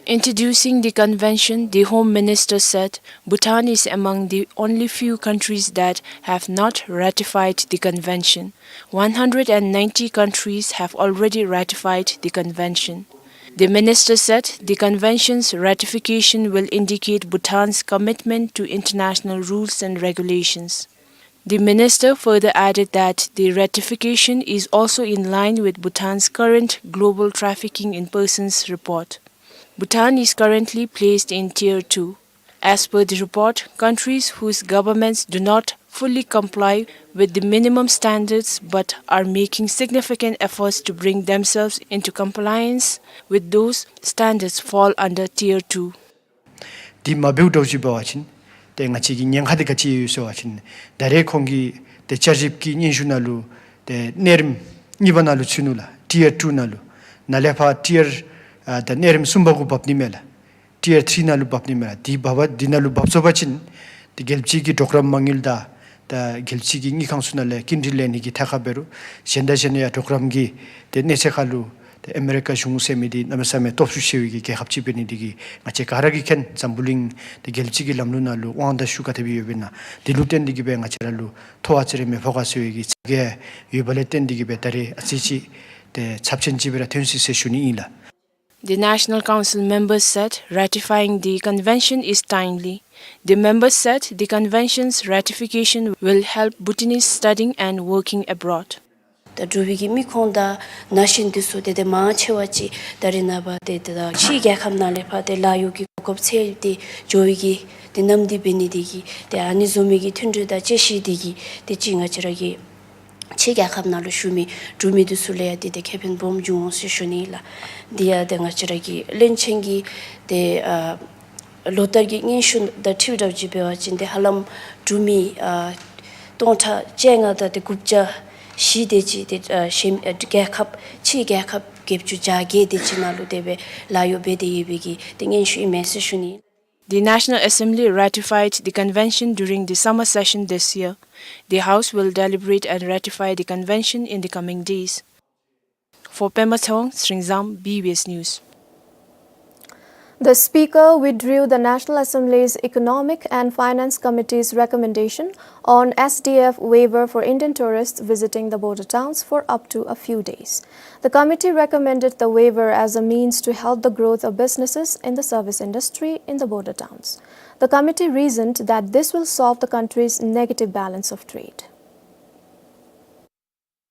Introducing the convention, the Home Minister said Bhutan is among the only few countries that have not ratified the convention. One hundred and ninety countries have already ratified the convention. The minister said the convention's ratification will indicate Bhutan's commitment to international rules and regulations. The minister further added that the ratification is also in line with Bhutan's current Global Trafficking in Persons report. Bhutan is currently placed in Tier two. As per the report, countries whose governments do not fully comply with the minimum standards but are making significant efforts to bring themselves into compliance with those standards fall under Tier two. འདི་མ་འབདཝ་འདྲཝ་ཅིག་འབད་བ་ཅིན་ཏེ་ང་བཅས་ཀྱི་ཉེན་ཁ་འདི་ག་ཅི་ཡོད་ཟེར་བ་ཅིན་ད་རེས་ཁོང་གིས་ཏེ་བསྐྱར་ཞིབ་ཀྱི་སྙན་ཞུ་ནང་ལུ་ཏེ་གནས་རིམ་གཉིས་པ་ནང་ལུ་ཚུད་ནུག་ལགས། ཊི་ཡར་ཊུ་ནང་ལུ། ནཱ་ལས་ཕར་ཊི་ཡར་ཨ་ད་གནས་རིམ་གསུམ་པ་གུ་འབབ་ནི་མས་ལགས། ཊི་ཡར་ཐི་རི་ནང་ལུ་འབབ་ནི་མས་ལགས། འདི་འབབ་པ་འདི་ནང་ལུ་འབབ་ཚུགས་པ་ཅིན་ཏེ་རྒྱལ་སྤྱི་གི་གྲོགས་རམ་མ་དངུལ་དང་ད་རྒྱལ་སྤྱི་གི་དངུལ་ཁང་ཚུ་ནང་ལས་སྐྱིན་འགྲུལ་ལེན་ནི་གི་ཐད་ཁར་འབད་རུང་གཞན་དང་གཞན་ཡང་གྲོགས་རམ་གྱི་ཏེ་གནས་ཚད་ཁར་ལུ་ཏེ་ཨ་མེ་རི་ཀ་གཞུང་ཟེར་མི་འདི་གནམ་མེད་ས་མེད་སྟོབས་ཤུགས་ཆེ་བའི་གི་རྒྱལ་ཁབ་ཅིག་འབད་ནི་འདི་གིས་ང་བཅས་ག་ར་གིས་མཁྱེན། འཛམ་བུ་གླིང་ཏེ་རྒྱལ་སྤྱི་གི་ལམ་ལུགས་ནང་ལུ་དབང་དང་ཤུགས་ག་དེ་སྦེ་ཡོདཔ་ཨིན་ན། འདི་ལུ་བརྟེན་ཏེ་གིས་སྦེ་ང་བཅས་ར་ལུ་མཐོ་བ་ཙི་རེ་མེ་ཕོ་ཁ་ཟེར་བའི་གི་ཚ་གྱང་ཡོདཔ་ལས་བརྟེན་ཏེ་གིས་སྦེ་ད་རེས་ཨ་ཙི་ཅིག་ཏེ་ཚབས་ཆེན་ཅིག་སྦེ་ར་ཐོན་སྲིད་ཟེར་ཞུ་ནི་ཨིན་ལགས། The National Council members said ratifying the convention is timely. The members said the convention's ratification will help Bhutanese studying and working abroad. ད་འབྲུག་པའི་གི་མི་ཁོང་དང་ན་གཞོན་འདི་ཚུ་ཏེ་ཏེ་མང་ཆེ་བ་ཅིག་ད་རེས་ནངས་པ་ཏེ་ཏེ་ད་ཕྱིའི་རྒྱལ་ཁབ་ནང་ལས་ཕར་ཏེ་ལཱ་གཡོག་གི་གོ་སྐབས་འཚོལ་ཏེ་འགྱོ་བའི་གི་ཏེ་ནམ་དུས་འབད་ནི་འདི་གིས་ཏེ་ཨ་ནི་བཟུམ་མའི་གི་མཐུན་སྒྲིལ་དང་བཅས་ཤིག་འདི་གིས་ཏེ་ཅིག་ང་བཅས་ར་གི་ཕྱི་རྒྱལ་ཁབ་ནང་ལུ་བཞུགས་མི་འབྲུག་མི་འདི་ཚུ་ལུ་ཡང་ཏེ་ཏེ་ཁེ་ཕན་སྦོམ་འབྱུང་འོང་ཟེར་ཞུ་ནི་ལགས། འདི་ཡང་ཏེ་ང་བཅས་ར་གི་བློན་ཆེན་གྱིས་ཏེ་ཨ་ ལོ་ལྟར་གྱི་སྙན་ཞུ་དང་འཁྲིལཝ་ད་ཅིག་འབད་བ་ཅིན་ཏེ་ཧ་ལམ་འབྲུག་མི་ཨ་སྟོང་ཕྲག་བཅོ་ལྔ་དང་ཏེ་དགུ་བརྒྱ་བཞི་དེ་ཅིག་ཏེ་ཨ་གཞན་ཨ་རྒྱལ་ཁབ་ཕྱི་རྒྱལ་ཁབ་བརྒྱད་ཅུ་གྱ་བརྒྱད་དེ་ཅིག་ནང་ལུ་དེ་སྦེ་ལཱ་གཡོག་འབད་དེ་ཡོད་པའི་གི་ཏེ་སྙན་ཞུ་ཨིན་མས་ཟེར་ཞུ་ནི། The National Assembly ratified the convention during the summer session this year. The House will deliberate and ratify the convention in the coming days. For Pema Tshewang, Sringzam, B B S News. The Speaker withdrew the National Assembly's Economic and Finance Committee's recommendation on S D F waiver for Indian tourists visiting the border towns for up to a few days. The committee recommended the waiver as a means to help the growth of businesses in the service industry in the border towns. The committee reasoned that this will solve the country's negative balance of trade.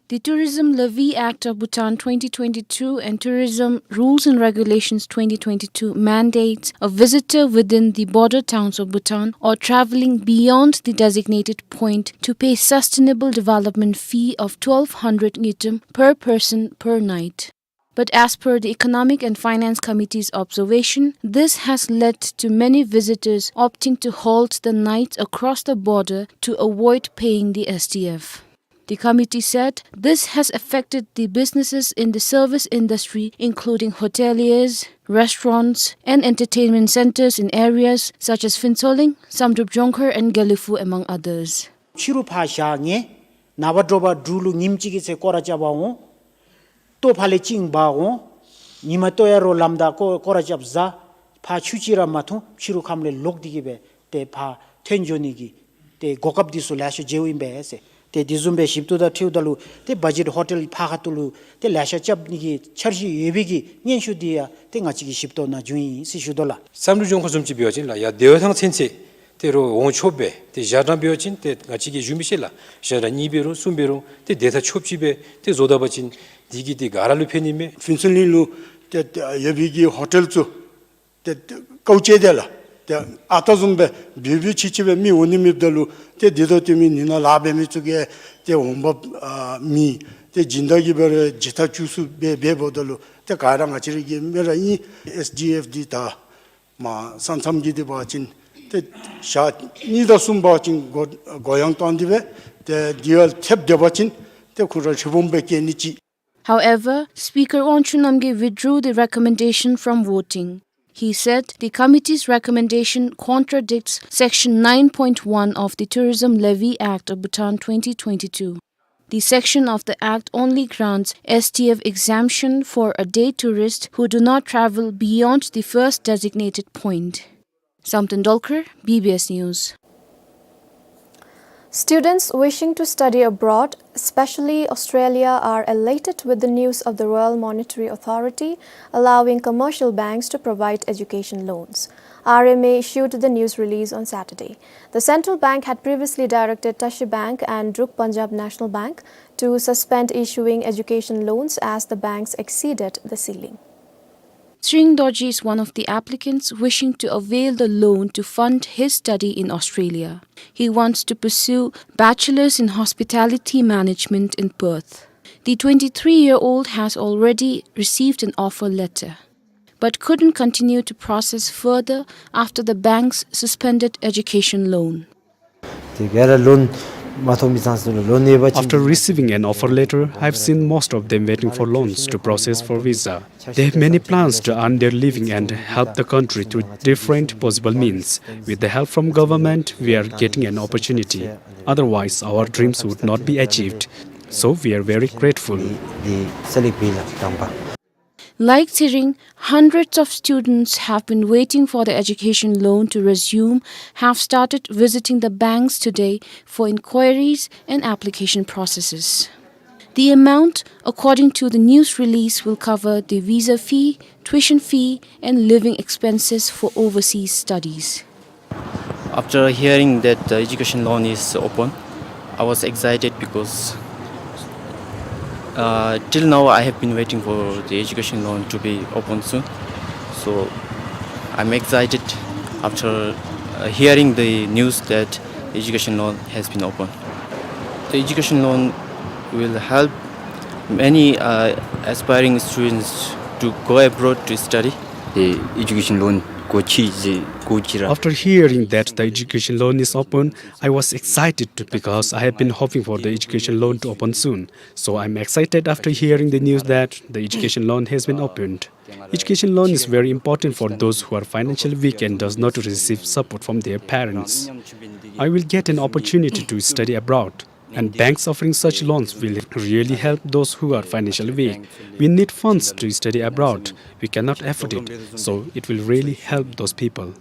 The Tourism Levy Act of Bhutan twenty twenty-two and Tourism Rules and Regulations twenty twenty-two mandates a visitor within the border towns of Bhutan or traveling beyond the designated point to pay sustainable development fee of twelve hundred ngultrum per person per night. But as per the Economic and Finance Committee's observation, this has led to many visitors opting to halt the night across the border to avoid paying the S D F. The committee said this has affected the businesses in the service industry, including hoteliers, restaurants, and entertainment centers in areas such as Phuentsholing, Samdrup Jongkhar, and Gelephu, among others. ཕྱི་རུ་ཕར་བཞག་ནི་ནངས་པ་དྲོ་པ་འབྲུག་ལུ་ཉིནམ་གཅིག་གི་ཚེ་སྐོར་ར་རྐྱབ་པར་འོང་། ལྟོ་ཕར་ལས་བཅིངས་འབག་འོང་། ཉིན་མ་ལྟོ་ཡར་རོགས་ལམ་བདའ་སྐོར་སྐོར་ར་རྐྱབ་བཟའ། ཕར་ཆུ་ཅིག་ར་མ་འཐུང་། ཕྱི་རུ་ཁམས་ལས་ལོག་སྟེ་གི་སྦེ་ཏེ་ཕར་ཐོན་འགྱོ་ནི་གི་ཏེ་གོ་སྐབས་འདི་ཚུ་ལེ་ཤ་མཇལཝ་ཨིན་པས་ཟེར། ཏེ་དེ་བཟུམ་སྦེ་ཞིབ་ཏོག་དང་འཁྲིལཝ་ད་ལུ་ཏེ་བ་ཇེཊ་ཧོ་ཊེལ་ཕར་ཁ་ཐུག་ལུ་ཏེ་ལེ་ཤ་རྐྱབ་ནི་གི་འཆར་གཞི་ཡོད་པའི་གི་སྙན་ཞུ་འདི་ཡང་ཏེ་ང་བཅས་ཀྱི་ཞིབ་ཏོག་ནང་བྱུང་ཡི་ཟེར་ཞུ་དོ་ལགས། སམ་འབྲུག་ལྗོངས་མཁར་བཟུམ་ཅིག་འབད་བ་ཅིན་ལགས་ཡར་བདེ་བ་ཐང་ཚུན་ཚོད་ཏེ་རོགས་འོང་ཆོགཔ་སྦེ་ཏེ་ཞག་གྲངས་འབད་བ་ཅིན་ཏེ་ང་བཅས་ཀྱིས་ཞུ་མི་ཤེས་ལགས། ཞག་གྲངས་གཉིས་འབད་རུང་གསུམ་འབད་རུང་ཏེ་བདེ་ཐང་ཆོགཔ་ཅིག་སྦེ་ཏེ་བཟོ་ད་པ་ཅིན་འདི་གིས་ཏེ་ག་ར་ལུ་ཕན་ནི་མས། ཕུན་ཚོགས་གླིང་ལུ་ཏེ་ཏེ་ཡོད་པའི་གི་ཧོ་ཊེལ་ཚུ་ཏེ་ཏེ་དཀའཝ་སྤྱད་དེ་ལགས། ཏེ་ཨ་རྟག་བཟུམ་སྦེ་འབོལ་འབོལ་ཆི་ཆི་སྦེ་མི་འོང་ནི་མེདཔ་ད་ལུ་ཏེ་འདི་དང་དེ་མི་ནི་ན་ལཱ་འབད་མི་ཚུ་གིས་ཏེ་འོང་འབབ་ཨ་མེད། ཏེ་སྦྱིན་བདག་གིས་འབད་རུང་འཇིགས་ཐག་ཆོད་སུ་སྦེ་འབདཝ་ད་ལུ་ཏེ་ག་ར་ང་བཅས་ར་གི་མི་ར་ཨིན། ཨེསི་ཌི་ཨེཕ་འདི་ད་མ་ས་མཚམས་ཀྱི་འདི་འབད་བ་ཅིན་ཏེ་ཞག་གཉིས་དང་གསུམ་འབད་བ་ཅིན་གོ་གོ་ཡངས་བཏང་སྟེ་སྦེ་ཏེ་འདི་ཡང་ཐེབས་སྡོད་པ་ཅིན་ཏེ་ཁོ་ར་ཧྲིལ་བུམ་སྦེ་སྐྱེ་ནི་ཅིག། However, Speaker Wonchun Namgay withdrew the recommendation from voting. He said the committee's recommendation contradicts Section nine point one of the Tourism Levy Act of Bhutan twenty twenty-two. The section of the Act only grants S D F exemption for a day tourist who do not travel beyond the first designated point. Samten Dolkar, B B S News. Students wishing to study abroad, especially Australia, are elated with the news of the Royal Monetary Authority allowing commercial banks to provide education loans. R M A issued the news release on Saturday. The central bank had previously directed Tashi Bank and Druk Punjab National Bank to suspend issuing education loans as the banks exceeded the ceiling. Tshering Dorji is one of the applicants wishing to avail the loan to fund his study in Australia. He wants to pursue Bachelor's in Hospitality Management in Perth. The twenty-three-year-old has already received an offer letter, but couldn't continue to process further after the banks suspended education loan. ཏེ་ག་ར་ལོན་མ་ཐོབ་མི་ཚང་ཚུ་ལུ་ལོན་ཡོད་པ་ཅིན། After receiving an offer letter, I've seen most of them waiting for loans to process for visa. They have many plans to earn their living and help the country through different possible means. With the help from government, we are getting an opportunity. Otherwise, our dreams would not be achieved. So we are very grateful. ཏེ་སེ་ལེཀཊ་འབད་ལགས་དང་པ། Like Tshering, hundreds of students have been waiting for the education loan to resume, have started visiting the banks today for inquiries and application processes. The amount, according to the news release, will cover the visa fee, tuition fee, and living expenses for overseas studies. After hearing that the education loan is open, I was excited because, uh, till now I have been waiting for the education loan to be open soon. So I'm excited after, uh, hearing the news that education loan has been open. The education loan will help many, uh, aspiring students to go abroad to study. ཏེ་ཨེ་ཌུ་ཀེ་ཤཱན་ལོན་གོ་ཅི་ཟེར་གོ་ཅི་ར། After hearing that the education loan is open, I was excited to, because I have been hoping for the education loan to open soon. So I'm excited after hearing the news that the education loan has been opened. Education loan is very important for those who are financially weak and does not receive support from their parents. I will get an opportunity to study abroad. And banks offering such loans will really help those who are financially weak. We need funds to study abroad. We cannot afford it, so it will really help those people.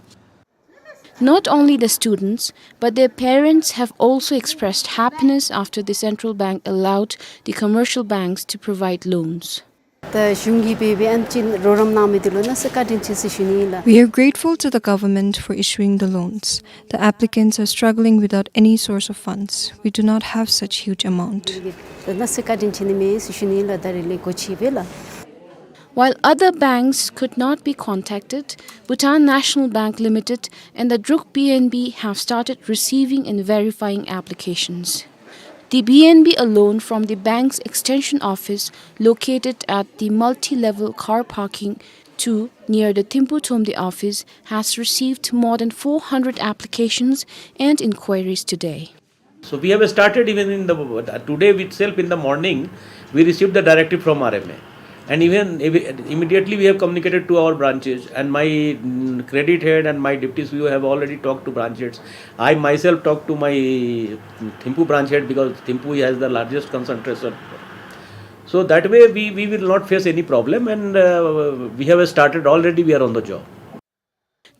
Not only the students, but their parents have also expressed happiness after the central bank allowed the commercial banks to provide loans. ད་གཞུང་གིས་འབད་བའི་ཨ་ནི་ཅིག་རོགས་རམ་གནང་མི་འདི་ལུ་གནམ་མེད་ས་མེད་བཀའ་དྲིན་ཆེ་ཟེར་ཞུ་ནི་ཨིན་ལགས། We are grateful to the government for issuing the loans. The applicants are struggling without any source of funds. We do not have such huge amount. ད་གནམ་མེད་ས་མེད་བཀའ་དྲིན་ཆེ་ནི་མས་ཟེར་ཞུ་ནི་ཨིན་ལགས། ད་རེས་ལས་གོ་ཅི་འབད་ལགས། While other banks could not be contacted, Bhutan National Bank Limited and the Druk B N B have started receiving and verifying applications. The B N B alone, from the bank's extension office located at the multi-level car parking two near the Thimphu Tshomde office, has received more than four hundred applications and inquiries today. So we have started even in the, today itself in the morning, we received the directive from R M A. And even imme-, immediately we have communicated to our branches, and my, mm, credit head and my deputy C E O have already talked to branch heads. I myself talked to my, mm, Thimphu branch head, because Thimphu has the largest concentration. So that way we, we will not face any problem, and, uh, we have started already, we are on the job.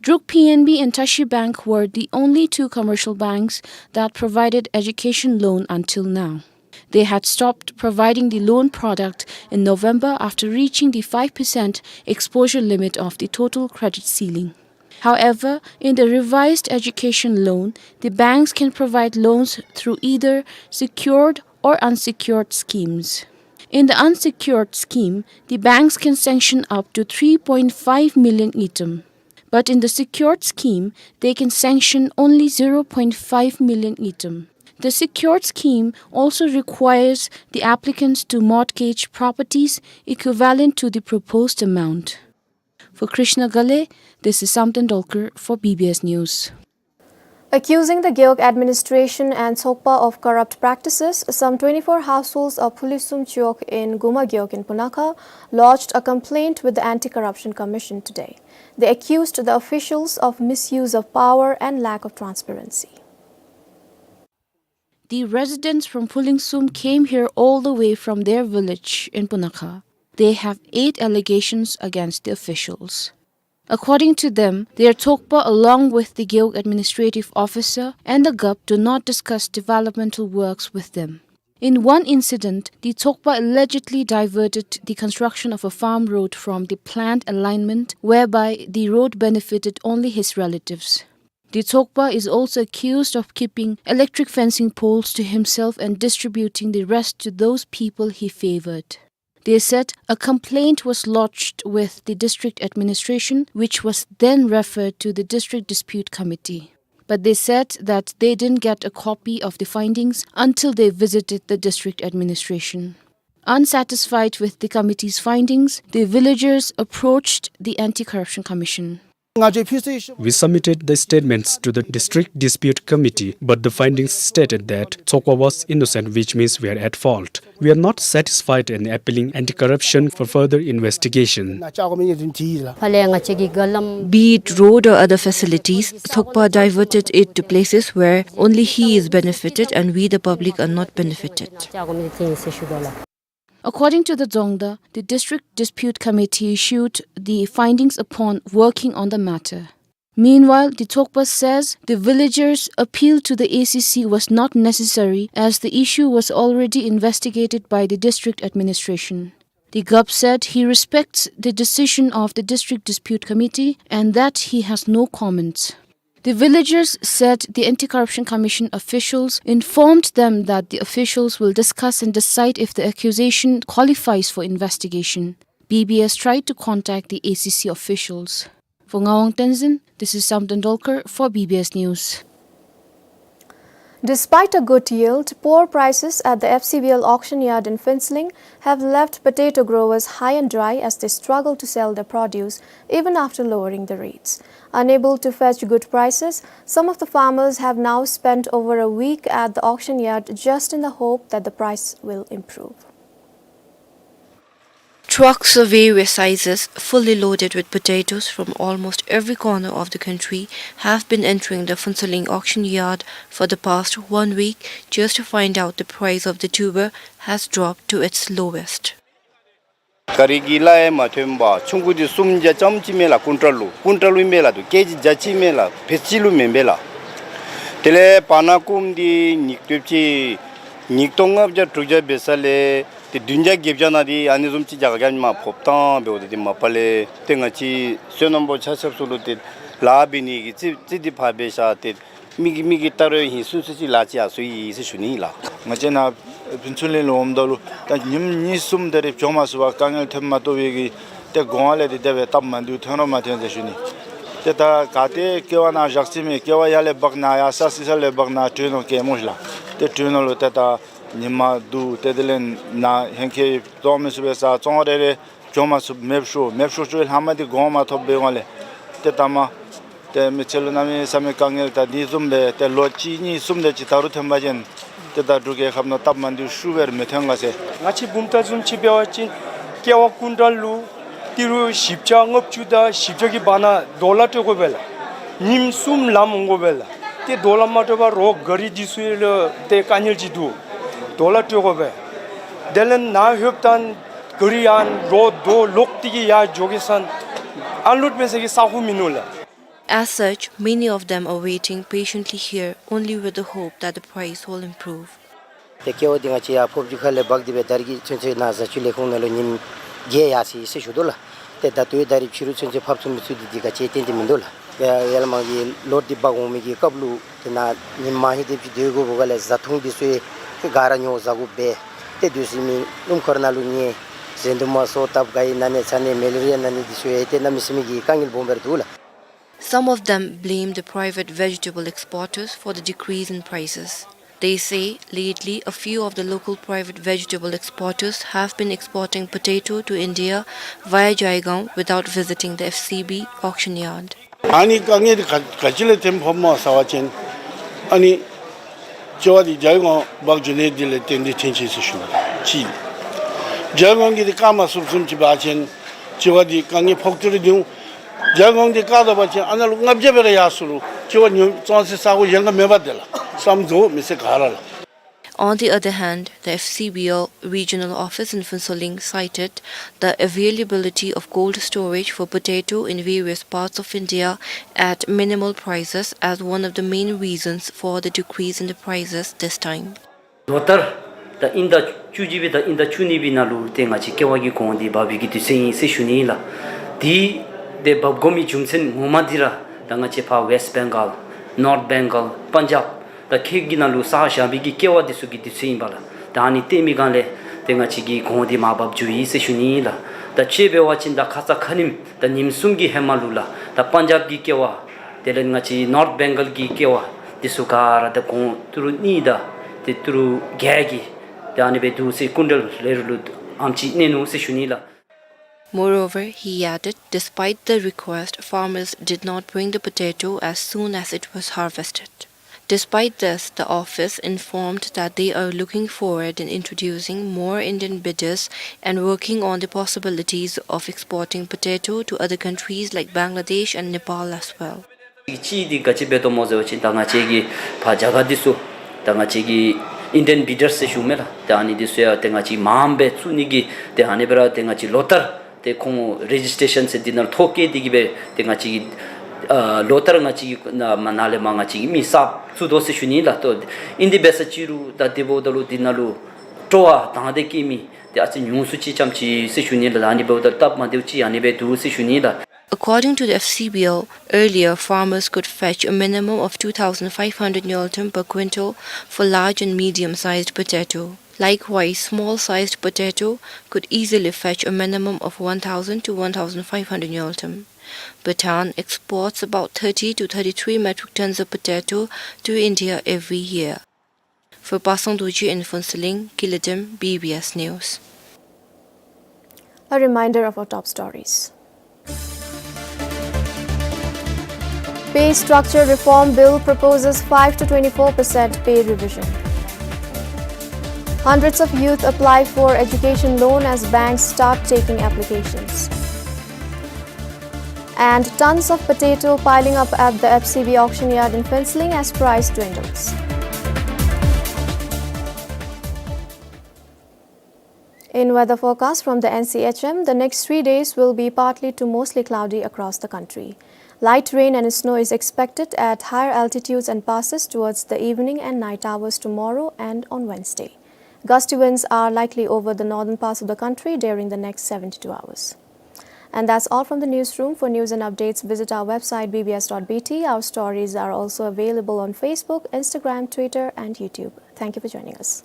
Druk P N B and Tashi Bank were the only two commercial banks that provided education loan until now. They had stopped providing the loan product in November after reaching the five percent exposure limit of the total credit ceiling. However, in the revised education loan, the banks can provide loans through either secured or unsecured schemes. In the unsecured scheme, the banks can sanction up to three point five million ngultrum. But in the secured scheme, they can sanction only zero point five million ngultrum. The secured scheme also requires the applicants to mortgage properties equivalent to the proposed amount. For Krishna Ghale, this is Samten Dolkar for B B S News. Accusing the Gewog administration and Tsokpa of corrupt practices, some twenty-four households of Phulingsum Chiwog in Guma Gewog in Punakha lodged a complaint with the Anti-Corruption Commission today. They accused the officials of misuse of power and lack of transparency. The residents from Phulingsum came here all the way from their village in Punakha. They have eight allegations against the officials. According to them, their Tsokpa, along with the Gewog administrative officer and the Gup, do not discuss developmental works with them. In one incident, the Tsokpa allegedly diverted the construction of a farm road from the planned alignment, whereby the road benefited only his relatives. The Tsokpa is also accused of keeping electric fencing poles to himself and distributing the rest to those people he favored. They said a complaint was lodged with the district administration, which was then referred to the district dispute committee. But they said that they didn't get a copy of the findings until they visited the district administration. Unsatisfied with the committee's findings, the villagers approached the Anti-Corruption Commission. We submitted the statements to the District Dispute Committee, but the findings stated that Tsokpa was innocent, which means we are at fault. We are not satisfied and appealing Anti-Corruption for further investigation. Be it road or other facilities, Tsokpa diverted it to places where only he is benefited and we the public are not benefited. According to the Dzongda, the District Dispute Committee issued the findings upon working on the matter. Meanwhile, the Tsokpa says the villagers' appeal to the A C C was not necessary, as the issue was already investigated by the district administration. The Gup said he respects the decision of the District Dispute Committee and that he has no comments. The villagers said the Anti-Corruption Commission officials informed them that the officials will discuss and decide if the accusation qualifies for investigation. B B S tried to contact the A C C officials. For Ngawang Tenzin, this is Samten Dolkar for B B S News. Despite a good yield, poor prices at the F C B L auction yard in Phuentsholing have left potato growers high and dry as they struggle to sell their produce even after lowering the rates. Unable to fetch good prices, some of the farmers have now spent over a week at the auction yard just in the hope that the price will improve. Trucks of various sizes, fully loaded with potatoes from almost every corner of the country, have been entering the Phuentsholing auction yard for the past one week just to find out the price of the tuber has dropped to its lowest. ཀ་རི་གི་ལཱ་ཡང་མ་ཐོན་པར་ཆུང་ཀུ་འདི་སུམ་བརྒྱ་ཙམ་ཅིག་མས་ལགས། ཀུན་ཊལ་ལུ་ཀུན་ཊལ་ལུ་མས་ལགས། དུ་ཀེ་ཇི་བརྒྱ་ཅིག་མས་ལགས། ཕད་ཅིག་ལུ་མེན་པས་ལགས། དེ་ལས་བར་ན་ཀུམ་འདི་ཉིས་སྟོང་ཅིག་ཉིས་སྟོང་ལྔ་བརྒྱ་དྲུག་བརྒྱ་འབད་ས་ལས་ཏེ་བདུན་བརྒྱ་བརྒྱད་བརྒྱ་ནང་འདི་ཨ་ནི་བཟུམ་ཅིག་རྒྱ་གར་གྱི་མར་ཕབ་བཏང་འབདཝ་ད་འདི་མ་པ་ལས་ཏེ་ང་བཅས་སོ་ནམ་པ་ཆ་ཁྱབ་ཚུ་ལུ་ཏེ་ལཱ་འབད་ནི་གི་རྩིས་རྩིས་འདི་ཕར་འབད་བཞག་སྟེ་མི་གི་མི་གི་ད་རུང་ཧིང་སུན་སུན་ཅིག་ལཱ་ཅིག་ཡར་སོང་ཡི་ཟེར་ཞུ་ནི་ལགས། ང་བཅས་ནཱ་ཕུན་ཚོགས་གླིང་ལུ་འོངམ་ད་ལུ་ད་ཉིནམ་གཉིས་གསུམ་དེ་རེ་བྱོན་མ་ཚུགས་པར་དཀའ་ངལ་ཐོན་མ་གཏོགས་པའི་གི་ཏེ་གོང་ལས་ཏེ་དེ་སྦེ་སྟབས་མ་བདེཝ་ཐོན་ར་མ་ཐོན་ཟེར་ཞུ་ནི། ཏེ་ད་ག་ཏེ་ཀེ་བ་ནཱ་བཞག་ཅི་མས། ཀེ་བ་ཡར་ལས་འབག་ནཱ་ཡར་ས་སི་ས་ལས་འབག་ནཱ་ཏེ་ནཱ་ཀེ་མོ་ཤི་ལགས། ཏེ་ཏེ་ནཱ་ལུ་ཏེ་ད་ཉིནམ་འདུག། ཏེ་དེ་ལས་ནཱ་ཧེང་སྐལ་བཙོང་མི་ཚུགས་པས། ས་བཙོང་རེ་རེ་བྱོན་མ་ཚུགས། མེདཔ་ཤོར་མེདཔ་ཤོར་ཤོར་ལྷག་མ་འདི་གོང་མ་ཐོབ་པའི་དབང་ལས་ཏེ་ད་མ་ཏེ་མི་ཚེ་ལུ་གནམ་མེད་ས་མེད་དཀའ་ངལ་ད་འདི་བཟུམ་སྦེ་ཏེ་ལོ་གཅིག་གཉིས་གསུམ་དེ་ཅིག་ད་རུང་ཐོན་པ་ཅིན་ཏེ་ད་འབྲུག་རྒྱལ་ཁབ་ནང་སྟབས་མ་བདེཝ་ཤུགས་སྦེ་ར་མི་ཐོན་ག་ཟེར། ང་བཅས་བུམ་ཐང་བཟུམ་ཅིག་འབད་བ་ཅིན་ཀེ་བ་ཀུན་ཊལ་ལུ་ཏི་རུ་བཞི་བརྒྱ་ལྔ་བཅུ་དང་བཞི་བརྒྱ་གི་བར་ན་རྡོ་ལ་སྤྲོད་དགོ་པས་ལགས། ཉིནམ་གསུམ་ལམ་འོང་དགོ་པས་ལགས། ཏེ་རྡོ་ལ་མ་སྤྲོད་པར་རོགས་ག་རི་འདི་ཚུ་ལུ་ཏེ་དཀའ་ངལ་ཅིག་འདུག། རྡོ་ལ་སྤྲོད་དགོ་པས། དེ་ལས་ནཱ་ལྷོདཔ་ད་ག་རི་ཡང་རོགས་རྡོ་ལོག་སྟེ་གི་ཡར་འགྱོ་གེ་ཟེར་ཨན་ལོཌ་འབད་ས་གི་ས་ཁོངས་མིན་ནུག་ལགས། As such, many of them are waiting patiently here only with the hope that the price will improve. ཏེ་ཀེ་བ་འདི་ང་བཅས་ཡར་ཕོབ་རྒྱུ་ཁ་ལས་འབག་སྟེ་སྦེ་ད་རིས་ཀྱི་ཚུན་ཚོད་ནཱ་བཟའ་བཅའ་ལས་ཁུངས་ནང་ལུ་ཉིནམ་བརྒྱད་ཡར་སོ་ཡི་ཟེར་ཞུ་དོ་ལགས། ཏེ་ད་ལྟོ་ཡང་ད་རིས་ཕྱི་རུ་ཚུན་ཚོད་ཕབ་ཚུགས་མི་ཚུགས་འདི་འདི་ག་ཅི་ཏན་ཏན་མིན་འདུག་ལགས། ཡ་ཡར་ལས་མར་གྱི་ལོཌ་འདི་འབག་འོང་མི་གི་སྐབས་ལུ་ཏེ་ནཱ་ཉིནམ་མ་ཧེ་དེ་ཅིག་སྡོད་དགོཔ་ག་ལས་བཟའ་འཐུང་འདི་ཚུ་ཡང་ག་ར་ཉོ་བཟའ་དགོཔ་སྦེ་ཏེ་སྡོད་ས་མེད། སྣུམ་འཁོར་ནང་ལུ་ཉལ་ཟས་འདུ་མ་སོ་བཏབ་ག་ཡི་ན་ནི་ཚ་ནི་མ་ལེ་རི་ཡ་ན་ནི་འདི་ཚུ་ཡང་ཏེ་གནམ་མེད་ས་མེད་ཀྱི་དཀའ་ངལ་སྦོམ་སྦེ་ར་འདུག་ལགས། Some of them blame the private vegetable exporters for the decrease in prices. They say lately a few of the local private vegetable exporters have been exporting potato to India via Jaigaon without visiting the F C B auction yard. ཨ་ནི་དཀའ་ངལ་འདི་ག་ག་ཅི་ལས་ཐོན་ཕོགཔ་སྨོ་ཟེར་བ་ཅིན་ཨ་ནི་ལྕི་བ་འདི་ཇའི་གོང་འབག་འགྱོ་ནི་འདི་ལས་བརྟེན་ཏེ་ཐོན་ཅི་ཟེར་ཞུ་ནི་ཅིག། ཇའི་གོང་གི་འདི་བཀག་མ་ཚུགསཔ་བཟུམ་ཅིག་འབད་བ་ཅིན་ལྕི་བ་འདི་དཀའ་ངལ་ཕོག་སྟེ་ར་འདུག། ཇའི་གོང་འདི་བཀག་ད་པ་ཅིན་ཨ་ནཱ་ལུ་ལྔ་བརྒྱ་སྦེ་ར་ཡར་སོང་རུང་ལྕི་བ་ཉོ་བཙོང་སའི་ས་གོ་གཞན་ཁར་མེད་པར་ཏེ་ལགས་བསམ་དོ་མི་ཚེ་ག་ར་ལགས། On the other hand, the F C B L regional office in Phuentsholing cited the availability of cold storage for potato in various parts of India at minimal prices as one of the main reasons for the decrease in the prices this time. ལོ་ལྟར་ད་ཨིན་ཟླ་བཅུ་གཅིག་པའི་དང་ཨིན་ཟླ་བཅུ་གཉིས་པའི་ནང་ལུ་ཏེ་ང་བཅས་ཀེ་བ་གི་གོང་འདི་འབབ་པའི་གི་དུས་ཚོད་ཨིན་ཟེར་ཞུ་ནི་ཨིན་ལགས། དེ་དེ་འབབ་དགོ་མི་རྒྱུ་མཚན་ངོ་མ་འདི་ར་ད་ང་བཅས་ཕར་ཝེསཊ་བེང་གཱལ་ནོརཐ་བེང་གཱལ་པན་ཇབ་ད་ཁེ་གི་ནང་ལུ་བསགས་བཞག་པའི་གི་ཀེ་བ་འདི་ཚུ་གི་དུས་ཚོད་ཨིན་པས་ལགས། ད་ཨ་ནི་བལྟ་མི་སྒང་ལས་ཏེ་ང་བཅས་ཀྱི་གོང་འདི་མར་འབབ་འགྱོ་ཡི་ཟེར་ཞུ་ནི་ཨིན་ལགས། ད་དཔྱེ་འབད་བ་ཅིན་ད་ཁ་ཙ་ཁ་ཉིནམ་ད་ཉིནམ་གསུམ་གྱི་ཧེ་མ་ལུ་ལགས་ད་པན་ཇབ་ཀྱི་ཀེ་བ་དེ་ལས་ང་བཅས་ནོརཐ་བེང་གཱལ་གྱི་ཀེ་བ་འདི་ཚུ་ག་ར་ད་གོང་ཏི་རུ་གཉིས་དང་ཏེ་ཏི་རུ་བརྒྱད་ཀྱི་ཏེ་ཨ་ནི་སྦེ་འདུག་ཟེར་ཀུན་ཊལ་རེ་རེ་ལུ་ཨེམ་ཅིག་གནས་ནུག་ཟེར་ཞུ་ནི་ལགས། Moreover, he added, despite the request, farmers did not bring the potato as soon as it was harvested. Despite this, the office informed that they are looking forward in introducing more Indian bidders and working on the possibilities of exporting potato to other countries like Bangladesh and Nepal as well. གཅིག་འདི་ག་ཅི་འབད་དོ་སྨོ་ཟེར་བ་ཅིན་ད་ང་བཅས་ཀྱི་ཕར་རྒྱ་གར་འདི་ཚུ་ད་ང་བཅས་ཀྱི་ཨིན་ཌི་ཡན་བི་ཌར་ཟེར་ཞུཝ་མས་ལགས། ད་ཨ་ནི་འདི་ཚུ་ཡང་ཏེ་ང་བཅས་མངམ་སྦེ་བཙུགས་ནི་གི་ཏེ་ཨ་ནི་སྦེ་ར་ཏེ་ང་བཅས་ལོ་ལྟར་ཏེ་ཁོང་རེ་ཇིསི་ཊེ་ཤཱན་ཟེར་འདི་ནང་ཐོ་བཀོད་དེ་གི་སྦེ་ཏེ་ང་བཅས་ཀྱི་ཨ་ལོ་ལྟར་ང་བཅས་ཀྱི་ནཱ་མར་ནཱ་ལས་མར་ང་བཅས་ཀྱི་མི་གསརཔ་བཙུགས་དོ་ཟེར་ཞུ་ནི་ལགས། ཏེ་ཨིན་དེ་འབད་ས་ཅིག་རུང་ད་དེ་འབདཝ་ད་ལུ་འདི་ནང་ལུ་སྤྲོ་བ་དང་དེ་སྐྱེ་མི་ཏེ་ཨ་ཙི་ཉུང་སུ་ཅིག་ཙམ་ཅིག་ཟེར་ཞུ་ནི་ལགས། ཨ་ནི་འབདཝ་ད་སྟབས་མ་བདེཝ་ཅིག་ཨ་ནི་སྦེ་འདུག་ཟེར་ཞུ་ནི་ལགས། According to the F C B L, earlier farmers could fetch a minimum of two thousand five hundred ngultrum per quintal for large and medium-sized potato. Likewise, small-sized potato could easily fetch a minimum of one thousand to one thousand five hundred ngultrum. Bhutan exports about thirty to thirty-three metric tons of potato to India every year. For Pasang Dorji in Phuentsholing, Kiladem, B B S News. A reminder of our top stories. Pay structure reform bill proposes five to twenty-four percent pay revision. Hundreds of youth apply for education loan as banks start taking applications. And tons of potato piling up at the F C B auction yard in Phuentsholing as price dwindles. In weather forecast from the N C H M, the next three days will be partly to mostly cloudy across the country. Light rain and snow is expected at higher altitudes and passes towards the evening and night hours tomorrow and on Wednesday. Gusty winds are likely over the northern parts of the country during the next seventy-two hours. And that's all from the newsroom. For news and updates, visit our website B B S dot B T. Our stories are also available on Facebook, Instagram, Twitter, and YouTube. Thank you for joining us.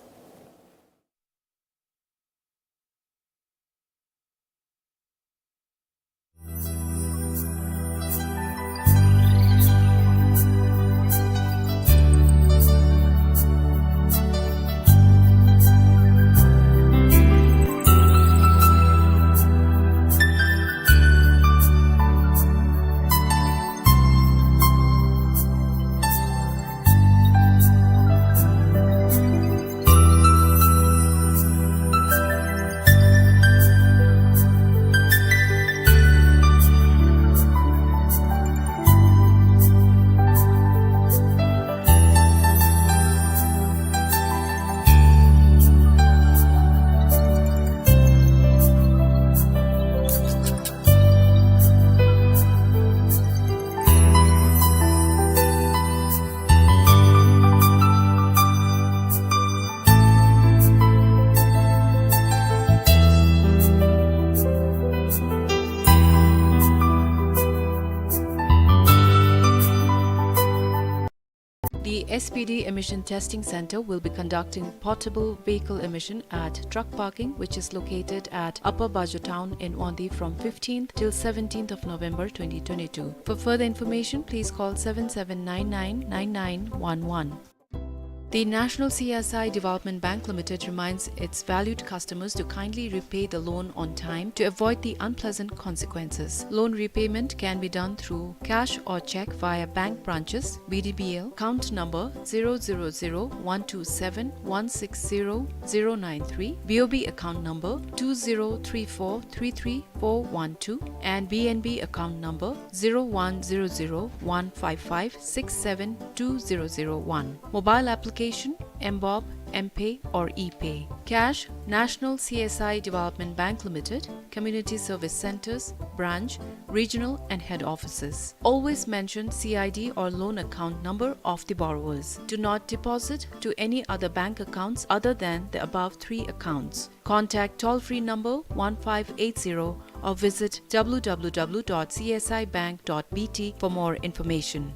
The S P D Emission Testing Center will be conducting portable vehicle emission at truck parking, which is located at Upper Bajo Town in Wangdue from fifteenth till seventeenth of November twenty twenty-two. For further information, please call seven seven nine nine nine nine one one. The National C S I Development Bank Limited reminds its valued customers to kindly repay the loan on time to avoid the unpleasant consequences. Loan repayment can be done through cash or cheque via bank branches, B D B L, account number zero zero zero one two seven one six zero zero nine three, B O B account number two zero three four three three four one two, and B N B account number zero one zero zero one five five six seven two zero zero one. Mobile application, M BOB, M-Pay or E-Pay. Cash, National C S I Development Bank Limited, Community Service Centres, Branch, Regional and Head Offices. Always mention C I D or loan account number of the borrowers. Do not deposit to any other bank accounts other than the above three accounts. Contact toll-free number one five eight zero or visit W W W dot C S I bank dot B T for more information.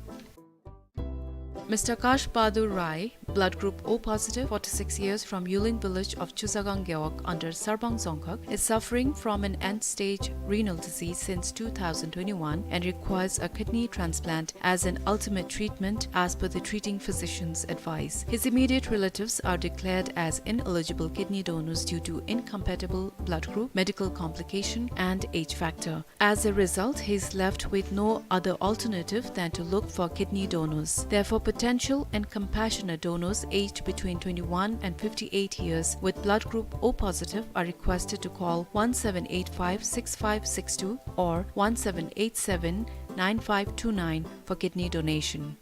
Mister Akash Bahadur Rai, blood group O positive, forty-six years, from Yuling village of Chusagang Gewog under Sarbang Dzongkhag, is suffering from an end-stage renal disease since two thousand twenty-one and requires a kidney transplant as an ultimate treatment as per the treating physician's advice. His immediate relatives are declared as ineligible kidney donors due to incompatible blood group, medical complication, and age factor. As a result, he is left with no other alternative than to look for kidney donors. Therefore, potential and compassionate donors aged between twenty-one and fifty-eight years with blood group O positive are requested to call one seven eight five six five six two or one seven eight seven nine five two nine for kidney donation.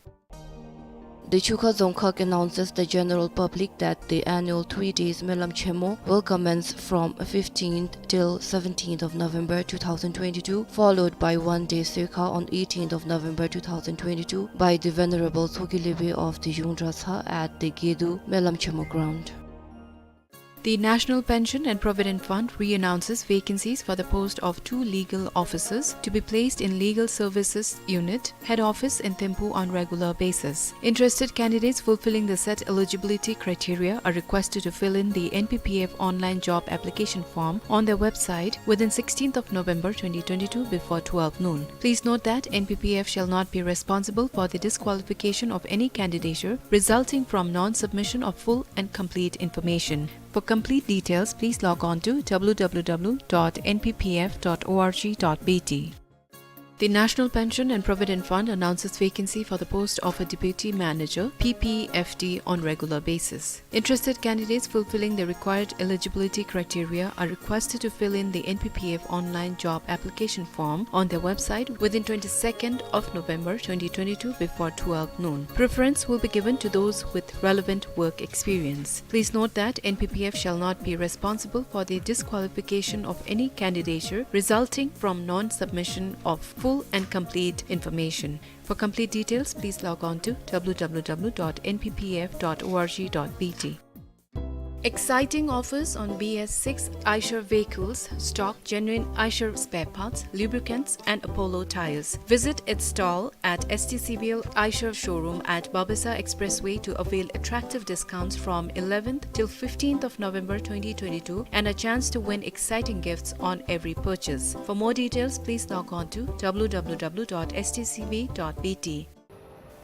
The Chukha Dzongkhag announces the general public that the annual three days Melam Chemo will commence from fifteenth till seventeenth of November two thousand twenty-two, followed by one day Sekha on eighteenth of November two thousand twenty-two by the Venerable Tshogkhe Lebe of the Yungdratsa at the Gedu Melam Chemo ground. The National Pension and Provident Fund re-announces vacancies for the post of two legal officers to be placed in Legal Services Unit, Head Office in Thimphu on regular basis. Interested candidates fulfilling the set eligibility criteria are requested to fill in the N P P F online job application form on their website within sixteenth of November twenty twenty-two before twelve noon. Please note that N P P F shall not be responsible for the disqualification of any candidature resulting from non-submission of full and complete information. For complete details, please log on to W W W dot N P P F dot org dot B T. The National Pension and Provident Fund announces vacancy for the post of a Deputy Manager, P P F D, on regular basis. Interested candidates fulfilling the required eligibility criteria are requested to fill in the N P P F online job application form on their website within twenty-second of November twenty twenty-two before twelve noon. Preference will be given to those with relevant work experience. Please note that N P P F shall not be responsible for the disqualification of any candidature resulting from non-submission of full and complete information. For complete details, please log on to W W W dot N P P F dot org dot B T. Exciting offers on B S six Eicher vehicles, stock, genuine Eicher spare parts, lubricants, and Apollo tires. Visit its stall at S T C B L Eicher showroom at Babasa Expressway to avail attractive discounts from eleventh till fifteenth of November twenty twenty-two and a chance to win exciting gifts on every purchase. For more details, please log on to W W W dot S T C B dot B T.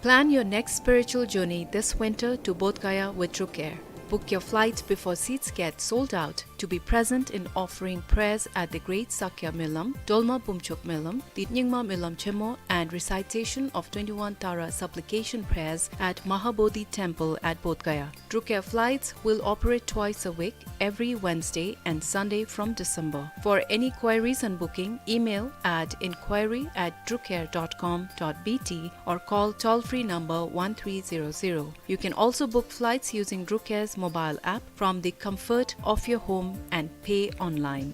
Plan your next spiritual journey this winter to Bodh Gaya with Drukair. Book your flights before seats get sold out to be present in offering prayers at the Great Sakya Milam, Dolma Bumchuk Milam, the Nyingma Milam Chemo, and recitation of twenty-one Tara supplication prayers at Mahabodhi Temple at Bodh Gaya. Drukair flights will operate twice a week, every Wednesday and Sunday from December. For any queries and booking, email at inquiry at drukair dot com dot B T or call toll-free number one three zero zero. You can also book flights using Drukair's mobile app from the comfort of your home and pay online.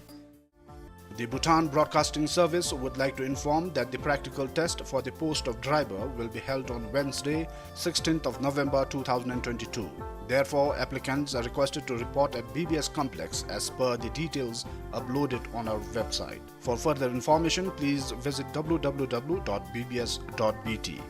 The Bhutan Broadcasting Service would like to inform that the practical test for the post of driver will be held on Wednesday, sixteenth of November two thousand twenty-two. Therefore, applicants are requested to report at B B S complex as per the details uploaded on our website. For further information, please visit W W W dot B B S dot B T.